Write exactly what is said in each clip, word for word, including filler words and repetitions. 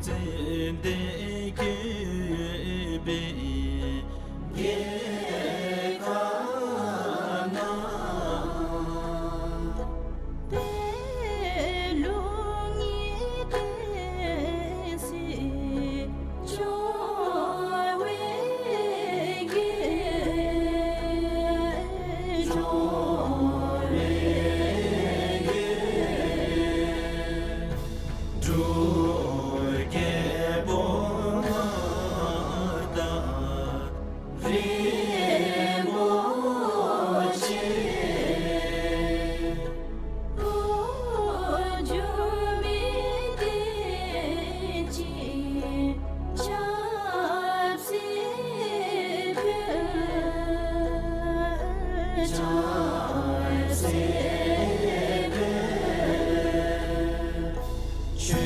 ཙན་དན་བཀོད་པའི་རྒྱལ་ཁབ་ན། པད་ལུང་ཉི་ཟླའི་གསལ་འགྱུར་འཕྲོ་བའི་རྒྱལ། འཕྲོ་བའི་རྒྱལ། འབྲུག་རྒྱལ་པོ་དང་རིན་པོ་ཆེ། འོག་འཇིགས་མེད་བསྟན་ཅིང་ཆབ་སྲིད་ཕུལ། ཆབ་སྲིད་ཕུལ། ཆོས་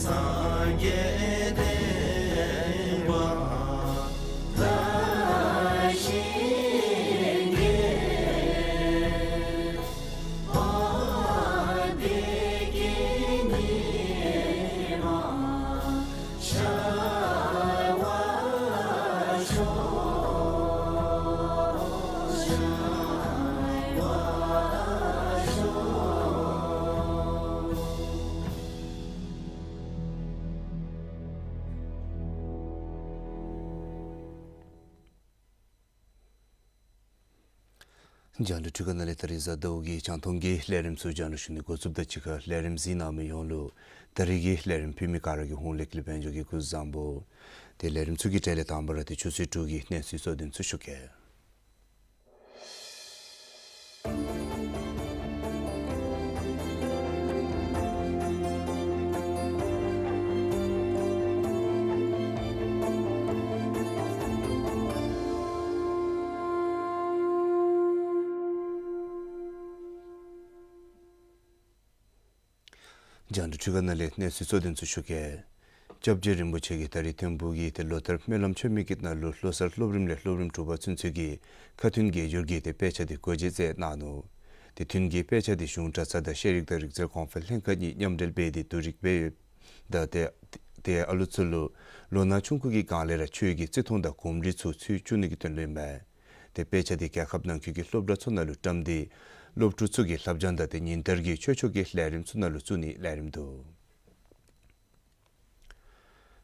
སངས་རྒྱས་བསྟན་པ་དར་ཞིང་རྒྱས། དཔལ་བདེ་སྐྱིད་ཉི་མ་ཤར་བར་ཤོག། ཤར་བར་ཤོག། རྒྱང་བསྒྲགས་འཕྲུལ་ཁང་ནང་ལས་ད་རིས་གཟའ་ཟླཝ་གི་རྒྱང་མཐོང་གི་ལས་རིམ་ཚུ་རྒྱང་བསྒྲགས་ཞུ་ནི་འགོ་བཙུགསཔ་དང་གཅིག་ཁར་ལས་རིམ་གཟིགས་གནང་མི་ཡོངས་ལུ་ད་རིས་ཀྱི་ལས་རིམ་ཕུལ་མི་ག་ར་གི་ཧོངས་ལས་ཀྱི་ལས་དཔལ་འབྱོར་གྱིས་སྐུ་གཟུགས་བཟང་པོ། ཏེ་ལས་རིམ་ཚུ་གི་གྲས་ལས་དང་པ་ར་ཏེ་ཆུ་ཚོད་དྲུག་གི་གནས་ཚུལ་གཙོ་དོན་ཚུ་ཞུ་གེ། རྒྱང་བསྒྲགས་འཕྲུལ་ཁང་ནང་ལས་གནས་ཚུལ་གཙོ་དོན་ཚུ་ཞུ་གེ། སྐྱབས་རྗེ་རིན་པོ་ཆེ་གིས་ད་རིས་ཐིམ་ཕུག་གི་ཏེ་ལོ་ལྟར་སྨོན་ལམ་མཆོད་མེ་གི་ནང་ལུ་ལོ་གསར་སློབ་རིམ་ལས་སློབ་རིམ་དྲུག་པ་ཚུན་ཚོད་ཀྱི་ཁ་མཐུན་རྒྱལ་འགྱུར་གྱི་ཏེ་དཔེ་ཆ་དེ་སྒོ་འབྱེད་མཛད་གནང་ནུག། ཏེ་མཐུན་རྐྱེན་དཔེ་ཆ་དེ་གཞུང་གྲྭ་ཚང་དང་ཤེས་རིག་དང་རིག་རྩལ་གོང་འཕེལ་ལྷན་ཁག་གཉིས་མཉམ་འབྲེལ་འབད་དེ་བསྡུ་རིག་འབད་ཡོདཔ་ད་ཏེ་ཏེ་ཨ་ལུ་ཚུ་ལུ་ལོ་ན་ཆུང་ཀུ་གི་སྒང་ལས་ར་ཆོས་ཀྱི་བརྩི་མཐོང་དང་གོམས་འདྲིས་ཚུ་ཚུད་བཅུག་ནི་གི་དོན་ལུ་ཨིན་མས། ཏེ་དཔེ་ཆ་དེ་རྒྱལ་ཁབ་ནང་འཁོད་ཀྱི་སློབ་གྲྭ་ཚུ་ནང་ལུ་བཀྲམ་སྟེ་སློབ་ཕྲུག་ཚུ་གི་བསླབ་སྦྱང་དང་ཏེ་ཉིན་ལྟར་གྱི་ཆོས་ཕྱོགས་ཀྱི་ལས་རིམ་ཚུ་ནང་ལུ་བཙུགས་ནིའི་ལས་རིམ་འདུག།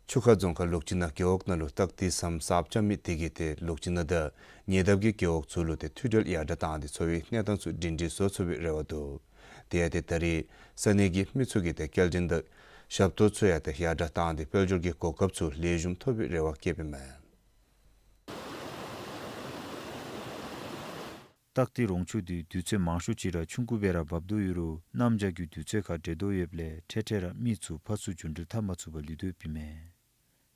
ཆུ་ཁ་རྫོང་ཁག་ལོག་ཅིན་ན་རྒེད་འོག་ནང་ལུ་སྟག་ཏི་ཟམ་གསརཔ་རྐྱབ་མི་དེ་གིས་ཏེ་ལོག་ཅིན་ན་དང་ཉེ་འདབས་ཀྱི་རྒེད་འོག་ཚུ་ལུ་ཏེ་མཐུད་འབྲེལ་ཡར་དྲགས་བཏང་སྟེ་འཚོ་བའི་གནས་སྟངས་ཚུ་སྒྲིང་སྒྲིང་བཟོ་ཚུགས་པའི་རེ་བ་འདུག། དེ་ཡང་ཏེ་ད་རིས་ས་གནས་ཀྱི་མི་ཚུ་གིས་ཏེ་སྐྱེལ་འདྲེན་དང་ཞབས་ཏོག་ཚུ་ཡང་ཏེ་ཡར་དྲགས་བཏང་སྟེ་དཔལ་འབྱོར་གྱི་གོ་སྐབས་ཚུ་ལེགས་ཤོམ་ཐོབ་པའི་རེ་བ་བསྐྱེདཔ་ཨིན་མས། སྟག་ཏི་རོང་ཆུ་འདི་དུས་ཚོད་མང་ཤོས་ཅིག་ར་ཆུང་ཀུ་སྦེ་ར་འབབ་དོ་ཡོད་རུང་གནམ་བྱཱར་གྱི་དུས་ཚོད་ཁར་འདྲེས་དོ་ཡོདཔ་ལས་འཕྲལ་འཕྲལ་ར་མི་ཚུ་ཕར་ཚུར་འགྱོ་འགྲུལ་འཐབ་མ་ཚུགས་པར་ལུས་དོ་ཡོདཔ་ཨིན་མས།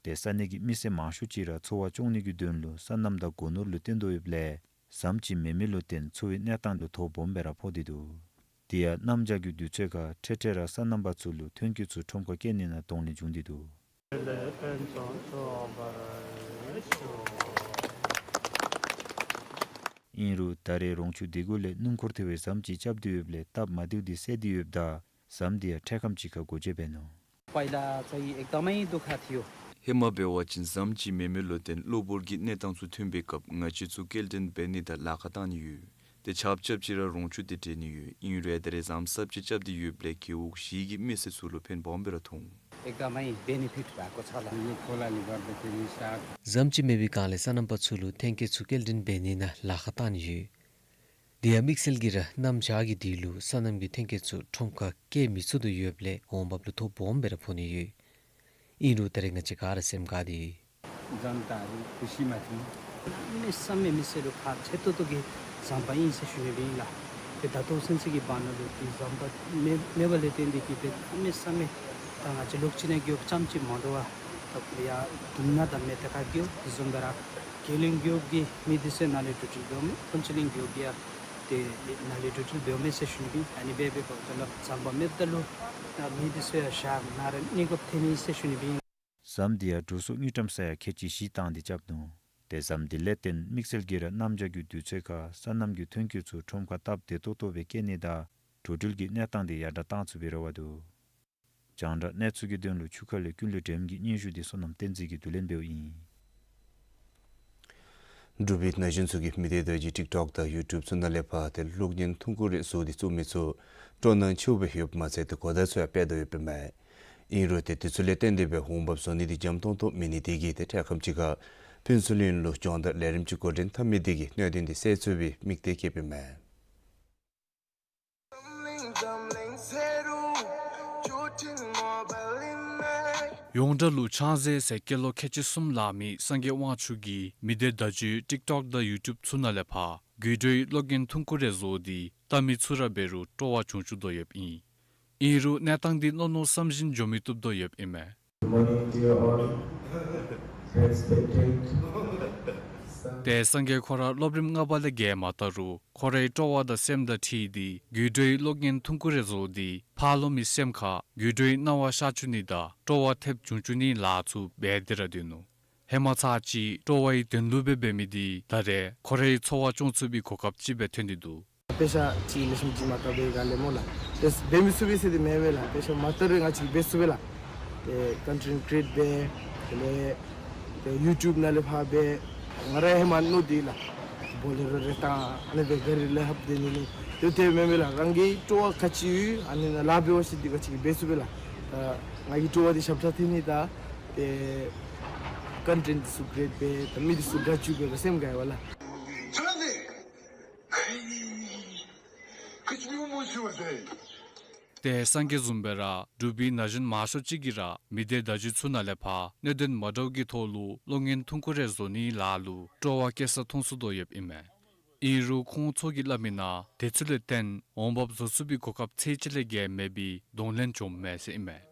ཏེ་ས་གནས་ཀྱི་མི་སེར་མང་ཤོས་ཅིག་ར་འཚོ་བ་སྐྱོང་ནི་གི་དོན་ལུ་སོ་ནམ་དང་སྒོ་ནོར་ལུ་བརྟེན་དོ་ཡོདཔ་ལས་ཟམ་ཅིག་མེད་མི་ལུ་བརྟེན་འཚོ་བའི་གནས་སྟངས་ལུ་ཐོ་སྦོམ་སྦེ་ར་ཕོག་སྟེ་འདུག། དེ་ཡང་གནམ་བྱཱར་གྱི་དུས་ཚོད་ཁར་འཕྲལ་འཕྲལ་ར་སོ་ནམ་པ་ཚུ་ལུ་ཐོན་སྐྱེད་ཚུ་ཁྲོམ་ཁར་བསྐྱལ་ནི་ནང་གདོང་ལེན་བྱུང་སྟེ་འདུག། ཨིན་རུང་ད་རེས་རོང་ཆུ་འདི་གུ་ལས་སྣུམ་འཁོར་ཐེ་བའི་ཟམ་ཅིག་རྐྱབ་སྟེ་ཡོདཔ་ལས་སྟབས་མ་བདེཝ་འདི་སེལ་ཏེ་ཡོདཔ་ད་ཟམ་འདི་ཡང་འཕྲལ་ཁམས་ཅིག་ཁར་སྒོ་འབྱེད་འབད་ནུག། पहिला चाहिँ एकदमै दुःख थियो। ཧེ་མ་འབད་བ་ཅིན་ཟམ་ཅིག་མེད་མི་ལུ་བརྟེན་གློ་བུར་གྱི་གནས་སྟངས་ཚུ་ཐོན་པའི་སྐབས་ང་བཅས་ཚུ་སྐྱེལ་འདྲེན་འབད་ནི་དང་ལཱ་ཁག་བཏང་ནི་ཡོད། ཏེ་ཆརཔ་རྐྱབ་ཅིག་ར་རོང་ཆུ་འདི་འདྲེས་ནི་ཡོད། ཨིན་རུང་ད་རེས་ཟམ་གསརཔ་ཅིག་རྐྱབ་སྟེ་ཡོདཔ་ལས་རྒེད་འོག་བཞི་གི་མི་སེར་ཚུ་ལུ་ཕན་སྦོམ་སྦེ་ར་ཐོགས། एकदमै बेनिफिट भएको छ होला। यो खोलाले गर्दाखेरि साग ཟམ་ཅིག་མེད་པའི་སྒང་ལས་སོ་ནམ་པ་ཚུ་ལུ་ཐོན་སྐྱེད་ཚུ་སྐྱེལ་འདྲེན་འབད་ནི་ནང་ལཱ་ཁག་བཏང་ནི་ཡོད། དེ་ཡང་དམིགས་བསལ་གྱིས་ར་གནམ་བྱཱར་གྱི་དུས་ལུ་སོ་ནམ་གྱི་ཐོན་སྐྱེད་ཚུ་ཁྲོམ་ཁར་བསྐྱལ་མི་ཚུགས་དོ་ཡོདཔ་ལས་འོང་འབབ་ལུ་ཐོ་སྦོམ་སྦེ་ར་ཕོག་ནི་ཡོད། ཨིན་རུང་ད་རེས་ང་བཅས་ག་ར་སེམས་དགའ་སྟེ་ཡོད། जनताहरू खुसीमा थिए। ཧ་མི་སང་མི་མི་སེར་ལུ་ཁག་ཆེ་ཏོག་ཏོ་གི་ཟམ་པ་ཨིན་ཟེར་ཞུ་ནི་སྦེ་ཨིན་ལགས། ཏེ་ད་ལྟོ་ཚུན་ཚོད་ཀྱི་བར་ན་ལུ་ཏེ་ཟམ་པ་མེད་མེད་པ་ལས་བརྟེན་ཏེ་གིས་ཏེ་ཧ་མི་སང་མི་ད་ང་བཅས་ལོག་ཅིན་ན་རྒེད་འོག་རྐྱངམ་ཅིག་མ་དོ་བར་ད་ཡར་དུང་ན་དང་མེ་ཏོག་ཁ་རྒེད་འོག་དེ་བཟུམ་སྦེ་ར་གྱེན་ལོན་རྒེད་འོག་གི་མི་འདི་ཚུ་ནཱ་ལས་འགྲོ་འགྲུལ་འབདཝ་མས། ཕུན་ཚོགས་གླིང་རྒེད་འོག་གི་ཡང་ཏེ་ནཱ་ལས་འགྲོ་འགྲུལ་འབདཝ་མས་ཟེར་ཞུ་ནི་སྦེ་ཨིན། ཨ་ནི་སྦེ་འབདཝ་ད་ལུ་ཟམ་པ་མེདཔ་ད་ལུ་ད་མི་འདི་ཚུ་ཡང་ཞག་ནཱ་ར་གནས་སྐབས་ཐོན་ནི་ཟེར་ཞུ་ནི་སྦེ་ཨིན། ཟམ་འདི་ཡང་འགྲོ་སོང་དངུལ་ཀྲམ་ས་ཡ་ཁལ་གཅིག་བཞི་བཏང་སྟེ་རྐྱབ་ནུག། ཏེ་ཟམ་འདི་ལས་བརྟེན་དམིགས་བསལ་གྱིས་ར་གནམ་བྱཱར་གྱི་དུས་ཚོད་ཁར་སོ་ནམ་གྱི་ཐོན་སྐྱེད་ཚུ་ཁྲོམ་ཁར་སྟབས་བདེ་ཏོག་ཏོ་སྦེ་བསྐྱལ་ནི་དང་འགྲོ་འགྲུལ་གྱི་གནས་སྟངས་འདི་ཡར་དྲགས་བཏང་ཚུགས་པའི་རེ་བ་འདུག། རྒྱང་བསྒྲགས་གནས་ཚུལ་གྱི་དོན་ལུ་ཆུ་ཁ་ལས་ཀུན་ལེགས་སྒྲོལམ་གྱི་སྙན་ཞུ་འདི་བསོད་ནམས་བསྟན་འཛིན་གྱིས་བསྡུ་ལེན་འབདཝ་ཨིན། འབྲུག་པའི་ན་གཞོན་ཚུ་གིས་མི་སྡེ་བརྡ་བརྒྱུད་ཊིཀ་ཊོཀ་དང་ཡུ་ཊུབ་ཚུ་ནང་ལས་ཕར་ཏེ་གློག་བརྙན་ཐུང་ཀུ་རེ་བཟོ་སྟེ་བཙུགས་མི་ཚུ་སྤྲོ་སྣང་ཆེཝ་སྦེ་ཡོདཔ་མ་ཚད་ཏེ་གོ་བརྡ་ཚུ་ཡང་སྤེལ་དོ་ཡོདཔ་ཨིན་མས། ཨིན་རུང་ཏེ་དེ་ཚུ་ལས་བརྟེན་ཏེ་སྦེ་འོང་འབབ་བཟོ་ནི་འདི་འཇམ་ཏོང་ཏོ་མེད་ནི་དེ་གིས་ཏེ་འཕྲལ་ཁམས་ཅིག་ཁར་ཕུན་ཚོགས་གླིང་ལུ་སྦྱོང་བརྡར་ལས་རིམ་ཅིག་འགོ་འདྲེན་འཐབ་མི་དེ་གིས་གནད་དོན་འདི་སེལ་ཚུགས་པའི་དམིགས་གཏད་བསྐྱེདཔ་ཨིན་མས། ཡོངས་གྲགས་ལུ་ཕྱག་འཚལ་ཟེར་སྐྱེས་ལོ་ཁལ་གཅིག་གསུམ་ལང་མི་སངས་རྒྱས་དབང་ཕྱུག་གིས་མི་སྡེ་བརྡ་བརྒྱུད་ཊིཀ་ཊོཀ་དང་ཡུ་ཊུབ་ཚུ་ནང་ལས་ཕར་དགོད་བྲོའི་གློག་བརྙན་ཐུང་ཀུ་རེ་བཟོ་སྟེ་བལྟ་མི་ཚུ་ར་འབད་རུང་སྤྲོ་བ་བྱུང་བཅུག་དོ་ཡོདཔ་ཨིན། ཨིན་རུང་གནས་སྟངས་འདི་མནོ་མནོ་བསམ་བཞིན་འགྱོ་མི་བཏུབ་དོ་ཡོདཔ་ཨིན་མས། Good morning to you all. Respected. ཏེ་སངས་རྒྱས་ཁོ་ར་སློབ་རིམ་ལྔ་པ་ལས་བརྒལ་མ་ཚར་རུང་ཁོ་རའི་སྤྲོ་བ་དང་སེམས་དང་འཁྲིལ་ཏེ་དགོད་བྲོའི་གློག་བརྙན་ཐུང་ཀུ་རེ་བཟོ་སྟེ་ཕར་ལོགས་མི་སེམས་ཁར་དགོད་བྲོའི་སྣང་བ་ཤར་བཅུག་ནི་དང་སྤྲོ་བ་ཐེབས་བྱུང་བཅུག་ནིའི་ལཱ་ཚུ་འབད་དེ་ར་སྡོད་ནུག། ཧེ་མ་ཚར་གཅིག་སྤྲོ་བའི་དོན་ལུ་སྦེ་འབད་མི་འདི་ད་རེས་ཁོ་རའི་འཚོ་བ་སྐྱོང་ཚུགས་པའི་གོ་སྐབས་ཅིག་སྦེ་ཐོན་ཏེ་འདུག། དཔེ་ཆ་ཅིག་ལེགས་ཤོམ་ཅིག་མ་བལྟ་བའི་སྒང་ལས་སྨོ་ལགས། ཏེ་འབད་མི་ཚུགས་པས་ཟེར་ཏེ་མེན་མས་ལགས། དཔེ་ཆ་མ་བལྟ་རུང་ང་བཅས་འབད་ཚུགས་པས་ལགས། ཏེ་ཀོན་ཊེནཊ་ཀི་རི་ཨེཊ་འབད་དེ་ལས་ཏེ་ཡུ་ཊུབ་ནང་ལས་ཕར་འབད་ང་ར་ཧེ་མ་མནོ་སྟེ་ལགས། བོ་ལེ་རོ་རེ་བཏང་ཨ་ནི་སྦེ་ག་རི་ལས་ལྷབ་སྡོད་ནི་ནི་ཏེ་དེ་མེན་མས་ལགས། རང་གི་སྤྲོ་བ་ག་ཅི་ཡོད་ཨ་ནི་ནང་ལཱ་འབད་བ་ཅིན་འདི་ང་བཅས་འབད་ཚུགས་པས་ལགས། ད་ང་གི་སྤྲོ་བ་འདི་ཞབས་ཁྲ་འཐེན་ནི་དང་ཏེ་ཀོན་ཊེནཊ་འདི་ཚུ་ཀི་རི་ཨེཊ་འབད་ད་མི་འདི་ཚུ་དགའ་བཅུག་པའི་སེམས་དགའ་བ་ལགས། ཏེ་སངས་རྒྱས་བཟུམ་སྦེ་ར་འབྲུག་པའི་ན་གཞོན་མང་ཤོས་ཅིག་གིས་ར་མི་སྡེ་བརྡ་བརྒྱུད་ཚུ་ནང་ལས་ཕར་གནད་དོན་མ་འདྲཝ་གི་ཐོག་ལུ་གློག་བརྙན་ཐུང་ཀུ་རེ་བཟོ་ནིའི་ལཱ་ལུ་སྤྲོ་བ་སྐྱེ་ས་མཐོང་ཚུགས་དོ་ཡོདཔ་ཨིན་མས། ཨིན་རུང་ཁོང་ཚུ་གིས་སླབ་མིའི་ནང་དེ་ཚུ་ལས་བརྟེན་འོང་འབབ་བཟོ་ཚུགས་པའི་གོ་སྐབས་ཚད་ཅིག་ལས་བརྒལ་མེད་པའི་གདོང་ལེན་བྱུངམ་མས་ཟེར་ཨིན་མས།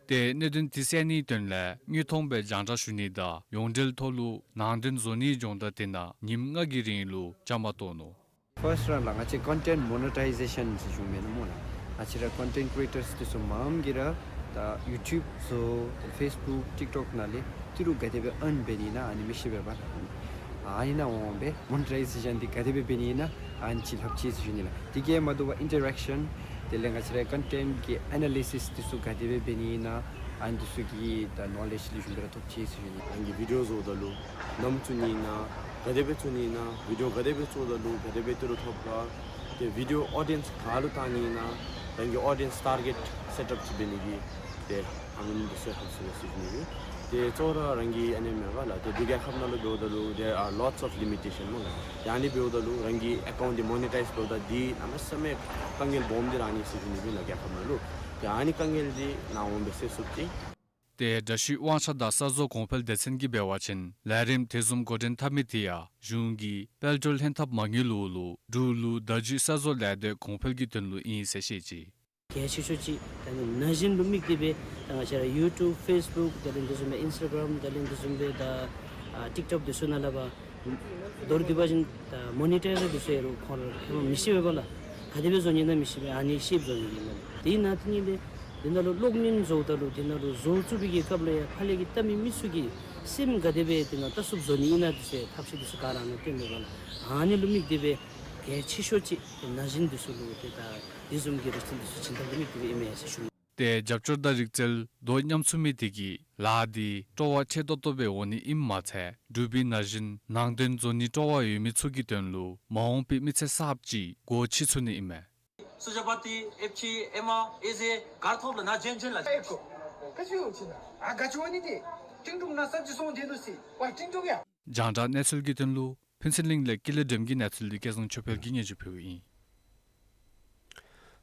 ཏེ་གནད་དོན་དེ་སེལ་ནིའི་དོན་ལས་དངོས་མཐོང་སྦེ་རྒྱང་བསྒྲགས་ཞུ་ནི་དང་ཡོངས་འབྲེལ་ཐོག་ལུ་ནང་དོན་བཟོ་ནིའི་སྦྱོང་བརྡར་དེ་ནང་ཉིནམ་ལྔ་གི་རིང་ལུ་བཅའ་མར་གཏོགས་ནུག། ཕརསཊ་རང་ལགས་ང་བཅས་ཀོན་ཊེནཊ་མོ་ནི་ཊའི་ཟེ་ཤཱན་ཟེར་ཞུཝ་མེན་ན་སྨོ་ལགས། ང་བཅས་ར་ཀོན་ཊེནཊ་ཀི་རི་ཨེ་ཊརསི་འདི་ཚུ་མངམ་གིས་ར་ད་ཡུ་ཊུབ་བཟོ་ཏེ་ཕེསི་བུཀ་ཊིཀ་ཊོཀ་ནང་ལས་ཏི་རུ་ག་དེ་སྦེ་ཨརན་འབད་ནི་ཨིན་ན་ཨ་ནི་མི་ཤེས་པས་པ། ཨ་ནི་ནང་འོང་སྦེ་མོ་ནི་ཊའི་ཟེ་ཤཱན་འདི་ག་དེ་སྦེ་འབད་ནི་ཨིན་ན་ཨ་ནི་ཅིག་ལྷབ་ཅི་ཟེར་ཞུ་ནི་ལགས། དེ་གིས་མ་དོ་བར་ཨིན་ཊ་རེཀ་ཤཱན་དེ་ལས་ང་བཅས་ར་ཀོན་ཊེནཊ་གི་ཨེ་ན་ལི་སིས་འདི་ཚུ་ག་དེ་སྦེ་འབད་ནི་ཨིན་ན་ཨ་ནི་འདི་ཚུ་གི་ད་ནོ་ལེཇ་ལེགས་ཤོམ་སྦེ་ར་ཐོབ་ཅི་ཟེར་ཞུ་ནི། རང་གིས་བི་ཌིའོ་བཟོཝ་ད་ལུ་ནམ་བཙུགས་ནི་ཨིན་ན་ག་དེ་སྦེ་བཙུགས་ནི་ཨིན་ན་བི་ཌིའོ་ག་དེ་སྦེ་བཙུགསཔ་ད་ལུ་ག་དེ་སྦེ་ཏི་རུ་ཐོབ་ག་ཏེ་བི་ཌིའོ་ཨོ་ཌི་ཡེནསི་ག་ལུ་བཏང་ནི་ཨིན་ན་རང་གི་ཨོ་ཌི་ཡེནསི་ཊར་གེཊ་སེཊ་ཨཔ་ཅིག་འབད་ནི་གི་ཏེ་ཨ་ནི་འདི་ཚུ་ལྷབ་ཚུགས་ཟེར་ཞུ་ནི་ཨིན། ཏེ་གཙོ་བོ་ར་རང་གི་ཨ་ནི་མེན་པ་ལགས། ཏེ་འབྲུག་རྒྱལ་ཁབ་ནང་ལུ་འབདཝ་ད་ལུ་there are lots of limitation སྨོ་ལགས། ཏེ་ཨ་ནི་འབདཝ་ད་ལུ་རང་གི་ཨེ་ཀའུནཊ་འདི་མོ་ནི་ཊའིཛ་འབདཝ་ད་འདི་གནམ་མེད་ས་མེད་དཀའ་ངལ་སྦོམ་འདི་ར་ཨ་ནི་ཟེར་ཞུ་ནི་ཨིན་ལགས་རྒྱལ་ཁབ་ནང་ལུ། ཏེ་ཨ་ནི་དཀའ་ངལ་འདི་ནང་འོང་སྦེ་སེལ་ཚུགས་ཅི། ཏེ་འདྲ་བཤུས་དབང་ཆ་དང་གསར་བཟོ་གོང་འཕེལ་སྡེ་ཚན་གྱིས་འབད་བ་ཅིན་ལས་རིམ་དེ་བཟུམ་འགོ་འདྲེན་འཐབ་མི་དེ་ཡང་གཞུང་གིས་དཔལ་འབྱོར་ལྷན་ཐབས་མ་དངུལ་ལུ་འབྲུག་ལུ་བརྡ་བརྒྱུད་གསར་བཟོ་ལས་སྡེ་གོང་འཕེལ་གྱི་དོན་ལུ་ཨིན་ཟེར་བཤད་ཅི། གལ་ཆེ་ཤོས་ཅིག་ད་ནི་ན་གཞོན་ལུ་དམིགས་ཏེ་སྦེ་ད་ང་བཅས་ར་ཡུ་ཊུབ་ཕེསི་བུཀ་དེ་ལས་དེ་བཟུམ་སྦེ་ཨིནསི་ཊ་གརམ་དེ་ལས་དེ་བཟུམ་སྦེ་ད་ཨ་ཊིཀ་ཊོཀ་དེ་ཚུ་ནང་ལས་ཕར་མདོར་བསྡུ་བ་ཅིན་ད་མོ་ནི་ཊའིཛ་དེ་ཚུ་ཡང་རུང་ཁོང་ར་ཧེ་མ་མི་ཤེས་པས་པ་ལགས། ག་དེ་སྦེ་བཟོ་ནི་ཨིན་ན་མི་ཤེས་པས། ཨ་ནི་ཤེསཔ་བཟོ་ནི་ཨིན་ལགས། དེ་ནང་དེ་ཉིད་ལས་དེ་ནང་ལུ་གློག་བརྙན་བཟོཝ་ད་ལུ་དེ་ནང་ལུ་བཟོ་བཅུག་པའི་གི་སྐབས་ལུ་ཡང་ཕར་ལས་ཀྱི་བལྟ་མི་མི་ཚུ་གི་སེམས་ག་དེ་སྦེ་དེ་ནང་བལྟ་ཚུགསཔ་བཟོ་ནི་ཨིན་ན་དེ་ཚུ་ཐབས་ཤེས་དེ་ཚུ་ག་ར་ནང་སྟོནམ་མས་པ་ལགས། ཨ་ནི་ལུ་དམིགས་ཏེ་སྦེ་གལ་ཆེ་ཤོས་ཅིག་ཏེ་ན་གཞོན་དེ་ཚུ་ལུ་ཏེ་ད་དེ་བཟུམ་གྱི་རིག་རྩལ་དེ་ཚུ་སྦྱིན་ཐབས་ལུ་དམིགས་ཏེ་སྦེ་ཨིན་མས་ཟེར་ཞུ་ནི། ཏེ་རྒྱབ་སྐྱོར་དང་རིག་རྩལ་དོ་མཉམ་ཚུགས་མི་དེ་གིས་ལཱ་འདི་སྤྲོ་བ་ཆེ་ཏོག་ཏོ་སྦེ་འོང་ནི་ཨིནམ་མ་ཚད་འབྲུག་པའི་ན་གཞོན་ནང་དོན་བཟོ་ནི་སྤྲོ་བ་ཡོད་མི་ཚུ་གི་དོན་ལུ་མ་འོངས་པའི་མི་ཚེ་གསརཔ་ཅིག་སྒོ་ཕྱེ་ཚུགས་ནི་ཨིན་མས། སུ་ཇ་པ་ཏི་ཨེཕ་ཆི་ཨེ་མ་ཨེ་ཟེ་ག་ར་ཐོབ་ལགས། ན་གཞོན་གཞོན་ལགས། ཨེ་ཁོ་ག་ཅི་ཡོད་ཅི་ན་ཨ་ག་ཅི་འོང་ནི་དེ་ཏིང་ཏུང་ན་ས་ཅི་སོང་དེ་ནུ་སི་ཝ་ཏིང་ཏུང་ཡ། རྒྱང་བསྒྲགས་གནས་ཚུལ་གྱི་དོན་ལུ་ཕུན་ཚོགས་གླིང་ལས་ཀུན་ལེགས་སྒྲོལམ་གྱི་གནས་ཚུལ་འདི་སྐལ་བཟང་ཆོས་འཕེལ་གྱིས་སྙན་ཞུ་ཕུལཝ་ཨིན།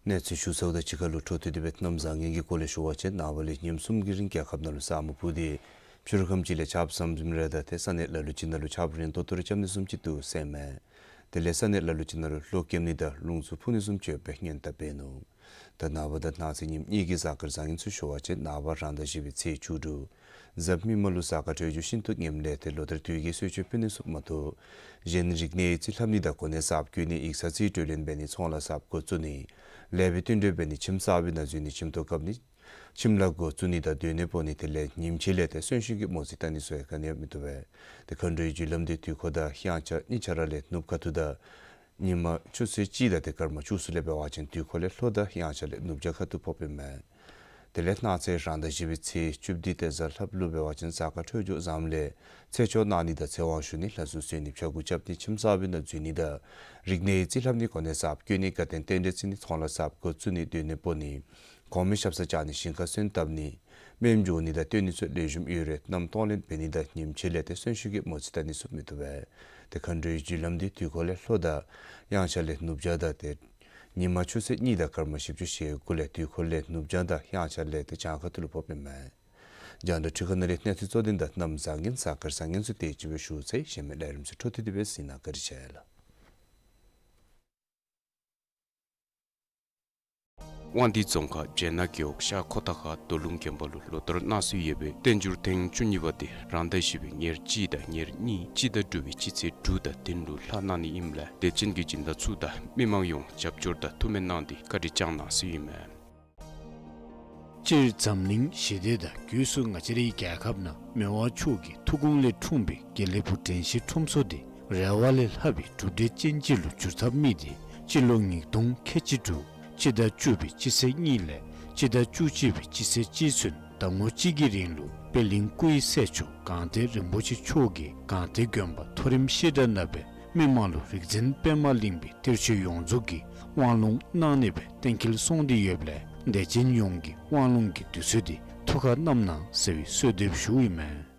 གནས་ཚུལ་ཞུ་ཚརཝ་དང་གཅིག་ཁར་ལུ་འཕྲོ་མཐུད་དེ་སྦེ་གནམ་བཟང་ངན་གྱི་སྐོར་ལས་ཞུ་བ་ཅིན་ནངས་པ་ལས་ཉིནམ་གསུམ་གྱི་རིང་རྒྱལ་ཁབ་ནང་ལུ་ས་སྨུག་ཕུབ་སྟེ་ཕྱི་རུ་ཁམས་ཅིག་ལས་ཆརཔ་ཟམ་ཟིམ་རེ་དང་ཏེ་ས་གནས་ལ་ལུ་ཅིག་ནང་ལུ་ཆརཔ་རན་ཏོག་ཏོ་རེ་རྐྱབ་ནི་བཟུམ་ཅིག་འདུག་ཟེར་མས། དེ་ལས་ས་གནས་ལ་ལུ་ཅིག་ནང་ལུ་གློག་རྐྱབ་ནི་དང་རླུང་འཚུབ་འཕུ་ནི་བཟུམ་ཅིག་ཡོདཔ་སྦེ་སྔོན་དཔག་འབད་ནུག། ད་ནངས་པ་དང་གནངས་ཚེ་ཉིནམ་གཉིས་ཀྱི་གཟའ་སྐར་བཟང་ངན་ཚུ་ཞུ་བ་ཅིན་ནངས་པ་རང་ཟླ་བཞི་པའི་ཚེས་བཅུ་དྲུག། གཟའ་མིག་དམར་ལུ་གཟའ་སྐར་འཕྲོད་སྦྱོར་ཤིན་ཏུ་ངནམ་ལས་ཏེ་ལོ་ལྟར་དུས་ཀྱི་གསོལ་མཆོད་ཕུལ་ནི་ཚུ་མ་གཏོགས་གཞན་རིག་གནས་ཡིག་རྩིས་ལྷབ་ནི་དང་གོ་གནས་གསརཔ་བསྐོ་ནི་ཡིག་ཚང་རྩིས་སྤྲོད་ལེན་འབད་ནི་ཚོང་ལཱ་གསརཔ་འགོ་བཙུགས་ནི་ལེགས་པའི་བསྟུན་གྲོས་འབད་ནི་ཁྱིམ་གསར་པའི་ནང་འཛུལ་ནི་ཁྱིམ་ཐོག་བཀབ་ནི་ཁྱིམ་ལཱ་འགོ་བཙུགས་ནི་དང་སྡོད་གནས་སྤོ་ནི་དེ་ལས་ཉིནམ་ཕྱེད་ལས་ཏེ་གསོན་གཤིན་གྱི་མོ་རྩིས་བལྟ་ནི་ཚུ་ཡང་ག་ནི་ཡང་མི་བཏུབ་པས། ཏེ་མཁའ་འགྲོའི་རྒྱུ་ལམ་འདི་དུས་འཁོར་དང་དབྱངས་འཆར་གཉིས་ཆ་ར་ལས་ནུབ་ཁ་ཐུག་དང་ཉིན་མ་ཆུ་ཚོད་གཅིག་དང་ཏེ་སྐར་མ་བཅུ་གསུམ་ལས་འབད་བ་ཅིན་དུས་འཁོར་ལས་ལྷོ་དང་དབྱངས་འཆར་ལས་ནུབ་བྱང་ཁ་ཐུག་ཕོགཔ་ཨིན་མས། དེ་ལས་གནངས་ཚེ་རང་ཟླ་བཞི་པའི་ཚེས་བཅུ་བདུན་ཏེ་གཟའ་ལྷགཔ་ལུ་འབད་བ་ཅིན་གཟའ་སྐར་འཕྲོད་སྦྱོར་བཟངམ་ལས་ཚེས་བཅོ་ལྔ་ནི་དང་ཚེ་དབང་ཞུ་ནི་ལྷ་གཟུགས་གསོལ་ནི་ཕྱྭ་འགུགས་རྐྱབ་ནི་ཁྱིམ་གསརཔ་ནང་འཛུལ་ནི་དང་རིག་གནས་རྩིས་ལྷབ་ནི་གོ་གནས་གསརཔ་བསྐོ་ནི་དགའ་སྟོན་རྟེན་འབྲེལ་བརྩི་ནི་ཚོང་ལཱ་གསརཔ་འགོ་བཙུགས་ནི་སྡོད་གནས་སྤོ་ནི་གོང་མའི་ཞབས་སར་བཅར་ནི་ཞིང་ཁར་སོན་བཏབ་ནི་སྨན་སྦྱོང་ནི་དང་སྟོན་ནི་ཚུ་ལེགས་ཤོམ་ཡོད་རུང་གནམ་གཏོང་ལེན་འབད་ནི་དང་ཉིནམ་ཕྱེད་ལས་ཏེ་གསོན་ཤུལ་གྱི་མོ་རྩིས་བལྟ་ནི་ཚུ་མི་བཏུབ་པས། ཏེ་མཁའ་འགྲོའི་རྒྱུ་ལམ་འདི་དུས་འཁོར་ལས་ལྷོ་དང་དབྱངས་འཆར་ལས་ནུབ་བྱང་དང་ཏེ་ཉིན་མ་ཆུ་ཚོད་གཉིས་དང་སྐར་མ་བཞི་བཅུ་ཞེ་དགུ་ལས་དུས་འཁོར་ལས་ནུབ་བྱང་དང་དབྱངས་འཆར་ལས་ཏེ་བྱང་ཁ་ཐུག་ལུ་ཕོགཔ་ཨིན་མས། རྒྱང་བསྒྲགས་འཕྲུལ་ཁང་ནང་ལས་གནས་ཚུལ་གཙོ་དོན་དང་གནམ་བཟང་ངན་གཟའ་སྐར་བཟང་ངན་ཚུ་དེ་ཅིག་སྦེ་ཞུ་ཚར་ཡི། གཞན་མི་ལས་རིམ་ཚུ་འཕྲོ་མཐུད་དེ་སྦེ་གཟིགས་གནང་། བཀའ་དྲིན་ཆེ་ལགས། དབང་འདུས་རྫོང་ཁག་བྱེ་ནག་རྒེད་འོག་ཤར་ཁོ་ཐང་ཁ་རྡོ་ལུང་དགོན་པ་ལུ་ལོ་ལྟར་གནང་སྲོལ་ཡོད་པའི་བསྟན་འགྱུར་ཐེངས་བཅུ་གཉིས་པ་དེ་རང་ཟླ་བཞི་པའི་ཉེར་གཅིག་དང་ཉེར་གཉིས་སྤྱི་ཟླ་དྲུག་པའི་སྤྱི་ཚེས་དྲུག་དང་བདུན་ལུ་ལྷག་གནང་ནི་ཨིནམ་ལས་དད་ཅན་གྱི་སྦྱིན་བདག་ཚུ་དང་མི་མང་ཡོངས་རྒྱབ་སྐྱོར་དང་ཐུགས་སྨོན་གནང་སྟེ་བཀའ་དྲིན་བསྐྱང་གནང་ཟེར་ཨིན་མས། སྤྱིར་འཛམ་གླིང་ཞི་བདེ་དང་སྒོས་སུ་ང་བཅས་རའི་རྒྱལ་ཁབ་ནང་མི་དབང་མཆོག་གི་ཐུགས་དགོངས་ལས་འཁྲུངས་པའི་དགེ་ལེགས་ཕུག་དྲན་ཤེས་ཁྲོམ་ཚོགས་དེ་རེ་བ་ལས་ལྷག་པའི་གྲུབ་འབྲས་ཅན་ཅིག་ལུ་འགྱུར་ཐབས་དམིགས་ཏེ་སྤྱི་ལོ་ཉིས་སྟོང་ཁལ་གཅིག་དྲུག་སྤྱི་ཟླ་བཅུ་པའི་སྤྱི་ཚེས་གཉིས་ལས་སྤྱི་ཟླ་བཅུ་གཅིག་པའི་སྤྱི་ཚེས་གཅིག་ཚུན་ཟླ་ངོ་གཅིག་གི་རིང་ལུ་པད་གླིང་སྐུ་ཡི་སྲས་མཆོག་སྒང་སྟེང་རིན་པོ་ཆེ་མཆོག་གིས་སྒང་སྟེང་དགོན་པ་མཐོ་རིམ་བཤད་གྲྭ་ནང་སྦེ་མི་མང་ལུ་རིག་འཛིན་པདྨ་གླིང་པའི་གཏེར་ཆོས་ཡོངས་རྫོགས་ཀྱི་དབང་ལུང་གནང་ནི་སྦེ་གཏན་འཁེལ་སོང་སྟེ་ཡོདཔ་ལས་དད་ཅན་ཡོངས་ཀྱིས་དབང་ལུང་གི་དུས་ཚོད་དེ་ཐུགས་ཁར་བསྣམ་གནང་ཟེར་བའི་གསོལ་འདེབས་ཞུཝ་ཨིན་མས།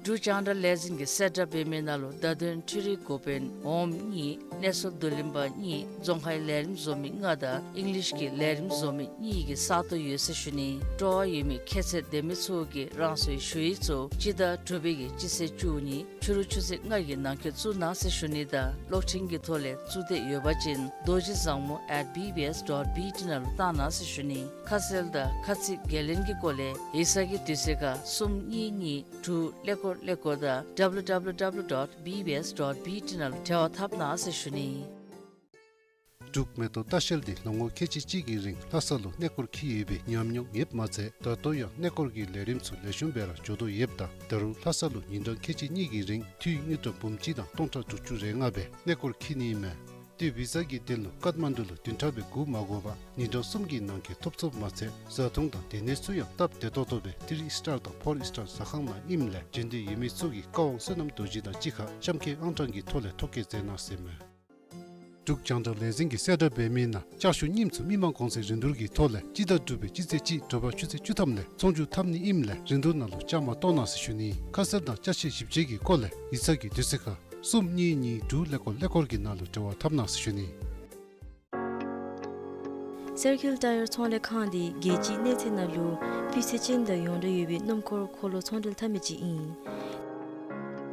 འབྲུག་རྒྱང་བསྒྲགས་ལས་འཛིན་གྱིས་གསལ་བསྒྲགས་འབད་མི་ནང་ལུ་བརྡ་དོན་འཕྲུལ་རིག་འགོ་དཔོན་འོགམ་གཉིས་གནས་ཚུལ་བསྡུ་ལེན་པ་གཉིས་རྫོང་ཁའི་ལས་རིམ་བཟོ་མི་ལྔ་དང་ཨིང་ལིཤ་གི་ལས་རིམ་བཟོ་མི་གཉིས་ཀྱི་ས་སྟོང་ཡོད་ཟེར་ཞུ་ནི། སྤྲོ་བ་ཡོད་མི་ཁྱད་ཚད་ལྡན་མི་ཚུ་གིས་རང་སོའི་ཞུ་ཡིག་ཚུ་སྤྱི་ཟླ་དྲུག་པའི་གི་སྤྱི་ཚེས་བཅུ་གཉིས་ཕྱི་རུ་ཆུ་ཚོད་ལྔ་གི་ནང་འཁོད་བཙུགས་གནང་ཟེར་ཞུ་ནི་དང་གློག་འཕྲིན་གྱི་ཐོག་ལས་བཙུགས་འདོད་ཡོད་པ་ཅིན་རྡོ་རྗེ་བཟང་མོ་at B B S dot B T ནང་ལུ་བཏང་གནང་ཟེར་ཞུ་ནི། ཁ་གསལ་དང་ཁ་ཚིག་འགན་ལེན་གྱི་སྐོར་ལས་ཡིག་ཚང་གི་དུས་ཚོད་ཁར་གསུམ་གཉིས་གཉིས་དྲུག་ཀླད་ཀོར་ཀླད་ཀོར་དང་W W W dot B B S dot B T ནང་ལུ་འབྲེལ་བ་འཐབ་གནང་ཟེར་ཞུ་ནི། འབྲུག་མེ་ཏོག་ལྟ་བཤལ་འདི་ལོ་ངོ་ཁལ་གཅིག་གཅིག་གི་རིང་ལྷ་ས་ལུ་གནས་སྐོར་འཁྱིད་ཡོད་པའི་ཉམས་མྱོང་ཡོདཔ་མ་ཚད་ད་ལྟོ་ཡང་གནས་སྐོར་གྱི་ལས་རིམ་ཚུ་ལེགས་ཤོམ་སྦེ་ར་འགྱོ་དོ་ཡོདཔ་ད་ད་རུང་ལྷ་ས་ལུ་ཉིན་གྲངས་ཁལ་གཅིག་གཉིས་ཀྱི་རིང་འཐུས་དངུལ་ཀྲམ་འབུམ་གཅིག་དང་སྟོང་ཕྲག་དྲུག་ཅུ་རེ་ལྔ་སྦེ་གནས་སྐོར་འཁྱིད་ནི་ཨིན་མས། ཏེ་བི་ཟ་གི་དོན་ལུ་ཀཏ་མན་ཌུ་ལུ་བདུན་ཕྲག་སྦེ་སྒུག་མ་དགོ་པར་ཉིན་གྲངས་གསུམ་གྱི་ནང་འཁོད་ཐོབ་ཚུགསཔ་མ་ཚད་བཟའ་འཐུང་དང་སྡོད་གནས་ཚུ་ཡང་སྟབས་བདེ་ཏོག་ཏོ་སྦེ་ཐི་རི་སི་ཊར་དང་ཕོར་སི་ཊར་ཟ་ཁང་ནང་ཨིནམ་ལས་འབྱོན་འདོད་ཡོད་མི་ཚུ་གིས་བཀའ་དབང་བསོད་ནམས་རྡོ་རྗེ་དང་གཅིག་ཁར་གཤམ་འཁོད་ཨང་གྲངས་ཀྱི་ཐོག་ལས་ཐོ་བཀོད་མཛད་གནང་ཟེར་མས། འབྲུག་རྒྱང་བསྒྲགས་ལས་འཛིན་གྱིས་གསལ་བསྒྲགས་འབད་མི་ནང་ལྕགས་ཞུ་རྙིངམ་ཚུ་མི་མང་གོང་ཚད་རིན་བསྡུར་གྱི་ཐོག་ལས་སྤྱི་ཟླ་དྲུག་པའི་སྤྱི་ཚེས་གཅིག་དྲོ་པ་ཆུ་ཚོད་བཅུ་ཐམ་ལས་ཚོང་བསྒྱུར་འཐབ་ནི་ཨིནམ་ལས་རིན་བསྡུར་ནང་ལུ་བཅའ་མར་གཏོགས་གནང་ཟེར་ཞུ་ནི། ཁ་གསལ་དང་ཅ་ཆས་ཞིབ་དཔྱད་ཀྱི་སྐོར་ལས་ཡིག་ཚང་གི་དུས་ཚོད་ཁར་གསུམ་གཉིས་གཉིས་དྲུག་ཀླད་ཀོར་ཀླད་ཀོར་གྱི་ནང་ལུ་འབྲེལ་བ་འཐབ་གནང་ཟེར་ཞུ་ནི། སེར་ཁིལ་ཊ་ཡར་ཚོང་ལས་ཁང་འདི་རྒྱལ་སྤྱིའི་གནས་ཚད་ནང་ལུ་སྤུས་ཚད་ཅན་དང་ཡོངས་གྲགས་ཡོད་པའི་སྣུམ་འཁོར་འཁོར་ལོ་ཚོང་འབྲེལ་འཐབ་མི་ཅིག་ཨིན།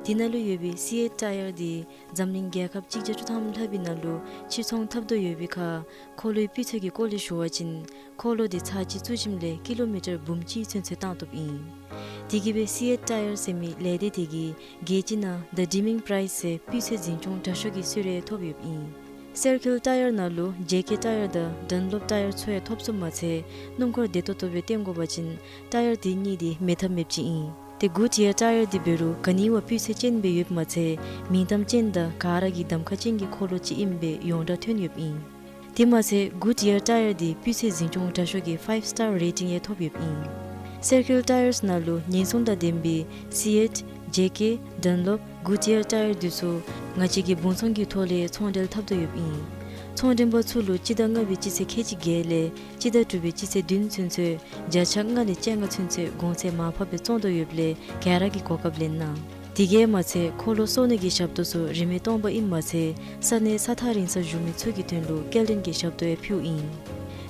དེ་ནང་ལུ་ཡོད་པའི་སི་ཨེཊ་ཊ་ཡར་འདི་འཛམ་གླིང་རྒྱལ་ཁབ་གཅིག་བརྒྱ་བཅུ་ཐམ་ལྷག་པའི་ནང་ལུ་ཕྱིར་ཚོང་འཐབ་དོ་ཡོད་པའི་ཁར་འཁོར་ལོའི་སྤུས་ཚད་ཀྱི་སྐོར་ལས་ཞུ་བ་ཅིན་འཁོར་ལོ་འདི་ཚར་གཅིག་བཙུགས་ཞིནམ་ལས་ཀི་ལོ་མི་ཊར་འབུམ་གཅིག་ཚུན་ཚོད་བཏང་བཏུབ་ཨིན། དེ་གིས་སྦེ་སི་ཨེཊ་ཊ་ཡར་ཟེར་མི་ལས་སྡེ་དེ་གིས་རྒྱལ་སྤྱི་ནང་The Deming Price ཟེར་སྤུས་ཚད་འཛིན་སྐྱོང་དྲག་ཤོས་ཀྱི་གསོལ་རས་ཐོབ་ཡོདཔ་ཨིན། སེར་ཁིལ་ཊ་ཡར་ནང་ལུ་ཇེ་ཀེ་ཊ་ཡར་དང་ཌན་ལོབ་ཊ་ཡར་ཚུ་ཡང་ཐོབ་ཚུགསཔ་མ་ཚད་སྣུམ་འཁོར་བདེ་ཏོག་ཏོ་སྦེ་བཏོན་དགོ་པ་ཅིན་ཊ་ཡར་དེ་གཉིས་དེ་མེད་ཐབས་མེདཔ་ཅིག་ཨིན། ཏེ་གུཌ་ཡར་ཊ་ཡར་དེ་འབད་རུང་ག་ནི་བ་སྤུས་ཚད་ཅན་སྦེ་ཡོདཔ་མ་ཚད་མིང་གཏམ་ཅན་དང་ག་ར་གིས་གདམ་ཁ་ཅན་གྱི་འཁོར་ལོ་ཅིག་ཨིནམ་སྦེ་ཡོངས་གྲགས་ཐོན་ཡོདཔ་ཨིན། དེ་མ་ཚད་གུཌ་ཡར་ཊ་ཡར་དེ་སྤུས་ཚད་འཛིན་སྐྱོང་དྲག་ཤོས་ཀྱི་ཕའིབ་སི་ཊར་རེ་ཊིང་ཡང་ཐོབ་ཡོདཔ་ཨིན། སེར་ཁིལ་ཊ་ཡར་ནང་ལུ་ཉེན་སྲུང་དང་ལྡན་པའི་སི་ཨེཊ་ཇེ་ཀེ་ཌན་ལོབ་གུཌ་ཡར་ཊ་ཡར་དེ་ཚུ་ང་བཅས་ཀྱིས་བུན་ཚོང་གི་ཐོག་ལས་ཚོང་འབྲེལ་འཐབ་དོ་ཡོདཔ་ཨིན། ཚོང་འབྲེལ་པ་ཚུ་ལུ་སྤྱི་ཟླ་ལྔ་པའི་སྤྱི་ཚེས་ཁལ་གཅིག་བརྒྱད་ལས་སྤྱི་ཟླ་དྲུག་པའི་སྤྱི་ཚེས་བདུན་ཚུན་ཚོད་བརྒྱ་ཆ་ལྔ་ལས་བཅོ་ལྔ་ཚུན་ཚོད་གོང་ཚད་མར་ཕབ་སྦེ་བཙོང་དོ་ཡོདཔ་ལས་ག་ར་གིས་གོ་སྐབས་ལེན་གནང་། དེ་གིས་མ་ཚད་འཁོར་ལོ་གསོ་ནི་གི་ཞབས་ཏོག་ཚུ་རིན་མེད་སྟོང་པ་ཨིནམ་མ་ཚད་ས་གནས་ས་ཐག་རིང་སར་བཞུགས་མི་ཚུ་གི་དོན་ལུ་སྐྱེལ་འདྲེན་གྱི་ཞབས་ཏོག་ཡང་ཕུལཝ་ཨིན།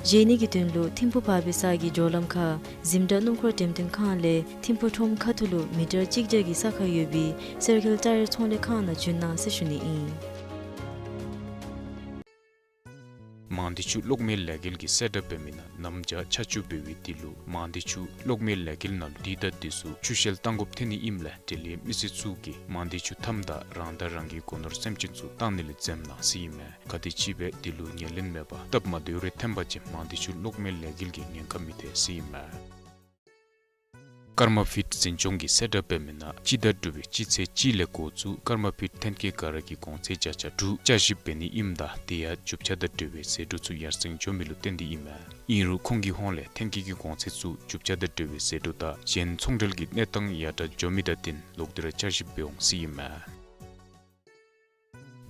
བཞེས་ནི་གི་དོན་ལུ་ཐིམ་ཕུ་བར་པའི་ས་གི་འགྱོ་ལམ་ཁར་གཟིམ་དྲག་སྣུམ་འཁོར་འགྲེམས་སྟོན་ཁང་ལས་ཐིམ་ཕུ་ཁྲོམ་ཁ་ཐུག་ལུ་མི་ཊར་གཅིག་བརྒྱ་གི་ས་ཁར་ཡོད་པའི་སེར་ཁིལ་ཊ་ཡར་ཚོང་ལས་ཁང་ནང་འབྱོན་གནང་ཟེར་ཞུ་ནི་ཨིན། མང་སྡེ་ཆུ་གློག་མེ་ལས་འགུལ་གྱིས་གསལ་བསྒྲགས་འབད་མི་ནང་གནམ་བྱཱར་ཆར་ཆུ་འབབ་པའི་དུས་ལུ་མང་སྡེ་ཆུ་གློག་མེ་ལས་འགུལ་ནང་ལུ་དུས་དང་དུས་སུ་ཆུ་ཤེལ་བཏང་དགོཔ་ཐོན་ནི་ཨིནམ་ལས་འབྲེལ་ཡོད་མི་སེར་ཚུ་གིས་མང་སྡེ་ཆུ་མཐའམ་དང་རང་དང་རང་གི་སྒོ་ནོར་སེམས་ཅན་ཚུ་བཏང་ནི་ལས་འཛེམ་གནང་ཟེར་ཨིན་མས། ག་དེམ་ཅིག་སྦེ་དེ་ལུ་ཉེར་ལེན་མེད་པར་སྟབས་མ་བདེཝ་རེ་ཐོན་པ་ཅིན་མང་སྡེ་ཆུ་གློག་མེ་ལས་འགུལ་གྱིས་ཉེན་ཁ་མི་ཐེག་ཟེར་ཨིན་མས། ཀརྨ་ཕིཊ་འཛིན་སྐྱོང་གིས་གསལ་བསྒྲགས་འབད་མི་ནང་སྤྱི་ཟླ་དྲུག་པའི་སྤྱི་ཚེས་གཅིག་ལས་འགོ་བཙུགས་ཀརྨ་ཕིཊ་ཐོན་སྐྱེད་ག་ར་གིས་གོང་ཚད་བརྒྱ་ཆ་དྲུག་བསྐྱར་ཞིབ་འབད་ནི་ཨིནམ་ད་དེ་ཡང་རྒྱུ་ཆ་དང་འབྲེལ་བའི་ཟད་འགྲོ་ཚུ་ཡར་སེང་འགྱོ་མི་ལུ་བརྟེན་ཏེ་ཨིན་མས། ཨིན་རུང་ཁོང་གི་ཧོངས་ལས་ཐོན་སྐྱེད་ཀྱི་གོང་ཚད་ཚུ་རྒྱུ་ཆ་དང་འབྲེལ་བའི་ཟད་འགྲོ་དང་གཞན་ཚོང་འབྲེལ་གྱི་གནས་སྟངས་ཡར་དྲག་འགྱོ་མི་དང་བསྟུན་ལོག་སྟེ་ར་བསྐྱར་ཞིབ་འབད་འོང་ཟེར་ཨིན་མས།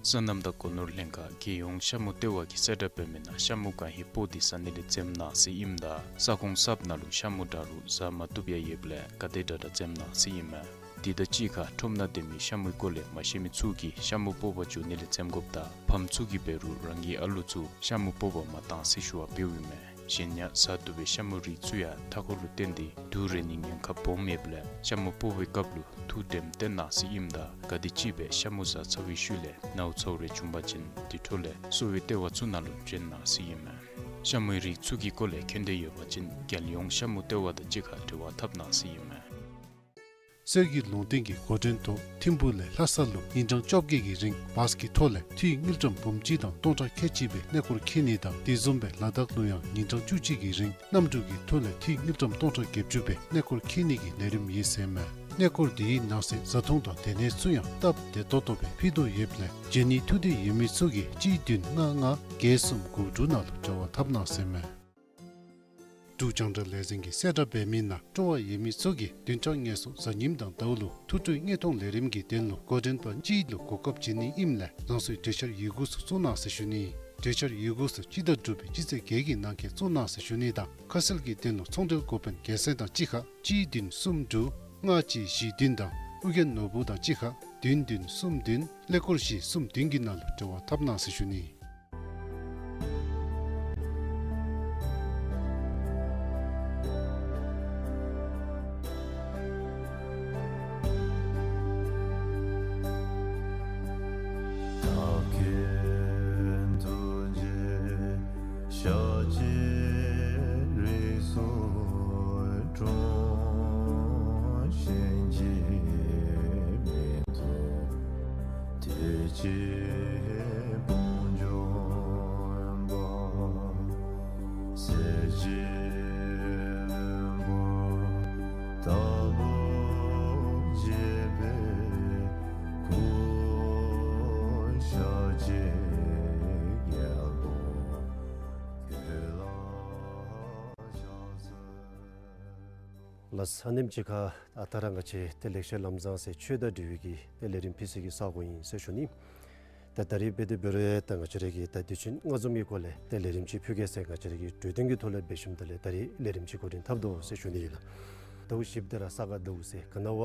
སོ་ནམ་དང་སྒོ་ནོར་ལྷན་ཁག་རྒྱལ་ཡོངས་ཤ་མུ་ལྟེ་བ་གིས་གསལ་བསྒྲགས་འབད་མི་ནང་ཤ་མུ་གང་ཧེ་སྤོ་སྟེ་ཟ་ནི་ལས་འཛེམ་གནང་ཟེར་ཨིནམ་ད་ས་ཁོངས་གསརཔ་ནང་ལུ་ཤ་མུ་དྲག་རུང་ཟ་མ་བཏུབ་ཡང་ཡོདཔ་ལས་ག་དེ་དྲག་དྲག་འཛེམ་གནང་ཟེར་ཨིན་མས། དེ་དང་གཅིག་ཁར་ཁྲོམ་ནང་སྡོད་མི་ཤ་མུའི་སྐོར་ལས་མ་ཤེས་མི་ཚུ་གིས་ཤ་མུ་སྤོ་བར་འགྱོ་ནི་ལས་འཛེམ་དགོཔ་དང་ཕམ་ཚུ་གིས་འབད་རུང་རང་གི་ཨ་ལུ་ཚུ་ཤ་མུ་སྤོ་བར་མ་གཏང་ཟེར་ཞུ་བ་འབདཝ་ཨིན་མས། གཞན་ཡང་ཟ་བཏུབ་པའི་ཤ་མུ་རིགས་ཚུ་ཡང་མཐའ་འཁོར་ལུ་བརྟེན་ཏེ་དུག་རེག་ནིའི་ཉེན་ཁ་སྦོམ་ཡོདཔ་ལས་ཤ་མུ་སྤོ་བའི་སྐབས་ལུ་ཐུགས་དྲནམ་བཏོན་གནང་ཟེར་ཨིནམ་ད་ག་དེམ་ཅིག་སྦེ་ཤ་མུ་ཟ་ཚར་བའི་ཤུལ་ལས་ནཝ་ཚཝ་རེ་བྱུང་པ་ཅིན་དེ་འཕྲོ་ལས་གསོ་བའི་ལྟེ་བ་ཚུ་ནང་ལུ་བྱོན་གནང་ཟེར་ཨིན་མས། ཤ་མུའི་རིགས་ཚུ་གི་སྐོར་ལས་མཁྱེན་འདོད་ཡོད་པ་ཅིན་རྒྱལ་ཡོངས་ཤ་མུ་ལྟེ་བ་དང་གཅིག་ཁར་འབྲེལ་བ་འཐབ་གནང་ཟེར་ཨིན་མས། སྲོལ་རྒྱུན་ལུང་བསྟན་གྱི་འགོ་འདྲེན་ཐོག་ཐིམ་ཕུག་ལས་ལྷ་ས་ལུ་ཉིན་གྲངས་བཅོ་བརྒྱད་ཀྱི་རིང་བཱས་ཀྱི་ཐོག་ལས་འཐུས་དངུལ་ཀྲམ་འབུམ་གཅིག་དང་སྟོང་ཕྲག་ཁལ་གཅིག་སྦེ་གནས་སྐོར་འཁྱིད་ནི་དང་དེ་བཟུམ་སྦེ་ལ་དྭགས་ལུ་ཡང་ཉིན་གྲངས་བཅུ་གཅིག་གི་རིང་གནམ་གྲུ་གི་ཐོག་ལས་འཐུས་དངུལ་ཀྲམ་སྟོང་ཕྲག་བརྒྱད་ཅུ་སྦེ་གནས་སྐོར་འཁྱིད་ནི་གི་ལས་རིམ་ཡོད་ཟེར་མས། གནས་སྐོར་དེའི་ནང་གསེས་བཟའ་འཐུང་དང་སྡོད་གནས་ཚུ་ཡང་སྟབས་བདེ་ཏོག་ཏོ་སྦེ་ཕུལ་དོ་ཡོདཔ་ལས་འབྱོན་ནིའི་ཐུགས་འདོད་ཡོད་མི་ཚུ་གིས་གཅིག་བདུན་ལྔ་ལྔ་བརྒྱད་གསུམ་དགུ་དྲུག་ནང་ལུ་འབྲེལ་བ་འཐབ་གནང་ཟེར་མས། འབྲུག་རྒྱང་བསྒྲགས་ལས་འཛིན་གྱིས་གསལ་བསྒྲགས་འབད་མི་ནང་སྤྲོ་བ་ཡོད་མི་ཚུ་གིས་བདུན་ཕྲག་ངལ་གསོ་གཟའ་ཉིམ་དང་ཟླཝ་ལུ་ཐུགས་སྤྲོའི་དངོས་མཐོང་ལས་རིམ་གྱི་དོན་ལུ་འགོ་འདྲེན་པ་གཅིག་ལུ་གོ་སྐབས་བྱིན་ནི་ཨིནམ་ལས་རང་སོའི་གྲོས་འཆར་ཡི་གུ་ཚུ་བཙུགས་གནང་ཟེར་ཞུ་ནི། གྲོས་འཆར་ཡི་གུ་ཚུ་སྤྱི་ཟླ་དྲུག་པའི་སྤྱི་ཚེས་བརྒྱད་ཀྱི་ནང་འཁོད་བཙུགས་གནང་ཟེར་ཞུ་ནི་དང་ཁ་གསལ་གྱི་དོན་ལུ་ཚོང་འབྲེལ་འགོ་དཔོན་རྒྱལ་མཚན་དང་གཅིག་ཁར་གཅིག་བདུན་གསུམ་དྲུག་ལྔ་གཅིག་བཞི་བདུན་དང་ཨོ་རྒྱན་ནོར་བུ་དང་གཅིག་ཁར་བདུན་བདུན་གསུམ་བདུན་ཀླད་ཀོར་བཞི་གསུམ་བདུན་གྱི་ནང་ལུ་འབྲེལ་བ་འཐབ་གནང་ཟེར་ཞུ་ནི། ལགས་སོ། ཨ་ནེམ་ཅིག་ཁར་ད་ད་རེས་ང་བཅས་ཏེ་ལེགས་བཤད་ལམ་བཟང་ཟེར་ཆོས་དང་འབྲེལ་བའི་གི་ཏེ་ལས་རིམ་ཕུལ་སའི་གི་ས་གོ་ཨིན་ཟེར་ཞུ་ནི། ད་ད་རིས་འབད་དེ་འབད་རུང་ད་ང་བཅས་ར་གི་ད་དུས་ཆེན་ལྔ་འཛོམས་ཀྱི་སྐོར་ལས་ཏེ་ལས་རིམ་ཅིག་ཕུལ་གེ་ཟེར་ང་བཅས་ར་གི་གྲོས་སྟོན་གྱི་ཐོག་ལས་འབད་ཞིནམ་ད་ལས་ད་རིས་ལས་རིམ་ཅིག་འགོ་འདྲེན་འཐབ་དོ་ཟེར་ཞུ་ནི་ཨིན་ལགས། ཟླཝ་བཞི་པ་དེ་ར་ས་ག་ཟླཝ་ཟེར་ག་ནི་བ་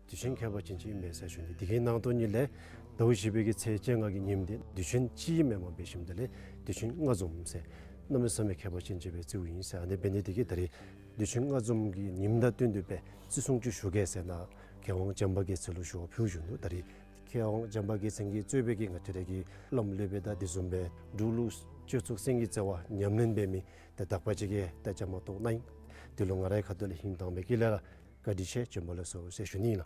དུས་ཆེན་ཁྱད་པར་ཅན་ཅིག་ཨིན་མས་ཟེར་ཞུ་ནི། དེ་གི་ནང་དོན་ཉིད་ལས་ཟླཝ་བཞི་པའི་གི་ཚེས་བཅོ་ལྔ་གི་ཉིནམ་དེ་དུས་ཆེན་ཅིག་ཨིན་མས། མ་འབད་ཞིནམ་ད་ལས་དུས་ཆེན་ལྔ་འཛོམས་ཟེར་གནམ་མེད་ས་མེད་ཁྱད་པར་ཅན་ཅིག་སྦེ་བརྩིཝ་ཨིན་ཟེར། ཨ་ནི་འབད་ནི་དེ་གིས་ད་རིས་དུས་ཆེན་ལྔ་འཛོམས་ཀྱི་ཉིནམ་དང་བསྟུན་ཏེ་སྦེ་བརྩི་སྲུང་ཅིག་ཞུ་གེ་ཟེར་ནཱ་མཁས་དབང་བྱམས་པ་རྒྱལ་མཚན་ལུ་ཞུ་བ་ཕུལ་ཞུ་ནུག། ད་རིས་མཁས་དབང་བྱམས་པ་རྒྱལ་མཚན་གྱིས་གཙོས་པའི་གི་ང་བཅས་ར་གི་བླམ་སློབ་དཔོན་དང་དེ་བཟུམ་སྦེ་འབྲུག་ལུ་སྤྱོད་ཚུགས་སེང་གེའི་རྩེ་བ་ཉམས་ལེན་འབད་མི་ཏེ་དག་པ་ཅིག་གིས་ད་བཅའ་མར་གཏོགས་གནང་ཡི། དེ་ལུ་ང་རའི་ཁ་ཐུག་ལས་ཧིང་དྭངས་པའི་དཀྱིལ་ལས་ར་བཀའ་དྲིན་ཆེ་བྱོན་པ་ལེགས་སོ་ཟེར་ཞུ་ནི་ཨིན་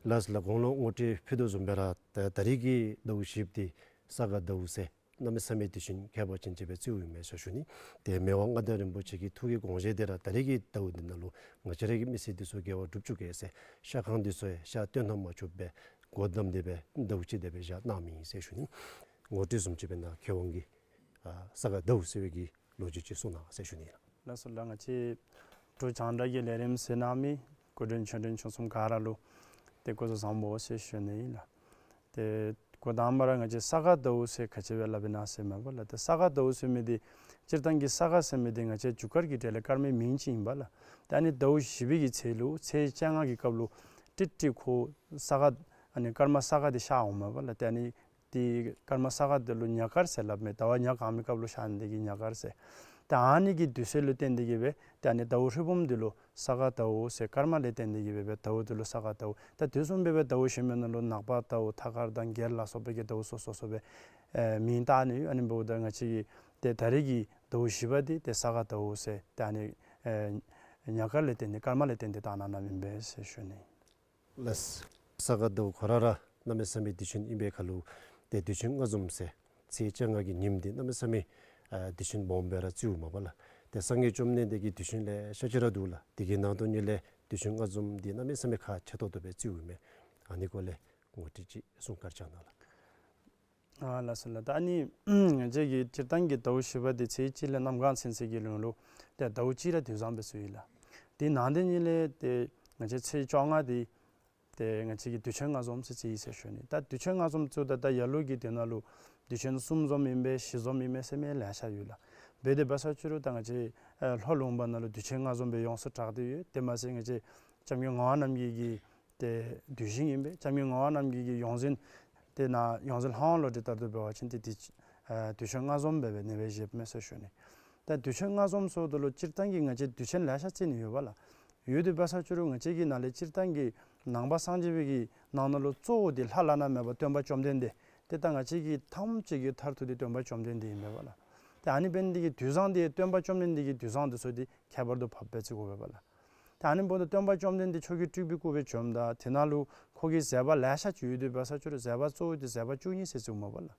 ལགས། ལགས་སོ་ལགས། གོང་ལུ་ངོ་སྤྲོད་ཕུལ་དོ་བཟུམ་སྦེ་ར་ད་ད་རིས་ཀྱི་ཟླཝ་བཞི་པ་དེ་ས་ག་ཟླཝ་ཟེར་གནམ་མེད་ས་མེད་དུས་ཆེན་ཁྱད་པར་ཅན་ཅིག་སྦེ་བརྩིཝ་ཨིན་མས་ཟེར་ཞུ་ནི། ཏེ་མི་དབང་མངའ་བདག་རིན་པོ་ཆེ་གི་ཐུགས་ཀྱི་དགོངས་བཞེད་དེ་ར་ད་རིས་ཀྱི་ཟླཝ་འདི་ནང་ལུ་ང་བཅས་ར་གི་མི་སེར་འདི་ཚུ་དགེ་བ་སྒྲུབ་བཅུག་གེ་ཟེར་ཤ་ཁང་འདི་ཚུ་ཡང་ཤ་བཏོན་ནི་མ་བཅུགཔ་སྦེ་སྒོ་བསྡམས་ཏེ་སྦེ་ཟླཝ་གཅིག་དེ་སྦེ་བཞག་གནང་མི་ཨིན་ཟེར་ཞུ་ནི། ངོ་སྤྲོད་བཟུམ་ཅིག་འབད་ན་མཁས་དབང་གིས་ཨ་ས་ག་ཟླཝ་ཟེར་བའི་གི་ལོ་རྒྱུས་ཅིག་གསུང་གནང་ཟེར་ཞུ་ནི་ཨིན་ལགས། ལགས་སོ་ལགས། ང་བཅས་འབྲུག་རྒྱང་བསྒྲགས་ཀྱི་ལས་རིམ་ཟེར་གནང་མི་སྐུ་མགྲོན་ཆོས་མགྲོན་ཆོས་གསུམ་ག་ར་ལུ་ཏེ་སྐུ་གཟུགས་བཟང་པོ་ཟེར་ཞུ་ནི་ཨིན་ལགས། ཏེ་འགོ་དང་པ་ར་ང་བཅས་ས་ག་ཟླཝ་ཟེར་ག་ཅི་སྦེ་སླབ་ཨིན་ན་ཟེར་མས་པ་ལགས། ཏེ་ས་ག་ཟླཝ་ཟེར་མི་འདི་སྤྱིར་བཏང་གི་ས་ག་ཟེར་མི་འདི་ང་བཅས་རྒྱུ་སྐར་གྱི་གྲས་ལས་སྐར་མའི་མིང་ཅིག་ཨིན་པ་ལགས། ཏེ་ཨ་ནི་ཟླཝ་བཞི་པའི་གི་ཚེས་ལུ་ཚེས་བཅོ་ལྔ་གི་སྐབས་ལུ་ཏིག་ཏིག་ཁོ་ས་ག་ཨ་ནི་སྐར་མ་ས་ག་འདི་ཤར་འོང་མས་པ་ལགས། ཏེ་ཨ་ནི་ཏེ་སྐར་མ་ས་ག་འདི་ལུ་ཉ་སྐར་ཟེར་སླབ་མས། ཟླ་བ་ཉ་གང་མི་སྐབས་ལུ་ཤར་ནི་དེ་གིས་ཉ་སྐར་ཟེར། ཏེ་ཨ་ནི་གི་དུས་ཚོད་ལུ་བརྟེན་ཏེ་གིས་སྦེ་ཏེ་ཨ་ནི་ཟླཝ་ཧྲིལ་བུམ་འདི་ལུ་ས་ག་ཟླཝ་ཟེར་སྐར་མ་ལས་བརྟེན་ཏེ་གིས་སྦེ་སྦེ་ཟླཝ་འདི་ལུ་ས་ག་ཟླཝ། ད་དེ་བཟུམ་སྦེ་སྦེ་ཟླཝ་གཞན་མི་ནང་ལུ་ནག་པ་ཟླཝ་ཐ་སྐར་དང་རྒྱལ་ལ་སོགས་པའི་གི་ཟླཝ་སོ་སོ་སོ་སྦེ་ཨེ་མིང་བཏགས་ནི་ཡོད། ཨ་ནི་འབདཝ་ད་ང་བཅས་ཀྱི་ཏེ་ད་རེས་ཀྱི་ཟླཝ་བཞི་པ་འདི་ཏེ་ས་ག་ཟླཝ་ཟེར་ཏེ་ཨ་ནི་ཨེ་ཉ་སྐར་ལས་བརྟེན་ཏེ་སྐར་མ་ལས་བརྟེན་ཏེ་བཏགས་གནང་གནངམ་ཨིན་པས་ཟེར་ཞུ་ནི། ལགས། ས་ག་ཟླཝ་ཁོ་ར་ར་གནམ་མེད་ས་མེད་དུས་ཆེན་ཨིན་པའི་ཁར་ལུ་ཏེ་དུས་ཆེན་ལྔ་འཛོམས་ཟེར་ཚེས་བཅོ་ལྔ་གི་ཉིནམ་འདི་གནམ་མེད་ས་མེད་ཨ་དུས་ཆེན་སྦོམ་སྦེ་ར་བརྩིཝ་མས་པ་ལགས། ཏེ་སངས་རྒྱས་བཅོམ་ལྡན་འདས་ཀྱི་དུས་ཆེན་ལེ་ཤ་ཅིག་ར་འདུག་ལགས། དེ་གི་ནང་དོན་ཉིད་ལས་ དུས་ཆེན་ལྔ་འཛོམས་འདི་གནམ་མེད་ས་མེད་ཁག་ཆེ་ཏོག་ཏོ་སྦེ་བརྩིཝ་མས། ཨ་ནི་སྐོར་ལས་ངོ་སྤྲོད་ཅིག་གསུང་བཀའ་དྲིན་བསྐྱང་གནང་ལགས། ཨ་ལགས་སོ་ལགས། ད་ཨ་ནི་ང་བཅས་ཀྱི་སྤྱིར་བཏང་གི་ཟླཝ་བཞི་པ་འདི་ཚེས་གཅིག་ལས་གནམ་གང་ཚུན་ཚོད་ཀྱི་རིང་ལུ་ཏེ་ཟླཝ་གཅིག་ར་དུས་བཟང་སྦེ་བརྩིཝ་ཨིན་ལགས། དེ་ནང་དེ་ཉིད་ལས་ཏེ་ང་བཅས་ཚེས་བཅོ་ལྔ་འདི་ཏེ་ང་བཅས་ཀྱིས་དུས་ཆེན་ལྔ་འཛོམས་ཟེར་བརྩི་ཡི་ཟེར་ཞུ་ནི། ད་དུས་ཆེན་ལྔ་འཛོམས་བརྩིཝ་ད་ད་ལ་ལུ་གི་དེ་ནང་ལུ་དུས་ཆེན་གསུམ་འཛོམས་ཨིན་པས་བཞི་འཛོམས་ཨིན་པས་ཟེར་མི་ལེ་ཤ་ཡོད་ལགས། འབད་དེ་འབད་ས་ཅི་རུང་ད་ང་བཅས་ཨེ་ལྷོ་ལུང་པ་ནང་ལུ་དུས་ཆེན་ལྔ་འཛོམས་སྦེ་ཡོངས་སུ་གྲགས་ཏེ་ཡོད། དེ་མ་ཟད་ང་བཅས་བྱམས་མགོན་ངག་དབང་རྣམ་རྒྱལ་གྱི་ཏེ་གདུལ་ཞིང་ཨིན་པས། བྱམས་མགོན་ངག་དབང་རྣམ་རྒྱལ་གྱི་ཡོངས་འཛིན་དེ་ནང་ཡོངས་འཛིན་ལྷ་དབང་བློ་གྲོས་ལྟར་དུ་འབད་བ་ཅིན་ཏེ་དེ་ཨ་དུས་ཆེན་ལྔ་འཛོམས་སྦེ་སྦེ་ཨ་ནེ་སྦེ་བཞེསཔ་མས་ཟེར་ཞུ་ནི། ད་དུས་ཆེན་ལྔ་འཛོམས་ཟེརཝ་ད་ལུ་སྤྱིར་བཏང་གི་ང་བཅས་དུས་ཆེན་ལེ་ཤ་བརྩི་ནི་ཡོད་པ་ལགས། ཡོད་དེ་འབད་ས་ཅི་རུང་ང་བཅས་ཀྱི་ནང་ལས་སྤྱིར་བཏང་གི་ནང་པ་སངས་རྒྱས་པའི་གི་ནང་ན་ལུ་གཙོ་བོ་དེ་ལྷ་བླ་ན་མེད་པ་སྟོན་པ་བཅོམ་ལྡན་འདས། ཏེ་ད་ང་བཅས་ཀྱི་ཐམས་ཅད་ཀྱི་མཐར་ཐུག་དེ་སྟོན་པ་བཅོམ་ལྡན་འདས་ཨིན་པས་ལགས། ཏེ་ཨ་ནི་འབད་ནི་དེ་གིས་དུས་བཟང་དེ་སྟོན་པ་བཅོམ་ལྡན་འདས་ཀྱི་དུས་བཟང་དེ་ཚུ་དེ་ཁྱད་པར་དུ་འཕགསཔ་སྦེ་བརྩི་དགོ་པས་ལགས། ད་ཨ་ནི་འབདཝ་ད་སྟོན་པ་བཅོམ་ལྡན་འདས་མཆོག་གི་སྤྲུལ་པའི་སྐུ་སྦེ་བྱོནམ་ད་དེ་ནང་ལུ་ཁོ་གི་མཛད་པ་ལེ་ཤ་ཅིག་ཡོད་དེ་འབད་ས་ཅི་རུང་མཛད་པ་གཙོ་བོ་དེ་མཛད་པ་བཅུ་གཉིས་ཟེར་བརྩིཝ་མས་པ་ལགས།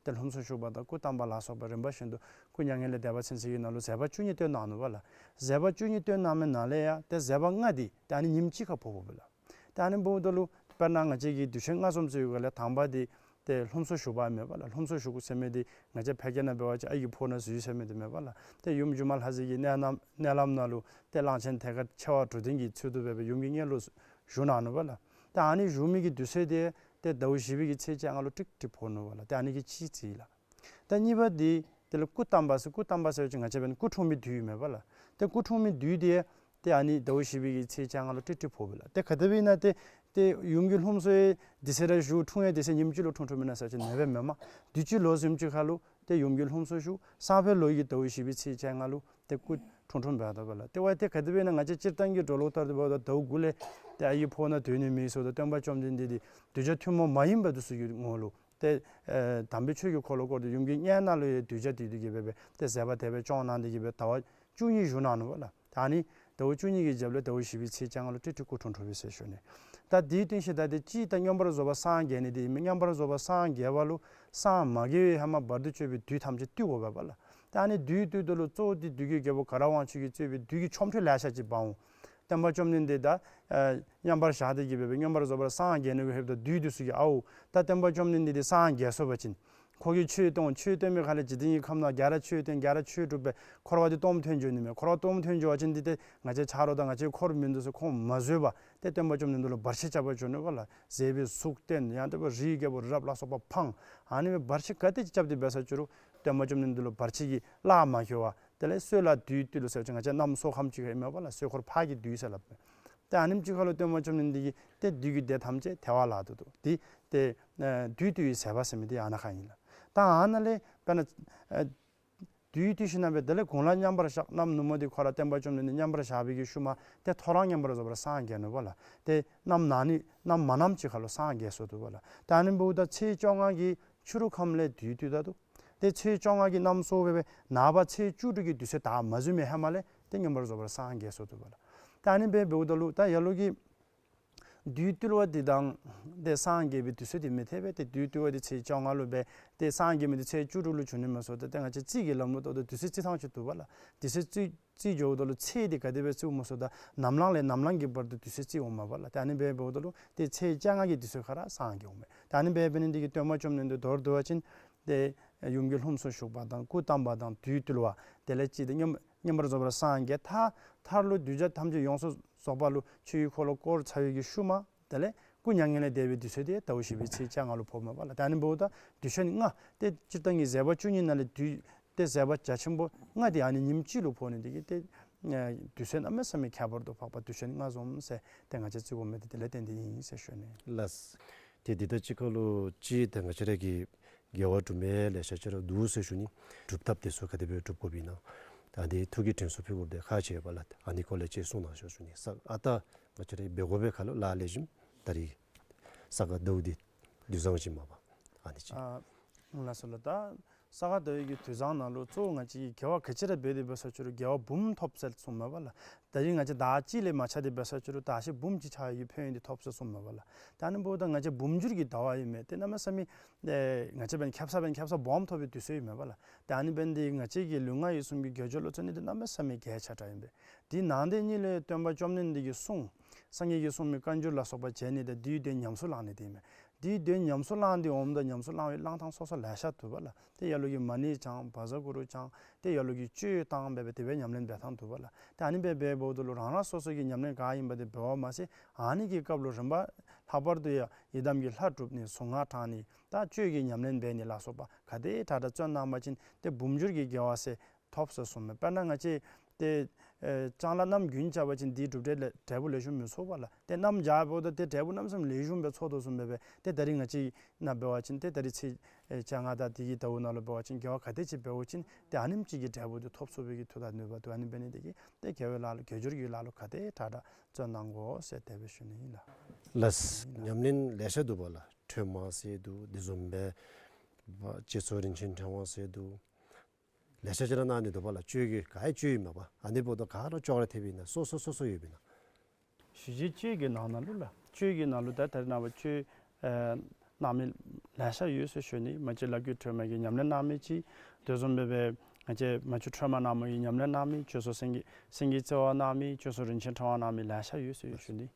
ཏེ་ལྷུམས་སུ་ཞུགས་པ་དང་སྐུ་བལྟམས་པ་ལ་སོགས་པ་རིམ་པ་བཞིན་དུ་སྐུ་མྱ་ངན་ལས་འདས་པ་ཚུན་ཚོད་ཀྱི་ནང་ལུ་མཛད་པ་བཅུ་གཉིས་སྟོན་གནང་ནུག་པ་ལགས། མཛད་པ་བཅུ་གཉིས་སྟོན་གནང་མི་ནང་ལས་ཡང་ཏེ་མཛད་པ་ལྔ་དེ་ཏེ་ཨ་ནི་ཉིནམ་གཅིག་ཁར་ཕོགཔ་མས་པ་ལགས། ཏེ་ཨ་ནི་འབདཝ་ད་ལུ་དཔེར་ན་ང་བཅས་ཀྱིས་དུས་ཆེན་ལྔ་འཛོམས་ཟེར་བའི་སྒང་ལས་དང་པ་དེ་ཏེ་ལྷུམས་སུ་ཞུགས་པ་མས་པ་ལགས། ལྷུམས་སུ་ཞུགས་ཟེར་མི་དེ་ང་བཅས་ཕལ་སྐད་ནང་འབད་བ་ཅིན་ཨའི་གི་ཕོཝ་ནང་འཛུལ་ཟེར་མི་དེ་མས་པ་ལགས། ཏེ་ཡུམ་སྒྱུ་མ་ལྷ་མཛེས་ཀྱི་མནལ་ལམ་མནལ་ལམ་ནང་ལུ་ཏེ་གླང་ཆེན་ཐལ་དཀར་མཆེ་བ་དྲུག་ལྡན་གྱི་ཚུལ་དུ་སྦེ་སྦེ་ཡུམ་གྱི་མངལ་ལུ་བཞུགས་གནང་ནུག་པ་ལགས། ཏེ་ཨ་ནི་བཞུགས་མི་གི་དུས་ཚོད་དེ་ཏེ་ཟླཝ་བཞི་པའི་གི་ཚེས་བཅོ་ལྔ་ལུ་ཀྲིག་ཀྲི་ཕོག་ནུག་པ་ལགས། ཏེ་ཨ་ནི་གིས་གཅིག་བརྩི་ཡི་ལགས། ད་གཉིས་པ་དེ་དེ་ལས་སྐུ་བལྟམས་པ་ཟེར་སྐུ་བལྟམས་པ་ཟེར་བ་ཅིན་ང་བཅས་འབད་ན་སྐུ་འཁྲུངས་མི་དུས་མས་པ་ལགས། ཏེ་སྐུ་འཁྲུངས་མི་དུས་དེ་ཏེ་ཨ་ནི་ཟླཝ་བཞི་པའི་གི་ཚེས་བཅོ་ལྔ་ལུ་ཀྲིག་ཀྲི་ཕོགཔ་མས་ལགས། ཏེ་ག་དེ་སྦེ་ཨིན་ན་ཏེ་ཏེ་ཡུམ་གྱི་ལྷུམས་སུ་དེ་ཚེ་ར་བཞུགས། འཁྲུངས་ཡང་དེ་ཚེ་ཉིནམ་གཅིག་ལུ་འཁྲུངས་འཁྲུངསམ་ཨིན་ན་ཟེར་བ་ཅིན་ཨ་ནེ་སྦེ་མེན་མས། དུས་ཅི་ལོ་གཟིམ་ཅིག་ཁར་ལུ་ཏེ་ཡུམ་གྱི་ལྷུམས་སུ་ཞུགས། སང་ཕོད་ལོ་ཡི་ཟླཝ་བཞི་པའི་ཚེས་བཅོ་ལྔ་ལུ་ཏེ་སྐུ་འཁྲུངས་འཁྲུངསམ་འབདཝ་ད་པ་ལགས། ཏེ་ཝའི་ཏེ་ག་དེ་སྦེ་ཨིན་ན་ང་བཅས་སྤྱིར་བཏང་གི་འགྲོ་ལུགས་ལྟར་དུ་འབདཝ་ད་ཟླཝ་དགུ་ལས་ཏེ་ཨའི་ཕོཝ་ནང་སྡོད་ནི་མེད་ཟེརཝ་ད་སྟོན་པ་བཅོམ་ལྡན་འདས་དེ་གདུལ་བྱ་ཐུན་མོང་མ་ཡིན་པ་དེ་ཚུ་གི་ངོ་ལུ་ཏེ་ཨེ་དམ་པའི་ཆོས་ཀྱི་འཁོར་ལོ་བསྐོར་ཏེ་ཡུམ་གྱི་མངལ་ནང་ལུ་ཡང་གདུལ་བྱ་དེ་དེ་གིས་སྦེ་སྦེ་ཏེ་མཛད་པ་དེ་སྦེ་སྐྱོང་གནང་སྟེ་གིས་སྦེ་ཟླཝ་བཅུ་གཉིས་བཞུགས་གནང་ནུག་པ་ལགས། ད་ཨ་ནི་ཟླཝ་བཅུ་གཉིས་ཀྱི་རྒྱབ་ལས་ཟླཝ་བཞི་པའི་ཚེས་བཅོ་ལྔ་ལུ་ཀྲིག་ཀྲི་སྐུ་འཁྲུངས་འཁྲུངསམ་ཨིན་ཟེར་ཞུ་ནི། ད་དེའི་སྟེང་ཤུལ་ད་དེ་གཅིག་ད་མངོན་པར་རྫོགས་པར་སངས་རྒྱས་ནི་དེ་མངོན་པར་རྫོགས་པར་སངས་རྒྱས་པ་ལུ་སངས་མ་རྒྱས་པའི་ཧེ་མ་བར་དུ་གཅོད་པའི་བདུད་ཐམས་ཅད་བཏུལ་དགོ་པས་པ་ལགས། ད་ཨ་ནི་བདུད་བཏུལཝ་ད་ལུ་གཙོ་བོ་དེ་བདུད་ཀྱི་རྒྱལ་པོ་ག་ར་དབང་ཕྱུག་གིས་གཙོས་པའི་བདུད་ཀྱི་ཆོ་འཕྲུལ་ལེ་ཤ་ཅིག་འབག་འོང་། སྟོན་པ་བཅོམ་ལྡན་འདས་ད་ཨ་མཉམ་པར་བཞག་སྟེ་གིས་སྦེ་སྦེ་མངོན་པར་རྫོགས་པར་སངས་རྒྱས་ནི་གི་ཧེ་མ་ད་བདུད་དེ་ཚུ་གིས་ཨའུ་ད་སྟོན་པ་བཅོམ་ལྡན་འདས་དེ་སངས་རྒྱས་སོང་པ་ཅིན་ཁོ་གིས་ཆོས་སྟོན། ཆོས་སྟོན་པའི་ཁ་ལས་འཇིག་རྟེན་གྱི་ཁམས་ནང་ག་ར་ཆོས་སྟོན་ག་ར་ཆོས་སྒྲུབ་པའི་འཁོར་བ་དེ་སྟོངམ་ཐོན་འགྱོ་ནི་མས། འཁོར་བ་སྟོངམ་ཐོན་འགྱོ་བ་ཅིན་དེ་ཏེ་ང་བཅས་ཆ་རོགས་དང་ང་བཅས་འཁོར་མི་འདི་ཚུ་ཁོང་མ་བཟོད་པར་ཏེ་སྟོན་པ་བཅོམ་ལྡན་འདས་ལུ་བར་ཆད་རྐྱབ་པར་འགྱོ་ནི་པ་ལགས། མཛེས་པའི་གཟུགས་སྟོན། ཡང་དེ་སྦེ་རིའི་རྒྱལ་པོ་རི་རབ་ལ་སོགས་པ་འཕང་། ཨ་ནི་སྦེ་བར་ཆད་ག་དེ་ཅིག་རྐྱབ་སྟེ་འབད་ས་ཅི་རུང་སྟོན་པ་བཅོམ་ལྡན་འདས་ལུ་བར་ཆད་ཀྱིས་གླགས་མ་འཁེལ་བར་དེ་ལས་སྲོད་ལ་བདུད་བཏུལ་ཟེར་བ་ཅིན་ང་བཅས་གནམ་སྲོ་ཁམས་ཅིག་ཨིན་མས་པ་ལགས། སྲོད་འཁོར་ཕག་གི་བདུད་ཟེར་སླབ་མས། ཏེ་ཨ་ནེམ་ཅིག་ཁར་ལུ་སྟོན་པ་བཅོམ་ལྡན་འདས་ཀྱིས་ཏེ་བདུད་ཀྱི་སྡེ་ཐམས་ཅད་ཐལ་བར་བརླག་ཏུ་འདུག། དེ་ཏེ་ཨ་བདུད་བཏུལ་བའི་མཛད་པ་ཟེར་མི་དེ་ཨ་ནཱ་ཁར་ཨིན་ལགས། ད་ཨ་ནཱ་ལས་དཔེར་ན་ཨ་བདུད་བཏུལ་ཞིནམ་ལས་དེ་ལས་གོང་ལ་མཉམ་པར་བཞག། གནམ་ནུབ་མོ་དེ་ཁོ་ར་སྟོན་པ་བཅོམ་ལྡན་འདས་མཉམ་པར་བཞག་པའི་གི་ཤུལ་མ་ཏེ་ཐོ་རངས་མཉམ་པར་རྫོགས་པར་སངས་རྒྱས་ནུག་པ་ལགས། ཏེ་གནམ་ནངས་ནི་གནམ་མ་ནམ་ཅིག་ཁར་ལུ་སངས་རྒྱས་སོང་འདུག་པ་ལགས། ཏེ་ཨ་ནི་འབདཝ་ད་ཚེས་བཅོ་ལྔ་གི་ཕྱི་རུ་ཁམས་ལས་བདུད་བཏུལ་ད་འདུག། ཏེ་ཚེས་བཅོ་ལྔ་གི་གནམ་སྲོ་སྦེ་སྦེ་ནངས་པ་ཚེས་བཅུ་དྲུག་གི་དུས་ཚོད་ད་མ་འཛུལ་མི་ཧེ་མ་ལས་ཏེ་མཉམ་པར་རྫོགས་པར་སངས་རྒྱས་སོང་འདུག་པ་ལགས། ཏེ་ཨ་ནི་སྦེ་འབདཝ་ད་ལུ་ད་ལ་ལུ་གིས་བདུད་བཏུལ་བ་དེ་དང་ཏེ་སངས་རྒྱས་པའི་དུས་ཚོད་དེ་མི་འཐད་པས། ཏེ་བདུད་བཏུལ་བ་དེ་ཚེས་བཅོ་ལྔ་ལུ་འབད་དེ་སངས་རྒྱས་མི་དེ་ཚེས་བཅུ་དྲུག་ལུ་བྱུང་ནི་མ་ཚུགས། ཏེ་ཏེ་ང་བཅས་རྩིས་ཀྱི་ལམ་ལུགས་ལྟར་དུ་དུས་ཚོད་རྩི་ཐངས་ཅིག་འདུག་པ་ལགས། དུས་ཚོད་རྩི་རྩིས་འགྱོཝ་ད་ལུ་ཚེས་དེ་ག་དེ་སྦེ་རྩིཝ་མ་ཚུགས། ད་ནམ་ལངས་ལས་ནམ་ལངས་ཀྱི་བར་དུ་དུས་ཚོད་རྩིས་འོང་མས་པ་ལགས། ཏེ་ཨ་ནི་སྦེ་འབདཝ་ད་ལུ་ཏེ་ཚེས་བཅོ་ལྔ་གི་དུས་ཚོད་ཁར་ར་སངས་རྒྱས་འོང་མས། ཏེ་ཨ་ནི་སྦེ་འབད་ནི་དེ་གིས་སྟོན་པ་བཅོམ་ལྡན་འདས་མདོར་བསྡུ་བ་ཅིན་ཏེ་ཡུམ་གྱི་ལྷུམས་སུ་ཞུགས་པ་དང་སྐུ་བལྟམས་པ་དང་བདུད་བཏུལ་བ་དེ་ལས་ཅིག་ཏེ་མཉམ་མཉམ་པར་རྫོགས་པར་སངས་རྒྱས། མཐར་མཐར་ལུ་གདུལ་བྱ་ཐམས་ཅད་ཡོངས་སུ་རྫོགས་པ་ལུ་ཆོས་ཀྱི་འཁོར་ལོ་བསྐོར་ཚར་བའི་གི་ཤུལ་མ་དེ་ལས་སྐུ་མྱ་ངན་ལས་འདས་པའི་དུས་ཚོད་དེ་ཟླཝ་བཞི་པའི་ཚེས་བཅོ་ལྔ་ལུ་ཕོགཔ་མས་པ་ལགས། ད་ཨ་ནི་འབདཝ་ད་དུས་ཆེན་ལྔ་ཏེ་སྤྱིར་བཏང་གི་མཛད་པ་བཅུ་གཉིས་ནང་ལས་དུས་ཏེ་མཛད་པ་རྒྱ་ཆེན་པོ་ལྔ་དེ་ཨ་ནི་ཉིནམ་གཅིག་ལུ་ཕོག་ནི་དེ་གིས་ཏེ་ཨ་དུས་ཚོད་གནམ་མེད་ས་མེད་ཁྱད་པར་དུ་འཕགས་པ་དུས་ཆེན་ལྔ་འཛོམས་ཟེར་ཏེ་ང་བཅས་བརྩི་དགོ་མི་དེ་དེ་ལས་བརྟེན་ཏེ་ཨིན་ཟེར་ཞུ་ནི་ལགས། ཏེ་འདི་དང་གཅིག་ཁར་ལུ་ཅིག་ཏེ་ང་བཅས་ར་གི་དགེ་བ་སྒྲུབ་མི་ལེ་ཤ་ཅིག་ར་འདུག་ཟེར་ཞུ་ནི། སྒྲུབ་ཐབས་དེ་ཚུ་ག་དེ་སྦེ་སྒྲུབ་དགོཔ་ཨིན་ན། ད་འདི་ཐུགས་ཀྱི་དྲན་གསོ་ཕུལ་དགོཔ་དེ་ཁག་ཆེ་བས་པ་ལགས། ཨ་ནི་སྐོར་ལས་ཅིག་གསུང་གནང་ཤོག་ཞུ་ནི། ས་ཨ་ད་ང་བཅས་ར་འབད་དགོ་པའི་ཁར་ལུ་ལཱ་ལེགས་ཤོམ་ད་རིས་ས་ག་ཟླཝ་འདི་དུས་བཟང་ཅིག་མས་པ། ཨ་ནི་ཅིག། ཨ་ལགས་སོ་ལགས། ད་ ས་ག་ཟླ་བའི་གི་དུས་བཟང་ནང་ལུ་གཙོ་བོ་ང་བཅས་ཀྱིས་དགེ་བ་ག་ཅི་ར་འབད་དེ་འབད་ས་ཅི་རུང་དགེ་བ་འབུམ་ཐོབ་ཟེར་གསུངམ་མས་པ་ལགས། ད་རིས་ང་བཅས་ཟླཝ་གཅིག་ལས་མ་ཆགས་ཏེ་འབད་ས་ཅི་རུང་ཟླཝ་བཞི་འབུམ་ཅིག་ཆགས་ཡོད་པའི་ཕན་ཡོན་འདི་ཐོབ་ཟེར་གསུངམ་མས་པ་ལགས། ད་ཨ་ནི་འབདཝ་ད་ང་བཅས་འབུམ་འགྱུར་གྱི་ཟླ་བ་ཨིན་མས། ཏེ་གནམ་མེད་ས་མེད་ཨེ་ང་བཅས་འབདན་ཁེབ་ས་འབདན་ཁེབ་ས་སྦོམ་ཐོབ་པའི་དུས་ཚོད་ཨིན་མས་པ་ལགས། ཏེ་ཨ་ནི་འབདན་འདི་ང་བཅས་ཀྱི་ལུས་ངག་ཡིད་གསུམ་གྱི་དགེ་སྦྱོར་ལུ་བརྩོན་ནི་འདི་གནམ་མེད་ས་མེད་གལ་ཆེ་དྲགས་ཨིན་པས། དེ་ནང་དེ་ཉིད་ལས་སྟོན་པ་བཅོམ་ལྡན་འདས་ཀྱི་གསུང་སངས་རྒྱས་ཀྱིས་གསུངས་མི་བཀའ་འགྱུར་ལ་སོགས་པ་མཇལ་ནི་དང་དེའི་དོན་ཉམས་སུ་བླང་ནི་དེ་ཨིན་མས། དེའི་དོན་ཉམས་སུ་བླང་སྟེ་འོངམ་ད་ཉམས་སུ་བླང་བའི་བླང་ཐངས་སོ་སོ་ལེ་ཤ་འདུག་པ་ལགས། ཏེ་ལ་ལུ་གིས་མ་ཎི་བགྱང་བཛྲ་གུ་རུ་བགྱང་། ཏེ་ལ་ལུ་གིས་གཅོད་བཏང་འབད་འབད་དེ་སྦེ་ཉམས་ལེན་འབད་ཐངས་འདུག་པ་ལགས། ཏེ་ཨ་ནི་སྦེ་འབད་འབདཝ་ད་ལུ་རང་རང་སོ་སོ་གི་ཉམས་ལེན་ག་ཨིན་པ་དེ་འབད་བ་མ་ཚད་ཨ་ནི་གི་སྐབས་ལུ་རིམ་པ་ལྷག་པར་དུ་ཡང་ཡི་དམ་གྱི་ལྷ་སྒྲུབ་ནི་གཟུངས་སྔགས་བགྲང་ནི་དང་གཅོད་ཀྱི་ཉམས་ལེན་འབད་ནི་ལ་སོགས་པ་ག་དེ་དྲག་དྲག་བརྩོན་གནང་པ་ཅིན་ཏེ་འབུམ་འགྱུར་གྱི་དགེ་བ་ཟེར་ཐོབ་ཟེར་གསུངམ་མས། དཔེར་ན་ང་བཅས་ཏེ་ཨེ་ལྕང་ལཱ་གནམ་དགུན་རྐྱབ་པ་ཅིན་དེའི་གྲུབ་འབྲས་ལེ་འབྲས་བུ་ལེགས་ཤོམ་མི་ཚོར་བ་ལགས། ཏེ་གནམ་བྱཱར་འབདཝ་ད་ཏེ་འབྲས་བུ་གནམ་མེད་ས་མེད་ལེགས་ཤོམ་སྦེ་ཚོར་དོ་བཟུམ་སྦེ་སྦེ་ཏེ་ད་རིས་ང་བཅས་ནང་འབད་བ་ཅིན་ཏེ་ད་རིས་ཚེས་ཨེ་བཅོ་ལྔ་དང་དེ་གི་ཟླཝ་ནང་ལུ་འབད་བ་ཅིན་དགེ་བ་ག་དེ་ཅིག་འབད་བ་ཅིན་ཏེ་ཨ་ནེམ་ཅིག་གི་འབྲས་བུ་དེ་ཐོབ་ཚུགས་པའི་གི་མཐུ་དང་ནུས་པ་འདུག། ཨ་ནི་འབད་ནི་དེ་གིས་ཏེ་དགེ་བའི་ལཱ་ལུ་དགེ་སྦྱོར་གྱི་ལཱ་ལུ་ག་དེ་དྲག་དྲག་བརྩོན་གནང་དགོ་ཟེར་དེ་སྦེ་ཞུ་ནི་ཨིན་ལགས། ལགས། ཉམས་ལེན་ལེ་ཤ་འདུག་པ་ལགས། ཁྲོས་མ་ཟེར་འདུག། དེ་བཟུམ་སྦེ་སྤྱི་གཙུག་རིན་ཆེན་ཕྲེང་བ་ཟེར་འདུག། ལེ་ཤ་ཅིག་ར་གནང་ནི་འདུག་པ་ལགས། གཅོད་ཀྱི་ག་ཡི་གཅོད་ཨིན་མས་པ། ཨ་ནི་འབདཝ་ད་ག་ར་ཅོག་ར་འཐདཔ་ཨིན་ན་སོ་སོ་སོ་སོ་ཡོདཔ་ཨིན་ན། ཞི་བྱེད་གཅོད་ཀྱི་ནང་ན་ལུ་ལགས། གཅོད་ཀྱི་ནང་ལུ་ད་ད་རེས་ནངས་པ་གཅོད་ཨེ་གནང་མི་ལེ་ཤ་ཡོད་ཟེར་ཞུ་ནི། མ་གཅིག་ལག་བརྒྱུད་ཁྲོས་མ་གི་ཉམས་ལེན་གནང་མི་ཅིག། དེ་བཟུམ་སྦེ་སྦེ་ང་བཅས་མ་གཅིག་ཁྲོས་མ་གནང་མི་གི་ཉམས་ལེན་གནང་མི། བཅོས་སོ་སེང་གེ་སེང་གེ་རྩེ་བ་གནང་མི། བཅོས་སོ་རིན་ཆེན་ཕྲེང་བ་གནང་མི་ལེ་ཤ་ཡོད་ཟེར་ཞུ་ནི།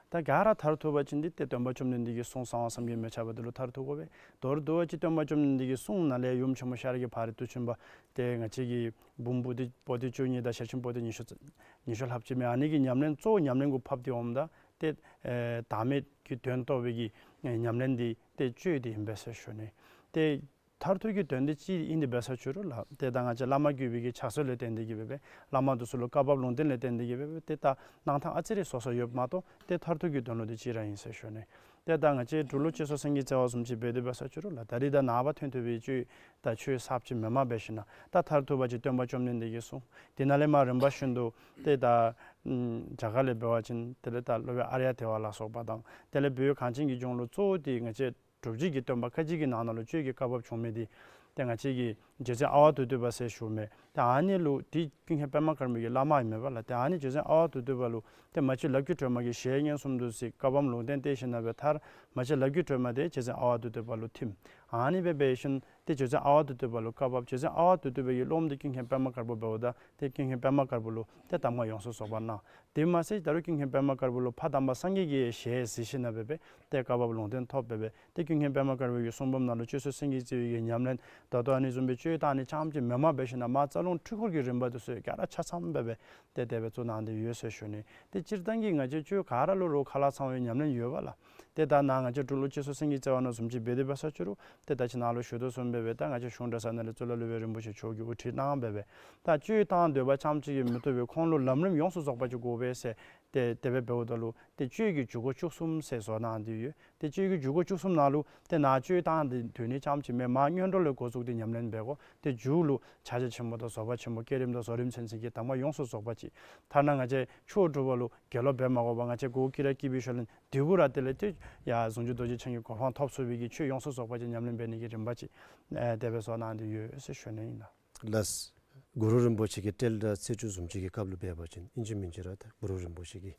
ད་ག་ར་མཐར་ཐུག་པ་ཅིན་འདི་ཏེ་སྟོན་པ་བཅོམ་ལྡན་འདས་ཀྱི་གསུང་གསང་བ་བསམ་གྱིས་མི་ཁྱབ་པ་འདི་ལུ་མཐར་ཐུག་དགོ་པས། མདོར་བསྡུ་བ་ཅིན་སྟོན་པ་བཅོམ་ལྡན་འདས་ཀྱི་གསུང་ནང་ལས་ཡུམ་ཆེན་མོ་ཤཱཀྱ་གི་བར་དུ་བྱོན་པ་ཏེ་ང་བཅས་ཀྱི་འབུམ་པོ་ཏི་པོ་ཏི་བཅུ་གཉིས་དང་ཞལ་ཆེམས་པོ་ཏི་ཉི་ཤུ་རྩ་ཉི་ཤུ་ལྷགཔ་ཅིག་མས། ཨ་ནི་གི་ཉམས་ལེན་གཙོ་བོ་ཉམས་ལེན་གུ་ཕབ་སྟེ་འོངམ་ད་ཏེ་ཨེ་བདག་མེད་ཀྱི་དོན་རྟོགས་པའི་གི་ཨེ་ཉམས་ལེན་འདི་ཏེ་གཅོད་འདི་ཨིན་པས་ཟེར་ཞུ་ནི། ཏེ་མཐར་ཐུག་གི་དོན་འདི་གཅིག་ཨིན་ཏེ་འབད་ས་ཅི་རུང་ལགས། ཏེ་ད་ང་བཅས་བླ་མ་བརྒྱུད་པའི་གི་ཕྱག་སྲོལ་ལས་བརྟེན་ཏེ་གི་འབད་འབད་བླ་མ་འདི་ཚུ་ལུ་བཀའ་བབས་ལུང་བསྟན་ལས་བརྟེན་ཏེ་གི་འབད་འབད་ཏེ་ད་གནང་ཐངས་ཨ་ཙི་རེ་སོ་སོ་ཡོདཔ་མ་གཏོགས་ཏེ་མཐར་ཐུག་གི་དོན་ལུ་འདི་གཅིག་ར་ཨིན་ཟེར་ཞུ་ནི། ཏེ་ད་ང་བཅས་འབྲུག་ལུ་བཅོས་སོ་སེང་གེ་རྩེ་བ་བཟུམ་ཅིག་འབད་དེ་འབད་ས་ཅི་རུང་ལགས། ད་རིས་ད་ནངས་པ་ཐོན་ཐོན་པའི་གཅོད་ད་ཆོས་གསརཔ་ཅིག་མེནམ་འབད་ཞིན་ན་ད་མཐར་ཐུག་པ་ཅིན་སྟོན་པ་བཅོམ་ལྡན་འདས་ཀྱི་གསུང་དེ་ནང་ལས་མར་རིམ་པ་བཞིན་དུ་ཏེ་ད་ཨམ་རྒྱ་གར་ལས་འབད་བ་ཅིན་དེ་ལས་ད་སློབ་དཔོན་ཨཱརྱ་དེ་ཝ་ལ་སོགས་པ་དང་དེ་ལས་བོད་གངས་ཅན་གྱི་ལྗོངས་ལུ་གཙོ་བོ་དེ་ང་བཅས་སྒྲུབ་བརྒྱུད་ཀྱི་སྟོན་པ་ཁ་ཅིག་གི་ནང་ན་ལུ་གཅོད་ཀྱི་བཀའ་བབས་བྱུང་མི་དེ་ཏེ་ང་བཅས་ཀྱི་རྗེ་བཙུན་ཨ་ཝ་དྷ་དྷཱུ་པ་ཟེར་ཞུ་མི་ཏེ་ཨ་ནི་ལུ་ཏེ་ཀུན་མཁྱེན་པདྨ་དཀར་པོ་གི་བླ་མ་ཨིན་མས་པ་ལགས། ཏེ་ཨ་ནི་རྗེ་བཙུན་ཨ་ཝ་དྷཱུ་པ་ལུ་ཏེ་མ་གཅིག་ལག་བརྒྱུད་ཁྲོས་མ་གི་ཞལ་སྙན་སུམ་མདོ་ཟེར་བཀའ་བབས་ལུང་བསྟན་སྟེ་ཞིན་ན་འབད་མཐར་མ་གཅིག་ལག་བརྒྱུད་ཁྲོས་མ་དེ་རྗེ་བཙུན་ཨ་ཝ་དྷཱུ་པ་ལུ་ཐིམ། ཨ་ནི་སྦེ་འབད་ཞིན་ཏེ་རྗེ་བཙུན་ཨ་ཝ་དྷཱུ་པ་ལུ་བཀའ་བབས། རྗེ་བཙུན་ཨ་ཝ་དྷཱུ་པ་གི་སློབམ་དེ་ཀུན་མཁྱེན་པདྨ་དཀར་པོ་འབདཝ་ད་ཏེ་ཀུན་མཁྱེན་པདྨ་དཀར་པོ་ལུ་ཏེ་གདམས་ངག་ཡོངས་སུ་རྫོགས་པ་གནང་། དེ་མ་ཚད་ད་རུང་ཀུན་མཁྱེན་པདྨ་དཀར་པོ་ལུ་ཕ་དམ་པ་སངས་རྒྱས་ཀྱི་ཞལ་གཟིགས་ཞིན་ན་འབད་འབད་ཏེ་བཀའ་བབས་ལུང་བསྟན་ཐོབ་འབད་འབད་ཏེ་ཀུན་མཁྱེན་པདྨ་དཀར་པོ་གི་གསུང་འབུམ་ནང་ལུ་བཅོས་སོ་སེང་གེ་རྩེ་བའི་གི་ཉམས་ལེན་ད་ལྟོ་ཨ་ནི་བཟུམ་སྦེ་གཅོད་བཏང་ནི་རྐྱངམ་ཅིག་མེནམ་འབད་ཞིན་ན་མར་རྩ་རླུང་འཕྲུལ་འཁོར་གྱི་རིམ་པ་དེ་ཚུ་ག་ར་ཆ་ཚང་འབད་འབད་ཏེ་དེ་སྦེ་བཙུགས་གནང་སྟེ་ཡོད་ཟེར་ཞུ་ནི། ཏེ་སྤྱིར་བཏང་གི་ང་བཅས་གཅོད་ག་ར་ལུ་རོགས་ཁ་ལ་ཚང་བའི་ཉམས་ལེན་ཡོད་པ་ལགས། ཏེ་ད་ནཱ་ང་བཅས་འབྲུག་ལུ་བཅོས་སོ་སེང་གེ་རྩེ་བ་ནང་བཟུམ་ཅིག་འབད་དེ་འབད་ས་ཅི་རུང་ཏེ་ད་ཅི་ནཱ་ལུ་ཞུ་དོ་བཟུམ་འབད་འབད་ད་ང་བཅས་གཞུང་གྲྭ་ཚང་ནང་ལས་གཙུག་ལག་སློབ་དཔོན་རིན་པོ་ཆེ་མཆོག་གིས་དབུ་ཁྲིད་གནང་འབད་འབད་ད་གཅོད་བཏང་འདོད་པ་རྐྱངམ་ཅིག་གིས་མི་བཏུབ་པའི་ཁོང་ལུ་ལམ་རིམ་ཡོངས་སུ་རྫོགས་པ་ཅིག་དགོ་པས་ཟེར། ཏེ་དེ་སྦེ་འབདཝ་ད་ལུ་ཏེ་གཅོད་ཀྱི་འཇུག་སྒོ་བཅུ་གསུམ་ཟེར་བཟོ་གནང་སྟེ་ཡོད། ཏེ་གཅོད་ཀྱི་འཇུག་སྒོ་བཅུ་གསུམ་ནང་ལུ་ཏེ་ནཱ་གཅོད་བཏང་སྟེ་སྡོད་ནི་རྐྱངམ་ཅིག་མེན། མར་སྔོན་འགྲོ་ལས་འགོ་བཙུགས་ཏེ་ཉམས་ལེན་འབད་དགོ། ཏེ་མཇུག་ལུ་ཕྱག་རྒྱ་ཆེན་པོ་དང་རྫོགས་པ་ཆེན་པོ་བསྐྱེད་རིམ་དང་རྫོགས་རིམ་ཚུན་ཚོད་ཀྱི་གདམས་ངག་ཡོངས་སུ་རྫོགས་པ་ཅིག། ཐ་ན་ང་བཅས་མཆོག་གྲུབ་པ་ལུ་དགེ་སློང་འབད་མ་དགོ་པར་ང་བཅས་གོ་ཀི་ར་ཀི་བི་ཤོ་ལན་དེ་གུ་ར་དེ་ལས་ཏེ་ཡར་ཟུང་འཇུག་རྡོ་རྗེ་འཆང་གི་གོ་འཕང་ཐོབ་ཚུགས་པའི་གི་ཆོས་ཡོངས་སུ་རྫོགས་པ་ཅིག་ཉམས་ལེན་འབད་ནི་གི་རིམ་པ་ཅིག་ཨེ་དེ་སྦེ་བཟོ་གནང་སྟེ་ཡོད་ཟེར་ཞུ་ནི་ཨིན་ལགས། ལགས། གུ་རུ་རིན་པོ་ཆེ་གི་ཏེ་ལ་ཚེས་བཅུ་བཟུམ་ཅིག་གི་སྐབས་ལུ་འབད་བ་ཅིན་ཨིན་ཅི་མིན་ཅི་ར་ཏེ་གུ་རུ་རིན་པོ་ཆེ་གི་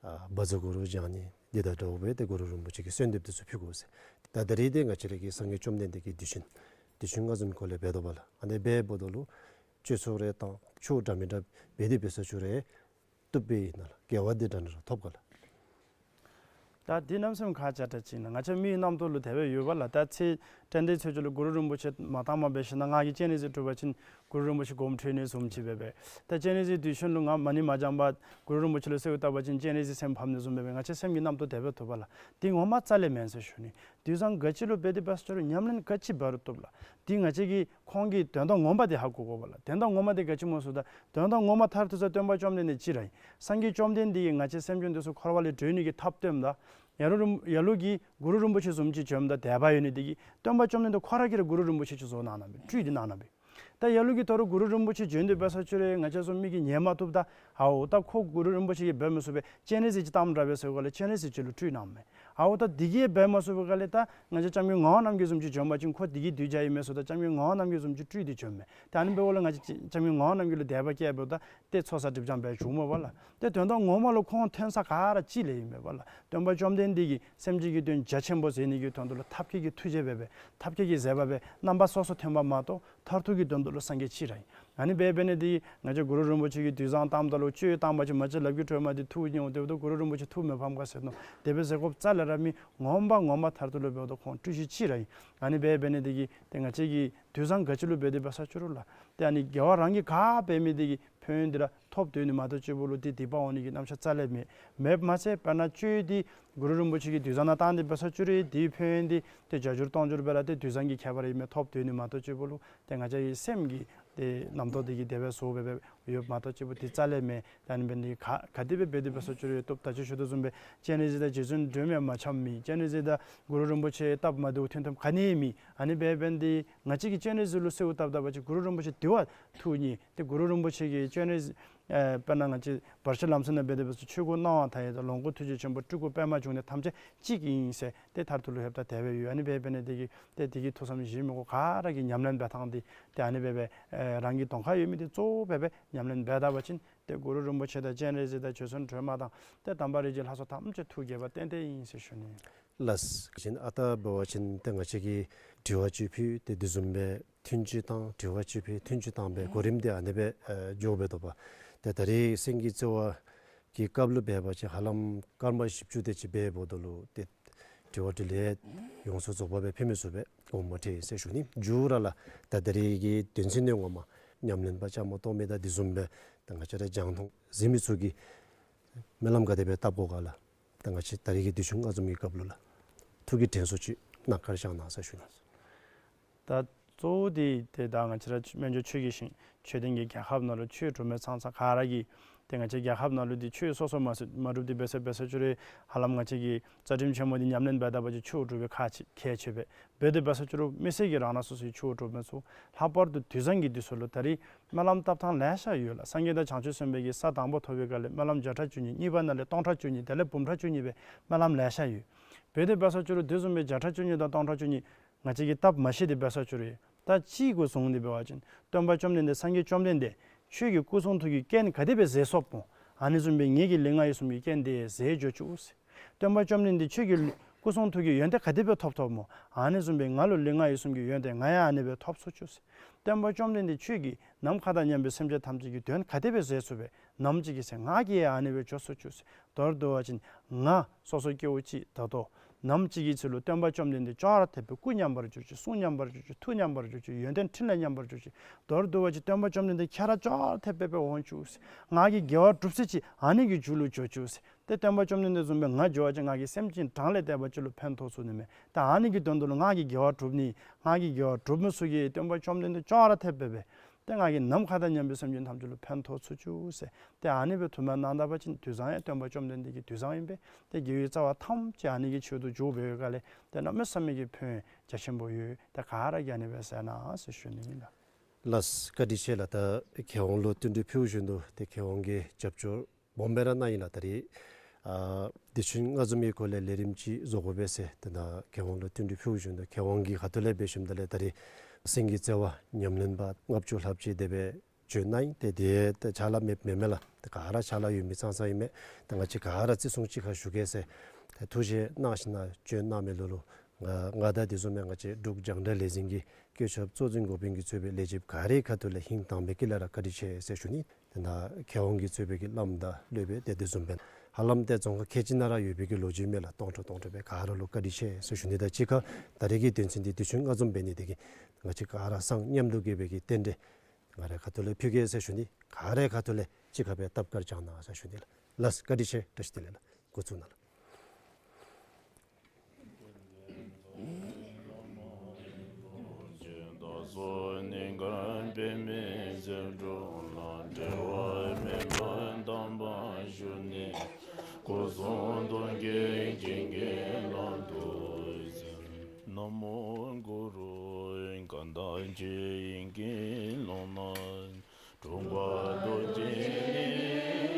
ཨ་བཛྲ་གུ་རུ་བགྱང་ནི་འདི་དང་འདྲཝ་སྦེ་ཏེ་གུ་རུ་རིན་པོ་ཆེ་གི་གསོལ་འདེབས་འདི་ཚུ་ཕུལ་དགོ་ཟེར། ད་ད་རིས་ཏེ་ང་བཅས་ར་གི་སངས་རྒྱས་བཅོམ་ལྡན་འདས་ཀྱི་དུས་ཆེན་དུས་ཆེན་ལྔ་བཟུམ་སྐོར་ལས་འབད་དོ་བ་ལགས། ཨ་ནི་འབད་འབདཝ་ད་ལུ་གཅོད་ཚོགས་རེ་བཏང་ཆོས་འདྲ་མིན་འདྲ་འབད་དེ་འབད་ས་ཅི་རུང་བཏུབ་པས་ཨིན་ན་ལགས། དགེ་བ་འདི་འདྲ་ནི་ར་ཐོབ་ག་ལགས། ད་འདི་གནམ་མེད་ས་མེད་ཁག་ཆེ་དྲགས་ཅིག་ཨིན་ལགས། ང་བཅས་མིའི་རྣམ་རྟོག་ལུ་དེ་སྦེ་ཡོད་པ་ལགས། ད་ཚེས་དྲན་དེ་ཚེས་བཅུ་ལུ་གུ་རུ་རིན་པོ་ཆེ་མ་བཏངམ་འབད་ཞིན་ན་ང་གིས་སྤྱན་རས་གཟིགས་སྒྲུབ་པ་ཅིན་གུ་རུ་རིན་པོ་ཆེ་དགོངསམ་ཁྲེལ་ནི་བཟུམ་ཅིག་འབད་འབད། ད་སྤྱན་རས་གཟིགས་དུས་ཆེན་ལུ་ང་མ་ཎི་མ་བགྱངམ་གུ་རུ་རིན་པོ་ཆེ་ལུ་གསོལཝ་བཏབ་པ་ཅིན་སྤྱན་རས་གཟིགས་སེམས་ཕམ་ནི་བཟུམ་འབད་འབད་ང་བཅས་སེམས་ཀྱི་རྣམ་རྟོག་དེ་སྦེ་ཐོབ་པ་ལགས། འདི་ངོ་མ་རྩ་ལས་མེན་ཟེར་ཞུ་ནི། དུས་བཟང་ག་ཅི་ལུ་འབད་དེ་འབད་ས་ཅི་རུང་ཉམས་ལེན་ག་ཅི་འབད་རུང་བཏུབ་ལགས། འདི་ང་བཅས་ཀྱིས་ཁོང་གི་དོན་དག་ངོ་མ་དེ་ཧ་གོ་དགོ་པ་ལགས། དོན་དག་ངོ་མ་དེ་ག་ཅི་སྨོ་ཟེརཝ་ད་དོན་དག་ངོ་མ་མཐར་ཐུག་ས་སྟོན་པ་བཅོམ་ལྡན་འདས་གཅིག་ར་ཨིན། སངས་རྒྱས་བཅོམ་ལྡན་འདས་ཀྱིས་ང་བཅས་སེམས་ཅན་འདི་ཚུ་འཁོར་བ་ལས་སྒྲོལ་ནི་གི་ཐབས་སྟོནམ་ད་ལ་ལུ་རིན་ལ་ལུ་གིས་གུ་རུ་རིན་པོ་ཆེ་བཟུམ་ཅིག་བྱོནམ་ད་དད་པ་ཡོད་ནི་དེ་གིས་སྟོན་པ་བཅོམ་ལྡན་འདས་ཁོ་ར་གིས་ར་གུ་རུ་རིན་པོ་ཆེ་ཅིག་བཟོ་གནང་གནངམ་སྦེ་སྤྲུལ་ཏེ་གནང་གནངམ་སྦེ། ད་ལ་ལུ་གིས་ད་རུང་གུ་རུ་རིན་པོ་ཆེ་བྱོན་ཏེ་འབད་ས་ཅི་རུང་ང་བཅས་ཚུ་མིག་གིས་ཉན་མ་བཏུབ། ད་ ཨའོ་ད་ཁོ་གུ་རུ་རིན་པོ་ཆེ་གིས་འབད་མི་ཚུགས་པས། སྤྱན་རས་གཟིགས་ཀྱིས་བཏངམ་དྲག་པས་ཟེར་ག་ལས་སྤྱན་རས་གཟིགས་ཅིག་ལུ་སྤྲུལ་གནངམ་མས། ཨའོ་ད་དེ་གིས་འབད་མ་ཚུགས་པའི་སྒང་ལས་ད་ང་བཅས་སྐྱབས་མགོན་ངག་དབང་རྣམ་རྒྱལ་བཟུམ་ཅིག་བྱོན་པ་ཅིན་ཁོ་དེ་གི་གདུལ་བྱ་ཨིན་མས་ཟེརཝ་ད་སྐྱབས་མགོན་ངག་དབང་རྣམ་རྒྱལ་བཟུམ་ཅིག་སྤྲུལ་ཏེ་བྱོནམ་མས། ཏེ་ཨ་ནི་འབདཝ་ལས་ང་བཅས་སྐྱབས་མགོན་ངག་དབང་རྣམ་རྒྱལ་ལུ་དད་པ་སྐྱེས་པས་ད་ཏེ་ཚོགས་བསགས་སྒྲིབ་སྦྱང་འབད་བཅུགཔ་མས་པ་ལགས། ཏེ་དོན་དག་ངོ་མ་ལུ་ཁོང་ཐོན་ས་ག་ར་གཅིག་ལས་ཨིན་མས་པ་ལགས། སྟོན་པ་བཅོམ་ལྡན་འདས་ཀྱིས་སེམས་ཅན་གྱི་དོན་རྒྱ་ཆེན་པོ་མཛད་ནི་གི་དོན་དུ་ལུ་ཐབས་མཁས་ཀྱི་ཐུགས་རྗེ་འབད་བས། ཐབས་མཁས་ཀྱི་མཛད་པ་འབད་རྣམ་པ་སོ་སོ་ཐོན་པ་མ་གཏོགས་མཐར་ཐུག་གི་དོན་དུ་ལུ་སངས་རྒྱས་གཅིག་ར་ཨིན། ཨ་ནི་འབད་འབད་ནི་དེ་གིས་ང་བཅས་གུ་རུ་རིན་པོ་ཆེ་གིས་དུས་བཟང་བཏངམ་ད་ལུ་གཅོད་བཏང་པ་ཅིན་མ་གཅིག་ལགཔ་གི་དྲོད་མ་དེ་འཐུ་ནི་འོང་། དེ་འབདཝ་ད་གུ་རུ་རིན་པོ་ཆེ་འཐུ་མི་ཕམ་ག་ཟེར་མནོ། དེ་སྦེ་ཟེར་དགོཔ་རྩ་ལས་ར་མེད། ངོ་མ་ངོ་མ་མཐར་ཐུག་ལུ་འབདཝ་ད་ཁོང་སྤྲུལ་གཞི་གཅིག་ར་ཨིན། ཨ་ནི་འབད་འབད་ནི་དེ་གིས་ཏེ་ང་བཅས་ཀྱིས་དུས་བཟང་ག་ཅི་ལུ་འབད་དེ་འབད་ས་ཅི་རུང་ལགས། ཏེ་ཨ་ནི་དགེ་བ་རང་གིས་ག་འབད་མི་དེ་གིས་ཕན་ཡོན་དེ་ར་ཐོབ་སྡོད་ནི་མ་གཏོགས་གཅིག་པོ་ལུ་ཏེ་སྡིག་པ་འོང་ནི་གི་རྣམ་གཞག་རྩ་ལས་མེད། མེདཔ་མ་ཚད་དཔེར་ན་གཅོད་དེ་གུ་རུ་རིན་པོ་ཆེ་གིས་དུས་བཟང་ནང་བཏང་སྟེ་འབད་ས་ཅི་རུང་དེའི་ཕན་ཡོན་དེ་ཏེ་བརྒྱ་འགྱུར་སྟོང་འགྱུར་སྦེ་ར་ཏེ་དུས་བཟང་གི་ཁྱད་པར་ཨིན་མས། ཐོབ་སྡོད་ནི་མ་གཏོགས་གཅིག་པོ་ལུ་ཏེ་ང་བཅས་ཀྱི་སེམས་ཀྱི་ཏེ་རྣམ་རྟོག་དེ་གིས་དེ་སྦེ་བཟོ་སྦེ་སྦེ་ཡོདཔ་མ་གཏོགས་གཅིག་པོ་དེ་རྩ་ལས་མེད། ད་ཨ་ནི་འབད་ནི་དེ་གིས་ག་ག་དེ་སྦེ་འབད་དེ་འབད་ས་ཅི་རུང་ཡོད་དོ། ད་ཅི་ཞུ་དོ་བཟུམ་སྦེ་སྤྱན་རས་གཟིགས་དང་རྗེ་བཙུན་སྒྲོལ་མ་མ་འཆམ་མི། སྤྱན་རས་གཟིགས་དང་གུ་རུ་རིན་པོ་ཆེ་སྟབས་མ་བདེཝ་མཐུན་ཐབས་ག་ནི་ཡང་མེད། ཨ་ནི་འབད་འབད་ནི་དེ་གིས་ང་བཅས་ཀྱིས་སྤྱན་རས་གཟིགས་ལུ་གསོལཝ་བཏབ་བཏབ་པ་ཅིན་གུ་རུ་རིན་པོ་ཆེ་དེ་བ་ཐུགས་མཉེས། ཏེ་གུ་རུ་རིན་པོ་ཆེ་གིས་སྤྱན་རས་གཟིགས་ཨེ་དཔེར་ན་ང་བཅས་བར་ཆད་ལམ་སེལ་ནང་འབད་དེ་འབད་ས་ཆོས་སྐུ་སྣང་བ་མཐའ་ཡས་དང་ལོངས་སྐུ་ཐུགས་རྗེ་ཆེན་པོ་སྤྲུལ་སྐུ་པདྨ་འབྱུང་གནས་ཐམས་ཅད་གཅིག་ཨིན་ཟེར་ཏེ་མཐར་ཐུག་ལུ་ལྷོདཔ་ད་དེ་སྦེ་ཡོད། ཨ་ནི་འབད་འབད་ནི་དེ་གིས་ཏེ་དེ་གི་ཐུགས་བསམ་བཞེས་མི་དགོ། ག་ར་གིས་ཉམས་ལེན་འབད་ཐངས་དེ་ཏེ་ཨ་ནི་འབད་འབད་ཨེ་རང་གི་གདོང་ཁར་ཡོད་མི་དེ་གཙོ་བོ་འབད་འབད་ཉམས་ལེན་འབད་ད་པ་ཅིན་ཏེ་གུ་རུ་རིན་པོ་ཆེ་དང་སྤྱན་རས་གཟིགས་དང་རྗེ་བཙུན་སྒྲོལ་མ་དང་ཏེ་དམ་པ་རིགས་ཀྱི་ལྷ་ཚོགས་ཐམས་ཅད་ཐུགས་དགྱེས་པ་ཏན་ཏན་ཨིན་ཟེར་ཞུ་ནི། ལགས། གཞན་ཨ་རྟག་འབད་བ་ཅིན་ཏེ་ང་བཅས་ཀྱིས་དྲི་བ་ཅིག་ཕུལ་ཏེ་དེ་བཟུམ་སྦེ་ཐུན་ཅིག་བཏང་། དྲི་བ་ཅིག་ཕུལ་ཐུན་ཅིག་བཏང་སྦེ་གོ་རིམ་དེ་ཨ་ནི་སྦེ་ཨེ་འགྱོ་སྦེ་འདུག་པ། ཏེ་ད་རེས་སེང་གེའི་རྩེ་བ་གི་སྐབས་ལུ་འབད་བ་ཅིན་ཧ་ལམ་སྐར་མ་བཞི་བཅུ་དེ་ཅིག་འབདཝ་ད་ལུ་ཏེ་དྲི་བ་དྲི་ལན་ཡོངས་སུ་རྫོགས་པ་སྦེ་ཕུལ་མི་ཚུགས་པས། དགོངསམ་མ་ཁྲེལ་ཟེར་ཞུ་ནི། མཇུག་ར་ལགས། ད་ད་རེས་ཀྱི་དོན་ཚན་ནི་ངོ་མ་ཉམས་ལེན་པ་བཅའ་མར་གཏོགས་མི་དང་དེ་བཟུམ་སྦེ་ད་ང་བཅས་ར་རྒྱང་མཐོང་གཟིགས་མི་ཚུ་གིས་སྨོན་ལམ་ག་དེ་སྦེ་བཏབ་དགོ་ག་ལགས། ད་ང་བཅས་ད་རེས་ཀྱི་དུས་ཆེན་ལྔ་འཛོམས་ཀྱི་སྐབས་ལུ་ལགས། ཐུགས་ཀྱི་དྲན་གསོ་ཅིག་གནང་བཀའ་དྲིན་བསྐྱང་གནང་ཟེར་ཞུ་ནི། ད་གཙོ་བོ་དེ་ཏེ་ད་ང་བཅས་ར་སྨན་ལྗོངས་ཆོས་ཀྱི་ཞིང་ཆོས་ལྡན་གྱི་རྒྱལ་ཁབ་ནང་ལུ་ཆོས་སྒྲུབ་མི་ཚང་ཚང་ག་ར་གིས་ཏེ་ང་བཅས་རྒྱལ་ཁབ་ནང་ལུ་ཏེ་ཆོས་སོ་སོ་མ་སོ་མ་སྒྲུབ་སྟེ་འབད་ས་འབད་ས་ཅི་རུང་ཧ་ལམ་ང་བཅས་ཀྱི་རྩ་ཁྲིམས་ཆེན་མོ་འདི་ཉམས་ལེན་འབད་ད་པ་ཅིན་ཆོས་སྒྲུབ་པའི་ཁག་ཆེ་གལ་ཆེ་བས། འབད་དེ་འབད་ས་ཅི་རུང་མི་སེར་གྱིས་རང་རང་སོ་སོའི་ཆོས་སྒྲུབ་མི་ཚུ་ལྷག་པར་དུ་དུས་བཟང་གི་དུས་སུ་ལུ་ད་རེས་སྨོན་ལམ་བཏབ་ཐངས་ལེ་ཤ་ཡོད་ལགས། སངས་རྒྱས་དང་བྱང་ཆུབ་སེམས་དཔའ་གིས་ས་དང་པོ་ཐོབ་པའི་སྐབས་ལས་སྨོན་ལམ་བརྒྱ་ཕྲག་བཅུ་གཉིས། གཉིས་པ་ནང་ལས་སྟོང་ཕྲག་བཅུ་གཉིས། དེ་ལས་འབུམ་ཕྲག་བཅུ་གཉིས་སྦེ་སྨོན་ལམ་ལེ་ཤ་ཡོད། འབད་དེ་འབད་ས་ཅི་རུང་དེ་བཟུམ་སྦེ་བརྒྱ་ཕྲག་བཅུ་གཉིས་དང་སྟོང་ཕྲག་བཅུ་གཉིས་ང་བཅས་ཀྱིས་བཏབ་མ་ཤེས་ཏེ་འབད་ས་ཅི་རུང་ད་གཅིག་གུ་བཟུང་སྟེ་འབད་བ་ཅིན་སྟོན་པ་བཅོམ་ལྡན་འདས་སངས་རྒྱས་བཅོམ་ལྡན་འདས་ཁྱོད་ཀྱིས་སྐུ་གསུང་ཐུགས་ཀྱི་རྐྱེན་ག་དེ་སྦེ་མཛད་སོངམ་སྨོ། ཨ་ནི་བཟུམ་སྦེ་ངེ་གི་ལུས་ངག་ཡིད་གསུམ་གྱི་རྐྱེན་དེ་མཛད་འགྱོ་བཅུག་ཟེར། སྟོན་པ་བཅོམ་ལྡན་འདས་ཁྱོད་ཀྱིས་སྐུ་གསུང་ཐུགས་ཀྱི་ཡོན་ཏན་ག་དེ་སྦེ་ཐོབ་ཐོབ་སྨོ། ཨ་ནི་བཟུམ་སྦེ་ང་ལུ་ལུས་ངག་ཡིད་གསུམ་གྱི་ཡོན་ཏན་ང་ཡང་ཨ་ནི་སྦེ་ཐོབ་ཚུགས་བཅུག་ཟེར། སྟོན་པ་བཅོམ་ལྡན་འདས་ཁྱོད་ཀྱིས་ནམ་མཁའ་དང་མཉམ་པའི་སེམས་ཅན་ཐམས་ཅད་ཀྱི་དོན་ག་དེ་སྦེ་མཛད་ཚུགས་པས། ནམ་ཅིག་གི་ཚེ་ང་གིས་ཡང་ཨ་ནི་སྦེ་འགྱོ་ཚུགས་བཅུག་ཟེར། མདོར་བསྡུ་བ་ཅིན་ང་སོ་སོ་སྐྱེ་བོ་ཅིག་ད་ལྟོ་ནམ་ཅིག་གི་ཚེ་ལུ་སྟོན་པ་བཅོམ་ལྡན་འདས་ཅོག་ར་འཐདཔ་སྦེ་སྐུ་མཉམ་པར་གྱུར་ཅིག། གསུང་མཉམ་པར་གྱུར་ཅིག། ཐུགས་མཉམ་པར་གྱུར་ཅིག། ཡོན་ཏན་ཕྲིན་ལས་མཉམ་པར་གྱུར་ཅིག། མདོར་བསྡུ་བ་ཅིན་སྟོན་པ་བཅོམ་ལྡན་འདས་ཁྱོད་ར་ཅོག་ར་འཐདཔ་སྦེ་འོང་བཅུག་ཟེར། ང་གིས་དགེ་བ་སྒྲུབ་ས་ཅིག་ཨ་ནི་གི་མཇུག་ལུ་འགྱོ་བཅུག་ཟེར། ཏེ་སྟོན་པ་བཅོམ་ལྡན་འདས་བཟུམ་སྦེ་ང་འགྱོ་བ་ཅིན་ང་གིས་སེམས་ཅན་གྲངས་ལས་འདས་པ་ཅིག་ལུ་ཕན་ཐོགས་ཚུགས་ནི་མས། ཏེ་ཨ་ནི་གི་དོན་དུ་ལུ་ང་གིས་དགེ་བ་སྒྲུབ་ནི། ང་གིས་དགེ་བ་སྒྲུབ་མི་ཚུ་གིས་སྟོན་པ་བཅོམ་ལྡན་འདས་ཅོག་ར་འཐདཔ་སྦེ་ཏེ་ང་གིས་ནམ་མཁའ་དང་མཉམ་པའི་སེམས་ཅན་ཐམས་ཅད་ལུ་ཕན་ཐོགས་ཚུགས་བཅུག་ཟེར། ཏེ་ཨ་ནི་སྦེ་ཐུགས་སྨོན་གནང་ད་པ་ཅིན་དུས་བཟང་ཡང་སྟོན་པ་བཅོམ་ལྡན་འདས་ཀྱི་དུས་བཟང་ཨིན་པས། ཏེ་དགེ་བའི་རྩ་བ་ཐམས་ཅད་ཨ་ནི་གི་ཆེད་དུ་འཇུག་པའི་སྒང་ལས་ཏེ་གནམ་མེད་ས་མེད་ཀྱི་ཕན་ཡོན་རྒྱ་ཆེན་པོ་ཡོད། ཏེ་ག་ར་གིས་ཨ་ནི་སྦེ་གཟིགས་གནང་ཟེར་ཞུ་ནི་ཨིན་ལགས། ལགས། བཀའ་དྲིན་ཆེ་ལགས། ད་མཁས་དབང་ལུ་བསྟུན་གྲོས་ཕུལ་བཞིན་དུ་ཏེ་མཁས་དབང་གིས་རྒྱབ་སྐྱོར་སྦོམ་སྦེ་ར་གནང་ཡི་ལགས། ད་རེས་ཨ་དུས་ཆེན་ལྔ་འཛོམས་ཀྱི་སྐོར་ལས་ལས་རིམ་ཅིག་བཟོ་དགོ་པས་ཟེར་ཏེ་ད་མཁས་དབང་ལུ་བསྟུན་གྲོས་ཕུལ་བཞིན་དུ་མཁས་དབང་གིས་ཁ་ཐུག་ལས་འབད་ཞིནམ་ད་ལས་ད་རེས་སེང་གེ་རྩེ་བ་ཉམས་ལེན་པ་ལྔ་བཅུ་ལྷགཔ་ཅིག་དེ་སྦེ་བྱོན་གནང་ཡི། ཏེ་དེ་ད་ཕྱག་ལཱ་མེདཔ་མེན་མས་ལགས། ཏེ་ག་ར་ཕྱག་ལཱ་ཡོད་མི་ཙང་ཙང་ཨིན་མས། ད་ང་བཅས་ག་ར་བརྩི་སྲུང་གཅིག་ཁར་ཞུ་གེ་ཟེར་ཏེ་ཐུགས་བཞེད་གནང་ཞིནམ་ན་བྱོན་གནང་མི་ལུ་ལུ་ང་ང་དང་དེ་བཟུམ་སྦེ་ང་བཅས་འབྲུག་རྒྱང་བསྒྲགས་ལས་འཛིན་གྱི་བཀོད་ཁྱབ་གཙོ་འཛིན་འགོ་དཔོན་གྱིས་གཙོས་པའི་ལས་བྱེདཔ་ག་རའི་ཁ་ཐུག་ལས་ཧིང་དྭངས་པའི་དཀྱིལ་ལས་ར་བཀའ་དྲིན་ཆེ་ཟེར་ཞུ་ནི། ཏེ་ད་མཁས་དབང་གིས་གཙོས་པའི་གི་བླམ་དང་སློབ་དཔོན་ཏེ་དེ་བཟུམ་སྦེ་ཧ་ལམ་ཏེ་རྫོང་ཁག་ཁལ་གཅིག་ནང་ར་ཡོད་པའི་གི་ལོ་རྒྱུས་མས་ལགས། སྟོང་ཕྲག་སྟོང་ཕྲག་སྦེ་ག་ར་ལུ་བཀའ་དྲིན་ཆེ་ཟེར་ཞུ་ནི་དང་གཅིག་ཁར་ད་རེས་ཀྱི་དོན་ཚན་འདི་དུས་ཆེན་ལྔ་འཛོམས་འབད་ནི་དེ་གིས་ང་བཅས་ག་ར་སངས་མཉམ་དུ་དགེ་བའི་གི་རྟེན་འབྲེལ་ང་རའི་ཁ་ཐུག་ལས་ཕུལ་གེ་ཟེར་ཞུ་ནི། ག་རའི་ཁ་ཐུག་ལས་གཅིག་ཁར་སྦེ་བཏབ་བཀའ་དྲིན་བསྐྱང་གནང་ཟེར་ཞུ་ནི་ལགས། ལགས། བཀའ་དྲིན་ཆེ། བཀྲ་ཤིས་བདེ་ལེགས་ལགས། འགོ་བཙུགས་གནང་ལགས། ན་མོ་གུ་རུ། གང་དག་ཇི་ཡིན་གྱི་ཀློང་ན། འཁྲུངས་པ་རྡོ་རྗེ་ནས།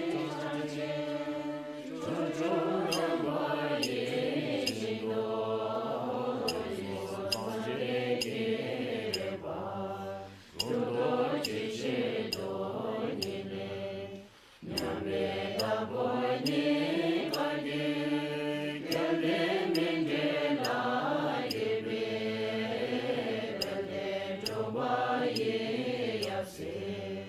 པོ་ཉིད་བར་གྱི་སྐལ་ལྡན་སྨིན་གྲོལ་ལ། དགྱེས་པའི་དཔལ་ལྡན་འབྲུག་པ་ཡི་ཡབ་སྲས།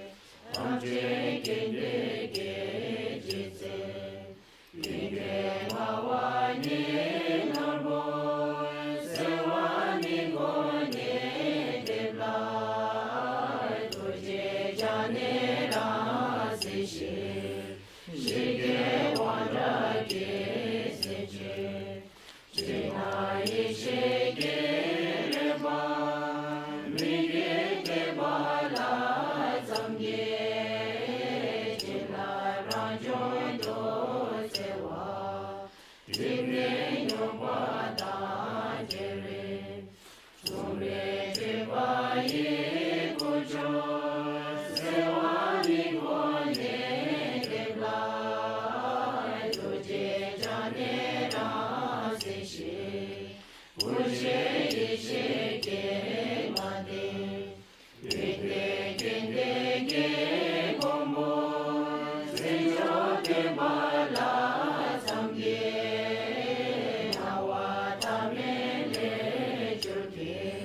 ཐམས་ཅད་མཁྱེན་པའི་རྒྱལ་གྱི་སྲས། དེང་འདིར་ངག་དབང་ཉིད་ནོར་བུ། གསོལ་བ་ནི་ཁོ་ནའི་འདེབས་ལ། ཐུགས་རྗེས་ཕྱག་ནི་རང་གཟིགས་ཤིག། ཞི་རྒྱས་དབང་དྲག་རྒྱལ་སྲས་ཀྱི། སྤྱན་ནས་ཡེ་ཤེས་ཀྱི་རོལ་པ། མི་བསྐྱོད་བརྟན་པ་ལྷ་ཙམ་གྱི། སྤྱན་ལ་རང་བྱུང་ཏོག་ཙེ་བ། ཐིམ་ནས་སྙོམས་པ་དང་བཅས་པའི། མཚུངས་མེད་སྤྲུལ་པ་ཡི་སྐུ་མཆོག། གསོལ་བ་ནི་ཁོ་ནའི་འདེབས་ལ། ཐུགས་རྗེས་ཕྱག་ནི་རང་གཟིགས་ཤིག། སྐུ་བཞི་ཡེ་ཤེས་ཀྱི་མ་ཏིག། ཡོན་ཏན་མཁྱེན་ལྡན་གྱི་གོང་བུ། སེང་མཆོག་སྟོན་པ་ལྷ་ཙམ་གྱི། སྣང་བ་ཐ་མལ་ལས་སྒྱུར་མཁན།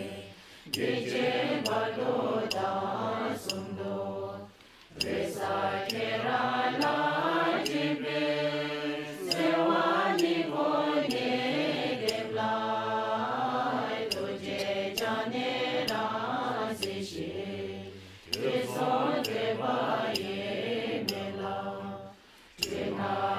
བདེ་ཆེན་དཔལ་མདོས་བདག་གསུམ་དུ། འོད་གསལ་ཁྱེད་རང་ལ་བརྗོད་པའི། གསོལ་བ་ནི་ཁོ་ནའི་འདེབས་ལ། ཐུགས་རྗེས་ཕྱག་ནི་རང་གཟིགས་ཤིག། དུས་གསུམ་ཐོས་པ་ཡི་མེ་ལྷ། སྤྱན་ནས་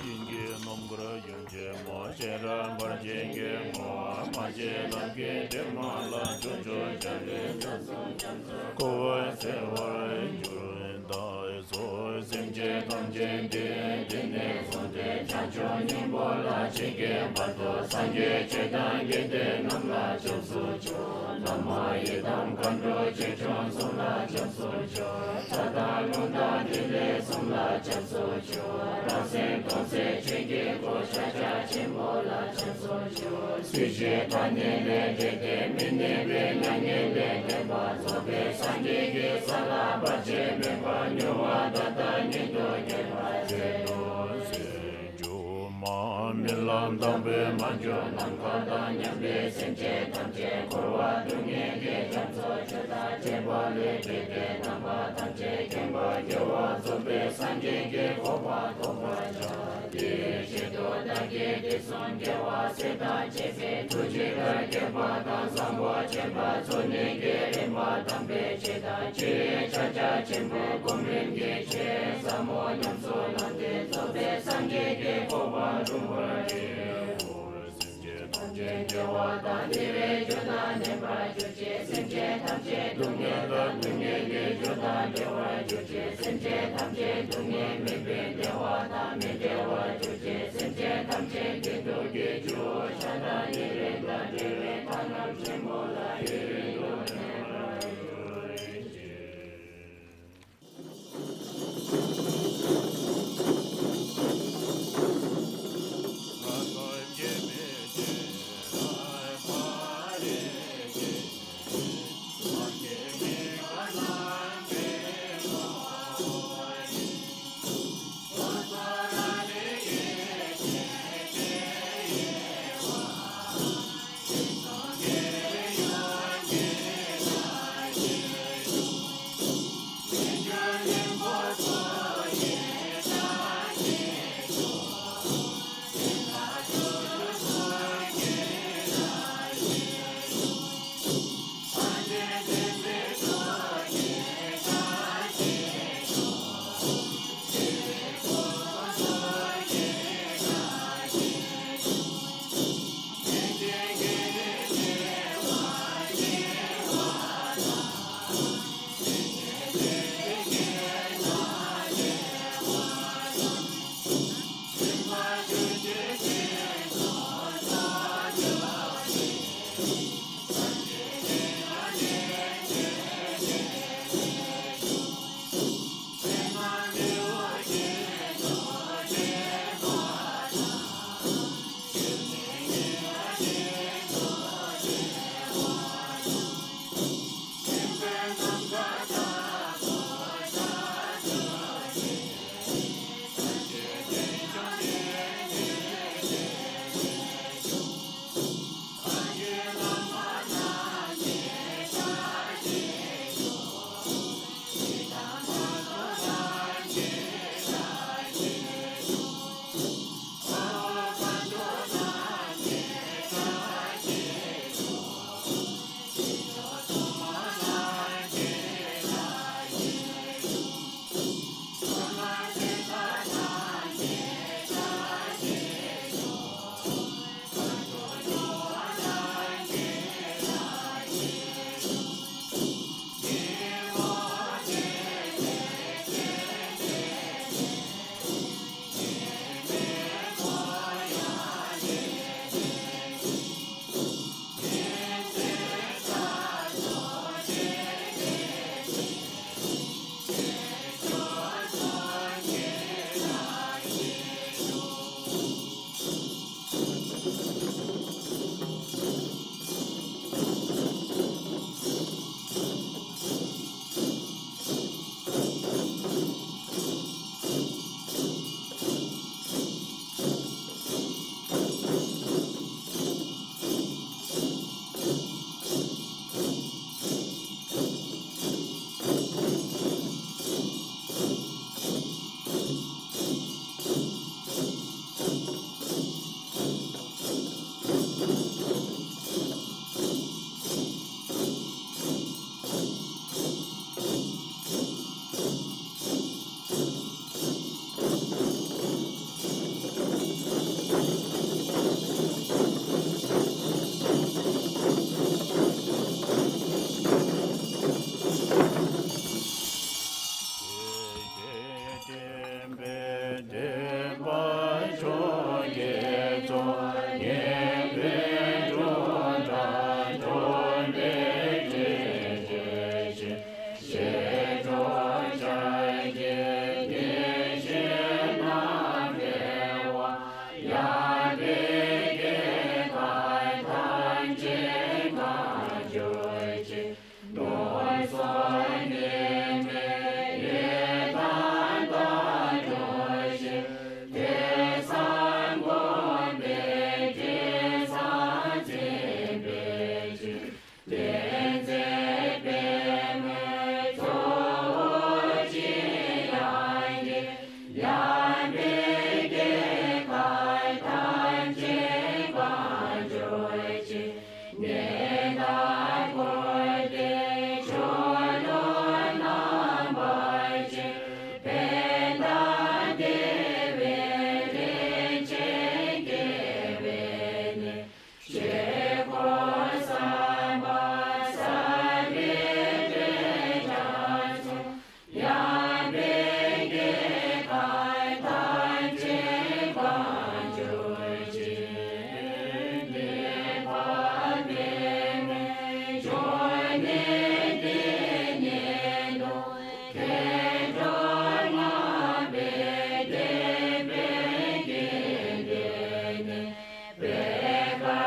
ཡིན་གྱི་སྣུམ་འཁོར་ཡུན་ཆད་མོ། ཤེས་རབ་འབར་བྱེད་སྐྱེད་མོ། མ་བྱས་ལམ་གྱི་འདྲེས་མ་ལ། ཕྱོགས་བཅུའི་འཇའ་རིས་རྒྱ་མཚོ་རྒྱ་མཚོ། འཁོར་བ་སེལ་བར་འགྱུར་ད་གསོལ། སེམས་ཅན་ཐམས་ཅད་འདི་ཡི་དུས་ནས་བཟུང་སྟེ། བྱང་ཆུབ་སྙིང་པོ་ལ་ཇི་སྐད་བར་དུ། སངས་རྒྱས་ཆོས་དང་དགེ་འདུན་རྣམས་ལ་སྐྱབས་སུ་མཆིའོ། ན་མོ་ཡི་དམ་མཁའ་འགྲོ་ཆོས་སྐྱོང་གསུམ་ལ་སྐྱབས་སུ་མཆིའོ། ལྷ་དང་ཀླུ་དང་ཏི་ལི་གསུམ་ལ་སྐྱབས་སུ་མཆིའོ། རང་སེམས་སྟོང་གསལ་ཆོས་ཀྱི་སྐུ་ཤཱཀྱ་ཆེན་པོ་ལ་སྐྱབས་སུ་མཆིའོ། སྲིད་ཞིའི་མཐའ་གཉིས་ལས་འདྲེན་ཏེ། མི་གནས་པའི་མྱ་ངན་ལས་འདས་པ་རྫོགས་པའི་སངས་རྒྱས་ཀྱི་ས་ལ་བར་ཆད་མེད་པར་མྱུར་བར་ད་ལྟ་ཉིད་དུ་འགོད་པར་མཛད་དུ་གསོལ། སྒྱུ་མ་རྨི་ལམ་དང་པོའི་མ་གྱུར་ནམ་མཁའ་དང་མཉམ་པའི་སེམས་ཅན་ཐམས་ཅད། འཁོར་བ་སྡུག་བསྔལ་གྱི་རྒྱ་མཚོ་ཆུ་དང་བཅས་པ་ལས་བསྒྲལ་ཏེ། ནམ་མཁའ་ཐམས་ཅད་མཁྱེན་པ་རྒྱལ་བ་རྫོགས་པའི་སངས་རྒྱས་ཀྱི་གོ་འཕང་ཐོབ་པར་བྱ། དེའི་ཆེད་དུ་བདག་གིས་དུས་གསུམ་རྒྱལ་བ་སྲས་དང་བཅས་པའི། ཐུགས་རྗེ་དང་དགྱེས་པ་དང་བཟང་པོ་སྤྱོད་པ་ཚུ་ནི་གི་རིམ་པ་དམ་པའི་ཆོས་དང་། ཆོས་ཕྱག་རྒྱ་ཆེན་པོའི་སྒོམ་རིམ་གྱི་ཆོས་ཟབ་མོ་ཉམས་སུ་བླངས་ཏེ། རྫོགས་པའི་སངས་རྒྱས་ཀྱི་གོ་འཕང་འགྲུབ་པར་བགྱིའོ། སེམས་ཅན་ཐམས་ཅད་བདེ་བ་དང་བདེ་བའི་རྒྱུ་དང་ལྡན་པར་གྱུར་ཅིག། སེམས་ཅན་ཐམས་ཅད་སྡུག་བསྔལ་དང་སྡུག་བསྔལ་གྱི་རྒྱུ་དང་བྲལ་བར་གྱུར་ཅིག། སེམས་ཅན་ཐམས་ཅད་སྡུག་བསྔལ་མེད་པའི་བདེ་བ་དང་མི་འབྲལ་བར་གྱུར་ཅིག། སེམས་ཅན་ཐམས་ཅད་བདེ་སྡུག་གི་རྒྱུ་ཤ་དང་ཉེ་རིང་དང་བྲལ་བའི་མཐའ་རྣམ་ཆེན་པོ་ལ་ཡུན་རིང་དུ་གནས་པར་གྱུར་ཅིག། བསྟན་པ་མཆོག་གི་གཙོ་ཉན་པའི་འབྱུང་གྲྭ་འབྱོར་པའི་རྒྱལ་གཞིས་ཤེས་མཆོག་ཕྱག་རྒྱའི་བདེ་གཤེགས་རྣམ་པའི་དབང་། ཡངས་པའི་སྐྱེས་སྐར་ཐམས་ཅད་གང་གྱུར་ཅིག། ནོར་སོགས་ཉེས་མེད་ཡི་དམ་དང་འགྲོགས་ཤིང་། དེང་སང་གོང་འཕེལ་དེང་སང་ཚེ་འཕེལ་ཅིང་། བསྟན་འཛིན་པདྨའི་ཚོགས་འཁོར་ཅིག་ཡངས་ཏེ། ཡངས་པའི་སྐྱེས་སྐར་ཐམས་ཅད་གང་གྱུར་ཅིག། ནད་དང་འཁོར་འདས་ཆོས་ལུ་རྣམ་པར་འབྱེད། ཕན་དང་བདེ་བའི་རིན་ཆེན་སྐྱེད་པའི་གནས། ཆོས་འཁོར་ཟམ་པ་ཟམ་པའི་འདྲེན་བྱང་སོགས། ཡངས་པའི་སྐྱེས་སྐར་ཐམས་ཅད་གང་གྱུར་ཅིག། ནད་པ་པདྨའི་འབྱུང་གནས་དེ་ཉིད་དུ། དལ་འབྱོར་ལྔ་པའི་བདེ་བའི་སྐྱེས་སྐར་ཐམས་ཅད་གང་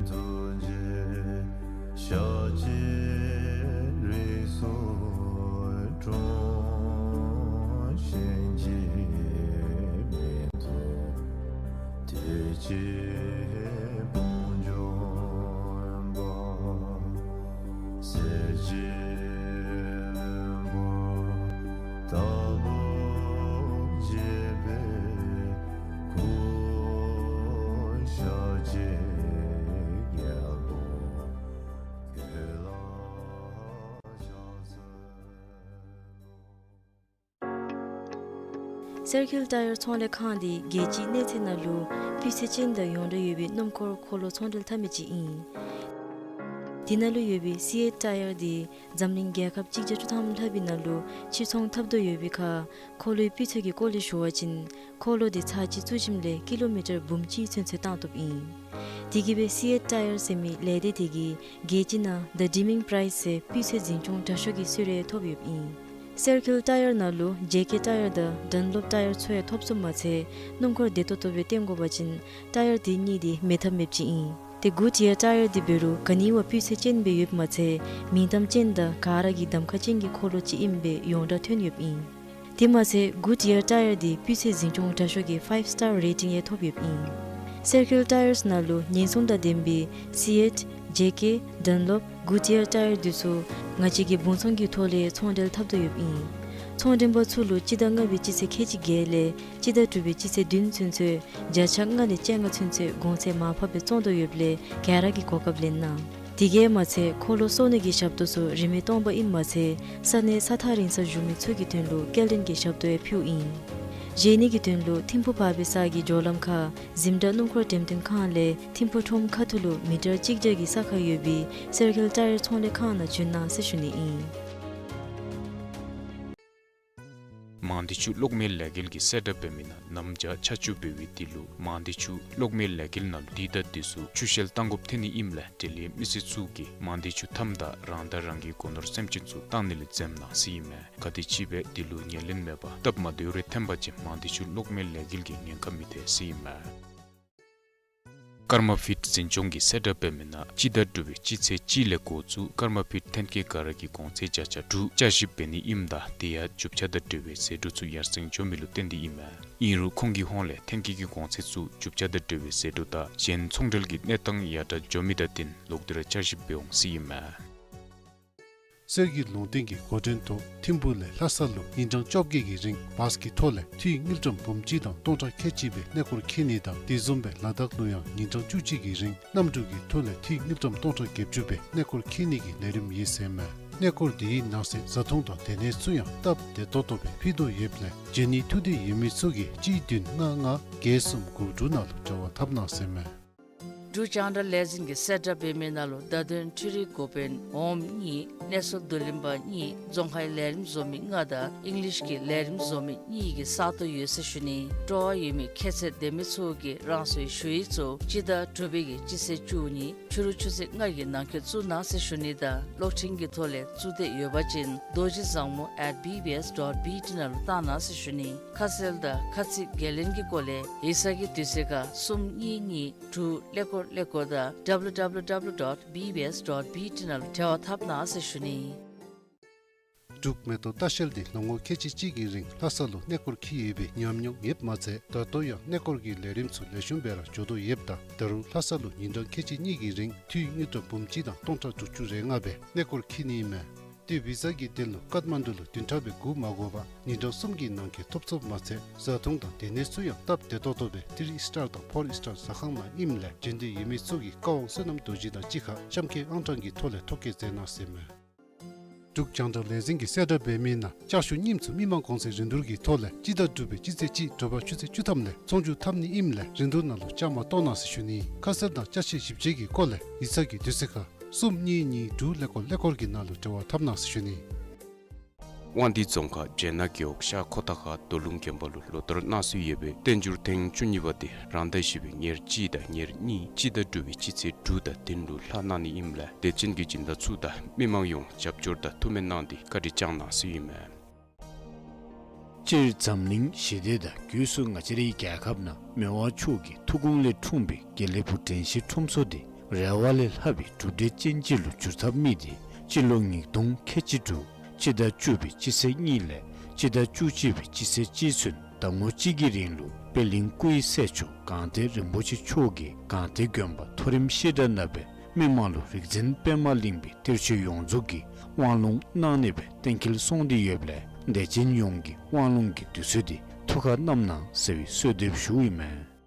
གྱུར་ཅིག། ཤཱཀྱའི་རིགས་སུ་འཁྲུངས། གཤིན་རྗེའི་མེ་ཏོག་དེ་ཅིག་དཔུང་འཇོམས་པ། སྲས་བཅས་ལྟ་བུ་བརྗིད་པའི་སྐུ། ཤཱཀྱའི་རྒྱལ་པོ་ཁྱོད་ལ་ཕྱག་འཚལ། སེར་ཁིལ་ཊ་ཡར་ཚོང་ལས་ཁང་འདི་རྒྱལ་སྤྱིའི་གནས་ཚད་ནང་ལུ་སྤུས་ཚད་ཅན་དང་ཡོངས་གྲགས་ཡོད་པའི་སྣུམ་འཁོར་འཁོར་ལོ་ཚོང་འབྲེལ་འཐབ་མི་ཅིག་ཨིན། དེ་ནང་ལུ་ཡོད་པའི་སི་ཨེཊ་ཊ་ཡར་འདི་འཛམ་གླིང་རྒྱལ་ཁབ་གཅིག་བརྒྱ་བཅུ་ཐམ་ལྷག་པའི་ནང་ལུ་ཕྱིར་ཚོང་འཐབ་དོ་ཡོད་པའི་ཁར་འཁོར་ལོའི་སྤུས་ཚད་ཀྱི་སྐོར་ལས་ཞུ་བ་ཅིན་འཁོར་ལོ་འདི་ཚར་གཅིག་བཙུགས་ཞིནམ་ལས་ཀི་ལོ་མི་ཊར་འབུམ་གཅིག་ཚུན་ཚོད་བཏང་བཏུབ་ཨིན། དེ་གིས་སྦེ་སི་ཨེཊ་ཊ་ཡར་ཟེར་མི་ལས་སྡེ་དེ་གིས་རྒྱལ་སྤྱི་ནང་ད་ཌི་མིང་པ་རའིས་ཟེར་སྤུས་ཚད་འཛིན་སྐྱོང་དྲག་ཤོས་ཀྱི་གསོལ་རས་ཐོབ་ཡོདཔ་ཨིན། སེར་ཁིལ་ཊ་ཡར་ནང་ལུ་ཇེ་ཀེ་ཊ་ཡར་དང་ཌན་ལོབ་ཊ་ཡར་ཚུ་ཡང་ཐོབ་ཚུགསཔ་མ་ཚད་སྣུམ་འཁོར་བདེ་ཏོག་ཏོ་སྦེ་བཏོན་དགོ་པ་ཅིན་ཊ་ཡར་དེ་གཉིས་འདི་མེད་ཐབས་མེདཔ་ཅིག་ཨིན། ཏེ་གུཌ་ཡར་ཊ་ཡར་འདི་འབད་རུང་ག་ནི་བ་སྤུས་ཚད་ཅན་སྦེ་ཡོདཔ་མ་ཚད་མིང་གཏམ་ཅན་དང་ག་ར་གིས་གདམ་ཁ་ཅན་གྱི་འཁོར་ལོ་ཅིག་ཨིནམ་སྦེ་ཡོངས་གྲགས་ཐོན་ཡོདཔ་ཨིན། དེ་མ་ཚད་གུཌ་ཡར་ཊ་ཡར་འདི་སྤུས་ཚད་འཛིན་སྐྱོང་དྲག་ཤོས་ཀྱི་ཕའིབ་སི་ཊར་རེ་ཊིང་ཡང་ཐོབ་ཡོདཔ་ཨིན། སེར་ཁིལ་ཊ་ཡརས་ནང་ལུ་ཉེན་སྲུང་དང་ལྡན་པའི་སི་ཨེཊ་ཇེ་ཀེ་ཌན་ལོབ་གུཌ་ཡར་ཊ་ཡར་འདི་ཚུ་ང་བཅས་ཀྱིས་སྦོང་ཚོང་གི་ཐོག་ལས་ཚོང་འབྲེལ་འཐབ་དོ་ཡོདཔ་ཨིན། ཚོང་འབྲེལ་པ་ཚུ་ལུ་སྤྱི་ཟླ་ལྔ་པའི་སྤྱི་ཚེས་ཁལ་གཅིག་བརྒྱད་ལས་སྤྱི་ཟླ་དྲུག་པའི་སྤྱི་ཚེས་བདུན་ཚུན་ཚོད་བརྒྱ་ཆ་ལྔ་ལས་བཅོ་ལྔ་ཚུན་ཚོད་གོང་ཚད་མར་ཕབ་སྦེ་བཙོང་དོ་ཡོདཔ་ལས་ག་ར་གིས་གོ་སྐབས་ལེན་གནང་། དེ་གིས་མ་ཚད་འཁོར་ལོ་གསོ་ནི་གི་ཞབས་ཏོག་ཚུ་རིན་མེད་སྟོང་པ་ཨིནམ་མ་ཚད་ས་གནས་ས་ཐག་རིང་སར་བཞུགས་མི་ཚུ་གི་དོན་ལུ་སྐྱེལ་འདྲེན་གྱི་ཞབས་ཏོག་ཡང་ཕུལཝ་ཨིན། བཞེས་ནི་གི་དོན་ལུ་ཐིམ་ཕུ་བར་པའི་ས་གི་འགྱོ་ལམ་ཁར་འཛིན་གྲྭ་སྣུམ་འཁོར་འགྲེམས་སྟོན་ཁང་ལས་ཐིམ་ཕུ་ཁྲོམ་ཁ་ཐུག་ལུ་མི་ཊར་གཅིག་བརྒྱ་གི་ས་ཁར་ཡོད་པའི་སེར་ཁིལ་ཊ་ཡར་ཚོང་ལས་ཁང་ནང་བྱོན་གནང་ཟེར་ཞུ་ནི་ཨིན། མང་སྡེ་ཆུ་གློག་མེ་ལས་འགུལ་གྱིས་གསལ་བསྒྲགས་འབད་མི་ནང་གནམ་བྱཱར་ཆར་ཆུ་འབེལ་བའི་དུས་ལུ་མང་སྡེ་ཆུ་གློག་མེ་ལས་འགུལ་ནང་ལུ་དུས་དང་དུས་སུ་ཆུ་ཤེལ་བཏང་དགོཔ་ཐོན་ནི་ཨིནམ་ལས་འབྲེལ་ཡོད་མི་སེར་ཚུ་གིས་མང་སྡེ་ཆུ་མཐའམ་དང་རང་དང་རང་གི་སྒོ་ནོར་སེམས་ཅན་ཚུ་བཏང་ནི་ལས་འཛེམ་གནང་ཟེར་ཨིན་མས། ག་དེམ་ཅིག་སྦེ་དུས་ལུ་ཉེར་ལེན་མེད་པར་སྟབས་མ་བདེཝ་རེ་ཐོན་པ་ཅིན་མང་སྡེ་ཆུ་གློག་མེ་ལས་འགུལ་གྱིས་ཉེན་ཁ་མི་ཐེག་ཟེར་ཨིན་མས། ཀརྨ་ཕིཊ་འཛིན་སྐྱོང་གིས་གསལ་བསྒྲགས་འབད་མི་ནང་སྤྱི་ཟླ་དྲུག་པའི་སྤྱི་ཚེས་གཅིག་ལས་འགོ་བཙུགས་ཀརྨ་ཕིཊ་ཐོན་སྐྱེད་ག་ར་གི་གོང་ཚད་བརྒྱ་ཆ་དྲུག་བསྐྱར་ཞིབ་འབད་ནི་ཨིནམ་ད་དེ་ཡང་རྒྱུ་ཆ་དང་འབྲེལ་བའི་ཟད་འགྲོ་ཚུ་ཡར་སེང་འགྱོ་མི་ལུ་བརྟེན་ཏེ་ཨིན་མས། ཨིན་རུང་ཁོང་གི་ཧོངས་ལས་ཐོན་སྐྱེད་ཀྱི་གོང་ཚད་ཚུ་རྒྱུ་ཆ་དང་འབྲེལ་བའི་ཟད་འགྲོ་དང་གཞན་ཚོང་འབྲེལ་གྱི་གནས་སྟངས་ཡར་དྲག་འགྱོ་མི་དང་བསྟུན་ལོག་སྟེ་ར་བསྐྱར་ཞིབ་འབད་འོང་ཟེར་ཨིན་མས། སྲོལ་གྱི་ལུང་བསྟན་གྱི་འགོ་འདྲེན་ཐོག་ཐིམ་ཕུག་ལས་ལྷ་ས་ལུ་ཉིན་གྲངས་བཅོ་བརྒྱད་ཀྱི་རིང་བཱས་ཀྱི་ཐོག་ལས་འཐུས་དངུལ་ཀྲམ་འབུམ་གཅིག་དང་སྟོང་ཕྲག་ཁལ་གཅིག་སྦེ་གནས་སྐོར་འཁྱིད་ནི་དང་དེ་བཟུམ་སྦེ་ལ་དྭགས་ལུ་ཡང་ཉིན་གྲངས་བཅུ་གཅིག་གི་རིང་གནམ་གྲུ་གི་ཐོག་ལས་འཐུས་དངུལ་ཀྲམ་སྟོང་ཕྲག་བརྒྱད་ཅུ་སྦེ་གནས་སྐོར་འཁྱིད་ནི་གི་ལས་རིམ་ཡོད་ཟེར་མས། གནས་སྐོར་དེའི་ནང་གསེས་བཟའ་འཐུང་དང་སྡོད་གནས་ཚུ་ཡང་སྟབས་བདེ་ཏོག་ཏོ་སྦེ་ཕུལ་དོ་ཡོདཔ་ལས་འབྱོན་ནི་ཐུགས་འདོད་ཡོད་མི་ཚུ་གིས་གཅིག་བདུན་ལྔ་ལྔ་བརྒྱད་གསུམ་དགུ་དྲུག་ནང་ལུ་འབྲེལ་བ་འཐབ་གནང་ཟེར་མས། འབྲུག་རྒྱང་བསྒྲགས་ལས་འཛིན་གྱིས་གསལ་བསྒྲགས་འབད་མི་ནང་ལུ་བརྡ་དོན་འཕྲུལ་རིག་འགོ་དཔོན་འོགམ་གཉིས་གནས་ཚུལ་བསྡུ་ལེན་པ་གཉིས་རྫོང་ཁའི་ལས་རིམ་བཟོ་མི་ལྔ་དང་ཨིང་ལིཤ་གི་ལས་རིམ་བཟོ་མི་གཉིས་ཀྱི་ས་སྟོང་ཡོད་ཟེར་ཞུ་ནི། སྤྲོ་བ་ཡོད་མི་ཁྱད་ཚད་ལྡན་མི་ཚུ་གིས་རང་སོའི་ཞུ་ཡིག་ཚུ་སྤྱི་ཟླ་དྲུག་པའི་གི་སྤྱི་ཚེས་བཅུ་གཉིས་ཕྱི་རུ་ཆུ་ཚོད་ལྔ་གི་ནང་འཁོད་བཙུགས་གནང་ཟེར་ཞུ་ནི་དང་གློག་འཕྲིན་གྱི་ཐོག་ལས་བཙུགས་འདོད་ཡོད་པ་ཅིན་རྡོ་རྗེ་བཟང་མོ་at B B S dot B T ནང་ལུ་བཏང་གནང་ཟེར་ཞུ་ནི། ཁ་གསལ་དང་ཁ་ཚིག་འགན་ལེན་གྱི་སྐོར་ལས་ཡིག་ཚང་གི་དུས་ཚོད་ཁར་གསུམ་གཉིས་གཉིས་དྲུག་ཀླད་ཀོར་ཀླད་ཀོར་དང་W W W dot B B S dot B T ནང་ལུ་འབྲེལ་བ་འཐབ་གནང་ཟེར་ཞུ་ནི། འབྲུག་མེ་ཏོག་ལྟ་བཤལ་འདི་ལོ་ངོ་ཁལ་གཅིག་གཅིག་གི་རིང་ལྷ་ས་ལུ་གནས་སྐོར་འཁྱིད་ཡོད་པའི་ཉམས་མྱོང་ཡོདཔ་མ་ཚད་ད་ལྟོ་ཡང་གནས་སྐོར་གྱི་ལས་རིམ་ཚུ་ལེགས་ཤོམ་སྦེ་ར་འགྱོ་དོ་ཡོདཔ་ད་ད་རུང་ལྷ་ས་ལུ་ཉིན་གྲངས་ཁལ་གཅིག་གཉིས་ཀྱི་རིང་འཐུས་དངུལ་ཀྲམ་འབུམ་གཅིག་དང་སྟོང་ཕྲག་དྲུག་ཅུ་རེ་ལྔ་སྦེ་གནས་སྐོར་འཁྱིད་ནི་ཨིན་མས། ཏེ་བི་ཟ་གི་དོན་ལུ་ཀཏ་མན་ཌུ་ལུ་བདུན་ཕྲག་སྦེ་སྒུག་མ་དགོ་པར་ཉིན་གྲངས་གསུམ་གྱི་ནང་འཁོད་ཐོབ་ཚུགསཔ་མ་ཚད་བཟའ་འཐུང་དང་སྡོད་གནས་ཚུ་ཡང་སྟབས་བདེ་ཏོག་ཏོ་སྦེ་ཐི་རི་སི་ཊར་དང་ཕོར་སི་ཊར་ཟ་ཁང་ནང་ཨིནམ་ལས་འབྱོན་འདོད་ཡོད་མི་ཚུ་གིས་བཀའ་དབང་བསོད་ནམས་རྡོ་རྗེ་དང་གཅིག་ཁར་གཤམ་འཁོད་ཨང་གྲངས་ཀྱི་ཐོག་ལས་ཐོ་བཀོད་མཛད་གནང་ཟེར་མས། འབྲུག་རྒྱང་བསྒྲགས་ལས་འཛིན་གྱིས་གསལ་བསྒྲགས་འབད་མི་ནང་ལྕགས་ཞུ་རྙིངམ་ཚུ་མི་མང་གོང་ཚད་རིན་བསྡུར་གྱི་ཐོག་ལས་སྤྱི་ཟླ་དྲུག་པའི་སྤྱི་ཚེས་གཅིག་དྲོ་པ་ཆུ་ཚོད་བཅུ་ཐམ་ལས་ཚོང་བསྒྱུར་འཐབ་ནི་ཨིནམ་ལས་རིན་བསྡུར་ནང་ལུ་བཅའ་མར་གཏོགས་གནང་ཟེར་ཞུ་ནི། ཁ་གསལ་དང་ཅ་ཆས་ཞིབ་དཔྱད་ཀྱི་སྐོར་ལས་ཡིག་ཚང་གི་དུས་ཚོད་ཁར་གསུམ་གཉིས་གཉིས་དྲུག་ཀླད་ཀོར་ཀླད་ཀོར་གྱི་ནང་ལུ་འབྲེལ་བ་འཐབ་གནང་ཟེར་ཞུ་ནི། དབང་འདུས་རྫོང་ཁག་སྦྱེད་ནག་རྒེད་འོག་ཤར་ཁོ་ཐང་ཁ་རྡོ་ལུང་དགོན་པ་ལུ་ལོ་བསྟར་གནང་སྲོལ་ཡོད་པའི་བསྟན་འགྱུར་ཐེངས་བཅུ་གཉིས་པ་དེ་རང་ཟླ་བཞི་པའི་ཉེར་གཅིག་དང་ཉེར་གཉིས་སྤྱི་ཟླ་དྲུག་པའི་སྤྱི་ཚེས་དྲུག་དང་བདུན་ལུ་ལྷག་གནང་ནི་ཨིནམ་ལས་དད་ཅན་གྱི་སྦྱིན་བདག་ཚུ་དང་མི་མང་ཡོངས་རྒྱབ་སྐྱོར་དང་ཐུགས་སྨོན་གནང་སྟེ་བཀའ་དྲིན་བསྐྱང་གནང་ཟེར་ཨིན་མས། སྤྱིར་འཛམ་གླིང་ཞི་བདེ་དང་སྒོས་སུ་ང་བཅས་རའི་རྒྱལ་ཁབ་ནང་མི་དབང་མཆོག་གི་ཐུགས་དགོངས་ལས་འཁྲུངས་པའི་དགེ་ལེགས་ཕུག་དྲན་ཤེས་ཁྲོམ་ཚོགས་འདི་རེ་བ་ལས་ལྷག་པའི་གྲུབ་འབྲས་ཅན་ཅིག་ལུ་འགྱུར་ཐབས་དམིགས་ཏེ་སྤྱི་ལོ་ཉིས་སྟོང་ཁལ་གཅིག་དྲུག་སྤྱི་ཟླ་བཅུ་པའི་སྤྱི་ཚེས་གཉིས་ལས་སྤྱི་ཟླ་བཅུ་གཅིག་པའི་སྤྱི་ཚེས་གཅིག་ཚུན་ཟླ་ངོ་གཅིག་གི་རིང་ལུ་པད་གླིང་སྐུ་ཡི་སྲས་མཆོག་སྒང་སྟེང་རིན་པོ་ཆེ་མཆོག་གིས་སྒང་སྟེང་དགོན་པ་མཐོ་རིམ་བཤད་གྲྭ་ནང་སྦེ་མི་མང་ལུ་རིག་འཛིན་པདྨ་གླིང་པའི་གཏེར་ཆོས་ཡོངས་རྫོགས་ཀྱི་དབང་ལུང་གནང་ནི་སྦེ་གཏན་འཁེལ་སོང་སྟེ་ཡོདཔ་ལས་དད་ཅན་ཡོངས་ཀྱིས་དབང་ལུང་གི་དུས་ཚོད་འདི་ཐུགས་ཁར་བསྣམ་གནང་ཟེར་བའི་གསོལ་འདེབས་ཞུཝ་ཨིན་མས།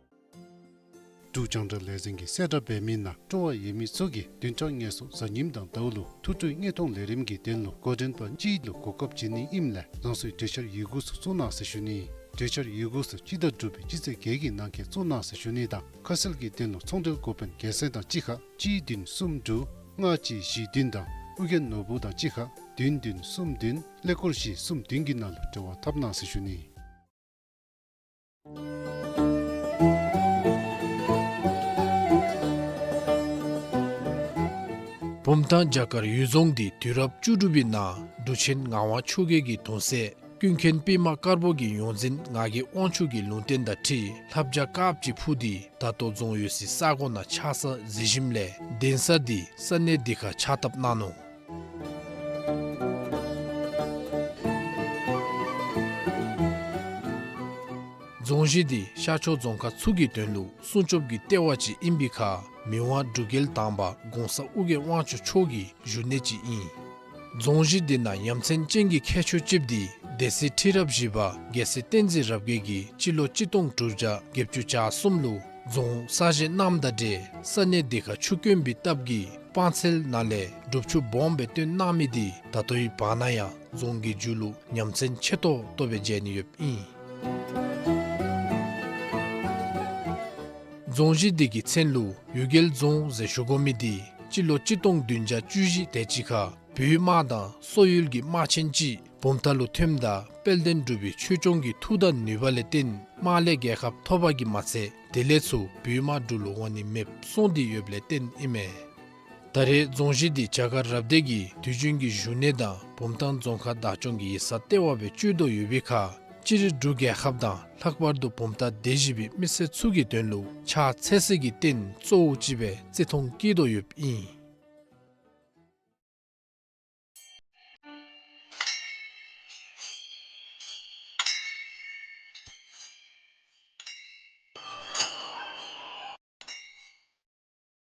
འབྲུག་རྒྱང་བསྒྲགས་ལས་འཛིན་གྱིས་གསལ་བསྒྲགས་འབད་མི་ནང་སྤྲོ་བ་ཡོད་མི་ཚུ་གིས་བདུན་ཕྲག་ལྔ་སོ་གཟའ་ཉིམ་དང་ཟླཝ་ལུ་ཐུགས་སྤྲོའི་དངོས་མཐོང་ལས་རིམ་གྱི་དོན་ལུ་འགོ་འདྲེན་པ་གཅིག་ལུ་གོ་སྐབས་བྱིན་ནི་ཨིནམ་ལས་རང་སོའི་གྲོས་འཆར་ཡི་གུ་ཚུ་བཙུགས་གནང་ཟེར་ཞུ་ནི། གྲོས་འཆར་ཡི་གུ་ཚུ་སྤྱི་ཟླ་དྲུག་པའི་སྤྱི་ཚེས་བརྒྱད་ཀྱི་ནང་འཁོད་བཙུགས་གནང་ཟེར་ཞུ་ནི་དང་ཁ་གསལ་གྱི་དོན་ལུ་ཚོང་འབྲེལ་འགོ་དཔོན་རྒྱལ་མཚན་དང་གཅིག་ཁར་གཅིག་བདུན་གསུམ་དྲུག་ལྔ་གཅིག་བཞི་བདུན་དང་ཨོ་རྒྱན་ནོར་བུ་དང་གཅིག་ཁར་བདུན་བདུན་གསུམ་བདུན་ཀླད་ཀོར་བཞི་གསུམ་བདུན་གྱི་ནང་ལུ་འབྲེལ་བ་འཐབ་གནང་ཟེར་ཞུ་ནི། བུམ་ཐང་བྱ་དཀར་གཡུལ་རྫོང་འདི་དུས་རབས་བཅུ་དྲུག་པའི་ནང་འབྲུག་ཆེན་ངག་དབང་ཆོས་རྒྱལ་གྱི་གདུང་སྲས་ཀུན་མཁྱེན་པདྨ་དཀར་པོ་གི་ཡོངས་འཛིན་ངག་གི་དབང་ཕྱུག་གི་ལུང་བསྟན་དང་འཁྲིལ་ལྷ་བྱ་དཀརཔོ་ཅིག་འཕུར་ཏེ་ད་ལྟོ་རྫོང་ཡོད་སའི་ས་གོ་ནང་ཆགས་ས་གཟིགས་ཞིནམ་ལས་གདན་ས་འདི་ས་གནས་འདི་ཁར་ཕྱག་བཏབ་གནང་ནུག། རྫོང་གཞི་འདི་ཤར་ཕྱོགས་རྫོང་ཁག་ཚུ་གི་དོན་ལུ་སྲུང་སྐྱོབ་ཀྱི་ལྟེ་བ་ཅིག་ཨིན་པའི་ཁར་མི་དབང་འབྲུག་རྒྱལ་དང་པ་གོང་ས་ཨོ་རྒྱན་དབང་ཕྱུག་མཆོག་གི་བཞུགས་གནས་ཅིག་ཨིན། རྫོང་གཞི་འདི་ནང་ཡ་མཚན་ཅན་གྱི་ཁྱད་ཆོས་ཅིག་འདི་སྡེ་སྲིད་ཁྲི་རབས་བཞི་པ་རྒྱལ་སྲས་བསྟན་འཛིན་རབ་རྒྱས་ཀྱིས་སྤྱི་ལོ་གཅིག་སྟོང་དྲུག་བརྒྱ་བརྒྱད་ཅུ་གྱ་གསུམ་ལུ་རྫོང་གསར་བཞེངས་གནངམ་དང་འབྲེལ་ས་གནས་འདི་ཁར་ཆུ་དཀོན་པའི་སྟབས་ཀྱིས་སྤང་ཚལ་ནང་ལས་སྒྲུབ་ཆུ་སྦོམ་སྦེ་བཏོན་གནང་མི་འདི་ད་ལྟོའི་བར་ན་ཡང་རྫོང་གི་མཇུག་ལུ་ཉམས་མཚར་ཆེ་ཏོག་ཏོ་སྦེ་མཇལ་ནི་ཡོདཔ་ཨིན། རྫོང་གཞི་འདི་གི་མཚན་ལུ་གཡུལ་རྒྱལ་རྫོང་ཟེར་ཞུ་དགོ་མི་འདི་སྤྱི་ལོ་གཅིག་སྟོང་བདུན་བརྒྱ་བཅུ་བཞི་དེ་ཅིག་ཁར་བོད་དམག་དང་སོག་ཡུལ་གྱི་དམག་ཆེན་ཅིག་བུམ་ཐང་ལུ་ཐོནམ་ད་དཔལ་ལྡན་འབྲུག་པའི་ཆོས་སྐྱོང་གི་མཐུ་དང་ནུས་པ་ལས་བརྟེན་དམག་ལས་རྒྱལ་ཁ་ཐོབ་པ་གིས་མ་ཚད་དེ་ལས་ཚུར་བོད་དམག་འབྲུག་ལུ་འོང་ནི་མེདཔ་སོང་སྟེ་ཡོདཔ་ལས་བརྟེན་ཨིན་མས། ད་རེས་རྫོང་གཞི་འདི་བྱ་དཀར་རབ་སྡེ་གི་དུས་རྒྱུན་གྱི་བཞུགས་གནས་དང་བུམ་ཐང་རྫོང་ཁག་བདག་སྐྱོང་གི་ཡིག་ཚང་ལྟེ་བ་སྦེ་སྤྱོད་དོ་ཡོད་པའི་ཁར་སྤྱིར་འབྲུག་རྒྱལ་ཁབ་དང་ལྷག་པར་དུ་བུམ་ཐང་སྡེ་བཞི་པའི་མི་སེར་ཚུ་གི་དོན་ལུ་ཕྱག་འཚལ་སའི་གི་རྟེན་གཙོ་བོ་ཅིག་སྦེ་བརྩི་མཐོང་བསྐྱེད་དོ་ཡོདཔ་ཨིན།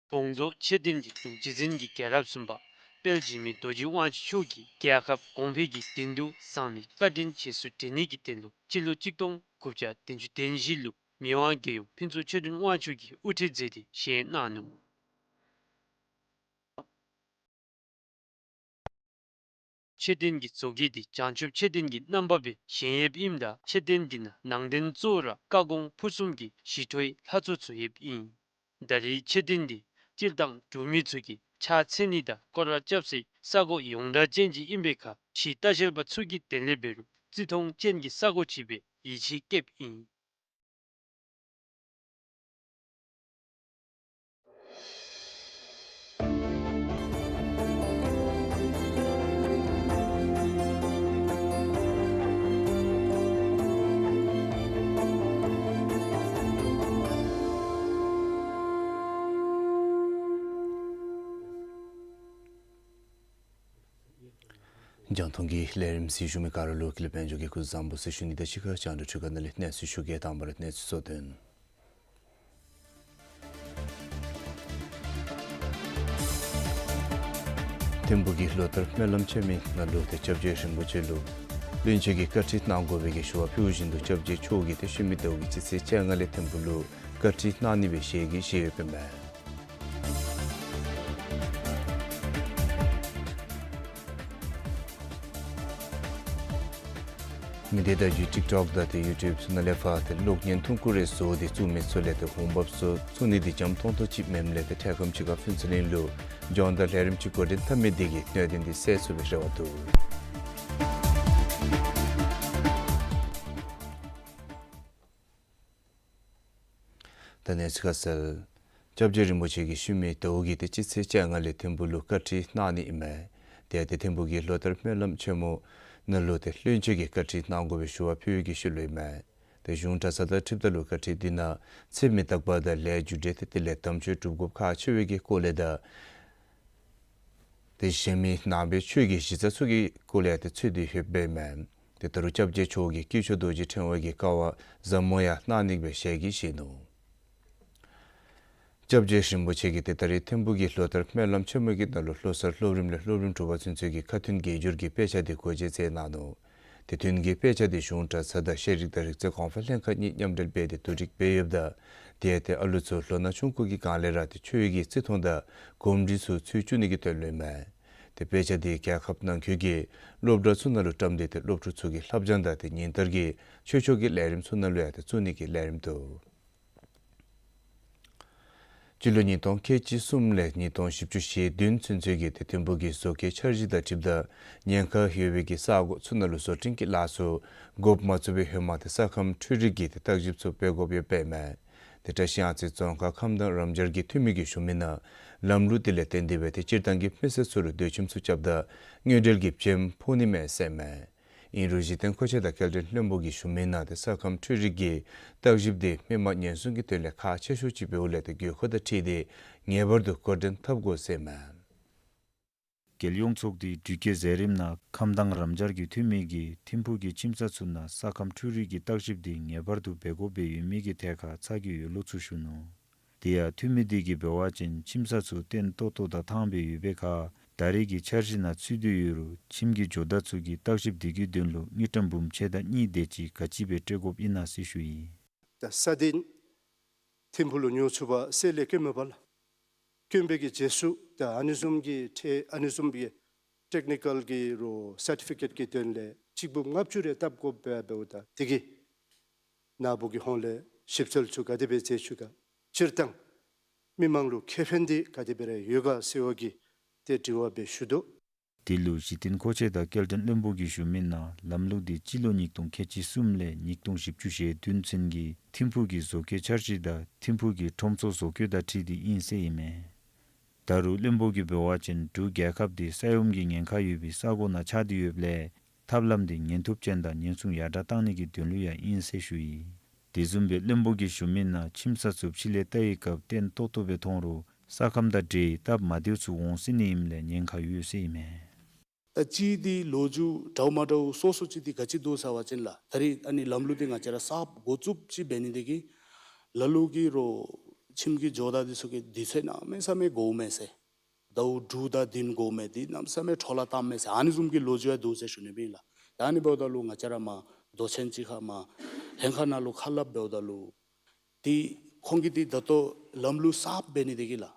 དགོངས་རྫོགས་ཆེ་ལྡན་གྱི་འབྲུག་རྗེ་བཙུན་གྱི་རྒྱལ་རབས་གསུམ་པ་ དཔལ་འཇིགས་མེད་རྡོ་རྗེ་དབང་ཕྱུག་མཆོག་གིས་རྒྱལ་ཁབ་གོང་འཕེལ་གྱི་དོན་དུ་གསང་བའི་བཀའ་དྲིན་རྗེས་སུ་དྲན་ནི་གི་དོན་ལུ་སྤྱི་ལོ་གཅིག་སྟོང་དགུ་བརྒྱ་བདུན་ཅུ་དོན་བཞི་ལུ་མི་དབང་རྒྱལ་ཡུམ་ཕུན་ཚོགས་ཆོས་སྒྲོན་དབང་ཕྱུག་གིས་དབུ་ཁྲིད་མཛད་དེ་བཞེངས་གནང་ནུག། མཆོད་རྟེན་གྱི་བཟོ་བཀོད་འདི་བྱང་ཆུབ་མཆོད་རྟེན་གྱི་རྣམ་པ་སྦེ་བཞེངས་ཡོདཔ་ཨིནམ་ད་མཆོད་རྟེན་འདི་ནང་ནང་རྟེན་གཙོ་བོ་ར་བཀའ་དགོངས་ཕུར་གསུམ་གྱི་ཞི་ཁྲོའི་ལྷ་ཚོགས་ཚུ་ཡོདཔ་ཨིན། ད་རེས་མཆོད་རྟེན་འདི་སྤྱིར་བཏང་འབྲུག་མི་ཚུ་གིས་ཕྱག་འཚལ་ནི་དང་སྐོར་ར་རྐྱབ་སའི་ས་གོ་ཡོངས་གྲགས་ཅན་ཅིག་ཨིན་པའི་ཁར་ཕྱིའི་ལྟ་བཤལ་པ་ཚུ་གི་དོན་ལས་འབད་རུང་བརྩི་མཐོང་ཅན་གྱི་ས་གོ་ཅིག་སྦེ་ཡིད་ཆེས་བསྐྱེདཔ་ཨིན། རྒྱང་མཐོང་གི་ལས་རིམ་གཟིགས་བཞུགས་མི་ག་ར་ལུ་ཀུན་ལེགས་དཔལ་འབྱོར་གྱི་སྐུ་གཟུགས་བཟང་པོ་ཟེར་ཞུ་ནི་དང་གཅིག་ཁར་རྒྱང་བསྒྲགས་འཕྲུལ་ཁང་ནང་ལས་གནས་ཚུལ་ཞུ་གེ། དང་པ་ར་གནས་ཚུལ་གཙོ་དོན། ཐིམ་ཕུག་གི་ལོ་ལྟར་སྨོན་ལམ་ཆེན་མོའི་ནང་ལུ་ཏེ་སྐྱབས་རྗེ་རིན་པོ་ཆེ་ལུ་བློན་ཆེན་གྱི་བཀའ་ཁྲིད་གནང་དགོ་པའི་གི་ཞུ་བ་ཕུལ་བཞིན་དུ་སྐྱབས་རྗེ་མཆོག་གིས་ཏེ་ཤུལ་མའི་ཟླཝ་གི་སྤྱི་ཚེས་བཅོ་ལྔ་ལས་ཐིམ་ཕུག་ལུ་བཀའ་ཁྲིད་གནང་ནི་སྦེ་ཞལ་གྱིས་བཞེས་ཡོདཔ་ཨིན་མས། མི་སྡེ་བརྡ་བརྒྱུད་ཊིཀ་ཊོཀ་དང་ཏེ་ཡུ་ཊུབ་ཚུ་ནང་ལས་ཕར་ཏེ་གློག་བརྙན་ཐུང་ཀུ་རེ་བཟོ་སྟེ་བཙུགས་མི་ཚུ་ལས་ཏེ་འོང་འབབ་ཚུ་བཙུགས་ནི་འདི་འཇམ་ཏོང་ཏོ་ཅིག་མེནམ་ལས་ཏེ་འཕྲལ་ཁམས་ཅིག་ཁར་ཕུན་ཚོགས་གླིང་ལུ་སྦྱོང་བརྡར་ལས་རིམ་ཅིག་འགོ་འདྲེན་འཐབ་མི་འདི་གིས་གནད་དོན་འདི་སེལ་ཚུགས་པའི་རེ་བ་འདུག། ད་གནས་ཚུལ་ཁ་གསལ། སྐྱབས་རྗེ་རིན་པོ་ཆེ་གིས་ཤུལ་མའི་ཟླཝ་གི་ཏེ་སྤྱི་ཚེས་བཅོ་ལྔ་ལས་ཐིམ་ཕུག་ལུ་བཀའ་ཁྲིད་གནང་ནི་ཨིན་མས། དེ་ཡང་ཏེ་ཐིམ་ཕུག་གི་ལོ་ལྟར་སྨོན་ལམ་ཆེན་མོ་ནང་ལུ་ཏེ་བློན་ཆེན་གྱི་བཀའ་ཁྲིད་གནང་དགོ་པའི་ཞུ་བ་ཕུལ་བའི་གི་ཤུལ་ལུ་ཨིན་མས། ཏེ་གཞུང་གྲྭ་ཚང་དང་འཁྲིལཝ་ད་ལུ་བཀའ་ཁྲིད་འདི་ནང་ཚེ་མི་རྟག་པ་དང་ལས་རྒྱུ་འབྲས་ཏེ་དེ་ལས་དམ་ཆོས་སྒྲུབ་དགོཔ་ཁག་ཆེ་བའི་གི་སྐོར་ལས་དང་ཏེ་གཞན་མི་ནང་པའི་ཆོས་ཀྱི་གཞི་རྩ་ཚུ་གི་སྐོར་ལས་ཡང་ཏེ་ཚུད་དེ་ཡོདཔ་ཨིན་མས། ཏེ་ད་རུང་སྐྱབས་རྗེ་མཆོག་གིས་དཀྱིལ་ཆོག་རྡོ་རྗེ་ཕྲེང་བ་གི་ཀ་བ་ཟབ་མོ་ཡང་གནང་ནི་སྦེ་ཞལ་གྱིས་བཞེས་ནུག། སྐྱབས་རྗེ་རིན་པོ་ཆེ་གིས་ཏེ་ད་རེས་ཐིམ་ཕུག་གི་ལོ་ལྟར་སྨོན་ལམ་ཆེན་མོ་གི་ནང་ལུ་ལྷོ་སར་སློབ་རིམ་ལས་སློབ་རིམ་དྲུག་པ་ཚུན་ཚོད་ཀྱི་ཁ་ཐུན་རྒྱས་འགྱུར་གྱི་དཔེ་ཆ་འདི་འགོ་འབྱེད་མཛད་གནང་ནུག། ཏེ་ཐུན་གྱི་དཔེ་ཆ་འདི་གཞུང་གྲྭ་ཚང་དང་ཤེས་རིག་དང་རིག་རྩལ་གོང་འཕེལ་ལྷན་ཁག་གཉིས་མཉམ་འབྲེལ་འབད་དེ་བསྡུ་སྒྲིག་འབད་ཡོདཔ་ད་དེ་ཡང་ཏེ་ཨ་ལུ་ཚུ་ལོ་ན་ཆུང་ཀུ་གི་སྒང་ལས་ར་ཏེ་ཆོས་ཀྱི་བརྩི་མཐོང་དང་གོམས་འདྲིས་ཚུ་ཚུད་བཅུག་ནི་གི་དོན་ལུ་ཨིན་མས། ཏེ་དཔེ་ཆ་འདི་རྒྱལ་ཁབ་ནང་འཁོད་ཀྱི་སློབ་གྲྭ་ཚུ་ནང་ལུ་བཀྲམ་སྟེ་ཏེ་སློབ་ཕྲུག་ཚུ་གིས་ལྷབ་སྦྱང་དང་ཏེ་ཉིན་ལྟར་གྱི་ཆོས་ཕྱོགས་ཀྱི་ལས་རིམ་ཚུ་ནང་ལུ་ཡང་ཏེ་བཙུགས་ནི་གི་ལས་རིམ་འདུག། སྤྱི་ལོ་ཉིས་སྟོང་ཁལ་གཅིག་གསུམ་ལས་ཉིས་སྟོང་བཞི་བཅུ་ཞེ་བདུན་ཚུན་ཚོད་ཀྱི་ཏེ་ཐིམ་ཕུག་གི་བཟོ་བཀོད་འཆར་གཞི་དང་འཁྲིལཝ་ད་ཉེན་ཁ་ཡོད་པའི་གི་ས་གོ་ཚུ་ནང་ལུ་བཟོ་སྐྲུན་གྱི་ལཱ་ཚུ་འགོ་མ་བཙུགས་པའི་ཧེ་མ་ཏེ་ས་ཁམས་འཕྲུལ་རིག་གི་ཏེ་བརྟག་ཞིབ་ཚུ་འབད་དགོཔ་ཡོདཔ་ཨིན་མས། ཏེ་བཀྲ་ཤིས་གཡང་རྩེ་རྫོང་ཁག་ཁམས་དྭངས་རམ་སྦྱར་གྱི་འཐུས་མི་གིས་ཞུ་མི་ནང་ལམ་ལུགས་དེ་ལས་བརྟེན་ཏེ་སྦེ་ཏེ་སྤྱིར་བཏང་གི་མི་སེར་ཚུ་ལུ་སྡོད་ཁྱིམ་ཚུ་རྐྱབ་ད་དངུལ་འབྲེལ་གྱི་བྱེམ་ཕོག་ནི་མས་ཟེར་ཨིན་མས། ཨིན་རུང་གཞི་རྟེན་མཁོ་ཆས་དང་སྐྱེལ་འདྲེན་བློན་པོ་གིས་ཞུ་མི་ནང་ཏེ་ས་ཁམས་འཕྲུལ་རིག་གི་བརྟག་ཞིབ་དེ་མི་མང་ཉེན་སྲུང་གི་དོན་ལས་ཁག་ཆེ་ཤོས་ཅིག་འབདཝ་ལས་ཏེ་དགོས་མཁོ་དང་འཁྲིལ་ཏེ་ངེས་པར་དུ་འགོ་འདྲེན་འཐབ་དགོ་ཟེར་ཨིན་མས། རྒྱལ་ཡོངས་ཚོགས་སྡེའི་དྲི་བཀོད་མཛད་རིམ་ནང་ཁམས་དྭངས་རམ་སྦྱར་གྱི་འཐུས་མི་གིས་ཐིམ་ཕུག་གི་ཁྱིམ་ས་ཚུ་ནང་ས་ཁམས་འཕྲུལ་རིག་གི་བརྟག་ཞིབ་དེ་ངེས་པར་དུ་འབད་དགོཔ་སྦེ་ཡོད་མི་གི་ཐད་ཁར་ཚ་གྱང་ཡོད་ལུགས་ཚུ་ཞུ་ནུག། དེ་ཡང་འཐུས་མི་དེ་གིས་འབད་བ་ཅིན་ཁྱིམ་ས་ཚུ་བརྟན་ཏོག་ཏོ་དང་ཐང་སྦེ་ཡོད་པའི་ཁར་ད་རེས་ཀྱི་འཆར་གཞི་ནང་ཚུད་དེ་ཡོད་རུང་ཁྱིམ་གྱི་ཇོ་བདག་ཚུ་གིས་བརྟག་ཞིབ་དེ་གི་དོན་ལུ་དངུལ་ཀྲམ་འབུམ་ཕྱེད་དང་གཉིས་དེ་ཅིག་ག་ཅི་སྦེ་སྤྲོད་དགོཔ་ཨིན་ན་ཟེར་ཞུ་ཡི། ད་ས་གདན་ཐིམ་ཕུག་ལུ་ཉོ་ཚུགས་པར་སེལ་ལས་བསྐྱོན་མི་འབག་ལགས། བསྐྱོན་པའི་གི་རྗེས་སུ་ད་ཨ་ནི་བཟུམ་གྱི་ཁྲལ་ཨ་ནི་བཟུམ་གྱི་ཊེཀ་ནི་ཀཱལ་གྱི་རོགས་སར་ཊི་ཕི་ཀེཊ་ཀྱི་དོན་ལས་གཅིག་འབུམ་ལྔ་བཅུ་རེ་བཏབ་དགོཔ་སྦེ་འབདཝ་ད་དེ་གིས་ནཱ་བུ་གི་ཧོངས་ལས་ཞིབ་འཚོལ་ཚུ་ག་དེ་སྦེ་མཛད་ཚུགས་ག། སྤྱིར་བཏང་མི་མང་ལུ་ཁེ་ཕན་དེ་ག་དེ་སྦེ་ར་ཡོད་ག་ཟེར་བ་གི་ཏེ་དྲི་བ་སྦེ་ཞུ་དོ། དེ་ལུ་གཞི་རྟེན་མཁོ་ཆས་དང་སྐྱེལ་འདྲེན་བློན་པོ་གིས་ཞུ་མི་ནང་ལམ་ལུགས་དེ་སྤྱི་ལོ་ཉིས་སྟོང་ཁལ་གཅིག་གསུམ་ལས་ཉིས་སྟོང་བཞི་བཅུ་ཞེ་བདུན་ཚུན་གྱི་ཐིམ་ཕུག་གི་བཟོ་བཀོད་འཆར་གཞི་དང་ཐིམ་ཕུག་གི་ཁྲོམ་ཚོགས་བཟོ་བཀོད་དང་འཁྲིལ་ཏེ་ཨིན་ཟེར་ཨིན་མས། ད་རུང་བློན་པོ་གིས་འབད་བ་ཅིན་འབྲུག་རྒྱལ་ཁབ་དེ་ས་ཡོམ་གྱི་ཉེན་ཁ་ཡོད་པའི་ས་གོ་ནང་ཆགས་ཏེ་ཡོདཔ་ལས་ཐབས་ལམ་དེ་ཉེན་ཐུབ་ཅན་དང་ཉེན་སྲུང་ཡར་དྲག་བཏང་ནི་གི་དོན་ལུ་ཡང་ཨིན་ཟེར་ཞུ་ཡི། དེ་བཟུམ་སྦེ་བློན་པོ་གིས་ཞུ་མི་ནང་ཁྱིམ་ས་ཚུ་ཕྱི་ལས་བལྟ་བའི་སྐབས་བརྟན་ཏོག་ཏོ་སྦེ་མཐོང་རུང་ས་ཁམས་དང་འབྲེལ་བའི་སྟབས་མ་བདེཝ་ཚུ་འོང་སྲིད་ནི་ཨིནམ་ལས་ཉེན་ཁ་ཡོད་ཟེར་ཨིན་མས། ཨ་ཅི་དེ་ལོ་རྒྱུས་འདྲཝ་མ་འདྲཝ་སོ་སོ་ཅིག་དེ་ག་ཅི་འདུག་ཟེར་བ་ཅིན་ལགས། ད་རེས་ཨ་ནི་ལམ་ལུགས་དེ་ང་བཅས་ར་གསརཔ་འགོ་བཙུགསཔ་ཅིག་འབད་ནི་དེ་གིས་ལ་ལུ་གིས་རོགས་ཁྱིམ་གྱི་ཇོ་བདག་དེ་ཚུ་གིས་དུས་ཚོད་གནམ་མེད་ས་མེད་འགོརཝ་མས་ཟེར། ཟླཝ་དྲུག་དང་བདུན་འགོར་མི་འདི་གནམ་མེད་ས་མེད་འཕྲོ་བརླག་བཏང་མི་ཟེར་ཨ་ནི་བཟུམ་གྱི་ལོ་རྒྱུས་ཡང་འདུག་ཟེར་ཞུ་ནི་ཨིན་ལགས། ད་ཨ་ནི་འབདཝ་ད་ལུ་ང་བཅས་ར་མར་མདོ་ཆེན་ཅིག་ཁར་མར་ལྷན་ཁག་ནང་ལུ་ཁ་སླབ་འབདཝ་ད་ལུ་འདི་ཁོང་གིས་འདི་ད་ལྟོ་ལམ་ལུགས་གསརཔ་འབད་ནི་འདི་གིས་ལགས།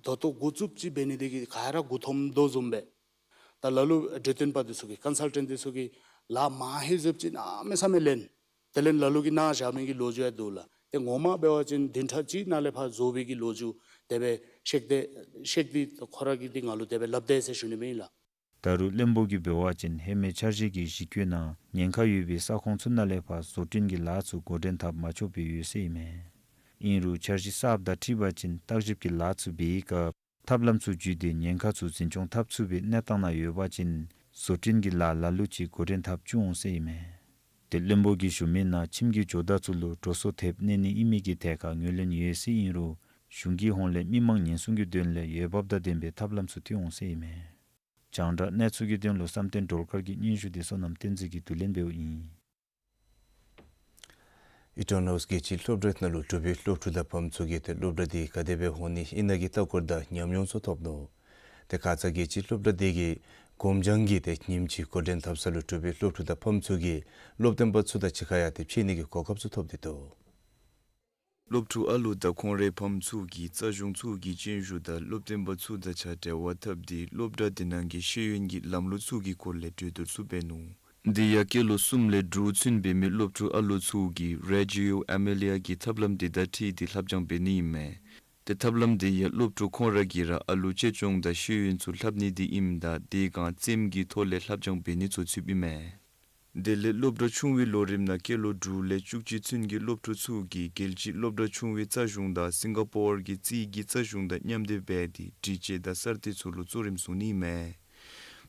ད་ལྟོ་འགོ་བཙུགསཔ་ཅིག་འབད་ནི་འདི་གིས་ག་ར་མགུ་འཐོམ་དོ་བཟུམ་སྦེ། ད་ལ་ལུ་གྲོས་སྟོན་པ་འདི་ཚུ་གིས་ཀོན་སཱལ་ཊེནཊ་འདི་ཚུ་གིས་ལཱ་མང་ཧེང་སྐལཝ་ཅིག་གནམ་མེད་ས་མེད་ལེན། དེ་ལས་ལ་ལུ་གིས་གནང་བཞག་མི་གི་ལོ་རྒྱུས་ཡང་འདུག་ལགས། ཏེ་ངོ་མ་འབད་བ་ཅིན་བདུན་ཕྲག་གཅིག་ནང་ལས་ཕར་བཟོ་བའི་གི་ལོ་རྒྱུས་དེ་སྦེ་བཤད་དེ་བཤད་དེ་ཁོ་ར་གིས་འདི་ང་ལུ་དེ་སྦེ་སླབ་དེས་ཟེར་ཞུ་ནི་ཨིན་ལགས། ད་རུང་བློན་པོ་གིས་འབད་བ་ཅིན་ཧེ་མའི་འཆར་གཞི་གི་གཞི་བཀོད་ནང་ཉེན་ཁ་ཡོད་པའི་ས་ཁོངས་ཚུ་ནང་ལས་ཕར་བཟོ་སྐྲུན་གྱི་ལཱ་ཚུ་འགོ་འདྲེན་འཐབ་མ་ཆོག་པའི་ཡོད་ཟེར་ཨིན་མས། ཨིན་རུང་འཆར་གཞི་གསརཔ་དང་འཁྲིལ་བ་ཅིན་བརྟག་ཞིབ་ཀྱི་ལཱ་ཚུ་འབད་བའི་སྐབས་ཐབས་ལམ་ཚུ་བརྒྱུད་དེ་ཉེན་ཁ་ཚུ་འཛིན་སྐྱོང་འཐབ་ཚུགས་པའི་གནས་སྟངས་ནང་ཡོད་པ་ཅིན་བཟོ་སྐྲུན་གྱི་ལཱ་ལ་ལུ་ཅིག་འགོ་འདྲེན་འཐབ་བཅུག་འོང་ཟེར་ཨིན་མས། ཏེ་བློན་པོ་གིས་ཞུ་མི་ནང་ཁྱིམ་གྱི་ཇོ་བདག་ཚུ་ལུ་འགྲོ་སོང་ཐེབས་གནས་ནི་ཨིན་མི་གི་ཐད་ཁར་ངོས་ལེན་ཡོད་ཟེར་ཨིན་རུང་གཞུང་གི་ཧོངས་ལས་མི་མང་ཉེན་སྲུང་གི་དོན་ལས་འོས་འབབ་དང་ལྡན་པའི་ཐབས་ལམ་ཚུ་བཏོན་འོང་ཟེར་ཨིན་མས། རྒྱང་བསྒྲགས་གནས་ཚུལ་གྱི་དོན་ལུ་བསམ་གཏན་སྒྲོལ་དཀར་གྱི་སྙན་ཞུ་འདི་བསོད་ནམས་བསྟན་འཛིན་གྱིས་བསྡུ་ལེན་འབདཝ་ཨིན། ཨི་ཊོན་ཧའུསི་རྒྱལ་སྤྱིའི་སློབ་གྲྭ་ནང་ལུ་འབྲུག་པའི་སློབ་ཕྲུག་དང་ཕམ་ཚུ་གིས་ཏེ་སློབ་གྲྭ་འདི་ག་དེ་སྦེ་འོང་ནི་ཨིན་ན་གི་ལྟ་སྐོར་དང་ཉམས་མྱོང་ཚུ་ཐོབ་ནུག། ཏེ་ཁ་ཙ་རྒྱལ་སྤྱིའི་སློབ་གྲྭ་འདི་གིས་གོམ་བྱང་གི་ཏེ་ཉིནམ་གཅིག་འགོ་འདྲེན་འཐབ་ས་ལུ་འབྲུག་པའི་སློབ་ཕྲུག་དང་ཕམ་ཚུ་གིས་སློབ་སྟོན་པ་ཚུ་དང་གཅིག་ཁར་ཡང་ཏེ་ཕྱད་ནི་གི་གོ་སྐབས་ཚུ་ཐོབ་སྟེ་འདུག། སློབ་ཕྲུག་ཨ་ལུ་དང་ཁོང་རའི་ཕམ་ཚུ་གིས་རྩ་གཞུང་ཚུ་གི་སྤྱན་ཞུ་དང་སློབ་སྟོན་པ་ཚུ་དང་གཅིག་ཁར་འབྲེལ་བ་འཐབ་སྟེ་སློབ་གྲྭ་འདི་ནང་གི་ཤེས་ཡོན་གྱི་ལམ་ལུགས་ཚུ་གི་སྐོར་ལས་གྲོས་བསྡུར་ཚུ་འབད་ནུག། འདི་ཡང་སྐྱེས་ལོ་གསུམ་ལས་དྲུག་ཚུན་འབད་མི་སློབ་ཕྲུག་ཨ་ལུ་ཚུ་གིས་རེ་ཇི་ཡོ་ཨེ་མི་ལི་ཡ་གི་ཐབས་ལམ་འདི་དང་འཁྲིལ་ཏེ་ལྷབ་སྦྱང་འབད་ནི་ཨིན་མས། ཏེ་ཐབས་ལམ་འདི་ཡང་སློབ་ཕྲུག་ཁོང་ར་གིས་ར་ཨ་ལུ་གཅེས་སྐྱོང་དང་ཤེས་ཡོན་ཚུ་ལྷབ་ནི་འདི་ཨིནམ་ད་དེ་སྒང་རྩེདམོ་གི་ཐོག་ལས་ལྷབ་སྦྱང་འབད་ནི་ཚུ་ཚུདཔ་ཨིན་མས། དེ་ལས་སློབ་གྲྭ་ཆུང་བའི་ལོ་རིམ་ནང་སྐྱེས་ལོ་དྲུག་ལས་བཅུ་གཅིག་ཚུན་གྱི་སློབ་ཕྲུག་ཚུ་གིས་རྒྱལ་སྤྱིའི་སློབ་གྲྭ་ཆུང་བའི་རྩ་གཞུང་དང་སིང་ག་པོར་གྱི་རྩིས་ཀྱི་རྩ་གཞུང་དང་མཉམ་སྡེབ་འབད་དེ་འབྲི་དཔྱད་དང་གསར་གཏོད་ཚུ་ལུ་གཙོ་རིམ་བཟུང་ནི་ཨིན་མས།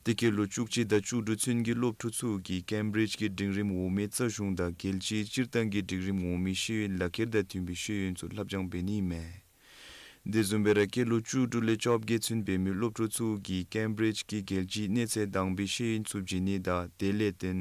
དེ་སྐབས་ལུ་བཅུ་གཅིག་དང་བཅུ་དྲུག་ཚུན་གྱི་སློབ་ཕྲུག་ཚུ་གིས་ཀེམ་བྲིཇ་གྱི་འབྲིང་རིམ་འོག་མའི་རྩ་གཞུང་དང་རྒྱལ་སྤྱིའི་སྤྱིར་བཏང་གི་འབྲིང་རིམ་འོག་མའི་ཤེས་ཡོན་ལག་ཁྱེར་དང་མཐུན་པའི་ཤེས་ཡོན་ཚུ་ལྷབ་སྦྱང་འབད་ནི་ཨིན་མས། དེ་བཟུམ་སྦེ་ར་སྐྱེས་ལོ་བཅུ་དྲུག་ལས་བཅོ་བརྒྱད་ཚུན་འབད་མི་སློབ་ཕྲུག་ཚུ་གིས་ཀེམ་བྲིཇ་གྱི་རྒྱལ་སྤྱིའི་གནས་ཚད་དང་པའི་ཤེས་ཡོན་ཚུ་བྱིན་ནི་དང་དེ་ལས་བརྟེན་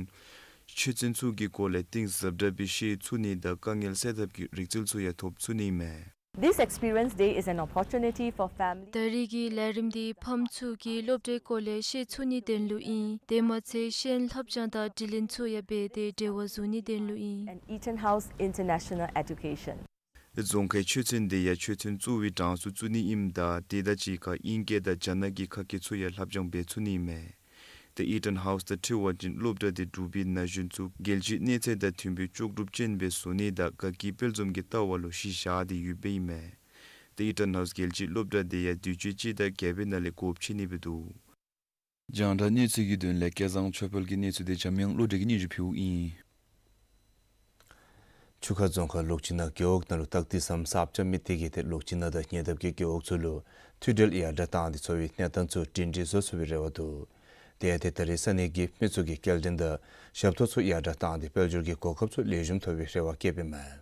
ཆོས་ཚན་ཚུ་གི་སྐོར་ལས་གཏིང་ཟབ་དྲགས་པའི་ཤེས་ཚུགས་ནི་དང་དཀའ་ངལ་སེལ་ཐབས་ཀྱི་རིག་རྩལ་ཚུ་ཡང་ཐོབ་ཚུགས་ནི་ཨིན་མས། This Experience Day is an opportunity for families. ད་རེས་ཀྱི་ལས་རིམ་འདི་ཕམ་ཚུ་གིས་སློབ་གྲྭའི་སྐོར་ལས་ཤེས་ཚུགས་ནིའི་དོན་ལུ་ཨིན། དེ་མ་ཚད་ཤེས་ཡོན་ལྷབ་སྦྱང་དང་དྲི་ལན་ཚུ་ཡང་འབད་དེ་འབྲེལ་བ་བཟོ་ནིའི་དོན་ལུ་ཨིན། And Eton House International Education. རྫོང་ཁའི་ཆོས་ཚན་འདི་ཡང་ཆོས་ཚན་གཙོ་བོའི་གྲངས་སུ་བཙུགས་ནི་ཨིནམ་ད་དེ་དང་གཅིག་ཁར་དབྱིན་སྐད་དང་རྒྱ་ནག་གི་ཁ་སྐད་ཚུ་ཡང་ལྷབ་སྦྱང་འབད་ཚུགས་ནི་ཨིན་མས། ཏེ་ཨི་ཊོན་ཧའུསི་དང་འཁྲིལ་བ་ཅིན་སློབ་གྲྭ་འདི་འབྲུག་པའི་ན་གཞོན་ཚུ་རྒྱལ་སྤྱིའི་གནས་ཚད་དང་མཐུན་པའི་ལྕོགས་གྲུབ་ཅན་སྦེ་བཟོ་ནི་དང་དགའ་སྐྱིད་དཔལ་འཛོམས་ཀྱི་ལྟ་བ་ལུ་གཞི་བཞག་སྟེ་ཡོདཔ་ཨིན་མས། ཏེ་ཨི་ཊོན་ཧའུསི་རྒྱལ་སྤྱིའི་སློབ་གྲྭ་འདི་ཡང་དུས་ཅི་སྤྱི་ཟླ་བརྒྱད་པའི་ནང་ལས་སྒོ་ཕྱེ་ནི་སྦེ་འདུག། རྒྱང་བསྒྲགས་གནས་ཚུལ་གྱི་དོན་ལས་སྐལ་བཟང་ཆོས་འཕེལ་གྱི་གནས་ཚུལ་འདི་འཇམ་དབྱངས་བློ་གྲོས་ཀྱིས་སྙན་ཞུ་ཕུལཝ་ཨིན། ཆུ་ཁ་རྫོང་ཁག་ལོག་སྤྱི་ནང་རྒེད་འོག་ནང་ལུ་སྟག་ཏི་ཟམ་གསརཔ་རྐྱབ་མི་དེ་གིས་ཏེ་ལོག་སྤྱི་ནང་དང་ཉེ་འདབས་ཀྱི་རྒེད་འོག་ཚུ་ལུ་མཐུད་འབྲེལ་ཡར་དྲག་བཏང་སྟེ་འཚོ་བའི་གནས་སྟངས་ཚུ་སྒྲིང་སྒྲི་བཟོ་ཚུགས་པའི་རེ་བ་འདུག། དེ་ཡང་ཏེ་ད་རེས་ས་གནས་ཀྱི་མི་ཚུ་གིས་སྐྱེལ་འདྲེན་དང་ཞབས་ཏོག་ཚུ་ཡར་དྲག་བཏང་སྟེ་དཔལ་འབྱོར་གྱི་གོ་སྐབས་ཚུ་ལེགས་ཤོམ་ཐོབ་པའི་རེ་བ་བསྐྱེདཔ་ཨིན་མས།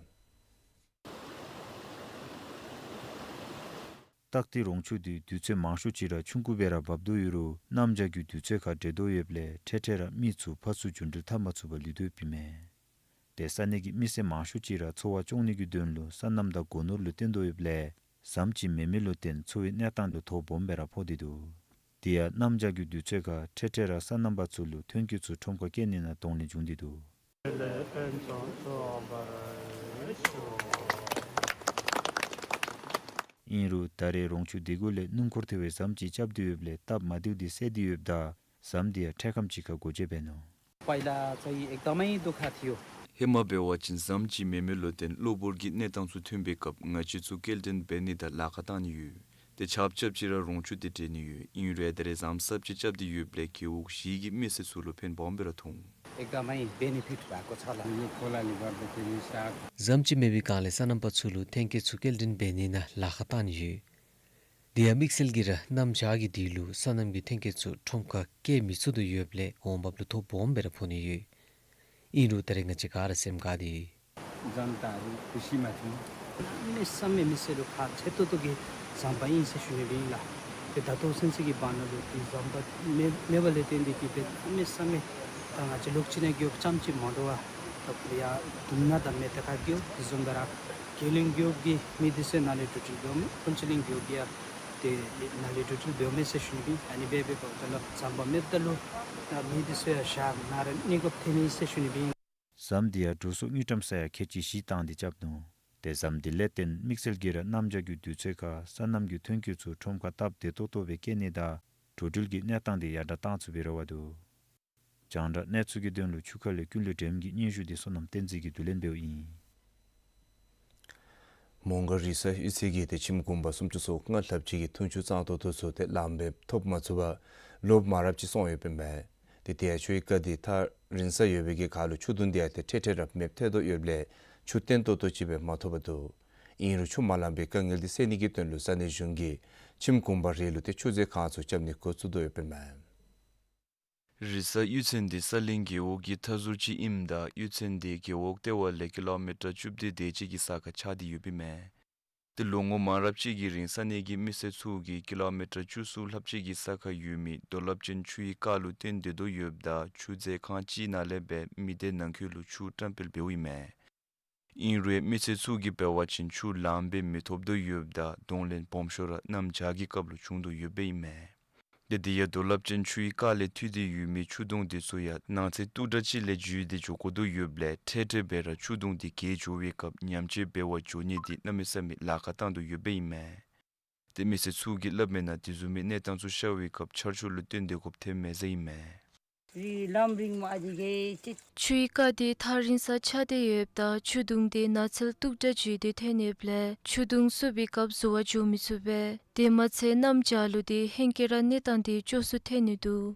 སྟག་ཏི་རོང་ཆུ་འདི་དུས་ཚོད་མང་ཤོས་ཅིག་ར་ཆུང་ཀུ་སྦེ་ར་འབབ་དོ་ཡོད་རུང་གནམ་བྱཱར་གྱི་དུས་ཚོད་ཁར་འདྲེས་དོ་ཡོདཔ་ལས་འཕྲལ་འཕྲལ་ར་མི་ཚུ་ཕར་ཚུར་རྒྱུན་འགྲུལ་འཐབ་མ་ཚུགས་པར་ལུས་དོ་ཡོདཔ་ཨིན་མས། ཏེ་ས་གནས་ཀྱི་མི་སེར་མང་ཤོས་ཅིག་ར་འཚོ་བ་སྐྱོང་ནི་གི་དོན་ལུ་སོ་ནམ་དང་སྒོ་ནོར་ལུ་བརྟེན་དོ་ཡོདཔ་ལས་ཟམ་ཅིག་མེད་མི་ལུ་བརྟེན་འཚོ་བའི་གནས་སྟངས་འདི་དོ་སྦོམ་སྦེ་ར་ཕོག་སྟེ་འདུག། དེ་ཡང་གནམ་བྱཱར་གྱི་དུས་ཚོད་ཁར་འཕྲལ་འཕྲལ་ར་སོ་ནམ་པ་ཚུ་ལུ་ཐོན་སྐྱེད་ཚུ་ཁྲོམ་ཁར་སྐྱེལ་ནི་ནང་གདོང་ལེན་འབྱུང་སྟེ་འདུག། ཨིན་རུང་ད་རེས་རོང་ཆུ་སྡེ་དགུ་ལས་སྣུམ་འཁོར་ཐོན་པའི་ཟམ་ཅིག་རྐྱབ་སྟེ་ཡོདཔ་ལས་སྟབས་མ་བདེཝ་འདི་སེལ་ཏེ་ཡོདཔ་ད་ཟམ་འདི་ཡང་འཕྲལ་ཁམས་ཅིག་ཁར་སྒོ་འབྱེད་འབད་ནུག། पहिला चाहिँ एकदमै दुःख थियो। ཧེ་མ་འབད་བ་ཅིན་ཟམ་ཅིག་མེད་མི་ལུ་བརྟེན་གློ་བུར་གྱི་གནས་སྟངས་ཚུ་ཐོན་པའི་སྐབས་ང་བཅས་ཚུ་སྐྱེལ་འདྲེན་འབད་ནི་དང་ལཱ་ཁག་བཏང་ནི་ཡོད། ཏེ་ཆརཔ་རྐྱབ་ཅིག་ར་རོང་ཆུ་འདི་འདྲེས་ནི་ཡོད། ཨིན་རུང་ད་རེས་ཟམ་གསརཔ་ཅིག་རྐྱབ་སྟེ་ཡོདཔ་ལས་རྒེད་འོག་བཞི་གི་མི་སེར་ཚུ་ལུ་ཕན་སྦོམ་སྦེ་ར་ཐོན། एकदमै बेनिफिट भएको छ ल। यो खोलाले गर्दाखेरि साग ཟམ་ཅིག་མེད་པའི་སྒང་ལས་སོ་ནམ་པ་ཚུ་ལུ་ཐོན་སྐྱེད་ཚུ་སྐྱེལ་འདྲེན་འབད་ནི་ནང་ལཱ་ཁག་བཏང་ནི་ཡོད། དེ་ཡང་དམིགས་བསལ་གྱིས་ར་གནམ་བྱཱར་གྱི་དུས་ལུ་སོ་ནམ་གྱི་ཐོན་སྐྱེད་ཚུ་ཁྲོམ་ཁར་སྐྱེལ་མི་ཚུགས་དོ་ཡོདཔ་ལས་འོང་འབབ་ལུ་དོ་སྦོམ་སྦེ་ར་ཕོག་ནི་ཡོད། ཨིན་རུང་ད་རེས་ང་བཅས་ག་ར་སེམས་དགའ་སྟེ་जनताहरू खुसीमा छौँ। हमेसामा मिसेलु खा छेतो तो के जम्पा इन्से सुने बेला। ते दातो सेन्से के बाना लो कि जम्पा मे, मेवा लेते हैं देखिए, ते हमेसामा तांगा चे लोग चिने गयो, चमची मडवा। तब या दुमना दमे तका गयो, जुंगरा केलिंग गयो की मिदिसे नाले टुटी गयो, कुंचलिंग गयो किया। ཏེ་ནཱ་ལས་འགྲོ་འགྲུལ་འབདཝ་མས་ཟེར་ཞུ་ནི་སྦེ་ཨིན། ཨ་ནི་སྦེ་འབདཝ་ད་ལུ་ཟམ་པ་མེདཔ་ད་ལུ་ད་མི་འདི་ཚུ་ཡང་བཞག་ནཱ་ར་གནས་དགོཔ་ཐོན་ནི་ཟེར་ཞུ་ནི་སྦེ་ཨིན། ཟམ་འདི་ཡང་འགྲོ་སོང་དངུལ་ཀྲམ་ས་ཡ་ཁལ་གཅིག་བཞི་བཏང་སྟེ་རྐྱབ་ནུག། ཏེ་ཟམ་འདི་ལས་བརྟེན་དམིགས་བསལ་གྱིས་ར་གནམ་བྱཱར་གྱི་དུས་ཚོད་ཁར་སོ་ནམ་གྱི་ཐོན་སྐྱེད་ཚུ་ཁྲོམ་ཁར་སྟབས་བདེ་ཏོག་ཏོ་སྦེ་སྐྱེལ་ནི་དང་འགྲོ་འགྲུལ་གྱི་གནས་སྟངས་འདི་ཡར་དྲག་བཏང་ཚུགས་པའི་རེ་བ་འདུག། རྒྱང་བསྒྲགས་གནས་ཚུལ་གྱི་དོན་ལུ་ཆུ་ཁ་ལས་ཀུན་ལེགས་སྒྲོལམ་གྱི་སྙན་ཞུ་འདི་བསོད་ནམས་བསྟན་འཛིན་གྱིས་བསྡུ་ལེན་འབདཝ་ཨིན། མོང་སྒར་རི་ས་གཡུས་ཚན་གྱིས་ཏེ་ཁྱིམ་གུང་པ་སུམ་ཅུ་སོ་ལྔ་ལྷགཔ་ཅིག་གི་འཐུང་ཆུ་གཙང་ཏོག་ཏོ་ཚུ་ཏེ་ལངམ་སྦེ་ཐོབ་མ་ཚུགས་པར་ལོག་མ་རབས་ཅིག་སོང་ཡོདཔ་ཨིན་མས། ཏེ་དེ་ཡང་ཆུའི་རྐ་འདི་ཐག་རིང་ས་ཡོད་པའི་གི་ཁར་ལུ་ཆུ་དུང་འདི་ཡང་ཏེ་འཕྲལ་འཕྲལ་ར་མེདཔ་ཐལ་དོ་ཡོདཔ་ལས་ཆུ་བརྟན་ཏོག་ཏོ་ཅིག་སྦེ་མ་ཐོབ་པར་འདུག། ཨིན་རུང་ཆུ་མ་ལང་པའི་དཀའ་ངལ་འདི་སེལ་ནི་གི་དོན་ལུ་ས་གནས་གཞུང་གིས་ཁྱིམ་གུང་པ་རེ་ལུ་ཏེ་ཆུ་མཛོད་ཁང་ཚུ་རྐྱབ་ནི་འགོ་བཙུགས་དོ་ཡོདཔ་ཨིན་མས། རི་ས་གཡུས་ཚན་འདི་ས་གླིང་རྒེད་འོག་གི་མཐའ་ཟུར་ཅིག་ཨིནམ་ད་གཡུས་ཚན་འདི་རྒེད་འོག་ལྟེ་བ་ལས་ཀི་ལོ་མི་ཊར་བཅུ་བདུན་དེ་ཅིག་གི་ས་ཁར་ཆགས་ཏེ་ཡོདཔ་ཨིན་མས། ཏེ་ལོ་ངོ་མང་རབས་ཅིག་གི་རིང་ས་གནས་ཀྱི་མི་སེར་ཚུ་གིས་ཀི་ལོ་མི་ཊར་བཅུ་གསུམ་ལྷགཔ་ཅིག་གི་ས་ཁར་ཡོད་མི་རྡོ་ལེབ་ཅན་ཆུའི་རྐ་ལུ་བརྟེན་སྡོད་དོ་ཡོདཔ་ད་ཆུ་མཛོད་ཁང་ཅིག་ནང་ལས་སྦེ་མི་སྡེ་ནང་འཁོད་ལུ་ཆུ་བཀྲམ་སྤེལ་འབདཝ་ཨིན་མས། ཨིན་རུང་མི་སེར་ཚུ་གིས་འབད་བ་ཅིན་ཆུ་ལངམ་སྦེ་མི་ཐོབ་དོ་ཡོདཔ་ད་གདོང་ལེན་སྦོམ་ཤོས་ར་གནམ་བྱཱར་གྱི་སྐབས་ལུ་བྱུང་དོ་ཡོདཔ་ཨིན་མས། ཏེ་དེ་ཡང་རྡོ་ལེབ་ཅན་ཆུའི་རྐ་ལས་འཐུས་ཏེ་ཡོད་མི་ཆུ་དུང་འདི་ཚུ་ཡང་ནང་ཚན་སྟུག་དྲགས་ཅིག་ལས་འཇུས་ཏེ་འགྱོ་དགོ་དོ་ཡོདཔ་ལས་འཕྲལ་འཕྲལ་སྦེ་ར་ཆུ་དུང་འདི་གས་འགྱོ་བའི་སྐབས་ཉམས་བཅོས་འབད་བར་འགྱོ་ནི་འདི་གནམ་མེད་ས་མེད་ལཱ་ཁག་བཏང་དོ་ཡོདཔ་ཨིན་མས། ཏེ་མི་སེར་ཚུ་གིས་སླབ་མི་ནང་དེ་བཟུམ་མའི་གནས་སྟངས་ཚུ་ཤར་བའི་སྐབས་ཆར་ཆུ་ལུ་བརྟེན་ཏེ་དགོཔ་ཐོནམ་མས་ཟེར་ཨིན་མས། རི་ལམ་རིངམ་འདི་གིས་ཏེ་ཆུའི་རྐ་འདི་ཐག་རིང་ས་ཆགས་ཏེ་ཡོདཔ་ད་ཆུ་དུང་འདི་ནགས་ཚལ་སྟུག་དྲགས་འཇུས་ཏེ་ཐོན་ཡོདཔ་ལས་ཆུ་དུང་བསུབ་པའི་སྐབས་བཟོ་བར་འགྱོ་མི་ཚུགས་པས། དེ་མ་ཚད་གནམ་བྱཱར་ལུ་ཏེ་ཧེང་སྐལ་ར་གནས་སྟངས་འདི་སྐྱོ་སུ་ཐོན་ནི་འདུག།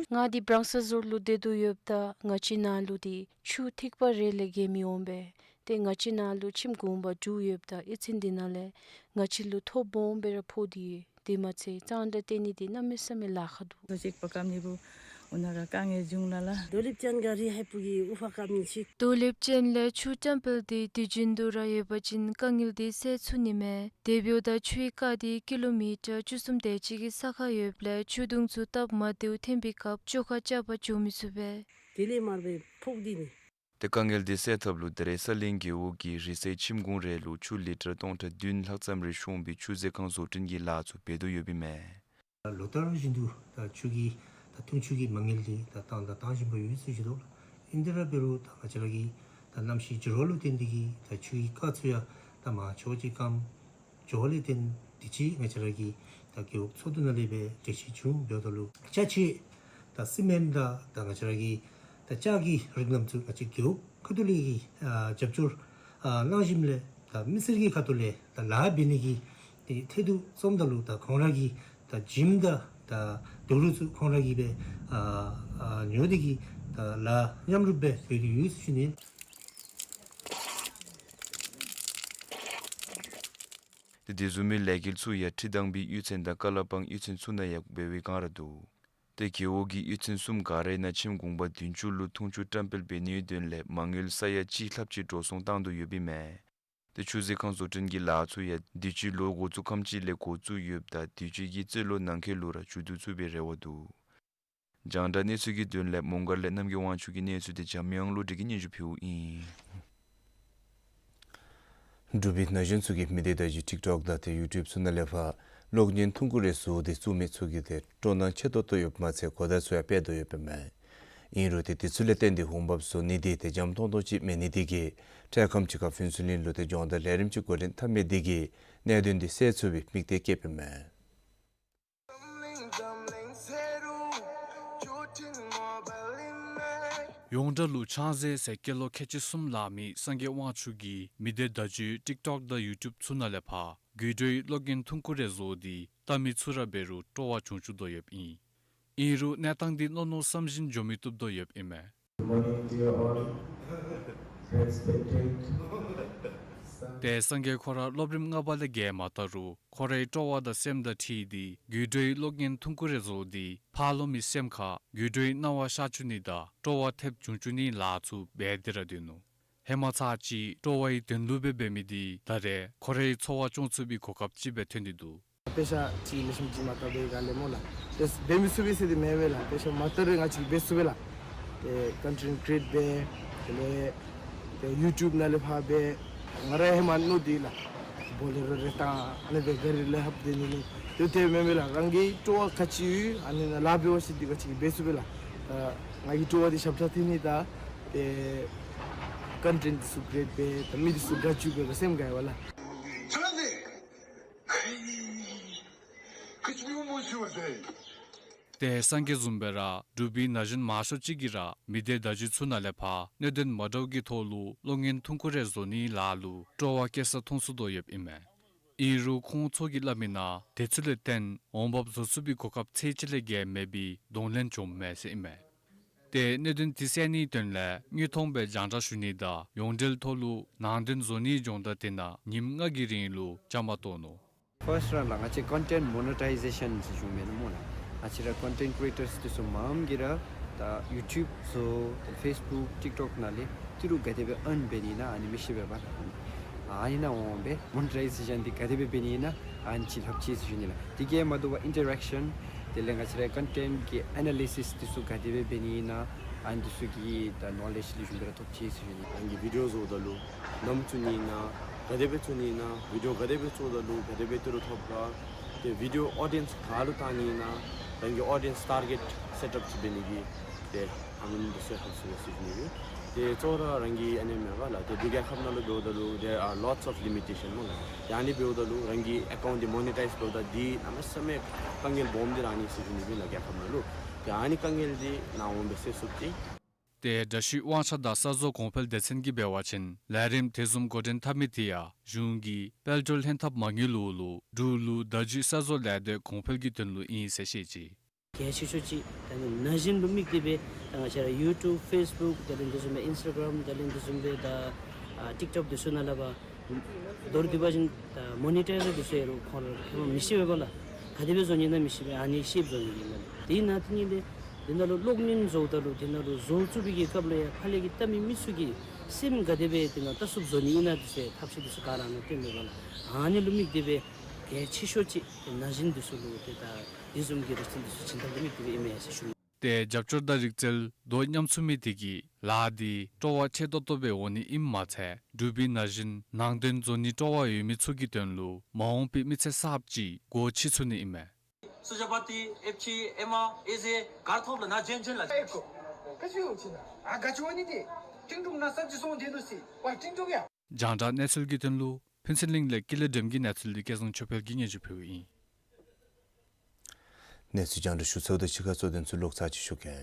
ང་འདི་བྲང་ས་ཟུར་ལུ་སྡོད་དོ་ཡོདཔ་ད་ང་བཅས་ནང་ལུ་ཏེ་ཆུ་ཐིགས་པ་རེ་ལས་བརྒལ་མི་འོང་པས། ཏེ་ང་བཅས་ནང་ལུ་ཁྱིམ་གུང་པ་དྲུག་ཡོདཔ་ད་གཡུས་ཚན་འདི་ནང་ལས་ང་བཅས་ལུ་ཐོ་སྦོམ་སྦེ་ར་ཕོག་སྟེ་ཡོད། དེ་མ་ཚད་གཙང་སྦྲ་བསྟེན་ནི་འདི་གནམ་མེད་ས་མེད་ལཱ་ཁག་འདུག། ད་ཅིག་པ་ཀམ་ནི་བུ་འོ་ན་ར་དཀའ་ངལ་བྱུང་ལ་ལ། རྡོ་ལེབ་ཅན་ག་རི་ཧེ་པུ་གི་དབུ་ཕར་ཀམ་ནི་ཅིག། རྡོ་ལེབ་ཅན་ལས་ཆུ་བཀྲམ་སྤེལ་འདི་དུས་རྒྱུན་དུ་ར་ཡོད་པ་ཅིན་དཀའ་ངལ་འདི་སེལ་ཚུགས་ནི་མས། དེ་འབདཝ་ད་ཆུའི་རྐ་འདི་ཀི་ལོ་མི་ཊར་བཅུ་གསུམ་དེ་ཅིག་གི་ས་ཁར་ཡོདཔ་ལས་ཆུ་དུང་ཚུ་སྟབས་མ་བདེཝ་ཐོན་པའི་སྐབས་བཅོ་ཁ་རྐྱབ་པར་འགྱོ་མི་ཚུགས་པས། དེ་ལས་མར་སྦེ་ཕོག་སྟེ་ནི། ཏེ་དཀའ་ངལ་འདི་སེལ་ཐབས་ལུ་ད་རེས་ས་གླིང་རྒེད་འོག་གི་རི་སའི་ཁྱིམ་གུང་རེ་ལུ་ཆུ་ལི་ཊར་སྟོང་ཕྲག་བདུན་ལྷག་ཙམ་རེ་ཤོང་བའི་ཆུ་མཛོད་ཁང་བཟོ་སྐྲུན་གྱི་ལཱ་ཚུ་འབད་དོ་ཡོདཔ་ཨིན་མས། ལོ་ལྟར་བཞིན་དུ་ད་ཆུ་གི་ད་འཐུང་ཆུ་གི་མ་དངུལ་འདི་ད་བཏང་ད་བཏང་བཞིན་པ་ཡོད་ཟེར་ཞུ་དོ་ལགས། ཨིན་དེ་ར་འབད་རུང་ད་ང་བཅས་ར་གི་ད་གནམ་གཤིས་འགྱུར་བ་ལུ་བརྟེན་ཏེ་གིས་ད་ཆུའི་རྐ་ཚུ་ཡང་ད་མང་ཆེ་བ་ཅིག་སྐམ་འགྱོ་བ་ལས་བརྟེན་ཏེ་ཅིག་ང་བཅས་ར་གི་ད་རྒེད་འོག་ཚོགས་འདུ་ནང་ལས་སྦེ་གྲོས་གཞི་བྱུང་འབདཝ་ད་ལུ་ཅ་ཆས་དང་སི་མེནཊ་དང་ད་ང་བཅས་ར་གི་ད་ལྕགས་ཀྱི་རིགས་རྣམས་ཚུ་ང་བཅས་རྒེད་འོག་ཁ་ཐུག་ལས་ཀྱི་ཨ་རྒྱབ་སྐྱོར་ཨ་གནང་ཞིནམ་ལས་ད་མི་སེར་གྱི་ཁ་ཐུག་ལས་ད་ལཱ་འབད་ནི་གི་ཏེ་ཐད་དུ་སོངམ་ད་ལུ་ད་ཁོང་ར་གི་ད་ཇིམ་དང་ད་དུག་རུ་ཚུ་ཁོང་ར་གིས་སྦེ་ཨ་ཨ་ཉོ་སྟེ་གིས་ད་ལཱ་མཉམ་རུབ་སྦེ་འབད་དེ་ཡོད་ཟེར་ཞུ་ནི། ཏེ་དེ་བཟུམ་མའི་ལས་འགུལ་ཚུ་ཡང་ཁྲི་དང་པའི་གཡུས་ཚན་དང་ཀ་ལ་པང་གཡུས་ཚན་ཚུ་ནང་ཡང་འབད་བའི་བསྒང་ར་འདུག། ཏེ་རྒེད་འོག་གི་གཡུས་ཚན་གསུམ་ག་རའི་ནང་ཁྱིམ་གུང་པ་བདུན་ཅུ་ལུ་འཐུང་ཆུ་བཀྲམ་སྤེལ་འབད་ནིའི་དོན་ལས་མ་དངུལ་ས་ཡ་གཅིག་ལྷགཔ་ཅིག་འགྲོ་སོང་བཏང་དོ་ཡོདཔ་ཨིན་མས། ཏེ་ཆུ་མཛོད་ཁང་བཟོ་སྐྲུན་གྱི་ལཱ་ཚུ་ཡང་དུས་ཅི་ལོ་འགོ་བཙུགས་ཁམས་ཅིག་ལས་འགོ་བཙུགས་ཡོདཔ་ད་དུས་ཅི་གི་རྩིས་ལོ་ནང་འཁོད་ལུ་ར་མཇུག་བསྡུ་ཚུགས་པའི་རེ་བ་འདུག། རྒྱང་བསྒྲགས་གནས་ཚུལ་གྱི་དོན་ལས་མོང་སྒར་ལས་རྣམ་རྒྱལ་དབང་ཕྱུག་གི་གནས་ཚུལ་འདི་འཇམ་དབྱངས་བློ་གྲོས་ཀྱིས་སྙན་ཞུ་ཕུལཝ་ཨིན། འབྲུག་པའི་ན་གཞོན་ཚུ་གིས་མི་སྡེ་བརྡ་བརྒྱུད་ཊིཀ་ཊོཀ་དང་ཏེ་ཡུ་ཊུབ་ཚུ་ནང་ལས་ཕར་གློག་བརྙན་ཐུང་ཀུ་རེ་བཟོ་སྟེ་བཙུགས་མི་ཚུ་གིས་ཏེ་སྤྲོ་སྣང་ཆེ་ཏོག་ཏོ་ཡོདཔ་མ་ཚད་གོ་བརྡ་ཚུ་ཡང་སྤེལ་དོ་ཡོདཔ་ཨིན་མས། ཨིན་རུང་ཏེ་དེ་ཚུ་ལས་བརྟེན་ཏེ་འོང་འབབ་བཟོ་ནི་འདི་ཏེ་འཇམ་ཏོང་ཏོ་ཅིག་མེད་ནི་འདི་གིས་འཕྲལ་ཁམས་ཅིག་ཁར་ཕུན་ཚོགས་གླིང་ལུ་ཏེ་སྦྱོང་བརྡར་ལས་རིམ་ཅིག་འགོ་འདྲེན་འཐབ་མི་འདི་གིས་གནད་དོན་འདི་སེལ་ཚུགས་པའི་དམིགས་གཏད་བསྐྱེདཔ་ཨིན་མས། ཡོངས་གྲགས་ལུ་ཕྱག་མཛོད་ཟེར་སྐྱེས་ལོ་ཁལ་གཅིག་གསུམ་ལང་མི་སངས་རྒྱས་དབང་ཕྱུག་གིས་མི་སྡེ་བརྡ་བརྒྱུད་ཊིཀ་ཊོཀ་དང་ཡུ་ཊུབ་ཚུ་ནང་ལས་ཕར་དགོད་བྲོའི་གློག་བརྙན་ཐུང་ཀུ་རེ་བཟོ་སྟེ་བལྟ་མི་ཚུ་ར་འབད་རུང་སྤྲོ་བ་བྱུང་བཅུག་དོ་ཡོདཔ་ཨིན། ཨིན་རུང་གནས་སྟངས་འདི་མནོ་མནོ་བསམ་བཞིན་འགྱོ་མི་བཏུབ་དོ་ཡོདཔ་ཨིན་མས། Good morning to you all. Respected. ཏེ་སངས་རྒྱས་ཁོ་ར་སློབ་རིམ་ལྔ་པ་ལས་བརྒལ་མ་ཚར་རུང་ཁོ་རའི་སྤྲོ་བ་དང་སེམས་དང་འཁྲིལ་ཏེ་དགོད་བྲོའི་གློག་བརྙན་ཐུང་ཀུ་རེ་བཟོ་སྟེ་ཕར་ལོགས་མི་སེམས་ཁར་དགོད་བྲོའི་སྣང་བ་ཤར་བཅུག་ནི་དང་སྤྲོ་བ་ཐེབས་བྱུང་བཅུག་ནིའི་ལཱ་ཚུ་འབད་དེ་ར་སྡོད་ནུག། ཧེ་མ་ཚར་ཅིག་སྤྲོ་བའི་དོན་ལུ་སྦེ་འབད་མི་འདི་ད་རེས་ཁོ་རའི་འཚོ་བ་སྐྱོང་ཚུགས་པའི་གོ་སྐབས་ཅིག་སྦེ་ཐོན་ཏེ་འདུག། དཔེ་ཆ་ཅིག་ལེགས་ཤོམ་ཅིག་མ་བལྟ་བའི་སྒང་ལས་སྨོ་ལགས། ཏེ་འབད་མི་ཚུགས་པས་ཟེར་ཏེ་མེན་པས་ལགས། དཔེ་ཆ་མ་བལྟ་རུང་ང་བཅས་འབད་ཚུགས་པས་ལགས། ཏེ་ཀོན་ཊེནཊ་ཀི་རི་ཨེཊ་འབད་དེ་ལས་ཏེ་ཡུ་ཊུབ་ནང་ལས་ཕར་འབད་ ང་ར་ཧེ་མ་ནོར་ཏེ་ལགས་བོ་ལེ་རོ་རེ་བཏང་ཨ་ནི་སྦེ་གཱ་རི་ལས་ལྷབ་སྡོད་ནི་ཨིན། དེ་དེ་མེན་པས་ལགས། རང་གི་སྤྲོ་བ་ག་ཅི་ཡོད་ཨ་ནི་ནང་ལཱ་འབད་བ་ཅིན་འདི་ག་ཅི་འབད་ཚུགས་པས་ལགས། ད་ང་གི་སྤྲོ་བ་འདི་ཞབས་ཁྲ་འཐེན་ནི་དང་ཏེ་ཀོན་ཊེནཊ་འདི་ཚུ་ཀི་རི་ཨེཊ་འབད་ད་མི་འདི་ཚུ་དགའ་བཅུག་པའི་སེམས་དགའ་ཡི་པ་ལགས། ཏེ་སངས་རྒྱས་བཟུམ་སྦེ་ར་འབྲུག་པའི་ན་གཞོན་མང་ཤོས་ཅིག་གིས་ར་མི་སྡེ་བརྡ་བརྒྱུད་ཚུ་ནང་ལས་ཕར་གནད་དོན་མ་འདྲཝ་གི་ཐོག་ལུ་གློག་བརྙན་ཐུང་ཀུ་རེ་བཟོ་ནིའི་ལཱ་ལུ་སྤྲོ་བ་སྐྱེ་ས་མཐོང་ཚུགས་དོ་ཡོདཔ་ཨིན་མས། ཨིན་རུང་ཁོང་ཚུ་གིས་སླབ་མི་ནང་དེ་ཚུ་ལས་བརྟེན་འོང་འབབ་བཟོ་ཚུགས་པའི་གོ་སྐབས་ཚད་ཅིག་ལས་བརྒལ་མེད་པའི་གདོང་ལེན་བྱུངམ་མས་ཟེར་ཨིན་མས། ཏེ་གནད་དོན་འདི་སེལ་ནིའི་དོན་ལས་དངོས་མཐོང་སྦེ་རྒྱང་བསྒྲགས་ཞུ་ནི་དང་ཡོངས་འབྲེལ་ཐོག་ལུ་ནང་དོན་བཟོ་ནིའི་སྦྱོང་བརྡར་དེ་ནང་ཉིནམ་ལྔ་གི་རིང་ལུ་བཅའ་མར་གཏོགས་ནུག། ཕརསཊ་ར་ལགས་ང་བཅས་ཀོན་ཊེནཊ་མོ་ནི་ཊའི་ཟེ་ཤཱན་ཟེར་ཞུཝ་མས་ན་སྨོ་ལགས། ང་བཅས་ར་ཀོན་ཊེནཊ་ཀི་རི་ཨེ་ཊརསི་འདི་ཚུ་མངམ་གིས་ར་ད་ཡུ་ཊུབ་བཟོ་ད་ཕེསི་བུཀ་ཊིཀ་ཊོཀ་ནང་ལས་ཏི་རུ་ག་དེ་སྦེ་ཨརན་འབད་ནི་ཨིན་ན་ཨ་ནི་མི་ཤེས་པས་པ་ལགས། ཨ་ནི་ནང་འོང་སྦེ་མོ་ནི་ཊའི་ཟེ་ཤཱན་འདི་ག་དེ་སྦེ་འབད་ནི་ཨིན་ན་ཨ་ནི་ཅིག་ལྷབ་ཅི་ཟེར་ཞུ་ནི་ལགས། དེ་གིས་མ་དོ་བར་ཨིན་ཊར་ཨེག་ཤཱན་དེ་ལས་ང་བཅས་ར་ཀོན་ཊེནཊ་གི་ཨེ་ན་ལི་སིསི་འདི་ཚུ་ག་དེ་སྦེ་འབད་ནི་ཨིན་ན་ཨ་ནི་འདི་ཚུ་གི་ད་ནོ་ལེཇ་ལེགས་ཤོམ་སྦེ་ར་ཐོབ་ཅི་ཟེར་ཞུ་ནི། རང་གིས་བི་ཌིའོ་བཟོཝ་ད་ལུ་ནམ་བཙུགས་ནི་ཨིན་ན་ག་དེ་སྦེ་བཙུགས་ནི་ཨིན་ན་བི་ཌིའོ་ག་དེ་སྦེ་བཙུགསཔ་ད་ལུ་ག་དེ་སྦེ་ཏི་རུ་ཐོབ་ག། ཏེ་བི་ཌིའོ་ཨོ་ཌི་ཡེནསི་ག་ལུ་བཏང་ནི་ཨིན་ན་རང་གི་ཨོ་ཌི་ཡེནསི་ཊར་གེཊ་སེཊ་ཨཔ་ཅིག་འབད་ནི་གི་ཏེ་ཨ་ནི་འདི་ཚུ་ལྷབ་ཚུགས་ཟེར་ཞུ་ནི་ཨིན། ཏེ་གཙོ་བོ་ར་རང་གི་ཨ་ནི་མེན་པ་ལགས། ཏེ་འབྲུག་རྒྱལ་ཁབ་ནང་ལུ་འབདཝ་ད་ལུ་there are lots of limitation སྨོ་ལགས། ཏེ་ཨ་ནི་འབདཝ་ད་ལུ་རང་གི་ཨེ་ཀའུནཊ་འདི་མོ་ནི་ཊའིཛ་འབདཝ་ད་འདི་གནམ་མེད་ས་མེད་དཀའ་ངལ་སྦོམ་འདི་ར་ཨ་ནི་ཟེར་ཞུ་ནི་ཨིན་ལགས་རྒྱལ་ཁབ་ནང་ལུ། ཏེ་ཨ་ནི་དཀའ་ངལ་འདི་ནང་འོང་སྦེ་སེལ་ཚུགསཔ་ཅིག། ཏེ་འདྲ་བཤུས་དབང་ཆ་དང་གསར་བཟོ་གོང་འཕེལ་སྡེ་ཚན་གྱིས་འབད་བ་ཅིན་ལས་རིམ་དེ་བཟུམ་འགོ་འདྲེན་འཐབ་མི་དེ་ཡང་གཞུང་གིས་དཔལ་འབྱོར་ལྷན་ཐབས་མ་དངུལ་ལུ་འབྲུག་ལུ་བརྡ་བརྒྱུད་གསར་བཟོ་ལས་སྡེ་གོང་འཕེལ་གྱི་དོན་ལུ་ཨིན་ཟེར་བཤད་ཅི། གལ་ཆེ་ཤོས་ཅིག་ད་ནི་ན་གཞོན་ལུ་དམིགས་ཏེ་སྦེ་ད་ང་བཅས་ར་ཡུ་ཊུབ་ཕེསི་བུཀ་དེ་ལས་དེ་བཟུམ་སྦེ་ཨིནསི་ཊ་གརམ་དེ་ལས་དེ་བཟུམ་སྦེ་ད་ཨ་ཊིཀ་ཊོཀ་འདི་ཚུ་ནང་ལས་ཕར་མདོར་བསྡུ་བ་ཅིན་ད་མོ་ནི་ཊའིཛ་འདི་ཚུ་ཡང་རུང་ཁོང་ར་ཧེ་མ་མི་ཤེས་པས་པ་ལགས། ག་དེ་སྦེ་བཟོ་ནི་ཨིན་ན་མི་ཤེས་པས། ཨ་ནི་ཤེསཔ་བཟོ་ནི་ཨིན་ལགས། དེ་ནང་དེ་ནི་ལས་དེ་ནང་ལུ་གློག་བརྙན་བཟོཝ་ད་ལུ་དེ་ནང་ལུ་བཟོ་བཅུག་པའི་གི་སྐབས་ལུ་ཡང་ཕར་ལས་ཀྱི་བལྟ་མི་མི་ཚུ་གི་སེམས་ག་དེ་སྦེ་དེ་ནང་ལྟ་ཚུགསཔ་བཟོ་ནི་ཨིན་ན་འདི་ཚུ་ཐབས་ཤེས་འདི་ཚུ་ག་ར་ནང་སྟོནམ་མས་པ་ལགས། ཨ་ནི་ལུ་དམིགས་ཏེ་སྦེ་གལ་ཆེ་ཤོས་ཅིག་ན་གཞོན་འདི་ཚུ་ལུ་ཏེ་ད་དེ་བཟུམ་གྱི་རིག་རྩལ་འདི་ཚུ་སྦྱིན་ཐངས་ལུ་དམིགས་ཏེ་སྦེ་ཨིན་མས་ཟེར་ཞུ་ནི། ཏེ་རྒྱབ་སྐྱོར་དང་རིག་རྩལ་དོ་མཉམ་ཚུགས་མི་དེ་གིས་ལཱ་འདི་སྤྲོ་བ་ཆེ་ཏོག་ཏོ་སྦེ་འོང་ནི་ཨིནམ་མ་ཚད་འབྲུག་པའི་ན་གཞོན་ནང་དོན་བཟོ་ནིའི་སྤྲོ་བ་ཡོད་མི་ཚུ་གི་དོན་ལུ་མ་འོངས་པའི་མི་ཚེ་གསརཔ་ཅིག་སྒོ་ཕྱེ་ཚུགས་ནི་ཨིན་མས། སུ་ཇ་པ་ཏི་ཨེཕ་ཆི་ཨེ་མ་ཨེ་ཟེ་ག་ར་ཐོབ་ལགས། ན་གཞོན་གཞོན་ལགས། ཨེ་ཁོ་ག་ཅི་ཡོད་ཅི་ན་ཨ་ག་ཅི་འོང་ནི་དེ་ཀྲིང་ཀྲུང་ན་ས་ཅི་སོང་དེ་ལུ་སི་ཝ་ཀྲིང་ཀྲུང་ཡ། རྒྱང་བསྒྲགས་གནས་ཚུལ་གྱི་དོན་ལུ་ཕུན་ཚོགས་གླིང་ལས་ཀུན་ལེགས་སྒྲོལམ་གྱི་གནས་ཚུལ་འདི་སྐལ་བཟང་ཆོས་འཕེལ་གྱིས་སྙན་ཞུ་ཕུལཝ་ཨིན། གནས་ཚུལ་རྒྱང་བསྒྲགས་ཞུ་ཚརཝ་དང་གཅིག་ཁར་གཙོ་དོན་ཚུ་ལོག་ཚར་ཅིག་ཞུ་གེ།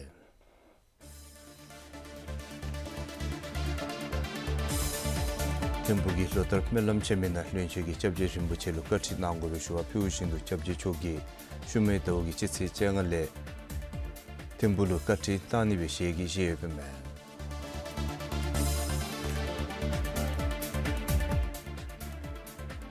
ཐིམ་ཕུག་གི་ལོ་ལྟར་སྨོན་ལམ་བྱོན་མི་ནང་བློན་ཆེན་གྱིས་སྐྱབས་རྗེ་རིན་པོ་ཆེ་ལུ་བཀའ་ཁྲིད་གནང་དགོ་པའི་ཞུ་བ་ཕུལ་བཞིན་དུ་སྐྱབས་རྗེ་མཆོག་གིས་ཤུལ་མའི་ཟླཝ་གི་སྤྱི་ཚེས་བཅོ་ལྔ་ལས་ཐིམ་ཕུག་ལུ་བཀའ་ཁྲིད་གནང་ནི་སྦེ་ཞལ་གྱིས་བཞེས་ཡོདཔ་ཨིན་མས།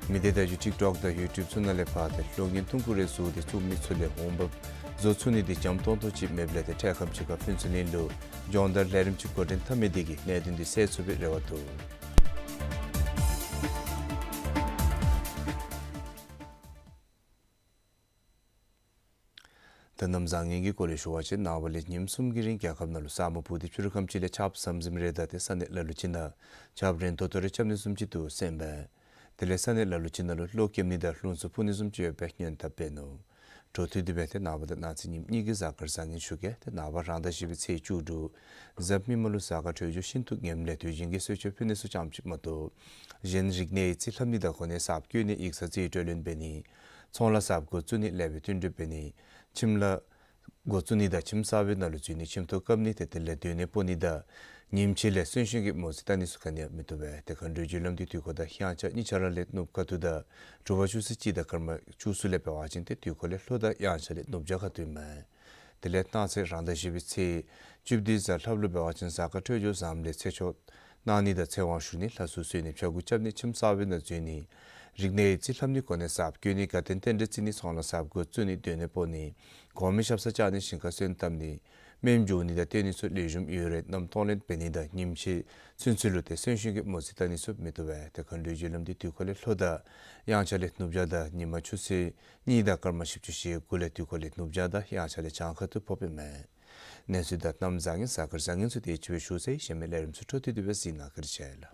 མི་སྡེ་བརྡ་བརྒྱུད་ཊིཀ་ཊོཀ་དང་ཡུ་ཊུབ་ཚུ་ནང་ལས་ཕར་ཏེ་གློག་བརྙན་ཐུང་ཀུ་རེ་བཟོ་སྟེ་བཙུགས་མི་ཚུ་ལས་འོང་འབབ་བཟོ་ཚུགས་ནི་འདི་འཇམ་ཏོང་ཏོ་ཅིག་མེདཔ་ལས་ཏེ་འཕྲལ་ཁམས་ཅིག་ཁར་ཕུན་ཚོགས་གླིང་ལུ་སྦྱོང་བརྡར་ལས་རིམ་ཅིག་འགོ་འདྲེན་འཐབ་མི་དེ་གིས་གནད་དོན་འདི་སེལ་ཚུགས་པའི་རེ་བ་འདུག། ད་གནམ་བཟང་ངན་གྱི་སྐོར་ལས་ཞུ་བ་ཅིན་ནངས་པ་ལས་ཉིནམ་གསུམ་གྱི་རིང་རྒྱལ་ཁབ་ནང་ལུ་ས་སྨུག་ཕུབ་སྟེ་ཕྱི་རུ་ཁམས་ཅིག་ལས་ཆརཔ་ཟམ་ཟིམ་རེ་དང་ཏེ་ས་གནས་ལ་ལུ་ཅིག་ནང་ཆརཔ་རན་ཏོག་ཏོ་རེ་རྐྱབ་ནི་བཟུམ་ཅིག་འདུག་ཟེར་ཨིན་པས། དེ་ལས་ས་གནས་ལ་ལུ་ཅིག་ནང་ལུ་གློག་རྐྱབ་ནི་དང་རླུང་འཚུབ་འཕུ་ནི་བཟུམ་ཅིག་ཡོད་པའི་སྔོན་དཔག་འབད་ནུག། འཕྲོ་མཐུད་དེ་སྦེ་ཏེ་ནངས་པ་དང་གནངས་ཚེ་ཉིནམ་གཉིས་ཀྱི་གཟའ་སྐར་བཟང་ངན་ཞུ་གེ། ཏེ་ནངས་པ་རང་ཟླ་བཞི་པའི་ཚེས་བཅུ་དྲུག་གཟའ་མིག་དམར་ལུ་གཟའ་སྐར་འཕྲོད་སྦྱོར་ཤིན་ཏུ་ངནམ་ལས་དུས་རྒྱུན་གྱི་གསོལ་མཆོད་ཕུལ་ནི་ཚུ་ཙམ་ཅིག་མ་གཏོགས་གཞན་རིག་གནས་ཡིག་རྩིས་ལྷབ་ནི་དང་གོ་གནས་གསརཔ་བཀོད་ནི་ཡིག་ཚང་རྩིས་སྤྲོད་ལེན་འབད་ནི་ཚོང་ལཱ་གསརཔ་འགོ་བཙུགས་ནི་ལས་པའི་བསྟུན་གྲོས་འབད་ནི་ཁྱིམ་ལཱ་འགོ་བཙུགས་ནི་དང་ཁྱིམ་གསར་པའི་ནང་ལུ་འཛུལ་ནི་ཁྱིམ་ཐོག་བཀབ་ནི་ཏེ་དེ་ལས་སྡོད་གནས་སྤོ་ནི་དང་ཉིནམ་ཕྱེད་ལས་གསོན་གཤིན་གྱི་མོ་རྩིས་བལྟ་ནི་ཚུ་ག་ནི་ཡང་མི་བཏུབ་པས། ཏེ་མཁའ་འགྲོའི་རྒྱུ་ལམ་འདི་དུས་འཁོར་དང་དབྱངས་འཆར་གཉིས་ཆ་ར་ལས་ནུབ་ཁ་ཐུག་དང་དྲོ་པ་ཆུ་ཚོད་གཅིག་དང་སྐར་མ་བཅུ་གསུམ་ལས་འབད་བ་ཅིན་ཏེ་དུས་འཁོར་ལས་ལྷོ་དང་དབྱངས་འཆར་ལས་ནུབ་བྱང་ཁ་ཐུག་ཨིན་མས། དེ་ལས་གནངས་ཚེ་རང་ཟླ་བཞི་པའི་ཚེས་བཅུ་བདུན་གཟའ་ལྷགཔ་ལུ་འབད་བ་ཅིན་གཟའ་སྐར་འཕྲོད་སྦྱོར་བཟངམ་ལས་ཚེ་ཆོག་གནང་ནི་དང་ཚེ་དབང་ཞུ་ནི་ལྷ་གསོལ་གསོལ་ནི་ཕྱྭ་འགུགས་རྐྱབ་ནི་ཁྱིམ་གསར་པའི་ནང་འཛུལ་ནི་རིག་གནས་ཡིག་རྩིས་ལྷབ་ནི་གོ་གནས་གསརཔ་བཀོད་ནི་དགའ་སྟོན་རྟེན་འབྲེལ་བརྩི་ནི་ཚོང་ལཱ་གསརཔ་འགོ་བཙུགས་ནི་སྡོད་གནས་སྤོ་ནི་གོང་མའི་ཞབས་སར་བཅར་ནི་ཞིང་ཁར་སོན་བཏབ་ནི་སྨན་འཇོག་ནི་དང་བསྟེན་ནི་ཚུ་ལེགས་ཤོམ་ཡོད་རུང་གནམ་སྟོང་ལེན་འབད་ནི་དང་ཉིནམ་ཕྱེད་ཚུན་ཚོད་ལུ་ཏེ་གསོན་གཤིན་གྱི་མོ་རྩིས་བལྟ་ནི་ཚུ་མི་བཏུབ་པས། ཏེ་མཁའ་འགྲོའི་རྒྱུ་ལམ་འདི་དུས་འཁོར་ལས་ལྷོ་དང་དབྱངས་འཆར་ལས་ནུབ་བྱང་དང་ཉིན་མ་ཆུ་ཚོད་གཉིས་དང་སྐར་མ་བཞི་བཅུ་ཞེ་དགུ་ལས་དུས་འཁོར་ལས་ནུབ་བྱང་དང་དབྱངས་འཆར་ལས་བྱང་ཁ་ཐུག་ཕོགཔ་ཨིན་མས། གནས་ཚུལ་དང་གནམ་བཟང་ངན་གཟའ་སྐར་བཟང་ངན་ཚུ་དེ་ཅིག་སྦེ་ཞུ་ཚར་ཡི། གཞན་མི་ལས་རིམ་ཚུ་འཕྲོ་མཐུད་དེ་སྦེ་གཟིགས་གནང་བཀའ་དྲིན་ཆེ་ལགས།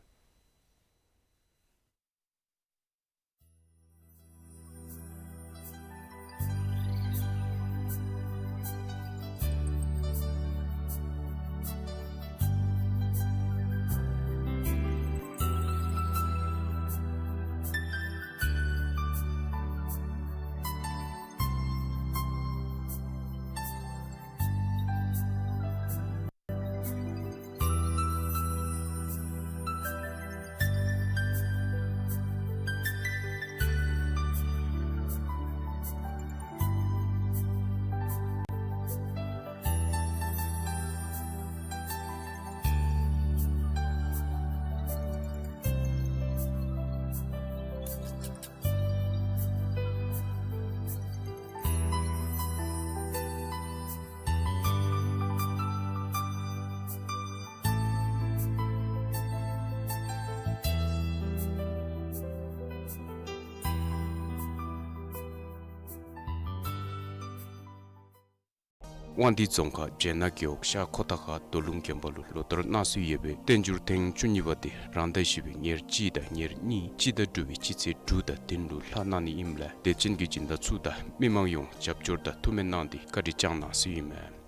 དབང་འདུས་རྫོང་ཁག་བྱེ་ནག་རྒེད་འོག་ཤར་ཁོ་ཐང་ཁ་རྡོ་ལུང་དགོན་པ་ལུ་ལོ་ལྟར་གནང་སྲོལ་ཡོད་པའི་བསྟན་འགྱུར་ཐེངས་བཅུ་གཉིས་པ་དེ་རང་ཟླ་བཞི་པའི་ཉེར་གཅིག་དང་ཉེར་གཉིས་སྤྱི་ཟླ་དྲུག་པའི་སྤྱི་ཚེས་དྲུག་དང་བདུན་ལུ་ལྷག་གནང་ནི་ཨིནམ་ལས་དད་ཅན་གྱི་སྦྱིན་བདག་ཚུ་དང་མི་མང་ཡོངས་རྒྱབ་སྐྱོར་དང་ཐུགས་སྨོན་གནང་སྟེ་བཀའ་དྲིན་བསྐྱང་གནང་ཟེར་ཨིན་མས།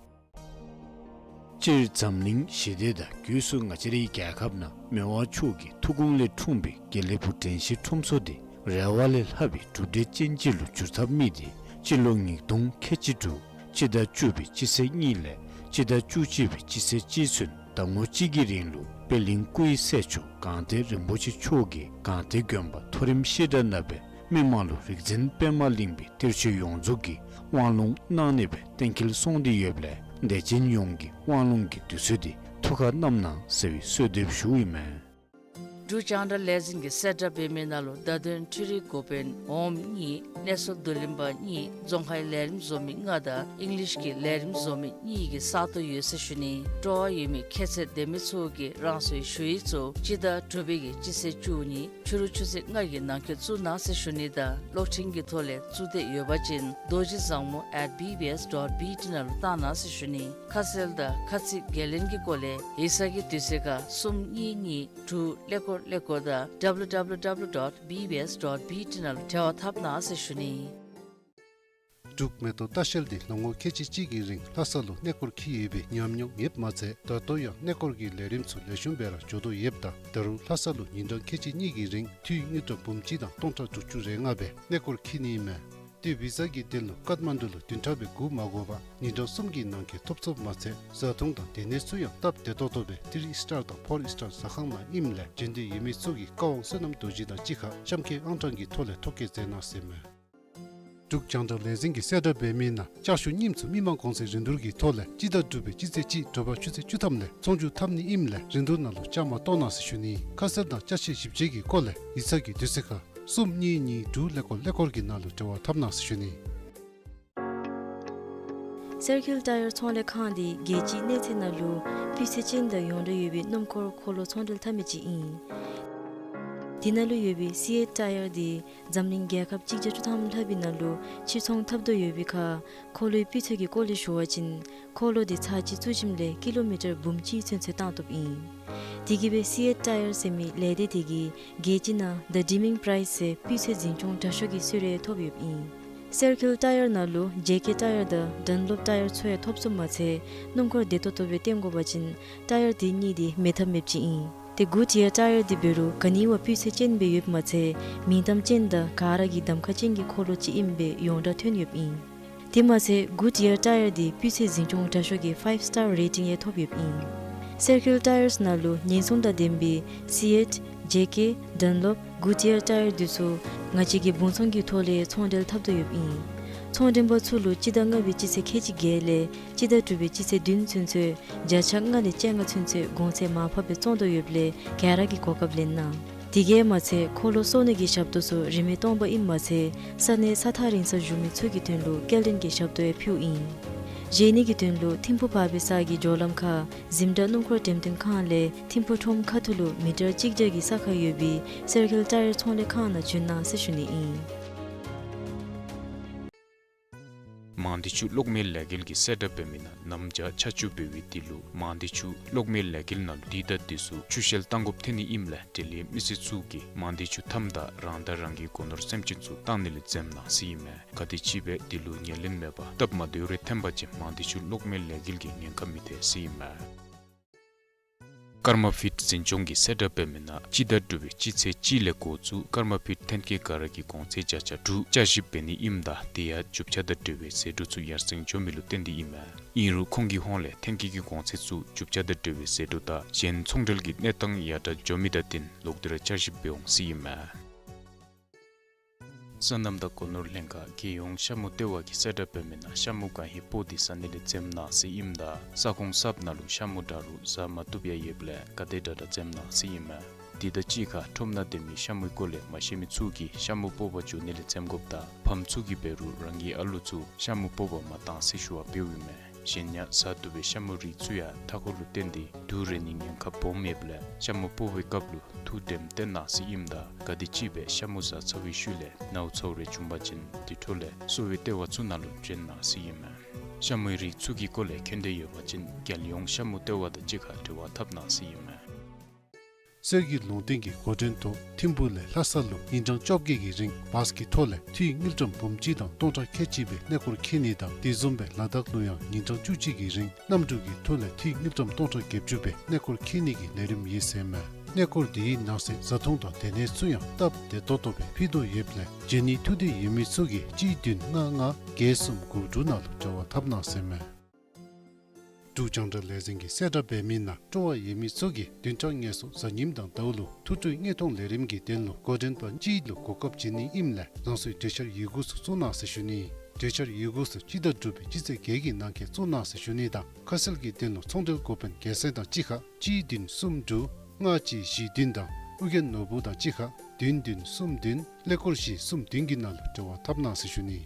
སྤྱིར་འཛམ་གླིང་ཞི་བདེ་དང་སྒོས་སུ་ང་བཅས་རའི་རྒྱལ་ཁབ་ནང་མི་དབང་མཆོག་གི་ཐུགས་དགོངས་ལས་འཁྲུངས་པའི་དགེ་ལེགས་ཕུག་དྲན་ཤེས་ཁྲོམ་ཚོགས་དེ་རེ་བ་ལས་ལྷག་པའི་གྲུབ་འབྲས་ཅན་ཅིག་ལུ་འགྱུར་ཐབས་དམིགས་ཏེ་སྤྱི་ལོ་ཉིས་སྟོང་ཁལ་གཅིག་དྲུག་སྤྱི་ཟླ་བཅུ་པའི་སྤྱི་ཚེས་གཉིས་ལས་སྤྱི་ཟླ་བཅུ་གཅིག་པའི་སྤྱི་ཚེས་གཅིག་ཚུན་ཟླ་ངོ་གཅིག་གི་རིང་ལུ་པད་གླིང་སྐུ་ཡི་སྲས་མཆོག་སྒང་སྟེང་རིན་པོ་ཆེ་མཆོག་གིས་སྒང་སྟེང་དགོན་པ་མཐོ་རིམ་བཤད་གྲྭ་ནང་སྦེ་མི་མང་ལུ་རིག་འཛིན་པདྨ་གླིང་པའི་གཏེར་ཆོས་ཡོངས་རྫོགས་ཀྱི་དབང་ལུང་གནང་ནི་སྦེ་གཏན་འཁེལ་སོང་སྟེ་ཡོདཔ་ལས་དད་ཅན་ཡོངས་ཀྱིས་དབང་ལུང་གི་དུས་ཚོད་དེ་ཐུགས་ཁར་བསྣམ་གནང་ཟེར་བའི་གསོལ་འདེབས་ཞུཝ་ཨིན་མས། འབྲུག་རྒྱང་བསྒྲགས་ལས་འཛིན་གྱིས་གསལ་བསྒྲགས་འབད་མི་ནང་ལུ་བརྡ་དོན་འཕྲུལ་རིག་འགོ་དཔོན་འོགམ་གཉིས་གནས་ཚུལ་བསྡུ་ལེན་པ་གཉིས་རྫོང་ཁའི་ལས་རིམ་བཟོ་མི་ལྔ་དང་ཨིང་ལིཤ་གི་ལས་རིམ་བཟོ་མི་གཉིས་ཀྱི་ས་སྟོང་ཡོད་ཟེར་ཞུ་ནི། སྤྲོ་བ་ཡོད་མི་ཁྱད་ཚད་ལྡན་མི་ཚུ་གིས་རང་སོའི་ཞུ་ཡིག་ཚུ་སྤྱི་ཟླ་དྲུག་པའི་གི་སྤྱི་ཚེས་བཅུ་གཉིས་ཕྱི་རུ་ཆུ་ཚོད་ལྔ་གི་ནང་འཁོད་བཙུགས་གནང་ཟེར་ཞུ་ནི་དང་གློག་འཕྲིན་གྱི་ཐོག་ལས་བཙུགས་འདོད་ཡོད་པ་ཅིན་རྡོ་རྗེ་བཟང་མོ་at B B S dot B T ནང་ལུ་བཏང་གནང་ཟེར་ཞུ་ནི། ཁ་གསལ་དང་ཁ་ཚིག་འགན་ལེན་གྱི་སྐོར་ལས་ཡིག་ཚང་གི་དུས་ཚོད་ཁར་གསུམ་གཉིས་གཉིས་དྲུག་ཀླད་ཀོར་ཀླད་ཀོར་དང་W W W dot B B S dot B T ནང་ལུ་འབྲེལ་བ་འཐབ་གནང་ཟེར་ཞུ་ནི། འབྲུག་མེ་ཏོག་ལྟ་བཤལ་འདི་ལོ་ངོ་ཁལ་གཅིག་གཅིག་གི་རིང་ལྷ་ས་ལུ་གནས་སྐོར་འཁྱིད་ཡོད་པའི་ཉམས་མྱོང་ཡོདཔ་མ་ཚད་ད་ལྟོ་ཡང་གནས་སྐོར་གྱི་ལས་རིམ་ཚུ་ལེགས་ཤོམ་སྦེ་ར་འགྱོ་དོ་ཡོདཔ་ད་ད་རུང་ལྷ་ས་ལུ་ཉིན་གྲངས་ཁལ་གཅིག་གཉིས་ཀྱི་རིང་འཐུས་དངུལ་ཀྲམ་འབུམ་གཅིག་དང་སྟོང་ཕྲག་དྲུག་ཅུ་རེ་ལྔ་སྦེ་གནས་སྐོར་འཁྱིད་ནི་ཨིན་མས། ཏེ་བི་ཟ་གི་དོན་ལུ་ཀཏ་མན་ཌུ་ལུ་བདུན་ཕྲག་སྦེ་སྒུག་མ་དགོ་པར་ཉིན་གྲངས་གསུམ་གྱི་ནང་འཁོད་ཐོབ་ཚུགསཔ་མ་ཚད་བཟའ་འཐུང་དང་སྡོད་གནས་ཚུ་ཡང་སྟབས་བདེ་ཏོག་ཏོ་སྦེ་ཐི་རི་ཨིསི་ཊར་དང་ཕོར་ཨིསི་ཊར་ཟ་ཁང་ནང་ཨིནམ་ལས་འབྱོན་འདོད་ཡོད་མི་ཚུ་གིས་བཀའ་དབང་བསོད་ནམས་རྡོ་རྗེ་དང་གཅིག་ཁར་གཤམ་འཁོད་ཨང་གྲངས་ཀྱི་ཐོག་ལས་ཐོ་བཀོད་མཛད་གནང་ཟེར་མས། འབྲུག་རྒྱང་བསྒྲགས་ལས་འཛིན་གྱིས་གསལ་བསྒྲགས་འབད་མི་ནང་བསྐྱར་ཞུ་རྙིངམ་ཚུ་མི་མང་གོང་ཚད་རིན་བསྡུར་གྱི་ཐོག་ལས་སྤྱི་ཟླ་དྲུག་པའི་སྤྱི་ཚེས་གཅིག་དྲོ་པ་ཆུ་ཚོད་བཅུ་ཐམ་ལས་ཚོང་བསྒྱུར་འཐབ་ནི་ཨིནམ་ལས་རིན་བསྡུར་ནང་ལུ་བཅའ་མར་གཏོགས་གནང་ཟེར་ཞུ་ནི། ཁ་གསལ་དང་ཅ་ཆས་ཞིབ་དཔྱད་ཀྱི་སྐོར་ལས་ཡིག་ཚང་གི་དུས་ཚོད་ཁར་གསུམ་གཉིས་གཉིས་དྲུག་ཀླད་ཀོར་ཀླད་ཀོར་གྱི་ནང་ལུ་འབྲེལ་བ་འཐབ་གནང་ཟེར་ཞུ་ནི། སེར་ཁིལ་ཊ་ཡར་ཚོང་ལས་ཁང་འདི་རྒྱལ་སྤྱིའི་གནས་ཚད་ནང་ལུ་སྤུས་ཚད་ཅན་དང་ཡོངས་གྲགས་ཡོད་པའི་སྣུམ་འཁོར་འཁོར་ལོ་ཚོང་འབྲེལ་འཐབ་མི་ཅིག་ཨིན། དེ་ནང་ལུ་ཡོད་པའི་སི་ཨེཊ་ཊ་ཡར་འདི་འཛམ་གླིང་རྒྱལ་ཁབ་གཅིག་བརྒྱ་བཅུ་ཐམ་ལྷག་པའི་ནང་ལུ་ཕྱིར་ཚོང་འཐབ་དོ་ཡོད་པའི་ཁར་འཁོར་ལོའི་སྤུས་ཚད་ཀྱི་སྐོར་ལས་ཞུ་བ་ཅིན་འཁོར་ལོ་འདི་ཚར་གཅིག་བཙུགས་ཞིནམ་ལས་ཀི་ལོ་མི་ཊར་འབུམ་གཅིག་ཚུན་ཚོད་བཏང་བཏུབ་ཨིན། དེ་གིས་སྦེ་སི་ཨེཊ་ཊ་ཡར་ཟེར་མི་ལས་སྡེ་དེ་གིས་རྒྱལ་སྤྱི་ནང་The Deaming Prize ཟེར་སྤུས་ཚད་འཛིན་སྐྱོང་དྲག་ཤོས་ཀྱི་གསོལ་རས་ཐོབ་ཡོདཔ་ཨིན། སེར་ཁིལ་ཊ་ཡར་ནང་ལུ་ཇེ་ཀེ་ཊ་ཡར་དང་ཌན་ལོབ་ཊ་ཡར་ཚུ་ཡང་ཐོབ་ཚུགསཔ་མ་ཚད་སྣུམ་འཁོར་བདེ་ཏོག་ཏོ་སྦེ་བཏོན་དགོ་པ་ཅིན་ཊ་ཡར་དེ་གཉིས་འདི་མེད་ཐབས་མེདཔ་ཅིག་ཨིན། ཏེ་གུཌ་ཡར་ཊ་ཡར་འདི་འབད་རུང་ག་ནི་བ་སྤུས་ཚད་ཅན་སྦེ་ཡོདཔ་མ་ཚད་མིང་གཏམ་ཅན་དང་ག་ར་གི་གདམ་ཁ་ཅན་གྱི་འཁོར་ལོ་ཅིག་ཨིནམ་སྦེ་ཡོངས་གྲགས་ཐོན་ཡོདཔ་ཨིན། དེ་མ་ཚད་གུཌ་ཡར་ཊ་ཡར་འདི་སྤུས་ཚད་འཛིན་སྐྱོང་དྲག་ཤོས་ཀྱི་ཕའིབ་སི་ཊར་རེ་ཊིང་ཡང་ཐོབ་ཡོདཔ་ཨིན། སེར་ཁིལ་ཊ་ཡར་ནང་ལུ་ཉེན་སྲུང་དང་ལྡན་པའི་སི་ཨེཊ་ཇེ་ཀེ་ཌན་ལོབ་གུཌ་ཡར་ཊ་ཡར་འདི་ཚུ་ང་བཅས་ཀྱིས་སྦོང་ཚོང་གི་ཐོག་ལས་ཚོང་འབྲེལ་འཐབ་དོ་ཡོདཔ་ཨིན། ཚོང་འབྲེལ་པ་ཚུ་ལུ་སྤྱི་ཟླ་ལྔ་པའི་སྤྱི་ཚེས་ཁལ་གཅིག་བརྒྱད་ལས་སྤྱི་ཟླ་དྲུག་པའི་སྤྱི་ཚེས་བདུན་ཚུན་ཚོད་བརྒྱ་ཆ་ལྔ་ལས་བཅོ་ལྔ་ཚུན་ཚོད་གོང་ཚད་མར་ཕབ་སྦེ་བཙོང་དོ་ཡོདཔ་ལས་ག་ར་གིས་གོ་སྐབས་ལེན་གནང་། དེ་གིས་མ་ཚད་འཁོར་ལོ་གསོ་ནི་གི་ཞབས་ཏོག་ཚུ་རིན་མེད་སྟོང་པ་ཨིནམ་མ་ཚད་ས་གནས་ས་ཐག་རིང་སར་བཞུགས་མི་ཚུ་གི་དོན་ལུ་སྐྱེལ་འདྲེན་གྱི་ཞབས་ཏོག་ཡང་ཕུལཝ་ཨིན། བཞེས་ནི་གི་དོན་ལུ་ཐིམ་ཕུ་བར་པའི་ས་གི་སྦྱོར་ལམ་ཁར་གཟིམ་དྲག་སྣུམ་འཁོར་འགྲེམས་སྟོན་ཁང་ལས་ཐིམ་ཕུ་ཁྲོམ་ཁ་ཐུག་ལུ་མི་ཊར་གཅིག་བརྒྱ་གི་ས་ཁར་ཡོད་པའི་སེར་ཁིལ་ཊ་ཡར་ཚོང་ལས་ཁང་ནང་བྱོན་གནང་ཟེར་ཞུ་ནི་ཨིན། མང་སྡེ་ཆུ་གློག་མེ་ལས་འགུལ་གྱིས་གསལ་བསྒྲགས་འབད་མི་ནང་གནམ་བྱཱར་ཆར་ཆུ་འབབ་པའི་དུས་ལུ་མང་སྡེ་ཆུ་གློག་མེ་ལས་འགུལ་ནང་ལུ་དུས་དང་དུས་སུ་ཆུ་ཤེལ་བཏང་དགོཔ་ཐོན་ནི་ཨིནམ་ལས་འབྲེལ་ཡོད་མི་སེར་ཚུ་གིས་མང་སྡེ་ཆུ་མཐའམ་དང་རང་དང་རང་གི་སྒོ་ནོར་སེམས་ཅན་ཚུ་བཏང་ནི་ལས་འཛེམ་གནང་ཟེར་ཨིན་མས། ག་དེ་ཅིག་སྦེ་དེ་ལུ་ཉེར་ལེན་མེད་པར་སྟབས་མ་བདེཝ་རེ་ཐོན་པ་ཅིན་མང་སྡེ་ཆུ་གློག་མེ་ལས་འགུལ་གྱིས་ཉེན་ཁ་མི་ཐེག་ཟེར་ཨིན་མས། ཀརྨ་ཕིཊ་འཛིན་སྐྱོང་གིས་གསལ་བསྒྲགས་འབད་མི་ནང་སྤྱི་ཟླ་དྲུག་པའི་སྤྱི་ཚེས་གཅིག་ལས་འགོ་བཙུགས་ཀརྨ་ཕིཊ་ཐོན་སྐྱེད་ག་ར་གི་གོང་ཚད་བརྒྱ་ཆ་དྲུག་བསྐྱར་ཞིབ་འབད་ནི་ཨིནམ་ད་དེ་ཡང་རྒྱུ་ཆ་དང་འབྲེལ་བའི་ཟད་འགྲོ་ཚུ་ཡར་སེང་འགྱོ་མི་ལུ་བརྟེན་ཏེ་ཨིན་མས། ཨིན་རུང་ཁོང་གི་ཧོངས་ལས་ཐོན་སྐྱེད་ཀྱི་གོང་ཚད་ཚུ་རྒྱུ་ཆ་དང་འབྲེལ་བའི་ཟད་འགྲོ་དང་གཞན་ཚོང་འབྲེལ་གྱི་གནས་སྟངས་ཡར་དྲག་འགྱོ་མི་དང་བསྟུན་ལོག་སྟེ་ར་བསྐྱར་ཞིབ་འབད་འོང་ཟེར་ཨིན་མས། སོ་ནམ་དང་སྒོ་ནོར་ལྷན་ཁག་རྒྱལ་ཡོངས་ཤ་མུ་ལྟེ་བ་གིས་གསལ་བསྒྲགས་འབད་མི་ནང་ཤ་མུ་གང་ཧེ་སྤོག་སྟེ་ཟ་ནི་ལས་འཛེམ་གནང་ཟེར་ཨིནམ་ད་ས་ཁོངས་གསརཔ་ནང་ལུ་ཤ་མུ་དྲག་རུང་ཟ་མ་བཏུབ་ཡང་ཡོདཔ་ལས་ག་དེ་དྲག་དྲག་འཛེམ་གནང་ཟེར་ཨིན་མས། དེ་དང་གཅིག་ཁར་ཁྲོམ་ནང་སྡོད་མི་ཤ་མུའི་སྐོར་ལས་མ་ཤེས་མི་ཚུ་གིས་ཤ་མུ་སྤོག་པར་འགྱོ་ནི་ལས་འཛེམ་དགོཔ་དང་ཕམ་ཚུ་གིས་འབད་རུང་རང་གི་ཨ་ལུ་ཚུ་ཤ་མུ་སྤོག་པར་མ་གཏང་ཟེར་ཞུ་བ་འབདཝ་ཨིན་མས། གཞན་ཡང་ཟ་བཏུབ་པའི་ཤ་མུ་རིགས་ཚུ་ཡང་མཐའ་འཁོར་ལུ་བརྟེན་ཏེ་དུག་རེག་ནིའི་ཉེན་ཁ་སྦོམ་ཡོདཔ་ལས་ཤ་མུ་སྤོག་པའི་སྐབས་ལུ་ཐུགས་དྲནམ་བཏོན་གནང་ཟེར་ཨིནམ་ད་ག་དེ་ཅིག་སྦེ་ཤ་མུ་ཟ་ཚར་བའི་ཤུལ་ལས་ནཝ་ཚཝ་རེ་བྱུང་པ་ཅིན་དེ་འཕྲོ་ལས་གསོ་བའི་ལྟེ་བ་ཚུ་ནང་ལུ་བྱོན་གནང་ཟེར་ཨིན་མས། ཤ་མོའི་རིགས་ཚུ་གི་སྐོར་ལས་མཁྱེན་འདོད་ཡོད་པ་ཅིན་རྒྱལ་ཡོངས་ཤ་མོ་ལྟེ་བ་དང་གཅིག་ཁར་འབྲེལ་བ་འཐབ་གནང་ཟེར་ཨིན་མས། གསེར་གྱི་ལུང་བསྟན་གྱི་འགོ་འདྲེན་ཐོག་ཐིམ་ཕུག་ལས་ལྷ་ས་ལུ་ཉིན་གྲངས་བཅོ་བརྒྱད་ཀྱི་རིང་བཱས་ཀྱི་ཐོག་ལས་འཐུས་དངུལ་ཀྲམ་འབུམ་གཅིག་དང་སྟོང་ཕྲག་ཁལ་གཅིག་སྦེ་གནས་སྐོར་འཁྱིད་ནི་དང་དེ་བཟུམ་སྦེ་ལ་དྭགས་ལུ་ཡང་ཉིན་གྲངས་བཅུ་གཅིག་གི་རིང་གནམ་གྲུ་གི་ཐོག་ལས་འཐུས་དངུལ་ཀྲམ་སྟོང་ཕྲག་བརྒྱད་ཅུ་སྦེ་གནས་སྐོར་འཁྱིད་ནི་གི་ལས་རིམ་ཨིན་ཟེར་མས། གནས་སྐོར་འདིའི་ནང་གསེས་བཟའ་འཐུང་དང་སྡོད་གནས་ཚུ་ཡང་སྟབས་བདེ་ཏོག་ཏོ་སྦེ་ཕུལ་དོ་ཡོདཔ་ལས་བྱོན་ནི་ཐུགས་འདོད་ཡོད་མི་ཚུ་གིས་གཅིག་བདུན་ལྔ་ལྔ་བརྒྱད་གསུམ་དགུ་དྲུག་ནང་ལུ་འབྲེལ་བ་འཐབ་གནང་ཟེར་མས། འབྲུག་རྒྱང་བསྒྲགས་ལས་འཛིན་གྱི་གསལ་བསྒྲགས་འབད་མི་ནང་སྤྲོ་བ་ཡོད་མི་ཚུ་གིས་བདུན་ཕྲག་ལྔ་སོ་གཟའ་ཉིམ་དང་ཟླཝ་ལུ་ཐུགས་སྤྲོའི་དངོས་མཐོང་ལས་རིམ་གྱི་དོན་ལུ་འགོ་འདྲེན་པ་གཅིག་ལུ་གོ་སྐབས་བྱིན་ནི་ཨིནམ་ལས་རང་སོའི་གྲོས་འཆར་ཡི་གུ་ཚུ་བཙུགས་གནང་ཟེར་ཞུ་ནི། གྲོས་འཆར་ཡི་གུ་ཚུ་སྤྱི་ཟླ་དྲུག་པའི་སྤྱི་ཚེས་བརྒྱད་ཀྱི་ནང་འཁོད་བཙུགས་གནང་ཟེར་ཞུ་ནི་དང་ཁ་གསལ་གྱི་དོན་ལུ་ཚོང་འབྲེལ་འགོ་དཔོན་རྒྱལ་མཚན་དང་གཅིག་ཁར་གཅིག་བདུན་གསུམ་དྲུག་ལྔ་གཅིག་བཞི་བདུན་དང་ཨོ་རྒྱན་ནོར་བུ་དང་གཅིག་ཁར་བདུན་བདུན་གསུམ་བདུན་ཀླད་ཀོར་བཞི་གསུམ་བདུན་གྱི་ནང་ལུ་འབྲེལ་བ་འཐབ་གནང་ཟེར་ཞུ་ནི།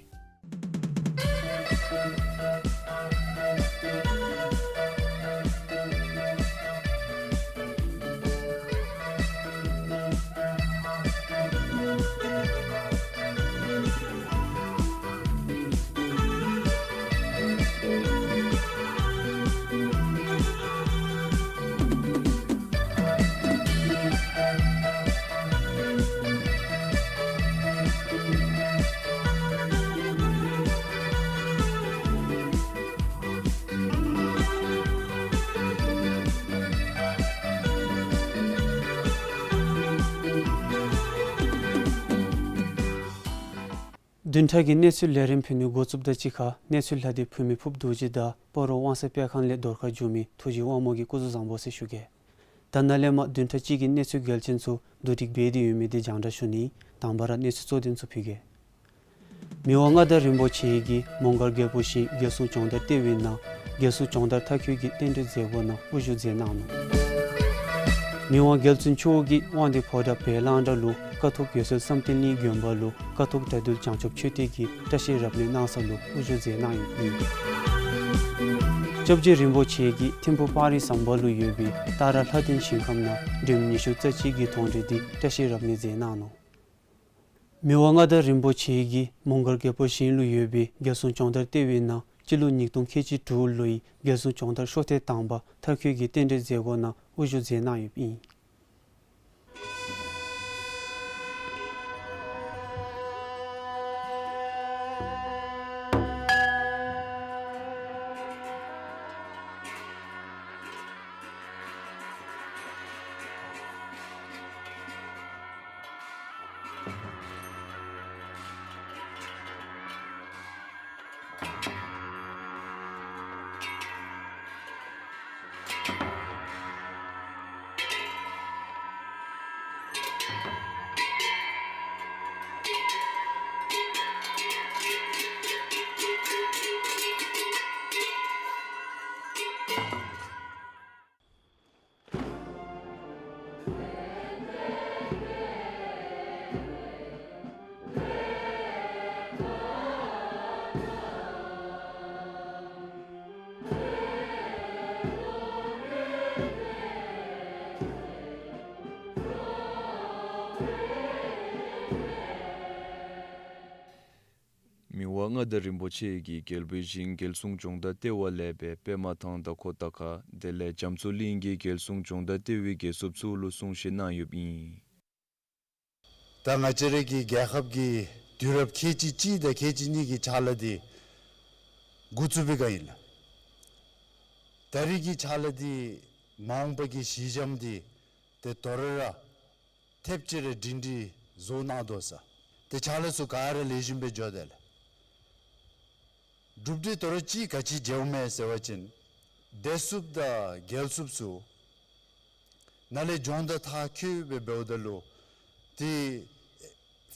བདུན་ཕྲག་གི་གནས་ཚུལ་ལས་རིམ་ཕུལ་ནི་འགོ་བཙུགསཔ་དང་གཅིག་ཁར་གནས་ཚུལ་ལྷ་སྡེ་བུ་མོའི་ཕུརཔ་རྡོ་རྗེ་དང་སྤ་རོ་དབང་གསལ་དཔེ་ཁང་ལས་རྫོང་ཁ་བསྒྱུར་མི་ཐུགས་རྗེ་དབང་མོ་གིས་སྐུ་གཟུགས་བཟང་པོ་ཟེར་ཞུ་གེ། ད་ནཱ་ལས་མར་བདུན་ཕྲག་གཅིག་གི་གནས་ཚུལ་གལ་ཆེན་ཚུ་བསྡུ་སྒྲིག་འབད་དེ་ཡོད་མི་དེ་རྒྱང་བསྒྲགས་ཞུ་ནི། དང་པ་ར་གནས་ཚུལ་གཙོ་དོན་ཚུ་ཕུལ་གེ། མི་དབང་མངའ་བདག་རིན་པོ་ཆེ་གིས་མོང་སྒར་རྒྱལ་པོ་ཞིང་རྒྱལ་སྲུང་སྦྱོང་བརྡར་ལྟེ་བའི་ནང་རྒྱལ་སྲུང་སྦྱོང་བརྡར་མཐར་འཁྱོལ་གྱི་རྟེན་འབྲེལ་མཛད་སྒོ་ནང་དབུ་བཞུགས་མཛད་གནང་ནུག། མི་དབང་རྒྱལ་བཙུན་མཆོག་གིས་དབང་འདུས་ཕོ་བྲང་བེ་གླང་བྲག་ལུ་ཀཿཐོག་འོད་གསལ་བསམ་གཏན་གླིང་དགོན་པ་ལུ་ཀཿཐོག་དགྲ་འདུལ་བྱང་ཆུབ་མཆོད་རྟེན་གྱི་བཀྲ་ཤིས་རབ་གནས་གནང་ས་ལུ་དབུ་བཞུགས་མཛད་གནང་ཡོདཔ་ཨིན། སྐྱབས་རྗེ་རིན་པོ་ཆེ་གིས་ཐིམ་ཕུག་སྤང་རི་ཟམ་པ་ལུ་ཡོད་པའི་ཏཱ་ར་ལྷ་ལྡན་ཞིང་ཁམས་ནང་སྒྲོལམ་ཉི་ཤུ་རྩ་གཅིག་གི་དོང་འདྲེན་འདི་བཀྲ་ཤིས་རབ་གནས་མཛད་གནང་ནུག། མི་དབང་མངའ་བདག་རིན་པོ་ཆེ་གིས་མོང་སྒར་རྒྱལ་པོ་ཞིང་ལུ་ཡོད་པའི་རྒྱལ་སྲུང་སྦྱོང་བརྡར་ལྟེ་བའི་ནང་སྤྱི་ལོ་ཉིས་སྟོང་ཁལ་གཅིག་དྲུག་ལོའི་རྒྱལ་སྲུང་སྦྱོང་བརྡར་ཤོག་ཐེངས་དང་པ་མཐར་འཁྱོལ་གྱི་རྟེན་འབྲེལ་མཛད་སྒོ་ནང་དབུ་བཞུགས་མཛད་གནང་ཡོདཔ་ཨིན། མི་དབང་མངའ་བདག་རིན་པོ་ཆེ་གིས་རྒྱལ་པོའི་ཞིང་རྒྱལ་སྲུང་སྦྱོང་བརྡར་ལྟེ་བ་ལས་སྦེ་པདྨ་ཐང་དང་ཁོ་ད་ཁ་དེ་ལས་རྒྱ་མཚོ་གླིང་གི་རྒྱལ་སྲུང་སྦྱོང་བརྡར་ལྟེ་བའི་རྒྱལ་སྲུང་ཚུ་ལུ་གསུང་བཤད་གནང་ཡོདཔ་ཨིན། ད་ང་བཅས་རའི་གི་རྒྱལ་ཁབ་ཀྱི་དུས་རབས་ཁལ་གཅིག་གཅིག་དང་ཁལ་གཅིག་གཉིས་ཀྱི་ཕྱག་ལཱ་འདི་འགོ་བཙུགས་པའི་སྒང་ཨིན་ལགས། ད་རེས་ཀྱི་ཕྱག་ལཱ་འདི་མ་འོངས་པ་གི་གཞི་འགྱམ་འདི་ཏེ་དོ་རུང་ར་ཐེབས་ཅིག་ར་སྒྲིང་སྒྲིང་བཟོ་གནང་དོ་ཟེར། ཏེ་ཕྱག་ལཱ་ཚུ་ག་ར་ལེགས་ཤོམ་སྦེ་འགྱོ་དེས་ལགས། གྲུབ་འབྲས་དོ་རུང་ཅིག་ག་ཅི་མཇལཝ་མས་ཟེར་བ་ཅིན་སྡེ་སྲིདཔ་དང་རྒྱལ་སྲིདཔ་ཚུ་ནཱ་ལས་སྦྱོང་བརྡར་མཐར་འཁྱོལ་སྦེ་འབདཝ་ད་ལུ་ཏེ་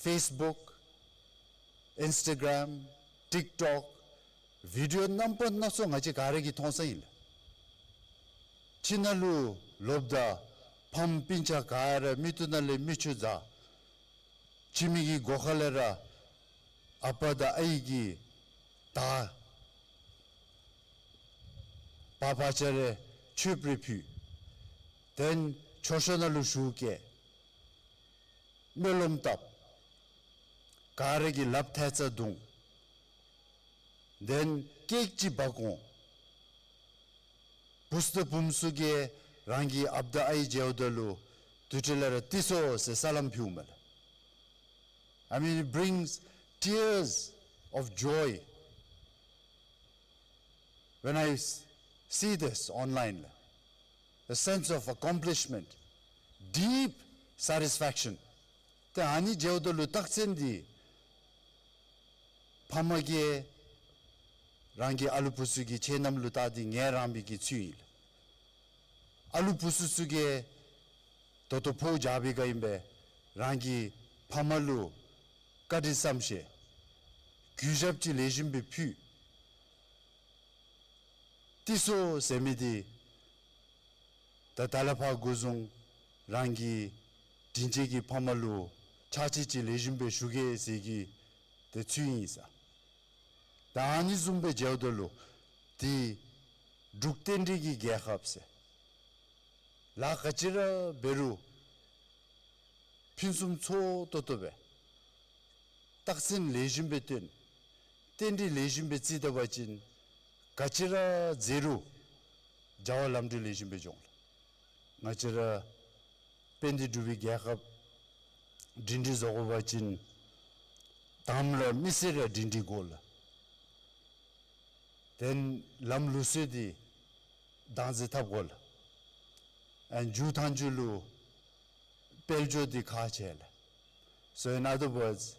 ཕེསི་བུཀ་ཨིནསི་ཊ་གརམ་ཊིཀ་ཊོཀ་བི་ཌིའོ་རྣམ་པ་སྣ་ཚོགས་ང་བཅས་ག་ར་གིས་མཐོང་ས་ཨིན་ལགས། ཁྱིམ་ནང་ལུ་ལོགཔ་ད་ཕམ་སྤུན་ཆ་ག་ར་མིག་ཏོ་ནང་ལས་མིག་ཆུ་འཛག། ཁྱིམ་གྱི་སྒོ་ཁ་ལས་ར་ཨ་པ་དང་ཨའི་གིས་ད་བ་བ་ཅ་རེ་མཆོདཔ་རེ་ཕུལ། དེ་ལས་མཆོད་བཤམ་ནང་ལུ་ཞུགས་བསྐྱལ། སྨོན་ལམ་བཏབ། ག་ར་གིས་ལགཔ་ཐལ་རྩ་བརྡུང་། དེ་ལས་ ཀེཀ་ཅིག་འབག་འོང་། བུཚ་དང་བུམོ་ཚུ་གིས་རང་གི་ཨཔ་དང་ཨའི་མཇལཝ་ད་ལུ་དུར་ཁྲོད་ལས་ར་ཏི་སོ་ཟེར་སར་ལམ་ཕུལཝ་མས་ལགས། I mean, it brings tears of joy when I s- see this online. A sense of accomplishment, deep satisfaction. ཏེ་ཨ་ནི་མཇལཝ་ད་ལུ་རྟགས་མཚན་འདི་ཕམ་གིས་རང་གི་ཨ་ལུ་བུཚ་ཚུ་གི་ཁྱད་རྣམ་ལུ་བལྟ་སྟེ་ངལ་རངས་པའི་གི་ཚུལ་ཨིན་ལགས། ཨ་ལུ་བུཚ་ཚུ་གིས་ད་ལྟོ་ཕོཝ་རྒྱག་པའི་སྒང་ཨིན་པས། རང་གི་ཕམ་ལུ་བཀའ་དྲིན་བསམ་ཤེས། གུས་ཞབས་ཅིག་ལེགས་ཤོམ་སྦེ་ཕུལ། ཏི་སོ་ཟེར་མི་འདི་ད་ད་ལས་ཕར་འགོ་བཟུང་རང་གི་དྲིན་ཅན་གྱི་ཕམ་ལུ་ཕྱག་ཕྱིད་ཅིག་ལེགས་ཤོམ་སྦེ་ཞུ་གེ་ཟེར་གྱི་ཏེ་ཚུལ་ཨིན་ས། ད་ཨ་ནི་བཟུམ་སྦེ་མཇལཝ་ད་ལུ་ཏེ་འབྲུག་རྟེན་འབྲེལ་གྱི་རྒྱལ་ཁབ་ཟེར་ལཱ་ག་ཅི་ར་འབད་རུང་ཕུན་སུམ་ཚོགས་ཏོག་ཏོ་སྦེ་རྟགས་མཚན་ལེགས་ཤོམ་སྦེ་སྟོན། རྟེན་འབྲེལ་ལེགས་ཤོམ་སྦེ་བརྩི་ད་པ་ཅིན་ག་ཅི་ར་མཛད་རུང་བྱ་བ་ལམ་འགྲོ་ལེགས་ཤོམ་སྦེ་འགྱོ་འོང་ལགས། ང་བཅས་ར་དཔལ་ལྡན་འབྲུག་པའི་རྒྱལ་ཁབ་སྒྲིང་སྒྲིང་བཟོ་དགོ་པ་ཅིན་དང་པ་ར་མི་སེར་ར་སྒྲིང་སྒྲིང་དགོ་ལགས། དེ་ལས་ལམ་ལུགས་སྲོལ་འདི་བདག་འཛིན་འཐབ་དགོ་ལགས། ཨ་ནི་མཇུག་མཐའ་མཇུག་ལུ་དཔལ་འབྱོར་འདི་ཁག་ཆེ་ལགས། So in other words,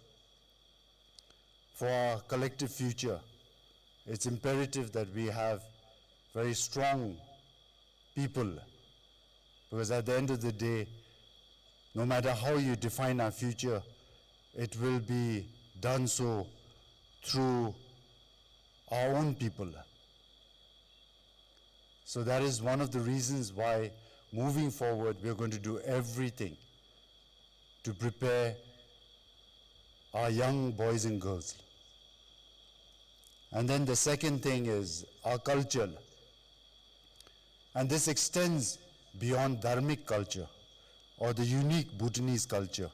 for our collective future, it's imperative that we have very strong people. Because at the end of the day, no matter how you define our future, it will be done so through our own people. So that is one of the reasons why, moving forward, we are going to do everything to prepare our young boys and girls. And then the second thing is our culture. And this extends beyond dharmic culture or the unique Bhutanese culture.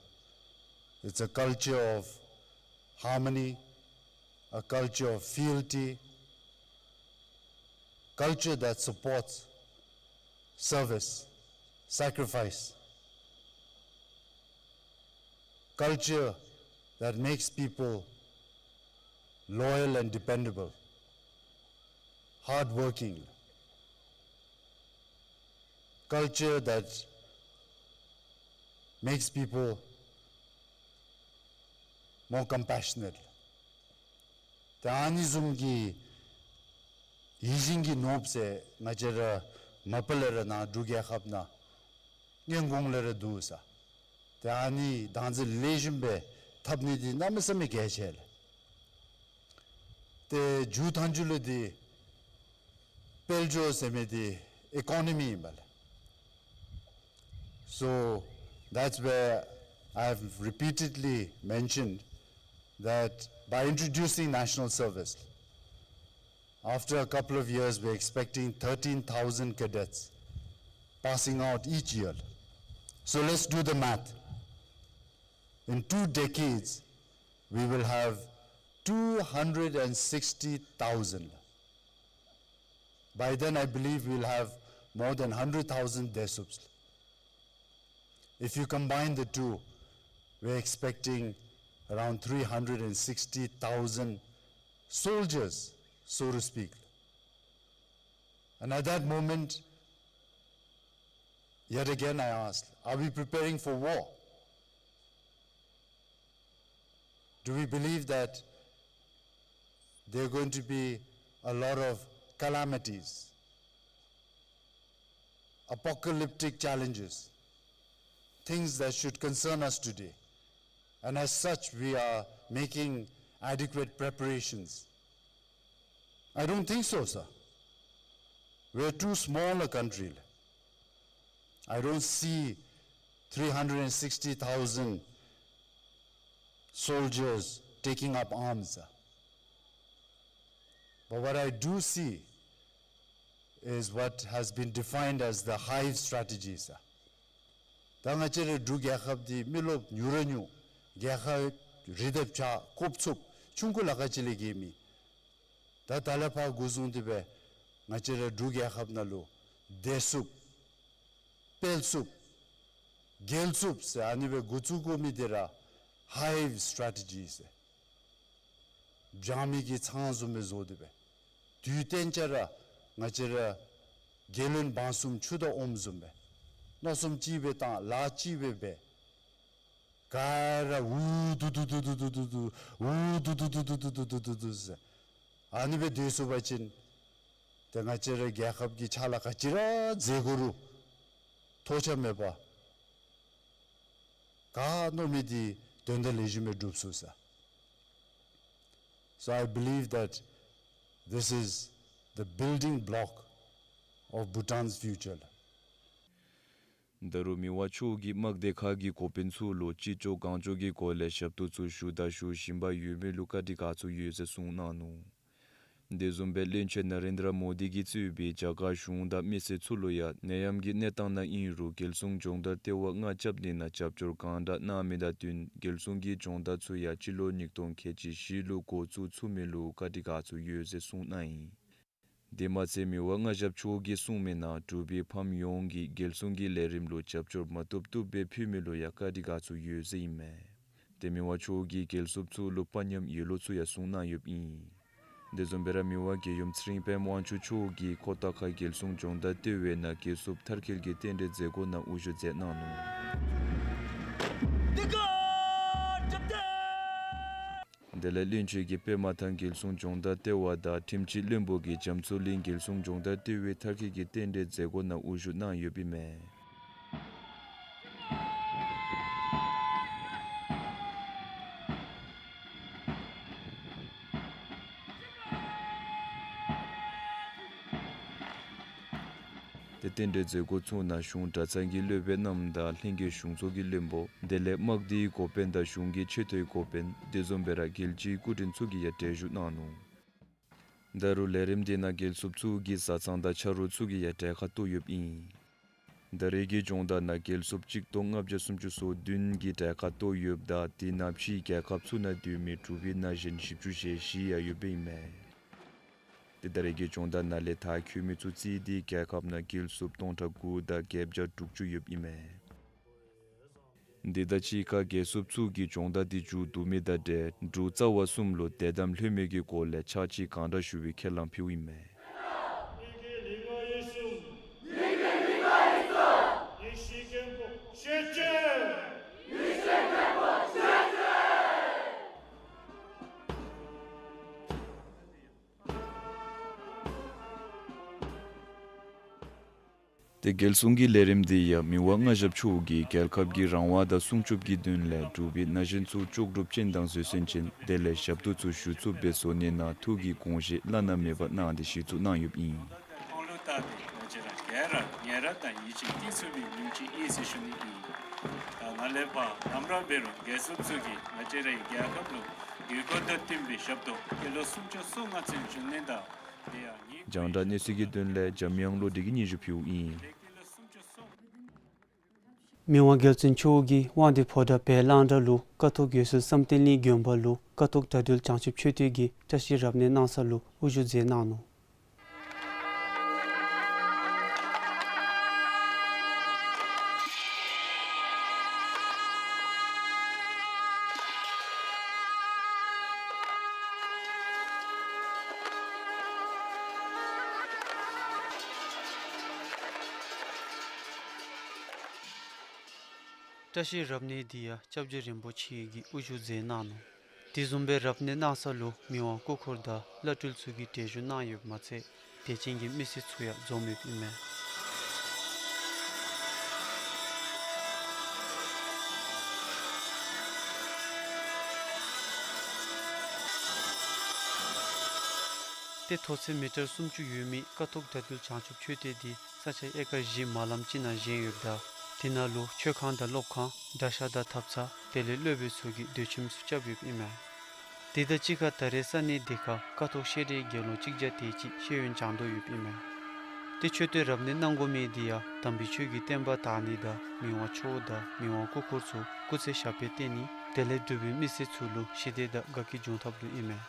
It's a culture of harmony, a culture of fealty, culture that supports service, sacrifice, culture that makes people loyal and dependable, hardworking, culture that makes people more compassionate. ད་ཨ་ནི་བཟུམ་གྱི་ཡིད་བཞིན་གྱི་ནོར་བུ་ཟེར་ང་བཅས་ར་མ་པ་ལས་ར་ནཱ་འབྲུག་རྒྱལ་ཁབ་ནང་སྔོན་གོང་ལས་ར་འདུག་ས། ཏེ་ཨ་ནི་བདག་འཛིན་ལེགས་ཤོམ་སྦེ་འཐབ་ནི་འདི་གནམ་མེད་ས་མེད་གལ་ཆེ་ལགས། ཏེ་མཇུག་མཐའ་མཇུག་ལུ་འདི་དཔལ་འབྱོར་ཟེར་མི་འདི་ཨི་ཀོ་ནོ་མི་ཨིན་པས་ལགས། So that's where I have repeatedly mentioned that by introducing national service, after a couple of years, we're expecting thirteen thousand cadets passing out each year. So let's do the math. In two decades, we will have two hundred and sixty thousand. By then, I believe we'll have more than hundred thousand Desups. If you combine the two, we're expecting around three hundred and sixty thousand soldiers, so to speak. And at that moment, yet again I ask, are we preparing for war? Do we believe that there are going to be a lot of calamities, apocalyptic challenges, things that should concern us today? And as such, we are making adequate preparations. I don't think so, sir. We're too small a country. I don't see three hundred and sixty thousand soldiers taking up arms, sir. But what I do see is what has been defined as the hive strategy, sir. ད་ང་བཅས་རའི་འབྲུག་རྒྱལ་ཁབ་འདི་མི་རློབས་ཉུང་ར་ཉུང་། རྒྱལ་ཁབ་རི་དང་བྱག་ཀོ་བཙུགས་ཆུང་ཀུ་ལ་ཁ་ཅིག་ལས་བརྒལ་མེད། ད་ད་ལས་ཕར་འགོ་བཟུང་སྟེ་སྦེ་ང་བཅས་ར་འབྲུག་རྒྱལ་ཁབ་ནང་ལུ་སྡོད་ཚུགསཔ་སྤེལ་ཚུགསཔ་རྒྱལ་ཚུགསཔ་ཟེར་ཨ་ནི་སྦེ་འགོ་བཙུགས་དགོ་མི་འདི་ར་ཧའིབ་སི་ཊེ་རེ་ཊི་ཇི་ཟེར་སྦྱང་མི་གི་ཚང་བཟུམ་སྦེ་བཟོ་སྟེ་སྦེ་དུས་གཏན་ཆ་ར་ང་བཅས་ར་རྒྱལ་བློན་འབངས་གསུམ་ཆུ་དང་ཨོམ་བཟུམ་སྦེ་མནོ་བསམ་གཅིག་སྦེ་བཏང་ལཱ་གཅིག་སྦེ་འབད། ག་ར་འུ་སྡུག་སྡུག་སྡུག་སྡུག་སྡུག་སྡུག་འུ་སྡུག་སྡུག་སྡུག་སྡུག་ཟེར་ཨ་ནི་སྦེ་སྡོད་སོང་པ་ཅིན་ཏེ་ང་བཅས་ར་རྒྱལ་ཁབ་ཀྱི་ཕྱག་ལཱ་ག་ཅི་ར་མཛད་དགོ་རུང་ཐོགས་ཆགས་མེད་པར་ག་མནོ་མི་འདི་དོན་དག་ལེགས་ཤོམ་སྦེ་འགྲུབ་ཚུགས་ཟེར། So I believe that this is the building block of Bhutan's future. ད་རུང་མི་དབང་མཆོག་གིས་དམག་སྡེ་ཁག་གི་འགོ་དཔོན་ཚུ་ལུ་ཅི་ལྕོགས་གང་ལྕོགས་ཀྱི་སྒོ་ལས་ཞབས་ཏོག་ཚུ་ཞུ་དང་ཞུ་བཞིན་པ་ཡོད་མི་ལུ་བཀའ་དྲིན་དགའ་ཚོར་ཡོད་ཟེར་གསུངས་གནང་ནུག། དེ་བཟུམ་སྦེ་བློན་ཆེན་ན་རེན་དྲ་མོ་དི་གིས་གཙོས་པའི་རྒྱ་གར་གཞུང་དང་མི་སེར་ཚུ་ལུ་ཡང་ནད་ཡམས་ཀྱི་གནས་སྟངས་ནང་ཨིན་རུང་རྒྱལ་སྲུང་སྦྱོང་བརྡར་ལྟེ་བ་མངའ་ཁྱབ་ནི་ནང་རྒྱབ་སྐྱོར་གང་དྲག་གནང་མི་དང་བསྟུན་རྒྱལ་སྲུང་གི་སྦྱོང་བརྡར་ཚུ་ཡང་སྤྱི་ལོ་ཉིས་སྟོང་ཁལ་གཅིག་བཞི་ལུ་འགོ་བཙུགས་ཚུགས་མི་ལུ་བཀའ་དྲིན་དགའ་ཚོར་ཡོད་ཟེར་གསུངས་གནང་ཡི། དེ་མ་ཚད་མི་དབང་མངའ་ཞབས་མཆོག་གིས་གསུངས་མི་ནང་འབྲུག་པའི་ཕམ་ཡོངས་ཀྱིས་རྒྱལ་སྲུང་གི་ལས་རིམ་ལུ་རྒྱབ་སྐྱོར་མ་བཏུབ་བཏུབ་སྦེ་ཕུལ་མི་ལུ་ཡང་བཀའ་དྲིན་དགའ་ཚོར་ཡོད་ཟེར་ཨིན་མས། ཏེ་མི་དབང་མཆོག་གིས་རྒྱལ་སྲུངཔ་ཚུ་ལུ་དཔའ་ཉམས་ཡོད་ལོ་ཚུ་ཡང་གསུངས་གནང་ཡོདཔ་ཨིན། དེ་བཟུམ་སྦེ་ར་མི་དབང་རྒྱལ་ཡུམ་ཚེ་རིང་དཔལམོ་དབང་ཕྱུག་མཆོག་གིས་ཁོ་ཐང་ཁ་རྒྱལ་སྲུང་སྦྱོང་བརྡར་ལྟེ་བའི་ནང་རྒྱལ་སྲུངཔ་མཐར་འཁྱོལ་གྱི་རྟེན་འབྲེལ་མཛད་སྒོ་ནང་དབུ་བཞུགས་མཛད་གནང་ནུག། དེ་ལས་བློན་ཆེན་གྱིས་པདྨ་ཐང་རྒྱལ་སྲུང་སྦྱོང་བརྡར་ལྟེ་བ་དང་ཁྲིམས་སྤྱི་བློན་པོ་གིས་རྒྱ་མཚོ་གླིང་རྒྱལ་སྲུང་སྦྱོང་བརྡར་ལྟེ་བའི་མཐར་འཁྱོལ་གྱི་རྟེན་འབྲེལ་མཛད་སྒོ་ནང་དབུ་བཞུགས་གནང་ཡོདཔ་ཨིན་མས། ཏེ་རྟེན་འབྲེལ་མཛད་སྒོ་ཚུ་ནང་གཞུང་གྲྭ་ཚང་གི་སློབ་དཔོན་རྣམས་དང་ལྷན་རྒྱས་གཞུང་ཚོགས་ཀྱི་བློན་པོ་དེ་ལས་དམག་སྡེའི་འགོ་དཔོན་དང་གཞུང་གི་ཆེ་མཐོའི་འགོ་དཔོན་དེ་བཟུམ་སྦེ་ར་རྒྱལ་སྤྱིའི་སྐུ་མགྲོན་ཚུ་གིས་ཡང་གྲལ་བཞུགས་གནང་ནུག། ད་རུང་ལས་རིམ་དེ་ནང་རྒྱལ་སྲུངཔ་ཚུ་གི་བཟའ་ཚང་དང་ཆ་རོགས་ཚུ་གིས་ཡང་གྲལ་ཁར་གཏོགས་ཡོདཔ་ཨིན། ད་རེས་ཀྱི་སྦྱོང་བརྡར་ནང་རྒྱལ་སྲུངཔ་གཅིག་སྟོང་ལྔ་བརྒྱ་སུམ་ཅུ་སོ་བདུན་གྱིས་གྲལ་ཁར་གཏོགས་ཡོདཔ་ད་དེ་ནང་ཕྱིའི་རྒྱལ་ཁབ་ཚུ་ནང་སྡོད་མི་འབྲུག་པའི་ན་གཞོན་བཞི་བཅུ་ཞེ་བཞི་ཡང་ཡོདཔ་ཨིན་མས། ཏེ་ད་རེས་ཀྱི་སྦྱོང་བརྡར་ནང་ལས་མཐར་འཁྱོལ་མི་ཚུ་རྩིས་ཏེ་རྒྱལ་ཁབ་ནང་རྒྱལ་སྲུངཔ་སྟོང་ཕྲག་དགུ་དང་བརྒྱད་བརྒྱ་དྲུག་ཅུ་ཡོདཔ་ཨིན་མས། དེ་དང་གཅིག་ཁར་རྒྱལ་སྲུངཔ་ཚུ་གིས་སྦྱོང་བརྡར་དེ་མཇུག་བསྡུ་མི་དང་འབྲེལ་འབྲུག་རྩ་བ་གསུམ་ལུ་དད་དམ་ལྷོད་མེད་ཀྱི་སྒོ་ལས་ཕྱག་ཕྱིད་གང་དྲག་ཞུ་བའི་ཁས་བླངས་ཕུལཝ་ཨིན་མས། ཏེ་རྒྱལ་སྲུང་གི་ལས་རིམ་འདི་ཡང་མི་དབང་མངའ་ཞབས་མཆོག་གིས་རྒྱལ་ཁབ་ཀྱི་རང་དབང་དང་སྲུང་སྐྱོབ་ཀྱི་དོན་ལས་འབྲུག་པའི་ན་གཞོན་ཚུ་ལྕོགས་གྲུབ་ཅན་དང་བཟོད་བསྲན་ཅན་དེ་ལས་ཞབས་ཏོག་ཚུ་ཞུ་ཚུགསཔ་སྦེ་བཟོ་ནི་ནང་ཐུགས་ཀྱི་དགོངས་བཞེད་བླ་ན་མེད་པ་གནང་སྟེ་གཞི་བཙུགས་གནང་ཡོདཔ་ཨིན། ཁོང་ལུ་བལྟ་སྟེ་ང་བཅས་ར་ག་ར་ངལ་རངས་དང་ཡིད་ཆེས་སྐྱེ་ཚུགས་པའི་ཉིནམ་ཅིག་ཨིན་ཟེར་ཞུ་ནི་ཨིན། ད་ང་ལས་ཕར་ནམ་ར་འབད་རུང་རྒྱལ་སྲུངཔ་ཚུ་གིས་ང་བཅས་རའི་རྒྱལ་ཁབ་ལུ་དགོས་མཁོ་དང་བསྟུན་པའི་ཞབས་ཏོག་སྤྱི་ལོ་སུམ་ཅུ་སོ་ལྔ་ཚུན་བྱུང་ནི་དང་། རྒྱང་བསྒྲགས་གནས་ཚུལ་གྱི་དོན་ལས་འཇམ་དབྱངས་བློ་གྲོས་ཀྱིས་སྙན་ཞུ་ཕུལཝ་ཨིན། མི་དབང་རྒྱལ་བཙུན་མཆོག་གིས་དབང་འདུས་ཕོ་བྲང་བོད་གླང་བྲག་ལུ་ཀཿཐོག་དགེ་ཚུལ་བསམ་གཏན་གླིང་དགོན་པ་ལུ་ཀཿཐོག་དགྲ་འདུལ་བྱང་ཆུབ་མཆོད་རྟེན་གྱི་བཀྲ་ཤིས་རབ་གནས་གནང་ས་ལུ་དབུ་བཞུགས་མཛད་གནང་ནུག། བཀྲ་ཤིས་རབ་གནས་འདི་ཡང་སྐྱབས་རྗེ་རིན་པོ་ཆེ་གིས་དབུ་བཞུགས་མཛད་གནང་ནུག། དེ་བཟུམ་སྦེ་རབ་གནས་གནང་ས་ལུ་མི་དབང་སྐུ་འཁོར་དང་བླ་སྤྲུལ་ཚུ་གིས་གྲལ་བཞུགས་གནང་ཡོདཔ་མ་ཚད་དད་ཅན་གྱི་མི་སེར་ཚུ་ཡང་འཛོམས་ཡོདཔ་ཨིན་མས། ཏེ་མཐོ་ཚད་མི་ཊར་སུམ་ཅུ་ཡོད་མི་ཀཿཐོག་དགྲ་འདུལ་བྱང་ཆུབ་མཆོད་རྟེན་འདི་ས་ཆ་ཨེ་ཀར་བཞི་མ་ལམ་ཅིག་ནང་བཞེངས་ཡོདཔ་ད་དེ་ནང་ལུ་མཆོད་ཁང་དང་སློབ་ཁང་གྲྭ་ཤག་དང་ཐབ་ཚང་དེ་ལས་སློབ་དཔོན་ཚུ་གིས་སྡོད་ཁྱིམ་ཚུ་རྐྱབ་ཡོདཔ་ཨིན་མས། དེ་དང་གཅིག་ཁར་ད་རེས་ས་གནས་འདི་ཁར་ཀཿཐོག་བཤད་གྲྭའི་དགེ་སློང་གཅིག་བརྒྱ་དེ་ཅིག་ཤེས་ཡོན་སྦྱང་དོ་ཡོདཔ་ཨིན་མས། ཏེ་མཆོད་རྟེན་རབ་གནས་གནང་དགོ་མི་འདི་ཡང་དམ་པའི་ཆོས་ཀྱི་བསྟན་པ་དར་ནི་དང་མི་དབང་མཆོག་དང་མི་དབང་སྐུ་འཁོར་ཚུ་སྐུ་ཚེ་ཞབས་པད་བརྟན་ནི་དེ་ལས་འབྲུག་པའི་མི་སེར་ཚུ་ལུ་ཞི་བདེ་དང་དགའ་སྐྱིད་འབྱུང་ཐབས་ལུ་ཨིན་མས།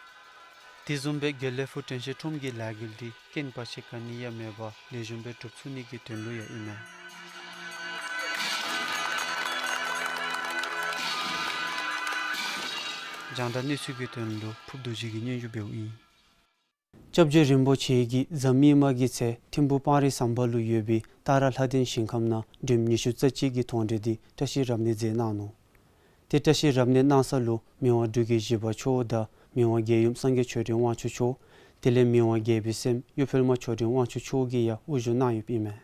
དེ་བཟུམ་སྦེ་དགེ་ལེགས་ཕུག་དྲན་ཤེས་ཁྲོམ་གྱི་ལས་འགུལ་འདི་རྐྱེན་བར་ཆད་ག་ནི་ཡང་མེད་པར་ལེགས་ཤོམ་སྦེ་གྲུབ་ཚུགས་ནི་གི་དོན་ལུ་ཡང་ཨིན་མས། རྒྱང་བསྒྲགས་གནས་ཚུལ་གྱི་དོན་ལུ་ཕུབ་རྡོ་རྗེ་གིས་སྙན་ཞུ་འབདཝ་ཨིན། སྐྱབས་རྗེ་རིན་པོ་ཆེ་གིས་གཟའ་མིག་དམར་གྱི་ཚེ་ཐིམ་ཕུག་སྤང་རི་ཟམ་པ་ལུ་ཡོད་པའི་ཏཱ་ར་ལྷ་ལྡན་ཞིང་ཁམས་ནང་འགྲེམས་ཉི་ཤུ་རྩ་གཅིག་གི་མཐོང་གྲོལ་འདི་བཀྲ་ཤིས་རབ་གནས་མཛད་གནང་ནུག། ཏེ་བཀྲ་ཤིས་རབ་གནས་གནང་ས་ལུ་མི་དབང་འབྲུག་རྒྱལ་བཞི་པ་མཆོག་དང་མི་དབང་རྒྱལ་ཡུམ་སངས་རྒྱས་ཆོས་སྒྲོན་དབང་ཕྱུག་མཆོག། དེ་ལས་མི་དབང་རྒྱལ་པོའི་སྲསམོ་གཡུ་འཕེལ་མ་ཆོས་སྒྲོན་དབང་ཕྱུག་མཆོག་གིས་ཡང་དབུ་བཞུགས་གནང་ཡོདཔ་ཨིན་མས།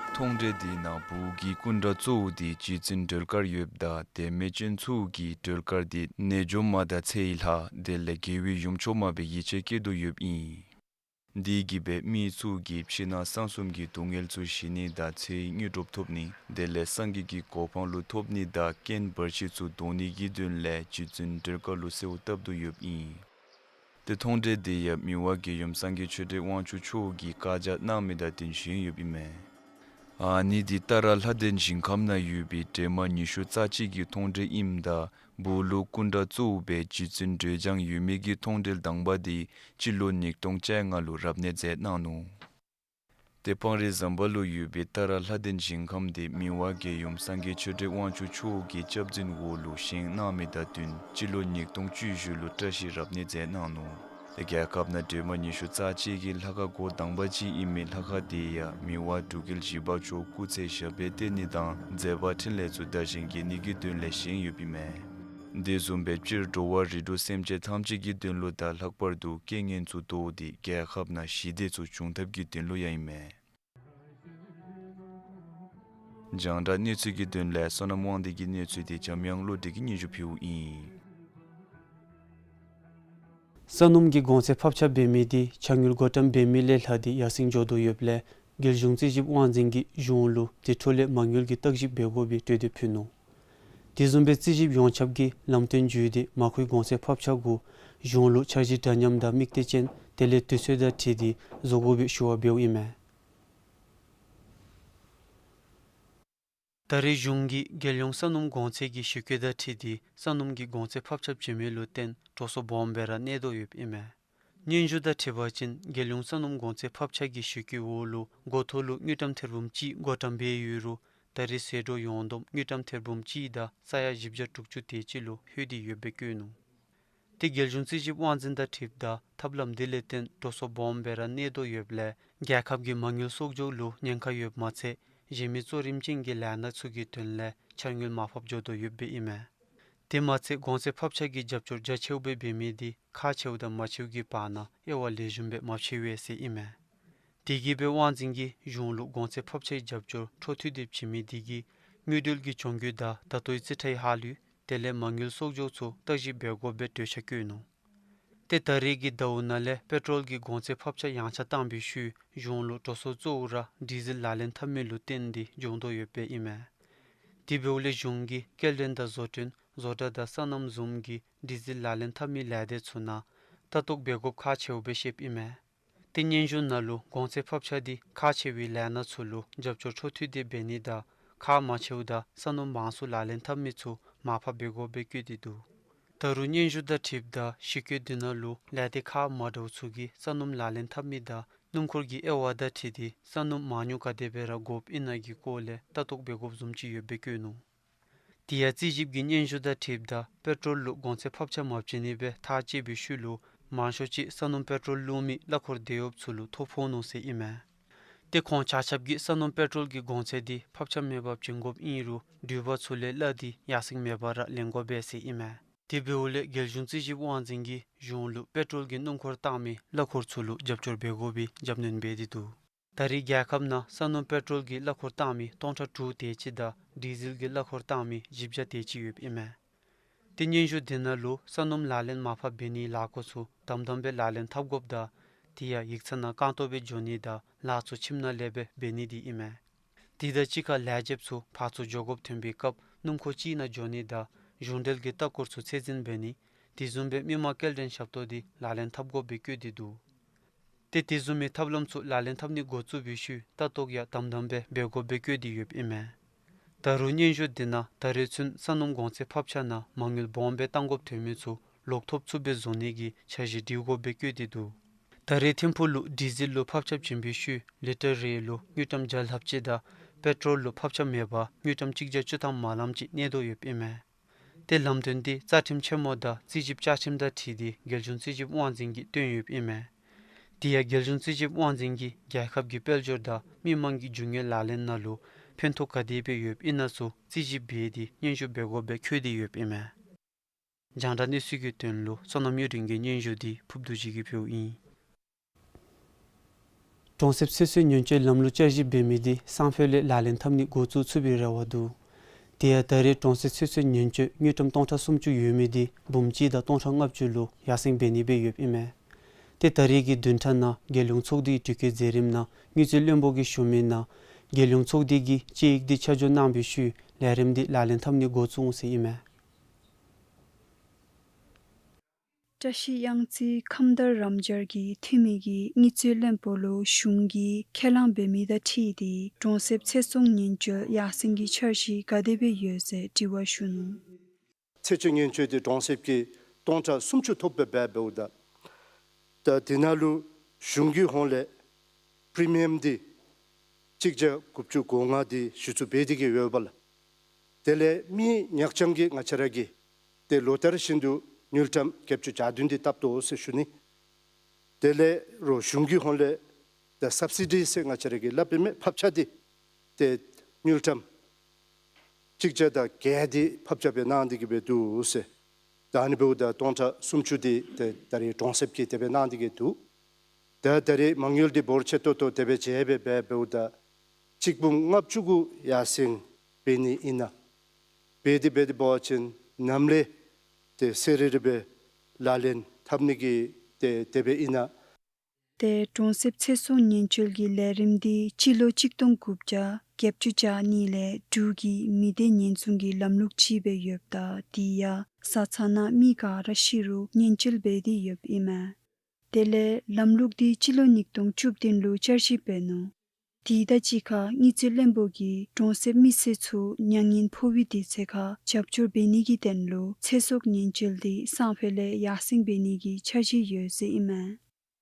མཐོང་གྲོལ་འདི་ནང་བོད་ཀྱི་སྐུ་འདྲ་གཙོ་བོ་འདི་རྗེ་བཙུན་སྒྲོལ་དཀར་ཡོདཔ་ད་དད་མོས་ཅན་ཚུ་གིས་སྒྲོལ་དཀར་འདི་རྣལ་འབྱོར་མ་དང་ཚེ་ཡི་ལྷ་དེ་ལས་རྒྱལ་བའི་ཡུམ་མཆོག་མ་སྦེ་ཡིད་ཆེས་བསྐྱེད་དོ་ཡོདཔ་ཨིན། འདི་གིས་སྦེ་མི་ཚུ་གིས་ཕྱི་ནང་གསང་གསུམ་གྱི་སྡུག་བསྔལ་ཚུ་ཞི་ནི་དང་ཚེ་ཡི་དངོས་གྲུབ་ཐོབ་ནི་དེ་ལས་སངས་རྒྱས་ཀྱི་གོ་འཕང་ལུ་ཐོབ་ནི་དང་རྐྱེན་བར་ཆད་ཚུ་བཟློག་ནི་གི་དོན་ལས་རྗེ་བཙུན་སྒྲོལ་དཀར་ལུ་གསོལཝ་བཏབ་དོ་ཡོདཔ་ཨིན། ཏེ་མཐོང་གྲོལ་འདི་ཡང་མི་དབང་རྒྱལ་ཡུམ་སངས་རྒྱས་ཆོས་སྒྲོན་དབང་ཕྱུག་མཆོག་གིས་བཀའ་རྒྱ་གནང་མི་དང་བསྟུན་བཞེངས་ཡོདཔ་ཨིན་མས། ཨ་ནི་འདི་ཏཱ་ར་ལྷ་ལྡན་ཞིང་ཁམས་ནང་ཡོད་པའི་འདྲེས་མ་ཉི་ཤུ་རྩ་གཅིག་གི་མཐོང་གྲོལ་ཨིནམ་ད་བོད་ལུ་སྐུ་འདྲ་གཙོ་བོ་སྦེ་རྗེ་བཙུན་སྒྲོལ་ལྗང་ཡོད་མི་གི་མཐོང་གྲོལ་དང་པ་འདི་སྤྱི་ལོ་ཉིས་སྟོང་བཅོ་ལྔ་ལུ་རབ་གནས་མཛད་གནང་ནུག། ཏེ་སྤང་རི་ཟམ་པ་ལུ་ཡོད་པའི་ཏཱ་ར་ལྷ་ལྡན་ཞིང་ཁམས་འདི་མི་དབང་རྒྱལ་ཡུམ་སངས་རྒྱས་ཆོས་སྒྲོན་དབང་ཕྱུག་མཆོག་གི་སྐྱབས་འཛིན་འོག་ལུ་བཞེངས་གནང་མི་དང་བསྟུན་སྤྱི་ལོ་ཉིས་སྟོང་བཅུ་བཞི་ལུ་བཀྲ་ཤིས་རབ་གནས་མཛད་གནང་ནུག། ཏེ་རྒྱལ་ཁབ་ནང་འདྲེས་མ་ཉི་ཤུ་རྩ་གཅིག་གི་ལྷ་ཁང་འགོ་དང་པ་ཅིག་ཨིན་མི་ལྷ་ཁང་འདི་ཡང་མི་དབང་འབྲུག་རྒྱལ་བཞི་པ་མཆོག་སྐུ་ཚེ་ཞབས་པད་བརྟན་ནི་དང་མཛད་པ་འཕྲིན་ལས་ཚུ་དར་ཞིང་རྒྱས་ནི་གི་དོན་ལས་བཞེངས་ཡོདཔ་ཨིན་མས། འདི་བཟུམ་སྦེ་སྤྱིར་འགྲོ་བ་རིགས་དྲུག་སེམས་ཅན་ཐམས་ཅད་ཀྱི་དོན་ལུ་དང་ལྷག་པར་དུ་རྐྱེན་ངན་ཚུ་བཟློག་སྟེ་རྒྱལ་ཁབ་ནང་ཞི་བདེ་ཚུ་འབྱུང་ཐབས་ཀྱི་དོན་ལུ་ཡང་ཨིན་མས། རྒྱང་བསྒྲགས་གནས་ཚུལ་གྱི་དོན་ལས་བསོད་ནམས་དབང་འདུས་ཀྱི་གནས་ཚུལ་འདི་འཇམ་དབྱངས་བློ་གྲོས་ཀྱིས་སྙན་ཞུ་ཕུལཝ་ཨིན། ས་སྣུམ་གྱི་གོང་ཚད་ཕབ་ཆ་འབད་མི་འདི་ཆ་དངུལ་བགོ་བཀྲམ་འབད་མི་ལས་ལྷག་སྟེ་ཡར་སེང་འགྱོ་དོ་ཡོདཔ་ལས་རྒྱལ་གཞུང་རྩིས་ཞིབ་དབང་འཛིན་གྱིས་གཞུང་ལུ་དེ་འཕྲོ་ལས་མ་དངུལ་གྱི་བརྟག་ཞིབ་འབད་དགོ་པའི་གྲོས་འདེབས་ཕུལ་ནུག། དེ་བཟུམ་སྦེ་རྩིས་ཞིབ་ཡོངས་ཁྱབ་ཀྱིས་ལམ་སྟོན་བརྒྱུད་དེ་མར་ཁུའི་གོང་ཚད་ཕབ་ཆ་གུ་གཞུང་ལུ་འཆར་གཞི་འདྲ་མཉམ་དང་དམིགས་གཏད་ཅན་དེ་ལས་དུས་ཚོད་དང་འཁྲིལ་ཏེ་བཟོ་དགོ་པའི་ཞུ་བ་འབདཝ་ཨིན་མས། ད་རེས་གཞུང་གིས་རྒྱལ་ཡོངས་ས་སྣུམ་གོང་ཚད་ཀྱི་གཞི་བཀོད་དང་འཁྲིལ་ཏེ་ས་སྣུམ་གྱི་གོང་ཚད་ཕབ་ཆ་བྱིན་མི་ལུ་བརྟེན་འགྲོ་སོང་སྦོམ་སྦེ་ར་གནས་དོ་ཡོདཔ་ཨིན་མས། སྙན་ཞུ་དང་འཁྲིལ་བ་ཅིན་རྒྱལ་ཡོངས་ས་སྣུམ་གོང་ཚད་ཕབ་ཆ་གི་གཞི་བཀོད་འོག་ལུ་འགོ་ཐོག་ལུ་དངུལ་ཀྲམ་ཐེར་འབུམ་གཅིག་བགོ་བཀྲམ་འབད་ཡོད་རུང་ད་རེས་ཟད་འགྲོ་ཡོངས་བསྡོམས་དངུལ་ཀྲམ་ཐེར་འབུམ་གཅིག་དང་ས་ཡ་བཞི་བརྒྱ་དྲུག་ཅུ་དེ་ཅིག་ལུ་ལྷོད་དེ་ཡོདཔ་སྦེ་བཀོད་ནུག། ཏེ་རྒྱལ་གཞུང་རྩིས་ཞིབ་དབང་འཛིན་དང་འཁྲིལཝ་ད་ཐབས་ལམ་འདི་ལས་བརྟེན་འགྲོ་སོང་སྦོམ་སྦེ་ར་གནས་དོ་ཡོདཔ་ལས་རྒྱལ་ཁབ་ཀྱི་མ་དངུལ་གསོག་འཇོག་ལུ་ཉེན་ཁ་ཡོདཔ་མ་ཚད་གཞན་མི་གཙོ་རིམ་ཅན་གྱི་ལས་སྣ་ཚུ་གི་དོན་ལས་འཆར་དངུལ་མར་ཕབ་འགྱོ་དོ་ཡོདཔ་སྦེ་ཨིན་མས། དེ་མ་ཚད་གོང་ཚད་ཕབ་ཆ་གི་རྒྱབ་སྐྱོར་རྒྱ་ཆེཝ་སྦེ་འབད་མི་འདི་ཁག་ཆེཝ་དང་མང་ཆེཝ་གི་བར་ན་དབྱེ་བ་ལེགས་ཤོམ་སྦེ་མ་ཕྱེ་བས་ཟེར་ཨིན་མས། དེ་གིས་སྦེ་དབང་འཛིན་གྱིས་གཞུང་ལུ་གོང་ཚད་ཕབ་ཆའི་རྒྱབ་སྐྱོར་འཕྲོ་མཐུད་དེ་བྱིན་མི་འདི་གིས་དངུལ་འབྲེལ་གྱི་གྱོང་གུད་དང་ད་ལྟོའི་རྩིས་ཁྲའི་ཧ་ལུགས་དེ་ལས་མ་དངུལ་གསོག་འཇོག་ཚུ་བརྟག་ཞིབ་འབད་དགོཔ་སྦེ་གྲོས་འཆར་བཀོད་ནུག། ཏེ་ད་རེས་ཀྱི་ཟླཝ་ནང་ལས་པེ་ཊོལ་གྱི་གོང་ཚད་ཕབ་ཆ་ཡངས་ཆག་བཏང་བའི་ཤུལ་གཞུང་ལུ་འགྲོ་སོང་གཙོ་བོ་ར་ཌི་ཟེལ་ལག་ལེན་འཐབ་མི་ལུ་བརྟེན་ཏེ་འབྱུང་དོ་ཡོདཔ་སྦེ་ཨིན་མས། དེ་འབདཝ་ལས་གཞུང་གིས་སྐྱེལ་འདྲེན་དང་བཟོ་སྐྲུན་བཟོ་གྲྭ་དང་སོ་ནམ་བཟུམ་གྱི་ཌི་ཟེལ་ལག་ལེན་འཐབ་མི་ལས་སྡེ་ཚུ་ནང་ལྟ་རྟོག་འབད་དགོཔ་ཁག་ཆེཝ་སྦེ་བཤདཔ་ཨིན་མས། ཏེ་སྙན་ཞུ་ནང་ལུ་གོང་ཚད་ཕབ་ཆ་འདི་ཁག་ཆེ་བའི་ལས་སྣ་ཚུ་ལུ་རྒྱབ་སྐྱོར་འཕྲོ་མཐུད་དེ་འབད་ནི་དང་ཁག་མང་ཆེཝ་དང་སོ་ནམ་མང་སུ་ལག་ལེན་འཐབ་མི་ཚུ་མར་ཕབ་འབད་དགོཔ་སྦེ་བཀོད་དེ་འདུག། ད་རུང་སྙན་ཞུ་དང་འཁྲིལཝ་ད་གཞི་བཀོད་འདི་ནང་ལུ་ལས་སྡེ་ཁག་མ་འདྲཝ་ཚུ་གིས་སོ་ནམ་ལག་ལེན་འཐབ་མི་དང་སྣུམ་འཁོར་གྱི་དབྱེ་བ་དང་འཁྲིལ་ཏེ་སོ་ནམ་མང་ཉུང་ག་དེ་སྦེ་ར་དགོཔ་ཨིན་ན་གི་སྐོར་ལས་ལྟ་རྟོག་འབད་དགོཔ་བཟུམ་ཅིག་ཡོདཔ་སྦེ་བཀོད་ནུག། དེ་ཡང་རྩིས་ཞིབ་ཀྱི་སྙན་ཞུ་དང་འཁྲིལཝ་ད་པེ་ཊོལ་ལུ་གོང་ཚད་ཕབ་ཆ་མ་བྱིན་ནི་སྦེ་ཐག་བཅད་པའི་ཤུལ་ལུ་མང་ཤོས་ཅིག་སོ་ནམ་པེ་ཊོལ་བླུག་མི་གླ་འཁོར་དེད་གཡོགཔ་ཚུ་ལུ་ཐོ་ཕོག་ནུག་ཟེར་ཨིན་མས། ཏེ་ཁོང་ཆ་ཁྱབ་ཀྱིས་སོ་ནམ་པེ་ཊོལ་གྱི་གོང་ཚད་འདི་ཕབ་ཆ་མེད་པར་བྱིན་དགོཔ་ཨིན་རུང་འགྲུལ་པ་ཚུ་ལས་གླ་འདི་ཡར་སེང་མེད་པར་ར་ལེན་དགོ་པས་ཟེར་ཨིན་མས། དེ་འབདཝ་ལས་རྒྱལ་གཞུང་རྩིས་ཞིབ་དབང་འཛིན་གྱིས་གཞུང་ལུ་པེ་ཊོལ་གྱི་སྣུམ་འཁོར་བཏང་མི་གླ་འཁོར་ཚུ་ལུ་རྒྱབ་སྐྱོར་འབད་དགོ་པའི་རྒྱབ་སྣོན་འབད་དེ་འདུག། ད་རེས་རྒྱལ་ཁབ་ནང་སོ་ནམ་པེ་ཊོལ་གྱི་གླ་འཁོར་བཏང་མི་སྟོང་ཕྲག་དྲུག་དེ་ཅིག་དང་ཌི་ཟེལ་གྱི་གླ་འཁོར་བཏང་མི་བཞི་བརྒྱ་དེ་ཅིག་ཡོདཔ་ཨིན་མས། ཏེ་སྙན་ཞུ་འདི་ནང་ལུ་སོ་ནམ་ལག་ལེན་མར་ཕབ་འབད་ནིའི་ལཱ་འགོ་ཚུ་དམ་དམ་སྦེ་ལག་ལེན་འཐབ་དགོཔ་དང་དེ་ཡང་ཡིག་ཚང་ནང་རྐང་སྟོང་སྦེ་འགྱོ་ནི་དང་ལཱ་ཚུ་ཁྱིམ་ནང་ལས་སྦེ་འབད་ནི་འདི་ཨིན་མས། དེ་དང་གཅིག་ཁར་ལས་བྱེདཔ་ཚུ་ཕར་ཚུར་འགྱོ་དགོཔ་ཐོན་པའི་སྐབས་སྣུམ་འཁོར་གཅིག་ནང་འགྱོ་ནི་དང་གཞུང་འབྲེལ་གྱི་ལྟ་སྐོར་ཚུ་ཚད་འཛིན་འབད་ནི་དེ་བཟུམ་སྦེ་མི་མང་སྐྱེལ་འདྲེན་ཞབས་ཏོག་འདི་ལག་ལེན་འཐབ་དགོཔ་སྦེ་བཀོད་དེ་འདུག། ཏེ་དེ་བཟུམ་མའི་ཐབས་ལམ་ཚུ་ལག་ལེན་འཐབ་ནི་འགོ་བཙུགས་པའི་ཤུལ་ལྟ་རྟོག་ཡང་དམ་དམ་སྦེ་འབད་དགོཔ་སྦེ་བཀོད་དེ་ཡོདཔ་ཨིན་མས། ད་རུང་སྙན་ཞུ་འདི་ནང་ད་རེས་ཚུན་ས་སྣུམ་གོང་ཚད་ཕབ་ཆ་ནང་མ་དངུལ་སྦོམ་སྦེ་གཏང་དགོཔ་ཐོན་མི་ཚུ་ལོག་ཐོབ་ཚུགསཔ་སྦེ་བཟོ་ནི་གི་འཆར་གཞི་སྒྲིག་དགོཔ་སྦེ་བཀོད་དེ་འདུག། ད་རེས་ཐིམ་ཕུག་ལུ་ཌི་ཟེལ་ལུ་ཕབ་ཆ་བྱིན་པའི་ཤུལ་ལི་ཊར་རེ་ལུ་དངུལ་ཀྲམ་བརྒྱ་ལྷགཔ་ཅིག་དང་པེ་ཊོལ་ལུ་ཕབ་ཆ་མེད་པར་དངུལ་ཀྲམ་གཅིག་བརྒྱ་བཅུ་ཐམ་མ་ལངམ་ཅིག་གནས་དོ་ཡོདཔ་ཨིན་མས། ཏེ་ལམ་སྟོན་འདི་རྩ་ཁྲིམས་ཆེན་མོ་དང་རྩིས་ཞིབ་བཅའ་ཁྲིམས་དང་འཁྲིལ་ཏེ་རྒྱལ་གཞུང་རྩིས་ཞིབ་དབང་འཛིན་གྱིས་བཏོན་ཡོདཔ་ཨིན་མས། དེ་ཡང་རྒྱལ་གཞུང་རྩིས་ཞིབ་དབང་འཛིན་གྱིས་རྒྱལ་ཁབ་ཀྱི་དཔལ་འབྱོར་དང་མི་མང་གི་རྒྱུ་དངོས་ལག་ལེན་ནང་ལུ་ཕན་ཐོགས་ག་དེ་སྦེ་ཡོདཔ་ཨིན་ན་ཚུ་རྩིས་ཞིབ་འབད་དེ་སྙན་ཞུ་འབད་དགོཔ་སྦེ་འཁོད་དེ་ཡོདཔ་ཨིན་མས། རྒྱང་བསྒྲགས་གནས་ཚུལ་གྱི་དོན་ལུ་བསོད་ནམས་གཡུ་སྒྲོན་གྱི་སྙན་ཞུ་འདི་ཕུརབ་རྡོ་རྗེ་གིས་ཕུལཝ་ཨིན། གྲོང་གསེབ་ཚེ་སྲོག་ཉེན་བཅོལ་ལམ་ལུགས་བསྐྱར་ཞིབ་འབད་མི་འདི་སང་ཕོད་ལས་ལག་ལེན་འཐབ་ནི་འགོ་བཙུགས་ཚུགས་པའི་རེ་བ་འདུག། དེ་ཡང་ད་རེས་གྲོང་གསེབ་ཚེ་སྲོག་ཉེན་བཅོལ་དངུལ་ཀྲམ་སྟོང་ཕྲག་སུམ་ཅུ་ཡོད་མི་འདི་འབུམ་གཅིག་དང་སྟོང་ཕྲག་ལྔ་བཅུ་ལུ་ཡར་སེང་འབད་ནི་སྦེ་ཡོདཔ་ཨིན་མས། ཏེ་ད་རེས་ཀྱི་བདུན་ཕྲག་ནང་རྒྱལ་ཡོངས་ཚོགས་སྡེའི་དྲི་བཀོད་མཛད་རིམ་ནང་དངུལ་རྩིས་བློན་པོ་གིས་ཞུ་མི་ནང་རྒྱལ་ཡོངས་ཚོགས་སྡེ་གིས་དཔྱད་ཡིག་འདི་ཆ་འཇོག་གནང་བའི་ཤུལ་ལས་རིམ་འདི་ལག་ལེན་འཐབ་ནི་འགོ་བཙུགས་འོང་ཟེར་ཨིན་མས། བཀྲ་ཤིས་གཡང་རྩེ་ཁམས་དྭངས་རམ་སྦྱར་གྱི་འཐུས་མི་གིས་དངུལ་རྩིས་བློན་པོ་ལུ་གཞུང་གིས་ཁས་བླངས་འབད་མི་དང་འཁྲིལ་ཏེ་གྲོང་གསེབ་ཚེ་སྲོག་ཉེན་བཅོལ་ཡར་སེང་གི་འཆར་གཞི་ག་དེ་སྦེ་ཡོད་ཟེར་དྲི་བ་ཞུ་ནུག། ཚེ་སྲོག་ཉེན་བཅོལ་འདི་གྲོང་གསེབ་ཀྱི་སྟོང་ཕྲག་སུམ་ཅུ་ཐོབ་སྦེ་འབདཝ་ད། ད་དེ་ནང་ལུ་གཞུང་གི་ཧོངས་ལས་པི་རི་མི་ཡམ་འདི་གཅིག་བརྒྱ་དགུ་བཅུ་གོ་ལྔ་འདི་གཞི་བཙུགས་འབད་དེ་གི་ཡོདཔ་ལགས། དེ་ལས་མི་ཉག་རྐྱང་གི་ང་བཅས་ར་གིས་ཏེ་ལོ་ལྟར་བཞིན་དུ་དངུལ་ཀྲམ་བརྒྱད་ཅུ་གྱ་བདུན་འདི་བཏབ་དོ་ཟེར་ཞུ་ནི། དེ་ལས་རོགས་གཞུང་གི་ཧོངས་ལས་ད་སབ་སི་ཌི་ཟེར་ང་བཅས་ར་གིས་སླབ་པའི་མས། ཕབ་ཆ་འདི་ཏེ་དངུལ་ཀྲམ་གཅིག་བརྒྱ་དང་བརྒྱད་འདི་ཕབ་ཆ་སྦེ་གནང་སྟེ་གི་སྦེ་འདུག་ཟེར། ད་ཨ་ནི་འབདཝ་ད་སྟོང་ཕྲག་སུམ་ཅུ་འདི་ཏེ་ད་རེས་གྲོང་གསེབ་ཀྱིས་དེ་སྦེ་གནང་སྟེ་གི་འདུག། ད་ད་རེས་མ་དངུལ་འདི་འབོར་ཆེ་ཏོག་ཏོ་དེ་སྦེ་བྱས་སྦེ་འབད་འབདཝ་ད་གཅིག་འབུམ་ལྔ་བཅུ་གུ་ཡར་སེང་འབད་ནི་ཨིན་ན། འབད་དེ་འབད་དེ་འབད་བ་ཅིན་ནམ་ལས་ཏེ་གསལ་རི་རི་སྦེ་ལག་ལེན་འཐབ་ནི་གི་ཏེ་དེ་སྦེ་ཨིན་ན། ཏེ་གྲོང་གསེབ་ཚེ་སྲོག་ཉེན་བཅོལ་གྱི་ལས་རིམ་འདི་སྤྱི་ལོ་གཅིག་སྟོང་དགུ་བརྒྱ་བརྒྱད་ཅུ་གྱ་གཉིས་ལས་འབྲུག་གི་མི་སྡེ་ཉེན་སྲུང་གི་ལམ་ལུགས་ཅིག་སྦེ་ཡོདཔ་ད་དེ་ཡང་བཟའ་ཚང་ནང་མི་ག་ར་ཤི་རུང་ཉེན་བཅོལ་འབད་དེ་ཡོདཔ་ཨིན་མས། དེ་ལས་ལམ་ལུགས་འདི་སྤྱི་ལོ་ཉིས་སྟོང་བཅུ་བདུན་ལུ་བསྐྱར་ཞིབ་འབད་ནུག། དེ་དང་གཅིག་ཁར་དངུལ་རྩིས་བློན་པོ་གིས་གྲོང་གསེབ་མི་སེར་ཚུ་མྱ་ངན་ཕོག་པའི་དུས་ཚོད་ཁར་རྒྱབ་སྐྱོར་འབད་ནི་གི་དོན་ལུ་ཚེ་སྲོག་ཉེན་བཅོལ་འདི་སང་ཕོད་ལས་ཡར་སེང་འབད་ནི་གི་འཆར་གཞི་ཡོད་ཟེར་ཨིན་མས།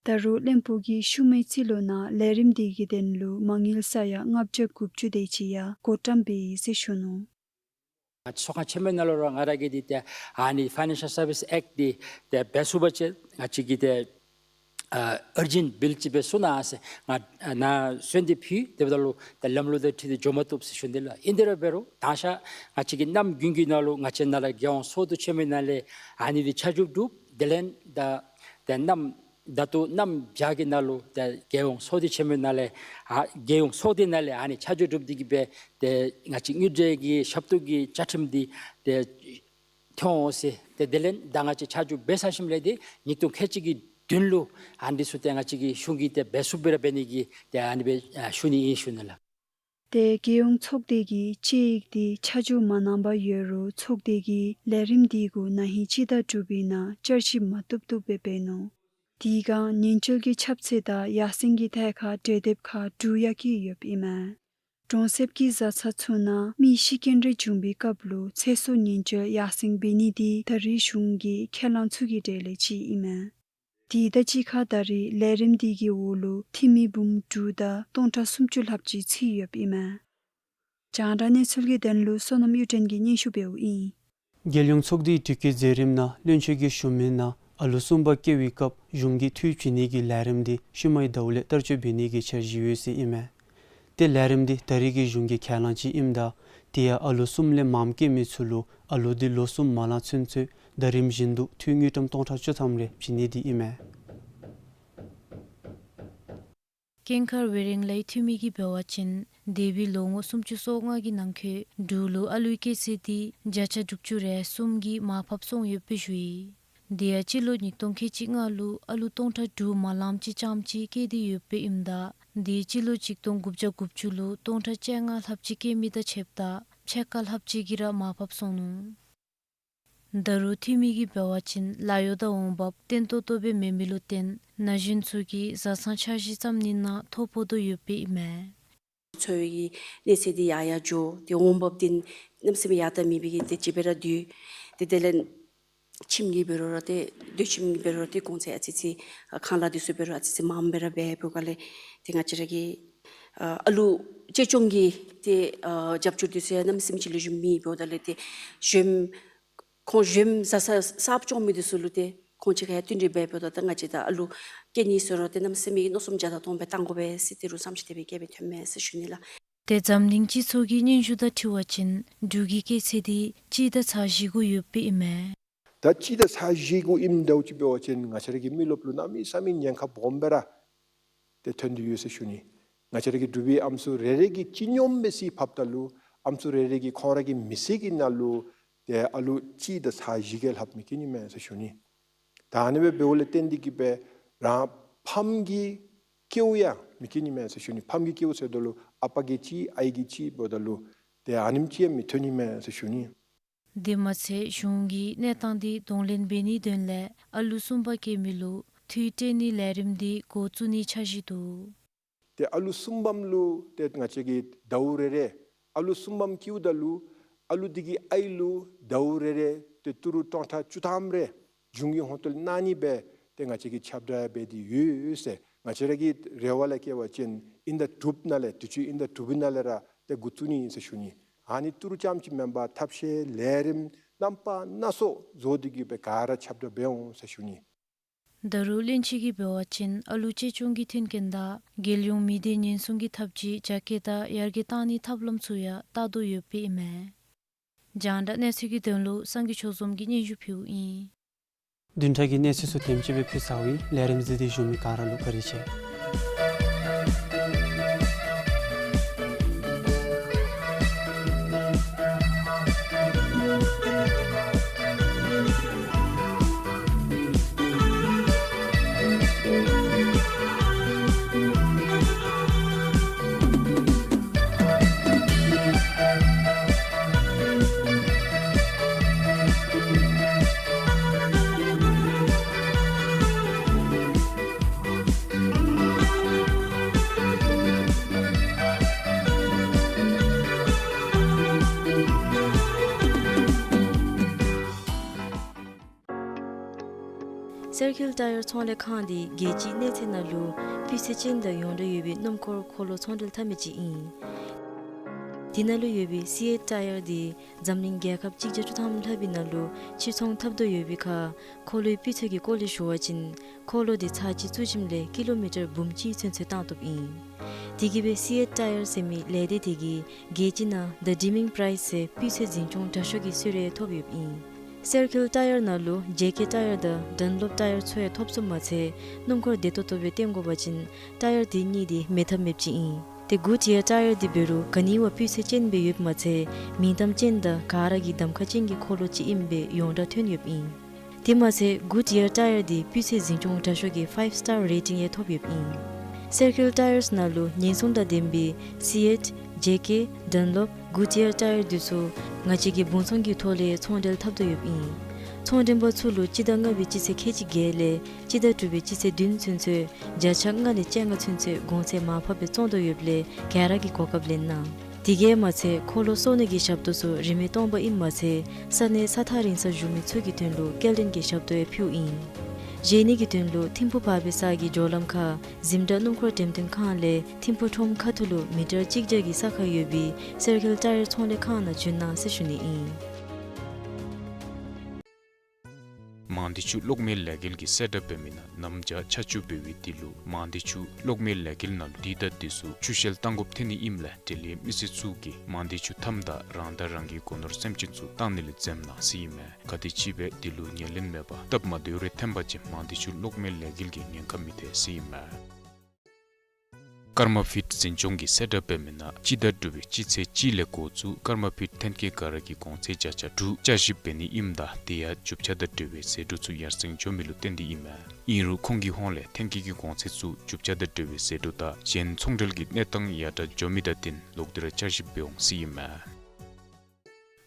ད་རུང་བློན་པོ་གིས་ཤུལ་མའི་རྩིས་ལོ་ནང་ལས་རིམ་འདི་གི་དོན་ལུ་མ་དངུལ་ས་ཡ་ལྔ་བརྒྱ་དགུ་བཅུ་དེ་ཅིག་ཡང་བགོ་བཀྲམ་འབད་ཡི་ཟེར་ཞུ་ནུག། ང་བཅས་ཚོགས་ཁང་ཆེན་མོའི་ནང་ལུ་ར་ང་ར་གིས་འདི་ཏེ་ཨ་ནི་Financial Service Act འདི་ཏེ་འབད་ཚུགས་པ་ཅིན་ང་བཅས་ཀྱིས་ཏེ་ཨ་urgent bill ཅིག་འབད་ཚུགས་ན་ཟེར་ང་ནཱ་གསོལ་འདེབས་ཕུལ། དེ་འབདཝ་ད་ལུ་ཏེ་ལམ་ལུགས་དང་འཁྲིལ་ཏེ་འགྱོ་མ་བཏུབ་ཟེར་ཞུ་ནི་ལགས། ཨིན་དེ་ར་འབད་རུང་ད་ང་བཅས་ཀྱི་གནམ་དགུན་གྱི་ནང་ལུ་ང་བཅས་ནཱ་ལས་རྒྱལ་ཡོངས་ཚོགས་འདུ་ཆེན་མོའི་ནང་ལས་ཨ་ནི་འདི་ཆ་འཇོག་གྲུབ། དེ་ལས་ད་ཏེ་གནམ་ད་ལྟོ་གནམ་བྱཱར་གྱི་ནང་ལུ་ཏེ་རྒྱལ་ཡོངས་ཚོགས་སྡེ་ཆེན་མོའི་ནང་ལས་ཨ་རྒྱལ་ཡོངས་ཚོགས་སྡེ་ནང་ལས་ཨ་ནི་ཆ་འཇོག་གྲུབ་སྟེ་གི་སྦེ་ཏེ་ང་བཅས་དངུལ་འབྲེལ་གྱི་ཞབས་ཏོག་གི་བཅའ་ཁྲིམས་འདི་ཏེ་ཐོན་འོང་ཟེར། ཏེ་དེ་ལས་ད་ང་བཅས་ཆ་འཇོག་འབད་ཚར་ཞིནམ་ལས་ཏེ་ཉིས་སྟོང་ཁལ་གཅིག་གི་བདུན་ལུ་ཨ་ནི་ཚུ་ཏེ་ང་བཅས་ཀྱི་གཞུང་གིས་ཏེ་འབད་ཚུགསཔ་སྦེ་ར་འབད་ནི་གི་ཏེ་ཨ་ནི་སྦེ་ཨ་ཞུ་ནི་ཨིན་ཞུ་ནི་ལགས། ཏེ་རྒྱལ་ཡོངས་ཚོགས་སྡེ་གི་དཔྱད་ཡིག་འདི་ཆ་འཇོག་མ་གནང་པར་ཡོད་རུང་ཚོགས་སྡེ་གིས་ལས་རིམ་འདི་གུ་ན་ཧིང་སྤྱི་ཟླ་དྲུག་པའི་ནང་བསྐྱར་ཞིབ་མ་བཏུབ་བཏུབ་སྦེ་འབད་ནུག། དེ་སྒང་ཉེན་བཅོལ་གྱི་ཁྱབ་ཚད་དང་ཡར་སེང་གི་ཐད་ཁར་གྲོས་འདེབས་ཁག་དྲུག་ཡང་བཀོད་ཡོདཔ་ཨིན་མས། གྲོང་གསེབ་ཀྱི་བཟའ་ཚང་ཚུ་ནང་མི་ཤི་རྐྱེན་རེ་བྱུང་པའི་སྐབས་ལུ་ཚེ་སྲོག་ཉེན་བཅོལ་ཡར་སེང་འབད་ནི་འདི་ད་རེས་གཞུང་གི་ཁས་བླངས་ཚུ་གི་གྲས་ལས་གཅིག་ཨིན་མས། དེ་དང་གཅིག་ཁར་ད་རེས་ལས་རིམ་འདི་གི་འོག་ལུ་འཐུས་མི་འབུམ་དྲུག་དང་སྟོང་ཕྲག་སུམ་ཅུ་ལྷགཔ་ཅིག་ཚུད་ཡོདཔ་ཨིན་མས། རྒྱང་བསྒྲགས་གནས་ཚུལ་གྱི་དོན་ལུ་བསོད་ནམས་གཡུ་སྒྲོན་གྱིས་སྙན་ཞུ་འབདཝ་ཨིན། རྒྱལ་ཡོངས་ཚོགས་སྡེའི་དྲི་བཀོད་མཛད་རིམ་ནང་བློན་ཆེན་གྱིས་ཞུ་མི་ནང་ཨ་ལུ་གསུམ་པ་སྐྱེ་བའི་སྐབས་གཞུང་གིས་འཐུས་བྱིན་ནི་གི་ལས་རིམ་འདི་ཤུལ་མའི་ཟླཝ་ལས་བསྟར་སྤྱོད་འབད་ནི་གི་འཆར་གཞི་ཡོད་ཟེར་ཨིན་མས། ཏེ་ལས་རིམ་འདི་ད་རེས་ཀྱི་གཞུང་གི་ཁས་བླངས་ཅིག་ཨིནམ་ད་དེ་ཡང་ཨ་ལུ་གསུམ་ལས་མངམ་སྐྱེ་མི་ཚུ་ལུ་ཨ་ལུ་འདི་ལོ་གསུམ་མ་ལང་ཚུན་ཚོད་ཟླ་རིམ་བཞིན་དུ་འཐུས་དངུལ་ཀྲམ་སྟོང་ཕྲག་བཅུ་ཐམ་རེ་བྱིན་ནི་འདི་ཨིན་མས། ཀེང་ཁར་ཝེ་རེང་ལའི་འཐུས་མི་གིས་འབད་བ་ཅིན་འདས་པའི་ལོ་ངོ་སུམ་ཅུ་སོ་ལྔ་གི་ནང་འཁོད་འབྲུག་ལུ་ཨ་ལུའི་སྐྱེས་ཚད་འདི་བརྒྱ་ཆ་དྲུག་ཅུ་རེ་གསུམ་གྱིས་མར་ཕབ་སོང་ཡོདཔ་སྦེ་ཞུ་ཡི། དེ་ཡང་སྤྱི་ལོ་ཉིས་སྟོང་ཁལ་གཅིག་ལྔ་ལུ་ཨ་ལུ་སྟོང་ཕྲག་དྲུག་མ་ལངམ་ཅིག་རྐྱངམ་ཅིག་སྐྱེས་ཏེ་ཡོདཔ་ཨིནམ་ད་དེ་སྤྱི་ལོ་གཅིག་སྟོང་དགུ་བརྒྱ་དགུ་བཅུ་ལུ་སྟོང་ཕྲག་བཅོ་ལྔ་ལྷགཔ་ཅིག་སྐྱེས་མི་དང་ཕྱདཔ་ད་ཕྱེད་ཀ་ལྷགཔ་ཅིག་གིས་ར་མར་ཕབ་སོང་ནུག། ད་རུང་འཐུས་མི་གིས་འབད་བ་ཅིན་ལཱ་གཡོག་དང་འོང་འབབ་བརྟན་ཏོག་ཏོ་སྦེ་མེད་མི་ལུ་བརྟེན་ན་གཞོན་ཚུ་གིས་བཟའ་ཚང་འཆར་གཞི་བརྩམ་ནི་ནང་ཐོ་ཕོག་དོ་ཡོདཔ་ཨིན་མས། འཚོ་བའི་གི་གནས་ཚད་འདི་ཡར་ཡར་འགྱོ། ཏེ་འོང་འབབ་འདི་གནམ་མེད་ས་མེད་ཡར་དྲག་མེད་པའི་གི་ཏེ་ཅིག་སྦེ་ར་སྡོད། ཏེ་དེ་ལས་ཁྱིམ་གྱི་འབད་རུང་ར་ཏེ་སྡོད་ཁྱིམ་གྱི་འབད་རུང་ར་ཏེ་གོང་ཚད་ཨ་ཙི་ཅིག་ཨ་ཁང་གླ་འདི་ཚུ་འབད་རུང་ཨ་ཙི་ཅིག་མངམ་སྦེ་ར་འབད་འབདཝ་ལས་ཏེ་ང་བཅས་ར་གི་ཨ་ཨ་ལུ་གཅེས་སྐྱོང་གི་ཏེ་ཨ་རྒྱབ་སྐྱོར་འདི་ཚུ་ཡང་གནམ་མེད་ས་མེད་ཅིག་ལེགས་ཤོམ་མེད་འབདཝ་ད་ལས་ཏེ་གཞོནམ་ཁོང་གཞོནམ་བཟའ་ཚང་གསརཔ་སྐྱོང་མི་འདི་ཚུ་ལུ་ཏེ་ཁོང་ཅིག་ཁར་ཡང་བསྟུན་ཏེ་འབད་འབདཝ་ད་ད་ང་བཅས་ད་ཨ་ལུ་སྐྱེ་ནི་ཟེར་རུང་ཏེ་གནམ་མེད་ས་མེད་མནོ་བསམ་བརྒྱ་དང་སྟོང་སྦེ་བཏང་དགོ་པས་ཟེར་ཏེ་རུང་བསམ་ཅིག་དེ་སྦེ་བསྐྱེད་སྦེ་ཐོན་མས་ཟེར་ཞུ་ནི་ལགས། ཏེ་འཛམ་གླིང་སྤྱི་ཚོགས་ཀྱི་སྙན་ཞུ་དང་འཁྲིལ་བ་ཅིན་འབྲུག་གི་སྐྱེད་ཚད་འདི་གཅིག་དང་ཚག་བཞི་གུ་ཡོདཔ་ཨིན་མས། ད་གཅིག་དང་ཚག་བཞི་གུ་ཨིནམ་འདྲཝ་ཅིག་འབད་བ་ཅིན་ང་བཅས་ར་གི་མི་རློབས་ལུ་གནམ་མེད་ས་མེད་ཉེན་ཁ་སྦོམ་སྦེ་ར་ཏེ་ཐོན་ཏེ་ཡོད་ཟེར་ཞུ་ནི། ང་བཅས་ར་གི་འབྲུག་པའི་ཨམ་སྲུ་རེ་རེ་གིས་སྤྱི་སྙོམས་སྦེ་གཟིགས་ཕབ་ད་ལུ་ཨམ་སྲུ་རེ་རེ་གིས་ཁོང་ར་གི་མི་ཚེ་གི་ནང་ལུ་ཏེ་ཨ་ལུ་གཅིག་དང་ཚག་བཞི་གིས་ལྷགཔ་མི་སྐྱེ་ནི་མས་ཟེར་ཞུ་ནི། ད་ཨ་ནི་སྦེ་འབདཝ་ལས་བརྟེན་ཏེ་གིས་སྦེ་རང་ཕམ་གྱི་སྐལཝ་ཡང་མི་སྐྱེ་ནི་མས་ཟེར་ཞུ་ནི། ཕམ་གྱི་སྐལཝ་ཟེརཝ་ད་ལུ་ཨ་པ་གིས་གཅིག་ཨའི་གིས་གཅིག་འབདཝ་ད་ལུ་ཏེ་ཨ་ནེམ་ཅིག་ཡང་མི་ཐོན་ནི་མས་ཟེར་ཞུ་ནི། དེ་མ་ཚད་གཞུང་གིས་གནས་སྟངས་འདི་གདོང་ལེན་འབད་ནིའི་དོན་ལས་ཨ་ལུ་གསུམ་པ་སྐྱེ་མི་ལུ་འཐུས་སྤྲོད་ནིའི་ལས་རིམ་འདི་འགོ་བཙུགས་ནིའི་འཆར་གཞི་འདུག། ཏེ་ཨ་ལུ་གསུམ་པམ་ལུ་ཏེ་ང་བཅས་ཀྱིས་ཟླཝ་རེ་རེ་ཨ་ལུ་གསུམ་པམ་སྐྱེཝ་ད་ལུ་ཨ་ལུ་འདི་གི་ཨའི་ལུ་ཟླཝ་རེ་རེ་ཏེ་ཏི་རུ་སྟོང་ཕྲག་བཅུ་ཐམ་རེ་གཞུང་གི་ཧོངས་ཏོ་ལས་གནང་ནི་སྦེ་ཏེ་ང་བཅས་ཀྱིས་ཁྱབ་བསྒྲགས་འབད་དེ་ཡོད་ཟེར། ང་བཅས་ར་གི་རེ་བ་ལས་བཀལ་བ་ཅིན་དབྱིན་ཟླ་དྲུག་ནང་ལས་དུས་ཅི་དབྱིན་ཟླ་དྲུག་པའི་ནང་ལས་ར་ཏེ་འགོ་བཙུགས་ནི་ཨིན་ཟེར་ཞུ་ནི། ཨ་ནི་ཏི་རུ་ཙམ་ཅིག་མེན་པར་ཐབས་ཤེས་ལས་རིམ་རྣམ་པ་སྣ་ཚོགས་བཟོ་སྟེ་གིས་སྦེ་ག་ར་ཁྱབ་བསྒྲགས་འབད་འོང་ཟེར་ཞུ་ནི། ད་རུང་བློན་ཆེན་གྱིས་འབད་བ་ཅིན་ཨ་ལུ་གཅེས་སྐྱོང་གི་མཐུན་རྐྱེན་དང་རྒྱལ་ཡོངས་མི་སྡེ་ཉེན་སྲུང་གི་ཐབས་ཇུས་རྒྱ་སྐྱེད་དང་ཡར་རྒྱས་གཏང་ནིའི་ཐབས་ལམ་ཚུ་ཡང་བལྟ་དོ་ཡོདཔ་ཨིན་མས། རྒྱང་བསྒྲགས་གནས་ཚུལ་གྱི་དོན་ལུ་སངས་རྒྱས་ཆོས་འཛོམས་ཀྱིས་སྙན་ཞུ་ཕུལཝ་ཨིན། བདུན་ཕྲག་གི་གནས་ཚུལ་ཚུ་དེམ་ཅིག་སྦེ་ཕུལ་ཚརཝ་ཨིན། ལས་རིམ་གཟིགས་ཏེ་བཞུགས་མི་ག་ར་ལུ་བཀའ་དྲིན་ཆེ། སེར་ཁེལ་ཊ་ཡར་ཚོང་ལས་ཁང་འདི་རྒྱལ་སྤྱིའི་གནས་ཚད་ནང་ལུ་སྤུས་ཚད་ཅན་དང་ཡོངས་གྲགས་ཡོད་པའི་སྣུམ་འཁོར་འཁོར་ལོ་ཚོང་འབྲེལ་འཐབ་མི་ཅིག་ཨིན། དེ་ནང་ལུ་ཡོད་པའི་སི་ཨེཊ་ཊ་ཡར་འདི་འཛམ་གླིང་རྒྱལ་ཁབ་གཅིག་བརྒྱ་བཅུ་ཐམ་ལྷག་པའི་ནང་ལུ་ཕྱིར་ཚོང་འཐབ་དོ་ཡོད་པའི་ཁར་འཁོར་ལོའི་སྤུས་ཚད་ཀྱི་སྐོར་ལས་ཞུ་བ་ཅིན་འཁོར་ལོ་འདི་ཚར་གཅིག་བཙུགས་ཞིནམ་ལས་ཀི་ལོ་མི་ཊར་འབུམ་གཅིག་ཚུན་ཚོད་བཏང་བཏུབ་ཨིན། དེ་གིས་སྦེ་སི་ཨེཊ་ཊ་ཡར་ཟེར་མི་ལས་སྡེ་དེ་གིས་རྒྱལ་སྤྱི་ནང་The Deming Prize ཟེར་སྤུས་ཚད་འཛིན་སྐྱོང་དྲག་ཤོས་ཀྱི་གསོལ་རས་ཐོབ་ཡོདཔ་ཨིན། སེར་ཁེལ་ཊ་ཡར་ནང་ལུ་ཇེ་ཀེ་ཊ་ཡར་དང་ཌན་ལོབ་ཊ་ཡར་ཚུ་ཡང་ཐོབ་ཚུགསཔ་མ་ཚད་སྣུམ་འཁོར་བདེ་ཏོག་ཏོ་སྦེ་བཏོན་དགོ་པ་ཅིན་ཊ་ཡར་དེ་གཉིས་འདི་མེད་ཐབས་མེདཔ་ཅིག་ཨིན། ཏེ་གུཌ་ཡར་ཊ་ཡར་འདི་འབད་རུང་ག་ནི་བ་སྤུས་ཚད་ཅན་སྦེ་ཡོདཔ་མ་ཚད་མིང་གཏམ་ཅན་དང་ག་ར་གིས་གདམ་ཁ་ཅན་གྱི་འཁོར་ལོ་ཅིག་ཨིནམ་སྦེ་ཡོངས་གྲགས་ཐོན་ཡོདཔ་ཨིན། དེ་མ་ཚད་གུཌ་ཡར་ཊ་ཡར་འདི་སྤུས་ཚད་འཛིན་སྐྱོང་དྲག་ཤོས་ཀྱི་ཕའིབ་སི་ཊར་རེ་ཊིང་ཡང་ཐོབ་ཡོདཔ་ཨིན། སེར་ཁེལ་ཊ་ཡརས་ནང་ལུ་ཉེན་སྲུང་དང་ལྡན་པའི་སི་ཨེཊ་ཇེ་ཀེ་ཌན་ལོབ་གུཌ་ཡར་ཊ་ཡར་འདི་ཚུ་ང་བཅས་ཀྱིས་བུན་ཚོང་གི་ཐོག་ལས་ཚོང་འབྲེལ་འཐབ་དོ་ཡོདཔ་ཨིན། ཚོང་འབྲེལ་པ་ཚུ་ལུ་སྤྱི་ཟླ་ལྔ་པའི་སྤྱི་ཚེས་ཁལ་གཅིག་བརྒྱད་ལས་སྤྱི་ཟླ་དྲུག་པའི་སྤྱི་ཚེས་བདུན་ཚུན་ཚོད་བརྒྱ་ཆ་ལྔ་ལས་བཅོ་ལྔ་ཚུན་ཚོད་གོང་ཚད་མར་ཕབ་སྦེ་བཙོང་དོ་ཡོདཔ་ལས་ག་ར་གིས་གོ་སྐབས་ལེན་གནང་། དེ་གིས་མ་ཚད་འཁོར་ལོ་གསོ་ནི་གི་ཞབས་ཏོག་ཚུ་རིན་མེད་སྟོང་པ་ཨིནམ་མ་ཚད་ས་གནས་ས་ཐག་རིང་སར་བཞུགས་མི་ཚུ་གི་དོན་ལུ་སྐྱེལ་འདྲེན་གྱི་ཞབས་ཏོག་ཡང་ཕུལཝ་ཨིན། བཞེས་ནི་གི་དོན་ལུ་ཐིམ་ཕུ་བར་པའི་ས་གི་འགྱོ་ལམ་ཁར་འཛིན་གྲྭ་སྣུམ་འཁོར་འགྲེམས་སྟོན་ཁང་ལས་ཐིམ་ཕུ་ཁྲོམ་ཁ་ཐུག་ལུ་མི་ཊར་གཅིག་བརྒྱ་གི་ས་ཁར་ཡོད་པའི་སེར་ཁེལ་ཊ་ཡར་ཚོང་ལས་ཁང་ནང་འབྱོན་གནང་ཟེར་ཞུ་ནི་ཨིན། མང་སྡེ་ཆུ་གློག་མེ་ལས་འགུལ་གྱིས་གསལ་བསྒྲགས་འབད་མི་ནང་གནམ་བྱཱར་ཆར་ཆུ་འབེལ་བའི་དུས་ལུ་མང་སྡེ་ཆུ་གློག་མེ་ལས་འགུལ་ནང་ལུ་དུས་དང་དུས་སུ་ཆུ་ཤེལ་བཏང་དགོཔ་ཐོན་ནི་ཨིནམ་ལས་འབྲེལ་ཡོད་མི་སེར་ཚུ་གིས་མང་སྡེ་ཆུ་མཐའམ་དང་རང་དང་རང་གི་སྒོ་ནོར་སེམས་ཅན་ཚུ་བཏང་ནི་ལས་འཛེམ་གནང་ཟེར་ཨིན་མས། ག་དེམ་ཅིག་སྦེ་དུས་ལུ་ཉེར་ལེན་མེད་པར་སྟབས་མ་བདེཝ་རེ་ཐོན་པ་ཅིན་མང་སྡེ་ཆུ་གློག་མེ་ལས་འགུལ་གྱིས་ཉེན་ཁ་མི་ཐེག་ཟེར་ཨིན་མས། ཀརྨ་ཕིཊ་འཛིན་སྐྱོང་གིས་གསལ་བསྒྲགས་འབད་མི་ནང་སྤྱི་ཟླ་དྲུག་པའི་སྤྱི་ཚེས་གཅིག་ལས་འགོ་བཙུགས་ཀརྨ་ཕིཊ་ཐོན་སྐྱེད་ག་ར་གི་གོང་ཚད་བརྒྱ་ཆ་དྲུག་བསྐྱར་ཞིབ་འབད་ནི་ཨིནམ་ད་དེ་ཡང་རྒྱུ་ཆ་དང་འབྲེལ་བའི་ཟད་འགྲོ་ཚུ་ཡར་སེང་འགྱོ་མི་ལུ་བརྟེན་ཏེ་ཨིན་མས། ཨིན་རུང་ཁོང་གི་ཧོངས་ལས་ཐོན་སྐྱེད་ཀྱི་གོང་ཚད་ཚུ་རྒྱུ་ཆ་དང་འབྲེལ་བའི་ཟད་འགྲོ་དང་གཞན་ཚོང་འབྲེལ་གྱི་གནས་སྟངས་ཡར་དྲག་འགྱོ་མི་དང་བསྟུན་ལོག་སྟེ་ར་བསྐྱར་ཞིབ་འབད་འོང་ཟེར་ཨིན་མས།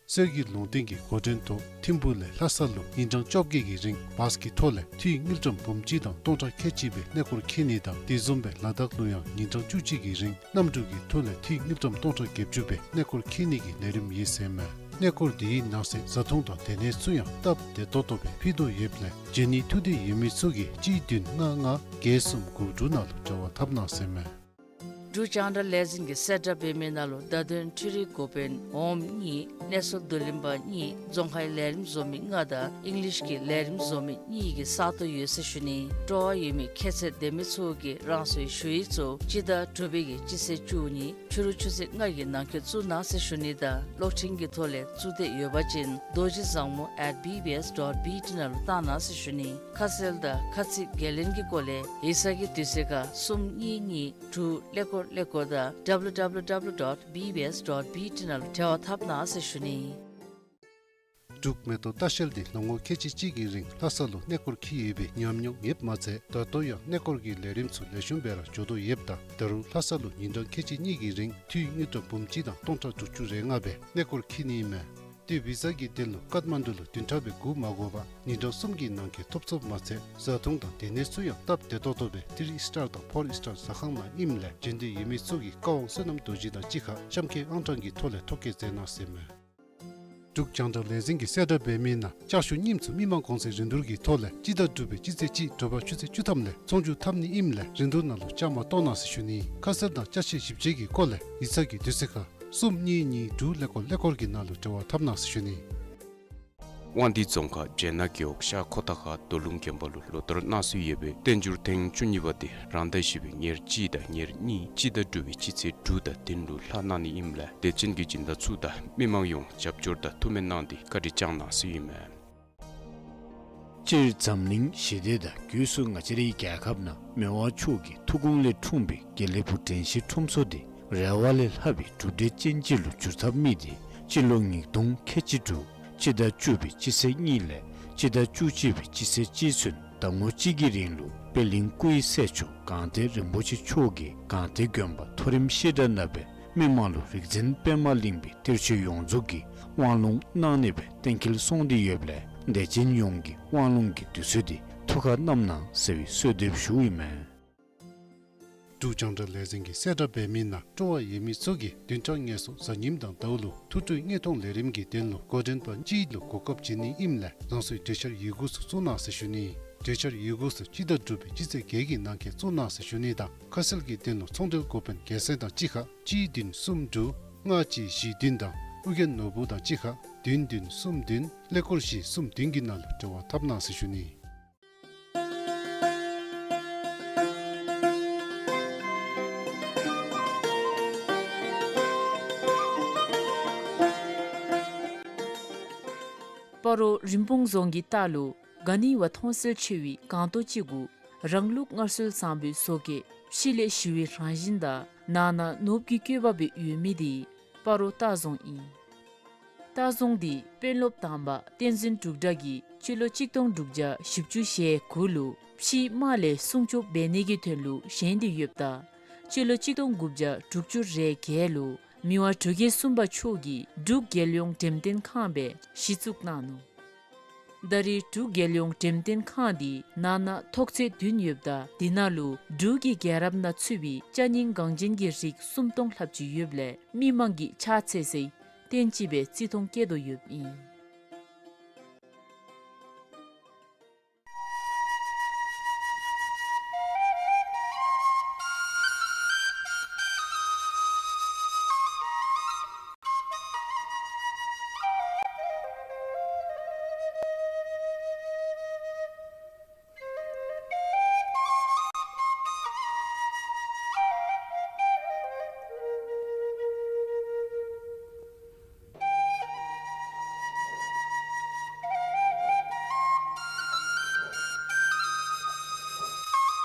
གསེར་གྱི་ལུང་བསྟན་གྱི་འགོ་འདྲེན་ཐོག་ཐིམ་ཕུག་ལས་ལྷ་ས་ལུ་ཉིན་གྲངས་བཅོ་བརྒྱད་ཀྱི་རིང་བཱས་ཀྱི་ཐོག་ལས་འཐུས་དངུལ་ཀྲམ་འབུམ་གཅིག་དང་སྟོང་ཕྲག་ཁལ་གཅིག་སྦེ་གནས་སྐོར་འཁྱིད་ནི་དང་དེ་བཟུམ་སྦེ་ལ་དྭགས་ལུ་ཡང་ཉིན་གྲངས་བཅུ་གཅིག་གི་རིང་གནམ་གྲུ་གི་ཐོག་ལས་འཐུས་དངུལ་ཀྲམ་སྟོང་ཕྲག་བརྒྱད་ཅུ་སྦེ་གནས་སྐོར་འཁྱིད་ནི་གི་ལས་རིམ་ཡོད་ཟེར་མས། གནས་སྐོར་དེའི་ནང་གསེས་བཟའ་འཐུང་དང་སྡོད་གནས་ཚུ་ཡང་སྟབས་བདེ་ཏོག་ཏོ་སྦེ་ཕུལ་དོ་ཡོདཔ་ལས་བྱོན་ནི་ཐུགས་འདོད་ཡོད་མི་ཚུ་གིས་གཅིག་བདུན་ལྔ་ལྔ་བརྒྱད་གསུམ་དགུ་དྲུག་ནང་ལུ་འབྲེལ་བ་འཐབ་གནང་ཟེར་མས། འབྲུག་རྒྱང་བསྒྲགས་ལས་འཛིན་གྱིས་གསལ་བསྒྲགས་འབད་མི་ནང་ལུ་བརྡ་དོན་འཕྲུལ་རིག་འགོ་དཔོན་འོགམ་གཉིས་གནས་ཚུལ་བསྡུ་ལེན་པ་གཉིས་རྫོང་ཁའི་ལས་རིམ་བཟོ་མི་ལྔ་དང་ཨིང་ལིཤ་གི་ལས་རིམ་བཟོ་མི་གཉིས་ཀྱི་ས་སྟོང་ཡོད་ཟེར་ཞུ་ནི། སྤྲོ་བ་ཡོད་མི་ཁྱད་ཚད་ལྡན་མི་ཚུ་གིས་རང་སོའི་ཞུ་ཡིག་ཚུ་སྤྱི་ཟླ་དྲུག་པའི་གི་སྤྱི་ཚེས་བཅུ་གཉིས་ཕྱི་རུ་ཆུ་ཚོད་ལྔ་གི་ནང་འཁོད་བཙུགས་གནང་ཟེར་ཞུ་ནི་དང་གློག་འཕྲིན་གྱི་ཐོག་ལས་བཙུགས་འདོད་ཡོད་པ་ཅིན་རྡོ་རྗེ་བཟང་མོ་at B B S dot B T ནང་ལུ་བཏང་གནང་ཟེར་ཞུ་ནི། ཁ་གསལ་དང་ཁ་ཚིག་འགན་ལེན་གྱི་སྐོར་ལས་ཡིག་ཚང་གི་དུས་ཚོད་ཁར་གསུམ་གཉིས་གཉིས་དྲུག་ཀླད་ཀོར་ཀླད་ཀོར་དང་W W W dot B B S dot B T ནང་ལུ་འབྲེལ་བ་འཐབ་གནང་ཟེར་ཞུ་ནི། འབྲུག་མེ་ཏོག་ལྟ་བཤལ་འདི་ལོ་ངོ་ཁལ་གཅིག་གཅིག་གི་རིང་ལྷ་ས་ལུ་གནས་སྐོར་འཁྱིད་ཡོད་པའི་ཉམས་མྱོང་ཡོདཔ་མ་ཚད་ད་ལྟོ་ཡང་གནས་སྐོར་གྱི་ལས་རིམ་ཚུ་ལེགས་ཤོམ་སྦེ་ར་འགྱོ་དོ་ཡོདཔ་ད་ད་རུང་ལྷ་ས་ལུ་ཉིན་གྲངས་ཁལ་གཅིག་གཉིས་ཀྱི་རིང་འཐུས་དངུལ་ཀྲམ་འབུམ་གཅིག་དང་སྟོང་ཕྲག་དྲུག་ཅུ་རེ་ལྔ་སྦེ་གནས་སྐོར་འཁྱིད་ནི་ཨིན་མས། ཏེ་བི་ཟ་གི་དོན་ལུ་ཀཏ་མན་ཌུ་ལུ་བདུན་ཕྲག་སྦེ་སྒུག་མ་དགོ་པར་ཉིན་གྲངས་གསུམ་གྱི་ནང་འཁོད་ཐོབ་ཚུགསཔ་མ་ཚད་བཟའ་འཐུང་དང་སྡོད་གནས་ཚུ་ཡང་སྟབས་བདེ་ཏོག་ཏོ་སྦེ་ཐིརི་སི་ཊར་དང་ཕོར་སི་ཊར་ཟ་ཁང་ནང་ཨིནམ་ལས་བྱོན་འདོད་ཡོད་མི་ཚུ་གིས་བཀའ་དབང་བསོད་ནམས་རྡོ་རྗེ་དང་གཅིག་ཁར་གཤམ་འཁོད་ཨང་གྲངས་ཀྱི་ཐོག་ལས་ཐོ་བཀོད་མཛད་གནང་ཟེར་མས། འབྲུག་རྒྱང་བསྒྲགས་ལས་འཛིན་གྱིས་གསལ་བསྒྲགས་འབད་མི་ནང་ལྕགས་ཞུ་རྙིངམ་ཚུ་མི་མང་གོང་ཚད་རིན་བསྡུར་གྱི་ཐོག་ལས་སྤྱི་ཟླ་དྲུག་པའི་སྤྱི་ཚེས་གཅིག་དྲོ་པ་ཆུ་ཚོད་བཅུ་ཐམ་ལས་ཚོང་བསྒྱུར་འཐབ་ནི་ཨིནམ་ལས་རིན་བསྡུར་ནང་ལུ་བཅའ་མར་གཏོགས་གནང་ཟེར་ཞུ་ནི། ཁ་གསལ་དང་ཅ་ཆས་ཞིབ་དཔྱད་ཀྱི་སྐོར་ལས་ཡིག་ཚང་གི་དུས་ཚོད་ཁར་གསུམ་གཉིས་གཉིས་དྲུག་ཀླད་ཀོར་ཀླད་ཀོར་གྱི་ནང་ལུ་འབྲེལ་བ་འཐབ་གནང་ཟེར་ཞུ་ནི། དབང་འདུས་རྫོང་ཁག་སྦྱེད་ནག་རྒེད་འོག་ཤར་ཁོ་ཐང་ཁ་རྡོ་ལུང་དགོན་པ་ལུ་ལོ་ལྟར་གནང་སྲོལ་ཡོད་པའི་བསྟན་འགྱུར་ཐེངས་བཅུ་གཉིས་པ་དེ་རང་ཟླ་བཞི་པའི་ཉེར་གཅིག་དང་ཉེར་གཉིས་སྤྱི་ཟླ་དྲུག་པའི་སྤྱི་ཚེས་དྲུག་དང་བདུན་ལུ་ལྷག་གནང་ནི་ཨིནམ་ལས་དད་ཅན་གྱི་སྦྱིན་བདག་ཚུ་དང་མི་མང་ཡོངས་རྒྱབ་སྐྱོར་དང་ཐུགས་སྨོན་གནང་སྟེ་བཀའ་དྲིན་བསྐྱང་གནང་ཟེར་ཨིན་མས། སྤྱིར་འཛམ་གླིང་ཞི་བདེ་དང་སྒོས་སུ་ང་བཅས་རའི་རྒྱལ་ཁབ་ནང་མི་དབང་མཆོག་གི་ཐུགས་དགོངས་ལས་འཁྲུངས་པའི་དགེ་ལེགས་ཕུག་དྲན་ཤེས་ཁྲོམ་ཚོགས་འདི་རེ་བ་ལས་ལྷག་པའི་གྲུབ་འབྲས་ཅན་ཅིག་ལུ་འགྱུར་ཐབས་དམིགས་ཏེ་སྤྱི་ལོ་ཉིས་སྟོང་ཁལ་གཅིག་དྲུག་སྤྱི་ཟླ་བཅུ་པའི་སྤྱི་ཚེས་གཉིས་ལས་སྤྱི་ཟླ་བཅུ་གཅིག་པའི་སྤྱི་ཚེས་གཅིག་ཚུན་ཟླ་ངོ་གཅིག་གི་རིང་ལུ་པད་གླིང་སྐུ་ཡི་སྲས་མཆོག་སྒང་སྟེང་རིན་པོ་ཆེ་མཆོག་གིས་སྒང་སྟེང་དགོན་པ་མཐོ་རིམ་བཤད་གྲྭ་ནང་སྦེ་མི་མང་ལུ་རིག་འཛིན་པདྨ་གླིང་པའི་གཏེར་ཆོས་ཡོངས་རྫོགས་ཀྱི་དབང་ལུང་གནང་ནི་སྦེ་གཏན་འཁེལ་སོང་སྟེ་ཡོདཔ་ལས་དད་ཅན་ཡོངས་ཀྱིས་དབང་ལུང་གི་དུས་ཚོད་འདི་ཐུགས་ཁར་བསྣམ་གནང་ཟེར་བའི་གསོལ་འདེབས་ཞུཝ་ཨིན་མས། འབྲུག་རྒྱང་བསྒྲགས་ལས་འཛིན་གྱིས་གསལ་བསྒྲགས་འབད་མི་ནང་སྤྲོ་བ་ཡོད་མི་ཚུ་གིས་བདུན་ཕྲག་ལྔ་སོ་གཟའ་ཉིམ་དང་ཟླཝ་ལུ་ཐུགས་སྤྲོའི་དངོས་མཐོང་ལས་རིམ་གྱི་དོན་ལུ་འགོ་འདྲེན་པ་གཅིག་ལུ་གོ་སྐབས་བྱིན་ནི་ཨིནམ་ལས་རང་སོའི་གྲོས་འཆར་ཡི་གུ་ཚུ་བཙུགས་གནང་ཟེར་ཞུ་ནི། གྲོས་འཆར་ཡི་གུ་ཚུ་སྤྱི་ཟླ་དྲུག་པའི་སྤྱི་ཚེས་བརྒྱད་ཀྱི་ནང་འཁོད་བཙུགས་གནང་ཟེར་ཞུ་ནི་དང་ཁ་གསལ་གྱི་དོན་ལུ་ཚོང་འབྲེལ་འགོ་དཔོན་རྒྱལ་མཚན་དང་གཅིག་ཁར་གཅིག་བདུན་གསུམ་དྲུག་ལྔ་གཅིག་བཞི་བདུན་དང་ཨོ་རྒྱན་ནོར་བུ་དང་གཅིག་ཁར་བདུན་བདུན་གསུམ་བདུན་ཀླད་ཀོར་བཞི་གསུམ་བདུན་གྱི་ནང་ལུ་འབྲེལ་བ་འཐབ་གནང་ཟེར་ཞུ་ནི། སྤ་རོ་རིན་སྤུངས་རྫོང་གི་ལྟག་ལུ་ག་ནི་བ་མཐོང་གསལ་ཆེ་བའི་སྒང་ཏོག་ཅིག་གུ་རང་ལུགས་སྔར་སྲོལ་བཟང་པོའི་བཟོ་བཀོད་ཕྱི་ལས་ཞི་བའི་རང་བཞིན་དང་ནང་ན་ནོར་བུ་གི་བཀོད་པ་སྦེ་ཡོད་མི་དེ་སྤ་རོ་ལྟ་རྫོང་ཨིན། ལྟ་རྫོང་འདི་དཔོན་སློབ་དང་པ་བསྟན་འཛིན་འབྲུག་གྲགས་ཀྱིས་སྤྱི་ལོ་གཅིག་སྟོང་དྲུག་བརྒྱ་བཞི་བཅུ་ཞེ་དགུ་ལུ་ཕྱིའི་དམག་ལས་སྲུང་སྐྱོབ་འབད་ནི་གི་དོན་ལུ་བཞེངས་ཏེ་ཡོདཔ་ད་སྤྱི་ལོ་གཅིག་སྟོང་དགུ་བརྒྱ་དྲུག་ཅུ་རེ་བརྒྱད་ལུ་མི་དབང་འབྲུག་རྒྱལ་གསུམ་པ་མཆོག་གིས་འབྲུག་རྒྱལ་ཡོངས་འགྲེམས་སྟོན་ཁང་སྦེ་གཞི་བཙུགས་གནང་ནུག། ད་རེས་འབྲུག་རྒྱལ་ཡོངས་འགྲེམས་སྟོན་ཁང་འདི་ནང་ན་ཐོག་ཚད་བདུན་ཡོདཔ་ད་དེ་ནང་ལུ་འབྲུག་གི་རྒྱལ་རབས་ནང་ཚུད་པའི་ཅ་རྙིང་འགངས་ཅན་གྱི་རིགས་སུམ་སྟོང་ལྷགཔ་ཅིག་ཡོདཔ་ལས་མི་མང་གིས་ཕྱག་འཚལ་སའི་རྟེན་ཅིག་སྦེ་བརྩི་མཐོང་བསྐྱེད་དོ་ཡོདཔ་ཨིན།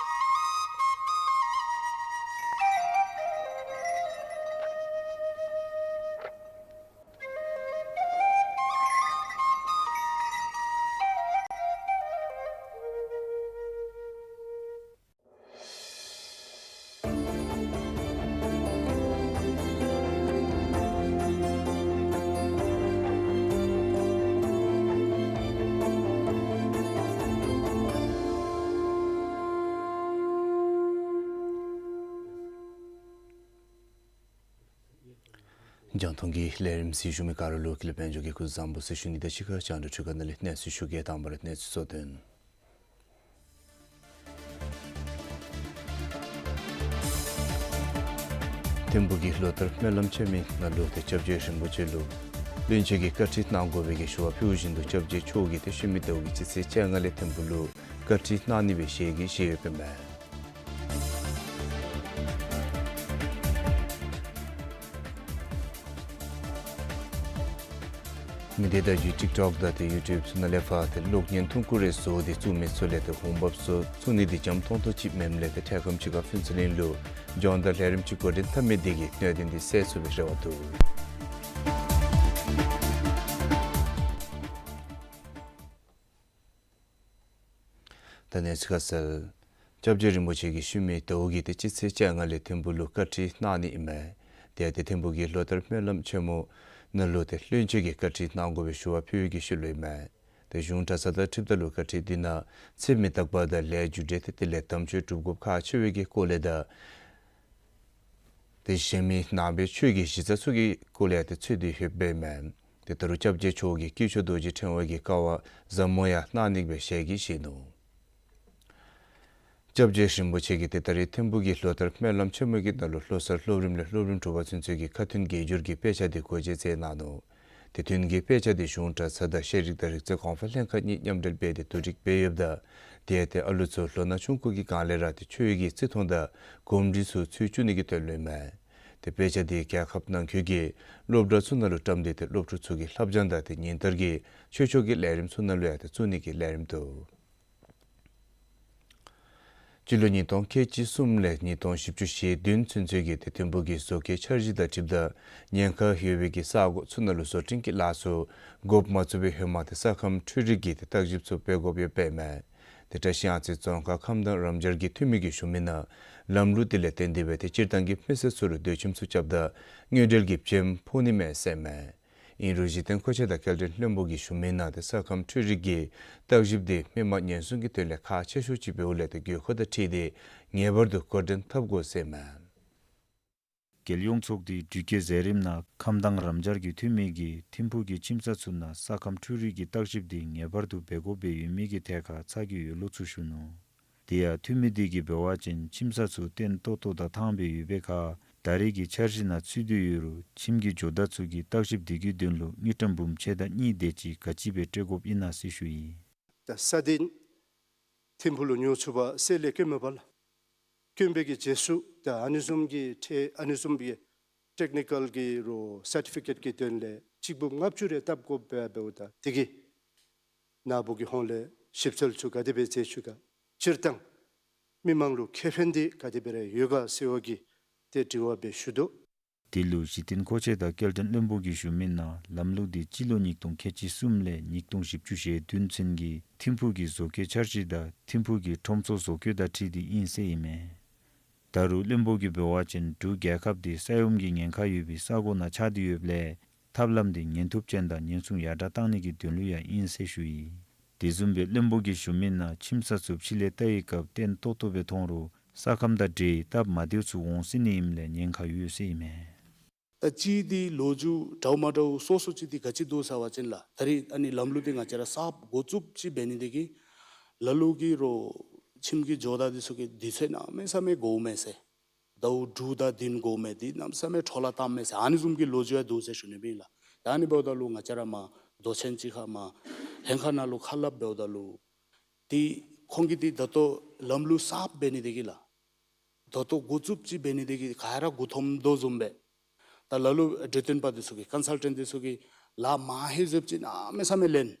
རྒྱང་མཐོང་གི་ལས་རིམ་གཟིགས་ཞུ་མི་ག་ར་ལུ་ཀུན་ལེགས་དཔལ་འབྱོར་གྱིས་སྐུ་གཟུགས་བཟང་པོ་ཟེར་ཞུ་ནི་དང་གཅིག་ཁར་རྒྱང་བསྒྲགས་འཕྲུལ་ཁང་ནང་ལས་གནས་ཚུལ་ཞུ་གེ། དང་པ་ར་གནས་ཚུལ་གཙོ་དོན། ཐིམ་ཕུག་གི་ལོ་ལྟར་སྨོན་ལམ་ཆེན་མོའི་ནང་ལུ་ཏེ་སྐྱབས་རྗེ་རིན་པོ་ཆེ་ལུ་བློན་ཆེན་གྱིས་བཀའ་ཁྲིད་གནང་དགོ་པའི་གི་ཞུ་བ་ཕུལ་བཞིན་དུ་སྐྱབས་རྗེ་མཆོག་གིས་ཏེ་ཤུལ་མའི་ཟླཝ་གི་སྤྱི་ཚེས་བཅོ་ལྔ་ལས་ཐིམ་ཕུག་ལུ་བཀའ་ཁྲིད་གནང་ནི་སྦེ་ཞལ་གྱིས་བཞེས་ཡོདཔ་ཨིན་མས། མི་སྡེ་བརྡ་བརྒྱུད་ཊིཀ་ཊོཀ་དང་ཏེ་ཡུ་ཊུབ་ཚུ་ནང་ལས་ཕར་ཏེ་གློག་བརྙན་ཐུང་ཀུ་རེ་བཟོ་སྟེ་བཙུགས་མི་ཚུ་ལས་ཏེ་འོང་འབབ་ཚུ་བཙུགས་ནི་འདི་འཇམ་ཏོང་ཏོ་ཅིག་མེནམ་ལས་ཏེ་འཕྲལ་ཁམས་ཅིག་ཁར་ཕུན་ཚོགས་གླིང་ལུ་སྦྱོང་བརྡར་ལས་རིམ་ཅིག་འགོ་འདྲེན་འཐབ་མི་འདི་གིས་གནད་དོན་འདི་སེལ་ཚུགས་པའི་རེ་བ་འདུག། ད་གནས་ཚུལ་ཁ་གསལ། སྐྱབས་རྗེ་རིན་པོ་ཆེ་གིས་ཤུལ་མའི་ཟླཝ་གི་ཏེ་སྤྱི་ཚེས་བཅོ་ལྔ་ལས་ཐིམ་ཕུག་ལུ་བཀའ་ཁྲིད་གནང་ནི་ཨིན་མས། དེ་ཡང་ཏེ་ཐིམ་ཕུག་གི་ལོ་ལྟར་སྨོན་ལམ་ཆེན་མོ་ནང་ལུ་ཏེ་བློན་ཆེན་གྱིས་བཀའ་ཁྲིད་གནང་དགོ་པའི་ཞུ་བ་ཕུལ་བའི་གི་ཤུལ་ལུ་ཨིན་མས། ཏེ་གཞུང་གྲྭ་ཚང་དང་འཁྲིལཝ་ད་ལུ་བཀའ་ཁྲིད་འདི་ནང་ཚེ་མི་རྟག་པ་དང་ལས་རྒྱུ་འབྲས་ཏེ་དེ་ལས་དམ་ཆོས་སྒྲུབ་དགོཔ་ཁག་ཆེ་བའི་གི་སྐོར་ལས་དང་ཏེ་གཞན་མི་ནང་པའི་ཆོས་ཀྱི་གཞི་རྩ་ཚུ་གི་སྐོར་ལས་ཏེ་ཚུད་དེ་ཡོདཔ་ཨིན་མས། ཏེ་ད་རུང་སྐྱབས་རྗེ་མཆོག་གིས་དཀྱིལ་ཆོག་རྡོ་རྗེ་ཕྲེང་བ་གི་ཀ་བ་ཟབ་མོ་ཡང་གནང་ནི་སྦེ་ཞལ་གྱིས་བཞེས་ནུག། སྐྱབས་རྗེ་རིན་པོ་ཆེ་གིས་ཏེ་ད་རེས་ཐིམ་ཕུག་གི་ལོ་ལྟར་སྨོན་ལམ་ཆེན་མོ་གི་ནང་ལུ་ལྷོ་སར་སློབ་རིམ་ལས་སློབ་རིམ་དྲུག་པ་ཚུན་ཚོད་ཀྱི་ཁ་ཐུན་དགེ་སྦྱོར་གྱི་དཔེ་ཆ་འདི་སྒོ་འབྱེད་མཛད་གནང་ནུག། ཏེ་ཐུན་གྱི་དཔེ་ཆ་འདི་གཞུང་གྲྭ་ཚང་དང་ཤེས་རིག་དང་རིག་རྩལ་གོང་འཕེལ་ལྷན་ཁག་གཉིས་མཉམ་འབྲེལ་འབད་དེ་བསྡུ་སྒྲིག་འབད་ཡོདཔ་ད་དེ་ཡང་ཏེ་ཨ་ལུ་ཚུ་ལོ་ན་ཆུང་ཀུ་གི་སྒང་ལས་ར་ཏེ་ཆོས་ཀྱི་བརྩི་མཐོང་དང་གོམས་འདྲིས་ཚུ་འཚོལ་བཅུག་ནི་གི་དོན་ལུ་ཨིན་མས། ཏེ་དཔེ་ཆ་འདི་རྒྱལ་ཁབ་ནང་འཁོད་ཀྱི་སློབ་གྲྭ་ཚུ་ནང་ལུ་བཀྲམ་སྟེ་ཏེ་སློབ་ཕྲུག་ཚུ་གི་བསླབ་སྦྱང་དང་ཏེ་ཉིན་ལྟར་གྱི་ཆོས་ཕྱོགས་ཀྱི་ལས་རིམ་ཚུ་ནང་ལུ་ཡང་ཏེ་བཙུགས་ནི་གི་ལས་རིམ་འདུག། སྤྱི་ལོ་ཉིས་སྟོང་ཁལ་གཅིག་གསུམ་ལས་ཉིས་སྟོང་བཞི་བཅུ་ཞེ་བདུན་ཚུན་ཚོད་ཀྱི་ཏེ་ཐིམ་ཕུག་གི་བཟོ་བཀོད་འཆར་གཞི་དང་འཁྲིལཝ་ད་ཉེན་ཁ་ཡོད་པའི་གི་ས་གོ་ཚུ་ནང་ལུ་བཟོ་སྐྲུན་གྱི་ལཱ་ཚུ་འགོ་མ་བཙུགས་པའི་ཧེ་མ་ཏེ་ས་ཁམས་འཕྲུལ་རིག་གི་ཏེ་བརྟག་ཞིབ་ཚུ་འབད་དགོཔ་ཡོདཔ་ཨིན་མས། ཏེ་བཀྲ་ཤིས་གཡང་རྩེ་རྫོང་ཁག་ཁམས་དྭངས་རམ་སྦྱར་གྱི་འཐུས་མི་གིས་ཞུ་མི་ནང་ལམ་ལུགས་འདི་ལས་བརྟེན་ཏེ་སྦེ་ཏེ་སྤྱིར་བཏང་གི་མི་སེར་ཚུ་ལུ་སྡོད་ཁྱིམ་ཚུ་རྐྱབ་ད་དངུལ་འབྲེལ་གྱི་བྱེམ་ཕོག་ནི་མས་ཟེར་མས། ཨིན་རུང་གཞི་རྟེན་མཁོ་ཆས་དང་སྐྱེལ་འདྲེན་བློན་པོ་གིས་ཞུ་མི་ནང་ཏེ་ས་ཁམས་འཕྲུལ་རིག་གི་བརྟག་ཞིབ་འདི་མི་མང་ཉེན་སྲུང་གི་དོན་ལས་ཁག་ཆེ་ཤོས་ཅིག་འབདཝ་ལས་ཏེ་དགོས་མཁོ་དང་འཁྲིལ་ཏེ་ངེས་པར་དུ་འགོ་འདྲེན་འཐབ་དགོ་ཟེར་མས། རྒྱལ་ཡོངས་ཚོགས་སྡེའི་འགྲུལ་སྐྱེལ་མཛད་རིམ་ནང་ཁམས་དྭངས་རམ་སྦྱར་གྱི་འཐུས་མི་གིས་ཐིམ་ཕུག་གི་ཁྱིམ་ས་ཚུ་ནང་ས་ཁམས་འཕྲུལ་རིག་གི་བརྟག་ཞིབ་འདི་ངེས་པར་དུ་འབད་དགོཔ་སྦེ་ཡོད་མི་གི་ཐད་ཁར་ཚ་གྱང་ཡོད་ལུགས་ཚུ་ཞུ་ནུག། དེ་ཡང་འཐུས་མི་འདི་གིས་འབད་བ་ཅིན་ཁྱིམ་ས་ཚུ་བརྟན་ཏོག་ཏོ་དང་ཐང་སྦེ་ཡོད་པའི་ཁར་ད་རེས་ཀྱི་འཆར་གཞི་ནང་ཚུད་དེ་ཡོད་རུང་ཁྱིམ་གྱི་ཇོ་བདག་ཚུ་གིས་བརྟག་ཞིབ་འདི་གི་དོན་ལུ་དངུལ་ཀྲམ་འབུམ་ཕྱེད་དང་གཉིས་དེ་ཅིག་ག་ཅི་སྦེ་སྤྲོད་དགོཔ་ཨིན་ན་ཟེར་ཞུ་ཡི། ད་ས་སྟེང་ཐིམ་ཕུག་ལུ་ཉོ་ཚུགས་པར་སེལ་ལས་བསྐྱོན་མ་པ་ལགས། བསྐྱོན་པའི་གི་རྗེས་སུ་ད་ཨ་ནི་བཟུམ་གྱི་ཁྲལ་ཨ་ནི་བཟུམ་གྱི་ཊེཀ་ནི་ཀཱལ་གྱི་རོགས་སར་ཊི་ཕི་ཀེཊ་ཀྱི་དོན་ལས་གཅིག་འབུམ་ལྔ་བཅུ་རེ་བཏབ་དགོཔ་སྦེ་འབདཝ་ད་དེ་གིས་ནཱ་བུ་གི་ཧོངས་ལས་ཞིབ་འཚོལ་ཚུ་ག་དེ་སྦེ་མཛད་ཚུགས་ག། སྤྱིར་བཏང་མི་མང་ལུ་ཁེ་ཕན་འདི་ག་དེ་སྦེ་ར་ཡོད་ག་ཟེར་བ་གི་ཏེ་དྲི་བ་སྦེ་ཞུ་དོ། དེ་ལུ་གཞི་རྟེན་མཁོ་ཆས་དང་སྐྱེལ་འདྲེན་བློན་པོ་གིས་ཞུ་མི་ནང་ལམ་ལུགས་འདི་སྤྱི་ལོ་ཉིས་སྟོང་ཁལ་གཅིག་གསུམ་ལས་ཉིས་སྟོང་བཞི་བཅུ་ཞེ་བདུན་ཚུན་གྱི་ཐིམ་ཕུག་གི་བཟོ་བཀོད་འཆར་གཞི་དང་ཐིམ་ཕུག་གི་ཁྲོམ་ཚོགས་བཟོ་བཀོད་དང་འཁྲིལ་ཏེ་ཨིན་ཟེར་ཨིན་མས། ད་རུང་བློན་པོ་གིས་འབད་བ་ཅིན་འབྲུག་རྒྱལ་ཁབ་འདི་ས་ཡོམ་གྱི་ཉེན་ཁ་ཡོད་པའི་ས་གོ་ནང་ཆགས་ཏེ་ཡོདཔ་ལས་ཐབས་ལམ་འདི་ཉེན་ཐུབ་ཅན་དང་ཉེན་སྲུང་ཡར་དྲག་བཏང་ནི་གི་དོན་ལུ་ཡང་ཨིན་ཟེར་ཞུ་ཡི། དེ་བཟུམ་སྦེ་བློན་པོ་གིས་ཞུ་མི་ནང་ཁྱིམ་ས་ཚུ་ཕྱི་ལས་བལྟ་བའི་སྐབས་བརྟན་ཏོག་ཏོ་སྦེ་མཐོང་རུང་ས་ཁམས་དང་འདྲེས་སྟབས་མ་བདེཝ་ཚུ་འོང་སྲིད་ནི་ཨིནམ་ལས་ཉེན་ཁ་ཡོད་ཟེར་ཨིན་མས། ད་ཅི་འདི་ལོ་རྒྱུས་འདྲཝ་མ་འདྲཝ་སོ་སོ་ཅིག་འདི་ག་ཅི་འདུག་ཟེར་བ་ཅིན་ལགས། ད་རེས་ཨ་ནི་ལམ་ལུགས་འདི་ང་བཅས་ར་གསརཔ་འགོ་བཙུགསཔ་ཅིག་འབད་ནི་འདི་གིས་ལ་ལུ་གིས་རོགས་ཁྱིམ་གྱི་ཇོ་བདག་འདི་ཚུ་གིས་དུས་ཚོད་གནམ་མེད་ས་མེད་འགོརཝ་མས་ཟེར། ཟླཝ་དྲུག་དང་བདུན་འགོརཝ་མས། འདི་གནམ་མེད་ས་མེད་འཕྲོ་བརླག་བཏངམ་མས་ཟེར་ཨ་ནི་བཟུམ་གྱི་ལོ་རྒྱུས་ཡང་འདུག་ཟེར་ཞུ་ནི་ཨིན་ལགས། ད་ཨ་ནི་འབདཝ་ད་ལུ་ང་བཅས་ར་མར་མདོ་ཆེན་ཅིག་ཁར་མར་ལྷན་ཁག་ནང་ལུ་ཁ་སླབ་འབདཝ་ད་ལུ་འདི་ཁོང་གིས་འདི་ད་ལྟོ་ལམ་ལུགས་གསརཔ་འབད་ནི་འདི་གིས་ལགས། ད་ལྟོ་འགོ་བཙུགསཔ་ཅིག་འབད་ནི་འདི་གིས་ག་ར་མགུ་འཐོམ་དོ་བཟུམ་སྦེ། ད་ལ་ལུ་གྲོས་སྟོན་པ་འདི་ཚུ་གིས་ཀོན་སཱལ་ཊེནཊ་འདི་ཚུ་གིས་ལཱ་མ་ཧེ་བཟོཝ་ཅིག་གནམ་མེད་ས་མེད་ལེན།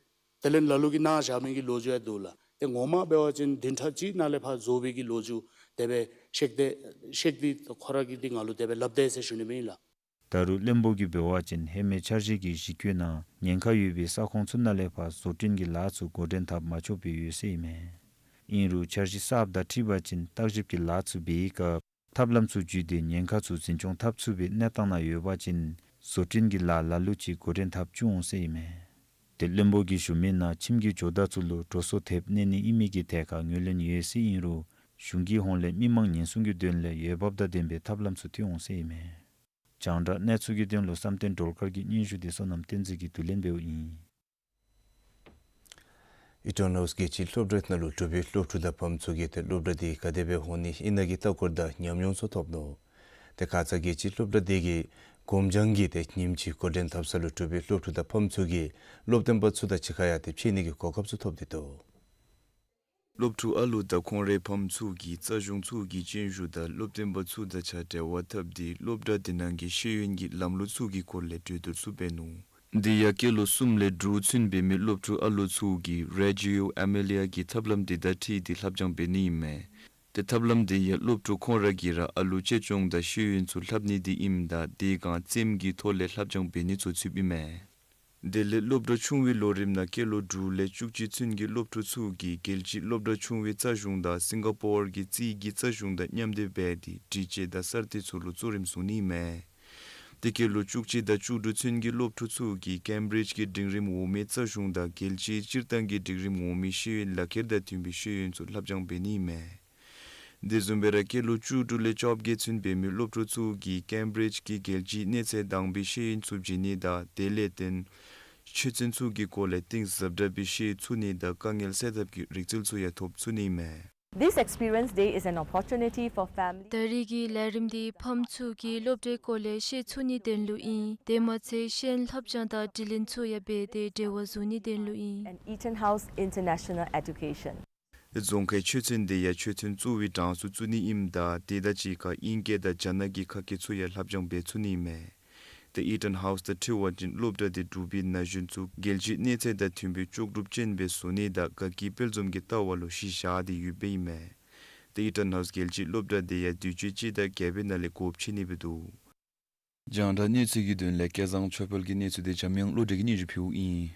དེ་ལས་ལ་ལུ་གིས་གནང་བཞག་མི་གི་ལོ་རྒྱུས་ཡང་འདུག་ལགས། ཏེ་ངོ་མ་འབད་བ་ཅིན་བདུན་ཕྲག་གཅིག་ནང་ལས་ཕར་བཟོ་བའི་གི་ལོ་རྒྱུས་དེ་སྦེ་བཤད་དེ་བཤད་དེ་ཁོ་ར་གིས་འདི་ང་ལུ་དེ་སྦེ་སླབ་དེས་ཟེར་ཞུ་ནི་ཨིན་ལགས། ད་རུང་བློན་པོ་གིས་འབད་བ་ཅིན་ཧེ་མའི་འཆར་གཞི་གི་གཞི་བཀོད་ནང་ཉེན་ཁ་ཡོད་པའི་ས་ཁོངས་ཚུ་ནང་ལས་ཕར་བཟོ་སྐྲུན་གྱི་ལཱ་ཚུ་འགོ་འདྲེན་འཐབ་མ་ཆོགཔ་སྦེ་ཡོད་ཟེར་ཨིན་མས། ཨིན་རུང་འཆར་གཞི་གསརཔ་དང་འཁྲིལ་བ་ཅིན་བརྟག་ཞིབ་ཀྱི་ལཱ་ཚུ་འབད་བའི་སྐབས་ཐབས་ལམ་ཚུ་བརྒྱུད་དེ་ཉེན་ཁ་ཚུ་འཛིན་སྐྱོང་འཐབ་ཚུགས་པའི་གནས་སྟངས་ནང་ཡོད་པ་ཅིན་བཟོ་སྐྲུན་གྱི་ལཱ་ལ་ལུ་ཅིག་འགོ་འདྲེན་འཐབ་བཅུག་འོང་ཟེར་ཨིན་མས། ཏེ་བློན་པོ་གིས་ཞུ་མི་ནང་ཁྱིམ་གྱི་ཇོ་བདག་ཚུ་ལུ་འགྲོ་སོང་ཐེབས་གནས་ནི་ཨིན་མི་གི་ཐད་ཁར་ངོས་ལེན་ཡོད་ཟེར་ཨིན་རུང་གཞུང་གི་ཧོངས་ལས་མི་མང་ཉེན་སྲུང་གི་དོན་ལས་འོས་འབབ་དང་ལྡན་པའི་ཐབས་ལམ་ཚུ་བཏོན་འོང་ཟེར་ཨིན་མས། རྒྱང་བསྒྲགས་གནས་ཚུལ་གྱི་དོན་ལུ་བསམ་གཏན་སྒྲོལ་དཀར་གྱི་སྙན་ཞུ་འདི་བསོད་ནམས་བསྟན་འཛིན་གྱིས་བསྡུ་ལེན་འབདཝ་ཨིན། ཨི་ཊོན་ཧའུསི་རྒྱལ་སྤྱིའི་སློབ་གྲྭ་ནང་ལུ་འབྲུག་པའི་སློབ་ཕྲུག་དང་ཕམ་ཚུ་གིས་ཏེ་སློབ་གྲྭ་འདི་ག་དེ་སྦེ་འོང་ནི་ཨིན་ན་གི་ལྟ་སྐོར་དང་ཉམས་མྱོང་ཚུ་ཐོབ་ནུག། ཏེ་ཁ་ཙ་རྒྱལ་སྤྱིའི་སློབ་གྲྭ་འདི་གིས་སྒོ་བྱང་གི་ཏེ་ཉིནམ་གཅིག་འགོ་འདྲེན་འཐབ་ས་ལུ་འབྲུག་པའི་སློབ་ཕྲུག་དང་ཕམ་ཚུ་གིས་སློབ་སྟོན་པ་ཚུ་དང་གཅིག་ཁར་ཡང་ཏེ་ཕྱད་ནི་གི་གོ་སྐབས་ཚུ་ཐོབ་སྟེ་འདུག། སློབ་ཕྲུག་ཨ་ལུ་དང་ཁོང་རའི་ཕམ་ཚུ་གིས་རྩ་གཞུང་ཚུ་གི་སྤྱན་ཞུ་དང་སློབ་སྟོན་པ་ཚུ་དང་གཅིག་ཁར་འབྲེལ་བ་འཐབ་སྟེ་སློབ་གྲྭ་འདི་ནང་གི་ཤེས་ཡོན་གྱི་ལམ་ལུགས་ཚུ་གི་སྐོར་ལས་གྲོས་བསྡུར་ཚུ་འབད་ནུག། འདི་ཡང་སྐྱེས་ལོ་གསུམ་ལས་དྲུག་ཚུན་འབད་མི་སློབ་ཕྲུག་ཨ་ལུ་ཚུ་གིས་རེ་ཇི་ཡོ་ཨེ་མི་ལི་ཡ་གི་ཐབས་ལམ་འདི་དང་འཁྲིལ་ཏེ་ལྷབ་སྦྱང་འབད་ནི་ཨིན་མས། ཏེ་ཐབས་ལམ་འདི་ཡང་སློབ་ཕྲུག་ཁོང་ར་གིས་ར་ཨ་ལུ་གཅེས་སྐྱོང་དང་ཤེས་ཡོན་ཚུ་ལྷབ་ནི་འདི་ཨིནམ་ད་དེ་སྒང་རྩེདམོ་གི་ཐོག་ལས་ལྷབ་སྦྱང་འབད་ནི་ཚུ་ཚུདཔ་ཨིན་མས། དེ་ལས་སློབ་གྲྭ་ཆུང་བའི་ལོ་རིམ་ནང་སྐྱེས་ལོ་དྲུག་ལས་བཅུ་གཅིག་ཚུན་གྱི་སློབ་ཕྲུག་ཚུ་གིས་རྒྱལ་སྤྱིའི་སློབ་གྲྭ་ཆུང་བའི་རྩ་གཞུང་དང་སིང་ག་པོར་གྱི་རྩིས་ཀྱི་རྩ་གཞུང་དང་མཉམ་འདེགས་འབད་དེ་སྒྲིག་ཆས་དང་གསར་གཏོད་ཚུ་ལུ་གཙོ་རིམ་བཟུང་ནི་ཨིན་མས། དེ་སྐྱེས་ལོ་བཅུ་གཅིག་དང་བཅུ་དྲུག་ཚུན་གྱི་སློབ་ཕྲུག་ཚུ་གིས་ཀེམ་བི་རིཇ་གྱི་འབྲིང་རིམ་འོག་མའི་རྩ་གཞུང་དང་རྒྱལ་སྤྱིའི་སྤྱིར་བཏང་གི་འབྲིང་རིམ་འོག་མའི་ཤེས་ཡོན་ལག་ཁྱེར་དང་མཐུན་པའི་ཤེས་ཡོན་ཚུ་ལྷབ་སྦྱང་འབད་ནི་ཨིན་མས། དེ་བཟུམ་སྦེ་ར་སྐྱེས་ལོ་བཅུ་དྲུག་ལས་བཅོ་བརྒྱད་ཚུན་འབད་མི་སློབ་ཕྲུག་ཚུ་གིས་ཀེམ་བི་རིཇ་གྱི་རྒྱལ་སྤྱིའི་གནས་ཚད་དང་པའི་ཤེས་ཡོན་ཚུ་བྱིན་ནི་དང་དེ་ལས་བརྟེན་ཆོས་ཚན་ཚུ་གི་སྐོར་ལས་གཏིང་ཟབ་དྲགས་པའི་ཤེས་ཚུགས་ནི་དང་དཀའ་ངལ་སེལ་ཐབས་ཀྱི་རིག་རྩལ་ཚུ་ཡང་ཐོབ་ཚུགས་ནི་མས། This Experience Day is an opportunity for families. ད་རེས་ཀྱི་ལས་རིམ་འདི་ཕམ་ཚུ་གིས་སློབ་གྲྭའི་སྐོར་ལས་ཤེས་ཚུགས་ནིའི་དོན་ལུ་ཨིན། དེ་མ་ཚད་གཞན་ལྷབ་སྦྱང་དང་དྲི་ལན་ཚུ་ཡང་འབད་དེ་འབྲེལ་བ་བཟོ་ནིའི་དོན་ལུ་ཨིན། And Eton House International Education. རྫོང་ཁའི་ཆོས་ཚན་འདི་ཡང་ཆོས་ཚན་གཙོ་བོའི་གྲངས་སུ་བཙུགས་ནི་ཨིནམ་ད་དེ་དང་གཅིག་ཁར་དབྱིན་སྐད་དང་རྒྱ་ནག་གི་ཁ་སྐད་ཚུ་ཡང་ལྷབ་སྦྱང་འབད་ཚུགས་ནི་ཨིན་མས། ཏེ་ཨི་ཊོན་ཧའུསི་དང་འཁྲིལ་བ་ཅིན་སློབ་གྲྭ་འདི་འབྲུག་པའི་ན་གཞོན་ཚུ་རྒྱལ་སྤྱིའི་གནས་ཚད་དང་མཐུན་པའི་ལྕོགས་གྲུབ་ཅན་སྦེ་བཟོ་ནི་དང་དགའ་སྐྱིད་དཔལ་འཛོམས་ཀྱི་ལྟ་བ་ལུ་གཞི་བཞག་སྟེ་ཡོདཔ་ཨིན་མས། ཏེ་ཨི་ཊོན་ཧའུསི་རྒྱལ་སྤྱིའི་སློབ་གྲྭ་འདི་ཡང་དུས་ཅི་སྤྱི་ཟླ་བརྒྱད་པའི་ནང་ལས་སྒོ་ཕྱེ་ནི་སྦེ་འདུག། རྒྱང་བསྒྲགས་གནས་ཚུལ་གྱི་དོན་ལས་སྐལ་བཟང་ཆོས་འཕེལ་གྱི་གནས་ཚུལ་འདི་འཇམ་དབྱངས་བློ་གྲོས་ཀྱིས་སྙན་ཞུ་ཕུལཝ་ཨིན།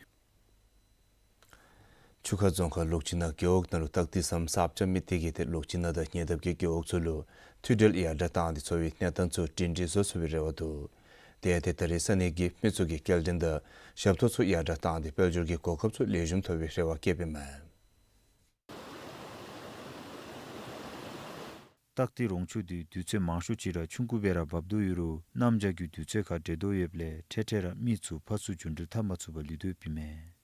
ཆུ་ཁ་རྫོང་ཁག་ལོག་སྤྱི་ནང་རྒེད་འོག་ནང་ལུ་སྟག་ཏི་ཟམ་གསརཔ་རྐྱབ་མི་དེ་གིས་ཏེ་ལོག་སྤྱི་ནང་དང་ཉེ་འདབས་ཀྱི་རྒེད་འོག་ཚུ་ལུ་མཐུད་འབྲེལ་ཡར་དྲག་བཏང་སྟེ་འཚོ་བའི་གནས་སྟངས་ཚུ་སྒྲིང་སྒྲིང་བཟོ་ཚུགས་པའི་རེ་བ་འདུག། དེ་ཡང་ཏེ་ད་རེས་ས་གནས་ཀྱི་མི་ཚུ་གིས་སྐྱེལ་འདྲེན་དང་ཞབས་ཏོག་ཚུ་ཡར་དྲག་བཏང་སྟེ་དཔལ་འབྱོར་གྱི་གོ་སྐབས་ཚུ་ལེགས་ཤོམ་ཐོབ་པའི་རེ་བ་བསྐྱེདཔ་ཨིན་མས། སྟག་ཏི་རོང་ཆུ་འདི་དུས་ཚོད་མང་ཤོས་ཅིག་ར་ཆུང་ཀུ་སྦེ་ར་འབབ་དོ་ཡོད་རུང་གནམ་བྱཱར་གྱི་དུས་ཚོད་ཁར་འདྲེས་དོ་ཡོདཔ་ལས་འཕྲལ་འཕྲལ་ར་མི་ཚུ་ཕར་ཚུར་འགྱོ་འགྲུལ་འཐབ་མ་ཚུགས་པར་ལུས་དོ་ཡོདཔ་ཨིན་མས།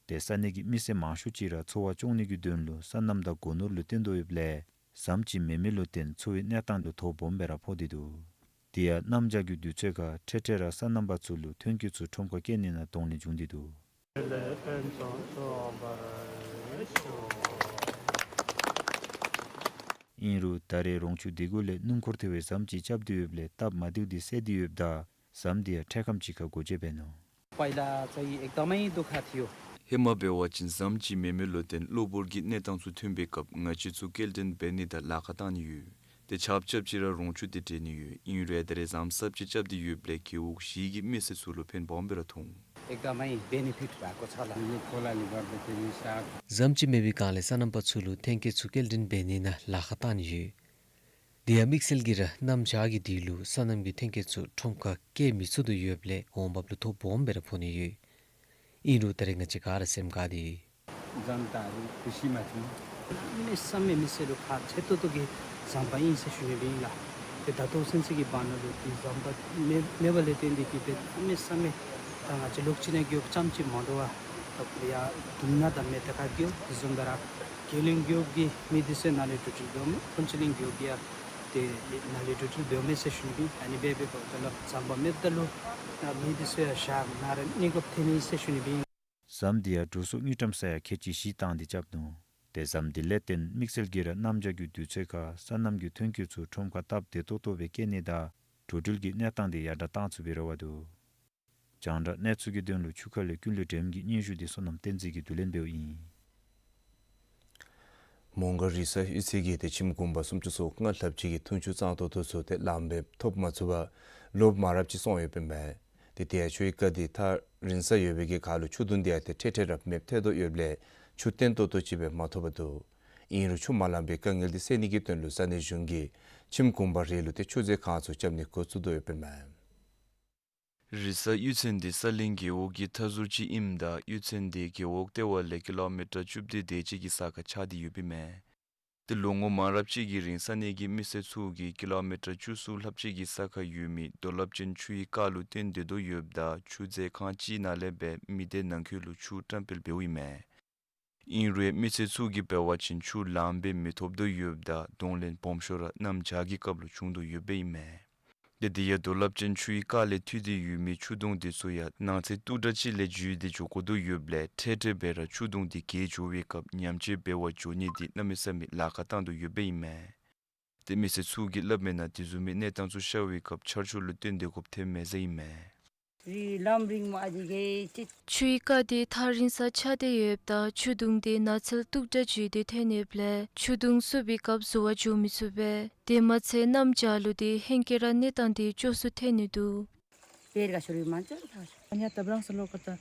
ཏེ་ས་གནས་ཀྱི་མི་སེར་མང་ཤོས་ཅིག་ར་འཚོ་བ་སྐྱོང་ནི་གི་དོན་ལུ་སོ་ནམ་དང་སྒོ་ནོར་ལུ་བརྟེན་དོ་ཡོདཔ་ལས་ཟམ་ཅིག་མེད་མི་ལུ་བརྟེན་འཚོ་བའི་གནས་སྟངས་འདི་དོ་སྦོམ་སྦེ་ར་ཕོག་སྟེ་འདུག། དེ་ཡང་གནམ་བྱཱར་གྱི་དུས་ཚོད་ཁར་འཕྲལ་འཕྲལ་ར་སོ་ནམ་པ་ཚུ་ལུ་ཐོན་སྐྱེད་ཚུ་ཁྲོམ་ཁར་སྐྱེལ་ནི་ནང་གདོང་ལེན་འབྱུང་སྟེ་འདུག། ཨིན་རུང་ད་རེས་རོང་ཆུ་སྡེ་ཁུལ་ལས་སྣུམ་འཁོར་ཐལ་བའི་ཟམ་ཅིག་རྐྱབ་སྟེ་ཡོདཔ་ལས་སྟབས་མ་བདེཝ་འདི་སེལ་ཏེ་ཡོདཔ་ད་ཟམ་འདི་ཡང་འཕྲལ་ཁམས་ཅིག་ཁར་སྒོ་འབྱེད་འབད་ནུག། पहिला चाहिँ एकदमै दुःख थियो। ཧེ་མ་འབད་བ་ཅིན་ཟམ་ཅིག་མེད་མི་ལུ་བརྟེན་གློ་བུར་གྱི་གནས་སྟངས་ཚུ་ཐོན་པའི་སྐབས་ང་བཅས་ཚུ་སྐྱེལ་འདྲེན་འབད་ནི་དང་ལཱ་ཁག་བཏང་ནི་ཡོད། ཏེ་ཆརཔ་རྐྱབ་ཅི་ར་རོང་ཆུ་འདི་འདྲེས་ནི་ཡོད། ཨིན་རུང་ད་རེས་ཟམ་གསརཔ་ཅིག་རྐྱབ་སྟེ་ཡོདཔ་ལས་རྒེད་འོག་བཞི་གི་མི་སེར་ཚུ་ལུ་ཕན་སྦོམ་སྦེ་ར་ཐོགས། एकदमै बेनिफिट भएको छ होला। यो खोलाले गर्दाखेरि साग ཟམ་ཅིག་མེད་པའི་སྒང་ལས་སོ་ནམ་པ་ཚུ་ལུ་ཐོན་སྐྱེད་ཚུ་སྐྱེལ་འདྲེན་འབད་ནི་ནང་ལཱ་ཁག་བཏང་ནི་ཡོད། དེ་ཡང་དམིགས་བསལ་གྱིས་ར་གནམ་བྱཱར་གྱི་དུས་ལུ་སོ་ནམ་གྱི་ཐོན་སྐྱེད་ཚུ་ཁྲོམ་ཁར་སྐྱེལ་མི་ཚུགས་དོ་ཡོདཔ་ལས་འོང་འབབ་ལུ་ཐོ་སྦོམ་སྦེ་ར་ཕོག་ནི་ཡོད། ཨིན་རུང་ད་རེས་ང་བཅས་ག་ར་སེམས་དགའ་སྟེ་ཡོད། जनताहरू खुसीमा छौँ। हमेसामे मिसेलु खा छेतोतोगि जम्बा इन्से सुनेबिंगला। ते दातो सेन्सेकी बानलु ती जम्बा मे, मेबले तेन्दिकी ते हमेसामे तांगा चे लोकचिना गियोक चामची मदवा। तब या दुमना दमे तका गियो, जुम्बरा केलिंग गियोक गि मिदिसे नाले टुटुल दोमे, पंचलिंग गियोक गिया ते नाले टुटुल दोमे से सुनेबिंग। अनि बेबे को तलब जम्बा मेबदलु, ना मिदिसे या शार नारे निगोप थेनी से सुनेबिंग། ཟམ་འདི་ཡང་འགྲོ་སོང་དངུལ་ཀྲམ་ས་ཡ་ཁལ་གཅིག་བཞི་བཏང་སྟེ་རྐྱབ་ནུག། ཏེ་ཟམ་འདི་ལས་བརྟེན་དམིགས་བསལ་གྱིས་ར་གནམ་བྱཱར་གྱི་དུས་ཚོད་ཁར་སོ་ནམ་གྱི་ཐོན་སྐྱེད་ཚུ་ཁྲོམ་ཁར་སྟབས་བདེ་ཏོག་ཏོ་སྦེ་སྐྱེལ་ནི་དང་འགྲོ་འགྲུལ་གྱི་གནས་སྟངས་འདི་ཡར་དྲག་བཏང་ཚུགས་པའི་རེ་བ་འདུག། རྒྱང་བསྒྲགས་གནས་ཚུལ་གྱི་དོན་ལུ་ཆུ་ཁ་ལས་ཀུན་ལེགས་སྒྲོལམ་གྱི་སྙན་ཞུ་འདི་བསོད་ནམས་བསྟན་འཛིན་གྱིས་བསྡུ་ལེན་འབདཝ་ཨིན། མོང་སྒར་རི་ས་གཡུས་ཚན་གྱིས་ཏེ་ཁྱིམ་གུང་པ་སུམ་ཅུ་སོ་ལྔ་ལྷགཔ་ཅིག་གི་འཐུང་ཆུ་གཙང་ཏོག་ཏོ་ཚུ་ཏེ་ལམ་འབེབས་ཐོབ་མ་ཚུགས་པར་ལོག་མ་རབས་ཅིག་སོང་ཡོདཔ་ཨིན་པས། ཏེ་དེ་ཡང་ཆུའི་རྐ་འདི་ཐག་རིང་ས་ཡོད་པའི་གི་ཁར་ལུ་ཆུ་དུང་འདི་ཡང་ཏེ་འཕྲལ་འཕྲལ་ར་མེདཔ་ཐལ་དོ་ཡོདཔ་ལས་ཆུ་བརྟན་ཏོག་ཏོ་ཅིག་སྦེ་མ་ཐོབ་པར་འདུག། ཨིན་རུང་ཆུ་མ་ལང་པའི་དཀའ་ངལ་འདི་སེལ་ནི་གི་དོན་ལུ་ས་གནས་གཞུང་གིས་ཁྱིམ་གུང་པ་རེ་ལུ་ཏེ་ཆུ་མཛོད་ཁང་ཚུ་རྐྱབ་ནི་འགོ་བཙུགས་དོ་ཡོདཔ་ཨིན་མས། རི་ས་གཡུས་ཚན་འདི་ས་གླིང་རྒེད་འོག་གི་མཐའ་ཟུར་ཅིག་ཨིནམ་ད་གཡུས་ཚན་འདི་རྒེད་འོག་ལྟེ་བ་ལས་ཀི་ལོ་མི་ཊར་བཅུ་བདུན་དེ་ཅིག་གི་ས་ཁར་ཆགས་ཏེ་ཡོདཔ་ཨིན་མས། ཏེ་ལོ་ངོ་མང་རབས་ཅིག་གི་རིང་ས་གནས་ཀྱི་མི་སེར་ཚུ་གིས་ཀི་ལོ་མི་ཊར་བཅུ་གསུམ་ལྷགཔ་ཅིག་གི་ས་ཁར་ཡོད་མི་རྡོ་རླབས་ཅན་ཆུའི་རྐ་ལུ་བརྟེན་སྡོད་དོ་ཡོདཔ་ད་ཆུ་མཛོད་ཁང་ཅིག་ནང་ལས་སྦེ་མི་སྡེ་ནང་འཁོད་ལུ་ཆུ་བཀྲམ་སྤེལ་འབདཝ་ཨིན་མས། ཨིན་རུང་མི་སེར་ཚུ་གིས་འབད་བ་ཅིན་ཆུ་ལངམ་སྦེ་མི་ཐོབ་དོ་ཡོདཔ་ད་གདོང་ལེན་སྦོམ་ཤོས་ར་གནམ་བྱཱར་གྱི་སྐབས་ལུ་བྱུང་དོ་ཡོདཔ་ཨིན་མས། ཏེ་དེ་ཡང་རྡོ་རླབས་ཅན་ཆུའི་རྐ་ལས་འཐུས་ཏེ་ཡོད་མི་ཆུ་དུང་དེ་ཚུ་ཡང་ནང་ཚན་སྟུག་དྲགས་ཅིག་ལས་འཇུས་ཏེ་འགྱོ་དགོ་དོ་ཡོདཔ་ལས་འཕྲལ་འཕྲལ་སྦེ་ར་ཆུ་དུང་དེ་གས་འགྱོ་བའི་སྐབས་ཉམས་བཅོས་འབད་བར་འགྱོ་ནི་དེ་གནམ་མེད་ས་མེད་ལཱ་ཁག་བཏང་དོ་ཡོདཔ་ཨིན་མས། ཏེ་མི་སེར་ཚུ་གིས་སླབ་མིའི་ནང་དེ་བཟུམ་མའི་གནས་སྟངས་ཚུ་ཤར་བའི་སྐབས་ཆར་ཆུ་ལུ་བརྟེན་ཏེ་དགོཔ་ཐོནམ་མས་ཟེར་ཨིན་མས། རི་ལམ་རིངམོ་ཨ་ཙི་གི་ཅིག། ཆུའི་རྐ་དེ་ཐག་རིང་སར་ཆགས་ཏེ་ཡོདཔ་ད་ཆུ་དུང་དེ་ནགས་ཚལ་སྟུག་དྲགས་འཇུས་ཏེ་ཐོན་ཡོདཔ་ལས་ཆུ་དུང་བསུབ་པའི་སྐབས་བཟོ་བར་འགྱོ་མི་ཚུགས་པས། དེ་མ་ཚད་གནམ་བྱཱར་ལུ་དེ་ཧེང་སྐལ་ར་གནས་སྟངས་དེ་སྐྱོ་སུ་ཐོན་ནི་འདུག། པེར་ག་ཤོར་བའི་མ་ཅོ་ཐག་ཤོར། ཨ་ནི་ད་བྲང་ས་ལོག་ཁར་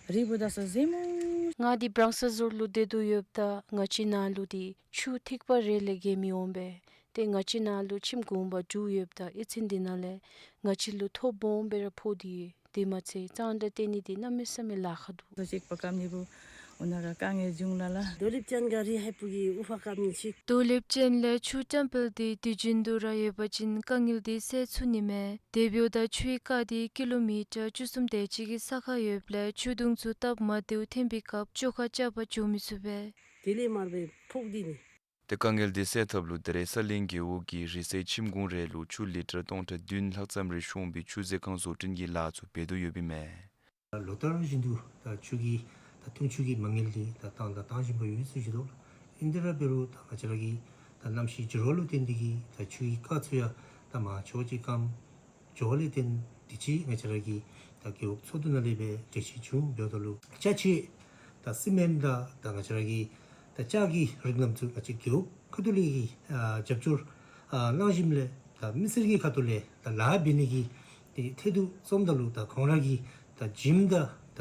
ད་རི་བོ་ད་ས་ཟེ་མོ། ང་འདི་བྲང་ས་ཟུར་ལུ་སྡོད་དོ་ཡོདཔ་ད་ང་བཅས་ནཱ་ལུ་དེ་ཆུ་ཐིགས་པ་རེ་ལས་བརྒལ་མི་འོང་པས། ཏེ་ང་བཅས་ནཱ་ལུ་ཁྱིམ་གུང་པ་དྲུག་ཡོདཔ་ད་ཨེ་ཚན་དེ་ནང་ལས་ང་བཅས་ལུ་ཐོ་སྦོམ་སྦེ་ར་ཕོག་སྟེ་ཡོད། དེ་མ་ཚད་གཙང་སྦྲ་སྟོན་ནི་དེ་གནམ་མེད་ས་མེད་ལཱ་ཁག་འདུག། ད་ཅིག་པ་ཀམ་ནི་བུ་འོ་ན་ག་དཀའ་ངལ་བྱུང་ལ་ལ། རྡོ་རླབས་ཅན་ག་རི་ཧེ་པུ་གི་དབུ་ཕར་ཀམ་ནི་ཅིག། རྡོ་རླབས་ཅན་ལས་ཆུ་བཀྲམ་སྤེལ་དེ་དུས་རྒྱུན་དུ་ར་ཡོད་པ་ཅིན་དཀའ་ངལ་དེ་སེལ་ཚུགས་ནི་མས། དེ་འབདཝ་ད་ཆུའི་རྐ་དེ་ཀི་ལོ་མི་ཊར་བཅུ་གསུམ་དེ་ཅིག་གི་ས་ཁར་ཡོདཔ་ལས་ཆུ་དུང་ཚུ་སྟབས་མ་བདེཝ་ཐོན་པའི་སྐབས་བཅོ་ཁ་རྐྱབ་པར་འགྱོ་མི་ཚུགས་པས། དེ་ལས་མར་སྦེ་ཕོག་སྟེ་ནི། ཏེ་དཀའ་ངལ་དེ་སེལ་ཐབས་ལུ་ད་རེས་ས་གླིང་རྒེད་འོག་གིས་རི་སེལ་ཁྱིམ་གུང་རེ་ལུ་ཆུ་ལི་ཊར་སྟོང་ཕྲག་བདུན་ལྷག་ཙམ་རེ་ཤོང་བའི་ཆུ་མཛོད་ཁང་བཟོ་སྐྲུན་གྱི་ལཱ་ཚུ་འབད་དོ་ཡོདཔ་ཨིན་མས། ལོ་ལྟར་བཞིན་དུ་ད་ཆུ་གི་ད་འཐུང་ཆུ་གི་མ་དངུལ་འདི་ད་བཏང་ད་བཏང་བཞིན་པ་ཡོད་ཟེར་ཞུ་དོ་ལགས། ཨིན་དེ་ར་འབད་རུང་ད་ང་བཅས་ར་གི་ད་གནམ་གཤིས་འགྱུར་བ་ལུ་བརྟེན་ཏེ་གིས་ད་ཆུ་གི་རྐ་ཚུ་ཡང་ད་མང་ཆེ་བ་ཅིག་སྐམ་འགྱོ་བ་ལས་བརྟེན་དུས་ཅི་ང་བཅས་ར་གི་ད་རྒེད་འོག་ཚོགས་འདུ་ནང་ལས་སྦེ་གྲོས་ཆོད་བྱུང་འབདཝ་ད་ལུ་ཅ་ཆས་ད་སི་མེནཊ་དང་ད་ང་བཅས་ར་གི་ད་ལྕགས་ཀྱི་རིགས་རྣམས་ཚུ་ང་བཅས་རྒེད་འོག་ཁ་ཐུག་ལས་ཀྱི་ཨ་རྒྱབ་སྐྱོར་ཨ་གནང་ཞིནམ་ལས་ད་མི་སེར་གྱི་ཁ་ཐུག་ལས་ད་ལཱ་འབད་ནི་གི་ཏེ་ཐད་དུ་བརྩམ་ད་ལུ་ད་ཁོང་ར་གི་ད་ཇིམ་དང་ད་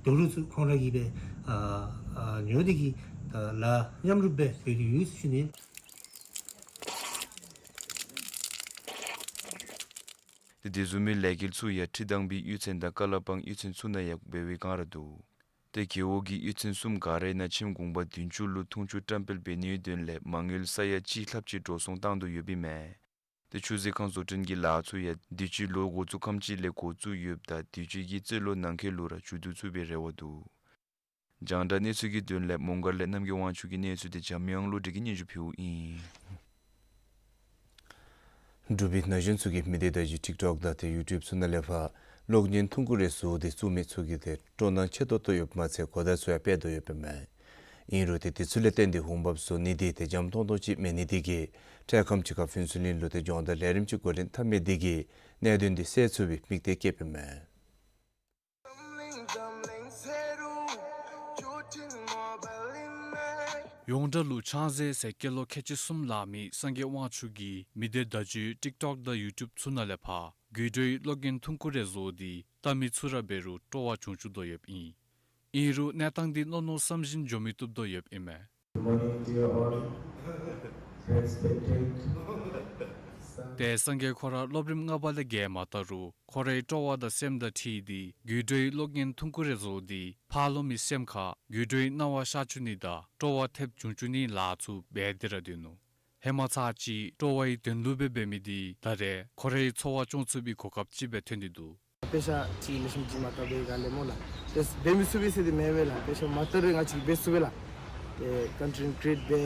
དུག་རུ་ཚུ་ཁོང་ར་གིས་སྦེ་ཨ་ཨ་ཉོ་སྟེ་གིས་ད་ལཱ་མཉམ་རུབ་སྦེ་འབད་དེ་ཡོད་ཟེར་ཞུ་ནི། ཏེ་དེ་བཟུམ་མའི་ལས་འགུལ་ཚུ་ཡང་ཁྲི་དང་པའི་གཡུས་ཚན་དང་ཀ་ལ་པང་གཡུས་ཚན་ཚུ་ནང་ཡང་འབད་བའི་བསྒང་ར་འདུག། ཏེ་རྒེད་འོག་གི་གཡུས་ཚན་གསུམ་ག་རའི་ནང་ཁྱིམ་གུང་པ་བདུན་ཅུ་ལུ་འཐུང་ཆུ་བཀྲམ་སྤེལ་འབད་ནིའི་དོན་ལས་མ་དངུལ་ས་ཡ་གཅིག་ལྷགཔ་ཅིག་འགྲོ་སོང་བཏང་དོ་ཡོདཔ་ཨིན་མས། ཏེ་ཆུ་མཛོད་ཁང་བཟོ་སྐྲུན་གྱི་ལཱ་ཚུ་ཡང་དུས་ཅི་ལོ་འགོ་བཙུགས་ཁམས་ཅིག་ལས་འགོ་བཙུགས་ཡོདཔ་ད་དུས་ཅི་གི་རྩིས་ལོ་ནང་འཁོད་ལུ་ར་མཇུག་བསྡུ་ཚུགས་པའི་རེ་བ་འདུག། རྒྱང་བསྒྲགས་གནས་ཚུལ་གྱི་དོན་ལས་མོང་སྒར་ལས་རྣམ་རྒྱལ་དབང་ཕྱུག་གི་གནས་ཚུལ་དེ་འཇམ་དབྱངས་བློ་གྲོས་ཀྱིས་སྙན་ཞུ་ཕུལཝ་ཨིན། འབྲུག་པའི་ན་གཞོན་ཚུ་གིས་མི་སྡེ་བརྡ་བརྒྱུད་ཊིཀ་ཊོཀ་དང་ཏེ་ཡུ་ཊུབ་ཚུ་ནང་ལས་ཕར་གློག་བརྙན་ཐུང་ཀུ་རེ་བཟོ་སྟེ་བཙུགས་མི་ཚུ་གིས་ཏེ་སྤྲོ་སྣང་ཆེ་ཏོག་ཏོ་ཡོདཔ་མ་ཚད་གོ་བརྡ་ཚུ་ཡང་སྤེལ་དོ་ཡོདཔ་ཨིན་མས། ཨིན་རུང་ཏེ་དེ་ཚུ་ལས་བརྟེན་ཏེ་འོང་འབབ་བཟོ་ནི་འདི་ཏེ་འཇམ་ཏོང་ཏོ་ཅིག་མེད་ནི་འདི་གིས་འཕྲལ་ཁམས་ཅིག་ཁར་ཕུན་ཚོགས་གླིང་ལུ་ཏེ་སྦྱོང་བརྡར་ལས་རིམ་ཅིག་འགོ་འདྲེན་འཐབ་མི་འདི་གིས་གནད་དོན་འདི་སེལ་ཚུགས་པའི་དམིགས་གཏད་བསྐྱེདཔ་ཨིན་མས། ཡོངས་གྲགས་ལུ་ཕྱག་འཚལ་ཟེར་སྐྱེས་ལོ་ཁལ་གཅིག་གསུམ་ལང་མི་སངས་རྒྱས་དབང་ཕྱུག་གིས་མི་སྡེ་བརྡ་བརྒྱུད་ཊིཀ་ཊོཀ་དང་ཡུ་ཊུབ་ཚུ་ནང་ལས་ཕར་བརྒྱུད་འཕྲིན་གློག་བརྙན་ཐུང་ཀུ་རེ་བཟོ་སྟེ་བལྟ་མི་ཚུ་ར་འབད་རུང་སྤྲོ་བ་བྱུང་བཅུག་དོ་ཡོདཔ་ཨིན། ཨིན་རུང་གནས་སྟངས་འདི་མནོ་མནོ་བསམ་བཞིན་འགྱོ་མི་བཏུབ་དོ་ཡོདཔ་ཨིན་མས། Good morning to you all. Respected. ཏེ་སངས་རྒྱས་ཁོ་ར་སློབ་རིམ་ལྔ་པ་ལས་བརྒལ་མ་ཚར་རུང་ཁོ་རའི་སྤྲོ་བ་དང་སེམས་དང་འཁྲིལ་ཏེ་བརྒྱུད་འཕྲིན་གློག་བརྙན་ཐུང་ཀུ་རེ་བཟོ་སྟེ་ཕར་ལོགས་མའི་སེམས་ཁར་བརྒྱུད་འཕྲིན་སྣང་བ་ཤར་བཅུག་ནི་དང་སྤྲོ་བ་ཐེབས་བྱུང་བཅུག་ནིའི་ལཱ་ཚུ་འབད་དེ་ར་སྡོད་ནུག། ཧེ་མ་ཚར་གཅིག་སྤྲོ་བའི་དོན་ལུ་སྦེ་འབད་མི་འདི་ད་རེས་ཁོ་རའི་འཚོ་བ་སྐྱོང་ཚུགས་པའི་གོ་སྐབས་ཅིག་སྦེ་ཐོན་ཏེ་འདུག། དཔེ་ཆ་ཅིག་ལེགས་ཤོམ་ཅིག་མ་བལྟ་བའི་སྒང་ལས་སྨོ་ལགས། ཏེ་འབད་མི་ཚུགས་པས་ཟེར་ཏེ་མེན་པས་ལགས། དཔེ་ཆ་མ་བལྟ་རུང་ང་བཅས་འབད་ཚུགས་པས་ལགས། ཏེ་ཀོན་ཊེནཊ་ཀི་རི་ཨེཊ་འབད་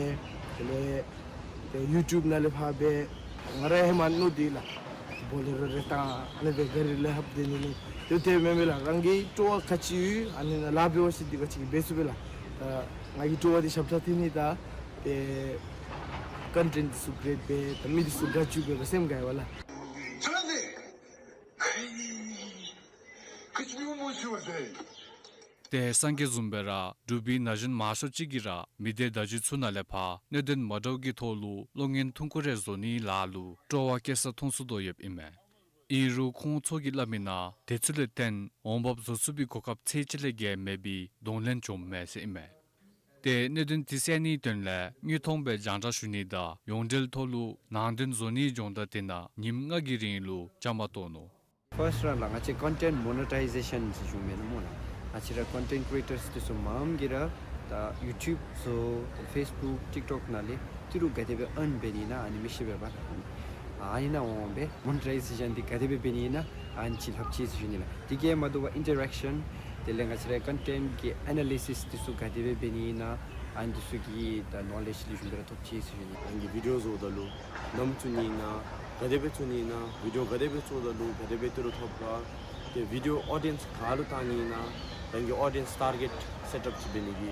དེ་ལས་ཏེ་ཡུ་ཊུབ་ནང་ལས་ཕར་འབད། ང་ར་ཧེ་མ་མནོ་སྟེ་ལགས། བོ་ལེ་རོ་རེ་བཏང་ཨ་ནི་སྦེ་གཱ་རི་ལས་ལྷབ་སྡོད་ནི་ནི་ཏེ་དེ་མེན་པས་ལགས། རང་གི་སྤྲོ་བ་ག་ཅི་ཡོད་ཨ་ནི་ནང་ལཱ་འབད་བ་ཅིན་ཏེ་ང་བཅས་འབད་ཚུགས་པས་ལགས། ད་ང་གི་སྤྲོ་བ་འདི་ཞབས་ཁྲ་འཐེན་ནི་དང་ཏེ་ཀོན་ཊེནཊ་འདི་ཚུ་ཀི་རི་ཨེཊ་འབད་ད་མི་འདི་ཚུ་དགའ་བཅུག་པའི་སེམས་དགའ་ཡི་བ་ལགས། ཏེ་སངས་རྒྱས་བཟུམ་སྦེ་ར་འབྲུག་པའི་ན་གཞོན་མང་ཤོས་ཅིག་གིས་ར་མི་སྡེ་བརྡ་བརྒྱུད་ཚུ་ནང་ལས་ཕར་གནད་དོན་མ་འདྲཝ་གི་ཐོག་ལུ་གློག་བརྙན་ཐུང་ཀུ་རེ་བཟོ་ནིའི་ལཱ་ལུ་སྤྲོ་བ་སྐྱེ་ས་མཐོང་ཚུགས་དོ་ཡོདཔ་ཨིན་མས། ཨིན་རུང་ཁོང་ཚུ་གིས་སླབ་མིའི་ནང་དེ་ཚུ་ལས་བརྟེན་འོང་འབབ་བཟོ་ཚུགས་པའི་གོ་སྐབས་ཚད་ཅིག་ལས་བརྒལ་མེད་པའི་གདོང་ལེན་བྱུངམ་མས་ཟེར་ཨིན་མས། ཏེ་གནད་དོན་དེ་སེལ་ནིའི་དོན་ལས་དངོས་མཐོང་སྦེ་རྒྱང་བསྒྲགས་ཞུ་ནི་དང་ཡོངས་འབྲེལ་ཐོག་ལུ་ནང་དོན་བཟོ་ནིའི་སྦྱོང་བརྡར་དེ་ནང་ཉིནམ་ལྔ་གི་རིང་ལུ་བཅའ་མར་གཏོགས་ནུག། ཕརསཊ་ར་ལགས་ང་བཅས་ཀོན་ཊེནཊ་མོ་ནི་ཊའི་ཟེ་ཤཱན་ཟེར་ཞུཝ་མས་ལགས་སྨོ་ལགས། ང་བཅས་ར་ཀོན་ཊེནཊ་ཀི་རི་ཨེ་ཊརསི་འདི་ཚུ་མངམ་གིས་ར་ ད་ཡུ་ཊུབ་བཟོ་ཕེསི་བུཀ་ཊིཀ་ཊོཀ་ནང་ལས་ཏི་རུ་ག་དེ་སྦེ་ཨརན་འབད་ནི་ཨིན་ན་ཨ་ནི་མི་ཤེས་པས་པ། ཨ་ནི་ནང་འོང་སྦེ་མོ་ནི་ཊའི་ཟེ་ཤཱན་འདི་ག་དེ་སྦེ་འབད་ནི་ཨིན་ན་ཨ་ནི་ཅིག་ལྷབ་ཅི་ཟེར་ཞུ་ནི་ལགས། དེ་གིས་མ་དོ་བར་ཨིན་ཊར་ཨེག་ཤཱན་དེ་ལས་ང་བཅས་རའི་ཀོན་ཊེནཊ་གི་ཨེ་ན་ལི་སིས་འདི་ཚུ་ག་དེ་སྦེ་འབད་ནི་ཨིན་ན་ཨ་ནི་འདི་ཚུ་གི་ད་ནོ་ལེཇ་ལེགས་ཤོམ་སྦེ་ར་ཐོབ་ཅི་ཟེར་ཞུ་ནི། རང་གིས་བི་ཌིའོ་བཟོཝ་ད་ལུ་ནམ་བཙུགས་ནི་ཨིན་ན་ག་དེ་སྦེ་བཙུགས་ནི་ཨིན་ན་བི་ཌིའོ་ག་དེ་སྦེ་བཙུགསཔ་ད་ལུ་ག་དེ་སྦེ་ཏི་རུ་ཐོབ་ག། ཏེ་བི་ཌིའོ་ཨོ་ཌི་ཡེནསི་ག་ལུ་བཏང་ནི་ཨིན་ན་རང་གི་ཨོ་ཌི་ཡེནསི་ཊར་གེཊ་སེཊ་ཨཔ་ཅིག་འབད་ནི་གི་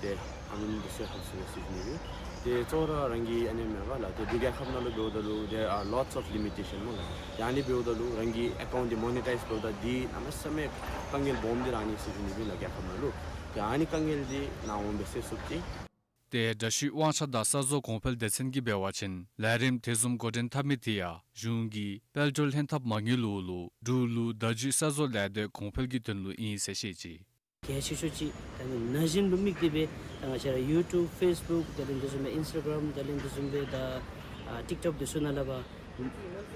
ཏེ་ཨ་ནི་འདི་ཚུ་ལྷབ་ཚུགས་པས་ཟེར་ཞུ་ནི་ཨིན། ཏེ་གཙོ་བོ་ར་རང་གི་ཨ་ནི་མས་པ་ལགས། ཏེ་འབྲུག་རྒྱལ་ཁབ་ནང་ལུ་འབདཝ་ད་ལུ་there are lots of limitation སྨོ་ལགས། ཨ་ནི་འབདཝ་ད་ལུ་རང་གི་ཨེ་ཀའུནཊ་འདི་མོ་ནི་ཊའིཛ་འབདཝ་ད་འདི་གནམ་མེད་ས་མེད་དཀའ་ངལ་སྦོམ་འདི་ར་ཨ་ནི་ཟེར་ཞུ་ནི་ཨིན་ལགས་རྒྱལ་ཁབ་ནང་ལུ། ཏེ་ཨ་ནི་དཀའ་ངལ་འདི་ནང་འོང་སྦེ་སེལ་ཚུགསཔ་ཅིག། ཏེ་འདྲ་བཤུས་དབང་ཆ་དང་གསར་བཟོ་གོང་འཕེལ་སྡེ་ཚན་གྱིས་འབད་བ་ཅིན་ལས་རིམ་དེ་བཟུམ་འགོ་འདྲེན་འཐབ་མི་དེ་ཡང་གཞུང་གི་དཔལ་འབྱོར་ལྷན་ཐབས་མ་དངུལ་ལུ་འབདཝ་ད་ལུ་འབྲུག་ལུ་བརྡ་བརྒྱུད་གསར་བཟོ་ལས་སྡེ་གོང་འཕེལ་གྱི་དོན་ལུ་ཨིན་ཟེར་བཤད་ཅི། གལ་ཆེ་ཤོས་ཅིག་ད་ནི་ན་གཞོན་ལུ་དམིགས་ཏེ་སྦེ་ད་ང་བཅས་ར་ཡུ་ཊུབ་ཕེསི་བུཀ་དེ་ལས་དེ་བཟུམ་སྦེ་ཨིནསི་ཊ་གརམ་དེ་ལས་དེ་བཟུམ་སྦེ་ད་ཨ་ཊིཀ་ཊོཀ་འདི་ཚུ་ནང་ལས་ཕར་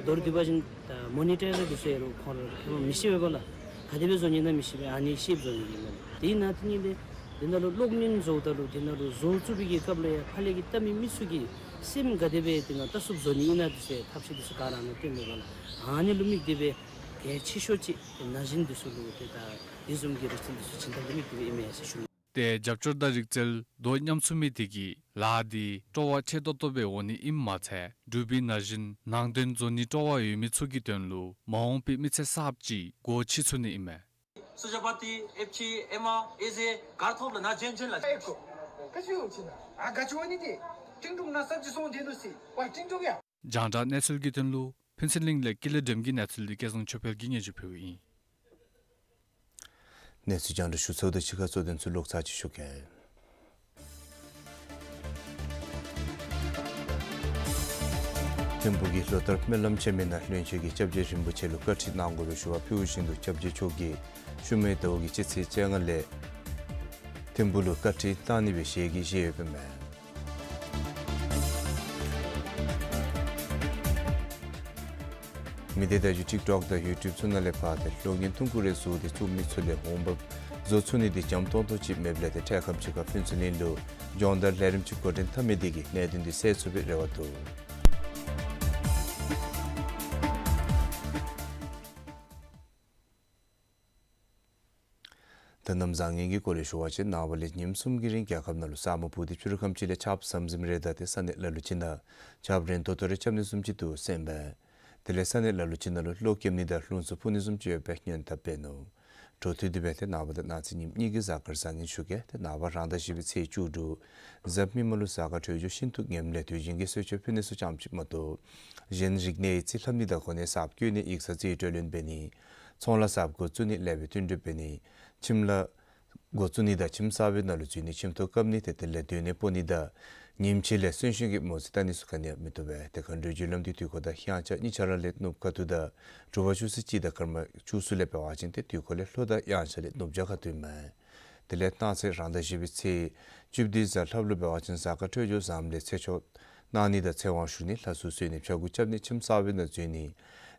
མདོར་བསྡུ་བ་ཅིན་ད་མོ་ནི་ཊའི་ཛེ་ཤཱན་འདི་ཚུ་ཡང་རུང་ཁོང་ར་ཧེ་མ་མི་ཤེས་པས་པ་ལགས། ག་དེ་སྦེ་བཟོ་ནི་ཨིན་ན་མི་ཤེས་པས། ཨ་ནི་ཤེསཔ་བཟོ་ནི་ཨིན་ལགས། དེ་ནང་དེ་ནི་ལས་དེ་ནང་ལུ་གློག་བརྙན་བཟོཝ་ད་ལུ་དེ་ནང་ལུ་བཟོ་བཅུག་པའི་གི་སྐབས་ལུ་ཡང་ཕར་ལས་ཀྱི་ལྟ་མི་མི་ཚུ་གི་སེམས་ག་དེ་སྦེ་དེ་ནང་ལྟ་ཚུགསཔ་བཟོ་ནི་ཨིན་ན་འདི་ཚུ་ཐབས་ཤེས་འདི་ཚུ་ག་ར་ནང་སྟོནམ་མས་པ་ལགས། ཨ་ནི་ལུ་དམིགས་ཏེ་སྦེ་གལ་ཆེ་ཤོས་ཅིག་ན་གཞོན་འདི་ཚུ་ལུ་ཏེ་ད་དེ་བཟུམ་གྱི་རིག་རྩལ་འདི་ཚུ་སྦྱིན་བཏང་དམིགས་ཏེ་སྦེ་ཨིན་མས་ཟེར་ཞུ་ནི། ཏེ་རྒྱབ་སྐྱོར་དང་རིག་རྩལ་དོ་མཉམ་ཚུགས་མི་དེ་གིས་ལཱ་འདི་སྤྲོ་བ་ཆེ་ཏོག་ཏོ་སྦེ་འོང་ནི་ཨིནམ་མ་ཚད་འབྲུག་པའི་ན་གཞོན་ནང་འདྲེན་བཟོ་ནིའི་སྤྲོ་བ་ཡོད་མི་ཚུ་གི་དོན་ལུ་མ་འོངས་པའི་མི་ཚེ་གསརཔ་ཅིག་སྒོ་ཕྱེ་ཚུགས་ནི་ཨིན་མས། སུ་ཇ་པ་ཏི་ཨེཕ་ཆི་ཨེ་མ་ཨེ་ཟེ་ག་ར་ཐོབ་ལགས། ན་གཞོན་གཞོན་ལགས། ཨེ་ཁོ་ག་ཅི་ཡོད་ཅི་ན་ཨ་ག་ཅི་འོང་ནི་དེ་ཀྲིང་ཀྲུང་ན་ས་ཅི་སོང་དེ་ནུ་སི་པ་ཀྲིང་ཀྲུང་ཡ། རྒྱང་བསྒྲགས་གནས་ཚུལ་གྱི་དོན་ལུ་ཕུན་ཚོགས་གླིང་ལས་ཀུན་ལེགས་སྒྲོལམ་གྱི་གནས་ཚུལ་འདི་སྐལ་བཟང་ཆོས་འཕེལ་གྱིས་སྙན་ཞུ་ཕུལཝ་ཨིན། གནས་ཚུལ་རྒྱང་བསྒྲགས་ཞུ་ཚརཝ་དང་གཅིག་ཁར་གཙོ་དོན་ཚུ་ལོག་ཚར་ཅིག་ཞུ་གེ། ཐིམ་ཕུག་གི་ལོ་ལྟར་སྨོན་ལམ་བྱོན་མི་ནང་བློན་ཆེན་གྱིས་སྐྱབས་རྗེ་རིན་པོ་ཆེ་ལུ་བཀའ་ཁྲིད་གནང་དགོ་པའི་ཞུ་བ་ཕུལ་བཞིན་དུ་སྐྱབས་རྗེ་མཆོག་གིས་ཤུལ་མའི་ཟླཝ་གི་སྤྱི་ཚེས་བཅོ་ལྔ་ལས་ཐིམ་ཕུག་ལུ་བཀའ་ཁྲིད་གནང་ནི་སྦེ་ཞལ་གྱིས་བཞེས་ཡོདཔ་ཨིན་མས། མི་སྡེ་བརྡ་བརྒྱུད་ཊིཀ་ཊོཀ་དང་ཡུ་ཊུབ་ཚུ་ནང་ལས་ཕར་ཏེ་གློག་བརྙན་ཐུང་ཀུ་རེ་བཟོ་སྟེ་བཙུགས་མི་ཚུ་ལས་འོང་འབབ་བཟོ་ཚུགས་ནི་འདི་འཇམ་ཏོང་ཏོ་ཅིག་མེདཔ་ལས་ཏེ་འཕྲལ་ཁམས་ཅིག་ཁར་ཕུན་ཚོགས་གླིང་ལུ་སྦྱོང་བརྡར་ལས་རིམ་ཅིག་འགོ་འདྲེན་འཐབ་མི་དེ་གིས་གནད་དོན་འདི་སེལ་ཚུགས་པའི་རེ་བ་འདུག། ད་གནམ་བཟང་ངན་གྱི་སྐོར་ལས་ཞུ་བ་ཅིན་ནངས་པ་ལས་ཉིནམ་གསུམ་གྱི་རིང་རྒྱལ་ཁབ་ནང་ལུ་ས་སྨུག་སྤུབས་ཏེ་ཕྱི་རུ་ཁམས་ཅིག་ལས་ཆརཔ་ཟམ་ཟིམ་རེ་དང་ཏེ་ས་གནས་ལ་ལུ་ཅིག་ནང་ཆརཔ་རན་ཏོག་ཏོ་རེ་རྐྱབ་ནི་བཟུམ་ཅིག་འདུག་ཟེར་ཨིན་པས། དེ་ལས་ས་གནས་ལ་ལུ་ཅིག་ནང་ལུ་གློག་རྐྱབ་ནི་དང་རླུང་འཚུབ་འཕུ་ནི་བཟུམ་ཅིག་ཡོདཔ་སྦེ་སྔོན་དཔག་འབད་ནུག། འཕྲོ་མཐུད་དེ་སྦེ་ཏེ་ནངས་པ་དང་གནངས་ཚེ་ཉིནམ་གཉིས་ཀྱི་གཟའ་སྐར་བཟང་ངན་ཞུ་གེ། ཏེ་ནངས་པ་རང་ཟླ་བཞི་པའི་ཚེས་བཅུ་དྲུག་གཟའ་མིག་དམར་ལུ་གཟའ་སྐར་འཕྲོད་སྦྱོར་ཤིན་ཏུ་ངནམ་ལས་དུས་རྒྱུན་གྱི་གསོལ་མཆོད་ཕུལ་ནི་ཚུ་ཙམ་ཅིག་མ་གཏོགས་གཞན་རིག་གནས་ཡིག་རྩིས་ལྷབ་ནི་དང་གོ་གནས་གསརཔ་བསྐོ་ནི་ཡིག་ཚང་རྩིས་སྤྲོད་ལེན་འབད་ནི་ཚོང་ལཱ་གསརཔ་འགོ་བཙུགས་ནི་ལེགས་པའི་བསྟུན་གྲོས་འབད་ནི་ཁྱིམ་ལཱ་འགོ་བཙུགས་ནི་དང་ཁྱིམ་གསར་པའི་ནང་ལུ་འཛུལ་ནི་ཁྱིམ་ཐོག་བཀབ་ནི་ཏེ་དེ་ལས་སྡོད་གནས་སྤོ་ནི་དང་ཉིནམ་ཕྱེད་ལས་གསོན་གཤིན་གྱི་མོ་རྩིས་བལྟ་ནི་ཚུ་ག་ནི་ཡང་མི་བཏུབ་པས། ཏེ་མཁའ་འགྲོའི་རྒྱུ་ལམ་འདི་དུས་འཁོར་དང་དབྱངས་འཆར་གཉིས་ཆ་ར་ལས་ནུབ་ཁ་ཐུག་དང་དྲོ་པ་ཆུ་ཚོད་གཅིག་དང་སྐར་མ་བཅུ་གསུམ་ལས་འབད་བ་ཅིན་ཏེ་དུས་འཁོར་ལས་ལྷོ་དང་དབྱངས་འཆར་ལས་ནུབ་བྱང་ཁ་ཐུག་ཨིན་མས། དེ་ལས་གནངས་ཚེ་རང་ཟླ་བཞི་པའི་ཚེས་བཅུ་བདུན་གཟའ་ལྷགཔ་ལུ་འབད་བ་ཅིན་གཟའ་སྐར་འཕྲོད་སྦྱོར་བཟངམ་ལས་ཚེ་ཆོག་གནང་ནི་དང་ཚེ་དབང་ཞུ་ནི་ལྷ་གསོལ་གསོལ་ནི་ཕྱྭ་འགུགས་རྐྱབ་ནི་ཁྱིམ་གསར་པའི་ནང་འཛུལ་ནི་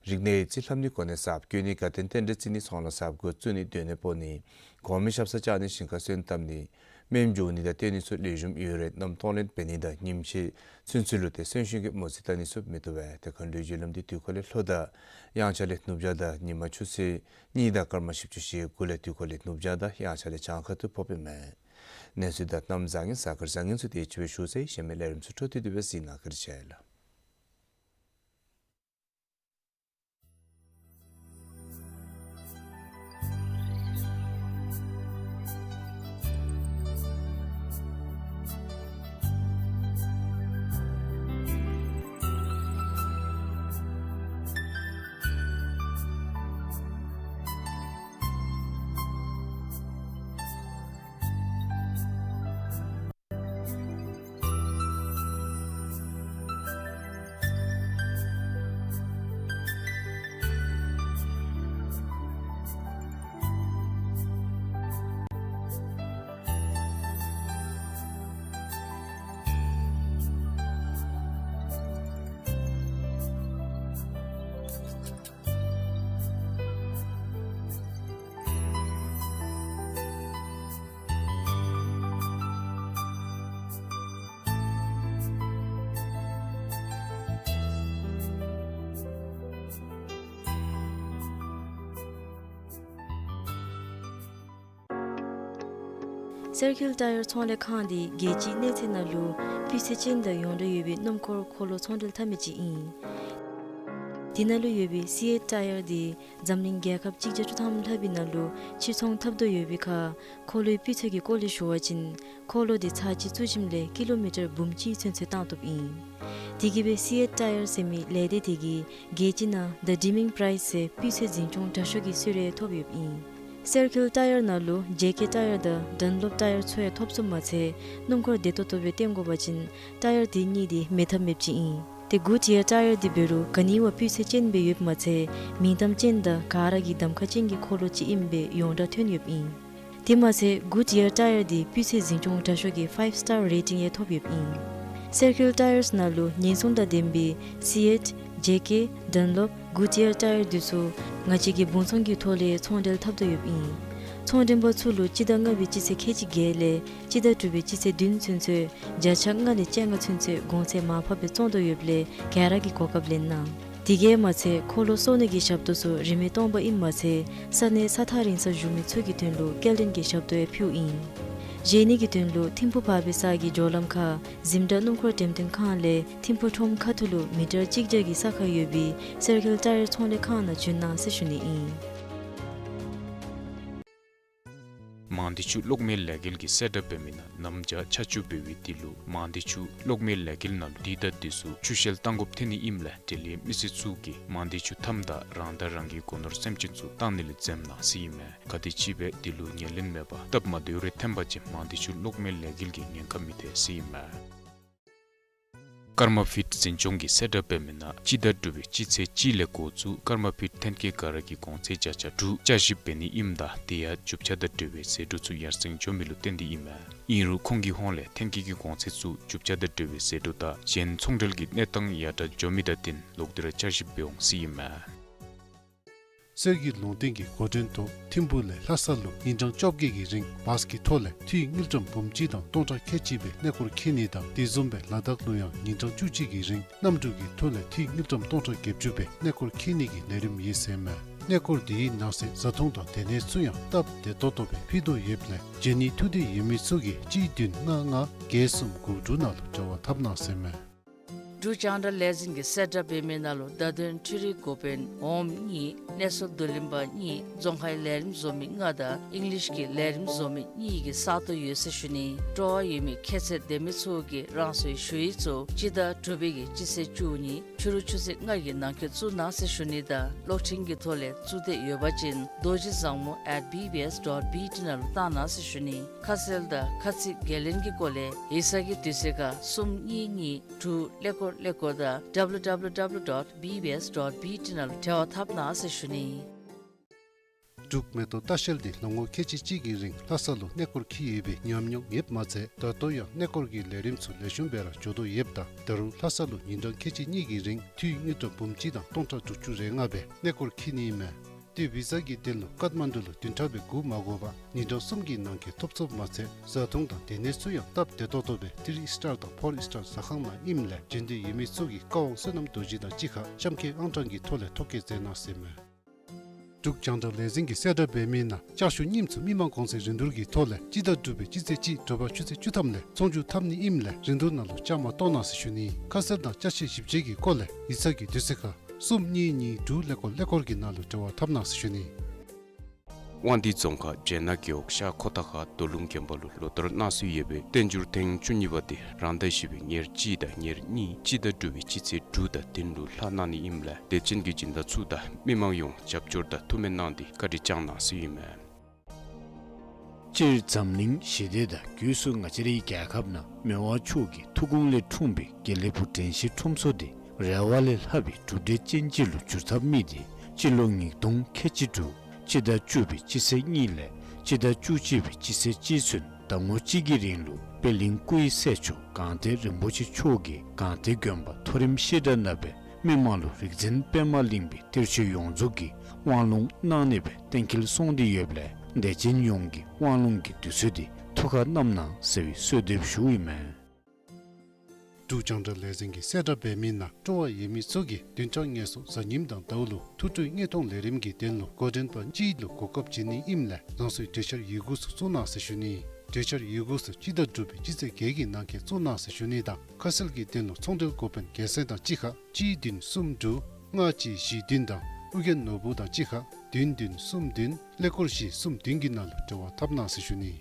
རིག་གནས་ཡིག་རྩིས་ལྷབ་ནི་གོ་གནས་གསརཔ་བསྐོ་ནི་དགའ་སྟོན་རྟེན་འབྲེལ་བརྩི་ནི་ཚོང་ལཱ་གསརཔ་འགོ་བཙུགས་ནི་སྡོད་གནས་སྤོ་ནི་གོང་མའི་ཞབས་སར་བཅར་ནི་ཞིང་ཁར་སོན་བཏབ་ནི་སྨན་འཇུ་ནི་དང་སྟོན་ནི་ཚུ་ལེགས་ཤོམ་ཡོད་རུང་གནམ་གཏོང་ལེན་འབད་ནི་དང་ཉིནམ་ཕྱེད་ཚུན་ཚོད་ལུ་ཏེ་གསོན་གཤིན་གྱི་མོ་རྩིས་བལྟ་ནི་ཚུ་མི་བཏུབ་པས། ཏེ་མཁའ་འགྲོའི་རྒྱུ་ལམ་འདི་དུས་འཁོར་ལས་ལྷོ་དང་དབྱངས་འཆར་ལས་ནུབ་བྱང་དང་ཉིན་མ་ཆུ་ཚོད་གཉིས་དང་སྐར་མ་བཞི་བཅུ་ཞེ་དགུ་ལས་དུས་འཁོར་ལས་ནུབ་བྱང་དང་དབྱངས་འཆར་ལས་བྱང་ཁ་ཐུག་ཕོགཔ་ཨིན་མས། གནས་ཚུལ་དང་གནམ་བཟང་ངན་གཟའ་སྐར་བཟང་ངན་ཚུ་དེ་ཅིག་སྦེ་ཞུ་ཚར་ཡི། གཞན་མི་ལས་རིམ་ཚུ་འཕྲོ་མཐུད་དེ་སྦེ་གཟིགས་གནང་། བཀའ་དྲིན་ཆེ་ལགས། སེར་ཁིལ་ཊ་ཡར་ཚོང་ལས་ཁང་འདི་རྒྱལ་སྤྱིའི་གནས་ཚད་ནང་ལུ་སྤུས་ཚད་ཅན་དང་ཡོངས་གྲགས་ཡོད་པའི་སྣུམ་འཁོར་འཁོར་ལོ་ཚོང་འབྲེལ་འཐབ་མི་ཅིག་ཨིན། དེ་ནང་ལུ་ཡོད་པའི་སི་ཨེཊ་ཊ་ཡར་འདི་འཛམ་གླིང་རྒྱལ་ཁབ་གཅིག་བརྒྱ་བཅུ་ཐམ་ལྷག་པའི་ནང་ལུ་ཕྱིར་ཚོང་འཐབ་དོ་ཡོད་པའི་ཁར་འཁོར་ལོའི་སྤུས་ཚད་ཀྱི་སྐོར་ལས་ཞུ་བ་ཅིན་འཁོར་ལོ་འདི་ཚར་གཅིག་བཙུགས་ཞིནམ་ལས་ཀི་ལོ་མི་ཊར་འབུམ་གཅིག་ཚུན་ཚོད་བཏང་བཏུབ་ཨིན། དེ་གིས་སྦེ་སི་ཨེཊ་ཊ་ཡར་ཟེར་མི་ལས་སྡེ་དེ་གིས་རྒྱལ་སྤྱི་ནང་The Deaming Prize ཟེར་སྤུས་ཚད་འཛིན་སྐྱོང་དྲག་ཤོས་ཀྱི་གསོལ་རས་ཐོབ་ཡོདཔ་ཨིན། སེར་ཁིལ་ཊ་ཡར་ནང་ལུ་ཇེ་ཀེ་ཊ་ཡར་དང་ཌན་ལོབ་ཊ་ཡར་ཚུ་ཡང་ཐོབ་ཚུགསཔ་མ་ཚད་སྣུམ་འཁོར་བདེ་ཏོག་ཏོ་སྦེ་བཏོན་དགོ་པ་ཅིན་ཊ་ཡར་དེ་གཉིས་འདི་མེད་ཐབས་མེདཔ་ཅིག་ཨིན། ཏེ་གུཌ་ཡར་ཊ་ཡར་འདི་འབད་རུང་ག་ནི་བ་སྤུས་ཚད་ཅན་སྦེ་ཡོདཔ་མ་ཚད་མིང་གཏམ་ཅན་དང་ག་ར་གིས་གདམ་ཁ་ཅན་གྱི་འཁོར་ལོ་ཅིག་ཨིནམ་སྦེ་ཡོངས་གྲགས་ཐོན་ཡོདཔ་ཨིན། དེ་མ་ཚད་གུཌ་ཡར་ཊ་ཡར་འདི་སྤུས་ཚད་འཛིན་སྐྱོང་དྲག་ཤོས་ཀྱི་ཕའིབ་སི་ཊར་རེ་ཊིང་ཡང་ཐོབ་ཡོདཔ་ཨིན། སེར་ཁིལ་ཊ་ཡརས་ནང་ལུ་ཉེན་སྲུང་དང་ལྡན་པའི་སི་ཨེཊ་ཇེ་ཀེ་ཌན་ལོབ་གུཌ་ཡར་ཊ་ཡར་འདི་ཚུ་ང་བཅས་ཀྱིས་སྦུང་ཚོང་གི་ཐོག་ལས་ཚོང་འབྲེལ་འཐབ་དོ་ཡོདཔ་ཨིན། ཚོང་མགྲོན་པ་ཚུ་ལུ་སྤྱི་ཟླ་ལྔ་པའི་སྤྱི་ཚེས་ཁལ་གཅིག་བརྒྱད་ལས་སྤྱི་ཟླ་དྲུག་པའི་སྤྱི་ཚེས་བདུན་ཚུན་ཚོད་བརྒྱ་ཆ་ལྔ་ལས་བཅོ་ལྔ་ཚུན་ཚོད་གོང་ཚད་མར་ཕབ་སྦེ་བཙོང་དོ་ཡོདཔ་ལས་ག་ར་གིས་གོ་སྐབས་ལེན་གནང་། དེ་གིས་མ་ཚད་འཁོར་ལོ་གསོ་ནི་གི་ཞབས་ཏོག་ཚུ་རིན་མེད་སྟོང་པ་ཨིནམ་མ་ཚད་ས་གནས་ས་ཐག་རིང་སར་བཞུགས་མི་ཚུ་གི་དོན་ལུ་སྐྱེལ་འདྲེན་གྱི་ཞབས་ཏོག་ཡང་ཕུལཝ་ཨིན། བཞེས་ནི་གི་དོན་ལུ་ཐིམ་ཕུ་བར་བའི་ས་གི་མགྱོགས་ལམ་ཁར་འཛིན་གྲྭ་སྣུམ་འཁོར་འགྲེམས་སྟོན་ཁང་ལས་ཐིམ་ཕུ་ཁྲོམ་ཁ་ཐུག་ལུ་མི་ཊར་གཅིག་བརྒྱ་གི་ས་ཁར་ཡོད་པའི་སེར་ཁིལ་ཊ་ཡར་ཚོང་ལས་ཁང་ནང་བྱོན་གནང་ཟེར་ཞུ་ནི་ཨིན། མང་སྡེ་ཆུ་གློག་མེ་ལས་འགུལ་གྱིས་གསལ་བསྒྲགས་འབད་མི་ནང་གནམ་བྱཱར་ཆར་ཆུ་འབབ་པའི་དུས་ལུ་མང་སྡེ་ཆུ་གློག་མེ་ལས་འགུལ་ནང་ལུ་དུས་དང་དུས་སུ་ཆུ་ཤེལ་བཏང་དགོཔ་ཐོན་ནི་ཨིནམ་ལས་འབྲེལ་ཡོད་མི་སེར་ཚུ་གིས་མང་སྡེ་ཆུ་མཐའམ་དང་རང་དང་རང་གི་སྒོ་ནོར་སེམས་ཅན་ཚུ་བཏང་ནི་ལས་འཛེམ་གནང་ཟེར་ཨིན་མས། ག་དེམ་ཅིག་སྦེ་དེ་ལུ་ཉེར་ལེན་མེད་པར་སྟབས་མ་བདེཝ་རེ་ཐོན་པ་ཅིན་མང་སྡེ་ཆུ་གློག་མེ་ལས་འགུལ་གྱིས་ཉེན་ཁ་མི་ཐེག་ཟེར་ཨིན་མས། ཀརྨ་ཕིཊ་འཛིན་སྐྱོང་གིས་གསལ་བསྒྲགས་འབད་མི་ནང་སྤྱི་ཟླ་དྲུག་པའི་སྤྱི་ཚེས་གཅིག་ལས་འགོ་བཙུགས་ཀརྨ་ཕིཊ་ཐོན་སྐྱེད་ག་ར་གི་གོང་ཚད་བརྒྱ་ཆ་དྲུག་བསྐྱར་ཞིབ་འབད་ནི་ཨིནམ་ད་དེ་ཡང་རྒྱུ་ཆ་དང་འབྲེལ་བའི་ཟད་འགྲོ་ཚུ་ཡར་སེང་འགྱོ་མི་ལུ་བརྟེན་ཏེ་ཨིན་མས། ཨིན་རུང་ཁོང་གི་ཧོངས་ལས་ཐོན་སྐྱེད་ཀྱི་གོང་ཚད་ཚུ་རྒྱུ་ཆ་དང་འབྲེལ་བའི་ཟད་འགྲོ་དང་གཞན་ཚོང་འབྲེལ་གྱི་གནས་སྟངས་ཡར་དྲག་འགྱོ་མི་དང་བསྟུན་ལོག་སྟེ་ར་བསྐྱར་ཞིབ་འབད་འོང་ཟེར་ཨིན་མས། སྲོལ་གྱི་ལུང་བསྟན་གྱི་འགོ་འདྲེན་ཐོག་ཐིམ་ཕུ་ལས་ལྷ་ས་ལུ་ཉིན་གྲངས་བཅོ་བརྒྱད་ཀྱི་རིང་བཱས་ཀྱི་ཐོག་ལས་འཐུས་དངུལ་ཀྲམ་འབུམ་གཅིག་དང་སྟོང་ཕྲག་ཁལ་གཅིག་སྦེ་གནས་སྐོར་འཁྱིད་ནི་དང་དེ་བཟུམ་སྦེ་ལ་དྭགས་ལུ་ཡང་ཉིན་གྲངས་བཅུ་གཅིག་གི་རིང་གནམ་གྲུ་གི་ཐོག་ལས་འཐུས་དངུལ་ཀྲམ་སྟོང་ཕྲག་བརྒྱད་ཅུ་སྦེ་གནས་སྐོར་འཁྱིད་ནི་གི་ལས་རིམ་ཡོད་ཟེར་མས། གནས་སྐོར་དེའི་ནང་གསེས་བཟའ་འཐུང་དང་སྡོད་གནས་ཚུ་ཡང་སྟབས་བདེ་ཏོག་ཏོ་སྦེ་ཕུལ་དོ་ཡོདཔ་ལས་འབྱོན་ནི་ཐུགས་འདོད་ཡོད་མི་ཚུ་གིས་གཅིག་བདུན་ལྔ་ལྔ་བརྒྱད་གསུམ་དགུ་དྲུག་ནང་ལུ་འབྲེལ་བ་འཐབ་གནང་ཟེར་མས། འབྲུག་རྒྱང་བསྒྲགས་ལས་འཛིན་གྱིས་གསལ་བསྒྲགས་འབད་མི་ནང་ལུ་བརྡ་དོན་འཕྲུལ་རིག་འགོ་དཔོན་འོགམ་གཉིས་གནས་ཚུལ་བསྡུ་ལེན་པ་གཉིས་རྫོང་ཁའི་ལས་རིམ་བཟོ་མི་ལྔ་དང་ཨིང་ལིཤ་གི་ལས་རིམ་བཟོ་མི་གཉིས་ཀྱི་ས་སྟོང་ཡོད་ཟེར་ཞུ་ནི། སྤྲོ་བ་ཡོད་མི་ཁྱད་ཚད་ལྡན་མི་ཚུ་གིས་རང་སོའི་ཞུ་ཡིག་ཚུ་སྤྱི་ཟླ་དྲུག་པའི་གི་སྤྱི་ཚེས་བཅུ་གཉིས་ཕྱི་རུ་ཆུ་ཚོད་ལྔ་གི་ནང་འཁོད་བཙུགས་གནང་ཟེར་ཞུ་ནི་དང་གློག་འཕྲིན་གྱི་ཐོག་ལས་བཙུགས་འདོད་ཡོད་པ་ཅིན་རྡོ་རྗེ་བཟང་མོ་at B B S dot B T ནང་ལུ་བཏང་གནང་ཟེར་ཞུ་ནི། ཁ་གསལ་དང་ཁ་ཚིག་འགན་ལེན་གྱི་སྐོར་ལས་ཡིག་ཚང་གི་དུས་ཚོད་ཁར་གསུམ་གཉིས་གཉིས་དྲུག་ཀླད་ཀོར་ཀླད་ཀོར་དང་W W W dot B B S dot B T ནང་ལུ་འབྲེལ་བ་འཐབ་གནང་ཟེར་ཞུ་ནི། འབྲུག་མེ་ཏོག་ལྟ་བཤལ་འདི་ལོ་ངོ་ཁལ་གཅིག་གཅིག་གི་རིང་ལྷ་ས་ལུ་གནས་སྐོར་འཁྱིད་ཡོད་པའི་ཉམས་མྱོང་ཡོདཔ་མ་ཚད་ད་ལྟོ་ཡང་གནས་སྐོར་གྱི་ལས་རིམ་ཚུ་ལེགས་ཤོམ་སྦེ་ར་འགྱོ་དོ་ཡོདཔ་ད་ད་རུང་ལྷ་ས་ལུ་ཉིན་གྲངས་ཁལ་གཅིག་གཉིས་ཀྱི་རིང་འཐུས་དངུལ་ཀྲམ་འབུམ་གཅིག་དང་སྟོང་ཕྲག་དྲུག་ཅུ་རེ་ལྔ་སྦེ་གནས་སྐོར་འཁྱིད་ནི་ཨིན་མས། ཏེ་བི་ཟ་གི་དོན་ལུ་ཀཏ་མན་ཌུ་ལུ་བདུན་ཕྲག་སྦེ་སྒུག་མ་དགོ་པར་ཉིན་གྲངས་གསུམ་གྱི་ནང་འཁོད་ཐོབ་ཚུགསཔ་མ་ཚད་བཟའ་འཐུང་དང་སྡོད་གནས་ཚུ་ཡང་སྟབས་བདེ་ཏོག་ཏོ་སྦེ་ཐིརི་ཨིསི་ཊར་དང་ཕོར་ཨིསི་ཊར་ཟ་ཁང་ནང་ཨིནམ་ལས་འབྱོན་འདོད་ཡོད་མི་ཚུ་གིས་བཀའ་དབང་བསོད་ནམས་རྡོ་རྗེ་དང་གཅིག་ཁར་གཤམ་འཁོད་ཨང་གྲངས་ཀྱི་ཐོག་ལས་ཐོ་བཀོད་མཛད་གནང་ཟེར་མས། འབྲུག་རྒྱང་བསྒྲགས་ལས་འཛིན་གྱིས་གསལ་བསྒྲགས་འབད་མི་ནང་ལྕགས་ཞུ་རྙིངམ་ཚུ་མི་མང་གོང་ཚད་རིན་བསྡུར་གྱི་ཐོག་ལས་སྤྱི་ཟླ་དྲུག་པའི་སྤྱི་ཚེས་གཅིག་དྲོ་པ་ཆུ་ཚོད་བཅུ་ཐམ་ལས་ཚོང་བསྒྱུར་འཐབ་ནི་ཨིནམ་ལས་རིན་བསྡུར་ནང་ལུ་བཅའ་མར་གཏོགས་གནང་ཟེར་ཞུ་ནི། ཁ་གསལ་དང་ཅ་ཆས་ཞིབ་དཔྱད་ཀྱི་སྐོར་ལས་ཡིག་ཚང་གི་དུས་ཚོད་ཁར་གསུམ་གཉིས་གཉིས་དྲུག་ཀླད་ཀོར་ཀླད་ཀོར་གྱི་ནང་ལུ་འབྲེལ་བ་འཐབ་གནང་ཟེར་ཞུ་ནི། དབང་འདུས་རྫོང་ཁག་སྦྱེད་ནག་རྒེད་འོག་ཤར་ཁོ་ཐང་ཁ་རྡོ་ལུང་དགོན་པ་ལུ་ལོ་ལྟར་གནང་སྲོལ་ཡོད་པའི་བསྟན་འགྱུར་ཐེངས་བཅུ་གཉིས་པ་དེ་རང་ཟླ་བཞི་པའི་ཉེར་གཅིག་དང་ཉེར་གཉིས་སྤྱི་ཟླ་དྲུག་པའི་སྤྱི་ཚེས་དྲུག་དང་བདུན་ལུ་ལྷག་གནང་ནི་ཨིནམ་ལས་དད་ཅན་གྱི་སྦྱིན་བདག་ཚུ་དང་མི་མང་ཡོངས་རྒྱབ་སྐྱོར་དང་ཐུགས་སྨོན་གནང་སྟེ་བཀའ་དྲིན་བསྐྱང་གནང་ཟེར་ཨིན་མས། སྤྱིར་འཛམ་གླིང་ཞི་བདེ་དང་སྒོས་སུ་ང་བཅས་རའི་རྒྱལ་ཁབ་ནང་མི་དབང་མཆོག་གི་ཐུགས་དགོངས་ལས་འཁྲུངས་པའི་དགེ་ལེགས་ཕུག་དྲན་ཤེས་ཁྲོམ་ཚོགས་འདི་རེ་བ་ལས་ལྷག་པའི་གྲུབ་འབྲས་ཅན་ཅིག་ལུ་འགྱུར་ཐབས་དམིགས་ཏེ་སྤྱི་ལོ་ཉིས་སྟོང་ཁལ་གཅིག་དྲུག་སྤྱི་ཟླ་བཅུ་པའི་སྤྱི་ཚེས་གཉིས་ལས་སྤྱི་ཟླ་བཅུ་གཅིག་པའི་སྤྱི་ཚེས་གཅིག་ཚུན་ཟླ་ངོ་གཅིག་གི་རིང་ལུ་པད་གླིང་སྐུའི་སྲས་མཆོག་སྒང་སྟེང་རིན་པོ་ཆེ་མཆོག་གིས་སྒང་སྟེང་དགོན་པ་མཐོ་རིམ་བཤད་གྲྭ་ནང་སྦེ་མི་མང་ལུ་རིག་འཛིན་པདྨ་གླིང་པའི་གཏེར་ཆོས་ཡོངས་རྫོགས་ཀྱི་དབང་ལུང་གནང་ནི་སྦེ་གཏན་འཁེལ་སོང་སྟེ་ཡོདཔ་ལས་དད་ཅན་ཡོངས་ཀྱིས་དབང་ལུང་གི་དུས་ཚོད་འདི་ཐུགས་ཁར་བསྣམ་གནང་ཟེར་བའི་གསོལ་འདེབས་ཞུཝ་ཨིན་མས། འབྲུག་རྒྱང་བསྒྲགས་ལས་འཛིན་གྱིས་གསལ་བསྒྲགས་འབད་མི་ནང་སྤྲོ་བ་ཡོད་མི་ཚུ་གིས་བདུན་ཕྲག་ལྔ་ཚུ་གཟའ་ཉིམ་དང་ཟླཝ་ལུ་ཐུགས་སྤྲོའི་དངོས་མཐོང་ལས་རིམ་གྱི་དོན་ལུ་འགོ་འདྲེན་པ་གཅིག་ལུ་གོ་སྐབས་བྱིན་ནི་ཨིནམ་ལས་རང་སོའི་གྲོས་འཆར་ཡི་གུ་ཚུ་བཙུགས་གནང་ཟེར་ཞུ་ནི། གྲོས་འཆར་ཡི་གུ་ཚུ་སྤྱི་ཟླ་དྲུག་པའི་སྤྱི་ཚེས་བརྒྱད་ཀྱི་ནང་འཁོད་བཙུགས་གནང་ཟེར་ཞུ་ནི་དང་ཁ་གསལ་གྱི་དོན་ལུ་ཚོང་འབྲེལ་འགོ་དཔོན་སྒེར་སེམས་དང་གཅིག་ཁར་གཅིག་བདུན་གསུམ་དྲུག་ལྔ་གཅིག་བཞི་བདུན་དང་ཨོ་རྒྱན་ནོར་བུ་དང་གཅིག་ཁར་བདུན་བདུན་གསུམ་བདུན་ཀླད་ཀོར་བཞི་གསུམ་བདུན་གྱི་ནང་ལུ་འབྲེལ་བ་འཐབ་གནང་ཟེར་ཞུ་ནི།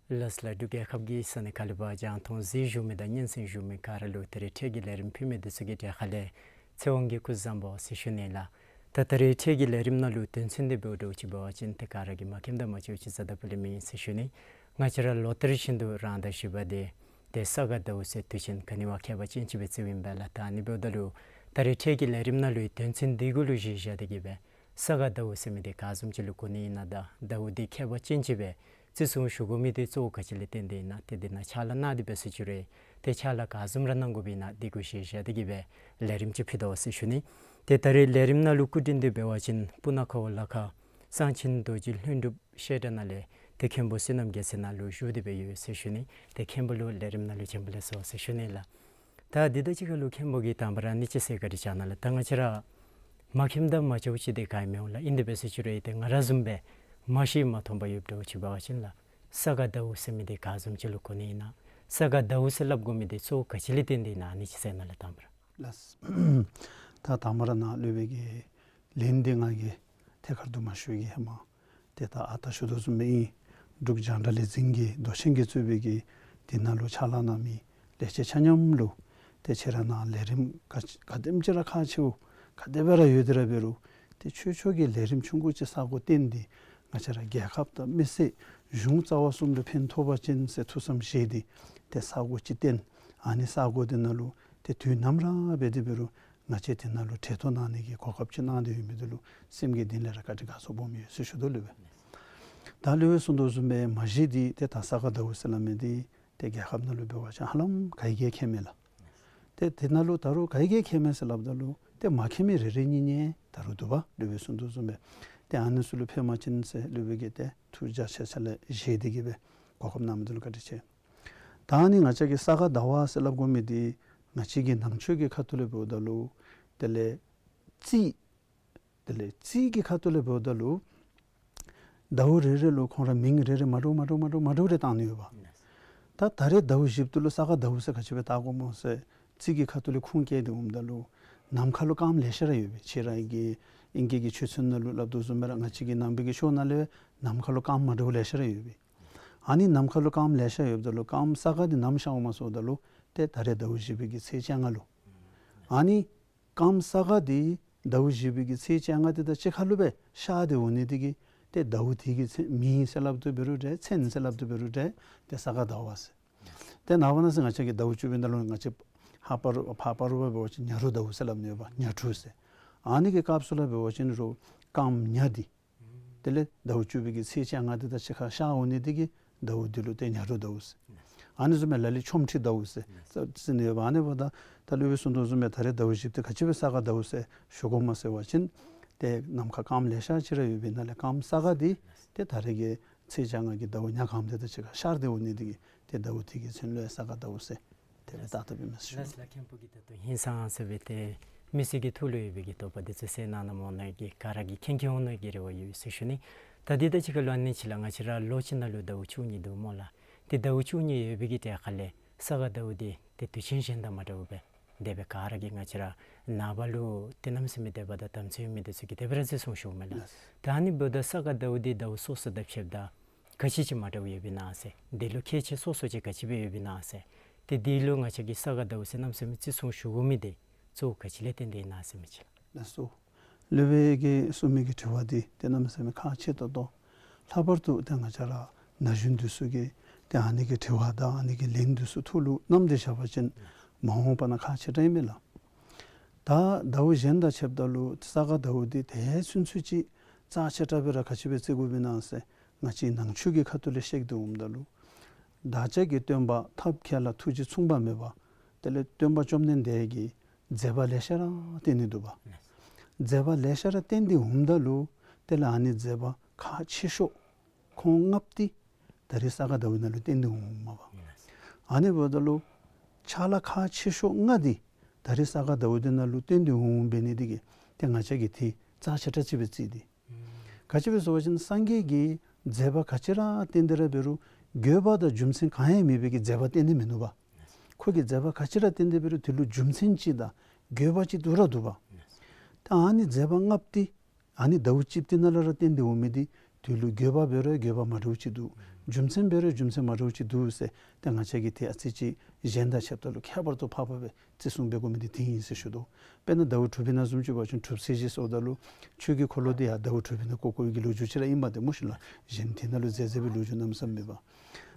ལགས་ལགས། འབྲུག་རྒྱལ་ཁབ་ཀྱི་ས་གནས་ཁག་ལུ་འབད་བ་ཅིན་རྒྱང་མཐོང་གཟིགས་བཞུགས་མི་དང་སྙན་གསན་བཞུགས་མི་ག་ར་ལུ་ད་རིས་འཕྲལ་གྱི་ལས་རིམ་ཕུལ་མི་འདི་ཚུ་གི་གྲས་ཁ་ལས་ཚེ་དབང་གིས་སྐུ་གཟུགས་བཟང་པོ་ཟེར་ཞུ་ནི་ལགས། ད་ད་རིས་འཕྲལ་གྱི་ལས་རིམ་ནང་ལུ་དོན་ཚན་འདི་འབདཝ་ད་ཅིག་འབད་བ་ཅིན་ཏེ་ག་ར་གིས་མ་མཁྱེནམ་དང་མ་ཤེསཔ་ཅིག་རྩ་དང་པ་ལས་མེད་ཟེར་ཞུ་ནི། ང་བཅས་ར་ལོ་ལྟར་བཞིན་དུ་རང་ཟླ་བཞི་པ་འདི་ཏེ་ས་ག་ཟླཝ་ཟེར་དུས་ཆེན་ག་ནི་བ་ཁྱད་པར་ཅན་ཅིག་སྦེ་བརྩིཝ་ཨིན་པས་ལགས། ད་ཨ་ནི་འབདཝ་ད་ལུ་ད་རིས་འཕྲལ་གྱི་ལས་རིམ་ནང་ལུ་དོན་ཚན་འདི་གུ་ལུ་གཞི་བཞག་སྟེ་གིས་སྦེ་ས་ག་ཟླཝ་ཟེར་མི་འདི་ག་བཟུམ་ཅིག་ལུ་གོ་ནི་ཨིན་ན་དང་ཟླཝ་འདི་ཁྱད་པར་ཅན་ཅིག་སྦེ་བརྩི་སྲུང་ཞུ་དགོ་མི་འདི་གཙོ་བོ་ག་ཅི་ལས་བརྟེན་ཏེ་ཨིན་ན། ཏེ་འདི་ནང་ཕྱག་ལཱ་གནང་སྟེ་འབད་ཟེར་ཞུ་རུང་ཏེ་ཕྱག་ལཱ་ག་བཟུམ་ར་གནང་དགོཔ་ཨིན་ན་འདི་གུ་གཞི་བཞག་སྟེ་གིས་སྦེ་ལས་རིམ་ཅིག་ཕུལ་དོ་ཟེར་ཞུ་ནི། ཏེ་ད་རིས་ལས་རིམ་ནང་ལུ་སྐུ་མགྲོན་འདི་འབད་བ་ཅིན་སྤུ་ན་ཁ་བ་ལ་ཁ་གསང་ཆེན་རྡོ་རྗེ་ལྷུན་གྲུབ་བཤད་གྲྭ་ནང་ལས་ཏེ་མཁན་པོ་བསོད་ནམས་རྒྱལ་མཚན་ནཱ་ལུ་བཞུགས་ཏེ་སྦེ་ཡོད་ཟེར་ཞུ་ནི། ཏེ་མཁན་པོ་ལུ་ལས་རིམ་ནང་ལུ་བྱོན་པ་ལེགས་སོ་ཟེར་ཞུ་ནི་ལགས། ད་འདི་དང་གཅིག་ཁར་ལུ་མཁན་པོ་གིས་དང་པ་ར་ཨ་ནི་ཅིག་ཟེར་བཀའ་དྲིན་བསྐྱང་གནང་ལགས། ད་ང་བཅས་ར་མ་མཁྱེནམ་དང་མ་ཤེསཔ་ཅིག་འདི་ག་ཡང་མི་འོང་ལགས། ཨིན་ཏེ་འབད་ཟེར་ཞུ་རུང་ཏེ་ང་ར་བཟུམ་སྦེ་མ་ཤེས་མ་མཐོང་པར་ཡོདཔ་ད་ཅིག་འབད་བ་ཅིན་ལགས་ས་ག་ཟླཝ་ཟེར་མི་འདི་ག་བཟུམ་ཅིག་ལུ་གོ་ནི་ཨིན་ན། ས་ག་ཟླཝ་ཟེར་སླབ་དགོ་མི་འདི་གཙོ་བོ་ག་ཅི་ལས་བརྟེན་ཏེ་ཨིན་ན་ཨ་ནི་ཅིག་ཟེར་གནང་ལགས་དང་པ་ར། ལགས། ད་དང་པ་ར་ནཱ་སློབ་དཔོན་གྱི་ལན་འདི་ང་གིས་ཐད་ཀར་དུ་མ་ཞུ་གེ། ཧེ་མ་ཏེ་ད་ཨ་རྟག་ཞུ་དོ་བཟུམ་སྦེ་ཨིན། འབྲུག་རྒྱང་བསྒྲགས་ལས་འཛིན་གྱི་མདོ་ཆེན་གྱིས་གཙོས་པའི་གི་འདི་ནང་ལུ་ཕྱག་ལཱ་གནང་མི་ལས་བྱེད་ཆ་མཉམ་ལུ་ཏེ་ཁྱེད་ར་ནཱ་ལས་རིམ་ག་ག་དེམ་ཅིག་ར་ཁག་ཆེཝ་ག་དེ་སྦེ་ར་ཡོད་དེ་ར་འབད་རུང་ཏེ་ཆོས་ཕྱོགས་ཀྱི་ལས་རིམ་ཆུང་ཀུ་ཅིག་ས་གོ་བཏོན་ཏེ་ང་བཅས་ར་རྒྱལ་ཁབ་དང་མི་སེར་གཞུང་རྩ་བ་གསུམ་ལུ་ཕན་ཐོགས་པ་ཅིན་ཟེར་ཐུགས་བསམ་བཞེས་ཏེ་ཏེ་ས་གོ་ཅིག་བཏོན། ཨ་ནི་ས་གོ་འདི་ནང་ལུ་ཏེ་དུས་ནམ་ར་འབད་དེ་འབད་རུང་ང་བཅས་འདི་ནང་ལུ་གྲལ་གཏོགས་གནང་ནི་གི་གོ་སྐབས་ཅིག་གནང་སྟེ་ཡོད་མི་འདི་ལུ་སེམས་ཀྱི་གཏིང་ལས་ར་བཀའ་དྲིན་དགའ་ཚོར་སྦོམ་ཡོད་ཟེར་ཞུ་དོ་སློབ་དཔོན། ད་སློབ་དཔོན་གསུང་དོ་བཟུམ་སྦེ་མ་གཞི་འདི་ཏེ་ད་ས་ག་ཟླཝ་ཟེར་སླབ་མི་འདི་ཏེ་རྒྱལ་ཁབ་ནང་ལུ་འབད་བ་ཅིན་ཧ་ལམ་ག་གིས་ཡང་མཁྱེན་མེད་ལགས། ཏེ་འདི་ནང་ལུ་ད་རུང་ག་གིས་ཡང་མཁྱེན་མེད་ཟེར་སླབ་ད་ལུ་ཏེ་མ་མཁྱེན་མི་རེ་རེ་གཉིས་གཉིས་ད་རུང་འདུག་པ། སློབ་དཔོན་གསུང་དོ་བཟུམ་སྦེ་ཏེ་ཨ་ནི་ཚུ་ལུ་ཕན་པ་ཅིན་ཟེར་སློབ་དཔོན་གྱིས་ཏེ་ཐུགས་རྒྱ་ཆེ་ས་ལས་བཞེས་ཏེ་གིས་སྦེ་གོ་སྐབས་གནང་མི་འདི་ལུ་བཀའ་དྲིན་ཆེ། ད་ཨ་ནི་ང་བཅས་ཀྱིས་ས་ག་ཟླ་བ་ཟེར་སླབ་དགོ་མི་འདི་ང་བཅས་ཀྱི་ནང་ཆོས་ཀྱི་ཁ་ཐུག་ལས་འབདཝ་ད་ལུ་དེ་ལས་རྩིས་དེ་ལས་རྩིས་ཀྱི་ཁ་ཐུག་ལས་འབདཝ་ད་ལུ་ཟླཝ་རེ་རེ་ལུ་ཁོང་ར་མིང་རེ་རེ་མ་འདྲཝ་མ་འདྲཝ་མ་འདྲཝ་མ་འདྲཝ་རེ་བཏགས་ནི་ཡོདཔ། ད་ད་རེས་ཟླཝ་བཞི་པོ་འདི་ལུ་ས་ག་ཟླཝ་ཟེར་ག་ཅི་སྦེ་བཏགས་དགོཔ་སྨོ་ཟེར་རྩིས་ཀྱི་ཁ་ཐུག་ལས་ཁུངས་བཀལ་ཏེ་འོངམ་ད་ལུ་ནམ་མཁའ་ལུ་སྐརམ་ལེ་ཤ་ར་ཡོད་པས། ཁྱེད་ར་གི་ཨིང་སྐད་ཀྱི་ཆོས་ཚན་ནང་ལུ་སླབ་དོ་བཟུམ་སྦེ་ར་ང་བཅས་ཀྱི་ནང་པའི་གི་ཆོས་ནང་ལས་ནམ་མཁའ་ལུ་སྐརམ་མ་འདྲཝ་ལེ་ཤ་ར་ཡོད་པས། ཨ་ནི་ནམ་མཁའ་ལུ་སྐརམ་ལེ་ཤ་ཡོདཔ་ད་ལུ་སྐརམ་ས་ག་འདི་ནམ་ཤརཝ་མས་ཟེརཝ་ད་ལུ་ཏེ་ད་རེས་ཟླཝ་བཞི་པའི་གི་ཚེས་བཅོ་ལྔ་ལུ། ཨ་ནི་སྐརམ་ས་ག་འདི་ཟླཝ་བཞི་པའི་གི་ཚེས་བཅོ་ལྔ་འདི་དང་གཅིག་ཁར་ལུ་སྦེ་ཤར་ཏེ་འོང་ནི་འདི་གིས་ཏེ་ཟླཝ་འདི་གི་མཚན་མིང་ཟེར་སླབ་དོ་འབད་རུང་འདྲ་མཚན་ཟེར་སླབ་དོ་འབད་རུང་འདྲ་ཏེ་ས་ག་ཟླཝ་ཟེར། ཏེ་ནངས་པ་གནངས་ཚེ་ང་བཅས་ཀྱིས་ཟླཝ་བཅུ་པའི་ནང་ལུ་ང་བཅས་ཕར་སྤ་རོ་ཕར་སྤ་རོ་པ་འབད་བ་ཅིན་ཉ་རུ་ཟླཝ་ཟེར་སླབ་ནི་ཡོདཔ། ཉ་དྲུག་ཟེར། ཨ་ནི་གི་སྐབས་སུ་ལུ་འབད་བ་ཅིན་རུང་སྐརམ་ཉ་འདི་དེ་ལས་ཟླཝ་བཅུ་པའི་གི་ཚེས་བཅོ་ལྔ་འདི་དང་གཅིག་ཁར་ཤར་འོང་ནི་འདི་གིས་ཟླཝ་འདི་ལུ་ཏེ་ཉ་རུ་ཟླཝ་ཟེར། ཨ་ནི་བཟུམ་སྦེ་ལ་ལུ་ཆོ་འཕྲུལ་ཟླཝ་ཟེར་ཟེར་ནི་ཡོདཔ། ཨ་ནི་འབདཝ་ད་ད་སློབ་དཔོན་གསུང་དོ་བཟུམ་སྦེ་ད་རེས་ཟླཝ་བཞི་པོ་འདི་ག་ཅི་སྦེ་ས་ག་ཟླཝ་ཟེར་ཞུ་དགོཔ་སྨོ་ཟེར་བ་ཅིན་ཏེ་ནམ་མཁའ་སྐརམ་ལེ་ཤ་ཅིག་ར་ཡོད་པའི་ནང་ལས་སྐརམ་ས་ག་འདི་ཏེ་ད་རེས་ཀྱི་ཚེས་བཅོ་ལྔ་གི་ཟླཝ་ཉ་གང་འདི་དང་གཅིག་ཁར་ཤར་ཏེ་འོང་ནི་འདི་གིས་ཏེ་ཟླཝ་འདི་གི་མཚན་ལུ་ཡང་ས་ག་ཟླཝ་ཟེར་དེ་སྦེ་བཏགས་བཏགསཔ་ཨིན་མས་ཟེར་ཞུ། ལགས་ལགས། མཁན་པོ་གིས་ད་ལྟོ་ཧིང་སངས་ས་སྦེ་ཏེ་མི་སེར་གྱི་ཐུགས་ལུ་ཡོད་པའི་གི་དོགས་པ་འདི་ཚུ་སེལ་གནང་གནངམ་འོང་ནི་གིས་ག་ར་གིས་མཁྱེན་མཁྱེན་འོང་ནི་གི་རེ་བ་ཡོད་ཟེར་ཞུ་ནི། ད་འདི་དང་གཅིག་ཁར་ལུ་ཨ་ནི་ཅིག་ལགས། ང་བཅས་ར་ལོ་གཅིག་ནང་ལུ་ཟླཝ་བཅུ་གཉིས་འདུག་སྨོ་ལགས། ཏེ་ཟླཝ་བཅུ་གཉིས་ཡོད་པའི་གི་གྲས་ཁ་ལས་ས་ག་ཟླཝ་འདི་ཏེ་དུས་ཆེན་གཞན་དང་མ་འདྲཝ་སྦེ་དེ་སྦེ་ག་ར་གིས་ང་བཅས་ར་ནངས་པ་ལུ་ཏེ་གནམ་མེད་ས་མེད་དད་པ་དང་དམ་ཚིག་ཡོད་མི་འདི་ཚུ་གིས་དེ་སྦེ་ར་བརྩི་སྲུང་ཞུཝ་མས་ལགས། ལགས། ད་ཨ་ནི་འབདཝ་ད་ས་ག་ཟླཝ་འདི་ཟླཝ་སོ་སོ་དང་ཕྱདཔ་ད་ག་ཅི་ཅིག་མ་འདྲཝ་ཡོདཔ་ཨིན་ན་ཟེར། འདི་ལུ་ཁྱད་ཆོས་སོ་སོ་ཅིག་ག་ཅི་སྦེ་ཡོདཔ་ཨིན་ན་ཟེར། ཏེ་འདི་ལུ་ང་བཅས་ཀྱིས་ས་ག་ཟླཝ་ཟེར་གནམ་མེད་ས་མེད་བརྩི་སྲུང་ཞུ་དགོ་མི་འདི་གཙོ་བོ་ག་ཅི་ལས་བརྟེན་ཏེ་ཨིན་ན་ཟེར་མི་ཅིག་ལགས། ལགས་སོ། སློབ་དཔོན་གྱིས་གསུངས་མི་གི་དྲི་བ་འདི་ཏེ་གནམ་མེད་ས་མེད་ཁག་ཆེ་ཏོག་ཏོ། ལྷག་པར་དུ་ཏེ་ང་བཅས་ར་ན་གཞོན་འདི་ཚུ་གིས་ཏེ་ཨ་ནི་གི་དྲི་བ་དང་ཨ་ནི་གི་ལན་འདི་ཚུ་ཐུགས་ལུ་བསྣམས་ཏེ་བཞག་པ་ཅིན་མ་འོངས་པ་ན་ཁག་ཆེ་དྲགས་ཨིན་མས་ལགས། ད་ཟླཝ་གཞན་དང་ཕྱདཔ་ད་ལུ་ས་ག་ཟླཝ་འདི་ཏེ་ཚུན་ཚོད་ཅིག་རྩ་ཆེ་དྲགས་སྦེ་ར་ག་ཅི་སྦེ་བརྩི་དགོཔ་ཨིན་ན་ཟེར་ང་བཅས་ནང་ཆོས་ཀྱི་ཁ་ཐུག་ལས་བཤད་དེ་འོངམ་ད་ལུ་བདག་ཅག་གི་སྟོན་པ་ཐབས་མཁས་ལ་ཐུགས་རྗེ་མཚུངས་པ་མེད་པ་དེ་ལས་སྟོན་པ་བཅོམ་ལྡན་འདས་ཀྱིས་མཛད་པ་ལེ་ཤ་ར་བསྟན་ཏེ་འདུག་པ། མཛད་པ་ལེ་ཤ་ར་བསྟན་ཏེ་འོངམ་ད་ལུ་དེ་ལས་ཨ་ནི་མཛད་པ་ཁག་ཆེ་ཤོས་ཁོང་ལྔ་པོ་འདི་ད་རེས་ས་ག་ཟླཝ་ནང་ལུ་བསྟན་ཏེ་འོངམ་མས་པ། ཨ་ནི་འབདཝ་ད་ལུ་ཕྱག་ལཱ་ཁག་ཆེ་ཤོས་ལྔ་འདི་ད་རེས་ས་ག་ཟླཝ་འདི་ནང་ལུ་བསྟན་ཏེ་འོངམ་འབད་ནི་འདི་གིས་ཏེ་ང་བཅས་ཀྱིས་འདི་རྩ་ཆེ་དྲགས་ཅིག་སྦེ་བརྩི་སྟེ། ག་ཅི་སྦེ་ཟེར་བ་ཅིན་སངས་རྒྱས་ཀྱིས་མཛད་པ་ག་ཅི་ར་བསྟན་ཏེ་ར་འབད་རུང་ དགོས་པ་དང་རྒྱུ་མཚན་གང་ཡང་མེད་པའི་གི་མཛད་པ་བསྟན་ཏེ་མིན་ནུག་པ། ཁོ་གི་མཛད་པ་ག་ཅི་ར་བསྟན་ཏེ་འབད་རུང་དེ་ལུ་རྒྱུ་མཚན་ཅིག་དང་དགོས་པ་ཅིག་འདུག་ར་འདུག་པ། ད་ཨ་ནི་མཛད་པ་ལྔ་པོ་དེ་ཨ་ནི་ཟླཝ་གཅིག་པོ་དེ་ནང་ལུ་ར་བསྟན་ཏེ་འོང་མི་དེ་དེ་ལུ་དགོས་པ་འབད་རུང་དགོས་པ་མ་འདྲཝ་ཅིག་འདུག། རྒྱུ་མཚན་འབད་རུང་རྒྱུ་མཚན་མ་འདྲཝ་ཅིག་འདུག་ཟེར། ཏེ་ང་བཅས་ཀྱིས་དེ་ཨ་ཙི་ཅིག་གཞན་དང་ཕྱདཔ་ད་ལུ་ཁྱད་པར་དུ་འཕགས་པ་སྦེ་བརྩི་སྲུང་འབད་དགོ་མི་དེ་དེ་ཨིན་ཟེར་ཞུ་དོ། དཔེར་ན་ཟླཝ་དྲུག་པའི་ནང་བཟུམ་ཅིག་འབད་བ་ཅིན་གྲུབ་ཚེས་བཞི་ཟེརཝ་ད་ལུ་ཆོས་ཀྱི་འཁོར་ལོ་དེ་ཡང་ཟླཝ་དྲུག་པའི་ནང་བསྐོར་བསྐོར་བའི་གི་ལོ་རྒྱུས་ཅིག་ར་ཨིན་པ་དེ་སྨོ་ཤིག་ལགས། གཞན་དེ་ནང་ལུ་མཛད་མཛད་པའི་ལོ་རྒྱུས་གནམ་མེད་ས་མེད་པ།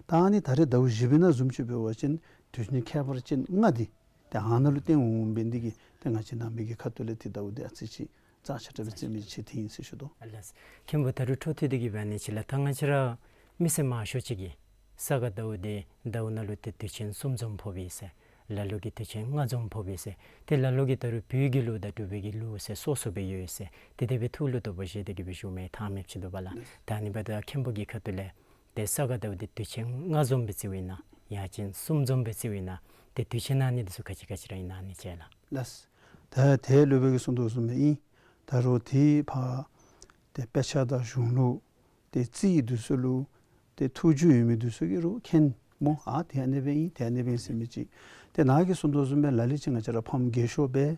ད་ཨ་ནི་ད་རེས་ཟླཝ་བཞི་པའི་ནང་བཟུམ་ཅིག་འབད་བ་ཅིན་དུས་ཆེན་ཁྱད་པར་ཅན་ལྔ་དེ་ཏེ་ཨ་ནཱ་ལུ་བསྟན་འོང་འབད་ནི་དེ་གིས་ཏེ་ང་བཅས་ནང་པའི་གི་ཁ་ཐུག་ལས་ཏེ་ཟླཝ་དེ་ཨ་ཙི་ཅིག་རྩ་ཆེ་དྲགས་སྦེ་བརྩི་མི་ཅིག་དེ་ཨིན་ཟེར་ཞུ་དོ། ཨ་ལགས། མཁན་པོ་ད་རུང་འཕྲོ་མཐུད་དེ་གི་འབད་ནི་ཅིག་ལགས། ད་ང་བཅས་ར་མི་སེར་མང་ཤོས་ཅིག་གིས་ས་ག་ཟླཝ་དེ་ཟླཝ་ནང་ལུ་ཏེ་དུས་ཆེན་གསུམ་འཛོམས་ཕོགཔ་ཨིན་ཟེར། ལ་ལུ་གིས་དུས་ཆེན་ལྔ་འཛོམས་ཕོགཔ་ཨིན་ཟེར། ཏེ་ལ་ལུ་གིས་ད་རུང་བོད་ཀྱི་ལུགས་དང་འབྲུག་པའི་གི་ལུགས་ཟེར་སོ་སོ་སྦེ་ཡོད་ཟེར། ཏེ་དེ་སྦེ་ཐུགས་ལུ་དོགས་པ་བཞེས་ཏེ་གི་སྦེ་བཞུགས་མི་ཐང་མེདཔ་ཅིག་འདུག་པ་ལགས། ད་ཨ་ནི་འབདཝ་ད་མཁན་པོ་གི་ཁ་ཐུག་ལས་ཏེ་ས་ག་ཟླཝ་དེ་དུས་ཆེན་ལྔ་འཛོམས་སྦེ་བརྩིཝ་ཨིན་ན་ཡང་ཅིན་གསུམ་འཛོམས་སྦེ་བརྩིཝ་ཨིན་ན། ཏེ་དུས་ཆེན་ཨ་ནི་དེ་ཚུ་ག་ཅི་ག་ཅི་ར་ཨིན་ན་ཨ་ནི་ཅིག་ལགས། ལགས། ད་དེ་སློབ་དཔོན་གྱིས་གསུངས་དོ་བཟུམ་སྦེ་ཨིན། ད་རུང་དེ་ཕར་ཏེ་དཔེ་ཆ་དང་གཞུང་ལུགས་ཏེ་རྩིས་འདི་ཚུ་ལུ་ཏེ་ཐུགས་རྒྱུས་ཡོད་མི་འདི་ཚུ་གིས་རུང་མཁྱེན་སྨོ། ཨ་དེ་ཨ་ནི་སྦེ་ཨིན་དེ་ཨ་ནི་སྦེ་ཨིན་ཟེར་མི་ཅིག། ཏེ་ནཱ་གིས་གསུངས་དོ་བཟུམ་སྦེ་ལ་ལུ་ཅིག་ང་བཅས་ར་ཕམ་རྒས་ཤོས་སྦེ་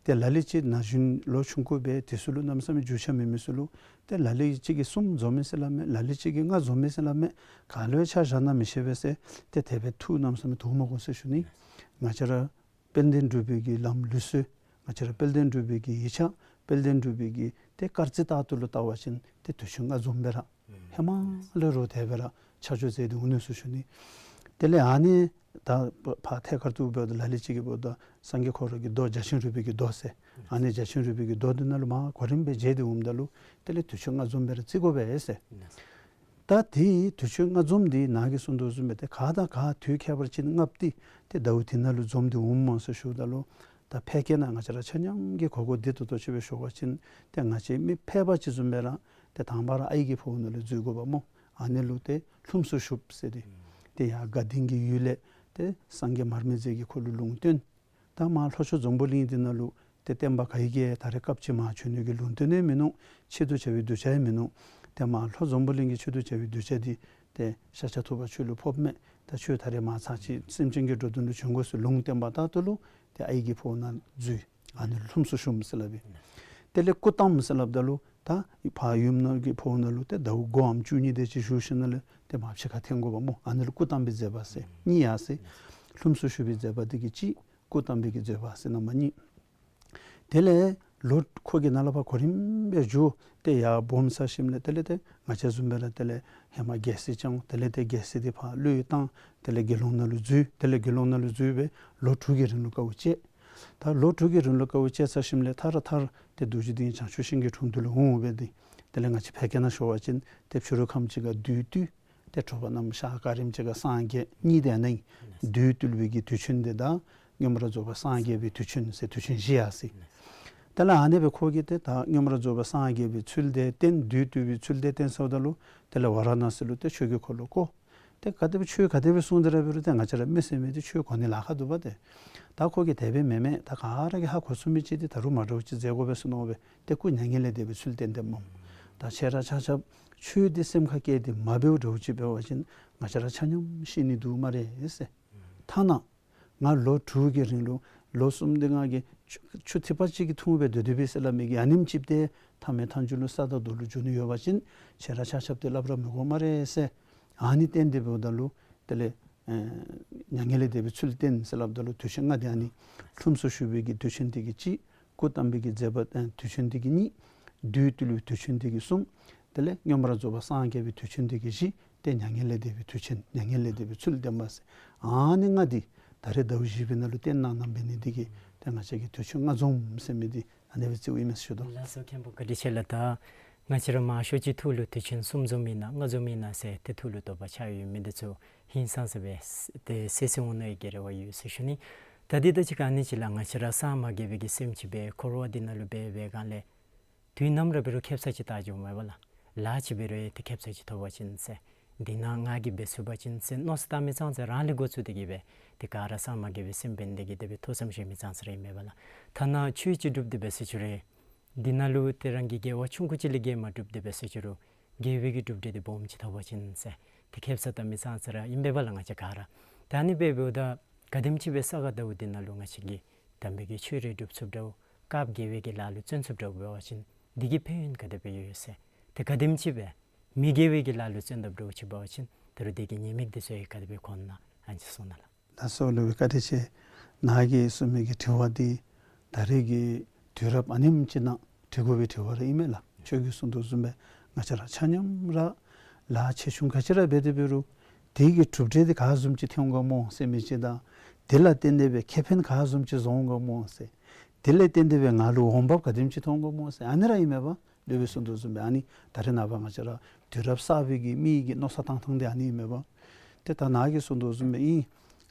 ཏེ་ལ་ལུ་ཅིག་ན་གཞོན་ལོ་ཆུང་ཀུ་སྦེ་དེ་ཚུ་ལུ་གནམ་མེད་ས་མེད་རྒྱུས་ཆ་མེད་མི་ཚུ་ལུ་ཏེ་ལ་ལུ་ཅིག་གིས་གསུམ་འཛོམས་ཡི་ཟེར་སླབ་མས། ལ་ལུ་ཅིག་གིས་ལྔ་འཛོམས་ཡི་ཟེར་སླབ་མས། ག་ལུ་ཡང་ཆ་བཞག་ན་མི་ཤེས་པས་ཟེར་ཏེ་དེ་སྦེ་ཐུགས་གནམ་མེད་ས་མེད་དོགས་མ་དགོ་ཟེར་ཞུ་ནི། ང་བཅས་ར་དཔལ་ལྡན་འབྲུག་པའི་གི་ལམ་ལུགས་སྲོལ་ང་བཅས་ར་དཔལ་ལྡན་འབྲུག་པའི་གི་ཡིག་ཆ་དཔལ་ལྡན་འབྲུག་པའི་གི་ཏེ་སྐར་རྩིས་ལྟར་དུ་ལུ་བལྟ་བ་ཅིན་ཏེ་དུས་ཆེན་ལྔ་འཛོམས་སྦེ་ར་ཧེ་མ་ལས་ར་དེ་སྦེ་ར་ཆ་འཇོག་མཛད་དེ་འོང་ནུག་ཟེར་ཞུ་ནི། དེ་ལས་ཨ་ནི་ད་ཕར་ཐད་ཀར་དུ་འབདཝ་ད་ལ་ལུ་ཅིག་གིས་འབདཝ་ད་སངས་རྒྱས་ཁོ་ར་གི་མདོ་རྒྱ་ཆེན་རིག་པའི་གི་མདོ་ཟེར། ཨ་ནི་རྒྱ་ཆེན་རིག་པའི་གི་མདོ་འདི་ནང་ལུ་མར་གོ་རིམ་སྦེ་མཇལ་ཏེ་འོངམ་ད་ལུ་དེ་ལས་དུས་ཆེན་ལྔ་འཛོམས་སྦེ་ར་བརྩི་དགོ་པས་ཟེར། ད་དེ་དུས་ཆེན་ལྔ་འཛོམས་འདི་ནཱ་གིས་གསུངས་དོ་བཟུམ་སྦེ་ཏེ་ག་དང་ག་དུས་ཁྱད་པར་ཅན་ལྔ་པོ་འདི་ཏེ་ཟླཝ་དེ་ནང་ལུ་འཛོམས་ཏེ་འོངམ་སྨོ་ཟེར་ཞུཝ་ད་ལུ་ད་ཕལ་སྐད་ནང་ང་བཅས་ར་ཆ་མཉམ་གྱིས་གོ་གོ་བདེ་ཏོག་ཏོ་ཅིག་སྦེ་ཞུ་བ་ཅིན་ཏེ་ང་བཅས་མི་ཕལ་པ་ཅིག་བཟུམ་སྦེ་ར་ཏེ་དང་པ་ར་ཨའི་གི་འཕོཝ་ནང་ལུ་འཛུལ་དགོཔ་སྨོ། ཨ་ནི་ལུ་ཏེ་ལྷུམས་སུ་ཞུགས་ཟེར་ཏེ་ཏེ་ཡར་དགའ་ལྡན་གྱི་ཡུལ་ལས་ཏེ་སངས་རྒྱས་མར་མེ་མཛད་ཀྱིས་ཁོ་ལུ་ལུང་བསྟན། ད་མར་ལྷོ་ཕྱོགས་འཛམ་བུ་གླིང་འདི་ནང་ལུ་ཏེ་བསྟན་པ་ག་གིས་ཡང་ད་རེས་སྐབས་ཅིག་མར་བྱོན་ནི་གི་ལུང་བསྟན་ཡང་མིན་ནུག། ཆེད་དུ་བྱ་བའི་གདུལ་བྱ་ཡང་མིན་ནུག། ཏེ་མར་ལྷོ་འཛམ་བུ་གླིང་གི་ཆེད་དུ་བྱ་བའི་གདུལ་བྱ་འདི་ཏེ་ཤཱཀྱ་ཐུབ་པ་ཁྱོད་ལུ་ཕོགཔ་མས། ད་ཁྱོད་ད་རེས་མར་ཚར་གཅིག་སེམས་ཅན་གྱི་འགྲོ་དོན་ལུ་བྱོན་དགོ་ཟེར་ལུང་བསྟན་པ་ལྟར་དུ་ལུ་ཏེ་ཨའི་གི་འཕོཝ་ནང་འཛུལ། ཨ་ནི་ལྷུམས་སུ་ཞུགས་ཟེར་སླབ་ཨིན། དེ་ལས་སྐུ་བལྟམས་ཟེར་སླབ་ད་ལུ་ད་ཕར་ཡུམ་ནང་གི་འཕོཝ་ནང་ལུ་ཏེ་ཟླཝ་དགུའམ་བཅུ་གཉིས་དེ་ཅིག་བཞུགས་ཞིནམ་ལས་ཏེ་མར་ཕྱི་ཁར་འཐོན་དགོཔ་སྨོ། ཨ་ནི་ལུ་སྐུ་བལྟམས་པའི་མཛད་པ་ཟེར་གཉིས་ཡར་སོ་ཡི། ལྷུམས་སུ་ཞུགས་པའི་མཛད་པ་འདི་གིས་གཅིག། སྐུ་བལྟམས་པའི་གི་མཛད་པ་ཟེར་རྣམ་པ་གཉིས། དེ་ལས་ལོ་འཁོར་གྱི་ནང་ལས་ཕར་གོ་རིམ་སྦེ་འགྱོ་སྟེ་ཡར་སྦོམ་ཚར་ཞིནམ་ལས་དེ་ལས་ཏེ་ང་བཅས་བཟུམ་སྦེ་ར་དེ་ལས་ཧེ་མ་རྒྱལ་སྲིད་བསྐྱངས། དེ་ལས་ཏེ་རྒྱལ་སྲིད་འདི་ཕར་བློས་བཏང་། དེ་ལས་དགེ་སློང་ནང་ལུ་འཛུལ། དེ་ལས་དགེ་སློང་ནང་ལུ་འཛུལ་སྦེ་ལོ་དྲུག་གི་རིང་ལུ་དཀའཝ་སྤྱད། ད་ལོ་དྲུག་གི་རིང་ལུ་དཀའཝ་སྤྱད་ཚར་ཞིནམ་ལས་མཐར་མཐར་ཏེ་རྡོ་རྗེ་གདན་བྱང་ཆུབ་ཤིང་གི་དྲུང་དུ་ལུ་འོང་སྦེ་ཏེ་དེ་ལས་ང་བཅས་ཕལ་སྐད་ནང་ཞུ་བ་ཅིན་ཏེ་ཕྱི་རུ་ཁམས་ཅིག་ཁར་བདུད་བཏུལ། ཏེ་དྲོ་པ་གནམ་ཤར་སྐར་རིམ་ཅིག་ཁར་སངས་རྒྱས་གཉིས་དེ་ཨ་ནི་ཨིན། བདུད་བཏུལ་བའི་གི་དུས་ཆེན་འདི་དང་མངོན་པར་རྫོགས་པ་སངས་རྒྱས་པའི་དུས་ཆེན་ཟེར་དུས་ཆེན་བཞི་ཡར་སོ་ཡི། དེ་ལས་ཨ་ནི་སྦེ་ཁོ་གིས་ཏེ་ད་མངོན་པར་རྫོགས་པ་སངས་རྒྱས་པའི་ཚུལ་དེ་བསྟན། བདུད་བཏུལ་བའི་ཚུལ་དེ་བསྟན་ཚརཝ་ད་ལུ་དེ་ལས་ཝ་ར་ཎ་སི་ལུ་ཏེ་ཆོས་ཀྱི་འཁོར་ལོ་བསྐོར། ཏེ་ག་དེ་སྦེ་ཆོས་ག་དེ་སྦེ་གསུངས་ཏེ་ར་འབད་རུང་ཏེ་ང་བཅས་ར་མི་སེར་མི་འདི་ཆོས་གོ་ནི་ལཱ་ཁག་འདུག་པ་ཏེ། ད་ཁོ་གིས་དེ་སྦེ་མེན་མས། ད་ག་ར་གིས་ཧ་གོ་ཚུགས་མི་ཅིག་འདི་ད་རུང་མ་འདྲཝ་ཅིག་མཛད་དགོ་པས་ཟེར་མནོ་སྦེ་ཏེ་སྐུ་མྱ་ངན་ལས་འདས་པའི་ཚུལ་བསྟན་ཏེ་སྨོ། ད་ཁྱེད་ར་ཆ་ཁྱབ་ཆོས་འདི་སེམས་ཁར་བསྐྱེད་དེ་མ་འབདཝ་འདྲཝ་ཅིག་འབད་བ་ཅིན་ང་བཅས་ར་ཆ་མཉམ་ཤི་ནི་འདུག་སྨ་རེ་ཟེར། ཐ་ན་ང་ལོ་དྲུག་གི་རིང་ལུ་ལོ་གསུམ་འདི་ང་གིས་ཆུ་ཆུ་ཐིགས་པ་གཅིག་གི་འཐུང་སྦེ་སྡོད་སྡོདཔ་ཨིན་ཟེར་སླབ་མི་གི་ཨ་ནེམ་ཅིག་ཏེ་མཐའ་མེད་མཐའ་མཇུག་ལུ་ས་དང་རྡོ་ལུ་འགྱུར་ནི་ཡོད་པ་ཅིན་ཁྱེད་ར་ཆ་ཁྱབ་ཏེ་སླབ་ར་མི་དགོ་སྨ་རེ་ཟེར། ཨ་ནི་བསྟན་ཏེ་འབདཝ་ད་ལུ་དེ་ལས་ཨེ་མྱ་ངན་ལས་འདས་པའི་ཚུལ་བསྟན་ཟེར་སླབ་ད་ལུ་དུས་ཆེན་ལྔ་དེ་ཨ་ནི་ལྷུམས་སུ་ཞུགས་པའི་གི་དུས་ཆེན་དེ་གིས་གཅིག། སྐུ་བལྟམས་པའི་གི་མཛད་པ་ཨེ་དུས་ཆེན་དེ་གིས་གཉིས། བདུད་བཏུལ་བའི་དུས་ཆེན་དེ་གིས་གསུམ། དེ་ལས་མངོན་པར་རྫོགས་པ་སངས་རྒྱས་པའི་དུས་ཆེན་དེ་གིས་བཞི། ཏེ་མྱ་ངན་ལས་འདས་པའི་དུས་ཆེན་མྱ་ངན་ལས་འདས་པའི་ཚུལ་བསྟན་པ་ཟེར་ཨ་ནི་ལྔ་དེ་ད་རེས་ཟླཝ་བཞི་པའི་ནང་ལུ་བསྟན་གནང་གནངམ་འབད་ནི་དེ་གིས་ཏེ་ང་བཅས་ཀྱིས་དུས་ཆེན་ལྔ་འཛོམས་ཟེར་མི་འདི་ཨ་ནི་སྦེ་བརྩིཝ་ཨིན་མས་ཟེར་ཞུ་དོ། ལགས་སོ་མཁན་པོ་བཀའ་དྲིན་ཆེ་ལགས། ད་ང་བཅས་ར་མང་ཤོས་ཅིག་ཐུགས་ལུ་དུས་ཆེན་གསུམ་འཛོམས་ཨིན་ན་ལྔ་འཛོམས་ཨིན་ན་ཟེར་ཏེ་ཐུགས་ལུ་དོགས་པ་ཆགས་ཡོད་མི་འདི་ཚུ་ཧིང་སངས་ས་སྦེ་ཏེ་སེལ་སེལ་འོང་ནི་གི་རེ་བ་ཡོད་ཟེར་ཞུ་ནི། ད་འདི་ད་ཅི་ག་ནི་ཅིག་ལགས། ང་བཅས་ར་སངས་མ་རྒྱས་པའི་གི་སེམས་ཅིག་སྦེ་འཁོར་བ་འདི་ནང་ལུ་འབད་བའི་སྒང་ལས་དུས་ནམ་ར་འབད་རུང་ཁེབ་ས་ཅིག་བལྟ་འགྱོཝ་མས་པ་ལགས། ལཱ་ཅིག་འབད་རུང་ཏེ་ཁེབ་ས་ཅིག་ཐོབ་པ་ཅིན་ཟེར། འདི་ནང་ང་གིས་འབད་ཚུགས་པ་ཅིན་ཟེར་མནོ་བསམ་བཏང་མི་ཙང་ཙ་རང་ལས་འགོ་བཙུགས་ཏེ་གི་སྦེ་ཏེ་ག་ར་སངས་མ་རྒྱས་པའི་སེམས་འབད་ནི་དེ་གིས་དེ་སྦེ་ཐུགས་བསམ་བཞེས་མི་ཙང་ཙ་ར་ཨིན་མས་པ་ལགས། ཐ་ན་ཆོས་ཅིག་སྒྲུབ་སྟེ་འབད་ཟེར་ཅི་རུང་འདི་ནང་ལུ་ཏེ་རང་གིས་དགེ་བ་ཆུང་ཀུ་ཅིག་ལས་བརྒལ་མ་སྒྲུབ་སྟེ་འབད་ཟེར་ཅི་རུང་དགེ་བའི་གི་གྲུབ་འབྲས་འདི་སྦོམ་ཅིག་ཐོབ་པ་ཅིན་ཟེར། ཏེ་ཁེབ་ས་བཏབ་མི་ཙང་ཙ་ར་ཨིན་པས་པ་ལགས། ང་བཅས་ག་ར་ད་ཨ་ནི་སྦེ་འབདཝ་ད་ག་དེམ་ཅིག་སྦེ་ས་ག་ཟླཝ་འདི་ནང་ལུ་ང་བཅས་ཀྱིས་དམ་པའི་གི་ཆོས་རེ་སྒྲུབ་ཚུགསཔ་འདྲཝ་སྐབས་དགེ་བའི་གི་ལཱ་ལུ་བརྩོན་ཚུགསཔ་འདྲཝ་འབད་བ་ཅིན་འདི་གི་ཕན་ཡོན་ག་དེ་སྦེ་ཡོད་ཡོད་ཟེར། ཏེ་ག་དེམ་ཅིག་སྦེ་མི་དགེ་བའི་གི་ལཱ་ལུ་བརྩོན་དཔ་འདྲཝ་ཅིག་འབད་བ་ཅིན་ད་རུང་འདི་གི་ཉེས་དམིགས་འདི་ཚུ་ཡང་ག་དེ་སྦེ་གོ་ན་ཨ་ནི་ཅིག་གསུང་གནང་ལགས། ལགས་སོ་ལུ་བཀའ་དྲིན་ཆེ། ནཱ་གིས་གསུངས་མི་གི་དྲི་བ་འདི་ད་རེས་ཀྱི་དུས་རབས་ཨ་ནེམ་ཅིག་ནང་དྲི་དགོ་པའི་དྲི་བ་ར་ཨིན་མས་ལགས། ཁྱོད་ཀྱིས་གསུངས་དོ་བཟུམ་སྦེ་ང་བཅས་ར་ཆ་མཉམ་ར་ལཱ་ཆེ་ཆུང་ག་ཅི་ར་འབད་དེ་འབད་རུང་དེ་གི་གྲུབ་འབྲས་འདི་ག་བཟུམ་ཅིག་ཐོན་འོང་ག་མོ་ཟེར་མི་ཅིག་དང་དེ་ལས་བརྟེན་ཏེ་སྦེ་ཁེ་ཕན་ག་བཟུམ་ཅིག་བཟོ་འོང་ག་མོ་ཟེར། དེ་ལས་བརྟེན་ཏེ་སྦེ་ང་ལུ་འོང་འབབ་ག་དེམ་ཅིག་ཐོབ་འོང་ག་མོ་ཟེར་ཨ་ནི་ར་ཨིན་མས་པ། ལུ་སྦེ་གསུངས་དོ་བཟུམ་སྦེ་ཨ་ནི་ད་རེས་ནངས་པ་ང་བཅས་ར་དུས་རབས་གསར་པའི་གི་མི་གི་མནོ་བསམ་བཏང་ཐངས་འདི་ཨ་ནི་ཨིན་མས་པ། ཏེ་ད་ནཱ་གིས་གསུངས་དོ་བཟུམ་སྦེ་ཨིན།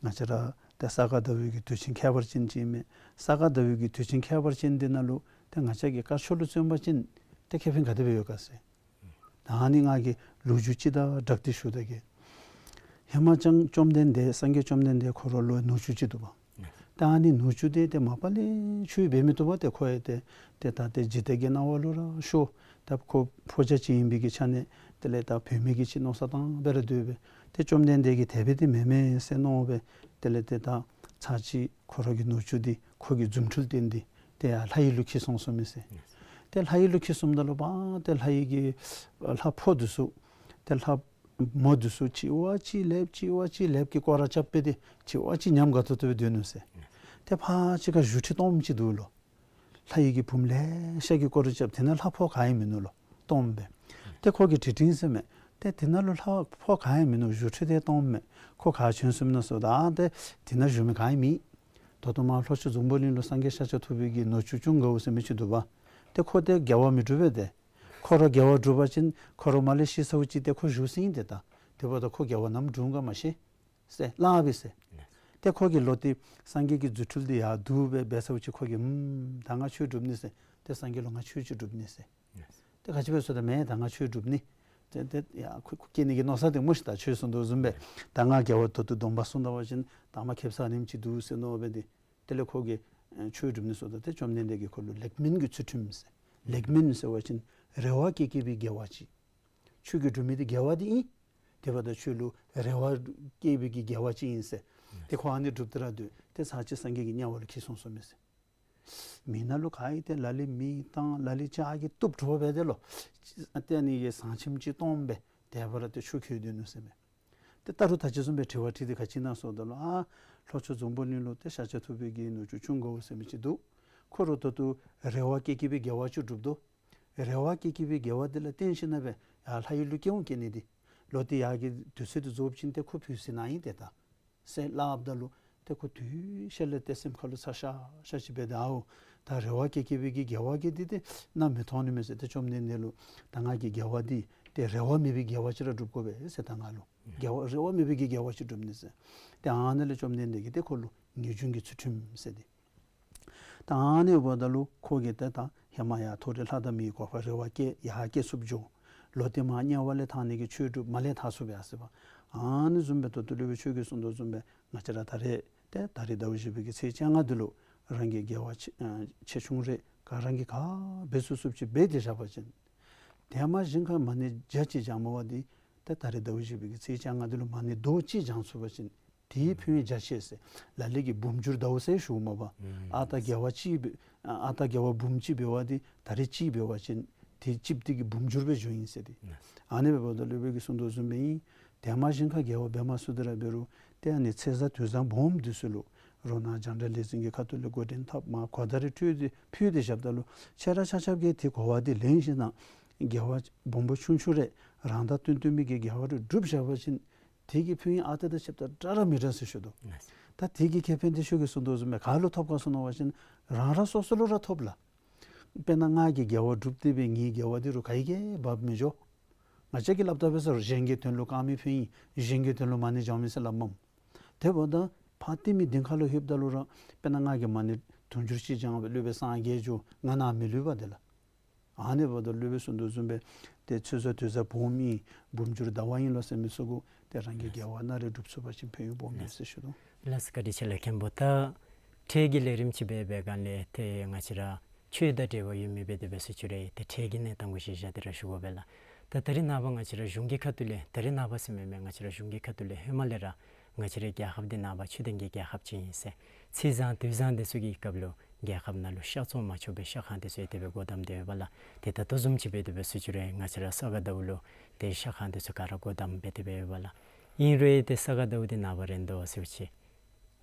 ང་བཅས་ར་ཏེ་ས་ག་ཟླ་བའི་གི་དུས་ཆེན་ཁྱད་པར་ཅན་ཅིག་ཨིན་མས། ས་ག་ཟླ་བའི་གི་དུས་ཆེན་ཁྱད་པར་ཅན་འདི་ནང་ལུ་ཏེ་ང་བཅས་ཀྱིས་དཀར་ཕྱོགས་ལུ་བརྩོན་པ་ཅིན་ཏེ་ཁེ་ཕན་ག་དེ་སྦེ་ཡོད་ག་ཟེར། ད་ཨ་ནི་ང་གིས་ལོ་རྒྱུས་ཅིག་དང་སྦྲགས་ཏེ་ཞུ་ད་གེ། ཧེ་མ་ཙང་བཅོམ་ལྡན་འདས་སངས་རྒྱས་བཅོམ་ལྡན་འདས་ཁོ་ར་ལུ་ནུ་གཅུང་ཅིག་འདུག་པ། ད་ཨ་ནི་ནུ་གཅུང་འདི་ཏེ་མ་པ་ལས་ཆོས་འབད་མི་བཏུབ་པས། ཏེ་ཁོ་ཡང་ཏེ་ཏེ་ད་ཏེ་འཇིག་རྟེན་གྱི་སྣང་བ་ལུ་ར་ཤོར། ད་ཁོ་ཕོ་རྒྱས་ཅིག་ཨིན་པའི་གི་ཆ་ནས་དེ་ལས་ད་བུད་མེད་ཀྱི་ཅིག་མནོ་བསམ་བཏང་སྦེ་ར་སྡོད་པས། ཏེ་བཅོམ་ལྡན་འདས་ཀྱིས་དེ་སྦེ་འདི་མེན་མས་ཟེར་མནོ་སྦེ་དེ་ལས་ཏེ་ད་ཚར་གཅིག་ཁོ་ར་གི་ནུ་གཅུང་འདི་ཁོ་གི་རྫུ་འཕྲུལ་བརྟེན་ཏེ་ཏེ་ཡར་ལྷ་ཡུལ་ལུ་འཁྱིད་སོང་ཟེར་མས་ཟེར། ཏེ་ལྷ་ཡུལ་ལུ་འཁྱིད་སོངམ་ད་ལུ་པ་ཏེ་ལྷ་ཡུལ་གྱི་ལྷ་ཕོ་འདི་ཚུ་ཏེ་ལྷ་མོ་འདི་ཚུ་གཅིག་བ་གཅིག་ལེབ་གཅིག་བ་གཅིག་ལེབ་ཀྱི་སྐོར་ར་རྐྱབ་སྦེ་ཏེ་གཅིག་བ་གཅིག་ཉམས་དགའ་ཏོག་ཏོ་སྦེ་སྡོད་ནུག་ཟེར། ཏེ་ཕར་ཅིག་ཁར་བཞུགས་ཁྲི་སྟོངམ་ཅིག་འདུག་ལོ། ལྷ་ཡུལ་གྱི་བུམོ་ལེ་ཤ་གིས་སྐོར་ར་རྐྱབ། དེ་ནང་ལྷ་ཕོ་ག་ཡང་མིན་ནུག་ལོ། སྟོངམ་སྦེ། ཏེ་ཁོ་གིས་དྲི་དྲིས་ཟེར་མས། ཏེ་དེ་ནང་ལུ་ལྷ་ཕོ་ག་ཡང་མིན་ནུག། བཞུགས་ཁྲི་འདི་སྟོངམ་མས། ཁོ་ག་བྱོན་སོངམ་ཨིན་ན་ཟེརཝ་ད་ཨ་ཏེ་དེ་ནང་བཞུགས་མི་ག་ཡང་མེད། ད་ལྟོ་མར་ལྷོ་ཕྱོགས་འཛམ་བུ་གླིང་ལུ་སངས་རྒྱས་ཤཱཀྱ་ཐུབ་པའི་གི་ནུ་གཅུང་ཅུང་དགའ་བོ་ཟེར་མི་ཅིག་འདུག་པ། ཏེ་ཁོ་ཏེ་དགེ་བ་མི་སྒྲུབ་པས་ཏེ། ཁོ་ར་དགེ་བ་སྒྲུབ་པ་ཅིན་ཁོ་ར་མར་ལས་ཤི་ཚརཝ་ཅིག་ཏེ་ཁོ་བཞུགས་ས་ཨིན་ཏེ་ད། དེ་འབདཝ་ད་ཁོ་དགེ་བ་ནམ་སྒྲུབ་འོང་ག་མ་ཤེས་ཟེར་སླབ་པས་ཟེར། ཏེ་ཁོ་གིས་ལོག་སྟེ་སངས་རྒྱས་ཀྱི་རྫུ་འཕྲུལ་འདི་ཡར་བསྡུ་སྦེ་འབད་ཚརཝ་ཅིག་ཁོ་གིས་ཨུམ་ད་ང་ཆོས་སྒྲུབ་ནི་ཟེར། ཏེ་སངས་རྒྱས་ལུ་ང་ཆོས་ཅིག་སྒྲུབ་ནི་ཟེར། ཏེ་ག་ཅི་སྦེ་ཟེརཝ་ད་མེན་ད་ང་ཆོས་སྒྲུབ་ནི། ཏེ་ཏེ་ཡ་ཁོ་ཁོ་སྐྱེ་ནི་གི་མནོ་བསམ་འདི་སྨོ་ཤིག། ད་ཁྱོད་གསུངས་དོ་བཟུམ་སྦེ་ད་ང་དགེ་བ་ད་ལྟོ་སྡོམ་པ་སྲུང་ད་པ་ཅིན་ད་མར་ཁེབ་ས་ཨ་ནེམ་ཅིག་འདུག་ཟེར་མནོ་སྦེ་ཏེ། དེ་ལས་ཁོ་གིས་ཨེ་ཆོས་སྒྲུབ་ནི་ཟེརཝ་ད་ཏེ་བཅོམ་ལྡན་འདས་ཀྱིས་ཁོ་ལུ་ལེགས་སྨོན་གྱི་ཚུལ་ཁྲིམས་ཟེར། ལེགས་སྨོན་ཟེར་བ་ཅིན་རེ་བ་བསྐྱེད་བསྐྱེད་པའི་དགེ་བ་ཅིག། ཁྱོད་ཀྱིས་སྒྲུབ་མི་འདི་དགེ་བ་འདི་ཨིན། དེ་འབདཝ་ད་ཁྱོད་ལུ་རེ་བ་བསྐྱེད་པའི་གི་དགེ་བ་ཅིག་ཨིན་ཟེར། ཏེ་ཁོ་ཨ་ནི་སྒྲུབ་སྟེ་ར་སྡོད། ཏེ་ཚར་གཅིག་སངས་རྒྱས་ཀྱི་དམྱལ་བ་ལུ་འཁྱིད་སོང་ཟེར་མས་ཟེར། མི་ནང་ལུ་ག་ཡང་ཏེ་ལ་ལུ་མེ་བཏང་ལ་ལུ་ལྕགས་ཀྱིས་གཏུབ་འགྱོ་བས་ཏེ་ལོ། ཏེ་ཨ་ནི་གི་ཟངས་ཆེམ་ཅིག་སྟོངམ་སྦེ་དེ་སྦེ་ར་ཏེ་ཆུ་ཁོལ་སྡོད་ནུག་ཟེར་མས། ཏེ་ད་རུང་ད་ཅི་བཟུམ་སྦེ་དྲི་བ་དྲིས་ཏེ་ག་ཅི་ཨིན་ན་ཟེརཝ་ད་ལུ་ཨ་ལྷོ་ཕྱོགས་འཛམ་བུ་གླིང་ལུ་ཏེ་ཤཱཀྱ་ཐུབ་པའི་གི་ནུ་གཅུང་ཅུང་དགའ་བོ་ཟེར་མི་ཅིག་འདུག། ཁོ་ར་ད་ལྟོ་རེ་བ་བསྐྱེད་བསྐྱེད་པའི་དགེ་བ་ཅིག་སྒྲུབ་དོ། རེ་བ་བསྐྱེད་བསྐྱེད་པའི་དགེ་བ་འདི་ལུ་བརྟེན་ཞིནམ་ལས་ཡར་ལྷ་ཡུལ་ལུ་སྐྱེ་འོང་སྐྱེ་ནི་འདི། ལོག་སྟེ་ཡར་གྱི་དུས་ཚོད་འདི་རྫོགས་པ་ཅིན་ཏེ་ཁོ་བུད་ཟིན་ནི་ཨིན་ཏེ་ད། ཟེར་སླབ་ད་ལུ་ཏེ་ཁོ་དུས་ཤར་ལས་ཏེ་སེམས་ཁ་ལུ་ཚ་ཤ་ཤ་ཅིག་འབད་དེ་ཨའོ་ད་རེ་བ་བསྐྱེད་བསྐྱེད་པའི་གི་དགེ་བ་གི་འདི་ཏེ་ནམ་མི་ཐོན་ནི་མས་ཟེར། ཏེ་བཅོམ་ལྡན་འདས་ལུ་ད་ང་གི་དགེ་བ་འདི་ཏེ་རེ་བ་མེད་པའི་དགེ་བ་ཅིག་ར་སྒྲུབ་དགོ་པས་ཟེར། ད་ང་ལུ་དགེ་བ་རེ་བ་མེད་པའི་གི་དགེ་བ་ཅིག་སྒྲུབ་ནི་ཟེར། ཏེ་ཨ་ནཱ་ལས་བཅོམ་ལྡན་འདས་ཀྱིས་ཏེ་ཁོ་ལུ་ངེས་འབྱུང་གི་ཚུལ་ཁྲིམས་ཟེར་ཏེ། ད་ཨ་ནི་འབདཝ་ད་ལུ་ཁོ་གིས་ཏེ་ད་ཧེ་མ་ཡར་མཐོ་རིས་ལྷ་དང་མིའི་གོ་འཕང་རེ་བ་བསྐྱེད་ཡར་སྐྱེ་ཚུགསཔ་འགྱོ། ལོག་སྟེ་མར་དམྱལ་བ་ལས་ཐར་ནི་གི་ཆོས་སྒྲུབ་མར་ལས་ཐར་ཚུགས་པས་ཟེར་བ། ཨ་ནི་བཟུམ་སྦེ་ད་ལྟོ་སློབ་དཔོན་ཁྱོད་ཀྱིས་གསུངས་དོ་བཟུམ་སྦེ་ང་བཅས་ར་ད་རེས་ཏེ་ད་རེས་ཟླཝ་བཞི་པའི་གི་ཚེས་བཅོ་ལྔ་འདི་ལུ་རང་གི་དགེ་བ་ཆེ་ཨ་ཆེ་ཆུང་རེ་ག་ར་གིས་ག་འབད་ཚུགས་ཚུགསཔ་ཅིག་འབད་དེ་བཞག་པ་ཅིན་ཏེ་མ་གཞི་ཁར་མ་ཎི་བརྒྱ་ཅིག་བགྱངམ་འབདཝ་འདི་ཏེ་ད་རེས་ཟླཝ་བཞི་པའི་གི་ཚེས་བཅོ་ལྔ་འདི་ལུ་མ་ཎི་རྡོག་གཅིག་བགྱང་ཚུགས་པ་ཅིན་དེའི་ཕན་ཡོན་རྒྱ་ཆེ་ཟེར། ལ་ལུ་གིས་འབུམ་འགྱུར་ཟླཝ་ཟེར་ཞུཝ་མས་པ། ཨ་རྟག་དགེ་བ་གཅིག་འབད་ཨ་རྟག་དགེ་བ་འབུམ་གཅིག་འབད་བ་འདི་ད་རེས་གཅིག་འབད་བ་ཅིན་དེ་གཅིག་འདི་གིས་འབུམ་འགྱུར་སྦེ་འགྱུར་ཨིན་ཟེར་ཏེ། ཨ་ནི་འབདཝ་ད་སློབ་དཔོན་གྱིས་གསུངས་དོ་བཟུམ་སྦེ་ཨིན། ཏེ་མ་གཞི་ཁར་དགེ་བ་འབད་མ་ཚུགས་ཏེ་ར་འབད་རུང་ཏེ་ཨ་ནི་ཚེས་བཟང་དུས་བཟང་སྦོམ་འདི་ཚུ་ལུ་རོ་ནང་རྒྱང་བསྒྲགས་ལས་འཛིན་གྱི་ཁ་ཐུག་ལས་འགོ་འདྲེན་འཐབ་མར་གོ་བརྡ་རེ་སྤྲོད་དེ་ཕུལ་ཏེ་བཞགཔ་ད་ལུ་ཁྱེད་ར་ཆ་ཁྱབ་ཀྱིས་དེ་གོ་བ་འདི་ལེན་ཞིནམ་ལས་དགེ་བ་སྦོམ་པོ་ཆུང་ཆུང་རེ་རང་དང་བསྟུན་བསྟུན་མི་གི་དགེ་བ་རེ་སྒྲུབ་བཞག་པ་ཅིན་དེ་གི་ཕན་ཡོན་ཨ་རྟག་དང་ཆབ་ཏ་འདྲ་ར་མི་འདྲ་ཟེར་ཞུ་དོ། ད་དེ་གི་ཁེ་ཕན་དེ་ཁྱོད་ཀྱིས་གསུངས་དོ་བཟུམ་སྦེ་ག་ལུ་ཐོབ་ག་ཟེར་མནོ་བ་ཅིན་རང་ར་སོ་སོ་ལུ་ར་ཐོབ་ལགས། དཔེར་ན་ང་གིས་དགེ་བ་སྒྲུབ་སྟེ་སྦེ་ངེའི་དགེ་བ་དེ་རུང་ག་གིས་འབག་མི་འགྱོ། ང་བཅས་ཀྱིས་སླབ་ད་འབད་ས་རུང་གཞན་གྱི་དོན་ལུ་དཀར་མེ་ཕུལ་ཡི་གཞན་གྱི་དོན་ལུ་མ་ཎི་བགྱང་མི་ཟེར་སླབ་མས། དེ་འབདཝ་ད་ཕར་བལྟ་མི་གདིང་ཁ་ལུ་ལྷོདཔ་ད་ལུ་ར་དཔེར་ན་ང་གིས་མ་ཎི་དུང་ཕྱུར་གཅིག་བགྱང་སྦེ་སློབ་དཔོན་སངས་རྒྱས་འགྱོ་ང་ནཱ་མི་ལུས་པ་དེ་ལགས། ཨ་ནི་འབདཝ་ད་སློབ་དཔོན་གསུངས་དོ་བཟུམ་སྦེ་ཏེ་ཚེས་བཟང་དུས་བཟང་སྦོམ་ཨིན་འབུམ་འགྱུར་ཟླཝ་ཨིན་ལོ་ཟེར་མི་ཚུ་གུ་ཏེ་རང་གི་དགེ་བ་སྣ་རེ་སྒྲུབ་ཚུགས་པ་ཅིན་ཕན་ཡོན་སྦོམ་ཡོད་ཟེར་ཞུ་དོ། ལགས་སོ་བཀའ་དྲིན་ཆེ་ལགས་མཁན་པོ། ད་འཕྲལ་གྱི་ལས་རིམ་ཅིག་འབད་བའི་སྒང་ལས་ཏེ་ང་བཅས་ར་ཆོས་དང་འབྲེལ་བ་ཡོད་མི་འབད་དེ་འབད་ཟེར་ཞུ་རུང་ཏེ་འཕྲལ་གྱི་གནས་སྟངས་གུ་གཞི་བཞག་སྟེ་ར་ཞུ་དགོ་པས་ལགས། ད་ད་རེས་ནངས་པ་ང་བཅས་ར་གཞུང་གི་ཁ་ཐུག་ལས་ད་རེས་ནངས་པ་ཟེར་མེན་མས། ང་བཅས་ར་གཞུང་གི་ཁ་ཐུག་ལས་ཧེ་མ་ལས་ར་ང་བཅས་རའི་རྒྱལ་ཁབ་འདི་ནངས་པ་ཆོས་ལྡན་གྱི་རྒྱལ་ཁབ་ཅིག་ཨིན་ཟེར། ཚེས་བཟང་དུས་བཟང་འདི་ཚུ་གི་སྐབས་ལུ་རྒྱལ་ཁབ་ནང་ལུ་ཤ་བཙོང་མ་ཆོག་པའི་ཤ་ཁང་འདི་ཚུ་ཨེ་དེ་སྦེ་སྒོ་བསྡམས་ཏེ་ཡོད་པ་ལགས། ཏེ་ད་ལྟོ་བཟུམ་ཅིག་སྦེ་དེ་སྦེ་ཟེར་ཅི་རུང་ང་བཅས་ར་ས་ག་ཟླཝ་ལུ་ཏེ་ཤ་ཁང་འདི་ཚུ་ག་ར་སྒོ་བསྡམས་སྦེ་དེ་སྦེ་ཡོད་པ་ལགས། ཨིན་རུང་ཏེ་ས་ག་ཟླཝ་འདི་ནངས་པ་རན་དོ་ཟེར་བ་ཅིན་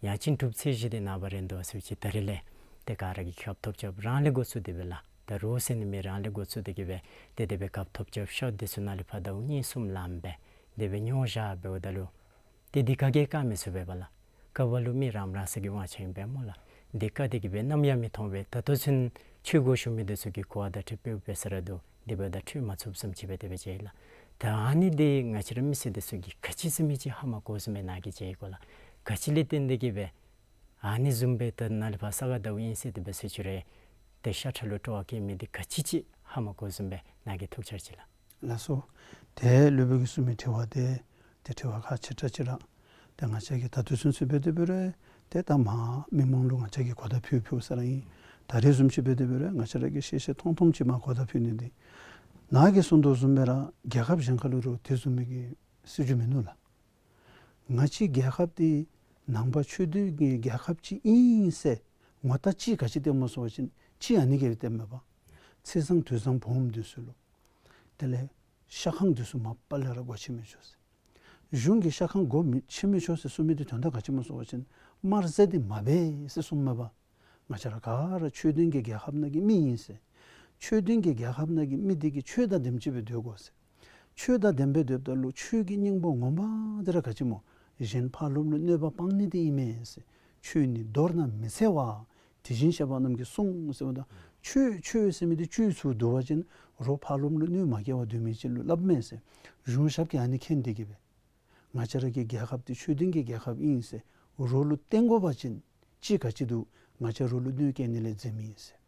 ཡང་ཅིན་དྲུག་ཚེས་བཞི་འདི་ནངས་པ་རན་དོ་ཟེར་བ་ཅིན་ད་རེས་ལས་ཏེ་ག་ར་གིས་སྐབས་ཐོབ་རྐྱབ་རང་ལས་འགོ་བཙུགས་ཏེ་སྦེ་ལགས། ད་རོགས་ཟེར་ནི་མེད། རང་ལས་འགོ་བཙུགས་ཏེ་གི་སྦེ་ཏེ་དེ་སྦེ་སྐབས་ཐོབ་རྐྱབ་ཤ་འདི་ཚུ་ནང་ལས་ཕར་ཟླཝ་གཉིས་གསུམ་ལངམ་སྦེ་དེ་སྦེ་ཉོ་བཞག་འབདཝ་ད་ལུ་ཏེ་འདི་ག་གིས་བཀག་མི་ཚུགས་པས་པ་ལགས། བཀག་པ་ལུ་མི་རང་རང་སོའི་དབང་ཆ་ཨིན་པས་སྨོ་ལགས། འདི་བཀག་སྟེ་གི་སྦེ་ནམ་ཡང་མི་མཐོང་བས། ད་ལྟོ་ཚུན་ཆོས་གོ་ཞུ་མི་འདི་ཚུ་གིས་གོ་བ་བརྡ་སྤྲོད་འབད་འབད་ས་ར་འདུག། དེ་འབདཝ་ད་འཕྲོད་མ་ཚུགསཔ་བཟུམ་ཅིག་སྦེ་དེ་སྦེ་མཇལ་ལགས། ད་ཨ་ནི་འདི་ང་བཅས་ར་མི་སེར་འདི་ཚུ་གིས་ག་ཅི་ཟེར་མི་ཅིག་ཧ་མ་གོཝ་བཟུམ་སྦེ་ནཱ་གིས་མཇལ་གོ་ལགས། ག་ཅི་ལས་བརྟེན་ཏེ་གི་སྦེ་ཨ་ནི་བཟུམ་སྦེ་ད་ནཱ་ལས་ཕར་ས་ག་ཟླཝ་ཨིན་ཟེར་དེ་སྦེ་ཟེར་ཅི་རུང་ཏེ་ཤ་ཁྲག་ལུ་སྤྲོ་བ་བསྐྱེད་མི་འདི་ག་ཅི་ཅིག་ཧ་མ་གོཝ་བཟུམ་སྦེ་ནཱ་གིས་ཐུགས་འཆར་ཅི་ལགས། ལགས་སོ། ཏེ་སློབ་དཔོན་གྱིས་གསུངས་མི་དྲི་བ་འདི་ཏེ་དྲི་བ་ཁག་ཆེ་དྲགས་ཅིག་ར། ཏེ་ང་བཅས་ཀྱིས་ད་ལྟོ་ཚུན་ཚོད་འབད་དེ་འབད་རུང་ཏེ་ད་མ་མི་མང་ལུ་ང་བཅས་ཀྱིས་གོ་བརྡ་ཕུལ་ཕུལཝ་ས་ར་ཨིན། ད་རེས་བཟུམ་ཅིག་འབད་དེ་འབད་རུང་ང་བཅས་ར་གིས་ཤེས་ཤེས་མཐོང་མཐོངམ་ཅིག་མར་གོ་བརྡ་ཕུལ་ནི་འདི་ནཱ་གིས་གསུངས་དོ་བཟུམ་སྦེ་ར་རྒྱལ་ཁབ་གཞན་ཁ་ལུ་རུང་དེ་བཟུམ་མའི་གི་སྲིད་བྱུས་མིན་ནུག་ལགས། ང་བཅས་རྒྱལ་ཁབ་འདི་ནང་པ་ཆོས་ལྡན་གྱི་རྒྱལ་ཁབ་ཅིག་ཨིན་ཟེར་ངོ་རྟགས་ཅིག་ག་ཅི་སྟོནམ་སྨོ་ཟེར་བ་ཅིན་ཅིག་ཨ་ནི་གིས་སྟོནམ་མས་པ། ཚེས་བཟང་དུས་བཟང་སྦོམ་འདི་ཚུ་ལུ་དེ་ལས་ཤ་ཁང་འདི་ཚུ་མ་པ་ལས་ར་སྒོ་ཕྱེ་མི་ཆོག་ཟེར། གཞུང་གིས་ཤ་ཁང་སྒོ་མི་ཕྱེ་མི་ཆོག་ཟེར་གསུངས་མི་འདི་དོན་དག་ག་ཅི་སྨོ་ཟེར་བ་ཅིན་དམར་ཟས་འདི་མ་འབད་ཟེར་གསུངསམ་མས་པ། ང་བཅས་ར་ག་ར་ཆོས་ལྡན་གྱི་རྒྱལ་ཁབ་ནང་གི་མི་ཨིན་ཟེར། ཆོས་ལྡན་གྱི་རྒྱལ་ཁབ་ནང་གི་མི་འདི་གིས་ཆོས་དང་ལྡནམ་ཅིག་སྦེ་སྡོད་དགོ་ཟེར། ཆོས་དང་ལྡནམ་སྦེ་སྡོདཔ་ད་ལུ་ཆོས་ཀྱི་སྙིང་པོ་ངོ་མ་འདི་ར་ག་ཅི་སྨོ། གཞན་ཕར་ལོགམ་ལུ་གནོད་པ་སྤང་ནི་འདི་ཨིན་མས་ཟེར། ཆོས་ནི་མདོར་ན་མི་འཚེ་བ། དེ་བཞིན་གཤེགས་པ་རྣམས་ཀྱིས་གསུངས་ཟེརཝ་ད་ཆོས་ཆོས་ཟེར་མི་འདི་བཅོས་ཚུར་བསྡུ་བ་ཅིན་རོགས་ཕར་ལོགམ་ལུ་གནོད་མ་སྐྱེལ་བར་སྡོད་མི་ཅིག་ལུ་སླབ་མས་ཟེར། གཞུང་ཞབས་ཀྱིས་ཨ་ནི་མཁྱེན་ཏེ་གི་སྦེ་ང་བཅས་ར་གི་རྒྱལ་ཁབ་འདི་ཆོས་ལྡན་གྱི་རྒྱལ་ཁབ་ཨིན་ཟེར་རོགས་ལུ་སྟོན་དགོ་པ་ཅིན་ཅིག་ག་ཅི་འདུག། ང་བཅས་རོགས་ལུ་གནོད་སྐྱེལ་ནི་ལས་འཛེམ་ཨིན་ཟེར།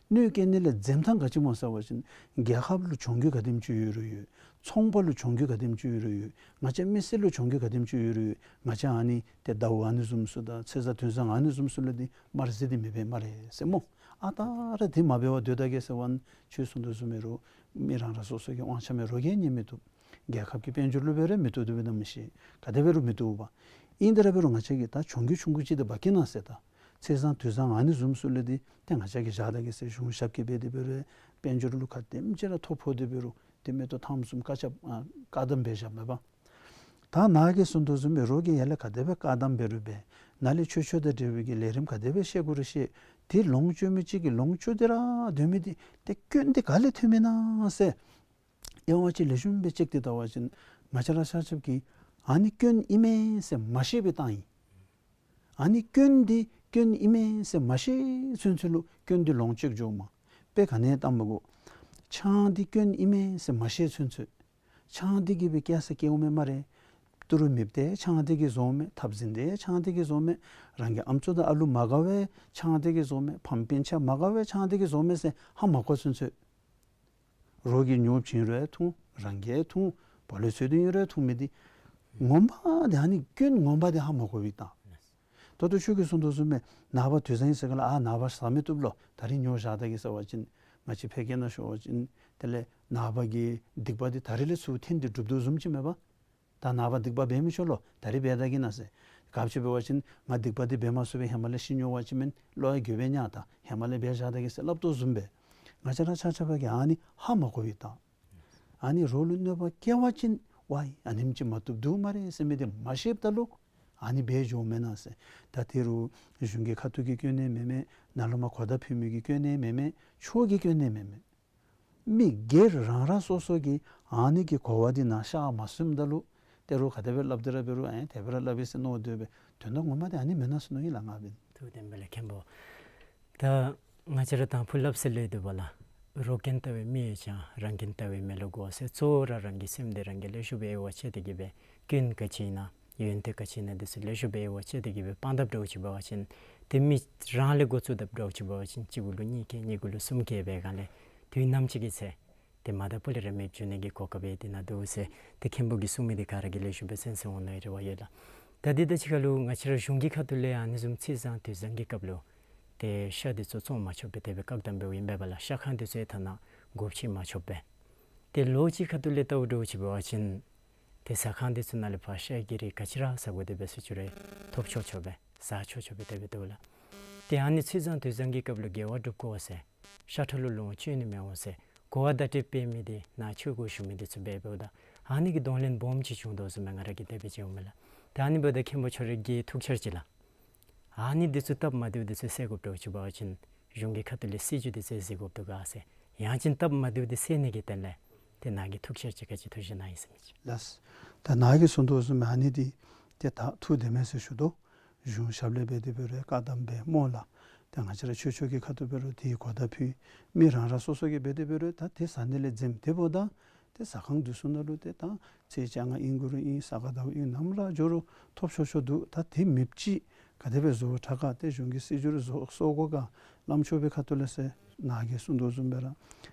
གནོད་སྐྱེལ་ནི་ལས་འཛེམ་ཐངས་ག་ཅི་སྨོ་ཟེར་བ་ཅིན་རྒྱལ་ཁབ་ལུ་གྱོང་རྒུད་ག་དེམ་ཅིག་ཡོད་རུང་ཡོད། ཚོང་པ་ལུ་གྱོང་རྒུད་ག་དེམ་ཅིག་ཡོད་རུང་ཡོད། ང་བཅས་མི་སེར་ལུ་གྱོང་རྒུད་ག་དེམ་ཅིག་ཡོད་རུང་ཡོད། ང་བཅས་ཨ་ནི་ཏེ་ཟླཝ་ཨ་ནི་བཟུམ་ཚུ་དང་ཚེས་བཟང་དུས་བཟང་ཨ་ནི་བཟུམ་ཚུ་ལུ་འདི་དམར་ཟས་འདི་མི་འབད་སྨ་རེ་ཟེར་སྨོ། ཨ་རྟག་ར་འདི་མ་འབད་བར་སྡོད་ད་གེ་ཟེར་བ་ཅིན་ཁྱོད་གསུངས་དོ་བཟུམ་སྦེ་རོགས་མི་རང་རང་སོ་སོ་གི་དབང་ཆ་མས། རོགས་ཀྱིས་ཉན་མི་བཏུབ། རྒྱལ་ཁབ་ཀྱི་དཔལ་འབྱོར་ལུ་འབད་རུང་མི་བཏུབ། དེ་འབད་ནི་མི་ཤེས། ག་དེ་འབད་རུང་མི་བཏུབ་པ། ཨིན་དེ་ར་འབད་རུང་ང་བཅས་ཀྱིས་ད་གྱོང་རྒུད་ཆུང་ཀུ་ཅིག་འདི་འབག་གེ་ན་ཟེར། ད་ཚེས་བཟང་དུས་བཟང་ཨ་ནི་བཟུམ་ཚུ་ལུ་འདི་ཏེ་ང་བཅས་ཀྱིས་བཞག་ད་གེ་ཟེར། གཞུང་ཞབས་ཀྱིས་འབད་དེ་འབད་རུང་དཔལ་འབྱོར་ལུ་ག་དེམ་ཅིག་ར་ཐོ་ཕོག་སྟེ་འབད་རུང་ཏེ་མེ་ཏོག་ཐམ་གསུམ་བཀའ་ཁྱབ་ཨ་བཀག་དམ་འབད་བཞགཔ་མས་པ། ད་ནཱ་གིས་གསུངས་དོ་བཟུམ་སྦེ་རོགས་ཀྱིས་ཡར་ལས་ག་དེ་སྦེ་བཀག་དམ་འབད་རུང་འབད། ནཱ་ལས་ཆོས་ཆོས་དང་འབྲེལ་བའི་གི་ལས་རིམ་ག་དེ་སྦེ་བཤད་དགོ་རུང་བཤད། ཏེ་ལོངས་སྤྱོད་མི་ཅིག་གིས་ལོངས་སྤྱོད་དེ་ར་སྡོད་མི་འདི་ཏེ་སྐྱོན་འདི་ག་ལས་ཐོནམ་ཨིན་ན་ཟེར་དབྱེ་བ་ཅིག་ལེགས་ཤོམ་སྦེ་དཔྱད་དེ་བལྟ་བ་ཅིན་ང་བཅས་ར་ཆ་ཁྱབ་ཀྱིས་ཨ་ནི་སྐྱོན་ཨིན་མས་ཟེར་མ་ཤེས་པའི་རྟགས་ཨིན། ཨ་ནི་སྐྱོན་འདི་སྐྱོན་ཨིན་མས་ཟེར་མ་ཤེས་ཚུན་ཚོད་ལུ་སྐྱོན་འདི་ལོངས་སྤྱོད་འགྱོཝ་མས། དཔེ་ག་ནི་བལྟ་མི་དགོ། ཆང་འདི་སྐྱོན་ཨིན་མས་ཟེར་མ་ཤེས་ཚུན་ཚོད། ཆང་འདི་གིས་སྦེ་སྐྱེ་ས་སྐྱེཝ་མས་སྨ་རེ། ཏི་རུ་མེདཔ་འདི་ཆང་འདི་གིས་བཟོཝ་མས། འཐབ་འཛིང་འདི་ཆང་འདི་གིས་བཟོཝ་མས། རང་གི་ཨམ་སྲུ་དང་ཨ་ལུ་མ་དགའ་བས་ཆང་འདི་གིས་བཟོཝ་མས། ཕམ་སྤུན་ཆ་མ་དགའ་བས་ཆང་འདི་གིས་བཟོཝ་མས་ཟེར་ཧ་མ་གོ་ཚུན་ཚོད། རོགས་ཀྱིས་ཉོ་བྱིན་རུང་འཐུང་། རང་གིས་འཐུང་། སྦོ་ལོགས་ཚུ་འཐུང་རུང་འཐུང་མི་འདི་ངོ་མ་འདི་ཨ་ནི་སྐྱོན་ངོ་མ་འདི་ཧ་མ་གོ་བའི་རྟགས། ད་ལྟོ་ཁྱོད་ཀྱིས་གསུངས་དོ་བཟུམ་སྦེ་ནངས་པ་དུས་བཟང་ཨིན་ཟེར་ག་ལགས། ཨ་ནངས་པ་ཟ་མི་བཏུབ་ལོ། ད་རིས་ཉོ་བཞག་ད་གེ་ཟེར་བ་ཅིན་ང་བཅས་ཕལ་སྐད་ནང་ཞུ་བ་ཅིན་དེ་ལས་ནངས་པ་གི་སྡིག་པ་འདི་ད་རིས་ལས་ཚུར་འཐེན་ཏེ་སྒྲུབ་དོ་བཟུམ་ཅིག་མས་པ། ད་ནངས་པ་སྡིག་པ་འབད་མི་ཆོག་ལོ། ད་རིས་འབད་ད་གེ་ན་ཟེར། ག་ཅི་འབད་བ་ཅིན་ང་སྡིག་པ་འདི་འབད་མ་ཚུགས་པས་ཧེ་མ་ལས་ཤི་ཉོ་བ་ཅིན་མེན་བློ་ཡང་འགྱོད་པས་ཉ། ད་ཧེ་མ་ལས་འབད་བཞག་ད་གེ་ཟེར་སླབ་དོ་བཟུམ་སྦེ་ང་བཅས་ར་ཆ་ཁྱབ་ཀྱིས་ཨ་ནི་ཧ་མ་གོ་བའི་རྟགས། ཨ་ནི་རོགས་ལུ་གནོད་པ་སྐྱེལ་བ་ཅིན་ཝའི་ཨ་ནེམ་ཅིག་མ་བཏུབ་འདུག་སྨ་རེ་ཟེར་མི་འདི་མ་ཤེསཔ་ད་ལུ་ཨ་ནི་འབད་འགྱོཝ་མེན་ན་ཟེར། ད་དེ་རུང་གཞུང་གི་ཁ་ཐུག་གི་སྐྱོན་ནི་མེན་མས། ནཱ་ལུ་མར་གོ་བརྡ་ཕུལ་མི་གི་སྐྱོན་ནི་མེན་མས། ཕྱོགས་ཀྱི་སྐྱོན་ནི་མེན་མས། མི་སྒེར་རང་རང་སོ་སོ་གིས་ཨ་ནི་གི་གོ་བ་འདི་ནང་ཤར་མ་སོངམ་ད་ལུ་ཏེ་རོགས་ག་དེ་སྦེ་སླབ་སྟེ་ར་འབད་རུང་ཨེ་དེ་སྦེ་ར་སླབ་ཨིན་ཟེར་མནོ་སྡོད་པས། དོན་དག་ངོ་མ་འདི་ཨ་ནི་མེན་ན་ཟེར་མནོ་ཡི་ལགས་ང་འབདན། ཐུགས་བདེན་པས་ལགས་མཁན་པོ། ད་ང་བཅས་ར་དང་ཕུ་སླབ་སྲོལ་ལས་འདུག་པ་ལགས། རོགས་རྐྱེན་ལྟ་བའི་མི་ཡོད་ཀྱང་རང་རྐྱེན་ལྟ་བའི་མི་ལུ་དགོས་ཟེར། གཙོ་བོ་ར་རང་གི་སེམས་འདི་རང་གིས་ལེགས་ཤོམ་སྦེ་དབྱེ་བ་ཕྱེ་སྟེ་གི་སྦེ་སྐྱོན་ག་ཅི་ཨིན་ན་ཡོན་ཏན་ག་ཅི་ཨིན་ན་འདི་ཚུ་ལེགས་ཤོམ་སྦེ་དབྱེ་བ་ཕྱེ་སྟེ་གི་སྦེ་སྤང་དཔ་འདྲཝ་ཅིག་འབད་བ་ཅིན་ཏེ་མི་རང་ལས་འགོ་བཙུགས་དཔ་འདྲཝ་ཅིག་འབད་བ་ཅིན་གཅིག་གུ་ལུ་གཉིས་བཀལ་གཉིས་གུ་ལུ་གསུམ་བཀལ་འབད་ག་ལས་དུས་ནམ་ཅིག་གི་ཚེ་ཏེ་མ་དང་ཕུ་ལས་ར་མེདཔ་འགྱོ་ནི་གི་གོ་སྐབས་ཡང་དེ་ནང་འདུག་ཟེར། ཏེ་མཁན་པོ་གིས་གསུངས་མི་འདི་ག་ར་གིས་ལེགས་ཤོམ་སྦེ་གསན་གསན་འོང་མནོ་ཡི་རེ་བ་ཡོད་ལགས། ད་འདི་དང་གཅིག་ཁར་ལུ་ང་བཅས་ར་གཞུང་གི་ཁ་ཐུག་ལས་ཨ་ནི་བཟུམ་ཚེས་བཟང་དུས་བཟང་གི་སྐབས་ལུ་ཏེ་ཤ་འདི་ཚུ་བཙོང་མ་ཆོག་པའི་དེ་སྦེ་བཀག་དམ་འབདཝ་ཨིན་པས་པ་ལགས། ཤ་ཁང་འདི་ཚུ་ཡང་ཐ་ན་སྒོ་ཕྱེ་མ་ཆོག་པས། ཏེ་ལོ་གཅིག་ཁ་ཐུག་ལས་བལྟཝ་འདྲཝ་ཅིག་འབད་བ་ཅིན་ཏེ་ཟ་ཁང་འདི་ཚུ་ནང་ལས་ཕར་ཤ་གི་རིགས་ག་ཅི་ར་ཟ་དགོ་དེ་སྦེ་ཟེར་ཅི་རུང་ཐོབ་ཆོག་ཆོག་སྦེ་ཟ་ཆོག་ཆོག་སྦེ་དེ་སྦེ་འདུག་ལགས། ཏེ་ཨ་ནི་ཚེས་བཟང་དུས་བཟང་གི་སྐབས་ལུ་དགེ་བ་སྒྲུབ་དགོ་ཟེར་ཤ་ཁྲག་ལུ་ལོངས་སྤྱོད་ནི་མི་འོང་ཟེར་གོ་བ་བརྡ་སྤྲོད་འབད་མི་འདི་ནཱ་ཆོས་སྒོར་ཞུགས་མི་འདི་ཚུ་འབད་འབདཝ་ད་ཨ་ནི་གི་གདོང་ལེན་སྦོམ་ཅིག་བྱུང་དོ་བཟུམ་སྦེ་ང་ར་གིས་དེ་སྦེ་མཇལཝ་མས་ལགས། ཏེ་ཨ་ནི་འབདཝ་ད་མཁན་པོ་ཁྱོད་ར་གིས་ཐུགས་འཆར་ཅིག་ལགས། ཨ་ནི་འདི་ཚུ་སྟབས་མ་བདེཝ་འདི་ཚུ་སེལ་དགོཔ་འདྲཝ་ཅིག་འབད་བ་ཅིན་གཞུང་གི་ཁ་ཐུག་ལས་སྲིད་བྱུས་འདི་ཚུ་གཟིགས་དགོཔ་འདུག་ག་ཟེར། ཡང་ཅིན་སྟབས་མ་བདེཝ་འདི་སེལ་ནི་གི་དོན་ལས་ཏེ་ནཱ་གིས་ཐུགས་འཆར་ཅིག་ག་ཅི་ཐུགས་བཞེས་གནང་ཡི་ཟེར་མི་ཅིག། ལགས། ད་ནཱ་གིས་གསུངས་དོ་བཟུམ་སྦེ་ཨ་ནི་འདི་ཏེ་ད་ཐུགས་བདེ་མས་ཟེར་ཞུ་དོ། གཞུང་ཞབས་ལས་འབད་དེ་འབད་རུང་བཀའ་གདམས་འབད་སྨོ་ལགས། ཏེ་ང་བཅས་ར་ཆོས་ཕྱོགས་ཀྱི་ཁ་ཐུག་འབད་རུང་དེའི་གོ་བརྡ་ཕུལ། མི་རང་རང་སོ་སོ་གིས་འབད་དེ་འབད་རུང་ད་དེ་ཟ་ནི་ལས་འཛེམ། དེ་འབདཝ་ད་ཏེ་ཟ་ཁང་འདི་ཚུ་ནང་ལུ་ཏེ་ད་ཚེས་བཅོ་ལྔ་ཨིན་དགོ་རུང་ཨིན་ས་ག་ཟླཝ་ཨིན་ནམ་ར་འགྱོ་རུང་ཐོབ་ཆོག་ཆོག་འདུག། ད་དེ་མེདཔ་ཅིག་ག་དེ་སྦེ་བཟོ་དྲག་ག་ཏེ་གཞུང་གི་སྲིད་བྱུས་ར་བཟོ་བཟོ་དགོ་ག་བླམ་ཆོས་པའི་ཁ་ཐུག་ལས་ཟེར་ནཱ་གིས་གསུངས་དོ་བཟུམ་སྦེ་ར་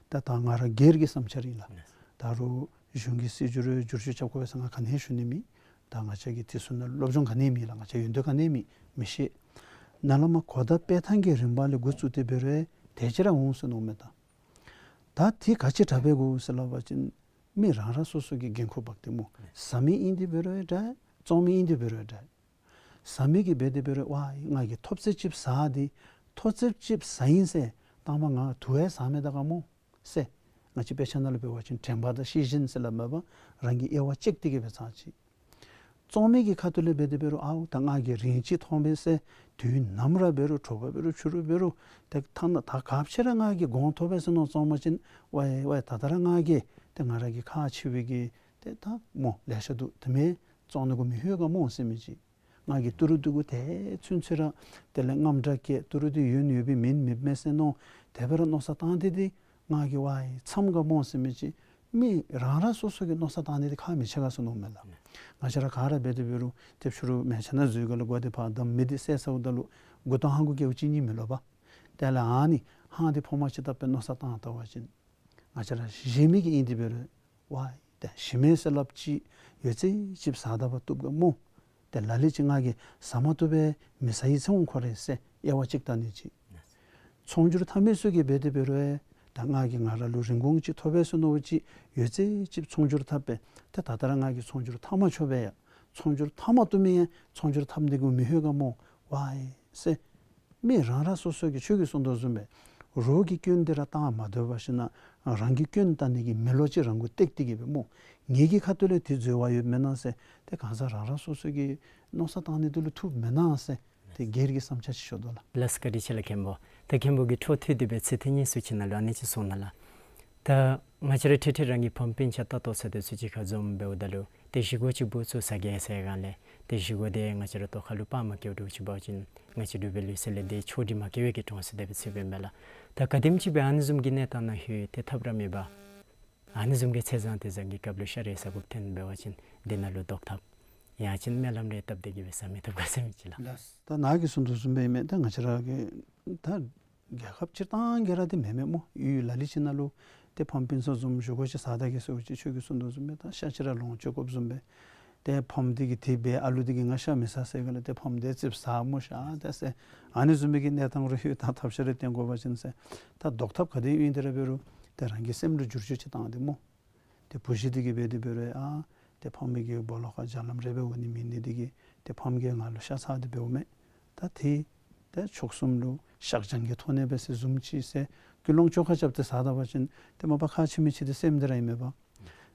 ད་ད་ང་ར་སྒེར་གྱི་བསམ་འཆར་ཨིན་ལགས། ད་རུང་གཞུང་གི་སྲིད་བྱུས་ར་བསྒྱུར་བཅོས་རྐྱབ་དགོ་པས་ཟེར་ང་ག་ནི་ཡང་ཞུ་ནི་མེད། ད་ང་བཅས་ཀྱིས་དེ་ཚུ་ནང་སློབ་སྦྱོང་ག་ནི་ཡང་མེད་ལགས། ང་བཅས་ཡོན་ཏན་ག་ནི་ཡང་མེད། མི་ཤེས། ནཱ་ལས་མར་གོ་བརྡ་སྤེལ་ཐངས་ཀྱི་རིམ་པ་ལས་འགོ་བཙུགས་ཏེ་འབད་རུང་དེ་ཅིག་ར་འོང་ཟེར་མནོཝ་མས་ད། ད་དེ་ག་ཅི་དྲག་སྦེ་དགོ་ཟེར་སླབ་པ་ཅིན་མི་རང་རང་སོ་སོ་གི་འགན་ཁུར་འབག་སྟེ་སྨོ། ཟ་མི་ཨིན་ཏེ་འབད་རུང་འདྲ། བཙོང་མི་ཨིན་ཏེ་འབད་རུང་འདྲ། ཟ་མི་གིས་འབད་དེ་འབད་རུང་ཝའི་ང་གིས་ཐོབ་ཚད་ཅིག་ཟ་སྟེ་ཐོབ་ཚད་ཅིག་ཟ་ཡི་ཟེར་ད་མ་ང་དུ་བས་ཟ་མས་ད་ག་སྨོ་ཟེར། ང་བཅས་དཔེ་ཆ་ནང་ལུ་འབད་བ་ཅིན་དྲན་པ་དང་ཤེས་བཞིན་ཟེར་སླབ་མས་པ། རང་གི་དབྱེ་བ་ཕྱེ་སྟེ་གི་འབད་ཚར་ཅིག། བཙོང་མི་གི་ཁ་ཐུག་ལས་འབད་དེ་འབད་རུང་ཨའུ་ད་ང་གིས་རིན་ཅིག་ཐོབ་མས་ཟེར་དུས་ནམ་ར་འབད་རུང་དྲོ་པ་འབད་རུང་ཕྱི་རུ་འབད་རུང་ཏེ་ཐ་ན་ད་ག་ཅི་ར་ང་གིས་གོང་ཐོབ་པས་ཟེར་མནོ་བཙོང་པ་ཅིན་ཝའི་ཝའི་ད་ད་ར་ང་གིས་ཏེ་ང་ར་གི་ཁག་ཆེ་བའི་གི་ཏེ་ད་སྨོ་ལེ་ཤ་འདུག། དེ་མེན་བཙོང་ནི་གུ་མི་ལྷོད་ག་སྨོ་ཟེར་མི་ཅིག། ང་གིས་ཏི་རུ་འདི་གུ་ཏེ་ཚུན་ཚོད་ར་དེ་ལས་དངངས་སྐྲག་སྐྱེས། ཏི་རུ་འདི་ཡོན་ཡོད་པའི་མེན་མེདཔ་མས་ཟེར་མནོ་དེ་སྦེ་ར་མནོ་བསམ་བཏང་སྟེ་འདི་ང་གིས་ཝའི་མཚམས་ག་སྨོ་ཟེར་མི་ཅིག། མི་རང་རང་སོ་སོ་གི་མནོ་བསམ་བཏང་ནི་འདི་ཁག་མི་ཆེ་ག་ཟེར་མནོཝ་མས་ལགས། ང་བཅས་ར་ག་ར་འབད་དེ་འབད་རུང་ཏེ་ཕྱི་རུ་མལ་ཆ་ནང་འཛུལ་ག་ལུ་སྒོ་འདི་ཕར་བསྡམས། མེ་འདི་བསད་ཚརཝ་ད་ལུ་མགུ་ཏོ་ཧང་གོ་སྐྱེཝ་ཅིག་ནི་མི་ལོ་པ། དེ་ལས་ཨ་ནི་ཧང་འདི་ཕོ་མ་ཅིག་བཏབ་སྦེ་མནོ་བསམ་བཏང་བལྟ་བ་ཅིན་ང་བཅས་ར་བཞེས་མི་གི་ཨིན་ཏེ་འབད་རུང་ཝའི་ད་ཞིམ་མས་ཟེར་སླབ་ཅིག། ཡོད་ཚད་ཅིག་ཟ་ད་པ་བཏུབ་ག་སྨོ། ཏེ་ལ་ལུ་ཅིག་ང་གིས་ཟ་མ་བཏུབ་པས་མི་ཟ་ཡི་ཟེར་འོང་ཁོ་རེ་ཟེར་དབྱེ་བ་ཅིག་བལྟ་ནི་ཅིག། ཚོང་སྒྱུར་འཐབ་མི་ཚུ་གིས་འབད་དེ་འབད་རུང་ད་ང་གིས་ང་ར་ལུ་རིན་གོང་ཅིག་ཐོབ་པས་ཟེར་མནོ་བ་ཅིན་ཡོད་ཚད་ཅིག་ཚོང་སྒྱུར་འཐབ་པས། ཏེ་ད་ད་ར་ང་གིས་ཚོང་སྒྱུར་འཐབ་མ་ཆོག་པས་ཡ། ཚོང་སྒྱུར་འཐབ་མ་བཏུབ་མི་ཡང་ཚོང་སྒྱུར་འཐབ་ནི་གུ་མི་ལྷོད་ག་སྨོ་ཝའི་ཟེར། མི་རང་རང་སོ་སོ་གིས་ཁྱོད་ཀྱིས་གསུངས་དོ་བཟུམ་སྦེ་རོགས་ཀྱི་སྐྱོན་འདི་ར་བཏང་མ་སྡོད་པར་ཞིན་ན་རང་གི་སྐྱོན་བཏང་ནི་གི་མེ་ལོང་ཅིག་རང་གུ་བཏེགས་ཏེ་གི་སྦེ་སྨོ། ངེ་གི་ཁ་ཐུག་ལས་དེ་འཛོལ་བ་ཡོདཔ་མེན་ན་ཟེར་ཏེ་གང་ཟག་རང་རང་སོ་སོ་གིས་མནོ་བསམ་བཏང་ནི་འདི་ལུ་ཐུགཔ་མེན་ན་ཟེར་ཏེ་སྒེར་གྱི་བསམ་འཆར་ཅིག་ཞུ་དོ་ལགས། ལགས་སོ་བཀའ་དྲིན་ཆེ་ལགས་མཁན་པོ། ད་མཁན་པོ་གིས་འཕྲོ་མཐུད་དེ་སྦེ་ཚིག་དེ་ཉིས་སུ་ཅིག་ནང་ལུ་ཨ་ནི་ཅིག་གསུངས་ནུག་ལགས། ད་ང་བཅས་ར་ཐེངས་ཐེངས་རང་གི་ཕམ་སྤུན་ཆ་ལྟ་ཏོ་ཟེར་དེ་ཚུ་གཅིག་ཁར་འཛོམས་འབདཝ་ད་ལུ་ཏེ་བཞེས་སྒོ་ཅིག་འབད་ཚུགས་ཟེར་གེ་ཟེར་ག་ལས་ཏེ་བཞེས་སྒོ་འདི་ང་བཅས་ར་ལྟོ་ཁ་ལུ་དཔག་མ་བཀལཝ་འདྲཝ་ཅིག་འབད་བ་ཅིན་ང་བཅས་འབྲུག་པའི་ལུགས་སྲོལ་ལས་འདི་ཆོས་འདི་མ་སྐྱེ་བའི་གི་གྲོང་གསེབ་དེ་སྦེ་ཚུད་པས་མས་ལགས། ད་ག་དེམ་ཅིག་སྦེ་ཨ་ནི་བཟུམ་གྱི་གནས་སྟངས་ནང་ལྷོད་དེ་ཐབས་ར་མེད་པར་ཨ་ནི་བཟུམ་གྱི་ཚེས་བཟང་དུས་བཟང་གི་སྐབས་ལུ་ཤ་རེ་ཟ་དགོཔ་ཐོན་འབད་བ་ཅིན་འདི་ནང་ལུ་བཟློག་ཐབས་ཡང་ཅིན་སྨོན་ལམ་རེ་བཏབ་སྟེ་གི་སྦེ་ཟ་མི་ཐོབ་ག་ཟེར་མི་ཅིག་ལགས། ལགས། ད་ནཱ་གིས་གསུངས་དོ་བཟུམ་སྦེ་ཨིན་མས། ད་ང་བཅས་ར་གི་ད་རྒྱལ་ཁབ་སྤྱིར་བཏང་གི་ར་དེ་མེན་མས་སྨོ། ཡུལ་ལ་ལུ་ཅིག་ནང་ལུ་ཏེ་ཕམ་སྤུན་ཚུ་བཟུམ་བཞེས་སྒོ་ཅིག་ཟ་ད་གེ་ཟེར་བ་ཅིན་ཁྱོད་ཀྱིས་གསུངས་དོ་བཟུམ་སྦེ་ད་ཤ་ཅིག་ར་ལོངས་སྤྱོད་དགོཔ་བཟུམ་སྦེ་ཏེ་ཕམ་འདི་གིས་དེ་སྦེ་ཨ་ལུ་འདི་གིས་ང་ཤ་མི་ཟ་ཟེར་ག་ལས་ཏེ་ཕམ་འདི་ཙིགཔ་ཟ་སྨོ་ཤ་ཏེ་ཟེར་ཨ་ནི་བཟུམ་མའི་གི་གནས་སྟངས་རུ་ལྷོད་ད་ཐབས་ཤེས་རེ་བཏོན་དགོ་པ་ཅིན་ཟེར། ད་བཟློག་ཐབས་ག་དེ་ཨིན་དེ་ར་འབད་རུང་ཏེ་རང་གི་སེམས་ལུ་བསྒྱུར་བཅོས་ཅིག་བཏང་སྟེ་སྨོ། ཏེ་བུ་གཞི་འདི་གིས་འབད་དེ་འབད་རུང་ཨ་ཏེ་ཕམ་གི་སྦོ་ལོགས་ཁར་རྒྱ་ལམ་རེ་འབད་འོང་ནི་མེད་ནི་འདི་གིས་ཏེ་ཕམ་གིས་ང་ལུ་ཤ་ཚ་སྟེ་འབདཝ་མས། ད་དེ་ཏེ་མཆོག་གསུམ་ལུ་ཤག་བྱང་གི་ཐོག་ནས་འབད་ཟེར་བཟུམ་ཅིག་ཟེར་ཀུན་སློང་བཅོ་ཁ་རྐྱབ་སྟེ་ཟ་ད་པ་ཅིན་ཏེ་མ་པ་ཁག་ཆེ་མི་ཅིག་འདི་སེམས་འདི་ར་ཨིན་མས་པ།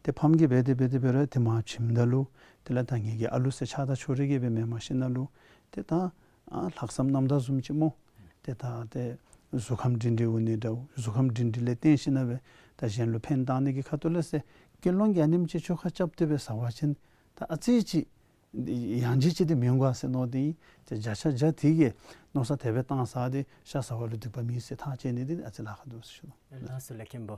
ཏེ་ཕམ་གིས་འབད་དེ་འབད་དེ་འབད་རུང་ཏེ་མར་བྱིནམ་ད་ལུ་དེ་ལས་ད་ངེ་གི་ཨ་ལུ་ཟེར་ཆགས་ད་ཆོག་རེ་གི་སྦེ་མེན། མ་གཞི་ནང་ལུ་ཏེ་ད་ཨ་ལྷག་བསམ་རྣམ་དག་བཟུམ་ཅིག་སྨོ། ཏེ་ད་ཏེ་གཟུགས་ཁམས་སྒྲིང་སྒྲིང་འོང་ནི་འདྲཝ་གཟུགས་ཁམས་སྒྲིང་སྒྲིང་ལས་བརྟེན་ཞིན་ན་སྦེ་ད་གཞན་ལུ་ཕན་བཏགས་ནི་གི་ཁ་ཐུག་ལས་ཟེར་ཀུན་སློང་གི་ཨ་ནེམ་ཅིག་བཅོ་ཁ་རྐྱབ་སྟེ་སྦེ་ཟ་བ་ཅིན་ད་ཨ་ཙི་ཅིག་ཡང་ཅིན་ཅིག་འདི་མི་འོང་ག་ཟེར་མནོ་སྟེ་ཏེ་བརྒྱ་ཆ་བརྒྱ་དེ་གིས་མནོ་བསམ་དེ་སྦེ་བཏང་ས་འདི་ཤ་ཟ་བ་ལུ་སྡིག་པ་མེད་ཟེར་ཐག་བཅད་ནི་འདི་ཨ་ཙི་ལཱ་ཁག་འདུག་ཟེར་ཞུ་ནི། ལགས་སོ་ལགས་མཁན་པོ།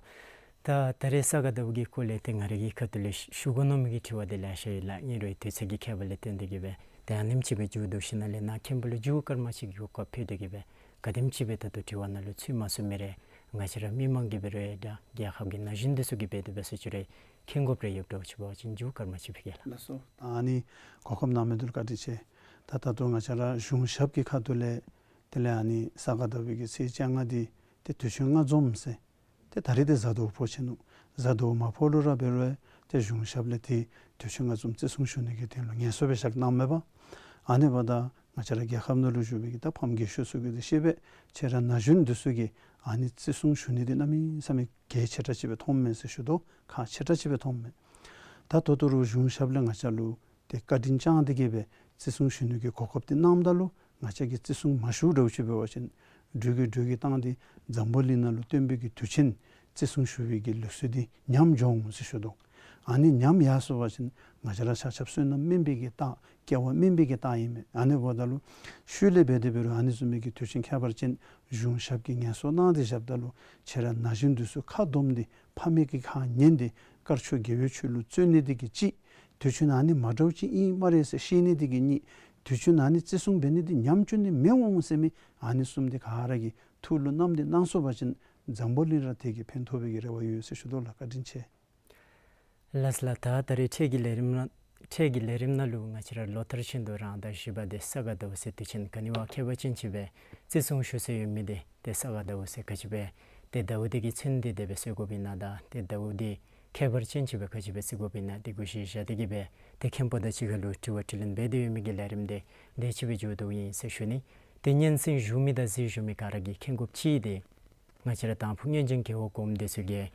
ད་ད་རེས་ས་ག་ཟླ་བ་གི་སྐོར་ལས་ཏེ་ང་རའི་གི་ཁ་ཐུག་ལས་ཞུ་དགོ་མནོ་མི་གི་དྲི་བ་འདི་ལེ་ཤ་ཡོད་ལགས། ཨིན་རུང་དུས་ཚོད་ཀྱི་ཁྱད་པར་ལས་བརྟེན་ཏེ་གི་སྦེ་ཏེ་ཨ་ནེམ་ཅིག་སྦེ་མཇུག་བསྡུ་ཞིན་ན་ལས་ནཱ་མཁན་པོ་ལུ་མཇུག་སྐར་མ་ཅིག་གི་གོ་སྐབས་ཕུལ་ཏེ་གི་སྦེ་ག་དེམ་ཅིག་སྦེ་ད་ལྟོ་དྲི་བ་ནང་ལུ་ཚུད་མ་ཚུད་མི་རེ་ང་བཅས་ར་མི་མང་གིས་འབད་རུང་ད་རྒྱལ་ཁབ་ཀྱི་ན་གཞོན་འདི་ཚུ་གིས་འབད་དེ་འབད་ཟེར་ཅི་རུང་མཁྱེན་དགོཔ་རེ་ཡོདཔ་འདྲཝ་ཅིག་འབད་བ་ཅིན་མཇུག་སྐར་མ་ཅིག་ཕུལ་གེ་ལགས། ལགས་སོ། ད་ཨ་ནི་གོ་སྐབས་གནང་མི་འདི་ལུ་བཀའ་དྲིན་ཆེ། ད་ད་ལྟོ་ང་བཅས་ར་གཞུང་ཞབས་ཀྱི་ཁ་ཐུག་ལས་དེ་ལས་ཨ་ནི་ས་ག་ཟླ་བའི་གི་ཚེས་བཅོ་ལྔ་འདི་ཏེ་དུས་ཆེན་ལྔ་འཛོམས་ཟེར་ཏེ་ད་རེས་འདི་གཟའ་ཟླཝ་ཕོག་ཅི་ནུག། གཟའ་ཟླཝ་མ་ཕོག་ལུ་ར་འབད་རུང་ཏེ་གཞུང་ཞབས་ལས་ཏེ་དུས་ཅི་ང་བཟུམ་བརྩི་སྲུང་ཞུ་ནི་གི་དོན་ལུ་ངལ་གསོ་སྦེ་བཞག་གནངམ་མས་པ། ཨ་ནི་འབདཝ་ད་ང་བཅས་ར་རྒྱལ་ཁབ་ནང་ལུ་བཞུགས་པའི་གི་ད་ཕམ་རྒས་ཤོས་ཚུ་གིས་འདི་ཤེས་པས། ཁྱེད་ར་ན་གཞོན་འདི་ཚུ་གིས་ཨ་ནི་བརྩི་སྲུང་ཞུ་ནི་འདི་གནམ་མེད་ས་མེད་གལ་ཆེ་དྲགས་ཅིག་སྦེ་མཐོངམ་མས་ཟེར་ཞུ་དོ། ཁག་ཆེ་དྲགས་ཅིག་སྦེ་མཐོངམ་མས། ད་ད་ལྟོ་ར་གཞུང་ཞབས་ལས་ང་བཅས་ལུ་ཏེ་བཀའ་དྲིན་བསྐྱངས་ཏེ་གིས་སྦེ་བརྩི་སྲུང་ཞུ་ནི་གི་གོ་སྐབས་འདི་གནངམ་ད་ལུ་ང་བཅས་ཀྱིས་བརྩི་སྲུང་མ་ཞུ་འདྲཝ་ཅིག་འབད་བ་ཅིན་འགྲོས་ཀྱིས་འགྲོས་ཀྱིས་བཏང་སྟེ་འཛམ་བུ་གླིང་ནང་ལུ་སྟོན་པའི་གི་དུས་ཆེན་བརྩི་སྲུང་ཞུ་བའི་གི་ལུགས་སྲོལ་འདི་ཉམས་འགྱོ་འོང་ཟེར་ཞུ་དོ། ཨ་ནི་ཉམས་ཡར་སོང་པ་ཅིན་ང་བཅས་ར་ཆ་ཁྱབ་བསོད་ནམས་དམན་པའི་གི་རྟགས་སྐྱེ་བ་དམན་པའི་གི་རྟགས་ཨིན་མས། ཨ་ནི་འབདཝ་ད་ལུ་ཤུལ་ལས་འབད་དེ་འབད་རུང་ཨ་ནི་བཟུམ་མའི་གི་དུས་ཆེན་ཁྱད་པར་ཅན་གཞུང་ཞབས་ཀྱིས་ངལ་གསོ་གནང་སྟེ་བཞགཔ་ད་ལུ་ཁྱེད་ར་ན་གཞོན་འདི་ཚུ་ཁ་སྡོམ་སྟེ་ཕ་མའི་གི་ཁ་ཉན་ཏེ་དཀར་ཕྱོགས་དགེ་བའི་ཆོས་ལུ་བརྩོན་ནི་འདི་གིས་ཅིག་དུས་ཆེན་ཨ་ནི་མ་འདྲཝ་ཅིག་ཨིན་སྨ་རེ་ཟེར་ཤེས་ནི་འདི་གིས་གཉིས། དུས་ཆེན་ཨ་ནི་བརྩི་སྲུང་འབད་ནི་འདི་ཉམས་བཅུག་ནི་མི་འོང་ཟེར་མི་ཨ་ནི་གསུམ་འདི་ག་ར་གིས་ཐུགས་ལུ་བསྣམས་ཏེ་གནང་སོང་པ་ཅིན་འཛམ་བུ་གླིང་ར་དེ་གིས་ཕན་ཐོགས་པའི་གི་རེ་བ་ཡོད་ཟེར་ཞུ་དོ་ལགས། བཀའ་དྲིན་ཆེ། ལགས་ལགས། ད་ད་རེས་འཕྲལ་གྱི་ལས་རིམ་ནང་འཕྲལ་གྱི་ལས་རིམ་ནང་ལུ་ང་བཅས་ར་ལོ་ལྟར་བཞིན་དུ་རང་ཟླ་བཞི་པ་དེ་ས་ག་ཟླཝ་ཟེར་དུས་ཆེན་ག་ནི་བ་ཁྱད་པར་ཅན་ཅིག་སྦེ་བརྩི་སྲུང་ཞུ་སྲོལ་ཡོད་མི་དེ་ཏེ་ས་ག་ཟླཝ་ཟེར་ག་ཅི་སྦེ་ཏེ་ཟླཝ་དེ་གི་མཚན་དེ་དེ་སྦེ་གསོལ་དགོཔ་ཨིན་ན་དང་ཏེ་ཟླཝ་དེ་ཁྱད་པར་ཅན་ཅིག་སྦེ་ག་ཅི་སྦེ་བརྩི་དགོཔ་ཨིན་ན་དེ་གུ་གཞི་བཞག་སྟེ་གིས་སྦེ་ཏེ་མཁན་པོ་དང་གཅིག་ཁར་ལུ་དྲི་བ་དྲིས་ལན་འབད་དེ་ཡོད་མི་གི་ལས་རིམ་དེ་དེ་ཅིག་སྦེ་མཇུག་བསྡུཝ་ཨིན་ཟེར་ཞུ་ནི། ཏེ་སྙན་གསན་ཞུ་མི་དང་གཟིགས་ཞུ་མི་ག་ར་གིས་མཁྱེན་དགོཔ་ཅིག་དེ་ང་བཅས་ར་དང་ཕུ་སྔོན་བྱོན་རྒྱལ་བ་གོངམ་དེ་ཚུ་གིས་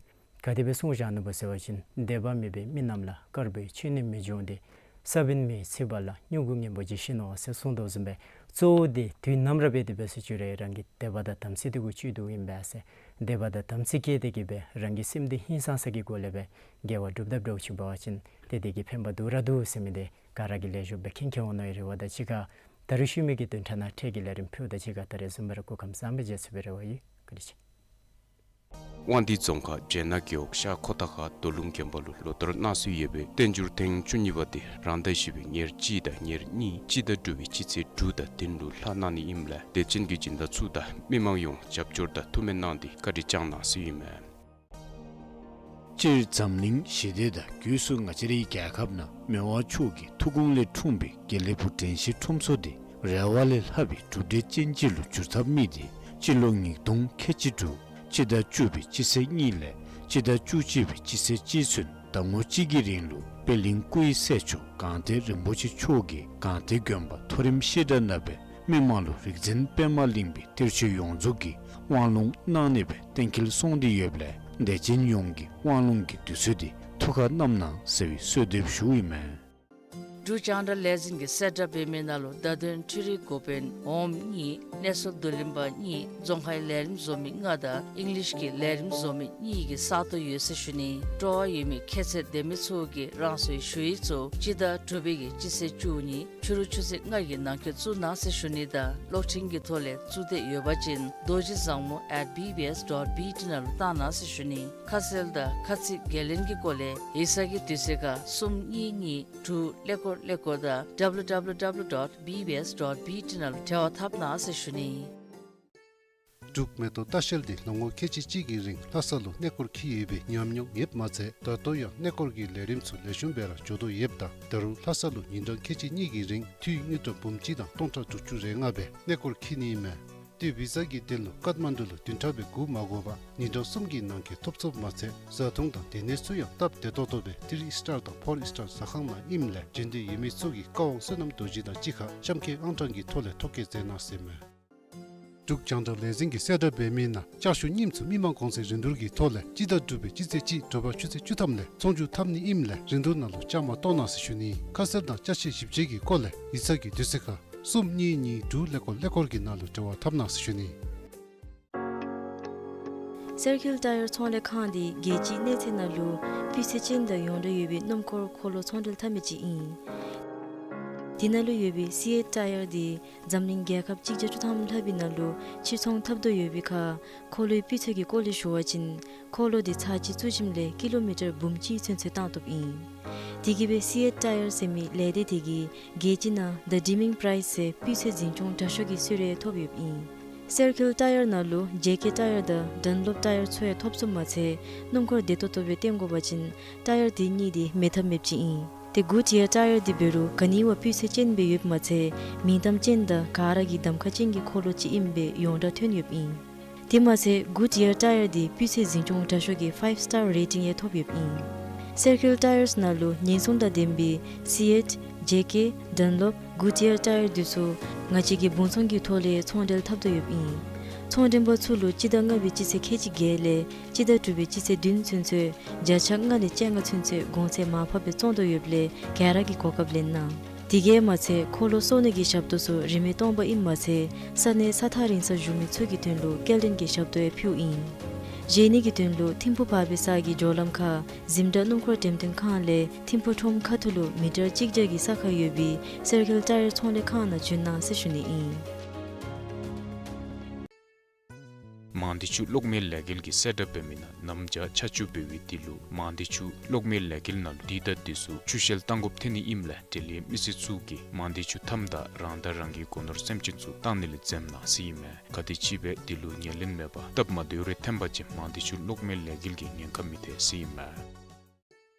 ག་དེ་སྦེ་གསུངས་བཞག་ནུག་པ་ཟེར་བ་ཅིན་དད་པ་མེད་པའི་མི་རྣམས་ལ་དཀར་པོའི་ཆོས་ནི་མི་འབྱུང་སྟེ། ས་བོན་མེའི་ཚིག་པ་ལ་མྱུ་གུ་ངན་པོ་ཅིག་བཞིན་ནོ་ཟེར་གསུངས་དོ་བཟུམ་སྦེ་གཙོ་བོ་དེ་དུས་ནམ་ར་འབད་དེ་འབད་སོ་ཅི་རུང་རང་གི་དད་པ་དང་དམ་ཚིག་དེ་གུ་བཅུད་དོ་ཨིན་པས་ཟེར། དད་པ་དང་དམ་ཚིག་བསྐྱེད་དེ་གིས་སྦེ་རང་གི་སེམས་དེ་ཧིང་སངས་ས་གི་སྒོ་ལས་སྦེ་དགེ་བ་སྒྲུབ་ད་འདྲཝ་ཅིག་འབད་བ་ཅིན་ཏེ་དེ་གིས་ཕན་པ་འདུག་ར་འདུག་ཟེར་མི་དེ་ག་ར་གིས་ལེགས་ཤོམ་སྦེ་མཁྱེན་མཁྱེན་འོང་མནོ་བའི་རེ་བ་དང་གཅིག་ཁར་ད་རེས་ཞུ་མི་གི་བདུན་ཕྲག་ནང་འཕྲལ་གྱི་ལས་རིམ་ཕུལཝ་དང་གཅིག་ཁར་ད་རེས་བཟུམ་སྦེ་ར་སྐུ་ཁམས་བཟང་པོ་སྦེ་མཇལ་ཚུགས་པའི་རེ་བ་ཡོད། བཀའ་དྲིན་ཆེ། དབང་འདུས་རྫོང་ཁག་བྱེ་ནག་རྒེད་འོག་ཤར་ཁོ་ཐང་ཁ་རྡོ་ལུང་དགོན་པ་ལུ་ལོ་ལྟར་གནང་སྲོལ་ཡོད་པའི་བསྟན་འགྱུར་ཐེངས་བཅུ་གཉིས་པ་དེ་རང་ཟླ་བཞི་པའི་ཉེར་གཅིག་དང་ཉེར་གཉིས་སྤྱི་ཟླ་དྲུག་པའི་སྤྱི་ཚེས་དྲུག་དང་བདུན་ལུ་ལྷག་གནང་ནི་ཨིནམ་ལས་དད་ཅན་གྱི་སྦྱིན་བདག་ཚུ་དང་མི་མང་ཡོངས་རྒྱབ་སྐྱོར་དང་ཐུགས་སྨོན་གནང་སྟེ་བཀའ་དྲིན་བསྐྱངས་གནང་ཟེར་ཨིན་མས། སྤྱིར་འཛམ་གླིང་ཞི་བདེ་དང་སྒོས་སུ་ང་བཅས་རའི་རྒྱལ་ཁབ་ནང་མི་དབང་མཆོག་གི་ཐུགས་དགོངས་ལས་འཁྲུངས་པའི་དགེ་ལེགས་ཕུག་དྲན་ཤེས་ཁྲོམ་ཚོགས་དེ་རེ་བ་ལས་ལྷག་པའི་གྲུབ་འབྲས་ཅན་ཅིག་ལུ་འགྱུར་ཐབས་དམིགས་ཏེ་སྤྱི་ལོ་ཉིས་སྟོང་ཁལ་གཅིག་དྲུག་སྤྱི་ཟླ་བཅུ་པའི་སྤྱི་ཚེས་གཉིས་ལས་སྤྱི་ཟླ་བཅུ་གཅིག་པའི་སྤྱི་ཚེས་གཅིག་ཚུན་ཟླ་ངོ་གཅིག་གི་རིང་ལུ་པད་གླིང་སྐུ་ཡི་སྲས་མཆོག་སྒང་སྟེང་རིན་པོ་ཆེ་མཆོག་གིས་སྒང་སྟེང་དགོན་པ་མཐོ་རིམ་བཤད་གྲྭ་ནང་སྦེ་མི་མང་ལུ་རིག་འཛིན་པདྨ་གླིང་པའི་གཏེར་ཆོས་ཡོངས་རྫོགས་ཀྱི་དབང་ལུང་གནང་ནི་སྦེ་གཏན་འཁེལ་སོང་སྟེ་ཡོདཔ་ལས་དད་ཅན་ཡོངས་ཀྱིས་དབང་ལུང་གི་དུས་ཚོད་དེ་ཐུགས་ཁར་བསྣམ་གནང་ཟེར་བའི་གསོལ་འདེབས་ཞུཝ་ཨིན་མས། འབྲུག་རྒྱང་བསྒྲགས་ལས་འཛིན་གྱིས་གསལ་བསྒྲགས་འབད་མི་ནང་ལུ་བརྡ་དོན་འཕྲུལ་རིག་འགོ་དཔོན་འོགམ་གཉིས་གནས་ཚུལ་བསྡུ་ལེན་པ་གཉིས་རྫོང་ཁའི་ལས་རིམ་བཟོ་མི་ལྔ་དང་ཨིང་ལིཤ་གི་ལས་རིམ་བཟོ་མི་གཉིས་ཀྱི་ས་སྟོང་ཡོད་ཟེར་ཞུ་ནི། སྤྲོ་བ་ཡོད་མི་ཁྱད་ཚད་ལྡན་མི་ཚུ་གིས་རང་སོའི་ཞུ་ཡིག་ཚུ་སྤྱི་ཟླ་དྲུག་པའི་གི་སྤྱི་ཚེས་བཅུ་གཉིས་ཕྱི་རུ་ཆུ་ཚོད་ལྔ་གི་ནང་འཁོད་བཙུགས་གནང་ཟེར་ཞུ་ནི་དང་གློག་འཕྲིན་གྱི་ཐོག་ལས་བཙུགས་འདོད་ཡོད་པ་ཅིན་རྡོ་རྗེ་བཟང་མོ་at B B S dot B T ནང་ལུ་བཏང་གནང་ཟེར་ཞུ་ནི། ཁ་གསལ་དང་ཁ་ཚིག་འགན་ལེན་གྱི་སྐོར་ལས་ཡིག་ཚང་གི་དུས་ཚོད་ཁར་གསུམ་གཉིས་གཉིས་དྲུག་ཀླད་ཀོར་ཀླད་ཀོར་དང་W W W dot B B S dot B T ནང་ལུ་འབྲེལ་བ་འཐབ་གནང་ཟེར་ཞུ་ནི། འབྲུག་མེ་ཏོག་ལྟ་བཤལ་འདི་ལོ་ངོ་ཁལ་གཅིག་གཅིག་གི་རིང་ལྷ་ས་ལུ་གནས་སྐོར་འཁྱིད་ཡོད་པའི་ཉམས་མྱོང་ཡོདཔ་མ་ཚད་ད་ལྟོ་ཡང་གནས་སྐོར་གྱི་ལས་རིམ་ཚུ་ལེགས་ཤོམ་སྦེ་ར་འགྱོ་དོ་ཡོདཔ་ད་ད་རུང་ལྷ་ས་ལུ་ཉིན་གྲངས་ཁལ་གཅིག་གཉིས་ཀྱི་རིང་འཐུས་དངུལ་ཀྲམ་འབུམ་གཅིག་དང་སྟོང་ཕྲག་དྲུག་ཅུ་རེ་ལྔ་སྦེ་གནས་སྐོར་འཁྱིད་ནི་ཨིན་མས། ཏེ་བི་ཛ་གི་དོན་ལུ་ཀཏ་མན་ཌུ་ལུ་བདུན་ཕྲག་སྦེ་སྒུག་མ་དགོ་པར་ཉིན་གྲངས་གསུམ་གྱི་ནང་འཁོད་ཐོབ་ཚུགསཔ་མ་ཚད་བཟའ་འཐུང་དང་སྡོད་གནས་ཚུ་ཡང་སྟབས་བདེ་ཏོག་ཏོ་སྦེ་ཐི་རི་ཨིསི་ཊར་དང་ཕོར་ཨིསི་ཊར་ཟ་ཁང་ནང་ཨིནམ་ལས་འབྱོན་འདོད་ཡོད་མི་ཚུ་གིས་བཀའ་དབང་བསོད་ནམས་རྡོ་རྗེ་དང་གཅིག་ཁར་གཤམ་འཁོད་ཨང་གྲངས་ཀྱི་ཐོག་ལས་ཐོ་བཀོད་མཛད་གནང་ཟེར་མས། འབྲུག་རྒྱང་བསྒྲགས་ལས་འཛིན་གྱིས་གསལ་བསྒྲགས་འབད་མི་ནང་ལྕགས་ཞུ་རྙིངམ་ཚུ་མི་མང་གོང་ཚད་རིན་བསྡུར་གྱི་ཐོག་ལས་སྤྱི་ཟླ་དྲུག་པའི་སྤྱི་ཚེས་གཅིག་དྲོ་པ་ཆུ་ཚོད་བཅུ་ཐམ་ལས་ཚོང་བསྒྱུར་འཐབ་ནི་ཨིནམ་ལས་རིན་བསྡུར་ནང་ལུ་བཅའ་མར་གཏོགས་གནང་ཟེར་ཞུ་ནི། ཁ་གསལ་དང་ཅ་ཆས་ཞིབ་དཔྱད་ཀྱི་སྐོར་ལས་ཡིག་ཚང་གི་དུས་ཚོད་ཁར་གསུམ་གཉིས་གཉིས་དྲུག་ཀླད་ཀོར་ཀླད་ཀོར་གྱི་ནང་ལུ་འབྲེལ་བ་འཐབ་གནང་ཟེར་ཞུ་ནི། སེར་ཁིལ་ཊ་ཡར་ཚོང་ལས་ཁང་འདི་རྒྱལ་སྤྱིའི་གནས་ཚད་ནང་ལུ་སྤུས་ཚད་ཅན་དང་ཡོངས་གྲགས་ཡོད་པའི་སྣུམ་འཁོར་འཁོར་ལོ་ཚོང་འབྲེལ་འཐབ་མི་ཅིག་ཨིན། དེ་ནང་ལུ་ཡོད་པའི་སི་ཨེཊ་ཊ་ཡར་འདི་འཛམ་གླིང་རྒྱལ་ཁབ་གཅིག་བརྒྱ་བཅུ་ཐམ་ལྷག་པའི་ནང་ལུ་ཕྱིར་ཚོང་འཐབ་དོ་ཡོད་པའི་ཁར་འཁོར་ལོའི་སྤུས་ཚད་ཀྱི་སྐོར་ལས་ཞུ་བ་ཅིན་འཁོར་ལོ་འདི་ཚར་གཅིག་བཙུགས་ཞིནམ་ལས་ཀི་ལོ་མི་ཊར་འབུམ་གཅིག་ཚུན་ཚོད་བཏང་བཏུབ་ཨིན། དེ་གིས་སྦེ་སི་ཨེཊ་ཊ་ཡར་ཟེར་མི་ལས་སྡེ་དེ་གིས་རྒྱལ་སྤྱི་ནང་The Deming Prize ཟེར་སྤུས་ཚད་འཛིན་སྐྱོང་དྲག་ཤོས་ཀྱི་གསོལ་རས་ཐོབ་ཡོདཔ་ཨིན། སེར་ཁིལ་ཊ་ཡར་ནང་ལུ་ཇེ་ཀེ་ཊ་ཡར་དང་ཌན་ལོབ་ཊ་ཡར་ཚུ་ཡང་ཐོབ་ཚུགསཔ་མ་ཚད་སྣུམ་འཁོར་བདེ་ཏོག་ཏོ་སྦེ་བཏོན་དགོ་པ་ཅིན་ཊ་ཡར་དེ་གཉིས་འདི་མེད་ཐབས་མེདཔ་ཅིག་ཨིན། ཏེ་གུཌ་ཡར་ཊ་ཡར་འདི་འབད་རུང་ག་ནི་བ་སྤུས་ཚད་ཅན་སྦེ་ཡོདཔ་མ་ཚད་མིང་གཏམ་ཅན་དང་ག་ར་གིས་གདམ་ཁ་ཅན་གྱི་འཁོར་ལོ་ཅིག་ཨིནམ་སྦེ་ཡོངས་གྲགས་ཐོན་ཡོདཔ་ཨིན། དེ་མ་ཚད་གུཌ་ཡར་ཊ་ཡར་འདི་སྤུས་ཚད་འཛིན་སྐྱོང་དྲག་ཤོས་ཀྱི་ཕའིབ་སི་ཊར་རེ་ཊིང་ཡང་ཐོབ་ཡོདཔ་ཨིན། སེར་ཁེལ་ཊ་ཡརས་ནང་ལུ་ཉེན་སྲུང་དང་ལྡན་པའི་སི་ཨེཊ་ཇེ་ཀེ་ཌན་ལོབ་གུཌ་ཡར་ཊ་ཡར་འདི་ཚུ་ང་བཅས་ཀྱི་སྦོང་ཚོང་གི་ཐོག་ལས་ཚོང་འབྲེལ་འཐབ་དོ་ཡོདཔ་ཨིན། ཚོང་འབྲེལ་པ་ཚུ་ལུ་སྤྱི་ཟླ་ལྔ་པའི་སྤྱི་ཚེས་ཁལ་གཅིག་བརྒྱད་ལས་སྤྱི་ཟླ་དྲུག་པའི་སྤྱི་ཚེས་བདུན་ཚུན་ཚོད་བརྒྱ་ཆ་ལྔ་ལས་བཅོ་ལྔ་ཚུན་ཚོད་གོང་ཚད་མར་ཕབ་སྦེ་བཙོང་དོ་ཡོདཔ་ལས་ག་ར་གིས་གོ་སྐབས་ལེན་གནང་། དེ་གིས་མ་ཚད་མཁོ་ལོ་གསོག་ནི་གི་ཞབས་ཏོག་ཚུ་རིན་མེད་སྟོང་པ་ཨིནམ་མ་ཚད་ས་གནས་ས་ཐག་རིང་སར་བཞུགས་མི་ཚུ་གི་དོན་ལུ་སྐྱེལ་འདྲེན་གྱི་ཞབས་ཏོག་ཡང་ཕུལཝ་ཨིན། བཞེས་ནི་གི་དོན་ལུ་ཐིམ་ཕུག་བར་པའི་ས་གི་འགྲོ་ལམ་ཁར་གཟིམ་དྲག་སྣུམ་འཁོར་འགྲེམས་སྟོན་ཁང་ལས་ཐིམ་ཕུག་ཁྲོམ་ཁ་ཐུག་ལུ་མི་ཊར་གཅིག་བརྒྱ་གི་ས་ཁར་ཡོད་པའི་སེར་ཁེལ་ཊ་ཡར་ཚོང་ལས་ཁང་ནང་བྱོན་གནང་ཟེར་ཞུ་ནི་ཨིན། མང་སྡེ་ཆུ་གློག་མེ་ལས་འགུལ་གྱིས་གསལ་བསྒྲགས་འབད་མི་ནང་གནམ་བྱཱར་ཆར་ཆུ་འབབ་པའི་དུས་ལུ་མང་སྡེ་ཆུ་གློག་མེ་ལས་འགུལ་ནང་ལུ་དུས་དང་དུས་སུ་ཆུ་ཤེལ་བཏང་དགོཔ་ཐོན་ནི་ཨིནམ་ལས་འབྲེལ་ཡོད་མི་སེར་ཚུ་གིས་མང་སྡེ་ཆུ་མཐའམ་དང་རང་དང་རང་གི་སྒོ་ནོར་སེམས་ཅན་ཚུ་བཏང་ནི་ལས་འཛེམ་གནང་ཟེར་ཨིན་མས། ག་དེ་ཅིག་སྦེ་དེ་ལུ་ཉེར་ལེན་མེད་པར་སྟབས་མ་བདེཝ་རེ་ཐོན་པ་ཅིན་མང་སྡེ་ཆུ་གློག་མེ་ལས་འགུལ་གྱིས་ཉེན་ཁ་མི་ཐེག་ཟེར་ཨིན་མས།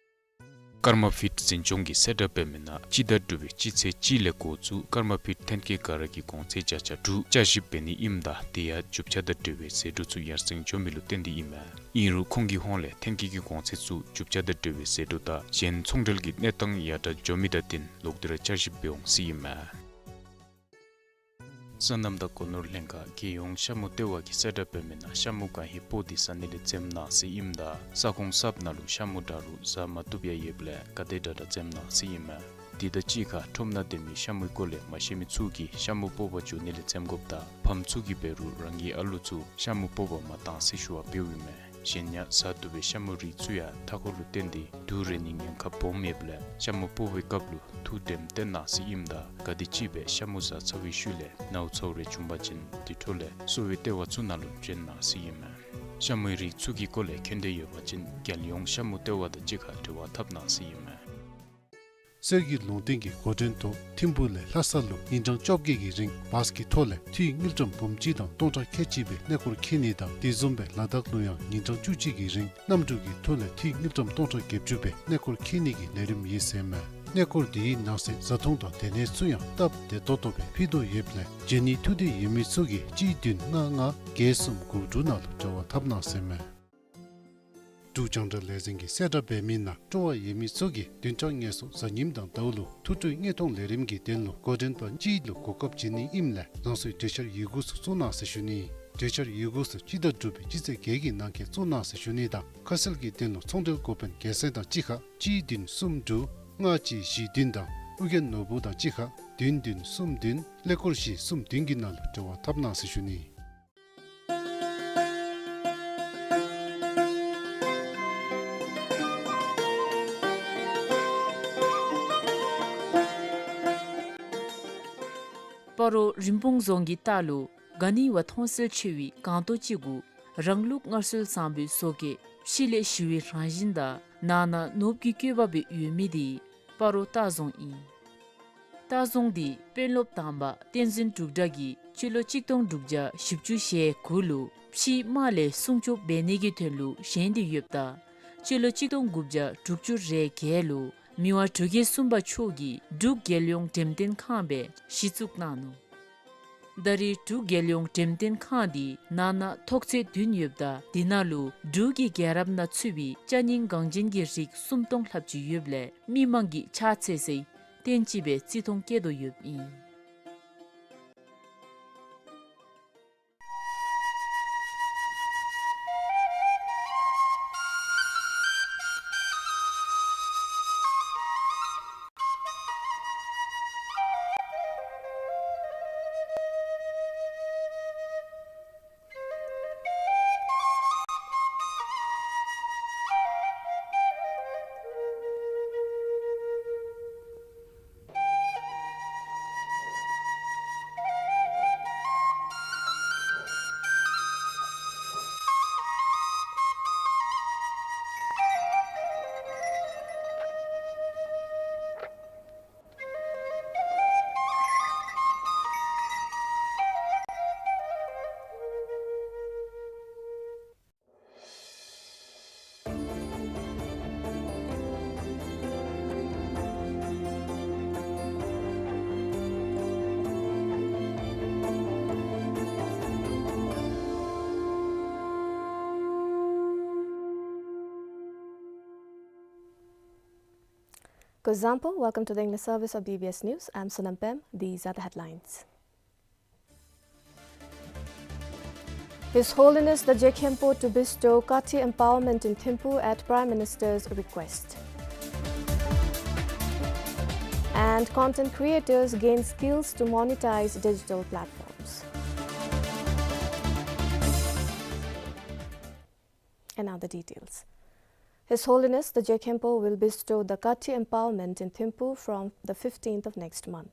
ཀརྨ་ཕིཊ་འཛིན་སྐྱོང་གིས་གསལ་བསྒྲགས་འབད་མི་ནང་སྤྱི་ཟླ་དྲུག་པའི་སྤྱི་ཚེས་གཅིག་ལས་འགོ་བཙུགས་ཀརྨ་ཕིཊ་ཐོན་སྐྱེད་ག་ར་གི་གོང་ཚད་བརྒྱ་ཆ་དྲུག་བསྐྱར་ཞིབ་འབད་ནི་ཨིནམ་ད་དེ་ཡང་རྒྱུ་ཆ་དང་འབྲེལ་བའི་ཟད་འགྲོ་ཚུ་ཡར་སེང་འགྱོ་མི་ལུ་བརྟེན་ཏེ་ཨིན་མས། ཨིན་རུང་ཁོང་གི་ཧོངས་ལས་ཐོན་སྐྱེད་ཀྱི་གོང་ཚད་ཚུ་རྒྱུ་ཆ་དང་འབྲེལ་བའི་ཟད་འགྲོ་དང་གཞན་ཚོང་འབྲེལ་གྱི་གནས་སྟངས་ཡར་དྲག་འགྱོ་མི་དང་བསྟུན་ལོག་སྟེ་ར་བསྐྱར་ཞིབ་འབད་འོང་ཟེར་ཨིན་མས། སོ་ནམ་དང་སྒོ་ནོར་ལྷན་ཁག་རྒྱལ་ཡོངས་ཤ་མུ་ལྟེ་བ་གིས་གསལ་བསྒྲགས་འབད་མི་ནང་ཤ་མུ་གང་ཧེ་སྤོག་སྟེ་ཟ་ནི་ལས་འཛེམ་གནང་ཟེར་ཨིནམ་ད་ས་ཁོངས་གསརཔ་ནང་ལུ་ཤ་མུ་དྲག་རུང་ཟ་མ་བཏུབ་ཡང་ཡོདཔ་ལས་ག་དེ་དྲག་དྲག་འཛེམ་གནང་ཟེར་ཨིན་མས། དེ་དང་གཅིག་ཁར་ཁྲོམ་ནང་སྡོད་མི་ཤ་མུའི་སྐོར་ལས་མ་ཤེས་མི་ཚུ་གིས་ཤ་མུ་སྤོག་པར་འགྱོ་ནི་ལས་འཛེམ་དགོཔ་དང་ཕམ་ཚུ་གིས་འབད་རུང་རང་གི་ཨ་ལུ་ཚུ་ཤ་མུ་སྤོག་པར་མ་གཏང་ཟེར་ཞུ་བ་འབདཝ་ཨིན་མས། གཞན་ཡང་ཟ་བཏུབ་པའི་ཤ་མུ་རིགས་ཚུ་ཡང་མཐའ་འཁོར་ལུ་བརྟེན་ཏེ་དུག་རེག་ནིའི་ཉེན་ཁ་སྦོམ་ཡོདཔ་ལས་ཤ་མུ་སྤོག་པའི་སྐབས་ལུ་ཐུགས་དྲནམ་བཏོན་གནང་ཟེར་ཨིནམ་ད་ག་དེ་ཅིག་སྦེ་ཤ་མུ་ཟ་ཚར་བའི་ཤུལ་ལས་ནཝ་ཚཝ་རེ་བྱུང་པ་ཅིན་དེ་འཕྲོ་ལས་གསོ་བའི་ལྟེ་བ་ཚུ་ནང་ལུ་བྱོན་གནང་ཟེར་ཨིན་མས། ཤ་མུའི་རིགས་ཚུ་གི་སྐོར་ལས་མཁྱེན་འདོད་ཡོད་པ་ཅིན་རྒྱལ་ཡོངས་ཤ་མུ་ལྟེ་བ་དང་གཅིག་ཁར་འབྲེལ་བ་འཐབ་གནང་ཟེར་ཨིན་མས། གསེར་གྱི་ལུང་བསྟན་གྱི་འགོ་འདྲེན་ཐོག་ཐིམ་ཕུག་ལས་ལྷ་ས་ལུ་ཉིན་གྲངས་བཅོ་བརྒྱད་ཀྱི་རིང་བཱས་ཀྱི་ཐོག་ལས་འཐུས་དངུལ་ཀྲམ་འབུམ་གཅིག་དང་སྟོང་ཕྲག་ཁལ་གཅིག་སྦེ་གནས་སྐོར་འཁྱིད་ནི་དང་དེ་བཟུམ་སྦེ་ལ་དྭགས་ལུ་ཡང་ཉིན་གྲངས་བཅུ་གཅིག་གི་རིང་གནམ་གྲུ་གི་ཐོག་ལས་འཐུས་དངུལ་ཀྲམ་སྟོང་ཕྲག་བརྒྱད་ཅུ་སྦེ་གནས་སྐོར་འཁྱིད་ནི་གི་ལས་རིམ་ཡོད་ཟེར་མས། གནས་སྐོར་དེའི་ནང་གསེས་བཟའ་འཐུང་དང་སྡོད་གནས་ཚུ་ཡང་སྟབས་བདེ་ཏོག་ཏོ་སྦེ་ཕུལ་དོ་ཡོདཔ་ལས་བྱོན་ནི་ཐུགས་འདོད་ཡོད་མི་ཚུ་གིས་གཅིག་བདུན་ལྔ་ལྔ་བརྒྱད་གསུམ་དགུ་དྲུག་ནང་ལུ་འབྲེལ་བ་འཐབ་གནང་ཟེར་མས། འབྲུག་རྒྱང་བསྒྲགས་ལས་འཛིན་གྱིས་གསལ་བསྒྲགས་འབད་མི་ནང་སྤྲོ་བ་ཡོད་མི་ཚུ་གིས་བདུན་ཕྲག་ངལ་གསོ་གཟའ་ཉིམ་དང་ཟླཝ་ལུ་ཐུགས་སྤྲོའི་དངོས་མཐོང་ལས་རིམ་གྱི་དོན་ལུ་འགོ་འདྲེན་པ་གཅིག་ལུ་གོ་སྐབས་བྱིན་ནི་ཨིནམ་ལས་རང་སོའི་གྲོས་འཆར་ཡི་གུ་ཚུ་བཙུགས་གནང་ཟེར་ཞུ་ནི། གྲོས་འཆར་ཡི་གུ་ཚུ་སྤྱི་ཟླ་དྲུག་པའི་སྤྱི་ཚེས་བརྒྱད་ཀྱི་ནང་འཁོད་བཙུགས་གནང་ཟེར་ཞུ་ནི་དང་ཁ་གསལ་གྱི་དོན་ལུ་ཚོང་འབྲེལ་འགོ་དཔོན་རྒྱལ་མཚན་དང་གཅིག་ཁར་གཅིག་བདུན་གསུམ་དྲུག་ལྔ་གཅིག་བཞི་བདུན་དང་ཨོ་རྒྱན་ནོར་བུ་དང་གཅིག་ཁར་བདུན་བདུན་གསུམ་བདུན་ཀླད་ཀོར་བཞི་གསུམ་བདུན་གྱི་ནང་ལུ་འབྲེལ་བ་འཐབ་གནང་ཟེར་ཞུ་ནི། སྤ་རོ་རིན་སྤུངས་རྫོང་གི་ལྟག་ལུ་ག་ནི་བ་མཐོང་གསལ་ཆེ་བའི་སྒང་ཏོག་ཅིག་གུ་རང་ལུགས་སྔར་སྲོལ་བཟང་པོའི་བཟོ་བཀོད་ཕྱི་ལས་ཞི་བའི་རང་བཞིན་དང་ནང་ན་ནོར་བུ་གི་བཀོད་པ་སྦེ་ཡོད་མི་དེ་སྤ་རོ་ལྟ་རྫོང་ཨིན། ལྟ་རྫོང་འདི་དཔོན་སློབ་དང་པ་བསྟན་འཛིན་འབྲུག་གྲགས་ཀྱིས་སྤྱི་ལོ་གཅིག་སྟོང་དྲུག་བརྒྱ་བཞི་བཅུ་ཞེ་དགུ་ལུ་ཕྱིའི་དམག་ལས་སྲུང་སྐྱོབ་འབད་ནི་གི་དོན་ལུ་བཞེངས་ཏེ་ཡོདཔ་ད་སྤྱི་ལོ་གཅིག་སྟོང་དགུ་བརྒྱ་དྲུག་ཅུ་རེ་བརྒྱད་ལུ་མི་དབང་འབྲུག་རྒྱལ་གསུམ་པ་མཆོག་གིས་འབྲུག་རྒྱལ་ཡོངས་འགྲེམས་སྟོན་ཁང་སྦེ་གཞི་བཙུགས་གནང་ནུག། ད་རེས་འབྲུག་རྒྱལ་ཡོངས་འགྲེམས་སྟོན་ཁང་འདི་ནང་ན་ཐོག་ཚད་བདུན་ཡོདཔ་ད་དེ་ནང་ལུ་འབྲུག་གི་རྒྱལ་རབས་ནང་ཚུད་པའི་ཅ་རྙིང་འགངས་ཅན་གྱི་རིགས་སུམ་སྟོང་ལྷགཔ་ཅིག་ཡོདཔ་ལས་མི་མང་གིས་ཕྱག་འཚལ་སའི་རྟེན་ཅིག་སྦེ་བརྩི་མཐོང་བསྐྱེད་དོ་ཡོདཔ་ཨིན། Kuzuzangpo, welcome to the English service of B B S News. I'm Sonam Pem. These are the headlines. His Holiness the Je Khenpo to bestow Kathi empowerment in Thimphu at Prime Minister's request. And content creators gain skills to monetize digital platforms. And now the details. His Holiness the Je Khenpo will bestow the Kathi empowerment in Thimphu from the fifteenth of next month.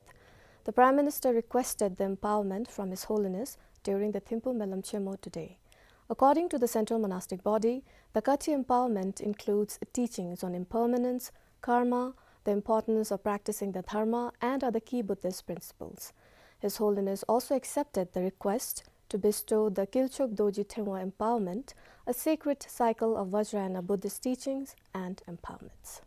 The Prime Minister requested the empowerment from His Holiness during the Thimphu Melam Chenmo today. According to the Central Monastic Body, the Kathi empowerment includes teachings on impermanence, karma, the importance of practicing the dharma, and other key Buddhist principles. His Holiness also accepted the request to bestow the Kilchok Dorji Thengwa empowerment, a sacred cycle of Vajrayana Buddhist teachings and empowerments.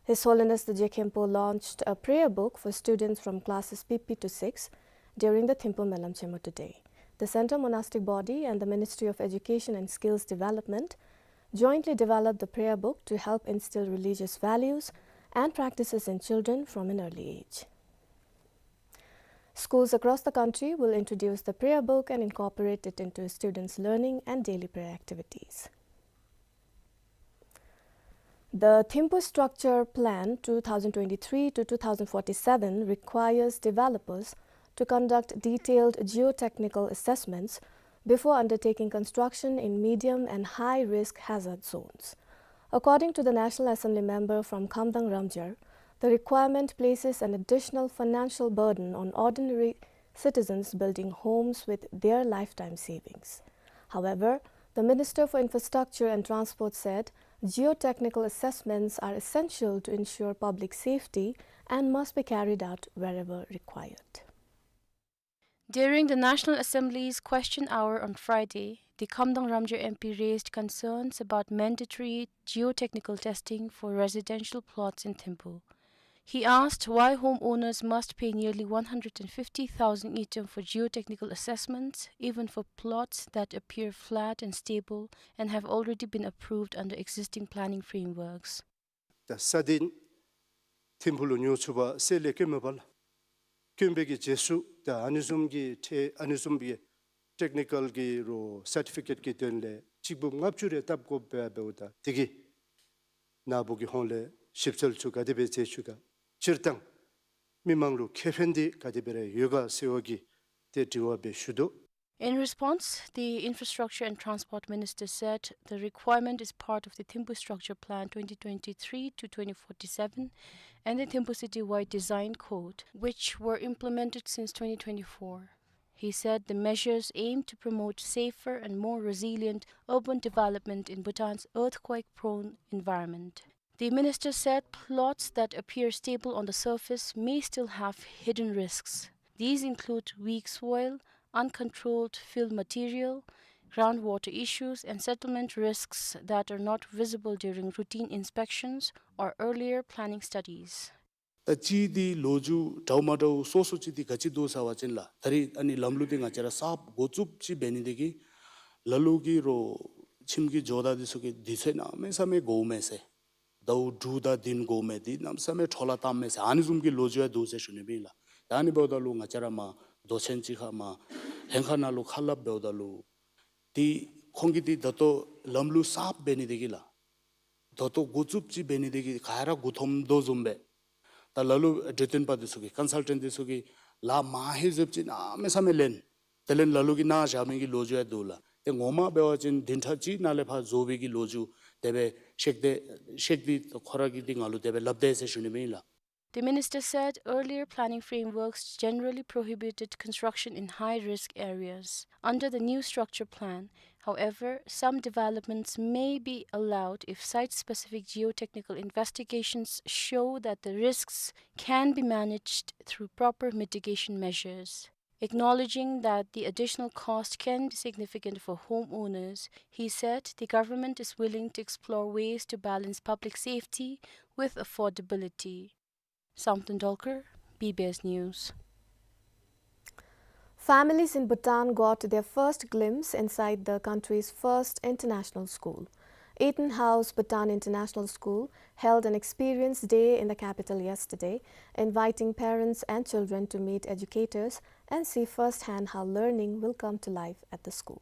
His Holiness the Je Khenpo launched a prayer book for students from classes P P to six during the Thimphu Melam Chenmo today. The Central Monastic Body and the Ministry of Education and Skills Development jointly developed the prayer book to help instill religious values and practices in children from an early age. Schools across the country will introduce the prayer book and incorporate it into students' learning and daily prayer activities. The Thimphu Structure Plan two thousand twenty-three to two thousand forty-seven requires developers to conduct detailed geotechnical assessments before undertaking construction in medium and high-risk hazard zones. According to the National Assembly member from Khamdang Ramjar, the requirement places an additional financial burden on ordinary citizens building homes with their lifetime savings. However, the Minister for Infrastructure and Transport said geotechnical assessments are essential to ensure public safety and must be carried out wherever required. During the National Assembly's question hour on Friday, the Khamdang Ramjar M P raised concerns about mandatory geotechnical testing for residential plots in Thimphu. He asked why homeowners must pay nearly one hundred and fifty thousand ngultrum for geotechnical assessments, even for plots that appear flat and stable and have already been approved under existing planning frameworks. ད་ས་སྟེང་ཐིམ་ཕུག་ལུ་ཉོ་ཚུགས་པར་སེལ་ལས་བཀོད་མ་པ་ལ་བཀོད་པའི་གི་རྗེས་སུ་ད་ཨ་ནི་བཟུམ་གྱི་ཏེ་ཨ་ནི་བཟུམ་གྱི་ཊེཀ་ནི་ཀཱལ་གྱི་རོ་སར་ཊི་ཕི་ཀེཊ་ཀྱི་དོན་ལས་གཅིག་པུ་ལྔ་བཅུ་རེ་བཏབ་དགོཔ་འབདཝ་ད་དེ་གིས་ནཱ་བུ་གི་ཧོངས་ལས་ཞིབ་འཚོལ་ཚུ་ག་དེ་སྦེ་མཛད་ཚུགས་ག། སྤྱིར་བཏང་མི་མང་ལུ་ཁེ་ཕན་འདི་ག་དེ་སྦེ་ར་ཡོད་ག་ཟེར་བ་གི་ཏེ་དྲི་བ་སྦེ་ཞུ་དོ། In response, the Infrastructure and Transport Minister said the requirement is part of the Thimphu Structure Plan twenty twenty-three to twenty forty-seven and the Thimphu City-wide Design Code, which were implemented since twenty twenty-four. He said the measures aim to promote safer and more resilient urban development in Bhutan's earthquake-prone environment. The minister said plots that appear stable on the surface may still have hidden risks. These include weak soil, uncontrolled fill material, groundwater issues, and settlement risks that are not visible during routine inspections or earlier planning studies. ད་ཅི་འདི་ལོ་རྒྱུས་འདྲཝ་མ་འདྲཝ་སོ་སོ་ཅིག་འདི་ག་ཅི་འདུག་ཟེར་བ་ཅིན་ལགས། ད་རིས་ཨ་ནི་ལམ་ལུགས་འདི་ང་བཅས་ར་གསརཔ་འགོ་བཙུགསཔ་ཅིག་འབད་ནི་དེ་གིས་ལ་ལུ་གི་རོ་ཁྱིམ་གྱི་ཇོ་བདག་འདི་ཚུ་གིས་དུས་ཚོད་གནམ་མེད་ས་མེད་འགོརཝ་མས་ཟེར། ཟླཝ་དྲུག་དང་བདུན་འགོརཝ་མས། འདི་གནམ་མེད་ས་མེད་འཕྲོ་བརླག་བཏངམ་མས་ཟེར་ཨ་ནི་བཟུམ་གྱི་ལོ་རྒྱུས་ཡང་འདུག་ཟེར་ཞུ་ནི་ཨིན་ལགས། ད་ཨ་ནི་འབདཝ་ད་ལུ་ང་བཅས་ར་མར་མདོ་ཆེན་ཅིག་ཁར་མར་ལྷན་ཁག་ནང་ལུ་ཁ་སླབ་འབདཝ་ད་ལུ་འདི་ཁོང་གིས་འདི་ད་ལྟོ་ལམ་ལུགས་གསརཔ་འབད་ནི་དེ་གིས་ལགས། ད་ལྟོ་འགོ་བཙུགསཔ་ཅིག་འབད་ནི་དེ་གིས་ག་ར་མགུ་འཐོམ་དོ་བཟུམ་སྦེ། ད་ལ་ལུ་གྲོས་སྟོན་པ་འདི་ཚུ་གིས་ཀོན་སཱལ་ཊེནཊ་འདི་ཚུ་གིས་ལཱ་མང་ཧེང་བཟུམ་ཅིག་གནམ་མེད་ས་མེད་ལེན། དེ་ལས་ལ་ལུ་གིས་གནང་བཞག་མི་གི་ལོ་རྒྱུས་ཡང་འདུག་ལགས། ཏེ་ངོ་མ་འབད་བ་ཅིན་བདུན་ཕྲག་གཅིག་ནང་ལས་ཕར་བཟོ་བའི་གི་ལོ་རྒྱུས་དེ་སྦེ་གཤེགས་ཏེ་གཤེགས་ཏེ་ཁོ་ར་གིས་འདི་ང་ལུ་དེ་སྦེ་སླབ་དེས་ཟེར་ཞུ་ནི་ཨིན་ལགས། The minister said earlier planning frameworks generally prohibited construction in high-risk areas. Under the new structure plan, however, some developments may be allowed if site-specific geotechnical investigations show that the risks can be managed through proper mitigation measures. Acknowledging that the additional cost can be significant for homeowners, he said the government is willing to explore ways to balance public safety with affordability. Samten Dolkar, B B S News. Families in Bhutan got their first glimpse inside the country's first international school. Eaton House Bhutan International School held an experience day in the capital yesterday, inviting parents and children to meet educators and see firsthand how learning will come to life at the school.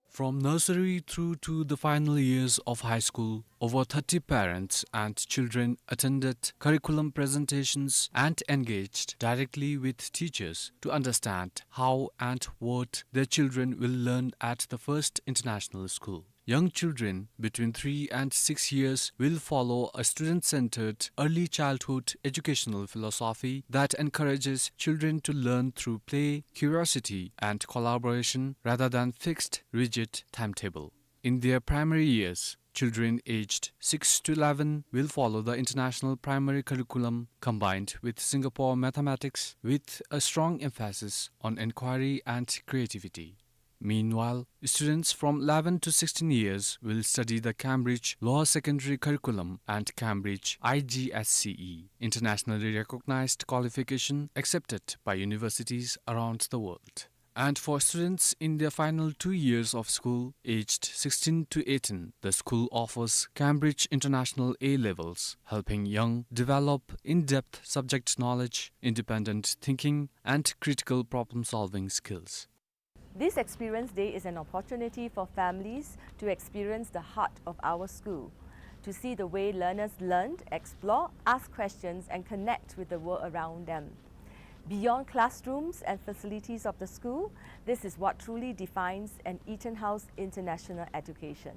From nursery through to the final years of high school, over thirty parents and children attended curriculum presentations and engaged directly with teachers to understand how and what their children will learn at the first international school. Young children between three and six years will follow a student-centered early childhood educational philosophy that encourages children to learn through play, curiosity, and collaboration rather than fixed, rigid timetable. In their primary years, children aged six to eleven will follow the international primary curriculum combined with Singapore mathematics, with a strong emphasis on inquiry and creativity. Meanwhile, students from eleven to sixteen years will study the Cambridge Lower Secondary Curriculum and Cambridge I G S C E, internationally recognized qualification accepted by universities around the world. And for students in their final two years of school, aged sixteen to eighteen, the school offers Cambridge International A Levels, helping young develop in-depth subject knowledge, independent thinking, and critical problem-solving skills. This Experience Day is an opportunity for families to experience the heart of our school, to see the way learners learn, explore, ask questions, and connect with the world around them. Beyond classrooms and facilities of the school, this is what truly defines an Eaton House International education.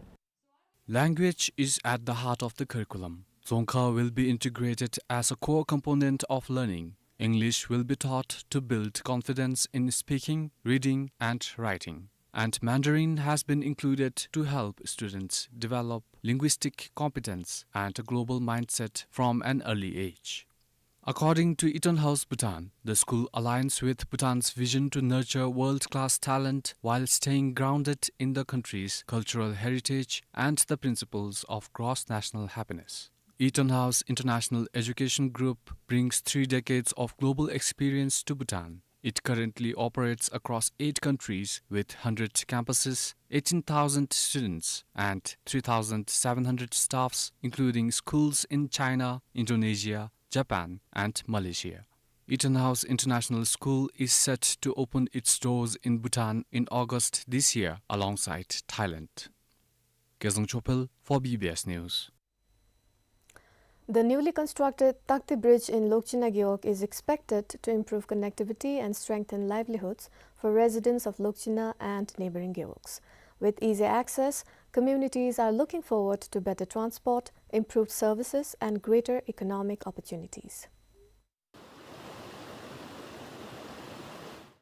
Language is at the heart of the curriculum. Dzongkha will be integrated as a core component of learning. English will be taught to build confidence in speaking, reading, and writing. And Mandarin has been included to help students develop linguistic competence and a global mindset from an early age. According to Eaton House Bhutan, the school aligns with Bhutan's vision to nurture world-class talent while staying grounded in the country's cultural heritage and the principles of gross national happiness. Eaton House International Education Group brings three decades of global experience to Bhutan. It currently operates across eight countries with hundred campuses, eighteen thousand students, and three thousand seven hundred staffs, including schools in China, Indonesia, Japan, and Malaysia. Eaton House International School is set to open its doors in Bhutan in August this year alongside Thailand. Kezang Chopel for B B S News. The newly constructed Takti Bridge in Lokchina Gewog is expected to improve connectivity and strengthen livelihoods for residents of Lokchina and neighboring gewogs. With easy access, communities are looking forward to better transport, improved services, and greater economic opportunities.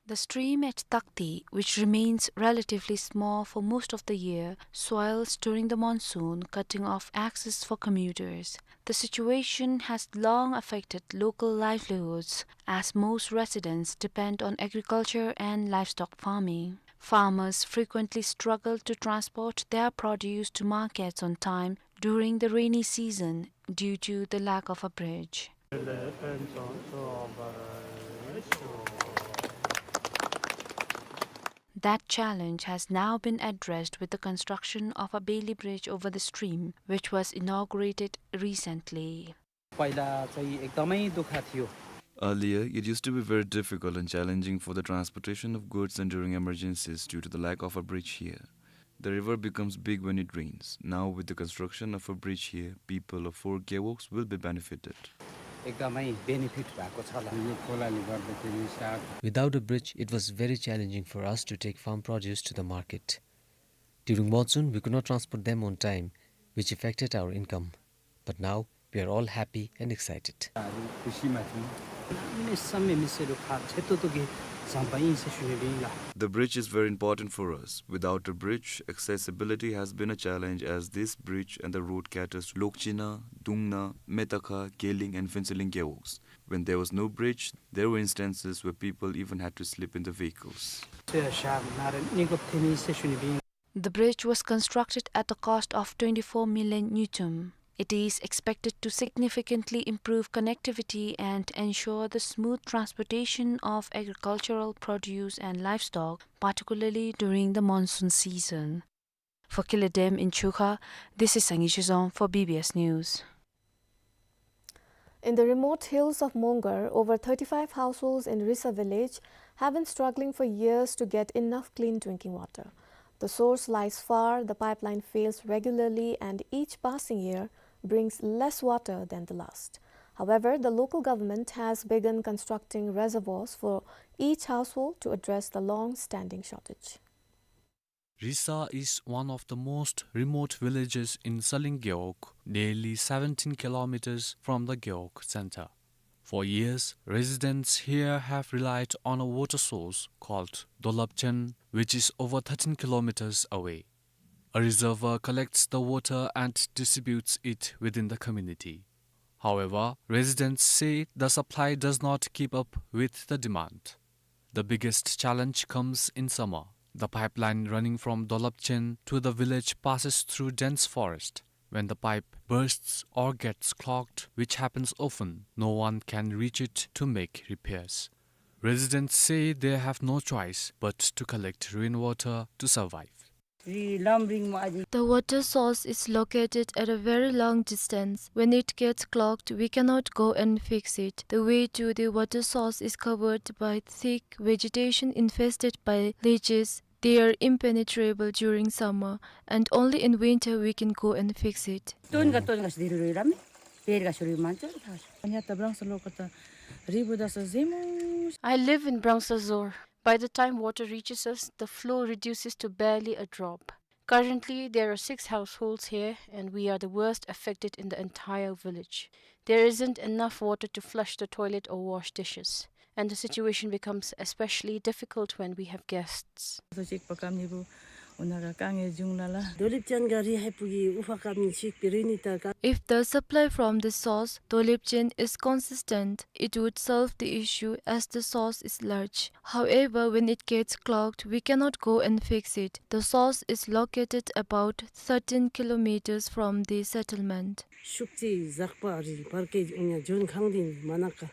The stream at Takti, which remains relatively small for most of the year, swells during the monsoon, cutting off access for commuters. The situation has long affected local livelihoods, as most residents depend on agriculture and livestock farming. Farmers frequently struggle to transport their produce to markets on time during the rainy season due to the lack of a bridge. That challenge has now been addressed with the construction of a bailee bridge over the stream, which was inaugurated recently. पहिला चाहिँ एकदमै दुःख थियो। Earlier, it used to be very difficult and challenging for the transportation of goods and during emergencies due to the lack of a bridge here. The river becomes big when it rains. Now, with the construction of a bridge here, people of four gewogs will be benefited. एकदमै benefit भएको छ ल। यो खोलाले गर्दाखेरि साग Without a bridge, it was very challenging for us to take farm produce to the market. During monsoon, we could not transport them on time, which affected our income. But now, we are all happy and excited. ཁུ་སིམ་མ་ཐོན། མི་སེར་མི་སེར་ལུ་ཁག་ཆེ་ཏོག་ཏོ་གི་ཟམ་པ་ཨིན་ཟེར་ཞུ་ནི་ཨིན་ལགས། The bridge is very important for us. Without a bridge, accessibility has been a challenge, as this bridge and the road caters to Lokchina, Dungna, Metakha, Geling and Phuentsholing gewogs. When there was no bridge, there were instances where people even had to sleep in the vehicles. ཚོས་ཞག་ན་རེ་གནས་སྐབས་ཐེབས་མི་ཟེར་ཞུ་ནི་ཨིན། The bridge was constructed at the cost of twenty-four million ngultrum. It is expected to significantly improve connectivity and ensure the smooth transportation of agricultural produce and livestock, particularly during the monsoon season. For Killer Dem in Chukha, this is Sangi Chizong for B B S News. In the remote hills of Mongar, over thirty-five households in Risa village have been struggling for years to get enough clean drinking water. The source lies far, the pipeline fails regularly, and each passing year brings less water than the last. However, the local government has begun constructing reservoirs for each household to address the long-standing shortage. Risa is one of the most remote villages in Saling Gewog, nearly seventeen kilometers from the Gewog center. For years, residents here have relied on a water source called Dolapchen, which is over thirteen kilometers away. A reservoir collects the water and distributes it within the community. However, residents say the supply does not keep up with the demand. The biggest challenge comes in summer. The pipeline running from Dolapchen to the village passes through dense forest. When the pipe bursts or gets clogged, which happens often, no one can reach it to make repairs. Residents say they have no choice but to collect rainwater to survive. The water source is located at a very long distance. When it gets clogged, we cannot go and fix it. The way to the water source is covered by thick vegetation infested by leeches. They are impenetrable during summer, and only in winter we can go and fix it. I live in Brangsazor. By the time water reaches us, the flow reduces to barely a drop. Currently, there are six households here, and we are the worst affected in the entire village. There isn't enough water to flush the toilet or wash dishes, and the situation becomes especially difficult when we have guests. If the supply from the source, Dolipchen, is consistent, it would solve the issue as the source is large. However, when it gets clogged, we cannot go and fix it. The source is located about thirteen kilometers from the settlement. ཤུགས་ཀྱིས་ཟག་པ་རི་བར་སྐད་འོང་ཡ་འཇོན་ཁང་འདི་མ་ནག་ག།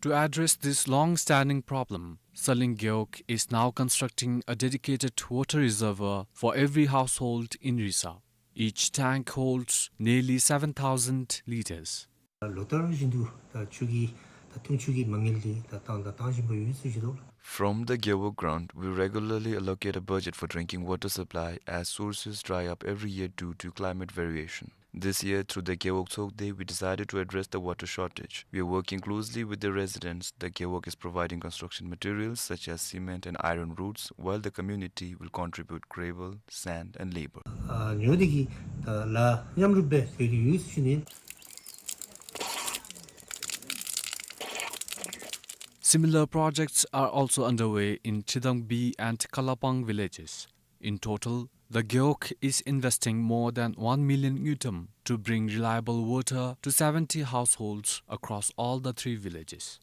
To address this long-standing problem, Saling Gewog is now constructing a dedicated water reservoir for every household in Risa. Each tank holds nearly seven thousand liters. ལོ་ལྟར་བཞིན་དུ་ད་ཆུ་གི་ད་འཐུང་ཆུ་གི་མ་དངུལ་འདི་ད་བཏང་ད་བཏང་བཞིན་པ་ཡོད་ཟེར་ཞུ་དོ་ལགས། From the Gewog ground, we regularly allocate a budget for drinking water supply as sources dry up every year due to climate variation. This year, through the Gewog Tsokde, we decided to address the water shortage. We are working closely with the residents. The Gewog is providing construction materials such as cement and iron rods, while the community will contribute gravel, sand, and labor. ཨ་ཉོ་དེ་གི་ད་ལ་མཉམ་རུབ་སྦེ་ཡོད་ཡོད་ཟེར་ཞུ་ནི། Similar projects are also underway in Chidangbi and Kalapang villages. In total, the Gewog is investing more than one million ngultrum to bring reliable water to seventy households across all the three villages.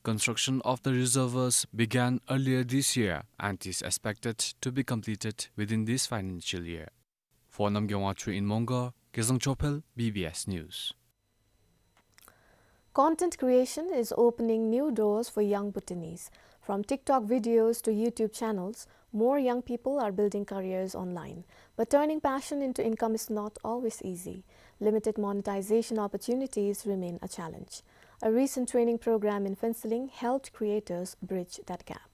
Construction of the reservoirs began earlier this year and is expected to be completed within this financial year. For Namgay Wangchuk in Mongar, Gezang Chophel, B B S News. Content creation is opening new doors for young Bhutanese. From TikTok videos to YouTube channels, more young people are building careers online. But turning passion into income is not always easy. Limited monetization opportunities remain a challenge. A recent training program in Phuentsholing helped creators bridge that gap.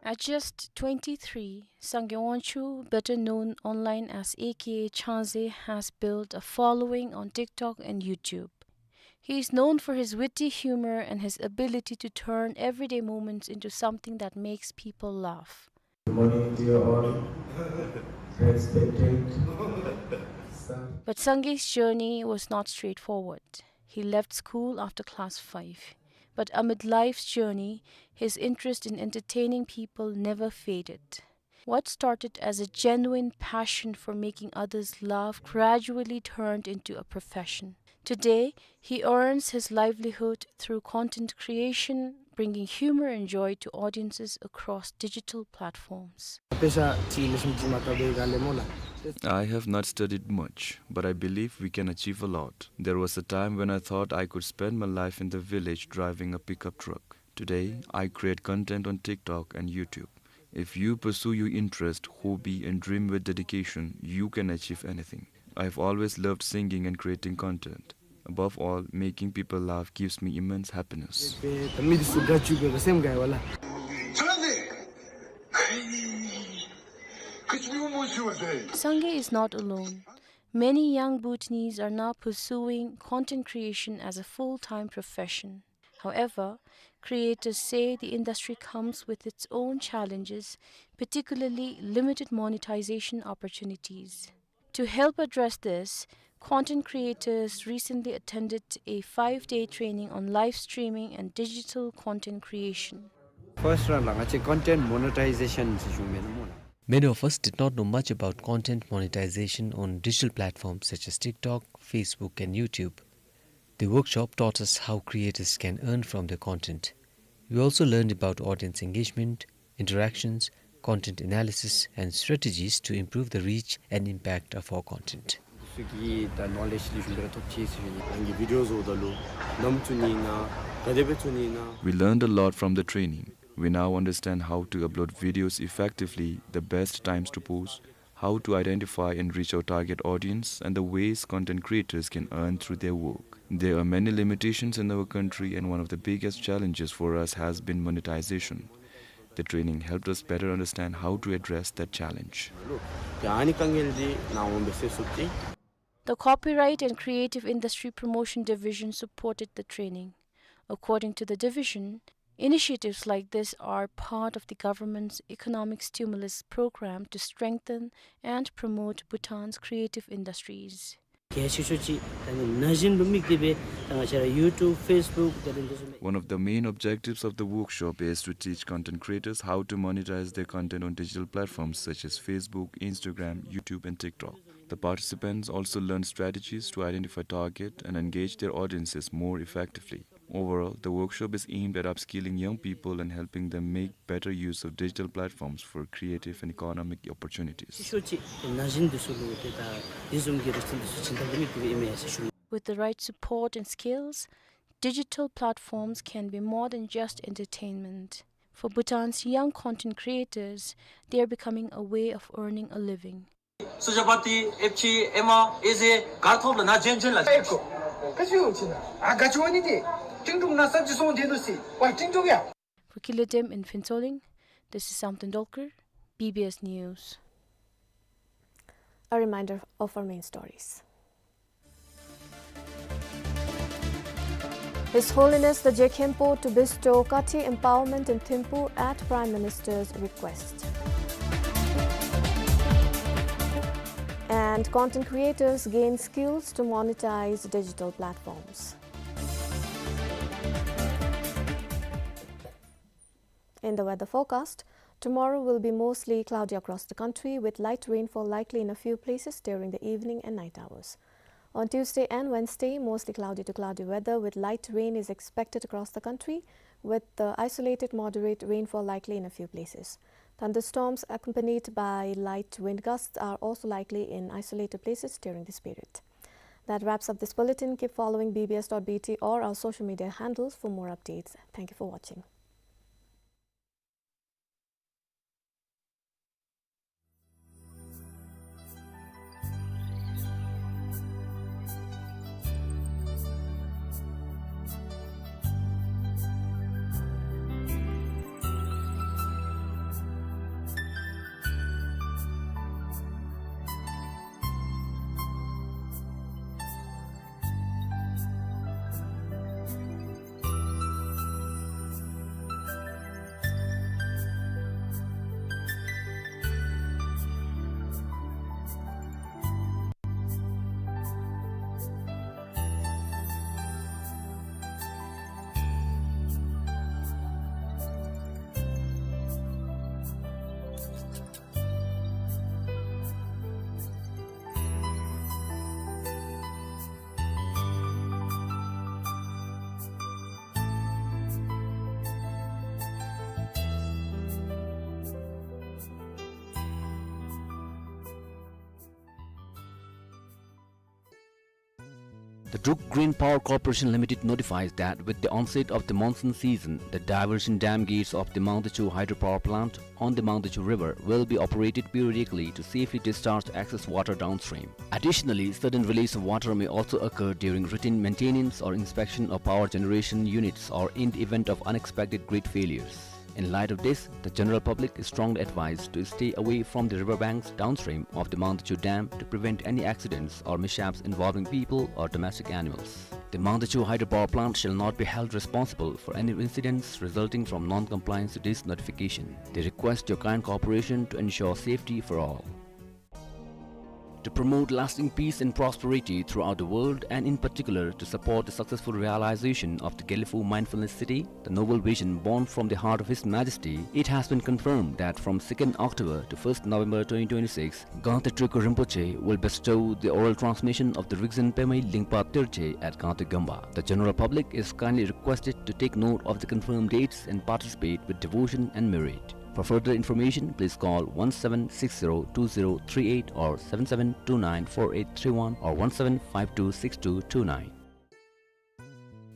At just twenty-three, Sangay Wangchuk, better known online as A K A Changze, has built a following on TikTok and YouTube. He is known for his witty humor and his ability to turn everyday moments into something that makes people laugh. Good morning, dear all. Let's spectate. But Sangay's journey was not straightforward. He left school after class five. But amid life's journey, his interest in entertaining people never faded. What started as a genuine passion for making others laugh gradually turned into a profession. Today, he earns his livelihood through content creation, bringing humor and joy to audiences across digital platforms. I have not studied much, but I believe we can achieve a lot. There was a time when I thought I could spend my life in the village driving a pickup truck. Today, I create content on TikTok and YouTube. If you pursue your interest, hobby, and dream with dedication, you can achieve anything. I've always loved singing and creating content. Above all, making people laugh gives me immense happiness. Sangay is not alone. Many young Bhutanese are now pursuing content creation as a full-time profession. However, creators say the industry comes with its own challenges, particularly limited monetization opportunities. To help address this, content creators recently attended a five-day training on live streaming and digital content creation. First round ལུ་ང་བཅས་content monetization ཟེར་ཞུ་མི་ནང་ལུ། Many of us did not know much about content monetization on digital platforms such as TikTok, Facebook, and YouTube. The workshop taught us how creators can earn from their content. We also learned about audience engagement, interactions, content analysis, and strategies to improve the reach and impact of our content. We learned a lot from the training. We now understand how to upload videos effectively, the best times to post, how to identify and reach our target audience, and the ways content creators can earn through their work. There are many limitations in our country, and one of the biggest challenges for us has been monetization. The training helped us better understand how to address that challenge. The copyright and creative industry promotion division supported the training. According to the division, initiatives like this are part of the government's economic stimulus program to strengthen and promote Bhutan's creative industries. གལ་ཆེ་ཤོས་ཅིག་ད་ནི་ན་གཞོན་ལུ་དམིགས་ཏེ་སྦེ་ད་ང་བཅས་ར་YouTube, Facebook དེ་ལས་འདི་ཚུ་མེད། One of the main objectives of the workshop is to teach content creators how to monetize their content on digital platforms such as Facebook, Instagram, YouTube, and TikTok. The participants also learned strategies to identify, target, and engage their audiences more effectively. Overall, the workshop is aimed at upskilling young people and helping them make better use of digital platforms for creative and economic opportunities. ཤོས་ཅིག་ན་གཞོན་འདི་ཚུ་ལུ་ཏེ་ད་འདི་བཟུམ་གྱི་རིགས་ཅན་འདི་ཚུ་སྦྱིན་བདག་ལུ་དམིགས་ཏེ་སྦེ་ཨིན་མས་ཟེར་ཞུ། With the right support and skills, digital platforms can be more than just entertainment. For Bhutan's young content creators, they are becoming a way of earning a living. སུ་ཇ་པ་ཏི་ཨེཕ་ཆི་ཨེ་མ་ཨེ་ཟེ་གར་ཐོབ་ལ་ན་ཇེན་ཇེན་ལ། ཨེ་ཀོ་ག་ཅི་ཡོད་ཅི་ན་ཨ་ག་ཅི་བ་ནི་དེ་ཏིང་ཏུང་ན་སབ་ཇི་སོང་དེ་ལུ་སི་ཝ་ཏིང་ཏུང་ཡ། For Kila Dem in Phuentsholing, this is Samten Dolkar, B B S News. A reminder of our main stories. His Holiness the Je Khenpo to bestow Kathi empowerment in Thimphu at Prime Minister's request. And content creators gain skills to monetize digital platforms. In the weather forecast, tomorrow will be mostly cloudy across the country, with light rainfall likely in a few places during the evening and night hours. On Tuesday and Wednesday, mostly cloudy to cloudy weather, with light rain is expected across the country, with the isolated moderate rainfall likely in a few places. Thunderstorms accompanied by light wind gusts are also likely in isolated places during this period. That wraps up this bulletin. Keep following B B S dot B T or our social media handles for more updates. Thank you for watching. The Druk Green Power Corporation Limited notifies that with the onset of the monsoon season, the diversion dam gates of the Mangdechu hydropower plant on the Mangdechu River will be operated periodically to safely discharge excess water downstream. Additionally, sudden release of water may also occur during routine maintenance or inspection of power generation units or in the event of unexpected grid failures. In light of this, the general public is strongly advised to stay away from the river banks downstream of the Mangdechu Dam to prevent any accidents or mishaps involving people or domestic animals. The Mangdechu Hydropower Plant shall not be held responsible for any incidents resulting from non-compliance to this notification. They request your kind cooperation to ensure safety for all. To promote lasting peace and prosperity throughout the world, and in particular to support the successful realization of the Gelephu Mindfulness City, the noble vision born from the heart of His Majesty, it has been confirmed that from second October to first November twenty twenty-six, Gangte Tulku Rinpoche will bestow the oral transmission of the Rigzin Pemei Lingpa Terche at Gangte Gyomba. The general public is kindly requested to take note of the confirmed dates and participate with devotion and merit. For further information, please call one seven six zero two zero three eight or seven seven two nine four eight three one or one seven five two six two two nine.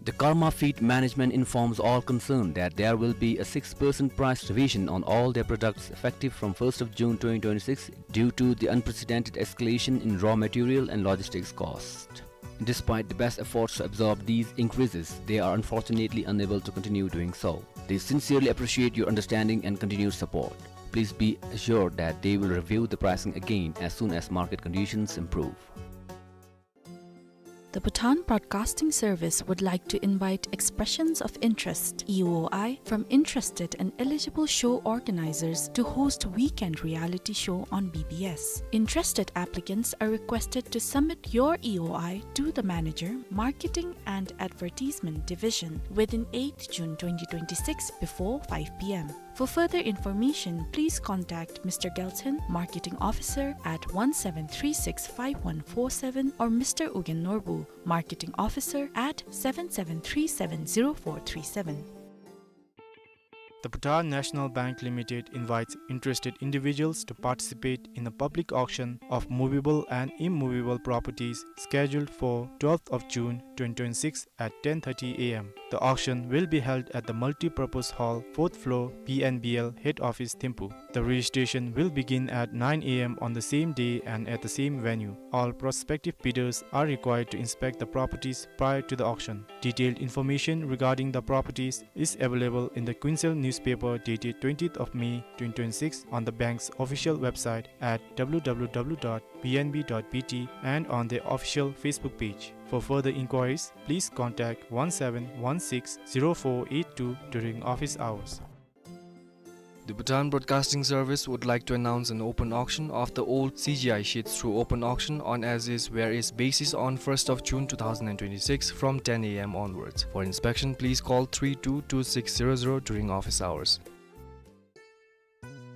The Karma Feed Management informs all concerned that there will be a six percent price revision on all their products effective from first of June twenty twenty-six due to the unprecedented escalation in raw material and logistics cost. Despite the best efforts to absorb these increases, they are unfortunately unable to continue doing so. They sincerely appreciate your understanding and continued support. Please be assured that they will review the pricing again as soon as market conditions improve. The Bhutan Broadcasting Service would like to invite expressions of interest, E O I, from interested and eligible show organizers to host weekend reality show on B B S. Interested applicants are requested to submit your E O I to the manager, Marketing and Advertisement Division, within eighth June twenty twenty-six before five P M. For further information, please contact Mister Gelton, Marketing Officer, at one seven three six five one four seven, or Mister Ugyen Norbu, Marketing Officer, at seven seven three seven zero four three seven. The Bhutan National Bank Limited invites interested individuals to participate in a public auction of movable and immovable properties scheduled for twelfth of June twenty twenty-six at ten thirty A M. The auction will be held at the multi-purpose hall, fourth floor, B N B L head office, Thimphu. The registration will begin at nine A M on the same day and at the same venue. All prospective bidders are required to inspect the properties prior to the auction. Detailed information regarding the properties is available in the Quincell newspaper dated twentieth of May twenty twenty-six, on the bank's official website at W W W dot B N B dot B T and on their official Facebook page. For further inquiries, please contact one seven one six zero four eight two during office hours. The Bhutan Broadcasting Service would like to announce an open auction of the old C G I sheets through open auction on as-is, where-is basis on first of June two thousand and twenty-six from ten A M onwards. For inspection, please call three two two six zero zero during office hours.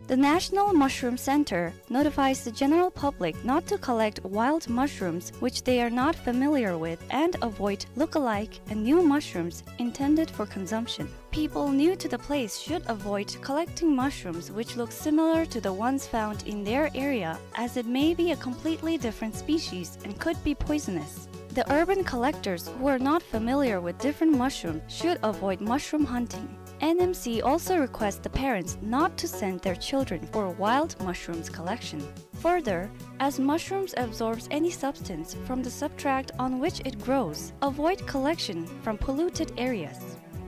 The National Mushroom Center notifies the general public not to collect wild mushrooms which they are not familiar with and avoid look-alike and new mushrooms intended for consumption. People new to the place should avoid collecting mushrooms which look similar to the ones found in their area, as it may be a completely different species and could be poisonous. The urban collectors who are not familiar with different mushrooms should avoid mushroom hunting. N M C also requests the parents not to send their children for wild mushrooms collection. Further, as mushrooms absorbs any substance from the substrate on which it grows, avoid collection from polluted areas.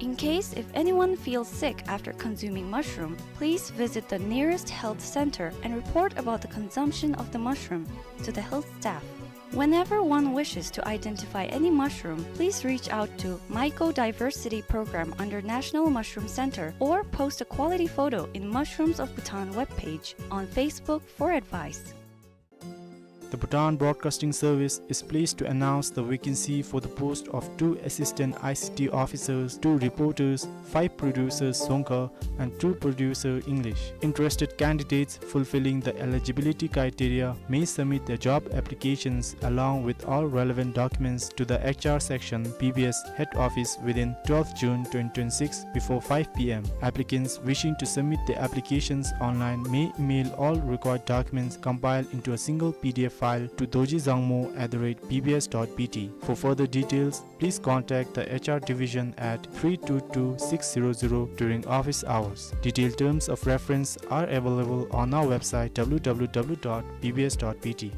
In case if anyone feels sick after consuming mushroom, please visit the nearest health center and report about the consumption of the mushroom to the health staff. Whenever one wishes to identify any mushroom, please reach out to Mycodiversity Program under National Mushroom Center or post a quality photo in Mushrooms of Bhutan webpage on Facebook for advice. The Bhutan Broadcasting Service is pleased to announce the vacancy for the post of two assistant I C T officers, two reporters, five producers Dzongkha, and two producer English. Interested candidates fulfilling the eligibility criteria may submit their job applications along with all relevant documents to the H R section, B B S head office within twelfth June twenty twenty-six before five P M. Applicants wishing to submit their applications online may email all required documents compiled into a single P D F file file to dorji zangmo at the rate B B S dot B T. For further details, please contact the H R division at three two two six zero zero during office hours. Detailed terms of reference are available on our website, W W W dot B B S dot B T.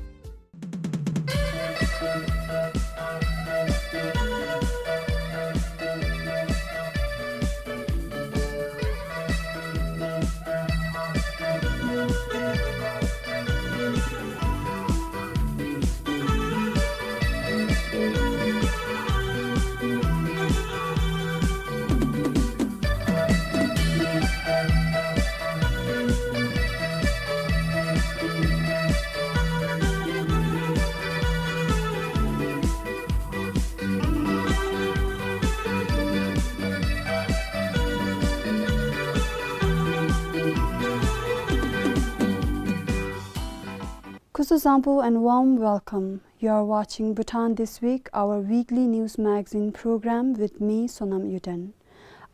Kuzuzangpo and warm welcome. You are watching Bhutan This Week, our weekly news magazine program with me, Sonam Yuden.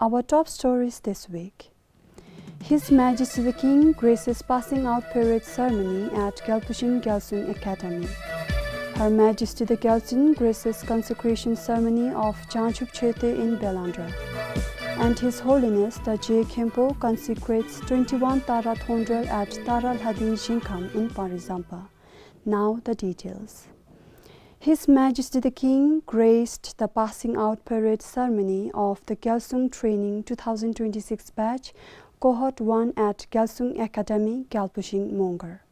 Our top stories this week. His Majesty the King graces passing out parade ceremony at Gyalpushing Gyalsung Academy. Her Majesty the Gyaltsuen graces consecration ceremony of Jangchub Chete in Belandra. And His Holiness the Je Khenpo consecrates twenty-one Tara Thongdrel at Tara Lhading Zingkham in Pangrezangpa. Now the details. His Majesty the King graced the passing out parade ceremony of the Gyalsung Training two thousand twenty-six batch, cohort one at Gyalsung Academy, Gyalpushing Mongar.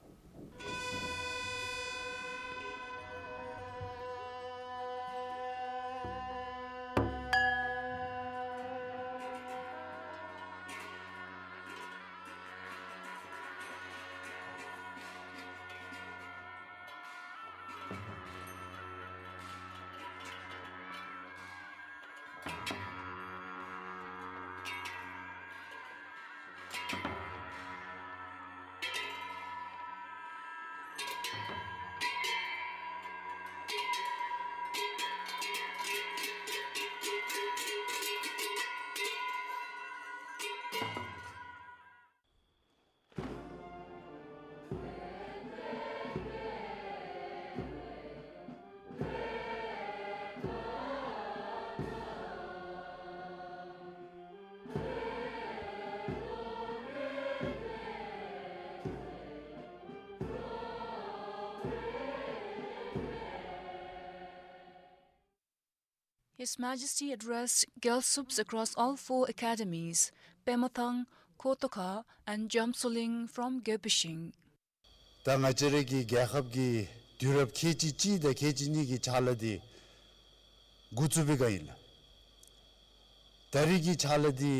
His Majesty addressed Gyalsubs across all four academies, Pemathang, Khotokha, and Jamsoling from Gyalpushing. ད་ང་བཅས་ར་གི་རྒྱལ་ཁབ་ཀྱི་དུས་རབས་ཁལ་གཅིག་གཅིག་དང་ཁལ་གཅིག་གཉིས་ཀྱི་ཕྱག་ལཱ་འདི་འགོ་བཙུགས་པའི་སྒང་ཨིན་ལགས། ད་རེས་ཀྱི་ཕྱག་ལཱ་འདི་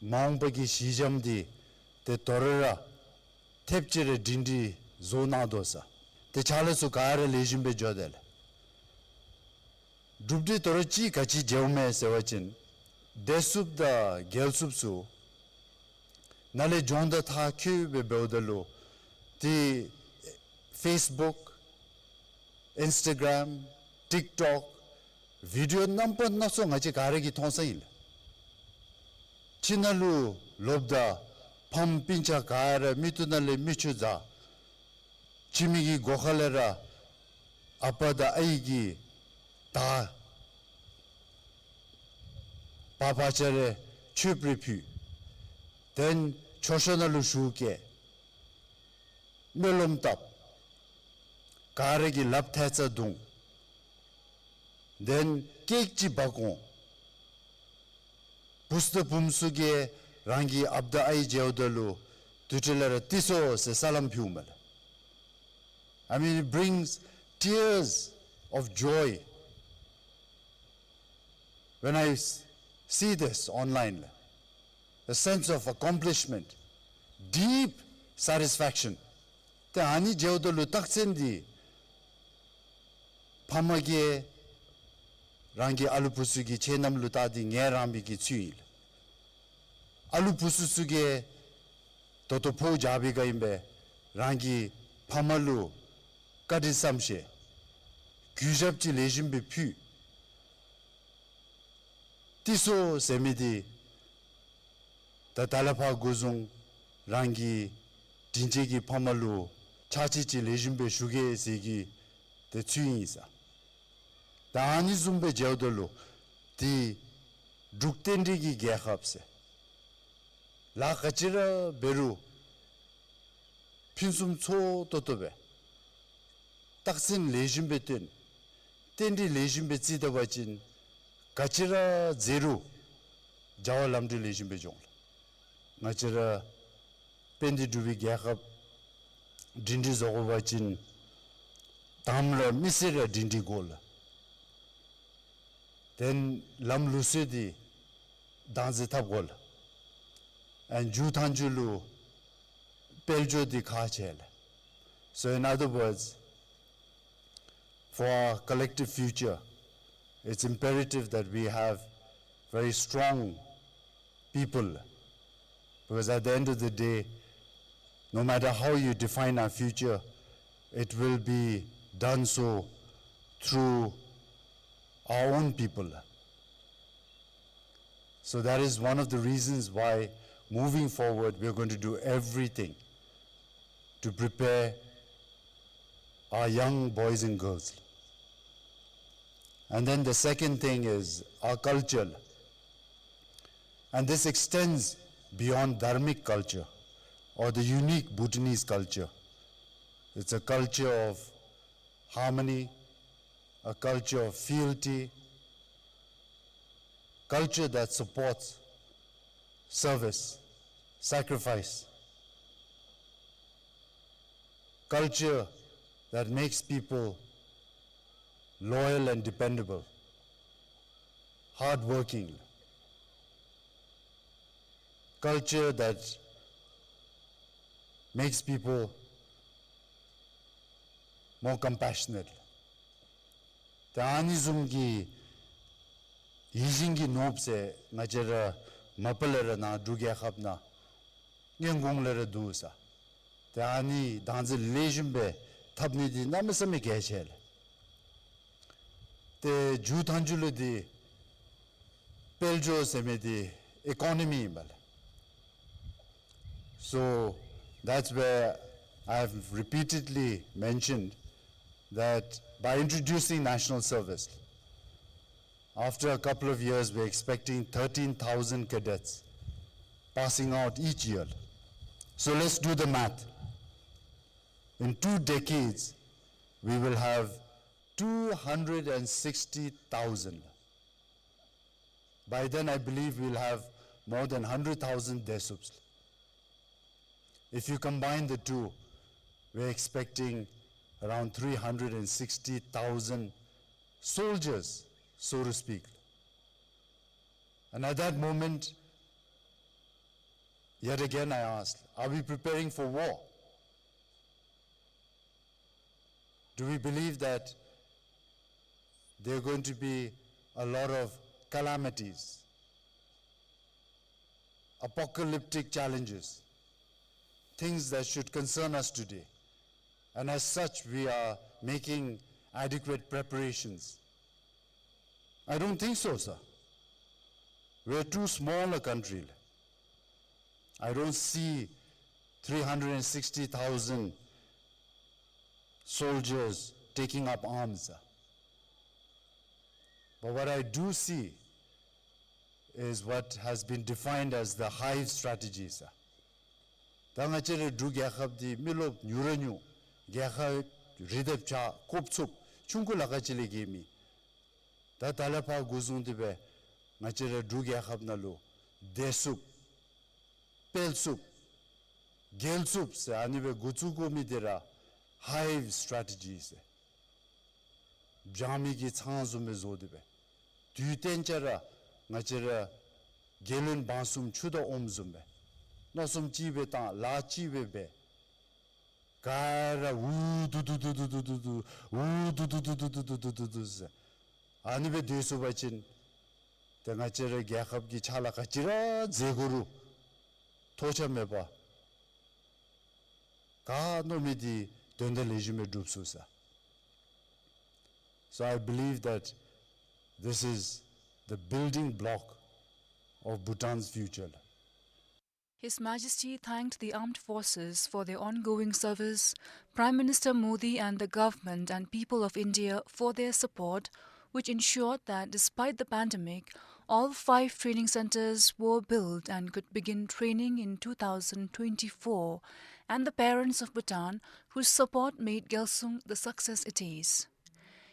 མ་འོངས་པ་གི་གཞི་འགྱམ་འདི་ཏེ་དོ་རུང་ར་ཐེབས་ཅིག་ར་སྒྲིང་སྒྲི་བཟོ་གནང་དོ་ཟེར། ཏེ་ཕྱག་ལཱ་ཚུ་ག་ར་ལེགས་ཤོམ་སྦེ་འགྱོ་དེས་ལགས། གྲུབ་འབྲས་དོ་རུང་ཅིག་ག་ཅི་མཇལཝ་མས་ཟེར་བ་ཅིན་བདེ་སྲུངཔ་དང་རྒྱལ་སྲུངཔ་ཚུ་ནཱ་ལས་སྦྱོང་བརྡར་མཐར་འཁྱོལ་སྦེ་འབདཝ་ད་ལུ་ཏེ་ཕེསི་བུཀ་ཨིནསི་ཊ་གརམ་ཊིཀ་ཊོཀ་བི་ཌི་ཨོ་རྣམ་པ་སྣ་ཚོགས་ང་བཅས་ག་ར་གིས་མཐོང་ས་ཨིན་ལགས། ཁྱིམ་ནང་ལུ་ལོགཔ་ད་ཕམ་སྤུན་ཆ་ག་ར་མིག་ཏོ་ནང་ལས་མིག་ཆུ་འཛག། ཁྱིམ་གྱི་སྒོ་ཁ་ལས་ར་ཨ་པ་དང་ཨའི་གི་དར་བ་བ་ཅ་རེ་མཆོདཔ་རེ་ཕུལ། དེ་ལས་མཆོད་བཤམ་ནང་ལུ་ཞུགས་བསྐྱལ། སྨོན་ལམ་བཏབ། ག་ར་གིས་ལགཔ་ཐལ་རྩ་བརྡུང་། དེ་ལས་ཀེཀ་ཅིག་འབག་འོང་། བུཚ་དང་བུམོ་ཚུ་གིས་རང་གི་ཨཔ་དང་ཨའི་མཇལཝ་ད་ལུ་དེ་འཕྲོ་ལས་ར་ཏེ་སོང་ཟེར་སར་ལམ་ཕུལཝ་མས་ལགས། I mean, it brings tears of joy when I s-, see this online. A sense of accomplishment, deep satisfaction. ཏེ་ཨ་ནི་མཇལཝ་ད་ལུ་རྟགས་མཚན་འདི་ཕམ་གིས་རང་གི་ཨ་ལུ་བུཚ་གི་ཁྱད་རྣམ་ལུ་བལྟ་སྟེ་ངལ་རངས་པའི་གི་ཚུལ་ཨིན་ལགས། ཨ་ལུ་བུཚ་ཚུ་གིས་ད་ལྟོ་ཕོཝ་རྒྱག་པའི་སྒང་ཨིན་པས། རང་གི་ཕམ་ལུ་བཀའ་དྲིན་བསམ་ཤེས་གུས་ཞབས་ཅིག་ལེགས་ཤོམ་སྦེ་ཕུལ། ཏེ་སོང་ཟེར་མི་འདི་ད་ད་ལས་ཕར་འགོ་བཟུང་རང་གི་དྲིན་ཅན་གྱི་ཕམ་ལུ་ཕྱག་ཕྱིད་ཅིག་ལེགས་ཤོམ་སྦེ་ཞུ་གེ་ཟེར་གྱི་ ཏེ་ཚུད་ཨིན་ས། ད་ཨ་ནི་བཟུམ་སྦེ་འགྱོཝ་ད་ལུ་ཏེ་འབྲུག་རྟེན་འབྲེལ་གྱི་རྒྱལ་ཁབ་ཟེར་ལཱ་ག་ཅི་ར་འབད་རུང་ཕུན་སུམ་ཚོགས་ཏོག་ཏོ་སྦེ་རྟགས་མཚན་ལེགས་ཤོམ་སྦེ་སྟོན། རྟེན་འབྲེལ་ལེགས་ཤོམ་སྦེ་བརྩི་ད་པ་ཅིན་ག་ཅི་ར་མཛད་རུང་བྱ་བ་ལམ་འགྲོ་ལེགས་ཤོམ་སྦེ་འགྱོ་འོང་ལགས། ང་བཅས་ར་དཔལ་ལྡན་འབྲུག་པའི་རྒྱལ་ཁབ་སྒྲིང་སྒྲི་བཟོ་དགོ་པ་ཅིན་དང་པ་ར་མི་སེར་ར་སྒྲིང་སྒྲི་དགོ་ལགས། Then ལམ་ལུགས་སྲོལ་འདི་བདག་འཛིན་འཐབ་དགོ་ལགས། And མཇུག་མཐའ་མཇུག་ལུ་དཔལ་འབྱོར་འདི་ཁག་ཆེ་ལགས། So in other words, for our collective future, it's imperative that we have very strong people, because at the end of the day, no matter how you define our future, it will be done so through our own people. So that is one of the reasons why, moving forward, we are going to do everything to prepare our young boys and girls. And then the second thing is our culture. And this extends beyond dharmic culture or the unique Bhutanese culture. It's a culture of harmony, a culture of fealty, culture that supports service, sacrifice, culture that makes people loyal and dependable, hardworking, culture that makes people more compassionate. ཏེ་ཨ་ནི་བཟུམ་གྱི་ཡིད་བཞིན་གྱི་ནོར་བུ་ཟེར་ང་བཅས་ར་མ་པ་ལས་ར་ནཱ་འབྲུག་རྒྱལ་ཁབ་ནང་སྔོན་གོང་ལས་ར་འདུག་ས། ཏེ་ཨ་ནི་བདག་འཛིན་ལེགས་ཤོམ་སྦེ་འཐབ་ནི་འདི་གནམ་མེད་ས་མེད་གལ་ཆེ་ལགས། ཏེ་མཇུག་མཐའ་མཇུག་ལུ་འདི་དཔལ་འབྱོར་ཟེར་མི་འདི་ཨི་ཀོ་ནོ་མི་ཨིན་པས་ལགས། So that's where I have repeatedly mentioned that by introducing national service, after a couple of years, we're expecting thirteen thousand cadets passing out each year. So let's do the math. In two decades, we will have two hundred and sixty thousand. By then, I believe we'll have more than hundred thousand Desups. If you combine the two, we're expecting around three hundred and sixty thousand soldiers, so to speak. And at that moment, yet again I ask, are we preparing for war? Do we believe that there are going to be a lot of calamities, apocalyptic challenges, things that should concern us today? And as such, we are making adequate preparations. I don't think so, sir. We're too small a country. I don't see three hundred and sixty thousand soldiers taking up arms, sir. But what I do see is what has been defined as the hive strategy, sir. ད་ང་བཅས་རའི་འབྲུག་རྒྱལ་ཁབ་འདི་མི་རློབས་ཉུང་ར་ཉུང་། རྒྱལ་ཁབ་རི་དང་བྱག་ཀོ་བཙུགས་ཆུང་ཀུ་ལ་ཁ་ཅིག་ལས་བརྒལ་མེད། ད་ད་ལས་ཕར་འགོ་བཟུང་སྟེ་སྦེ་ང་བཅས་རའི་འབྲུག་རྒྱལ་ཁབ་ནང་ལུ་བདེ་སྲུངཔ་དཔལ་སྲུངཔ་རྒྱལ་སྲུངཔ་ཟེར་ཨ་ནི་སྦེ་འགོ་བཙུགས་དགོ་མི་འདི་ར་hive strategy ཟེར་སྦྱང་མི་གི་ཚང་བཟུམ་སྦེ་བཟོ་སྟེ་སྦེ་དུས་གཏན་ཅ་ར་ང་བཅས་ར་རྒྱལ་བློན་འབངས་གསུམ་ཆུ་དང་ཨོམ་བཟུམ་སྦེ་མནོ་བསམ་གཅིག་སྦེ་བཏང་ལཱ་གཅིག་སྦེ་འབད། ག་ར་འུ་སྡུག་སྡུག་སྡུག་སྡུག་སྡུག་སྡུག་འུ་སྡུག་སྡུག་སྡུག་སྡུག་སྡུག་སྡུག་སྡུག་སྡུག་ཟེར་ཨ་ནི་སྦེ་སྡོད་ཚུགས་པ་ཅིན་ཏེ་ང་བཅས་རའི་རྒྱལ་ཁབ་ཀྱི་ཕྱག་ལཱ་ག་ཅི་ར་མཛད་དགོ་རུང་ཐོགས་ཆགས་མེད་པར་ག་མནོ་མི་འདི་དོན་དག་ལེགས་ཤོམ་སྦེ་འགྲུབ་ཚུགས་ས། So I believe that this is the building block of Bhutan's future. His Majesty thanked the armed forces for their ongoing service, Prime Minister Modi and the government and people of India for their support, which ensured that despite the pandemic, all five training centers were built and could begin training in two thousand twenty-four, and the parents of Bhutan whose support made Gyalsung the success it is.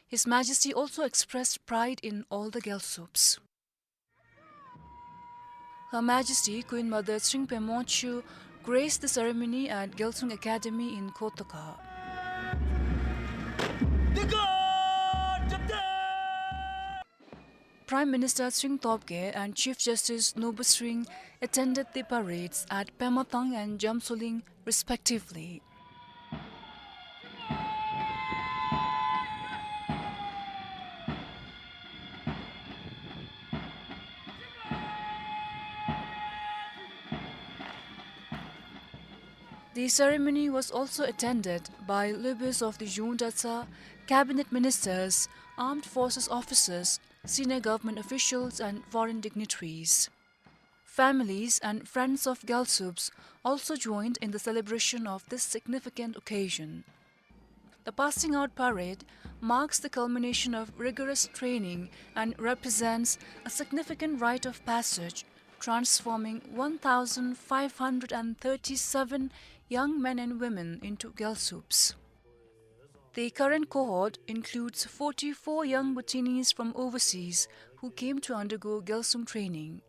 His Majesty also expressed pride in all the Gyalsups. Her Majesty Queen Mother Tshering Phemo Wangchuck graced the ceremony at Gyalsung Academy in Kotoka. Prime Minister Tshering Tobgay and Chief Justice Norbert Tshering attended the parades at Pematung and Jamsoling respectively. The ceremony was also attended by Lobes of the Yongdasa, cabinet ministers, armed forces officers, senior government officials and foreign dignitaries. Families and friends of Gyalsups also joined in the celebration of this significant occasion. The passing out parade marks the culmination of rigorous training and represents a significant rite of passage, transforming one thousand five hundred and thirty-seven young men and women into Gyalsups. The current cohort includes forty-four young Bhutanese from overseas who came to undergo Gyalsung training.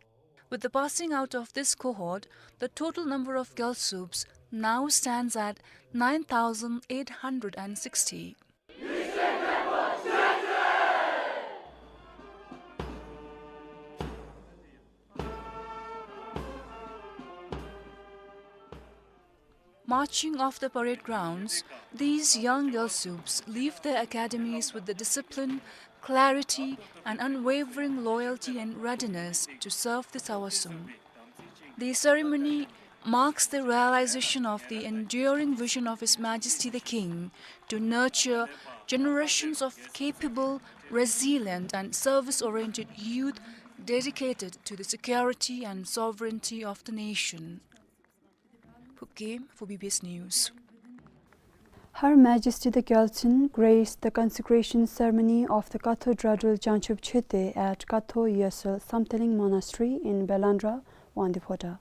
With the passing out of this cohort, the total number of Gyalsups now stands at nine thousand eight hundred and sixty. Marching off the parade grounds, these young Gyalsups leave their academies with the discipline, clarity, and unwavering loyalty and readiness to serve the Tsawa Sum. The ceremony marks the realization of the enduring vision of His Majesty the King to nurture generations of capable, resilient, and service-oriented youth dedicated to the security and sovereignty of the nation. Phubgay for B B S News. Her Majesty the Gyaltsuen graced the consecration ceremony of the Katho Dradul Jangchub Chete at Katho Yesal Samthaling Monastery in Belandra, Wangdue Phodrang.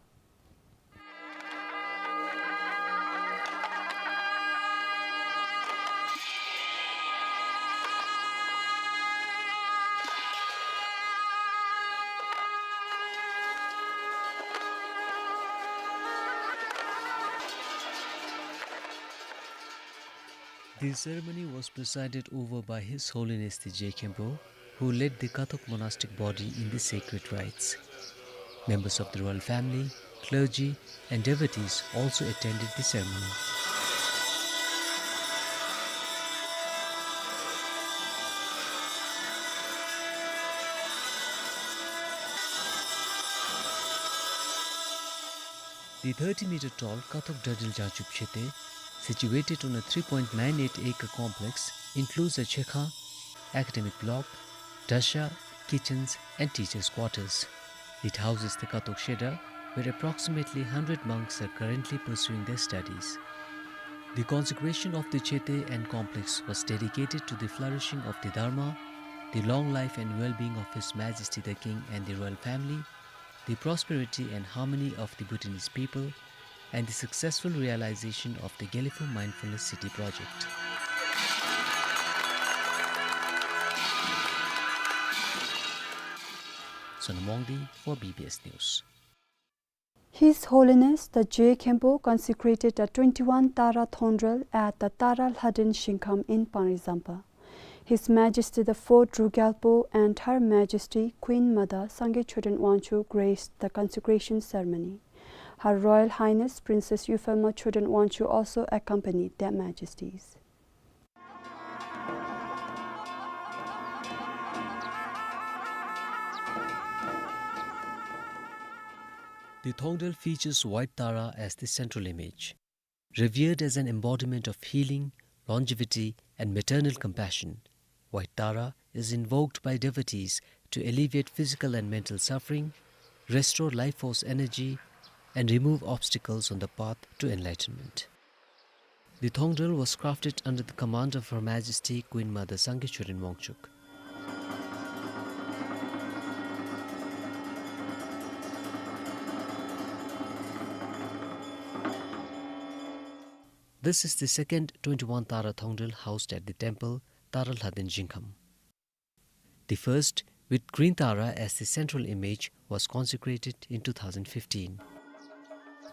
The ceremony was presided over by His Holiness the Je Khenpo, who led the Kathok monastic body in the sacred rites. Members of the royal family, clergy, and devotees also attended the ceremony. The thirty meter tall Kathok Dradul Jangchub Chete, situated on a three point nine eight acre complex, includes a chekha, academic block, dasha, kitchens, and teachers' quarters. It houses the Kathok Shedar, where approximately hundred monks are currently pursuing their studies. The consecration of the Chete and complex was dedicated to the flourishing of the Dharma, the long life and well-being of His Majesty the King and the royal family, the prosperity and harmony of the Bhutanese people, and the successful realization of the Gelephu Mindfulness City project. Sonam Wangdi for B B S News. His Holiness the Je Khenpo consecrated a twenty-one Tara Thongdral at the Tara Lhaden Shingkham in Pangri Zampa. His Majesty the Fourth Druk Gyalpo and Her Majesty Queen Mother Sangay Choden Wangchuck graced the consecration ceremony. Her Royal Highness Princess Yuphelma Choden Wangchuck also accompanied their Majesties. The Thongdral features White Tara as the central image. Revered as an embodiment of healing, longevity, and maternal compassion, White Tara is invoked by devotees to alleviate physical and mental suffering, restore life force energy, and remove obstacles on the path to enlightenment. The thongdrill was crafted under the command of Her Majesty Queen Mother Sangay Choden Wangchuck. This is the second twenty-one Tara thongdrill housed at the temple, Tara Lhaden Jingkham. The first, with Green Tara as the central image, was consecrated in two thousand fifteen.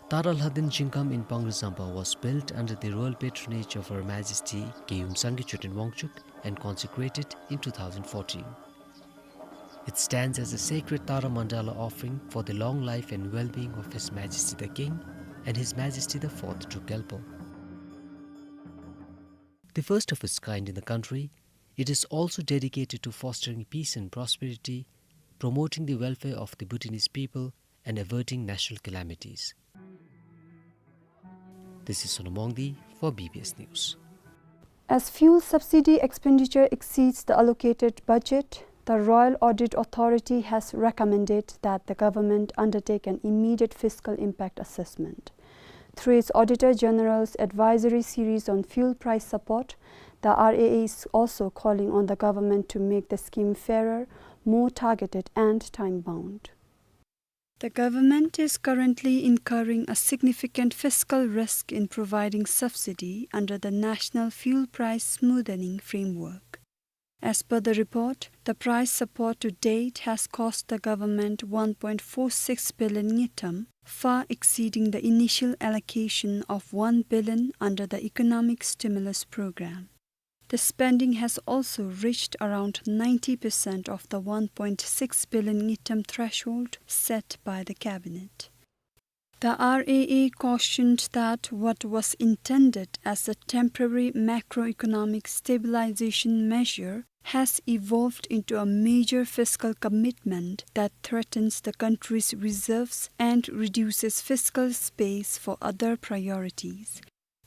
Tara Lhaden Jingkham in Pangri Zampa was built under the royal patronage of Her Majesty Keyum Sangay Choden Wangchuck and consecrated in two thousand fourteen. It stands as a sacred Tara Mandala offering for the long life and well-being of His Majesty the King and His Majesty the Fourth Druk Gyalpo. The first of its kind in the country, it is also dedicated to fostering peace and prosperity, promoting the welfare of the Bhutanese people, and averting natural calamities. This is Sonam Wangdi for B B S News. As fuel subsidy expenditure exceeds the allocated budget, the Royal Audit Authority has recommended that the government undertake an immediate fiscal impact assessment. Through its Auditor General's advisory series on fuel price support, the R A A is also calling on the government to make the scheme fairer, more targeted and time-bound. The government is currently incurring a significant fiscal risk in providing subsidy under the National Fuel Price Smoothening Framework. As per the report, the price support to date has cost the government one point four six billion ngultrum, far exceeding the initial allocation of one billion under the economic stimulus program. The spending has also reached around ninety percent of the one point six billion ngultrum threshold set by the cabinet. The R A A cautioned that what was intended as a temporary macroeconomic stabilization measure has evolved into a major fiscal commitment that threatens the country's reserves and reduces fiscal space for other priorities.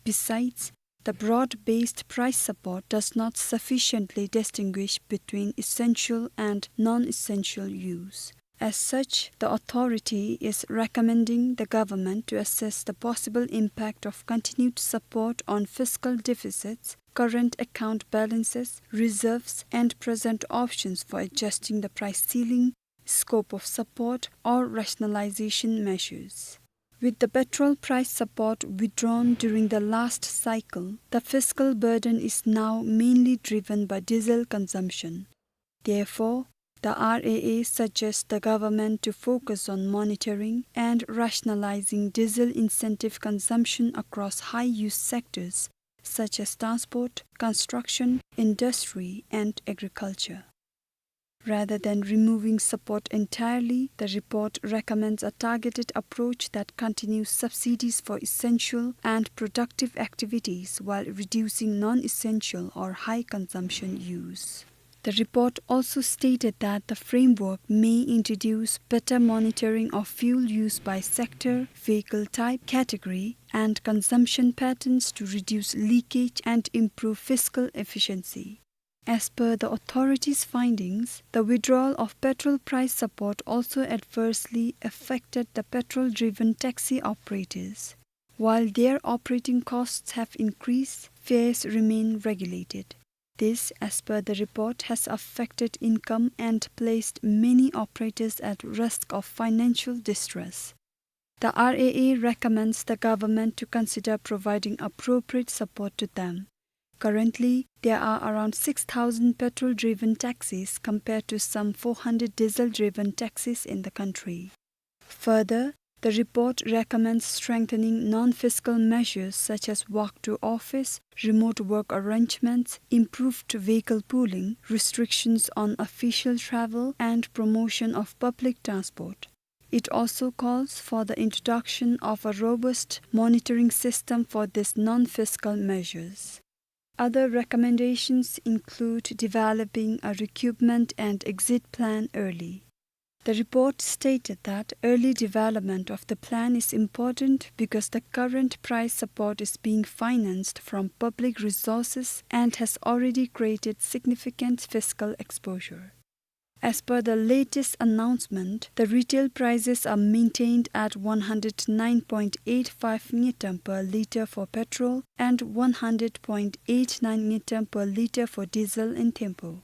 Besides, the broad-based price support does not sufficiently distinguish between essential and non-essential use. As such, the authority is recommending the government to assess the possible impact of continued support on fiscal deficits, current account balances, reserves, and present options for adjusting the price ceiling, scope of support, or rationalization measures. With the petrol price support withdrawn during the last cycle, the fiscal burden is now mainly driven by diesel consumption. Therefore, the R A A suggests the government to focus on monitoring and rationalizing diesel incentive consumption across high-use sectors such as transport, construction, industry, and agriculture. Rather than removing support entirely, the report recommends a targeted approach that continues subsidies for essential and productive activities while reducing non-essential or high-consumption use. The report also stated that the framework may introduce better monitoring of fuel use by sector, vehicle type, category, and consumption patterns to reduce leakage and improve fiscal efficiency. As per the authority's findings, the withdrawal of petrol price support also adversely affected the petrol-driven taxi operators. While their operating costs have increased, fares remain regulated. This, as per the report, has affected income and placed many operators at risk of financial distress. The R A A recommends the government to consider providing appropriate support to them. Currently, there are around six thousand petrol-driven taxis compared to some four hundred diesel-driven taxis in the country. Further, the report recommends strengthening non-fiscal measures such as walk to office, remote work arrangements, improved vehicle pooling, restrictions on official travel, and promotion of public transport. It also calls for the introduction of a robust monitoring system for these non-fiscal measures. Other recommendations include developing a recoupment and exit plan early. The report stated that early development of the plan is important because the current price support is being financed from public resources and has already created significant fiscal exposure. As per the latest announcement, the retail prices are maintained at one hundred nine point eight five ngultrum per litre for petrol and one hundred point eight nine ngultrum per litre for diesel in Thimphu.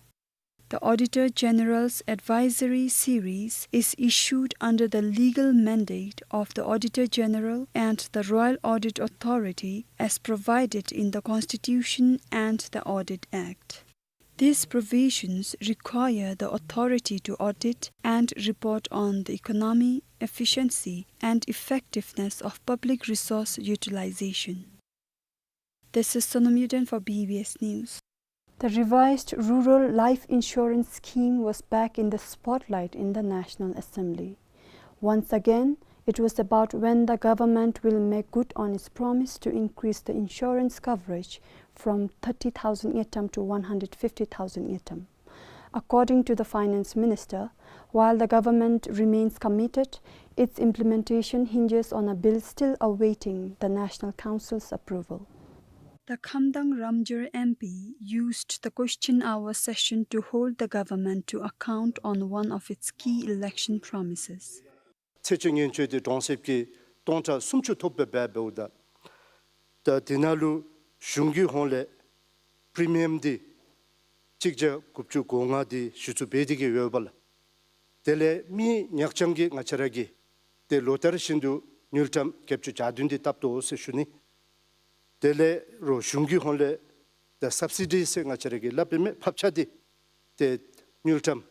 The Auditor General's Advisory Series is issued under the legal mandate of the Auditor General and the Royal Audit Authority as provided in the Constitution and the Audit Act. These provisions require the authority to audit and report on the economy, efficiency, and effectiveness of public resource utilization. This is Sonam Yuden for B B S News. The revised Rural Life Insurance Scheme was back in the spotlight in the National Assembly. Once again, it was about when the government will make good on its promise to increase the insurance coverage from thirty thousand ngultrum to one hundred fifty thousand ngultrum. According to the Finance Minister, while the government remains committed, its implementation hinges on a bill still awaiting the National Council's approval. The Khamdang Ramjar M P used the question hour session to hold the government to account on one of its key election promises. ཚེས་བཅོ་ལྔ་ཚེས་འདི་གྲོང་གསེབ་ཀྱི་སྟོང་ཕྲག་སུམ་ཅུ་ཐོབ་པའི་སྦེ་འབདཝ་ད། ད་དེ་ནང་ལུ་གཞུང་གི་ཧོངས་ལས་པི་རི་མི་ཡམ་འདི་གཅིག་བརྒྱ་དགུ་བཅུ་གོ་ལྔ་འདི་གཞི་བཙུགས་འབད་དེ་གི་ཡོདཔ་ལགས། དེ་ལས་མི་ཉག་རྐྱང་གི་ང་བཅས་ར་གིས་ཏེ་ལོ་ལྟར་བཞིན་དུ་དངུལ་ཀྲམ་བརྒྱད་ཅུ་གྱ་བདུན་འདི་བཏབ་དོ་ཟེར་ཞུ་ནི། དེ་ལས་རོགས་གཞུང་གི་ཧོངས་ལས་ད་སབ་སི་ཌི་ཟེར་ང་བཅས་ར་གིས་སླབ་པའི་མི་ཕབ་ཆག་འདི་ཏེ་དངུལ་ཀྲམ་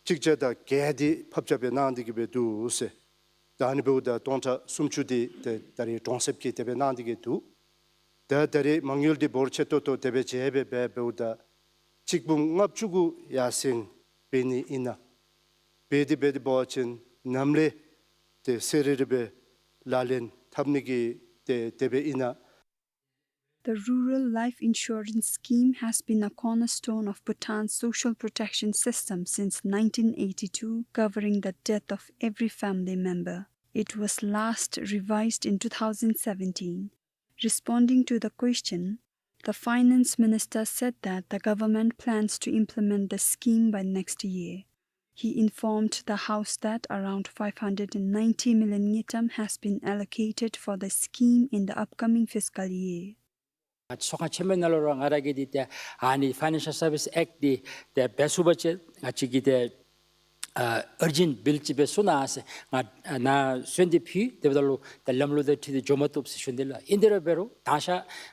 གཅིག་བརྒྱ་དང་བརྒྱད་འདི་ཕབ་ཆག་སྦེ་གནང་དེ་གི་སྦེ་འདུག་ཟེར། ད་ཨ་ནི་འབདཝ་ད་སྟོང་ཕྲག་སུམ་ཅུ་འདི་ཏེ་ད་རེས་གྲོང་གསེབ་ཀྱིས་དེ་སྦེ་གནང་དེ་གི་འདུག། ད་ད་རེས་མ་དངུལ་འདི་འབོར་ཆེ་ཏོག་ཏོ་དེ་སྦེ་བྱས་སྦེ་འབད་འབདཝ་ད་གཅིག་འབུམ་ལྔ་བཅུ་གུ་ཡར་སེང་འབད་ནི་ཨིན་ན། འབད་དེ་འབད་དེ་འབད་བ་ཅིན་ནམ་ལས་ཏེ་ཟེར་རེ་རེ་སྦེ་ལག་ལེན་འཐབ་ནི་གི་ཏེ་དེ་སྦེ་ཨིན་ན། The Rural Life Insurance Scheme has been a cornerstone of Bhutan's social protection system since nineteen eighty-two, covering the death of every family member. It was last revised in two thousand seventeen. Responding to the question, the finance minister said that the government plans to implement the scheme by next year. He informed the House that around five hundred and ninety million ngultrum has been allocated for the scheme in the upcoming fiscal year. ང་བཅས་ཚོགས་ཁང་ཆེན་མོའི་ནང་ལུ་ར་ང་ར་གིས་འདི་ཏེ་ཨ་ནི་Financial Service Act འདི་ཏེ་འབད་ཚུགས་པ་ཅིན་ང་བཅས་ཀྱིས་ཏེ་ཨ་urgent bill ཅིག་སྦེ་བཙུགས་གནང་ཟེར་ང་ནཱ་གསོལ་འདེབས་ཕུལ། དེ་འབདཝ་ད་ལུ་ཏེ་ལམ་ལུགས་དང་འཁྲིལ་ཏེ་འགྱོ་མ་བཏུབ་ཟེར་ཞུ་ནི་ལགས། ཨིན་དེ་ར་འབད་རུང་ད་ང་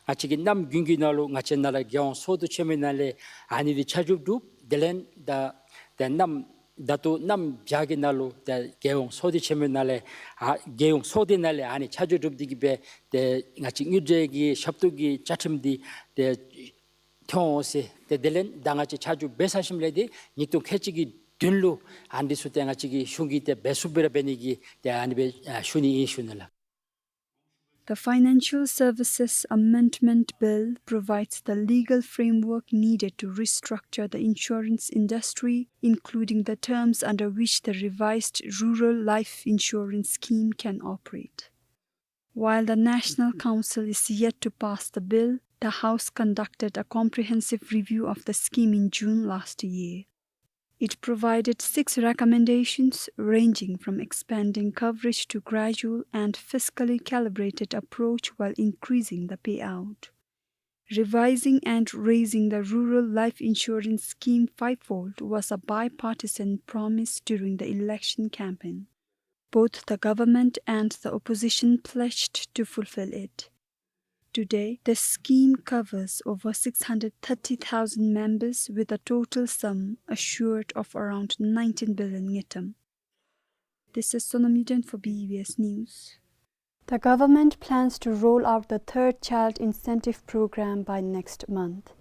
བཅས་ཀྱི་གནམ་དགུན་གྱི་ནང་ལུ་ང་བཅས་ནཱ་ལས་རྒྱལ་ཡོངས་ཚོགས་འདུ་ཆེན་མོའི་ནང་ལས་ཨ་ནི་འདི་ཆ་འཇོག་གྲུབ། དེ་ལས་ད་ཏེ་གནམ་ད་ལྟོ་གནམ་བྱཱར་གྱི་ནང་ལུ་ཏེ་རྒྱལ་ཡོངས་ཚོགས་སྡེ་ཆེན་མོའི་ནང་ལས་ཨ་རྒྱལ་ཡོངས་ཚོགས་སྡེ་ནང་ལས་ཨ་ནི་ཆ་འཇོག་གྲུབ་སྟེ་གི་སྦེ་ཏེ་ང་བཅས་དངུལ་འབྲེལ་གྱི་ཞབས་ཏོག་གི་བཅའ་ཁྲིམས་འདི་ཏེ་ཐོན་འོང་ཟེར། ཏེ་དེ་ལས་ད་ང་བཅས་ཆ་འཇོག་འབད་ཚར་ཞིནམ་ལས་ཏེ་ཉིས་སྟོང་ཁལ་གཅིག་གི་བདུན་ལུ་ཨ་ནི་ཚུ་ཏེ་ང་བཅས་ཀྱི་གཞུང་གིས་ཏེ་འབད་ཚུགསཔ་སྦེ་ར་འབད་ནི་གི་ཏེ་ཨ་ནི་སྦེ་ཨ་ཞུ་ནི་ཨིན་ཞུ་ནི་ལགས། The Financial Services Amendment Bill provides the legal framework needed to restructure the insurance industry, including the terms under which the revised Rural Life Insurance Scheme can operate. While the National Council is yet to pass the bill, the House conducted a comprehensive review of the scheme in June last year. It provided six recommendations, ranging from expanding coverage to gradual and fiscally calibrated approach while increasing the payout. Revising and raising the Rural Life Insurance Scheme fivefold was a bipartisan promise during the election campaign. Both the government and the opposition pledged to fulfill it. Today, the scheme covers over six hundred thirty thousand members with a total sum assured of around nineteen billion ngultrum. This is Sonam Yuden for B B S News. The government plans to roll out the Third Child Incentive Program by next month.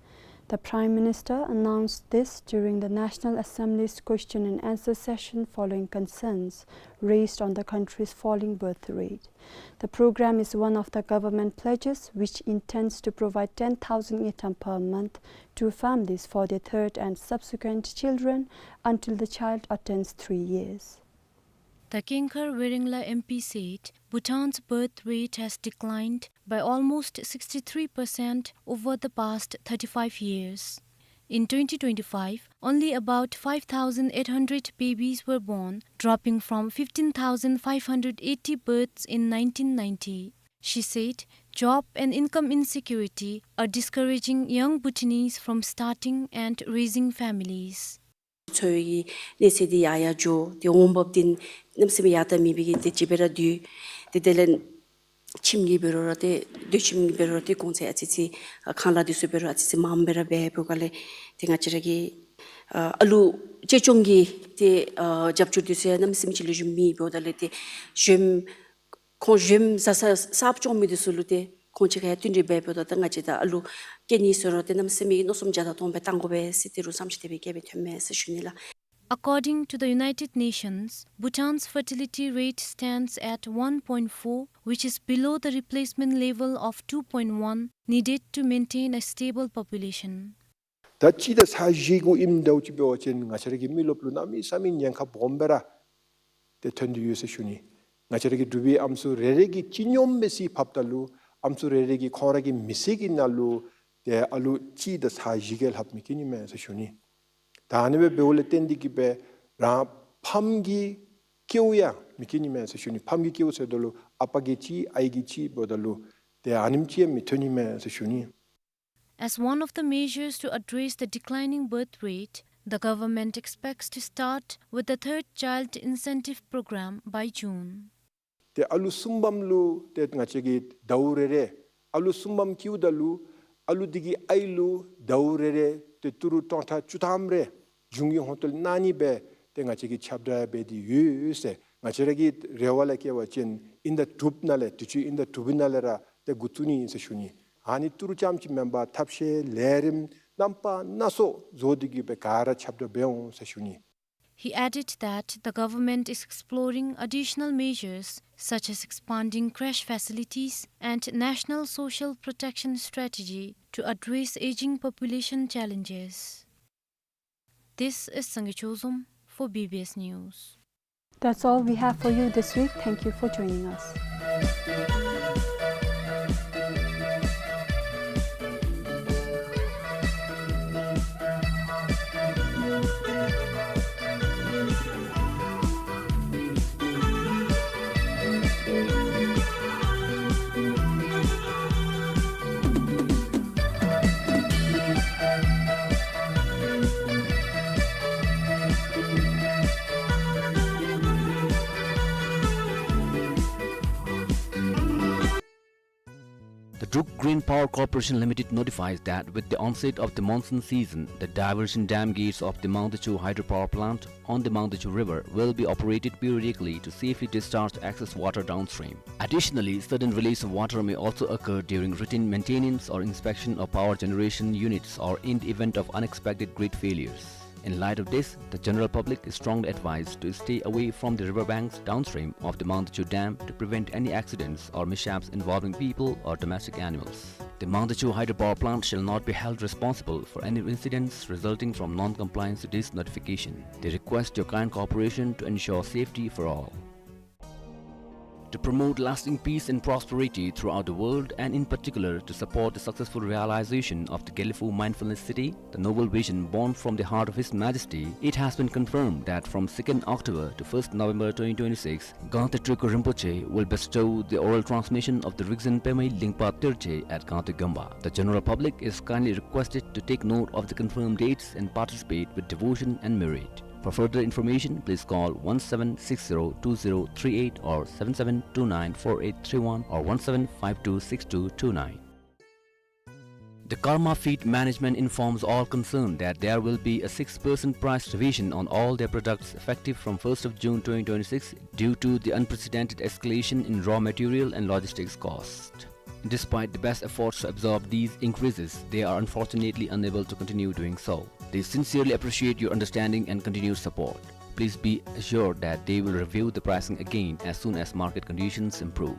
The Prime Minister announced this during the National Assembly's question and answer session following concerns raised on the country's falling birth rate. The program is one of the government pledges which intends to provide ten thousand ngultrum per month to families for their third and subsequent children until the child attains three years. The Kengkar Weringla M P said Bhutan's birth rate has declined by almost sixty-three percent over the past thirty-five years. In twenty twenty-five, only about five thousand eight hundred babies were born, dropping from fifteen thousand five hundred eighty births in nineteen ninety. She said job and income insecurity are discouraging young Bhutanese from starting and raising families. འཚོ་བའི་གནས་ཚད་འདི་ཡར་ཡར་འགྱོ། ཏེ་འོང་འབབ་འདི་གནམ་མེད་ས་མེད་ཡར་ལྟ་མེད་པའི་གི་ཏེ་ཅིག་སྦེ་ར་སྡོད། ཏེ་དེ་ལས་ཁྱིམ་གྱི་འབད་རུང་ར་ཏེ་སྡོད་ཁྱིམ་གྱི་འབད་རུང་ར་ཏེ་གོང་ཚད་ཨ་ཙི་ཅིག་ཁང་གླ་འདི་ཚུ་འབད་རུང་ཨ་ཙི་ཅིག་མངམ་སྦེ་ར་འབད་འབདཝ་ལས་ཏེ་ང་བཅས་ར་གི་ཨ་ཨ་ལུ་གཅེས་སྐྱོང་གི་ཏེ་ཨ་རྒྱབ་སྐྱོར་འདི་ཚུ་ཡང་གནམ་མེད་ས་མེད་ཅིག་ལེགས་ཤོམ་མེདཔ་འབདཝ་ད་ལས་ཏེ་གཞོནམ་ཁོང་གཞོནམ་བཟའ་ཚང་གསརཔ་སྐྱོང་མི་འདི་ཚུ་ལུ་ཏེ་ཁོང་ཅིག་ཁར་ཡང་བསྟུན་གྲོས་འབད་འབདཝ་ད་ད་ང་བཅས་ད་ཨ་ལུ་སྐྱེ་ནི་ཟེར་རུང་ཏེ་གནམ་མེད་ས་མེད་མནོ་བསམ་བརྒྱ་དང་སྟོང་སྦེ་བཏང་དགོ་པས་ཟེར་ཏེ་རུང་བསམ་ཤེས་དེ་སྦེ་བསྐྱེད་སྦེ་ཐོན་མས་ཟེར་ཞུ་ནི་ལགས། According to the United Nations, Bhutan's fertility rate stands at one point four, which is below the replacement level of two point one needed to maintain a stable population. ཟླ་གཅིག་དང་ཚར་བཞི་གུ་ཨིནམ་འདྲཝ་ཅིག་འབད་བ་ཅིན་ང་བཅས་ར་གི་མི་རློབས་ལུ་གནམ་མེད་ས་མེད་ཉེན་ཁ་སྦོམ་སྦེ་ར་ཏེ་ཐོན་དོ་ཡོད་ཟེར་ཞུ་ནི། ང་བཅས་ར་གི་འབྲུག་པའི་ཨམ་སྲུ་རེ་རེ་གིས་སྤྱི་སྙོམས་སྦེ་ཅིག་ཕབ་ད་ལུ་ཨམ་སྲུ་རེ་རེ་གིས་ཁོང་ར་གི་མི་ཚེ་གི་ནང་ལུ་ཏེ་ཨ་ལུ་གཅིག་དང་ཚར་བཞི་གིས་ལྷགཔ་མེད་ཀྱི་ནི་མས་ཟེར་ཞུ་ནི། ད་ཨ་ནི་སྦེ་འབདཝ་ལས་བརྟེན་ཏེ་གིས་སྦེ་རང་ཕམ་གྱི་སྐྱེཝ་ཡང་མེད་ཀྱི་ནི་མས་ཟེར་ཞུ་ནི། ཕམ་གྱི་སྐྱེཝ་ཟེརཝ་ད་ལུ་ཨ་པ་གིས་གཅིག་ཨའི་གིས་གཅིག་འབདཝ་ད་ལུ་ཏེ་ཨ་ནེམ་ཅིག་ཡང་མི་ཐོན་ནི་མས་ཟེར་ཞུ་ནི། As one of the measures to address the declining birth rate, the government expects to start with the third child incentive program by June. ཏེ་ཨ་ལུ་གསུམ་པམ་ལུ་ཏེ་ང་བཅས་ཀྱིས་ཟླཝ་རེ་རེ་ཨ་ལུ་གསུམ་པམ་སྐྱེཝ་ད་ལུ་ཨ་ལུ་འདི་གི་ཨའི་ལུ་ཟླཝ་རེ་རེ་ཏེ་ཏི་རུ་སྟོང་ཕྲག་བཅུ་ཐམ་རེ་གཞུང་གི་ཧོངས་ཏོ་ལས་གནང་ནི་སྦེ་ཏེ་ང་བཅས་ཀྱིས་ཁྱབ་བསྒྲགས་འབད་དེ་ཡོད་ཟེར། ང་བཅས་ར་གི་རེ་བ་ལས་བསྐྱེད་པ་ཅིན་ཨིན་ཟླ་དྲུག་པ་ནང་ལས་དུས་ཅི་ཨིན་ཟླ་དྲུག་པའི་ནང་ལས་ར་ཏེ་འགོ་བཙུགས་ནི་ཨིན་ཟེར་ཞུ་ནི། ཨ་ནི་ཏི་རུ་རྐྱངམ་ཅིག་མེན་པར་ཐབས་ཤེས་ལས་རིམ་རྣམ་པ་སྣ་ཚོགས་བཟོ་སྟེ་གིས་སྦེ་ག་ར་ཁྱབ་བསྒྲགས་འབད་འོང་ཟེར་ཞུ་ནི། He added that the government is exploring additional measures such as expanding creche facilities and national social protection strategy to address aging population challenges. This is Sangay Chozom for B B S News. That's all we have for you this week. Thank you for joining us. The Druk Green Power Corporation Limited notifies that with the onset of the monsoon season, the diversion dam gates of the Mangdechu hydropower plant on the Mangdechu River will be operated periodically to safely discharge excess water downstream. Additionally, sudden release of water may also occur during routine maintenance or inspection of power generation units or in the event of unexpected grid failures. In light of this, the general public is strongly advised to stay away from the river banks downstream of the Mangdechu Dam to prevent any accidents or mishaps involving people or domestic animals. The Mangdechu hydropower plant shall not be held responsible for any incidents resulting from non-compliance to this notification. They request your kind cooperation to ensure safety for all. To promote lasting peace and prosperity throughout the world, and in particular to support the successful realization of the Gelephu Mindfulness City, the noble vision born from the heart of His Majesty, it has been confirmed that from second October to first November twenty twenty-six, Gangte Trikul Rinpoche will bestow the oral transmission of the Rigzin Pemei Lingpa Terje at Gangte Gyomba. The general public is kindly requested to take note of the confirmed dates and participate with devotion and merit. For further information, please call one seven six zero two zero three eight or seven seven two nine four eight three one or one seven five two six two two nine. The Karma Feed Management informs all concerned that there will be a six percent price revision on all their products effective from first of June twenty twenty-six due to the unprecedented escalation in raw material and logistics cost. Despite the best efforts to absorb these increases, they are unfortunately unable to continue doing so. They sincerely appreciate your understanding and continued support. Please be assured that they will review the pricing again as soon as market conditions improve.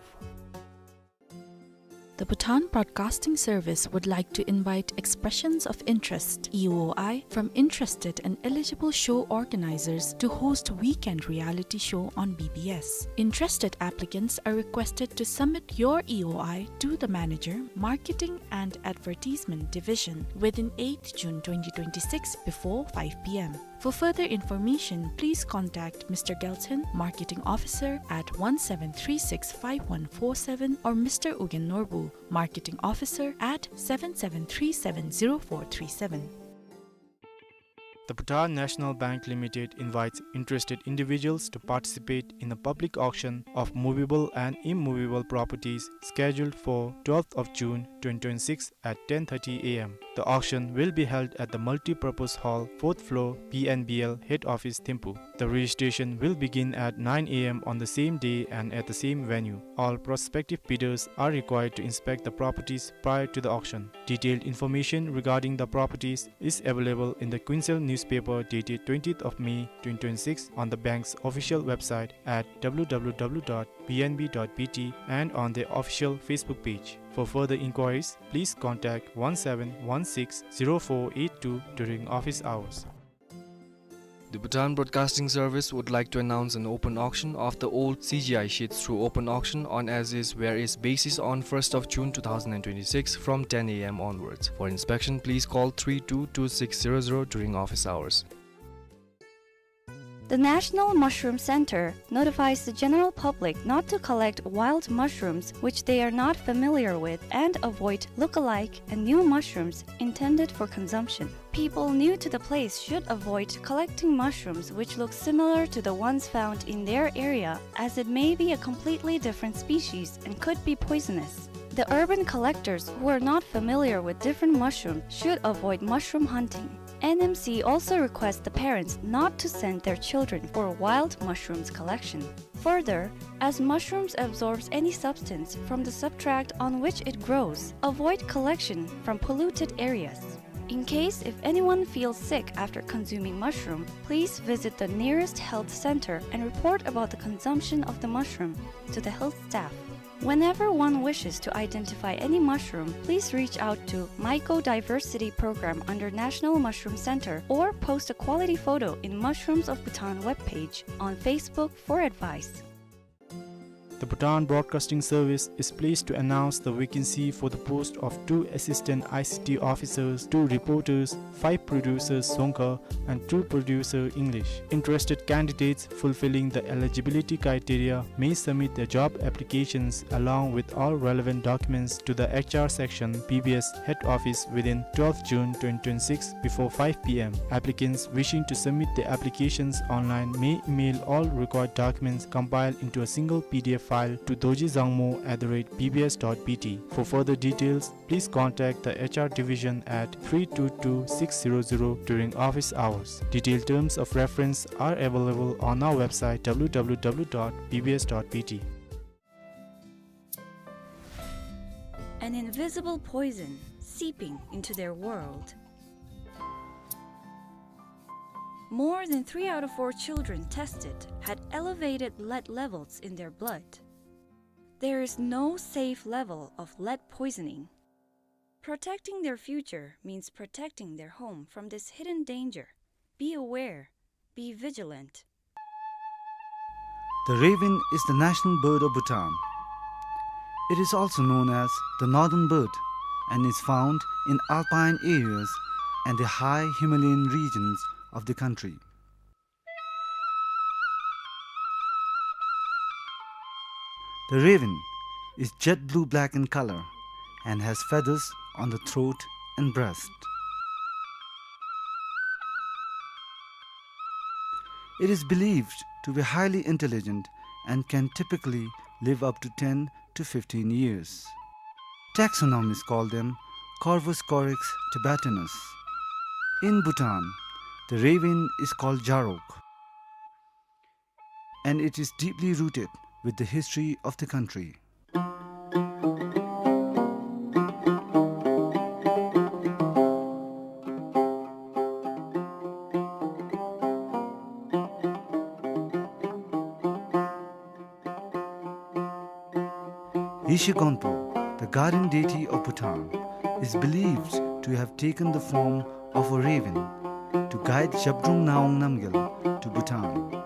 The Bhutan Broadcasting Service would like to invite expressions of interest, E O I, from interested and eligible show organizers to host weekend reality show on B B S. Interested applicants are requested to submit your E O I to the manager, Marketing and Advertisement Division, within eighth June twenty twenty-six before five p m. For further information, please contact Mister Gelton, Marketing Officer, at one seven three six five one four seven, or Mister Ugyen Norbu, Marketing Officer, at seven seven three seven zero four three seven. The Bhutan National Bank Limited invites interested individuals to participate in a public auction of movable and immovable properties scheduled for twelfth of June twenty twenty-six at ten thirty a m. The auction will be held at the multi-purpose hall, fourth floor, B N B L head office, Thimphu. The registration will begin at nine a m on the same day and at the same venue. All prospective bidders are required to inspect the properties prior to the auction. Detailed information regarding the properties is available in the Kuensel newspaper dated twentieth of May twenty twenty-six, on the bank's official website at w w w dot b n b dot b t and on the official Facebook page. For further inquiries, please contact one seven one six zero four eight two during office hours. The Bhutan Broadcasting Service would like to announce an open auction of the old C G I sheets through open auction on as is where is basis on first of June two thousand and twenty-six from ten a m onwards. For inspection, please call three two two six zero zero during office hours. The National Mushroom Center notifies the general public not to collect wild mushrooms which they are not familiar with and avoid look-alike and new mushrooms intended for consumption. People new to the place should avoid collecting mushrooms which look similar to the ones found in their area, as it may be a completely different species and could be poisonous. The urban collectors who are not familiar with different mushrooms should avoid mushroom hunting. N M C also requests the parents not to send their children for wild mushrooms collection. Further, as mushrooms absorbs any substance from the substrate on which it grows, avoid collection from polluted areas. In case if anyone feels sick after consuming mushroom, please visit the nearest health center and report about the consumption of the mushroom to the health staff. Whenever one wishes to identify any mushroom, please reach out to Mycodiversity Program under National Mushroom Center or post a quality photo in Mushrooms of Bhutan webpage on Facebook for advice. The Bhutan Broadcasting Service is pleased to announce the vacancy for the post of two assistant I C T officers, two reporters, five producers Dzongkha, and two producer English. Interested candidates fulfilling the eligibility criteria may submit their job applications along with all relevant documents to the H R section, B B S head office within twelfth June twenty twenty-six before five p m. Applicants wishing to submit their applications online may email all required documents compiled into a single P D F file to dorji dzangmo at the rate B B S dot B T. For further details, please contact the H R division at three two two six zero zero during office hours. Detailed terms of reference are available on our website w w w dot b b s dot b t. An invisible poison seeping into their world. More than three out of four children tested had elevated lead levels in their blood. There is no safe level of lead poisoning. Protecting their future means protecting their home from this hidden danger. Be aware, be vigilant. The raven is the national bird of Bhutan. It is also known as the northern bird and is found in alpine areas and the high Himalayan regions of the country. The raven is jet blue-black in color and has feathers on the throat and breast. It is believed to be highly intelligent and can typically live up to ten to fifteen years. Taxonomists call them Corvus corax tibetanus. In Bhutan, the raven is called Jarok, and it is deeply rooted with the history of the country. Yeshe Gonpo, The guardian deity of Bhutan is believed to have taken the form of a raven to guide Zhabdrung Ngawang Namgyal to Bhutan.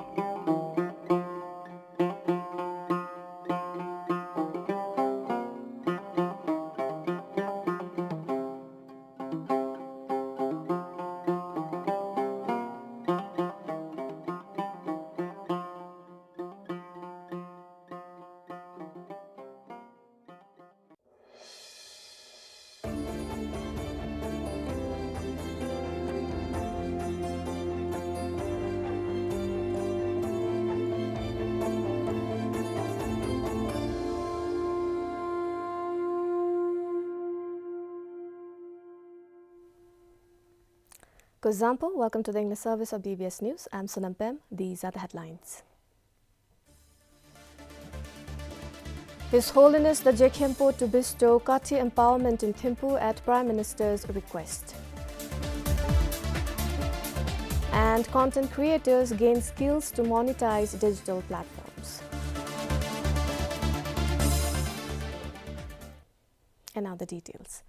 Kuzuzangpo, welcome to the English service of B B S News. I'm Sonam Pem. These are the headlines. His Holiness the Je Khenpo to bestow Kathi empowerment in Thimphu at Prime Minister's request. And content creators gain skills to monetize digital platforms. And now the details.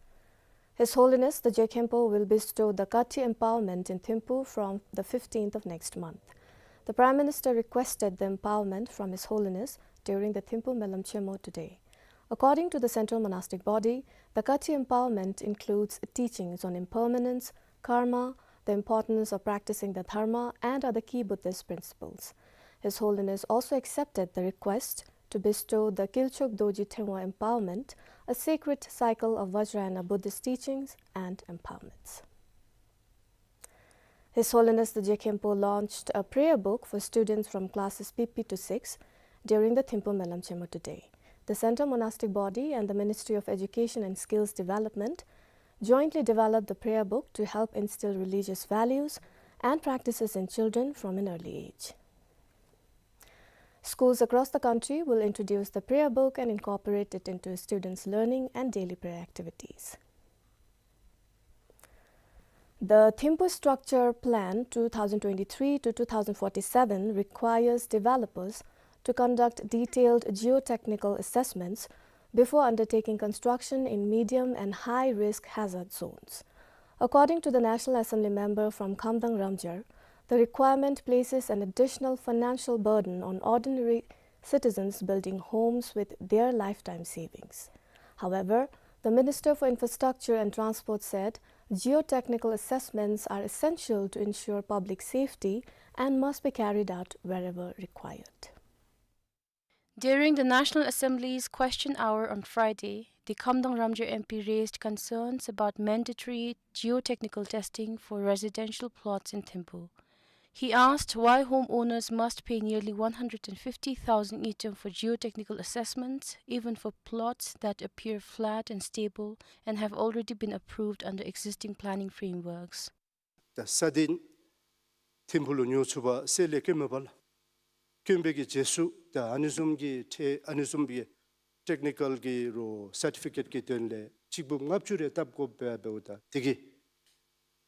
His Holiness the Je Khenpo will bestow the Kathi empowerment in Thimphu from the fifteenth of next month. The Prime Minister requested the empowerment from His Holiness during the Thimphu Melam Chemo today. According to the central monastic body, the Kathi empowerment includes teachings on impermanence, karma, the importance of practicing the dharma, and other key Buddhist principles. His Holiness also accepted the request to bestow the Kilchog Dorji Tengwa empowerment, a sacred cycle of Vajrayana Buddhist teachings and empowerments. His Holiness the Je Khenpo launched a prayer book for students from classes P P to six during the Thimphu Melam Chemo today. The Central Monastic Body and the Ministry of Education and Skills Development jointly developed the prayer book to help instill religious values and practices in children from an early age. Schools across the country will introduce the prayer book and incorporate it into students' learning and daily prayer activities. The Thimphu Structure Plan two thousand twenty-three to two thousand forty-seven requires developers to conduct detailed geotechnical assessments before undertaking construction in medium and high-risk hazard zones. According to the National Assembly member from Khamdang Ramjar, the requirement places an additional financial burden on ordinary citizens building homes with their lifetime savings. However, the Minister for Infrastructure and Transport said geotechnical assessments are essential to ensure public safety and must be carried out wherever required. During the National Assembly's question hour on Friday, the Khamdang Ramjar M P raised concerns about mandatory geotechnical testing for residential plots in Thimphu. He asked why homeowners must pay nearly one hundred and fifty thousand ngultrum for geotechnical assessments, even for plots that appear flat and stable and have already been approved under existing planning frameworks. ད་ས་སྟེང་ཐིམ་ཕུག་ལུ་ཉོ་ཚུགས་པར་གསལ་ལེ་བཀོད་མི་འབག་ལགས། བཀོད་པའི་གི་རྗེས་སུ་ད་ཨ་ནི་བཟུམ་གྱི་ཏེ་ཨ་ནི་བཟུམ་གྱི་ཊེཀ་ནི་ཀཱལ་གྱི་རོགས་སར་ཊི་ཕི་ཀེཊ་ཀྱི་དོན་ལས་གཅིག་པུ་ལྔ་བཅུ་རེ་བཏབ་དགོཔ་འབདཝ་ད་དེ་གིས་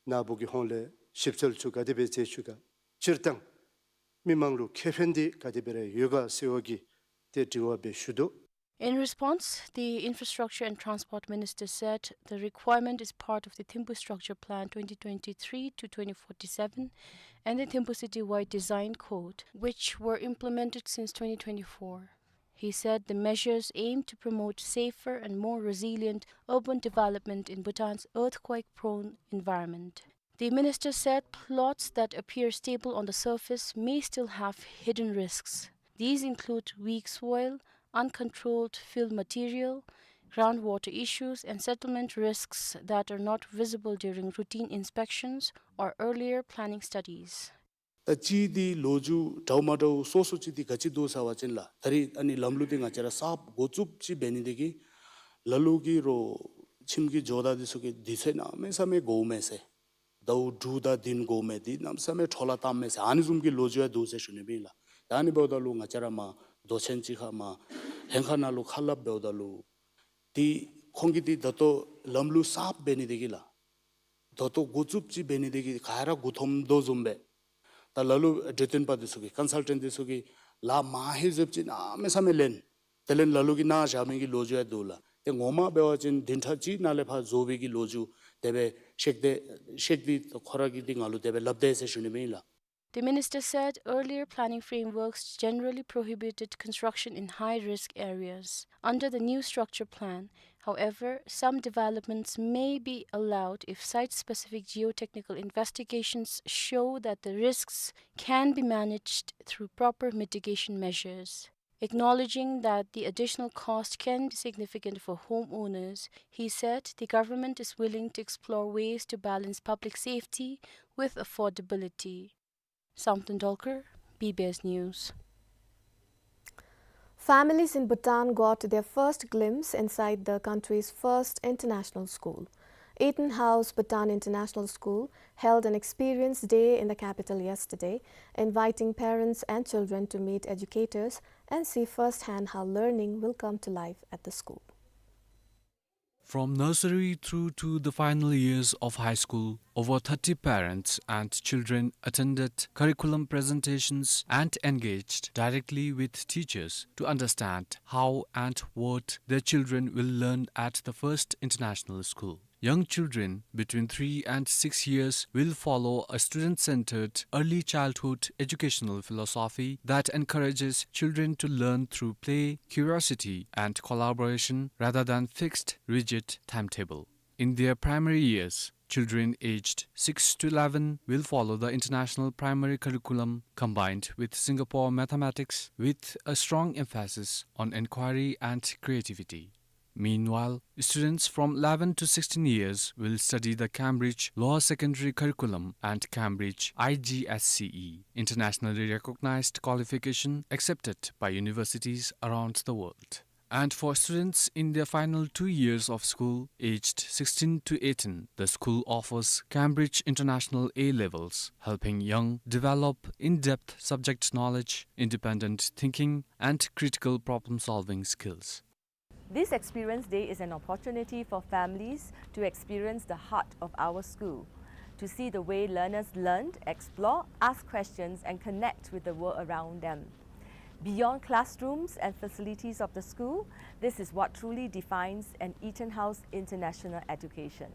ནཱ་བུ་གི་ཧོངས་ལས་ཞིབ་འཚོལ་ཚུ་ག་དེ་སྦེ་མཛད་ཚུགས་ག། སྤྱིར་བཏང་མི་མང་ལུ་ཁེ་ཕན་འདི་ག་དེ་སྦེ་ར་ཡོད་ག་ཟེར་བ་གི་ཏེ་དྲི་བ་སྦེ་ཞུ་དོ། In response, the Infrastructure and Transport Minister said the requirement is part of the Thimphu Structure Plan twenty twenty-three to twenty forty-seven and the Thimphu City-wide Design Code, which were implemented since twenty twenty-four. He said the measures aim to promote safer and more resilient urban development in Bhutan's earthquake-prone environment. The minister said plots that appear stable on the surface may still have hidden risks. These include weak soil, uncontrolled fill material, groundwater issues, and settlement risks that are not visible during routine inspections or earlier planning studies. ད་ཅི་འདི་ལོ་རྒྱུས་འདྲཝ་མ་འདྲཝ་སོ་སོ་ཅིག་འདི་ག་ཅི་འདུག་ཟེར་བ་ཅིན་ལགས། ད་རིས་ཨ་ནི་ལམ་ལུགས་འདི་ང་བཅས་ར་གསརཔ་འགོ་བཙུགས་ཅིག་འབད་ནི་དེ་གིས་ལ་ལུ་གི་རོགས་ཁྱིམ་གྱི་ཇོ་བདག་འདི་ཚུ་གིས་དུས་ཚོད་གནམ་མེད་ས་མེད་འགོརཝ་མས་ཟེར། ཟླཝ་དྲུག་དང་བདུན་འགོརཝ་མས། འདི་གནམ་མེད་ས་མེད་འཕྲོ་བརླག་བཏངམ་མས་ཟེར་ཨ་ནི་བཟུམ་གྱི་ལོ་རྒྱུས་ཡང་འདུག་ཟེར་ཞུ་ནི་ཨིན་ལགས། ད་ཨ་ནི་འབདཝ་ད་ལུ་ང་བཅས་ར་མར་མདོ་ཆེན་ཅིག་ཁར་མར་ལྷན་ཁག་ནང་ལུ་ཁ་སླབ་འབདཝ་ད་ལུ་འདི་ཁོང་གིས་འདི་ད་ལྟོ་ལམ་ལུགས་གསརཔ་འབད་ནི་དེ་གིས་ལགས། ད་ལྟོ་འགོ་བཙུགསཔ་ཅིག་འབད་ནི་དེ་གིས་ག་ར་མགུ་འཐོམ་དོ་བཟུམ་སྦེ། ད་ལ་ལུ་འབྲེལ་བསྟུན་པ་འདི་ཚུ་གིས་ཀོན་སཱལ་ཊེནཊ་འདི་ཚུ་གིས་ལཱ་མང་ཧེང་བཟུམ་ཅིག་གནམ་མེད་ས་མེད་ལེན། དེ་ལས་ལ་ལུ་གིས་གནང་བཞག་མི་གི་ལོ་རྒྱུས་ཡང་འདུག་ལགས། ཏེ་ངོ་མ་འབད་བ་ཅིན་བདུན་ཕྲག་གཅིག་ནང་ལས་ཕར་བཟོ་བའི་གི་ལོ་རྒྱུས་དེ་སྦེ་ཤེས་ཏེ་ཤེས་ཏེ་ཁོ་ར་གིས་འདི་ང་ལུ་དེ་སྦེ་སླབ་དེས་ཟེར་ཞུ་ནི་ཨིན་ལགས། The minister said earlier planning frameworks generally prohibited construction in high-risk areas. Under the new structure plan, however, some developments may be allowed if site-specific geotechnical investigations show that the risks can be managed through proper mitigation measures. Acknowledging that the additional cost can be significant for homeowners, he said the government is willing to explore ways to balance public safety with affordability. Samten Dolkar, B B S News. Families in Bhutan got their first glimpse inside the country's first international school. Eton House Bhutan International School held an experience day in the capital yesterday, inviting parents and children to meet educators and see firsthand how learning will come to life at the school. From nursery through to the final years of high school, over thirty parents and children attended curriculum presentations and engaged directly with teachers to understand how and what their children will learn at the first international school. Young children between three and six years will follow a student-centered early childhood educational philosophy that encourages children to learn through play, curiosity, and collaboration rather than fixed, rigid timetable. In their primary years, children aged six to eleven will follow the international primary curriculum combined with Singapore mathematics, with a strong emphasis on inquiry and creativity. Meanwhile, students from eleven to sixteen years will study the Cambridge Lower Secondary Curriculum and Cambridge I G S C E, internationally recognized qualification accepted by universities around the world. And for students in their final two years of school, aged sixteen to eighteen, the school offers Cambridge International A Levels, helping young develop in-depth subject knowledge, independent thinking, and critical problem-solving skills. This Experience Day is an opportunity for families to experience the heart of our school, to see the way learners learn, explore, ask questions, and connect with the world around them. Beyond classrooms and facilities of the school, this is what truly defines an Eton House International education.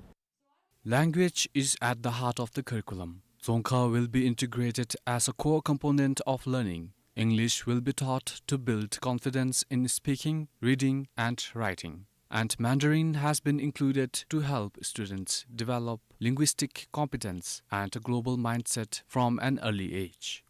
Language is at the heart of the curriculum. Dzongkha will be integrated as a core component of learning. English will be taught to build confidence in speaking, reading, and writing. And Mandarin has been included to help students develop linguistic competence and a global mindset from an early age.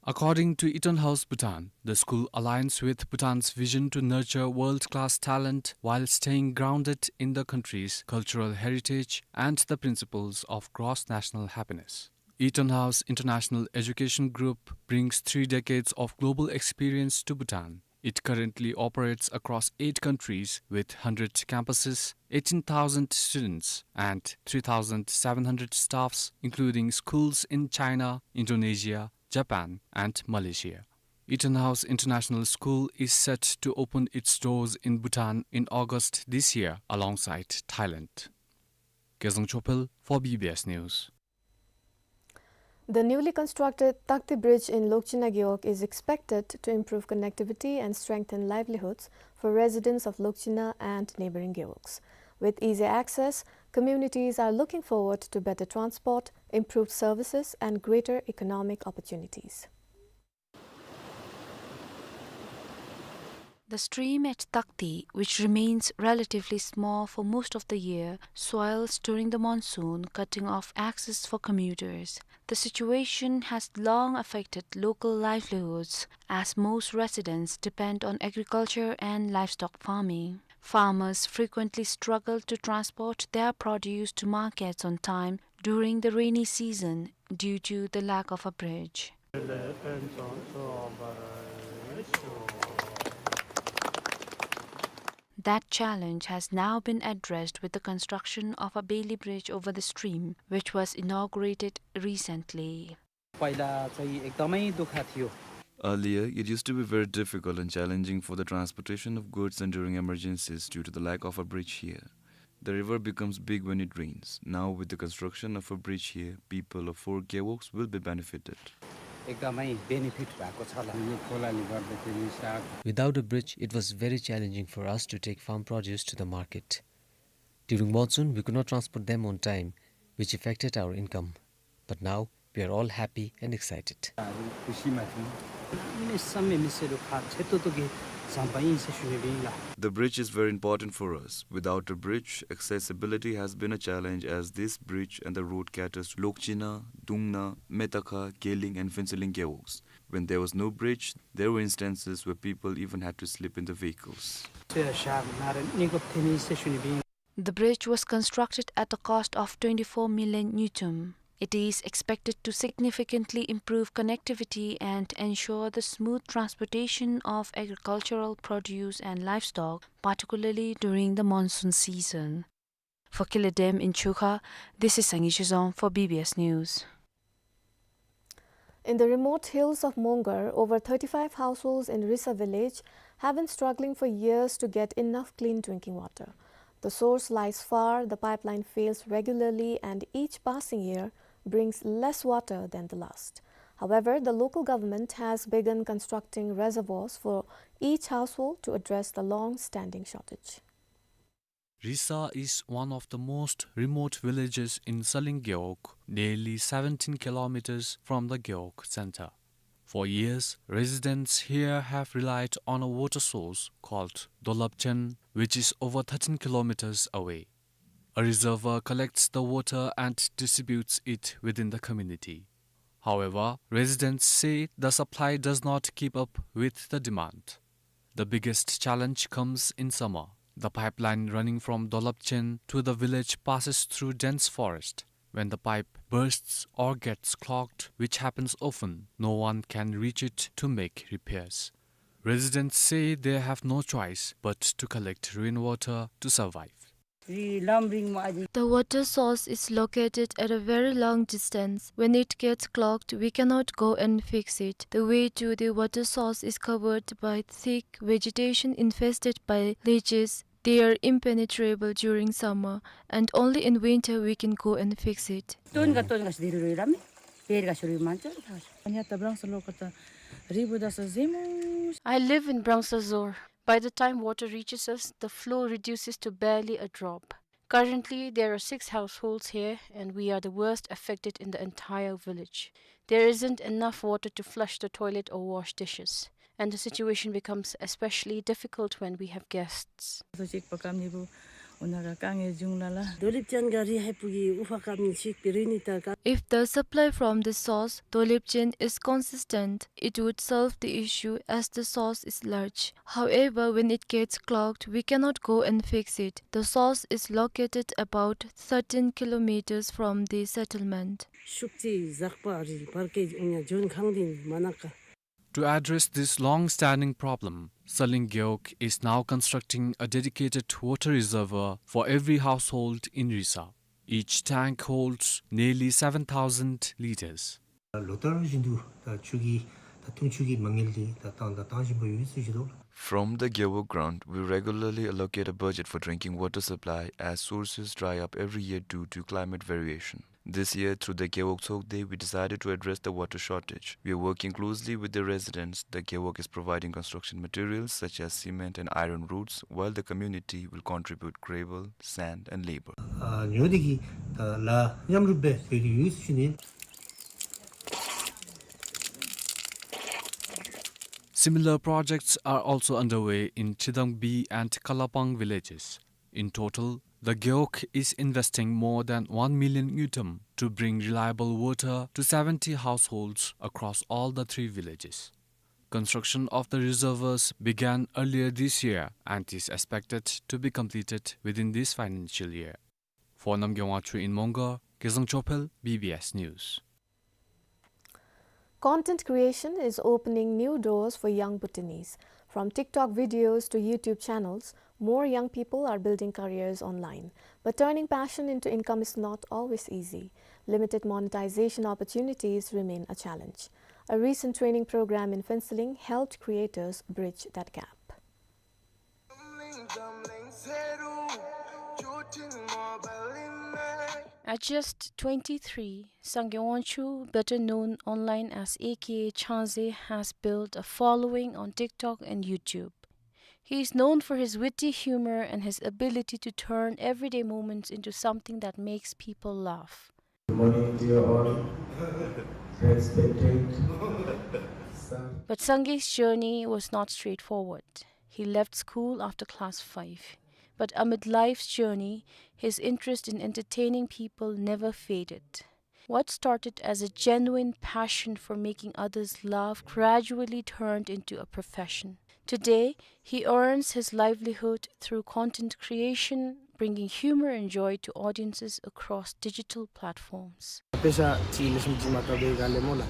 According to Eton House Bhutan, the school aligns with Bhutan's vision to nurture world-class talent while staying grounded in the country's cultural heritage and the principles of gross national happiness. Eton House International Education Group brings three decades of global experience to Bhutan. It currently operates across eight countries with hundred campuses, eighteen thousand students, and three thousand seven hundred staffs, including schools in China, Indonesia, Japan, and Malaysia. Eton House International School is set to open its doors in Bhutan in August this year, alongside Thailand. Gezang Chopel for B B S News. The newly constructed Takti Bridge in Lokchina Gewog is expected to improve connectivity and strengthen livelihoods for residents of Lokchina and neighboring Gewogs. With easy access, communities are looking forward to better transport, improved services, and greater economic opportunities. The stream at Takti, which remains relatively small for most of the year, swells during the monsoon, cutting off access for commuters. The situation has long affected local livelihoods, as most residents depend on agriculture and livestock farming. Farmers frequently struggle to transport their produce to markets on time during the rainy season due to the lack of a bridge. That challenge has now been addressed with the construction of a Bailey Bridge over the stream, which was inaugurated recently. पहिला चाहिँ एकदमै दुःख थियो। Earlier, it used to be very difficult and challenging for the transportation of goods and during emergencies due to the lack of a bridge here. The river becomes big when it rains. Now, with the construction of a bridge here, people of four Gewogs will be benefited. एकदमै benefit भएको छ होला। खोलाले गर्दाखेरि साग Without a bridge, it was very challenging for us to take farm produce to the market. During monsoon, we could not transport them on time, which affected our income. But now, we are all happy and excited. खुसीमा छौँ। ནི་བསམ་མེད་མི་སེར་ལུ་ཁག་ཆེ་ཏོག་ཏོ་གི་ཟམ་པ་ཨིན་ཟེར་ཞུ་ནི་སྦེ་ཨིན་ལགས། The bridge is very important for us. Without a bridge, accessibility has been a challenge, as this bridge and the road caters to Lokchina, Dungna, Metakha, Geling and Phuentsholing gewogs. When there was no bridge, there were instances where people even had to sleep in the vehicles. ཚོས་ཞག་ན་རེ་གནས་སྐབས་ཐེབས་ནི་ཟེར་ཞུ་ནི་སྦེ་ཨིན། The bridge was constructed at a cost of twenty-four million ngultrum. It is expected to significantly improve connectivity and ensure the smooth transportation of agricultural produce and livestock, particularly during the monsoon season. For Kila Dam in Chukha, this is Sangi Shizong for B B S News. In the remote hills of Mongar, over thirty-five households in Risa village have been struggling for years to get enough clean drinking water. The source lies far, the pipeline fails regularly, and each passing year brings less water than the last. However, the local government has begun constructing reservoirs for each household to address the long-standing shortage. Risa is one of the most remote villages in Saling Gewog, nearly seventeen kilometers from the Gewog center. For years, residents here have relied on a water source called Dolapchen, which is over thirteen kilometers away. A reservoir collects the water and distributes it within the community. However, residents say the supply does not keep up with the demand. The biggest challenge comes in summer. The pipeline running from Dolapchen to the village passes through dense forest. When the pipe bursts or gets clogged, which happens often, no one can reach it to make repairs. Residents say they have no choice but to collect rainwater to survive. The water source is located at a very long distance. When it gets clogged, we cannot go and fix it. The way to the water source is covered by thick vegetation infested by leeches. They are impenetrable during summer, and only in winter we can go and fix it. I live in Brangsazor. By the time water reaches us, the flow reduces to barely a drop. Currently, there are six households here, and we are the worst affected in the entire village. There isn't enough water to flush the toilet or wash dishes, and the situation becomes especially difficult when we have guests. If the supply from the source, Dolapchen, is consistent, it would solve the issue as the source is large. However, when it gets clogged, we cannot go and fix it. The source is located about thirteen kilometers from the settlement. To address this long-standing problem, Saling Gewog is now constructing a dedicated water reservoir for every household in Risa. Each tank holds nearly seven thousand liters. ལོ་ལྟར་བཞིན་དུ་ད་ཆུ་གི་ད་འཐུང་ཆུ་གི་མ་དངུལ་འདི་ད་བཏང་ད་བཏང་བཞིན་པ་ཡོད་ཟེར་ཞུ་དོ། From the Gewog ground, we regularly allocate a budget for drinking water supply, as sources dry up every year due to climate variation. This year, through the Gewog Tsokde, we decided to address the water shortage. We are working closely with the residents. The Gewog is providing construction materials such as cement and iron rods, while the community will contribute gravel, sand, and labor. ཨ་ཉོ་དེ་གི་ད་ལ་མཉམ་རུབ་སྦེ་ཡོད་དེ་ཡོད་ཟེར་ཞུ་ནི། Similar projects are also underway in Chidangbi and Kalapang villages. In total, the Gewog is investing more than one million ngultrum to bring reliable water to seventy households across all the three villages. Construction of the reservoirs began earlier this year and is expected to be completed within this financial year. For Namgay Wangchuk in Mongar, Kezang Chophel, B B S News. Content creation is opening new doors for young Bhutanese. From TikTok videos to YouTube channels, more young people are building careers online. But turning passion into income is not always easy. Limited monetization opportunities remain a challenge. A recent training program in Phuentsholing helped creators bridge that gap. At just twenty-three, Sangay Wangchuk, better known online as A K A Changze, has built a following on TikTok and YouTube. He is known for his witty humor and his ability to turn everyday moments into something that makes people laugh. Good morning to you all. Respected sir. But Sangay's journey was not straightforward. He left school after class five. But amid life's journey, his interest in entertaining people never faded. What started as a genuine passion for making others laugh gradually turned into a profession. Today, he earns his livelihood through content creation, bringing humor and joy to audiences across digital platforms. Pesa chi le sum chi ma ta be ga le mo la.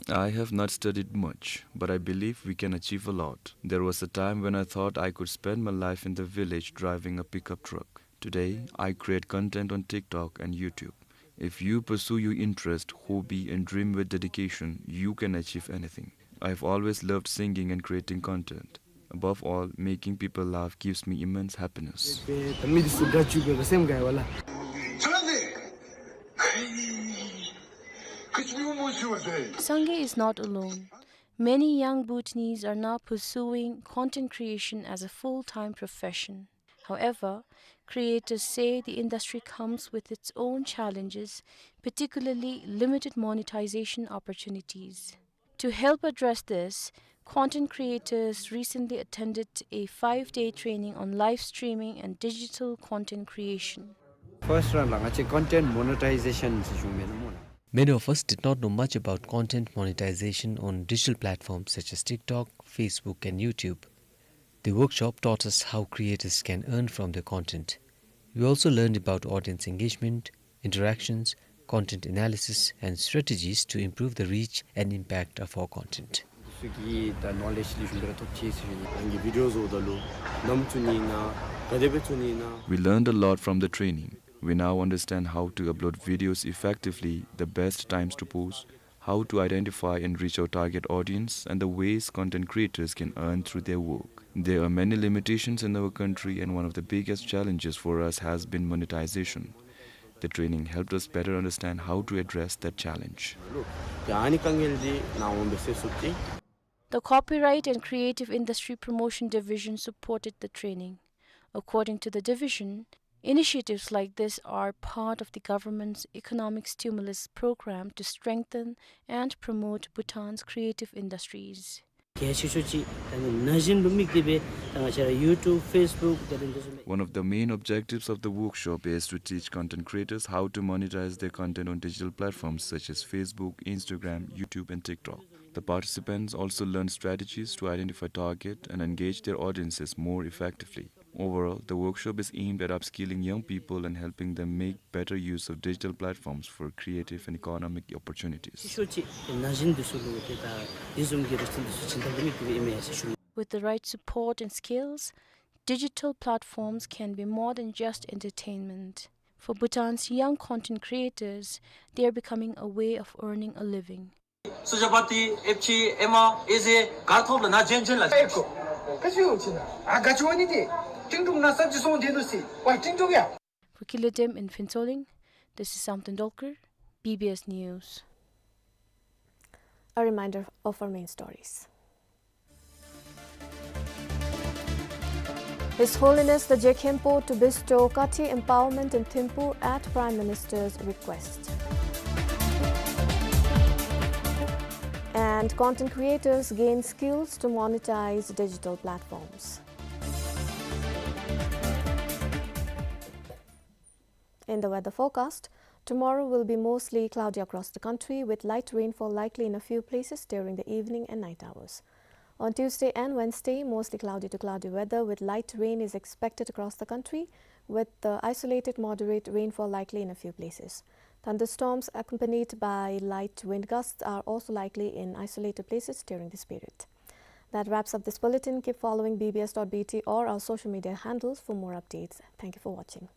I have not studied much, but I believe we can achieve a lot. There was a time when I thought I could spend my life in the village driving a pickup truck. Today, I create content on TikTok and YouTube. If you pursue your interest, hobby, and dream with dedication, you can achieve anything. I've always loved singing and creating content. Above all, making people laugh gives me immense happiness. Sangay is not alone. Many young Bhutanese are now pursuing content creation as a full-time profession. However, creators say the industry comes with its own challenges, particularly limited monetization opportunities. To help address this, content creators recently attended a five-day training on live streaming and digital content creation. First round la ngachi content monetization chi shung me na mo la. Many of us did not know much about content monetization on digital platforms such as TikTok, Facebook, and YouTube. The workshop taught us how creators can earn from their content. We also learned about audience engagement, interactions, content analysis, and strategies to improve the reach and impact of our content. Suki ta knowledge li shung me ra top chase ni. Angi videos o da lo. Nam chu ni na, ka de be chu ni na. We learned a lot from the training. We now understand how to upload videos effectively, the best times to post, how to identify and reach our target audience, and the ways content creators can earn through their work. There are many limitations in our country, and one of the biggest challenges for us has been monetization. The training helped us better understand how to address that challenge. Ya ani kangel di na won be se sukti. The Copyright and Creative Industry Promotion Division supported the training. According to the division, initiatives like this are part of the government's economic stimulus program to strengthen and promote Bhutan's creative industries. Kya chi shu chi, ta ni na jin bu mik di be, ta nga cha ra YouTube, Facebook, ta den de su me. One of the main objectives of the workshop is to teach content creators how to monetize their content on digital platforms such as Facebook, Instagram, YouTube, and TikTok. The participants also learn strategies to identify, target, and engage their audiences more effectively. Overall, the workshop is aimed at upskilling young people and helping them make better use of digital platforms for creative and economic opportunities. Chi shu chi, na jin du su lu te ta, di zum gi ru sin du su chin ta bu mik di be ime ya chi shu. With the right support and skills, digital platforms can be more than just entertainment. For Bhutan's young content creators, they are becoming a way of earning a living. Sujapati, F G, Emma, Eze, Garthop la na jen jen la. Eko. Kasi yo china. A gachi wani de. Tingtung na sabji song de no si. Wa tingtung ya. For Kile Dem in Phuentsholing, this is Samten Dolkar, B B S News. A reminder of our main stories. His Holiness the Je Khenpo to bestow Kathi empowerment in Thimphu at Prime Minister's request. And content creators gain skills to monetize digital platforms. In the weather forecast, tomorrow will be mostly cloudy across the country, with light rainfall likely in a few places during the evening and night hours. On Tuesday and Wednesday, mostly cloudy to cloudy weather, with light rain is expected across the country, with, uh, isolated moderate rainfall likely in a few places. Thunderstorms accompanied by light wind gusts are also likely in isolated places during this period. That wraps up this bulletin. Keep following B B S dot B T or our social media handles for more updates. Thank you for watching.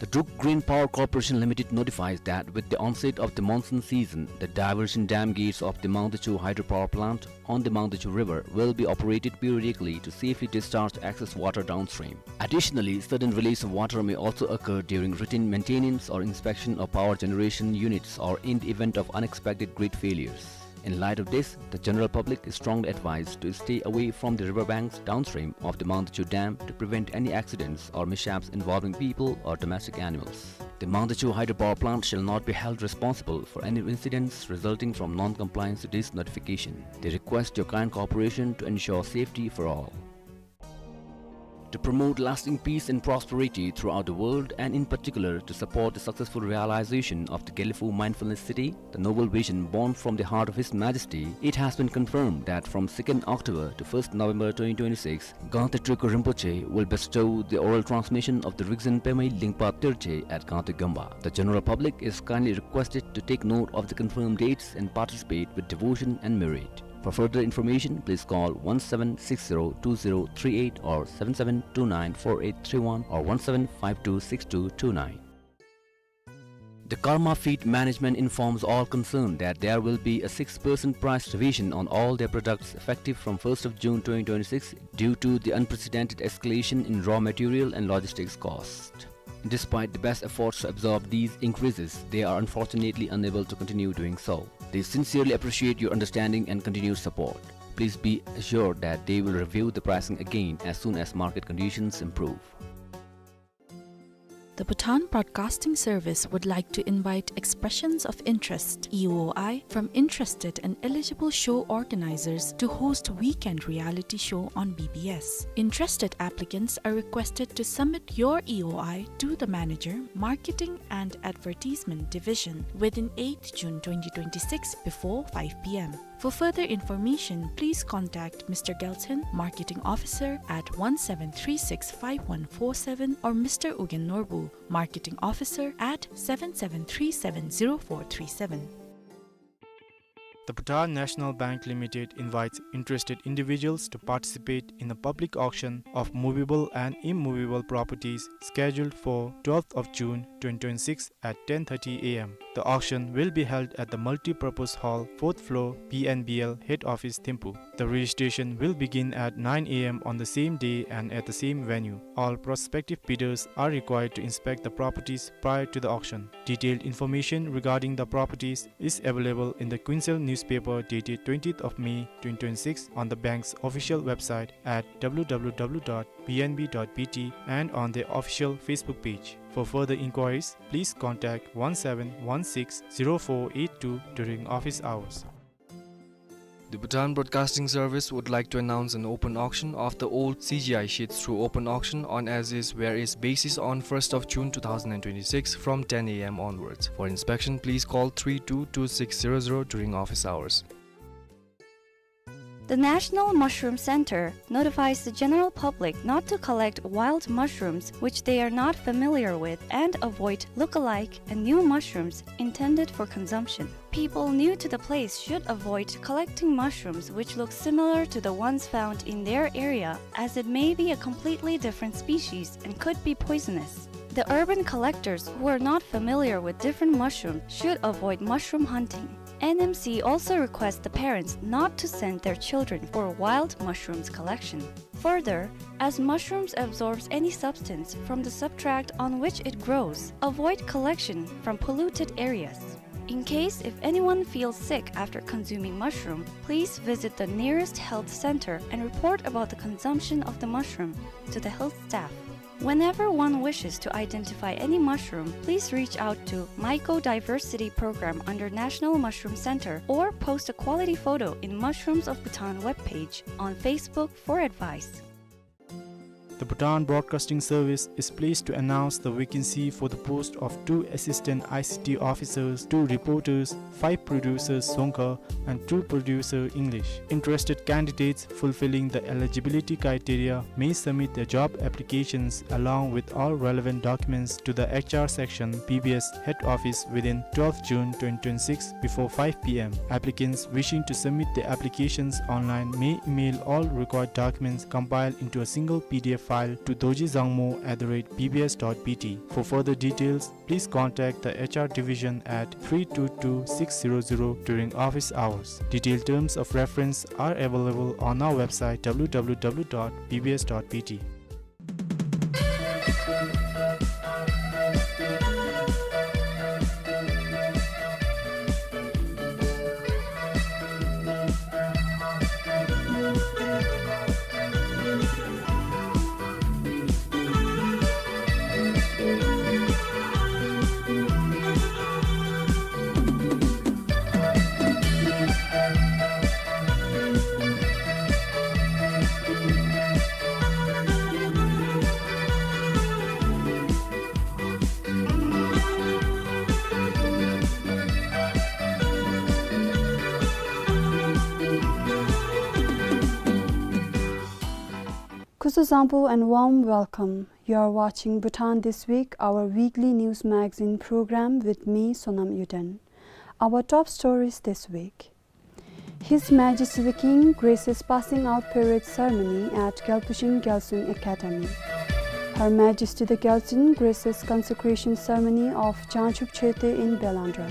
The Druk Green Power Corporation Limited notifies that with the onset of the monsoon season, the diversion dam gates of the Mangdechu hydropower plant on the Mangdechu River will be operated periodically to safely discharge excess water downstream. Additionally, sudden release of water may also occur during routine maintenance or inspection of power generation units or in the event of unexpected grid failures. In light of this, the general public is strongly advised to stay away from the riverbanks downstream of the Mangdechu Dam to prevent any accidents or mishaps involving people or domestic animals. The Mangdechu hydropower plant shall not be held responsible for any incidents resulting from non-compliance to this notification. They request your kind cooperation to ensure safety for all. To promote lasting peace and prosperity throughout the world, and in particular to support the successful realization of the Gelephu Mindfulness City, the noble vision born from the heart of His Majesty, it has been confirmed that from second October to first November twenty twenty-six, Gangte Trikul Rinpoche will bestow the oral transmission of the Rigzin Pemei Lingpa Terche at Gangte Gyomba. The general public is kindly requested to take note of the confirmed dates and participate with devotion and merit. For further information, please call one seven six zero two zero three eight or seven seven two nine four eight three one or one seven five two six two two nine. The Karma Feed Management informs all concerned that there will be a six percent price revision on all their products effective from first of June twenty twenty-six due to the unprecedented escalation in raw material and logistics cost. Despite the best efforts to absorb these increases, they are unfortunately unable to continue doing so. They sincerely appreciate your understanding and continued support. Please be assured that they will review the pricing again as soon as market conditions improve. The Bhutan Broadcasting Service would like to invite expressions of interest, E O I, from interested and eligible show organizers to host weekend reality show on B B S. Interested applicants are requested to submit your E O I to the manager, Marketing and Advertisement Division, within eighth June twenty twenty-six before five P M. For further information, please contact Mister Gelton, Marketing Officer, at one seven three six five one four seven, or Mister Ugyen Norbu, Marketing Officer, at seven seven three seven zero four three seven. The Bhutan National Bank Limited invites interested individuals to participate in a public auction of movable and immovable properties scheduled for twelfth of June twenty twenty-six at ten thirty A M. The auction will be held at the multi-purpose hall, fourth floor, B N B L head office, Thimphu. The registration will begin at nine A M on the same day and at the same venue. All prospective bidders are required to inspect the properties prior to the auction. Detailed information regarding the properties is available in the Quincel newspaper dated twentieth of May twenty twenty-six on the bank's official website at W W W dot B N B dot B T and on their official Facebook page. For further inquiries, please contact one seven one six zero four eight two during office hours. The Bhutan Broadcasting Service would like to announce an open auction of the old C G I sheets through open auction on as-is where-is basis on first of June two thousand and twenty-six from ten A M onwards. For inspection, please call three two two six zero zero during office hours. The National Mushroom Center notifies the general public not to collect wild mushrooms which they are not familiar with and avoid look-alike and new mushrooms intended for consumption. People new to the place should avoid collecting mushrooms which look similar to the ones found in their area, as it may be a completely different species and could be poisonous. The urban collectors who are not familiar with different mushrooms should avoid mushroom hunting. N M C also requests the parents not to send their children for wild mushrooms collection. Further, as mushrooms absorbs any substance from the substrate on which it grows, avoid collection from polluted areas. In case if anyone feels sick after consuming mushroom, please visit the nearest health center and report about the consumption of the mushroom to the health staff. Whenever one wishes to identify any mushroom, please reach out to Mycodiversity Program under National Mushroom Center or post a quality photo in Mushrooms of Bhutan webpage on Facebook for advice. The Bhutan Broadcasting Service is pleased to announce the vacancy for the post of two assistant I C T officers, two reporters, five producers Dzongkha, and two producer English. Interested candidates fulfilling the eligibility criteria may submit their job applications along with all relevant documents to the H R section, B B S head office within twelfth June twenty twenty-six before five P M. Applicants wishing to submit their applications online may email all required documents compiled into a single P D F file to dorjizangmo at the rate B B S dot B T. For further details, please contact the H R division at three two two six zero zero during office hours. Detailed terms of reference are available on our website, W W W dot B B S dot B T. Khuizu zangpo and warm welcome. You are watching Bhutan This Week, our weekly news magazine program with me, Sonam Yuden. Our top stories this week. His Majesty the King graces passing out parade ceremony at Gyalpushing Gyalsung Academy. Her Majesty the Gyaltsuen graces consecration ceremony of Jangchup Chete in Belandra.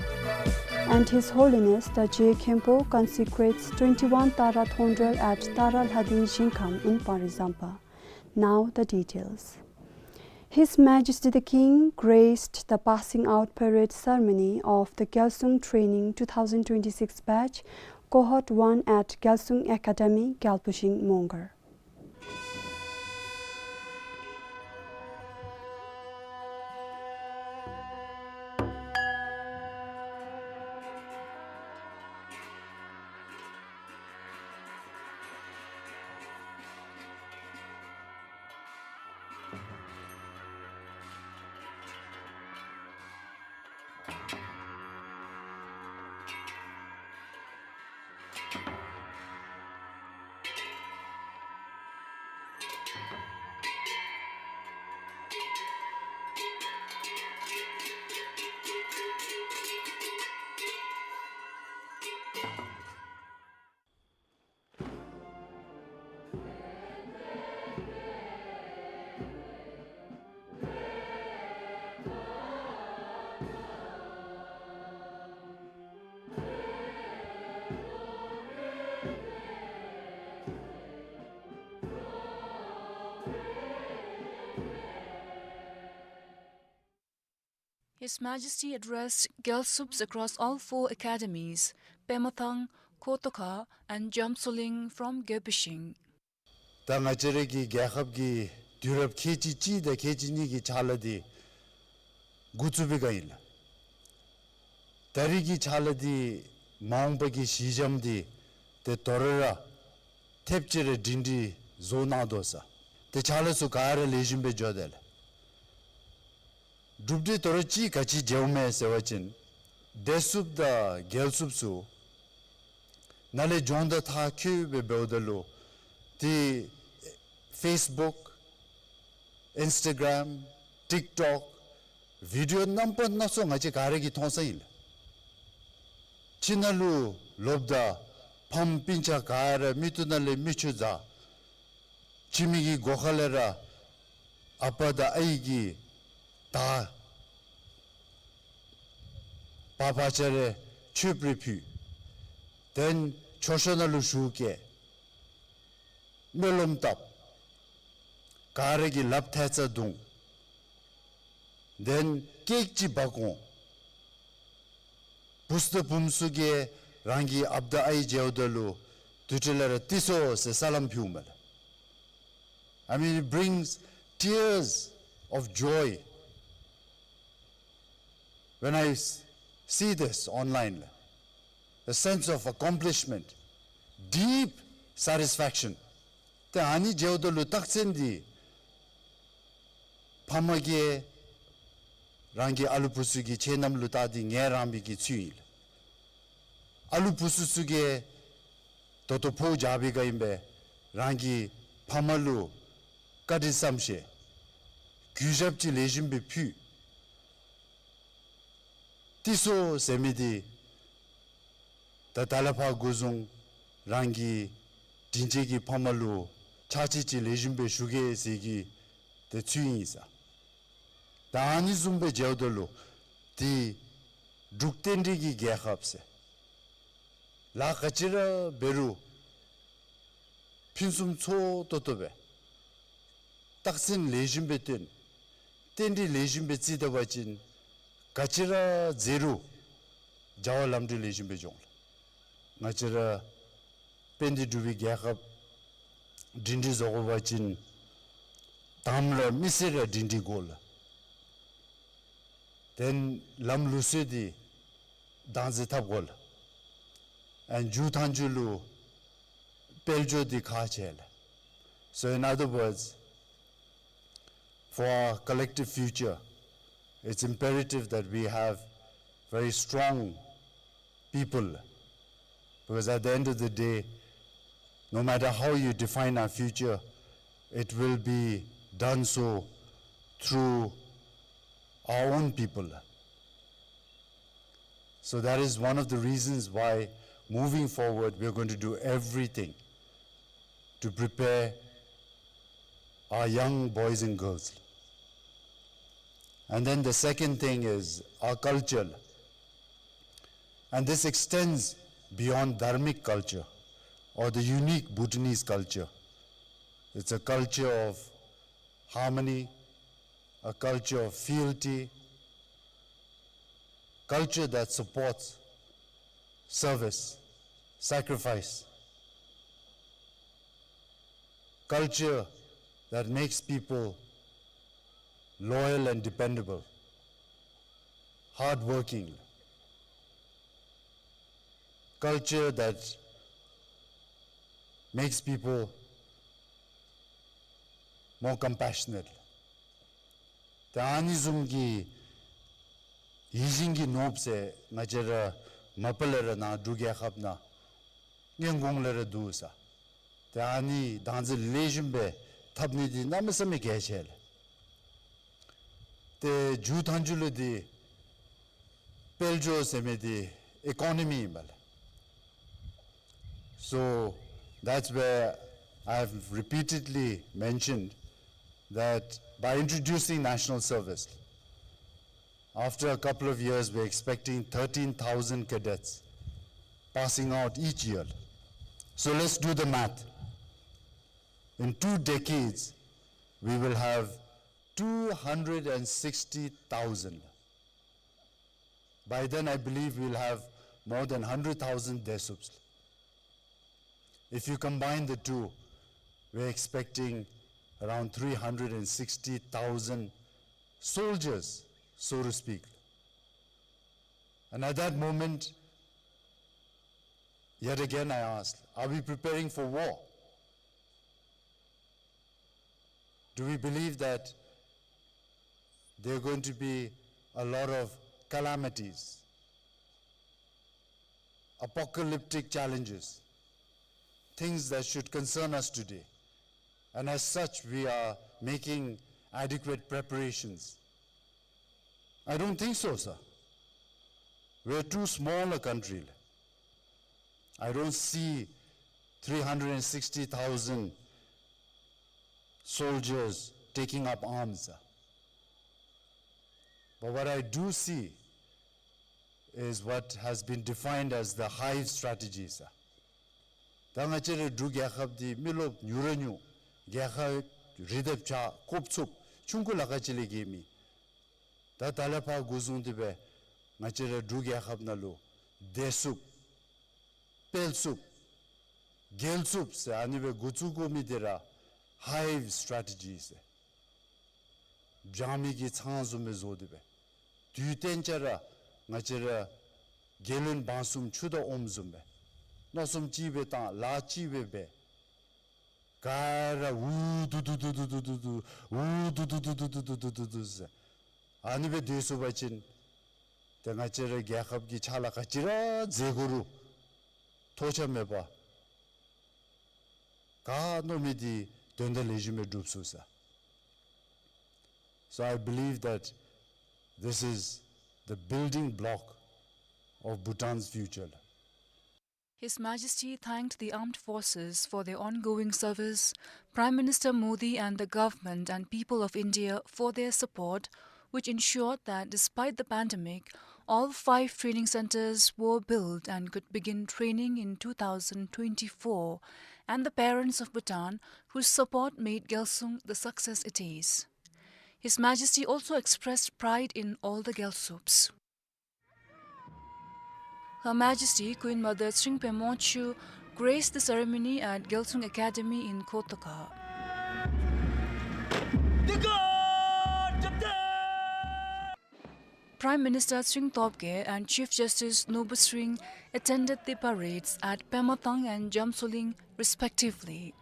And His Holiness the Je Khenpo consecrates twenty-one Tara Thongdrel at Tara Lhading Zingkham in Pangrezangpa. Now the details. His Majesty the King graced the passing out parade ceremony of the Gyalsung Training two thousand twenty-six batch, Cohort one at Gyalsung Academy, Gyalpushing Mongar. His Majesty addressed Gyalsups across all four academies, Pemathang, Khotokha, and Jamsuling from Gyalpushing. ད་ང་བཅས་ར་གི་རྒྱལ་ཁབ་ཀྱི་དུས་རབས་ཁལ་གཅིག་གཅིག་དང་ཁལ་གཅིག་གཉིས་ཀྱི་ཕྱག་ལཱ་འདི་འགོ་བཙུགས་པའི་སྒང་ཨིན་ལགས། ད་རེས་ཀྱི་ཕྱག་ལཱ་འདི་མ་འོངས་པ་གི་གཞི་འགྱམ་འདི་ཏེ་དོ་རུང་ར་ཐེབས་ཅིག་ར་སྒྲིང་སྒྲིང་བཟོ་གནང་དོ་ཟེར། ཏེ་ཕྱག་ལཱ་ཚུ་ག་ར་ལེགས་ཤོམ་སྦེ་འགྱོ་དེས་ལགས། གྲུབ་འབྲས་དོ་རུང་ཅིག་ག་ཅི་མཇལཝ་མས་ཟེར་བ་ཅིན་བདེ་སྲུངཔ་དང་རྒྱལ་སྲུངཔ་ཚུ་ནཱ་ལས་སྦྱོང་བརྡར་མཐར་འཁྱོལ་སྦེ་འབདཝ་ད་ལུ་ཏེ་ཕེསི་བུཀ་ཨིནསི་ཊ་གརམ་ཊིཀ་ཊོཀ་བི་ཌི་ཨོ་རྣམ་པ་སྣ་ཚོགས་ང་བཅས་ག་ར་གིས་མཐོང་ས་ཨིན་ལགས། ཁྱིམ་ནང་ལུ་ལོགཔ་ད་ཕམ་སྤུན་ཆ་ག་ར་མིག་ཏོ་ནང་ལས་མིག་ཆུ་འཛག། ཁྱིམ་གྱི་སྒོ་ཁ་ལས་ར་ཨ་པ་དང་ཨའི་གིས་དར་བ་བ་ཅ་རེ་མཆོདཔ་རེ་ཕུལ། དེ་ལས་མཆོད་བཤམ་ནང་ལུ་ཞུགས་བསྐྱལ། སྨོན་ལམ་བཏབ། ག་ར་གིས་ལགཔ་ཐལ་རྩ་བརྡུང་། དེ་ལས་ཀེཀ་ཅིག་འབག་འོང་། བུཚ་དང་བུམོ་ཚུ་གིས་རང་གི་ཨཔ་དང་ཨའི་མཇལཝ་ད་ལུ་དེ་འཕྲོ་ལས་ར་ཏེ་སོ་ཟེར་སར་ལམ་ཕུལཝ་མས་ལགས། I mean, it brings tears of joy when I s-, see this online. A sense of accomplishment, deep satisfaction. ཏེ་ཨ་ནི་མཇལཝ་ད་ལུ་རྟགས་མཚན་འདི་ཕམ་གིས་རང་གི་ཨ་ལུ་བུཚ་གི་ཁྱད་རྣམ་ལུ་བལྟ་སྟེ་ངལ་རངས་པའི་གི་ཚུལ་ཨིན་ལགས། ཨ་ལུ་བུཚ་ཚུ་གིས་ད་ལྟོ་ཕོཝ་རྒྱག་པའི་སྒང་ཨིན་པས། རང་གི་ཕམ་ལུ་བཀའ་དྲིན་བསམ་ཤེས་གུས་ཞབས་ཅིག་ལེགས་ཤོམ་སྦེ་ཕུལ། ཏེ་སོ་ཟེར་མི་འདི་ད་ད་ལས་ཕར་འགོ་བཟུང་རང་གི་དྲིན་ཅན་གྱི་ཕམ་ལུ་ ཕྱག་ཕྱིད་ཅིག་ལེགས་ཤོམ་སྦེ་ཞུ་གེ་ཟེར་གྱི་ཏེ་ཚུལ་ཨིན་ས། ད་ཨ་ནི་བཟུམ་སྦེ་མཇལཝ་ད་ལུ་ཏེ་འབྲུག་རྟེན་འབྲེལ་གྱི་རྒྱལ་ཁབ་ཟེར་ལཱ་ག་ཅི་ར་འབད་རུང་ཕུན་སུམ་ཚོགས་ཏོག་ཏོ་སྦེ་རྟགས་མཚན་ལེགས་ཤོམ་སྦེ་སྟོན། རྟེན་འབྲེལ་ལེགས་ཤོམ་སྦེ་བརྩི་ད་པ་ཅིན་ག་ཅི་ར་མཛད་རུང་བྱ་བ་ལམ་འགྲོ་ལེགས་ཤོམ་སྦེ་འགྱོ་འོང་ལགས། ང་བཅས་ར་དཔལ་ལྡན་འབྲུག་པའི་རྒྱལ་ཁབ་སྒྲིང་སྒྲིང་བཟོ་དགོ་པ་ཅིན་དང་པ་ར་མི་སེར་ར་སྒྲིང་སྒྲིང་དགོ་ལགས། དེ་ལས་ལམ་ལུགས་སྲོལ་འདི་བདག་འཛིན་འཐབ་དགོ་ལགས། ཨེན་མཇུག་མཐའ་མཇུག་ལུ་དཔལ་འབྱོར་འདི་ཁག་ཆེ་ལགས། So in other words, for our collective future, it's imperative that we have very strong people, because at the end of the day, no matter how you define our future, it will be done so through our own people. So that is one of the reasons why, moving forward, we are going to do everything to prepare our young boys and girls. And then the second thing is our culture. And this extends beyond dharmic culture or the unique Bhutanese culture. It's a culture of harmony, a culture of fealty, culture that supports service, sacrifice, culture that makes people loyal and dependable, hardworking, culture that makes people more compassionate. ད་ཨ་ནི་བཟུམ་གྱི་ཡིད་བཞིན་གྱི་ནོར་བུ་ཟེར་ང་བཅས་ར་མ་པ་ལས་ར་ནཱ་འབྲུག་རྒྱལ་ཁབ་ནང་སྔོན་གོང་ལས་ར་འདུག་ས། ད་ཨ་ནི་བདག་འཛིན་ལེགས་ཤོམ་སྦེ་འཐབ་ནི་འདི་གནམ་མེད་ས་མེད་གལ་ཆེ་ལགས། ཏེ་མཇུག་མཐའ་མཇུག་ལུ་འདི་དཔལ་འབྱོར་ཟེར་མི་འདི་ཨི་ཀོ་ནོ་མི་ཨིན་པས་ལགས། So that's where I've repeatedly mentioned that by introducing national service, after a couple of years, we're expecting thirteen thousand cadets passing out each year. So let's do the math. In two decades, we will have two hundred and sixty thousand. By then, I believe we'll have more than hundred thousand Desups. If you combine the two, we're expecting around three hundred and sixty thousand soldiers, so to speak. And at that moment, yet again I ask, are we preparing for war? Do we believe that there are going to be a lot of calamities, apocalyptic challenges, things that should concern us today? And as such, we are making adequate preparations. I don't think so, sir. We're too small a country. I don't see three hundred and sixty thousand soldiers taking up arms. But what I do see is what has been defined as the hive strategy, sir. ད་ང་བཅས་རའི་འབྲུག་རྒྱལ་ཁབ་འདི་མི་རློབས་ཉུང་ར་ཉུང་། རྒྱལ་ཁབ་རི་དེབ་ཆག་རྐུབ་ཚུབ་ཆུང་ཀུ་ལ་ཁ་ཅིག་ལས་བརྒལ་མེད། ད་ད་ལས་ཕར་འགོ་བཟུང་སྟེ་སྦེ་ང་བཅས་རའི་འབྲུག་རྒྱལ་ཁབ་ནང་ལུ་བདེ་སྲུངཔ་དཔལ་སྲུངཔ་རྒྱལ་སྲུངཔ་ཟེར་ཨ་ནི་སྦེ་འགོ་བཙུགས་དགོ་མི་འདི་ར་hive strategy ཟེར་སྦྱང་མི་གི་ཚང་བཟུམ་སྦེ་བཟོ་སྟེ་སྦེ། དུས་གཏན་ཆ་ར་ང་བཅས་ར་རྒྱལ་བློན་འབངས་གསུམ་ཆུ་དང་ཨོམ་བཟུམ་སྦེ་མནོ་བསམ་གཅིག་སྦེ་བཏང་ལཱ་གཅིག་སྦེ་འབད། ག་ར་འུ་སྡུག་སྡུག་སྡུག་སྡུག་སྡུག་འུ་སྡུག་སྡུག་སྡུག་སྡུག་ཟེར་ཨ་ནི་སྦེ་སྡོད་ཚུགས་པ་ཅིན་ཏེ་ང་བཅས་རའི་རྒྱལ་ཁབ་ཀྱི་ཕྱག་ལཱ་ག་ཅི་ར་མཛད་དགོ་རུང་ཐོགས་ཆགས་མེད་པར་ག་མནོ་མི་འདི་དོན་དག་ལེགས་ཤོམ་སྦེ་འགྲུབ་ཚུགས་ས། So I believe that this is the building block of Bhutan's future. His Majesty thanked the armed forces for their ongoing service, Prime Minister Modi and the government and people of India for their support, which ensured that despite the pandemic, all five training centers were built and could begin training in two thousand twenty-four, and the parents of Bhutan, whose support made Gyalsung the success it is. His Majesty also expressed pride in all the Gyalsups. Her Majesty Queen Mother Tshering Phemo Wangchuck graced the ceremony at Gyalsung Academy in Kotoka. Prime Minister Tshering Tobgay and Chief Justice Norbert Tshering attended the parades at Pematang and Jamsoling respectively.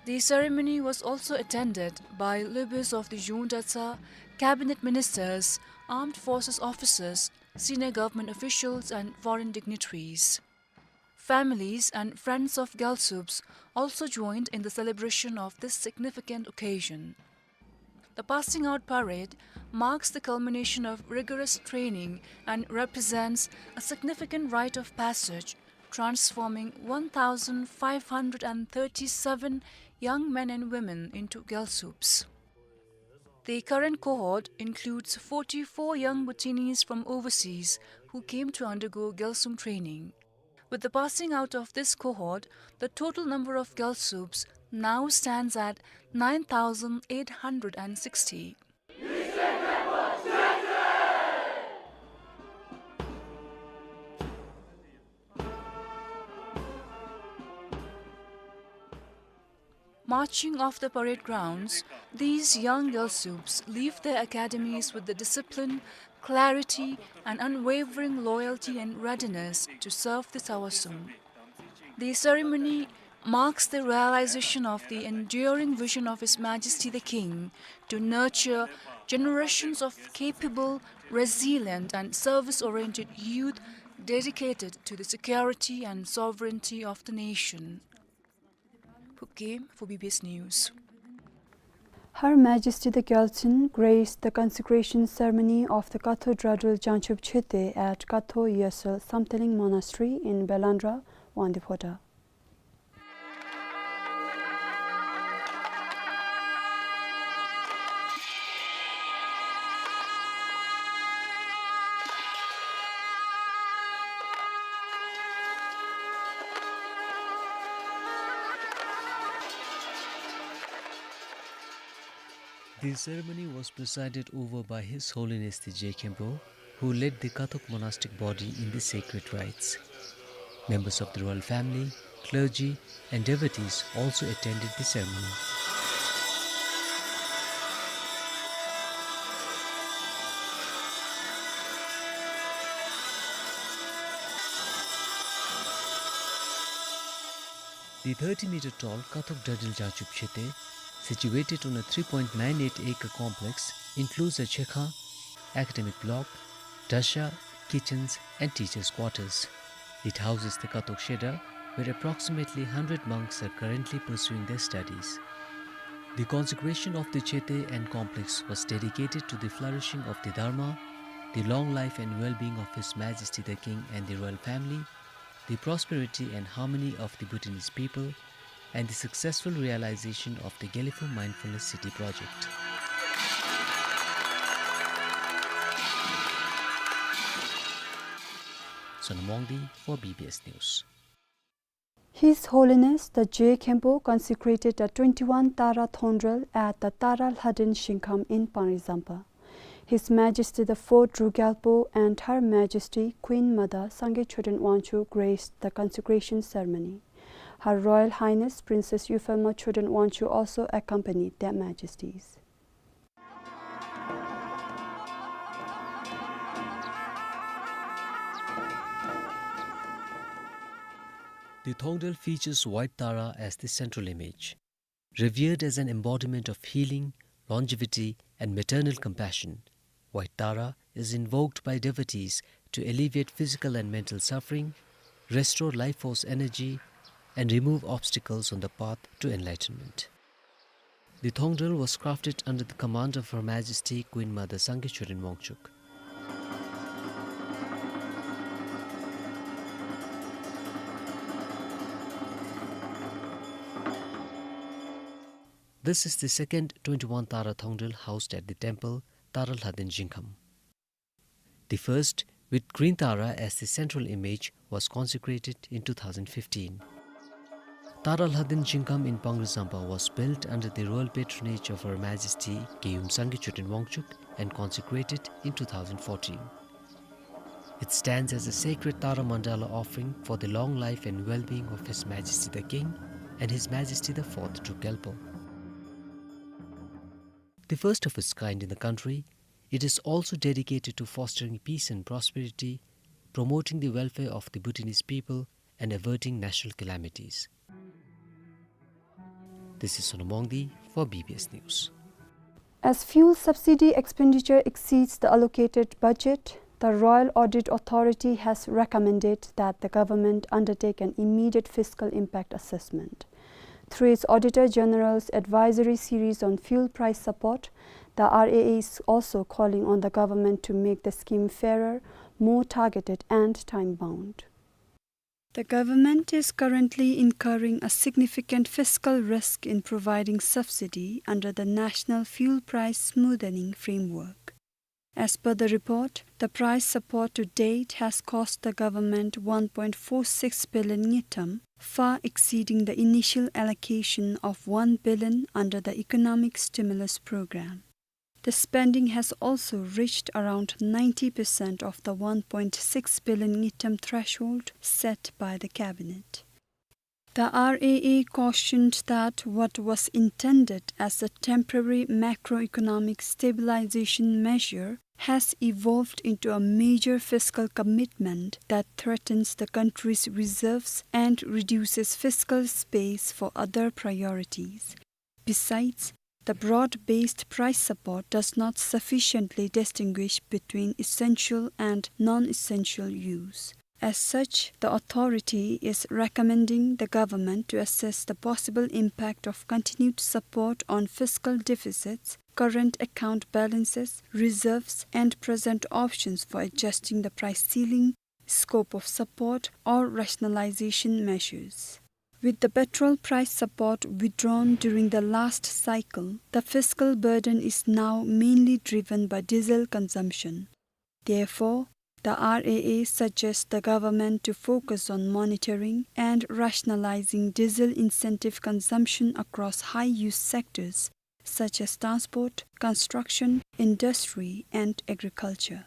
The ceremony was also attended by Lobes of the Yongdratsa, cabinet ministers, armed forces officers, senior government officials and foreign dignitaries. Families and friends of Gyalsups also joined in the celebration of this significant occasion. The passing out parade marks the culmination of rigorous training and represents a significant rite of passage, transforming one thousand five hundred and thirty-seven young men and women into Gyalsups. The current cohort includes forty-four young Bhutanese from overseas who came to undergo Gyalsung training. With the passing out of this cohort, the total number of Gyalsups now stands at nine thousand eight hundred and sixty. Marching off the parade grounds, these young Gyalsups leave their academies with the discipline, clarity, and unwavering loyalty and readiness to serve the Tsawa Sum. The ceremony marks the realization of the enduring vision of His Majesty the King to nurture generations of capable, resilient, and service-oriented youth dedicated to the security and sovereignty of the nation. Phub Game for B B S News. Her Majesty the Gyaltsuen graced the consecration ceremony of the Katho Dradul Jangchub Chete at Katho Yesal Samthaling Monastery in Belandra, Wangdue Phodrang. The ceremony was presided over by His Holiness the Je Khenpo, who led the Kathok monastic body in the sacred rites. Members of the royal family, clergy, and devotees also attended the ceremony. The thirty meter tall Kathok Dradul Jangchub Chete, situated on a three point nine eight acre complex, includes a chekhang, academic block, drasha, kitchens, and teachers' quarters. It houses the Kathok Shedar, where approximately hundred monks are currently pursuing their studies. The consecration of the Chete and complex was dedicated to the flourishing of the Dharma, the long life and well-being of His Majesty the King and the royal family, the prosperity and harmony of the Bhutanese people, and the successful realization of the Gelephu Mindfulness City project. Sonam Wangdi for B B S News. His Holiness the Je Khenpo consecrated a twenty-one Tara thongdrel at the Tara Lhaden Shingkham in Pangri Zampa. His Majesty the Fourth Druk Gyalpo and Her Majesty Queen Mother Sangay Choden Wangchuck graced the consecration ceremony. Her Royal Highness Princess Yuphelma Choden Wangchuck also accompanied their Majesties. The thongdrel features White Tara as the central image. Revered as an embodiment of healing, longevity, and maternal compassion, White Tara is invoked by devotees to alleviate physical and mental suffering, restore life force energy, and remove obstacles on the path to enlightenment. The thongdrel was crafted under the command of Her Majesty Queen Mother Sangay Choden Wangchuck. This is the second twenty-one tara thongdrel housed at the temple, Tara Lhaden Jingkham. The first, with Green Tara as the central image, was consecrated in two thousand fifteen. Tara Lhaden Jingkham in Pangri Zampa was built under the royal patronage of Her Majesty Keyum Sangay Choden Wangchuck and consecrated in two thousand fourteen. It stands as a sacred Tara Mandala offering for the long life and well-being of His Majesty the King and His Majesty the Fourth Druk Gyalpo. The first of its kind in the country, it is also dedicated to fostering peace and prosperity, promoting the welfare of the Bhutanese people, and averting natural calamities. This is Sonam Wangdi for B B S News. As fuel subsidy expenditure exceeds the allocated budget, the Royal Audit Authority has recommended that the government undertake an immediate fiscal impact assessment. Through its Auditor General's advisory series on fuel price support, the R A A is also calling on the government to make the scheme fairer, more targeted and time-bound. The government is currently incurring a significant fiscal risk in providing subsidy under the National Fuel Price Smoothening Framework. As per the report, the price support to date has cost the government one point four six billion ngultrum, far exceeding the initial allocation of one billion under the economic stimulus program. The spending has also reached around ninety percent of the one point six billion ngultrum threshold set by the cabinet. The R A A cautioned that what was intended as a temporary macroeconomic stabilization measure has evolved into a major fiscal commitment that threatens the country's reserves and reduces fiscal space for other priorities. Besides, the broad-based price support does not sufficiently distinguish between essential and non-essential use. As such, the authority is recommending the government to assess the possible impact of continued support on fiscal deficits, current account balances, reserves, and present options for adjusting the price ceiling, scope of support, or rationalization measures. With the petrol price support withdrawn during the last cycle, the fiscal burden is now mainly driven by diesel consumption. Therefore, the R A A suggests the government to focus on monitoring and rationalizing diesel incentive consumption across high-use sectors such as transport, construction, industry, and agriculture.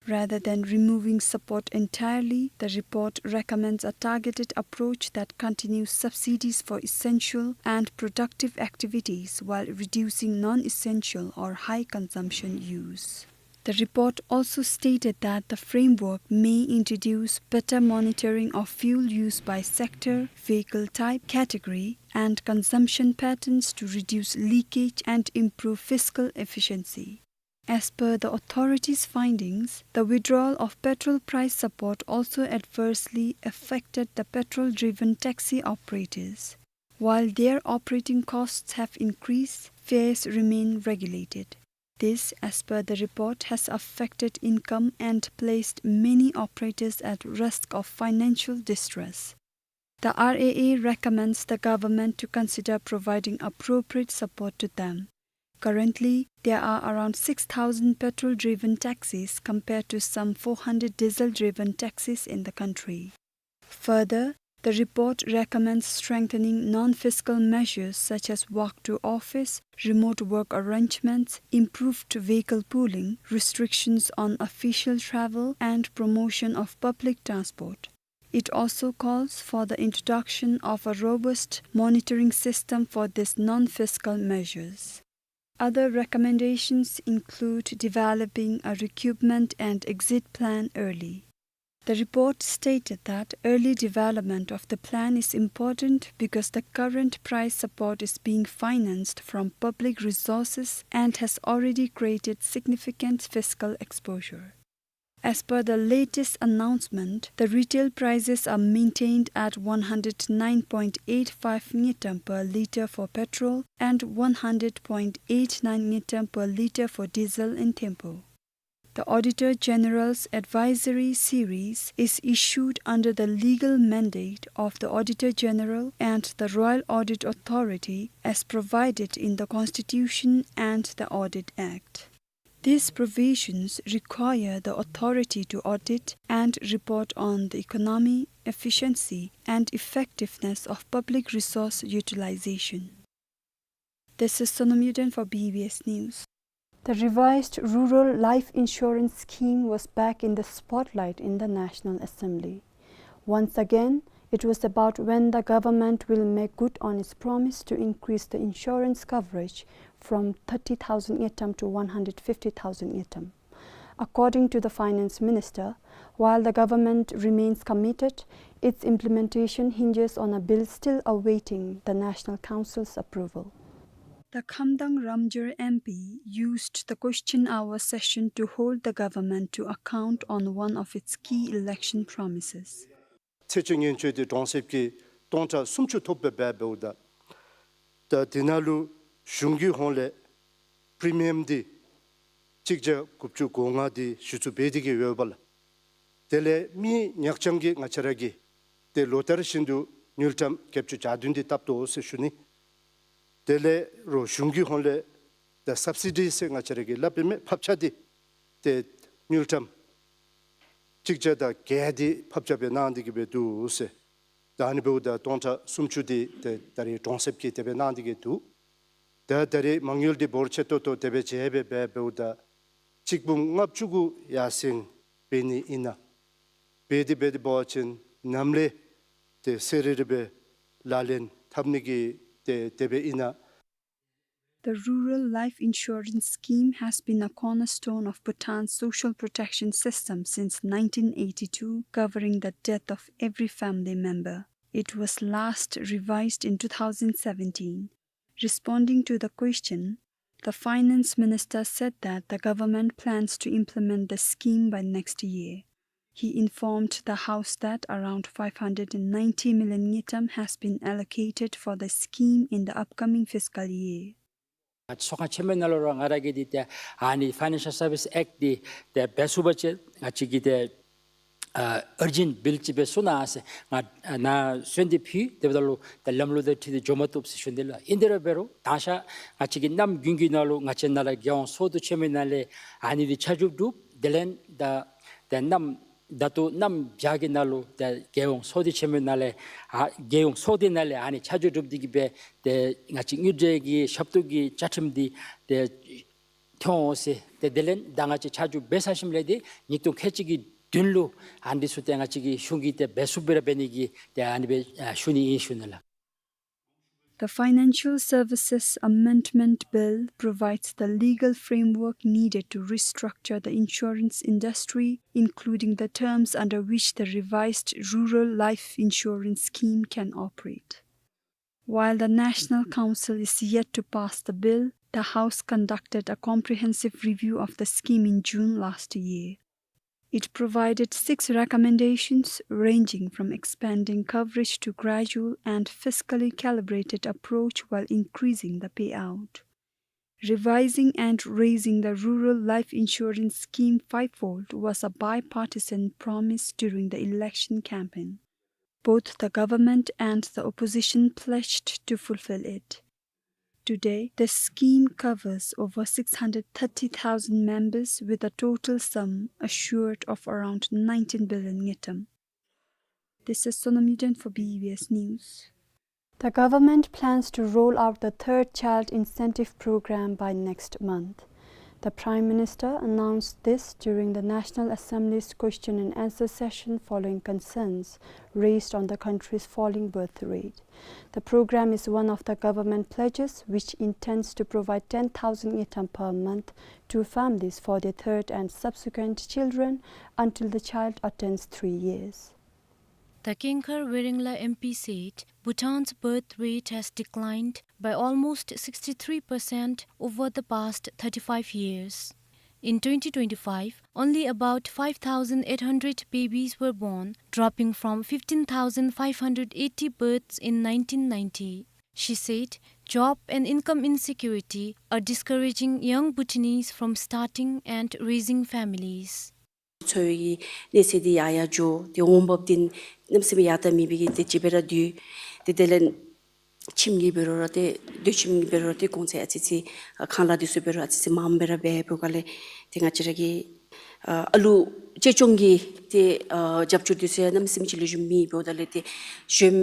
Rather than removing support entirely, the report recommends a targeted approach that continues subsidies for essential and productive activities while reducing non-essential or high-consumption use. The report also stated that the framework may introduce better monitoring of fuel use by sector, vehicle type, category, and consumption patterns to reduce leakage and improve fiscal efficiency. As per the authority's findings, the withdrawal of petrol price support also adversely affected the petrol-driven taxi operators. While their operating costs have increased, fares remain regulated. This, as per the report, has affected income and placed many operators at risk of financial distress. The R A A recommends the government to consider providing appropriate support to them. Currently, there are around six thousand petrol-driven taxis compared to some four hundred diesel-driven taxis in the country. Further, the report recommends strengthening non-fiscal measures such as walk to office, remote work arrangements, improved vehicle pooling, restrictions on official travel, and promotion of public transport. It also calls for the introduction of a robust monitoring system for these non-fiscal measures. Other recommendations include developing a recruitment and exit plan early. The report stated that early development of the plan is important because the current price support is being financed from public resources and has already created significant fiscal exposure. As per the latest announcement, the retail prices are maintained at one hundred nine point eight five ngultrum per litre for petrol and one hundred point eight nine ngultrum per litre for diesel in Thimphu. The Auditor General's Advisory Series is issued under the legal mandate of the Auditor General and the Royal Audit Authority as provided in the Constitution and the Audit Act. These provisions require the authority to audit and report on the economy, efficiency, and effectiveness of public resource utilization. This is Sonam Yuden for B B S News. The revised Rural Life Insurance Scheme was back in the spotlight in the National Assembly. Once again, it was about when the government will make good on its promise to increase the insurance coverage from thirty thousand ngultrum to one hundred fifty thousand ngultrum. According to the Finance Minister, while the government remains committed, its implementation hinges on a bill still awaiting the National Council's approval. The Khamdang Ramjar M P used the question hour session to hold the government to account on one of its key election promises. ཚེས་བཅོ་ལྔ་ཚེས་འདི་གྲོང་གསེབ་ཀྱི་སྟོང་ཕྲག་སུམ་ཅུ་ཐོབ་པའི་སྦེ་འབདཝ་ད། ད་དེ་ནང་ལུ་གཞུང་གི་ཧོངས་ལས་པི་རི་མི་ཡམ་འདི་གཅིག་བརྒྱ་དགུ་བཅུ་གོ་ལྔ་འདི་གཞི་བཙུགས་འབད་དེ་གི་ཡོདཔ་ལགས། དེ་ལས་མི་ཉག་རྐྱང་གིས་ང་བཅས་ར་གིས་ཏེ་ལོ་ལྟར་བཞིན་དུ་དངུལ་ཀྲམ་བརྒྱད་ཅུ་གྱ་བདུན་འདི་བཏབ་དོ་ཟེར་ཞུ་ནི། དེ་ལས་རོགས་གཞུང་གི་ཧོངས་ལས་ད་སབ་སི་ཌི་ཟེར་ང་བཅས་ར་གིས་སླབ་པའི་མས། ཕབ་ཆག་འདི་ཏེ་དངུལ་ཀྲམ་གཅིག་བརྒྱ་དང་བརྒྱད་འདི་ཕབ་ཆག་སྦེ་གནང་སྟེ་གི་སྦེ་འདུག་ཟེར། ད་ཨ་ནི་འབདཝ་ད་སྟོང་ཕྲག་སུམ་ཅུ་འདི་ཏེ་ད་རེས་གྲོང་གསེབ་ཀྱིས་དེ་སྦེ་གནང་སྟེ་གི་འདུག། ད་ད་རེས་མ་དངུལ་འདི་འབོར་ཆེ་ཏོག་ཏོ་དེ་སྦེ་བྱས་སྦེ་འབད་འབདཝ་ད་གཅིག་འབུམ་ལྔ་བཅུ་གུ་ཡར་སེང་འབད་ནི་ཨིན་ན། འབད་དེ་འབད་དེ་འབད་བ་ཅིན་ནམ་ལས་ཏེ་གསལ་རི་རི་སྦེ་ལག་ལེན་འཐབ་ནི་གི་ཏེ་དེ་སྦེ་ཨིན་ན། The Rural Life Insurance Scheme has been a cornerstone of Bhutan's social protection system since nineteen eighty-two, covering the death of every family member. It was last revised in two thousand seventeen. Responding to the question, the finance minister said that the government plans to implement the scheme by next year. He informed the House that around five hundred and ninety million ngultrum has been allocated for the scheme in the upcoming fiscal year. ང་ཚོགས་ཁང་ཆེན་མོའི་ནང་ལུ་ར་ང་ར་གིས་འདི་ཏེ་ཨ་ནི་Financial Service Act འདི་ཏེ་འབད་ཚུགས་པ་ཅིན་ང་བཅས་ཀྱིས་ཏེ་ཨ་urgent bill ཅིག་སྦེ་བཟོ་གནང་ཟེར་ང་ཨ་ནཱ་གསོལ་འདེབས་ཕུལ། དེ་འབདཝ་ད་ལུ་ཏེ་ལམ་ལུགས་དང་འཁྲིལ་ཏེ་འགྱོ་མ་བཏུབ་ཟེར་ཞུ་ནི་ལགས། ཨིན་དེ་ར་འབད་རུང་ད་ང་བཅས་ཀྱི་གནམ་དགུན་གྱི་ནང་ལུ་ང་བཅས་ནཱ་ལས་རྒྱལ་ཡོངས་ཚོགས་འདུ་ཆེན་མོའི་ནང་ལས་ཨ་ནི་འདི་ཆ་འཇོག་གྲུབ། དེ་ལས་ད་ཏེ་གནམ་ད་ལྟོ་གནམ་བྱཱར་གྱི་ནང་ལུ་ཏེ་རྒྱལ་ཡོངས་ཚོགས་སྡེ་ཆེན་མོའི་ནང་ལས་ཨ་རྒྱལ་ཡོངས་ཚོགས་སྡེ་ནང་ལས་ཨ་ནི་ཆ་འཇོག་གྲུབ་སྟེ་གི་སྦེ་ཏེ་ང་བཅས་དངུལ་འབྲེལ་གྱི་ཞབས་ཏོག་གི་བཅའ་ཁྲིམས་འདི་ཏེ་ཐོན་འོང་ཟེར། ཏེ་དེ་ལས་ད་ང་བཅས་ཆ་འཇོག་འབད་ཚར་ཞིནམ་ལས་ཏེ་ཉིས་སྟོང་ཁལ་གཅིག་གི་བདུན་ལུ་ཨ་ནི་ཚུ་ཏེ་ང་བཅས་ཀྱི་གཞུང་གིས་ཏེ་འབད་ཚུགསཔ་སྦེ་ར་འབད་ནི་གི་ཏེ་ཨ་ནི་སྦེ་ཨ་ཞུ་ནི་ཨིན་ཞུ་ནི་ལགས། The Financial Services Amendment Bill provides the legal framework needed to restructure the insurance industry, including the terms under which the revised Rural Life Insurance Scheme can operate. While the National Council is yet to pass the bill, the House conducted a comprehensive review of the scheme in June last year. It provided six recommendations, ranging from expanding coverage to gradual and fiscally calibrated approach while increasing the payout. Revising and raising the Rural Life Insurance Scheme fivefold was a bipartisan promise during the election campaign. Both the government and the opposition pledged to fulfill it. Today, the scheme covers over six hundred thirty thousand members with a total sum assured of around nineteen billion ngultrum. This is Sonam Yuden for B B S News. The government plans to roll out the third child incentive program by next month. The Prime Minister announced this during the National Assembly's question and answer session following concerns raised on the country's falling birth rate. The program is one of the government pledges which intends to provide ten thousand ngultrum per month to families for their third and subsequent children until the child attains three years. The Kengkar Weringla M P said Bhutan's birth rate has declined by almost sixty-three percent over the past thirty-five years. In twenty twenty-five, only about five thousand eight hundred babies were born, dropping from fifteen thousand five hundred eighty births in nineteen ninety. She said job and income insecurity are discouraging young Bhutanese from starting and raising families. འཚོ་བའི་གནས་ཚད་འདི་ཡར་ཡར་འགྱོ། ཏེ་འོང་འབབ་འདི་གནམ་མེད་ས་མེད་ཡར་ལྟ་མེད་པའི་གི་ཏེ་ཅིག་སྦེ་ར་སྡོད། ཏེ་དེ་ལས་ཁྱིམ་གྱི་འབད་རུང་ར་ཏེ་སྡོད་ཁྱིམ་གྱི་འབད་རུང་ར་ཏེ་གོང་ཚད་ཨ་ཙི་ཅིག་ཁང་གླ་འདི་ཚུ་འབད་རུང་ཨ་ཙི་ཅིག་མངམ་སྦེ་ར་འབད་འབདཝ་ཁར་ལས་ཏེ་ང་བཅས་ར་གི་ཨ་ཨ་ལུ་གཅེས་སྐྱོང་གི་ཏེ་ཨ་རྒྱབ་སྐྱོར་འདི་ཚུ་ཡང་གནམ་མེད་ས་མེད་ཅིག་ལེགས་ཤོམ་མེད་འབདཝ་ད་ལས་ཏེ་གཞོནམ་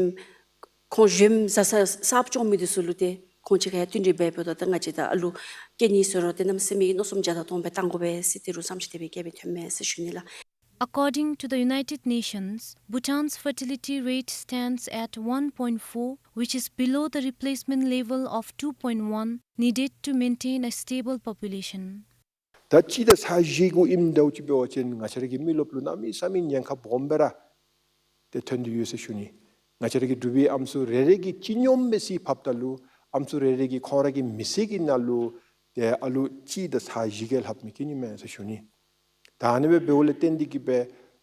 ཁོང་གཞོནམ་བཟའ་ཚང་གསརཔ་སྐྱོང་མི་འདི་ཚུ་ལུ་ཏེ་ཁོང་ཅིག་ཁར་ཡང་བསྟུན་གྲོས་འབད་འབདཝ་ད་ད་ང་བཅས་ད་ཨ་ལུ་སྐྱེ་ནི་ཚུ་ར་ཏེ་གནམ་མེད་ས་མེད་མནོ་བསམ་བརྒྱ་དང་སྟོང་སྦེ་བཏང་དགོ་པས་ཟེར་ཏེ་རུང་བསམ་ཤེས་དེ་སྦེ་བསྐྱེད་སྦེ་ཐོན་མས་ཟེར་ཞུ་ནི་ལགས། According to the United Nations, Bhutan's fertility rate stands at one point four, which is below the replacement level of two point one needed to maintain a stable population. ད་གཅིག་དང་ཚག་བཞི་གུ་ཨིནམ་འདྲཝ་ཅིག་འབད་བ་ཅིན་ང་བཅས་ར་གི་མི་རློབས་ལུ་གནམ་མེད་ས་མེད་ཉེན་ཁ་སྦོམ་སྦེ་ར་ཏེ་ཐོན་ཏེ་ཡོད་ཟེར་ཞུ་ནི། ང་བཅས་ར་གི་འབྲུག་པའི་ཨམ་སྲུ་རེ་རེ་གིས་སྤྱི་སྙོམས་སྦེ་ཅིག་ཕབ་ད་ལུ་ཨམ་སྲུ་རེ་རེ་གིས་ཁོང་ར་གི་མི་ཚེ་གི་ནང་ལུ་ཏེ་ཨ་ལུ་གཅིག་དང་ཚག་བཞི་གིས་ལྷགཔ་མི་སྐྱེ་ནི་མས་ཟེར་ཞུ་ནི། ད་ཨ་ནི་སྦེ་འབདཝ་ལས་བརྟེན་ཏེ་གིས་སྦེ་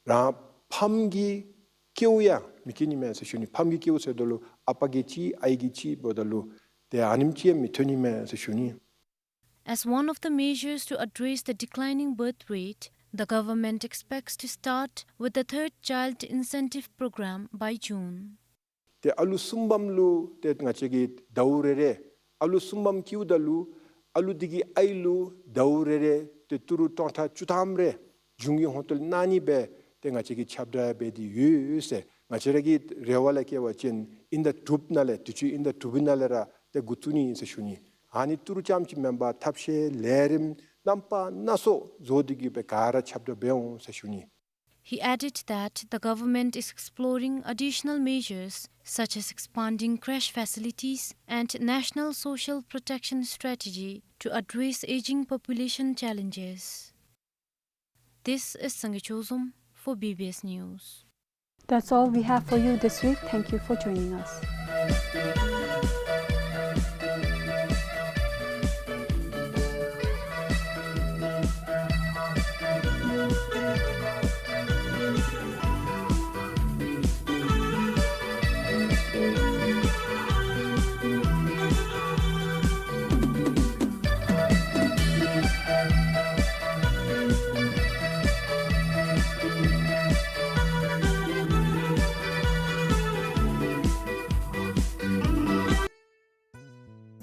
རང་ཕམ་གྱི་སྐྱེཝ་ཡང་མི་སྐྱེ་ནི་མས་ཟེར་ཞུ་ནི། ཕམ་གྱི་སྐྱེཝ་ཟེརཝ་ད་ལུ་ཨ་པ་གིས་གཅིག་ཨའི་གིས་གཅིག་འབདཝ་ད་ལུ་ཏེ་ཨ་ནེམ་ཅིག་ཡང་མི་ཐོན་ནི་མས་ཟེར་ཞུ་ནི། As one of the measures to address the declining birth rate, the government expects to start with the third child incentive program by June. ཏེ་ཨ་ལུ་གསུམ་པམ་ལུ་ཏེ་ང་བཅས་ཀྱིས་ཟླཝ་རེ་རེ་ཨ་ལུ་གསུམ་པམ་སྐྱེཝ་ད་ལུ་ཨ་ལུ་འདི་གི་ཨའི་ལུ་ཟླཝ་རེ་རེ་ཏེ་ཏི་རུ་སྟོང་ཕྲག་བཅུ་ཐམ་རེ་གཞུང་གི་ཧོངས་ཏོ་ལས་གནང་ནི་སྦེ་ཏེ་ང་བཅས་ཀྱིས་ཁྱབ་བསྒྲགས་འབད་དེ་ཡོད་ཟེར། ང་བཅས་ར་གི་རེ་བ་ལས་བསྐྱེད་པ་ཅིན་ཨིན་ཟླ་དྲུག་པ་ནང་ལས་དུས་ཅི་ཨིན་ཟླ་དྲུག་པའི་ནང་ལས་ར་ཏེ་འགོ་བཙུགས་ནི་ཨིན་ཟེར་ཞུ་ནི། ཨ་ནི་ཏི་རུ་རྐྱངམ་ཅིག་མེན་པར་ཐབས་ཤེས་ལས་རིམ་རྣམ་པ་སྣ་ཚོགས་བཟོ་སྟེ་གིས་སྦེ་ག་ར་ཁྱབ་བསྒྲགས་འབད་འོང་ཟེར་ཞུ་ནི། He added that the government is exploring additional measures such as expanding creche facilities and national social protection strategy to address aging population challenges. This is Sangay Chozom for B B S News. That's all we have for you this week. Thank you for joining us.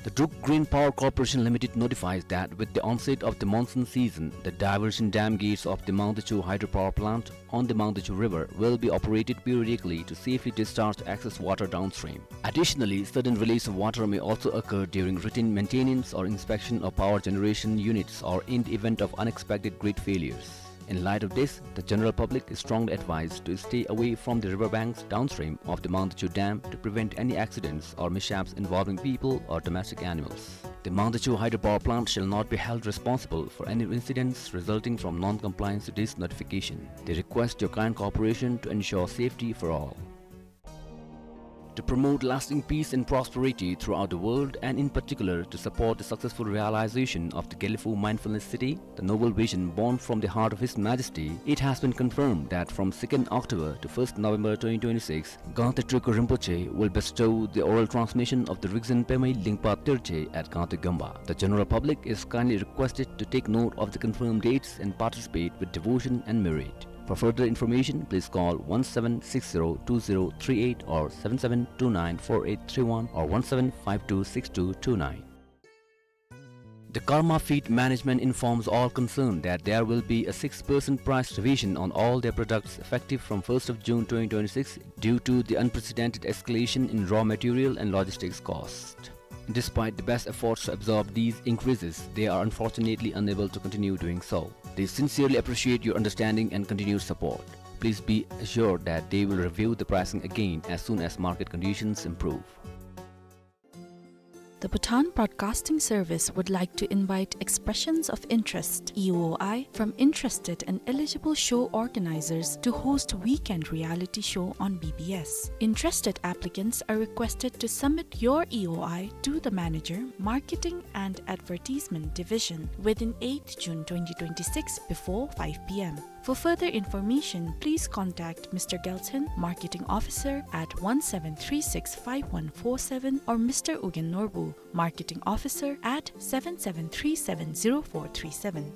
The Druk Green Power Corporation Limited notifies that with the onset of the monsoon season, the diversion dam gates of the Mangdechu hydropower plant on the Mangdechu River will be operated periodically to safely discharge excess water downstream. Additionally, sudden release of water may also occur during routine maintenance or inspection of power generation units or in the event of unexpected grid failures. In light of this, the general public is strongly advised to stay away from the river banks downstream of the Mangdechu Dam to prevent any accidents or mishaps involving people or domestic animals. The Mangdechu hydropower plant shall not be held responsible for any incidents resulting from non-compliance to this notification. They request your kind cooperation to ensure safety for all. To promote lasting peace and prosperity throughout the world, and in particular to support the successful realization of the Gelephu Mindfulness City, the noble vision born from the heart of His Majesty, it has been confirmed that from second October to first November twenty twenty-six, Gangte Druk Rinpoche will bestow the oral transmission of the Rigzin Pemei Lingpa Tölche at Gangte Gyomba. The general public is kindly requested to take note of the confirmed dates and participate with devotion and merit. For further information, please call one seven six zero two zero three eight or seven seven two nine four eight three one or one seven five two six two two nine. The Karma Feed Management informs all concerned that there will be a six percent price revision on all their products effective from first of June twenty twenty-six due to the unprecedented escalation in raw material and logistics cost. Despite the best efforts to absorb these increases, they are unfortunately unable to continue doing so. They sincerely appreciate your understanding and continued support. Please be assured that they will review the pricing again as soon as market conditions improve. The Bhutan Broadcasting Service would like to invite expressions of interest, E O I, from interested and eligible show organizers to host weekend reality show on B B S. Interested applicants are requested to submit your E O I to the manager, Marketing and Advertisement Division, within eighth June twenty twenty-six before five P M. For further information, please contact Mister Gelson, Marketing Officer, at one seven three six five one four seven, or Mister Ugyen Norbu, Marketing Officer, at seven seven three seven zero four three seven.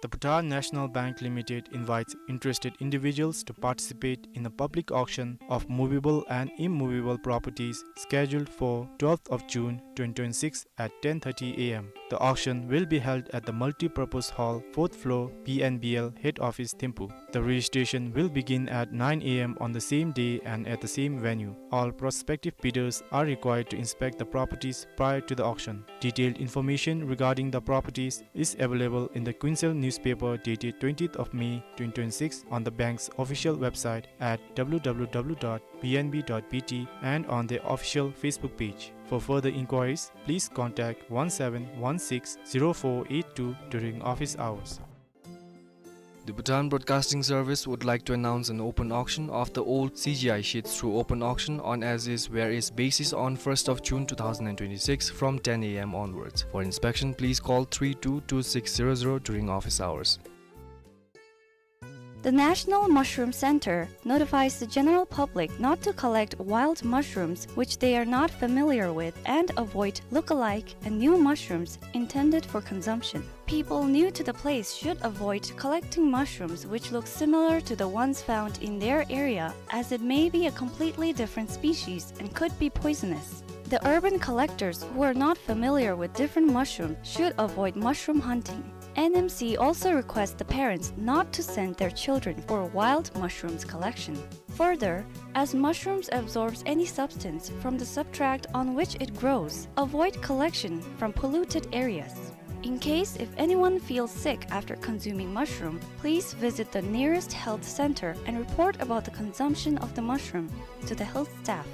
The Bhutan National Bank Limited invites interested individuals to participate in a public auction of movable and immovable properties scheduled for twelfth of June twenty twenty-six at ten thirty A M. The auction will be held at the multi-purpose hall, fourth floor, B N B L head office, Thimphu. The registration will begin at nine A M on the same day and at the same venue. All prospective bidders are required to inspect the properties prior to the auction. Detailed information regarding the properties is available in the Kuensel newspaper dated twentieth of May twenty twenty-six on the bank's official website at W W W dot B N B dot B T and on their official Facebook page. For further inquiries, please contact one seven one six zero four eight two during office hours. The Bhutan Broadcasting Service would like to announce an open auction of the old C G I sheets through open auction on as is where is basis on first of June two thousand and twenty-six from ten A M onwards. For inspection, please call three two two six zero zero during office hours. The National Mushroom Center notifies the general public not to collect wild mushrooms which they are not familiar with and avoid look-alike and new mushrooms intended for consumption. People new to the place should avoid collecting mushrooms which look similar to the ones found in their area, as it may be a completely different species and could be poisonous. The urban collectors who are not familiar with different mushrooms should avoid mushroom hunting. N M C also requests the parents not to send their children for wild mushrooms collection. Further, as mushrooms absorbs any substance from the substrate on which it grows, avoid collection from polluted areas. In case if anyone feels sick after consuming mushroom, please visit the nearest health center and report about the consumption of the mushroom to the health staff.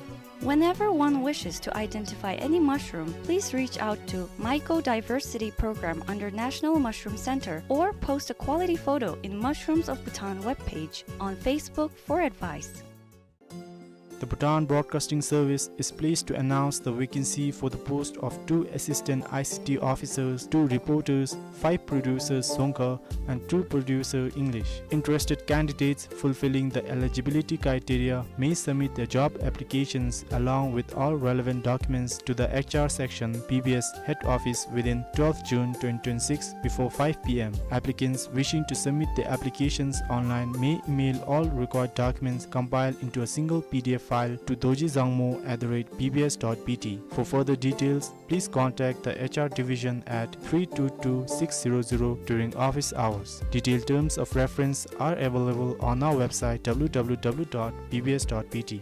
Whenever one wishes to identify any mushroom, please reach out to Mycodiversity Program under National Mushroom Center or post a quality photo in Mushrooms of Bhutan webpage on Facebook for advice. The Bhutan Broadcasting Service is pleased to announce the vacancy for the post of two assistant I C T officers, two reporters, five producers Dzongkha, and two producer English. Interested candidates fulfilling the eligibility criteria may submit their job applications along with all relevant documents to the H R section, B B S head office within twelfth June twenty twenty-six before five P M. Applicants wishing to submit their applications online may email all required documents compiled into a single P D F file to dorji dzangmo at the rate B B S dot B T. For further details, please contact the H R division at three two two six zero zero during office hours. Detailed terms of reference are available on our website W W W dot B B S dot B T.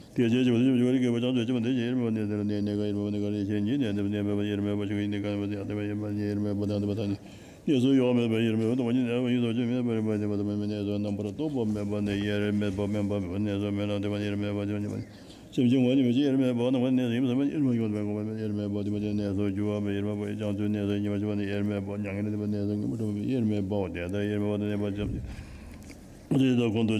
དེ་ཕྱིར་བྱིས་པ་དང་བྱིས་པ་ལས་གྱེས་པ་ཅན་ཚུལ་ཁྲིམས་དང་ལྡན་ཞིང་དབྱེར་མེད་པ་ནི་དེ་ལ་གནས་གནས་འགའ་དབྱེར་མེད་པ་ནི་ག་ལ་གཞན་གྱིས་གནས་འདི་པ་གནས་མེད་པ་དབྱེར་མེད་པ་ཞིག་ཡིན་ནི་ག་ནས་པ་དེ་ལ་དབྱེར་མེད་པ་དབྱེར་མེད་པ་དང་དེ་པ་དང་ནི། གནས་སུ་ཡོད་མེད་པ་དབྱེར་མེད་པ་དང་མ་ཡིན་སོ་ཅི་མེད་པ་དབྱེར་མེད་པ་དེ་མ་ཡིན་པ་གནས་སུ་རྣམ་པར་རྟོག་པ་མེད་པ་ནི་དབྱེར་མེད་པ་མེད་པ་མེད་པ་གནས་སུ་མེད་ལ་དེ་པ་དབྱེར་མེད་པ་དེ་པ་དབྱེར་མེད་པ་སེམས་ཅན་ངོ་ཉིད་མིན་ཕྱིར་དབྱེར་མེད་པ་ནམ་མཁའ་གནས་སུ་ཡོད་མེད་པ་དབྱེར་མེད་པ་དེ་པ་དབྱེར་མེད་པ་དེ་པ་དབྱེར་མེད་པ་དེ་མ་ཡིན་གནས་སུ་གྱུར་པ་མེད་པ་དབྱེར་མེད་པ་བྱང་ཆུབ་གནས་སུ་ཉིད་མ་ཞི་བ་ནི་དབྱེར་མེད་པ་མྱ་ངན་ལས་འདས་པ་གནས་སུ་ངེས་པར་གྲུབ་པ་མེད་པ་དབྱེར་མེད་པའོ། དེ་ལྟར་དབྱེར་མེད་པ་དང་གནས་པ་ཅན་དེ་དང་གོང་དུ།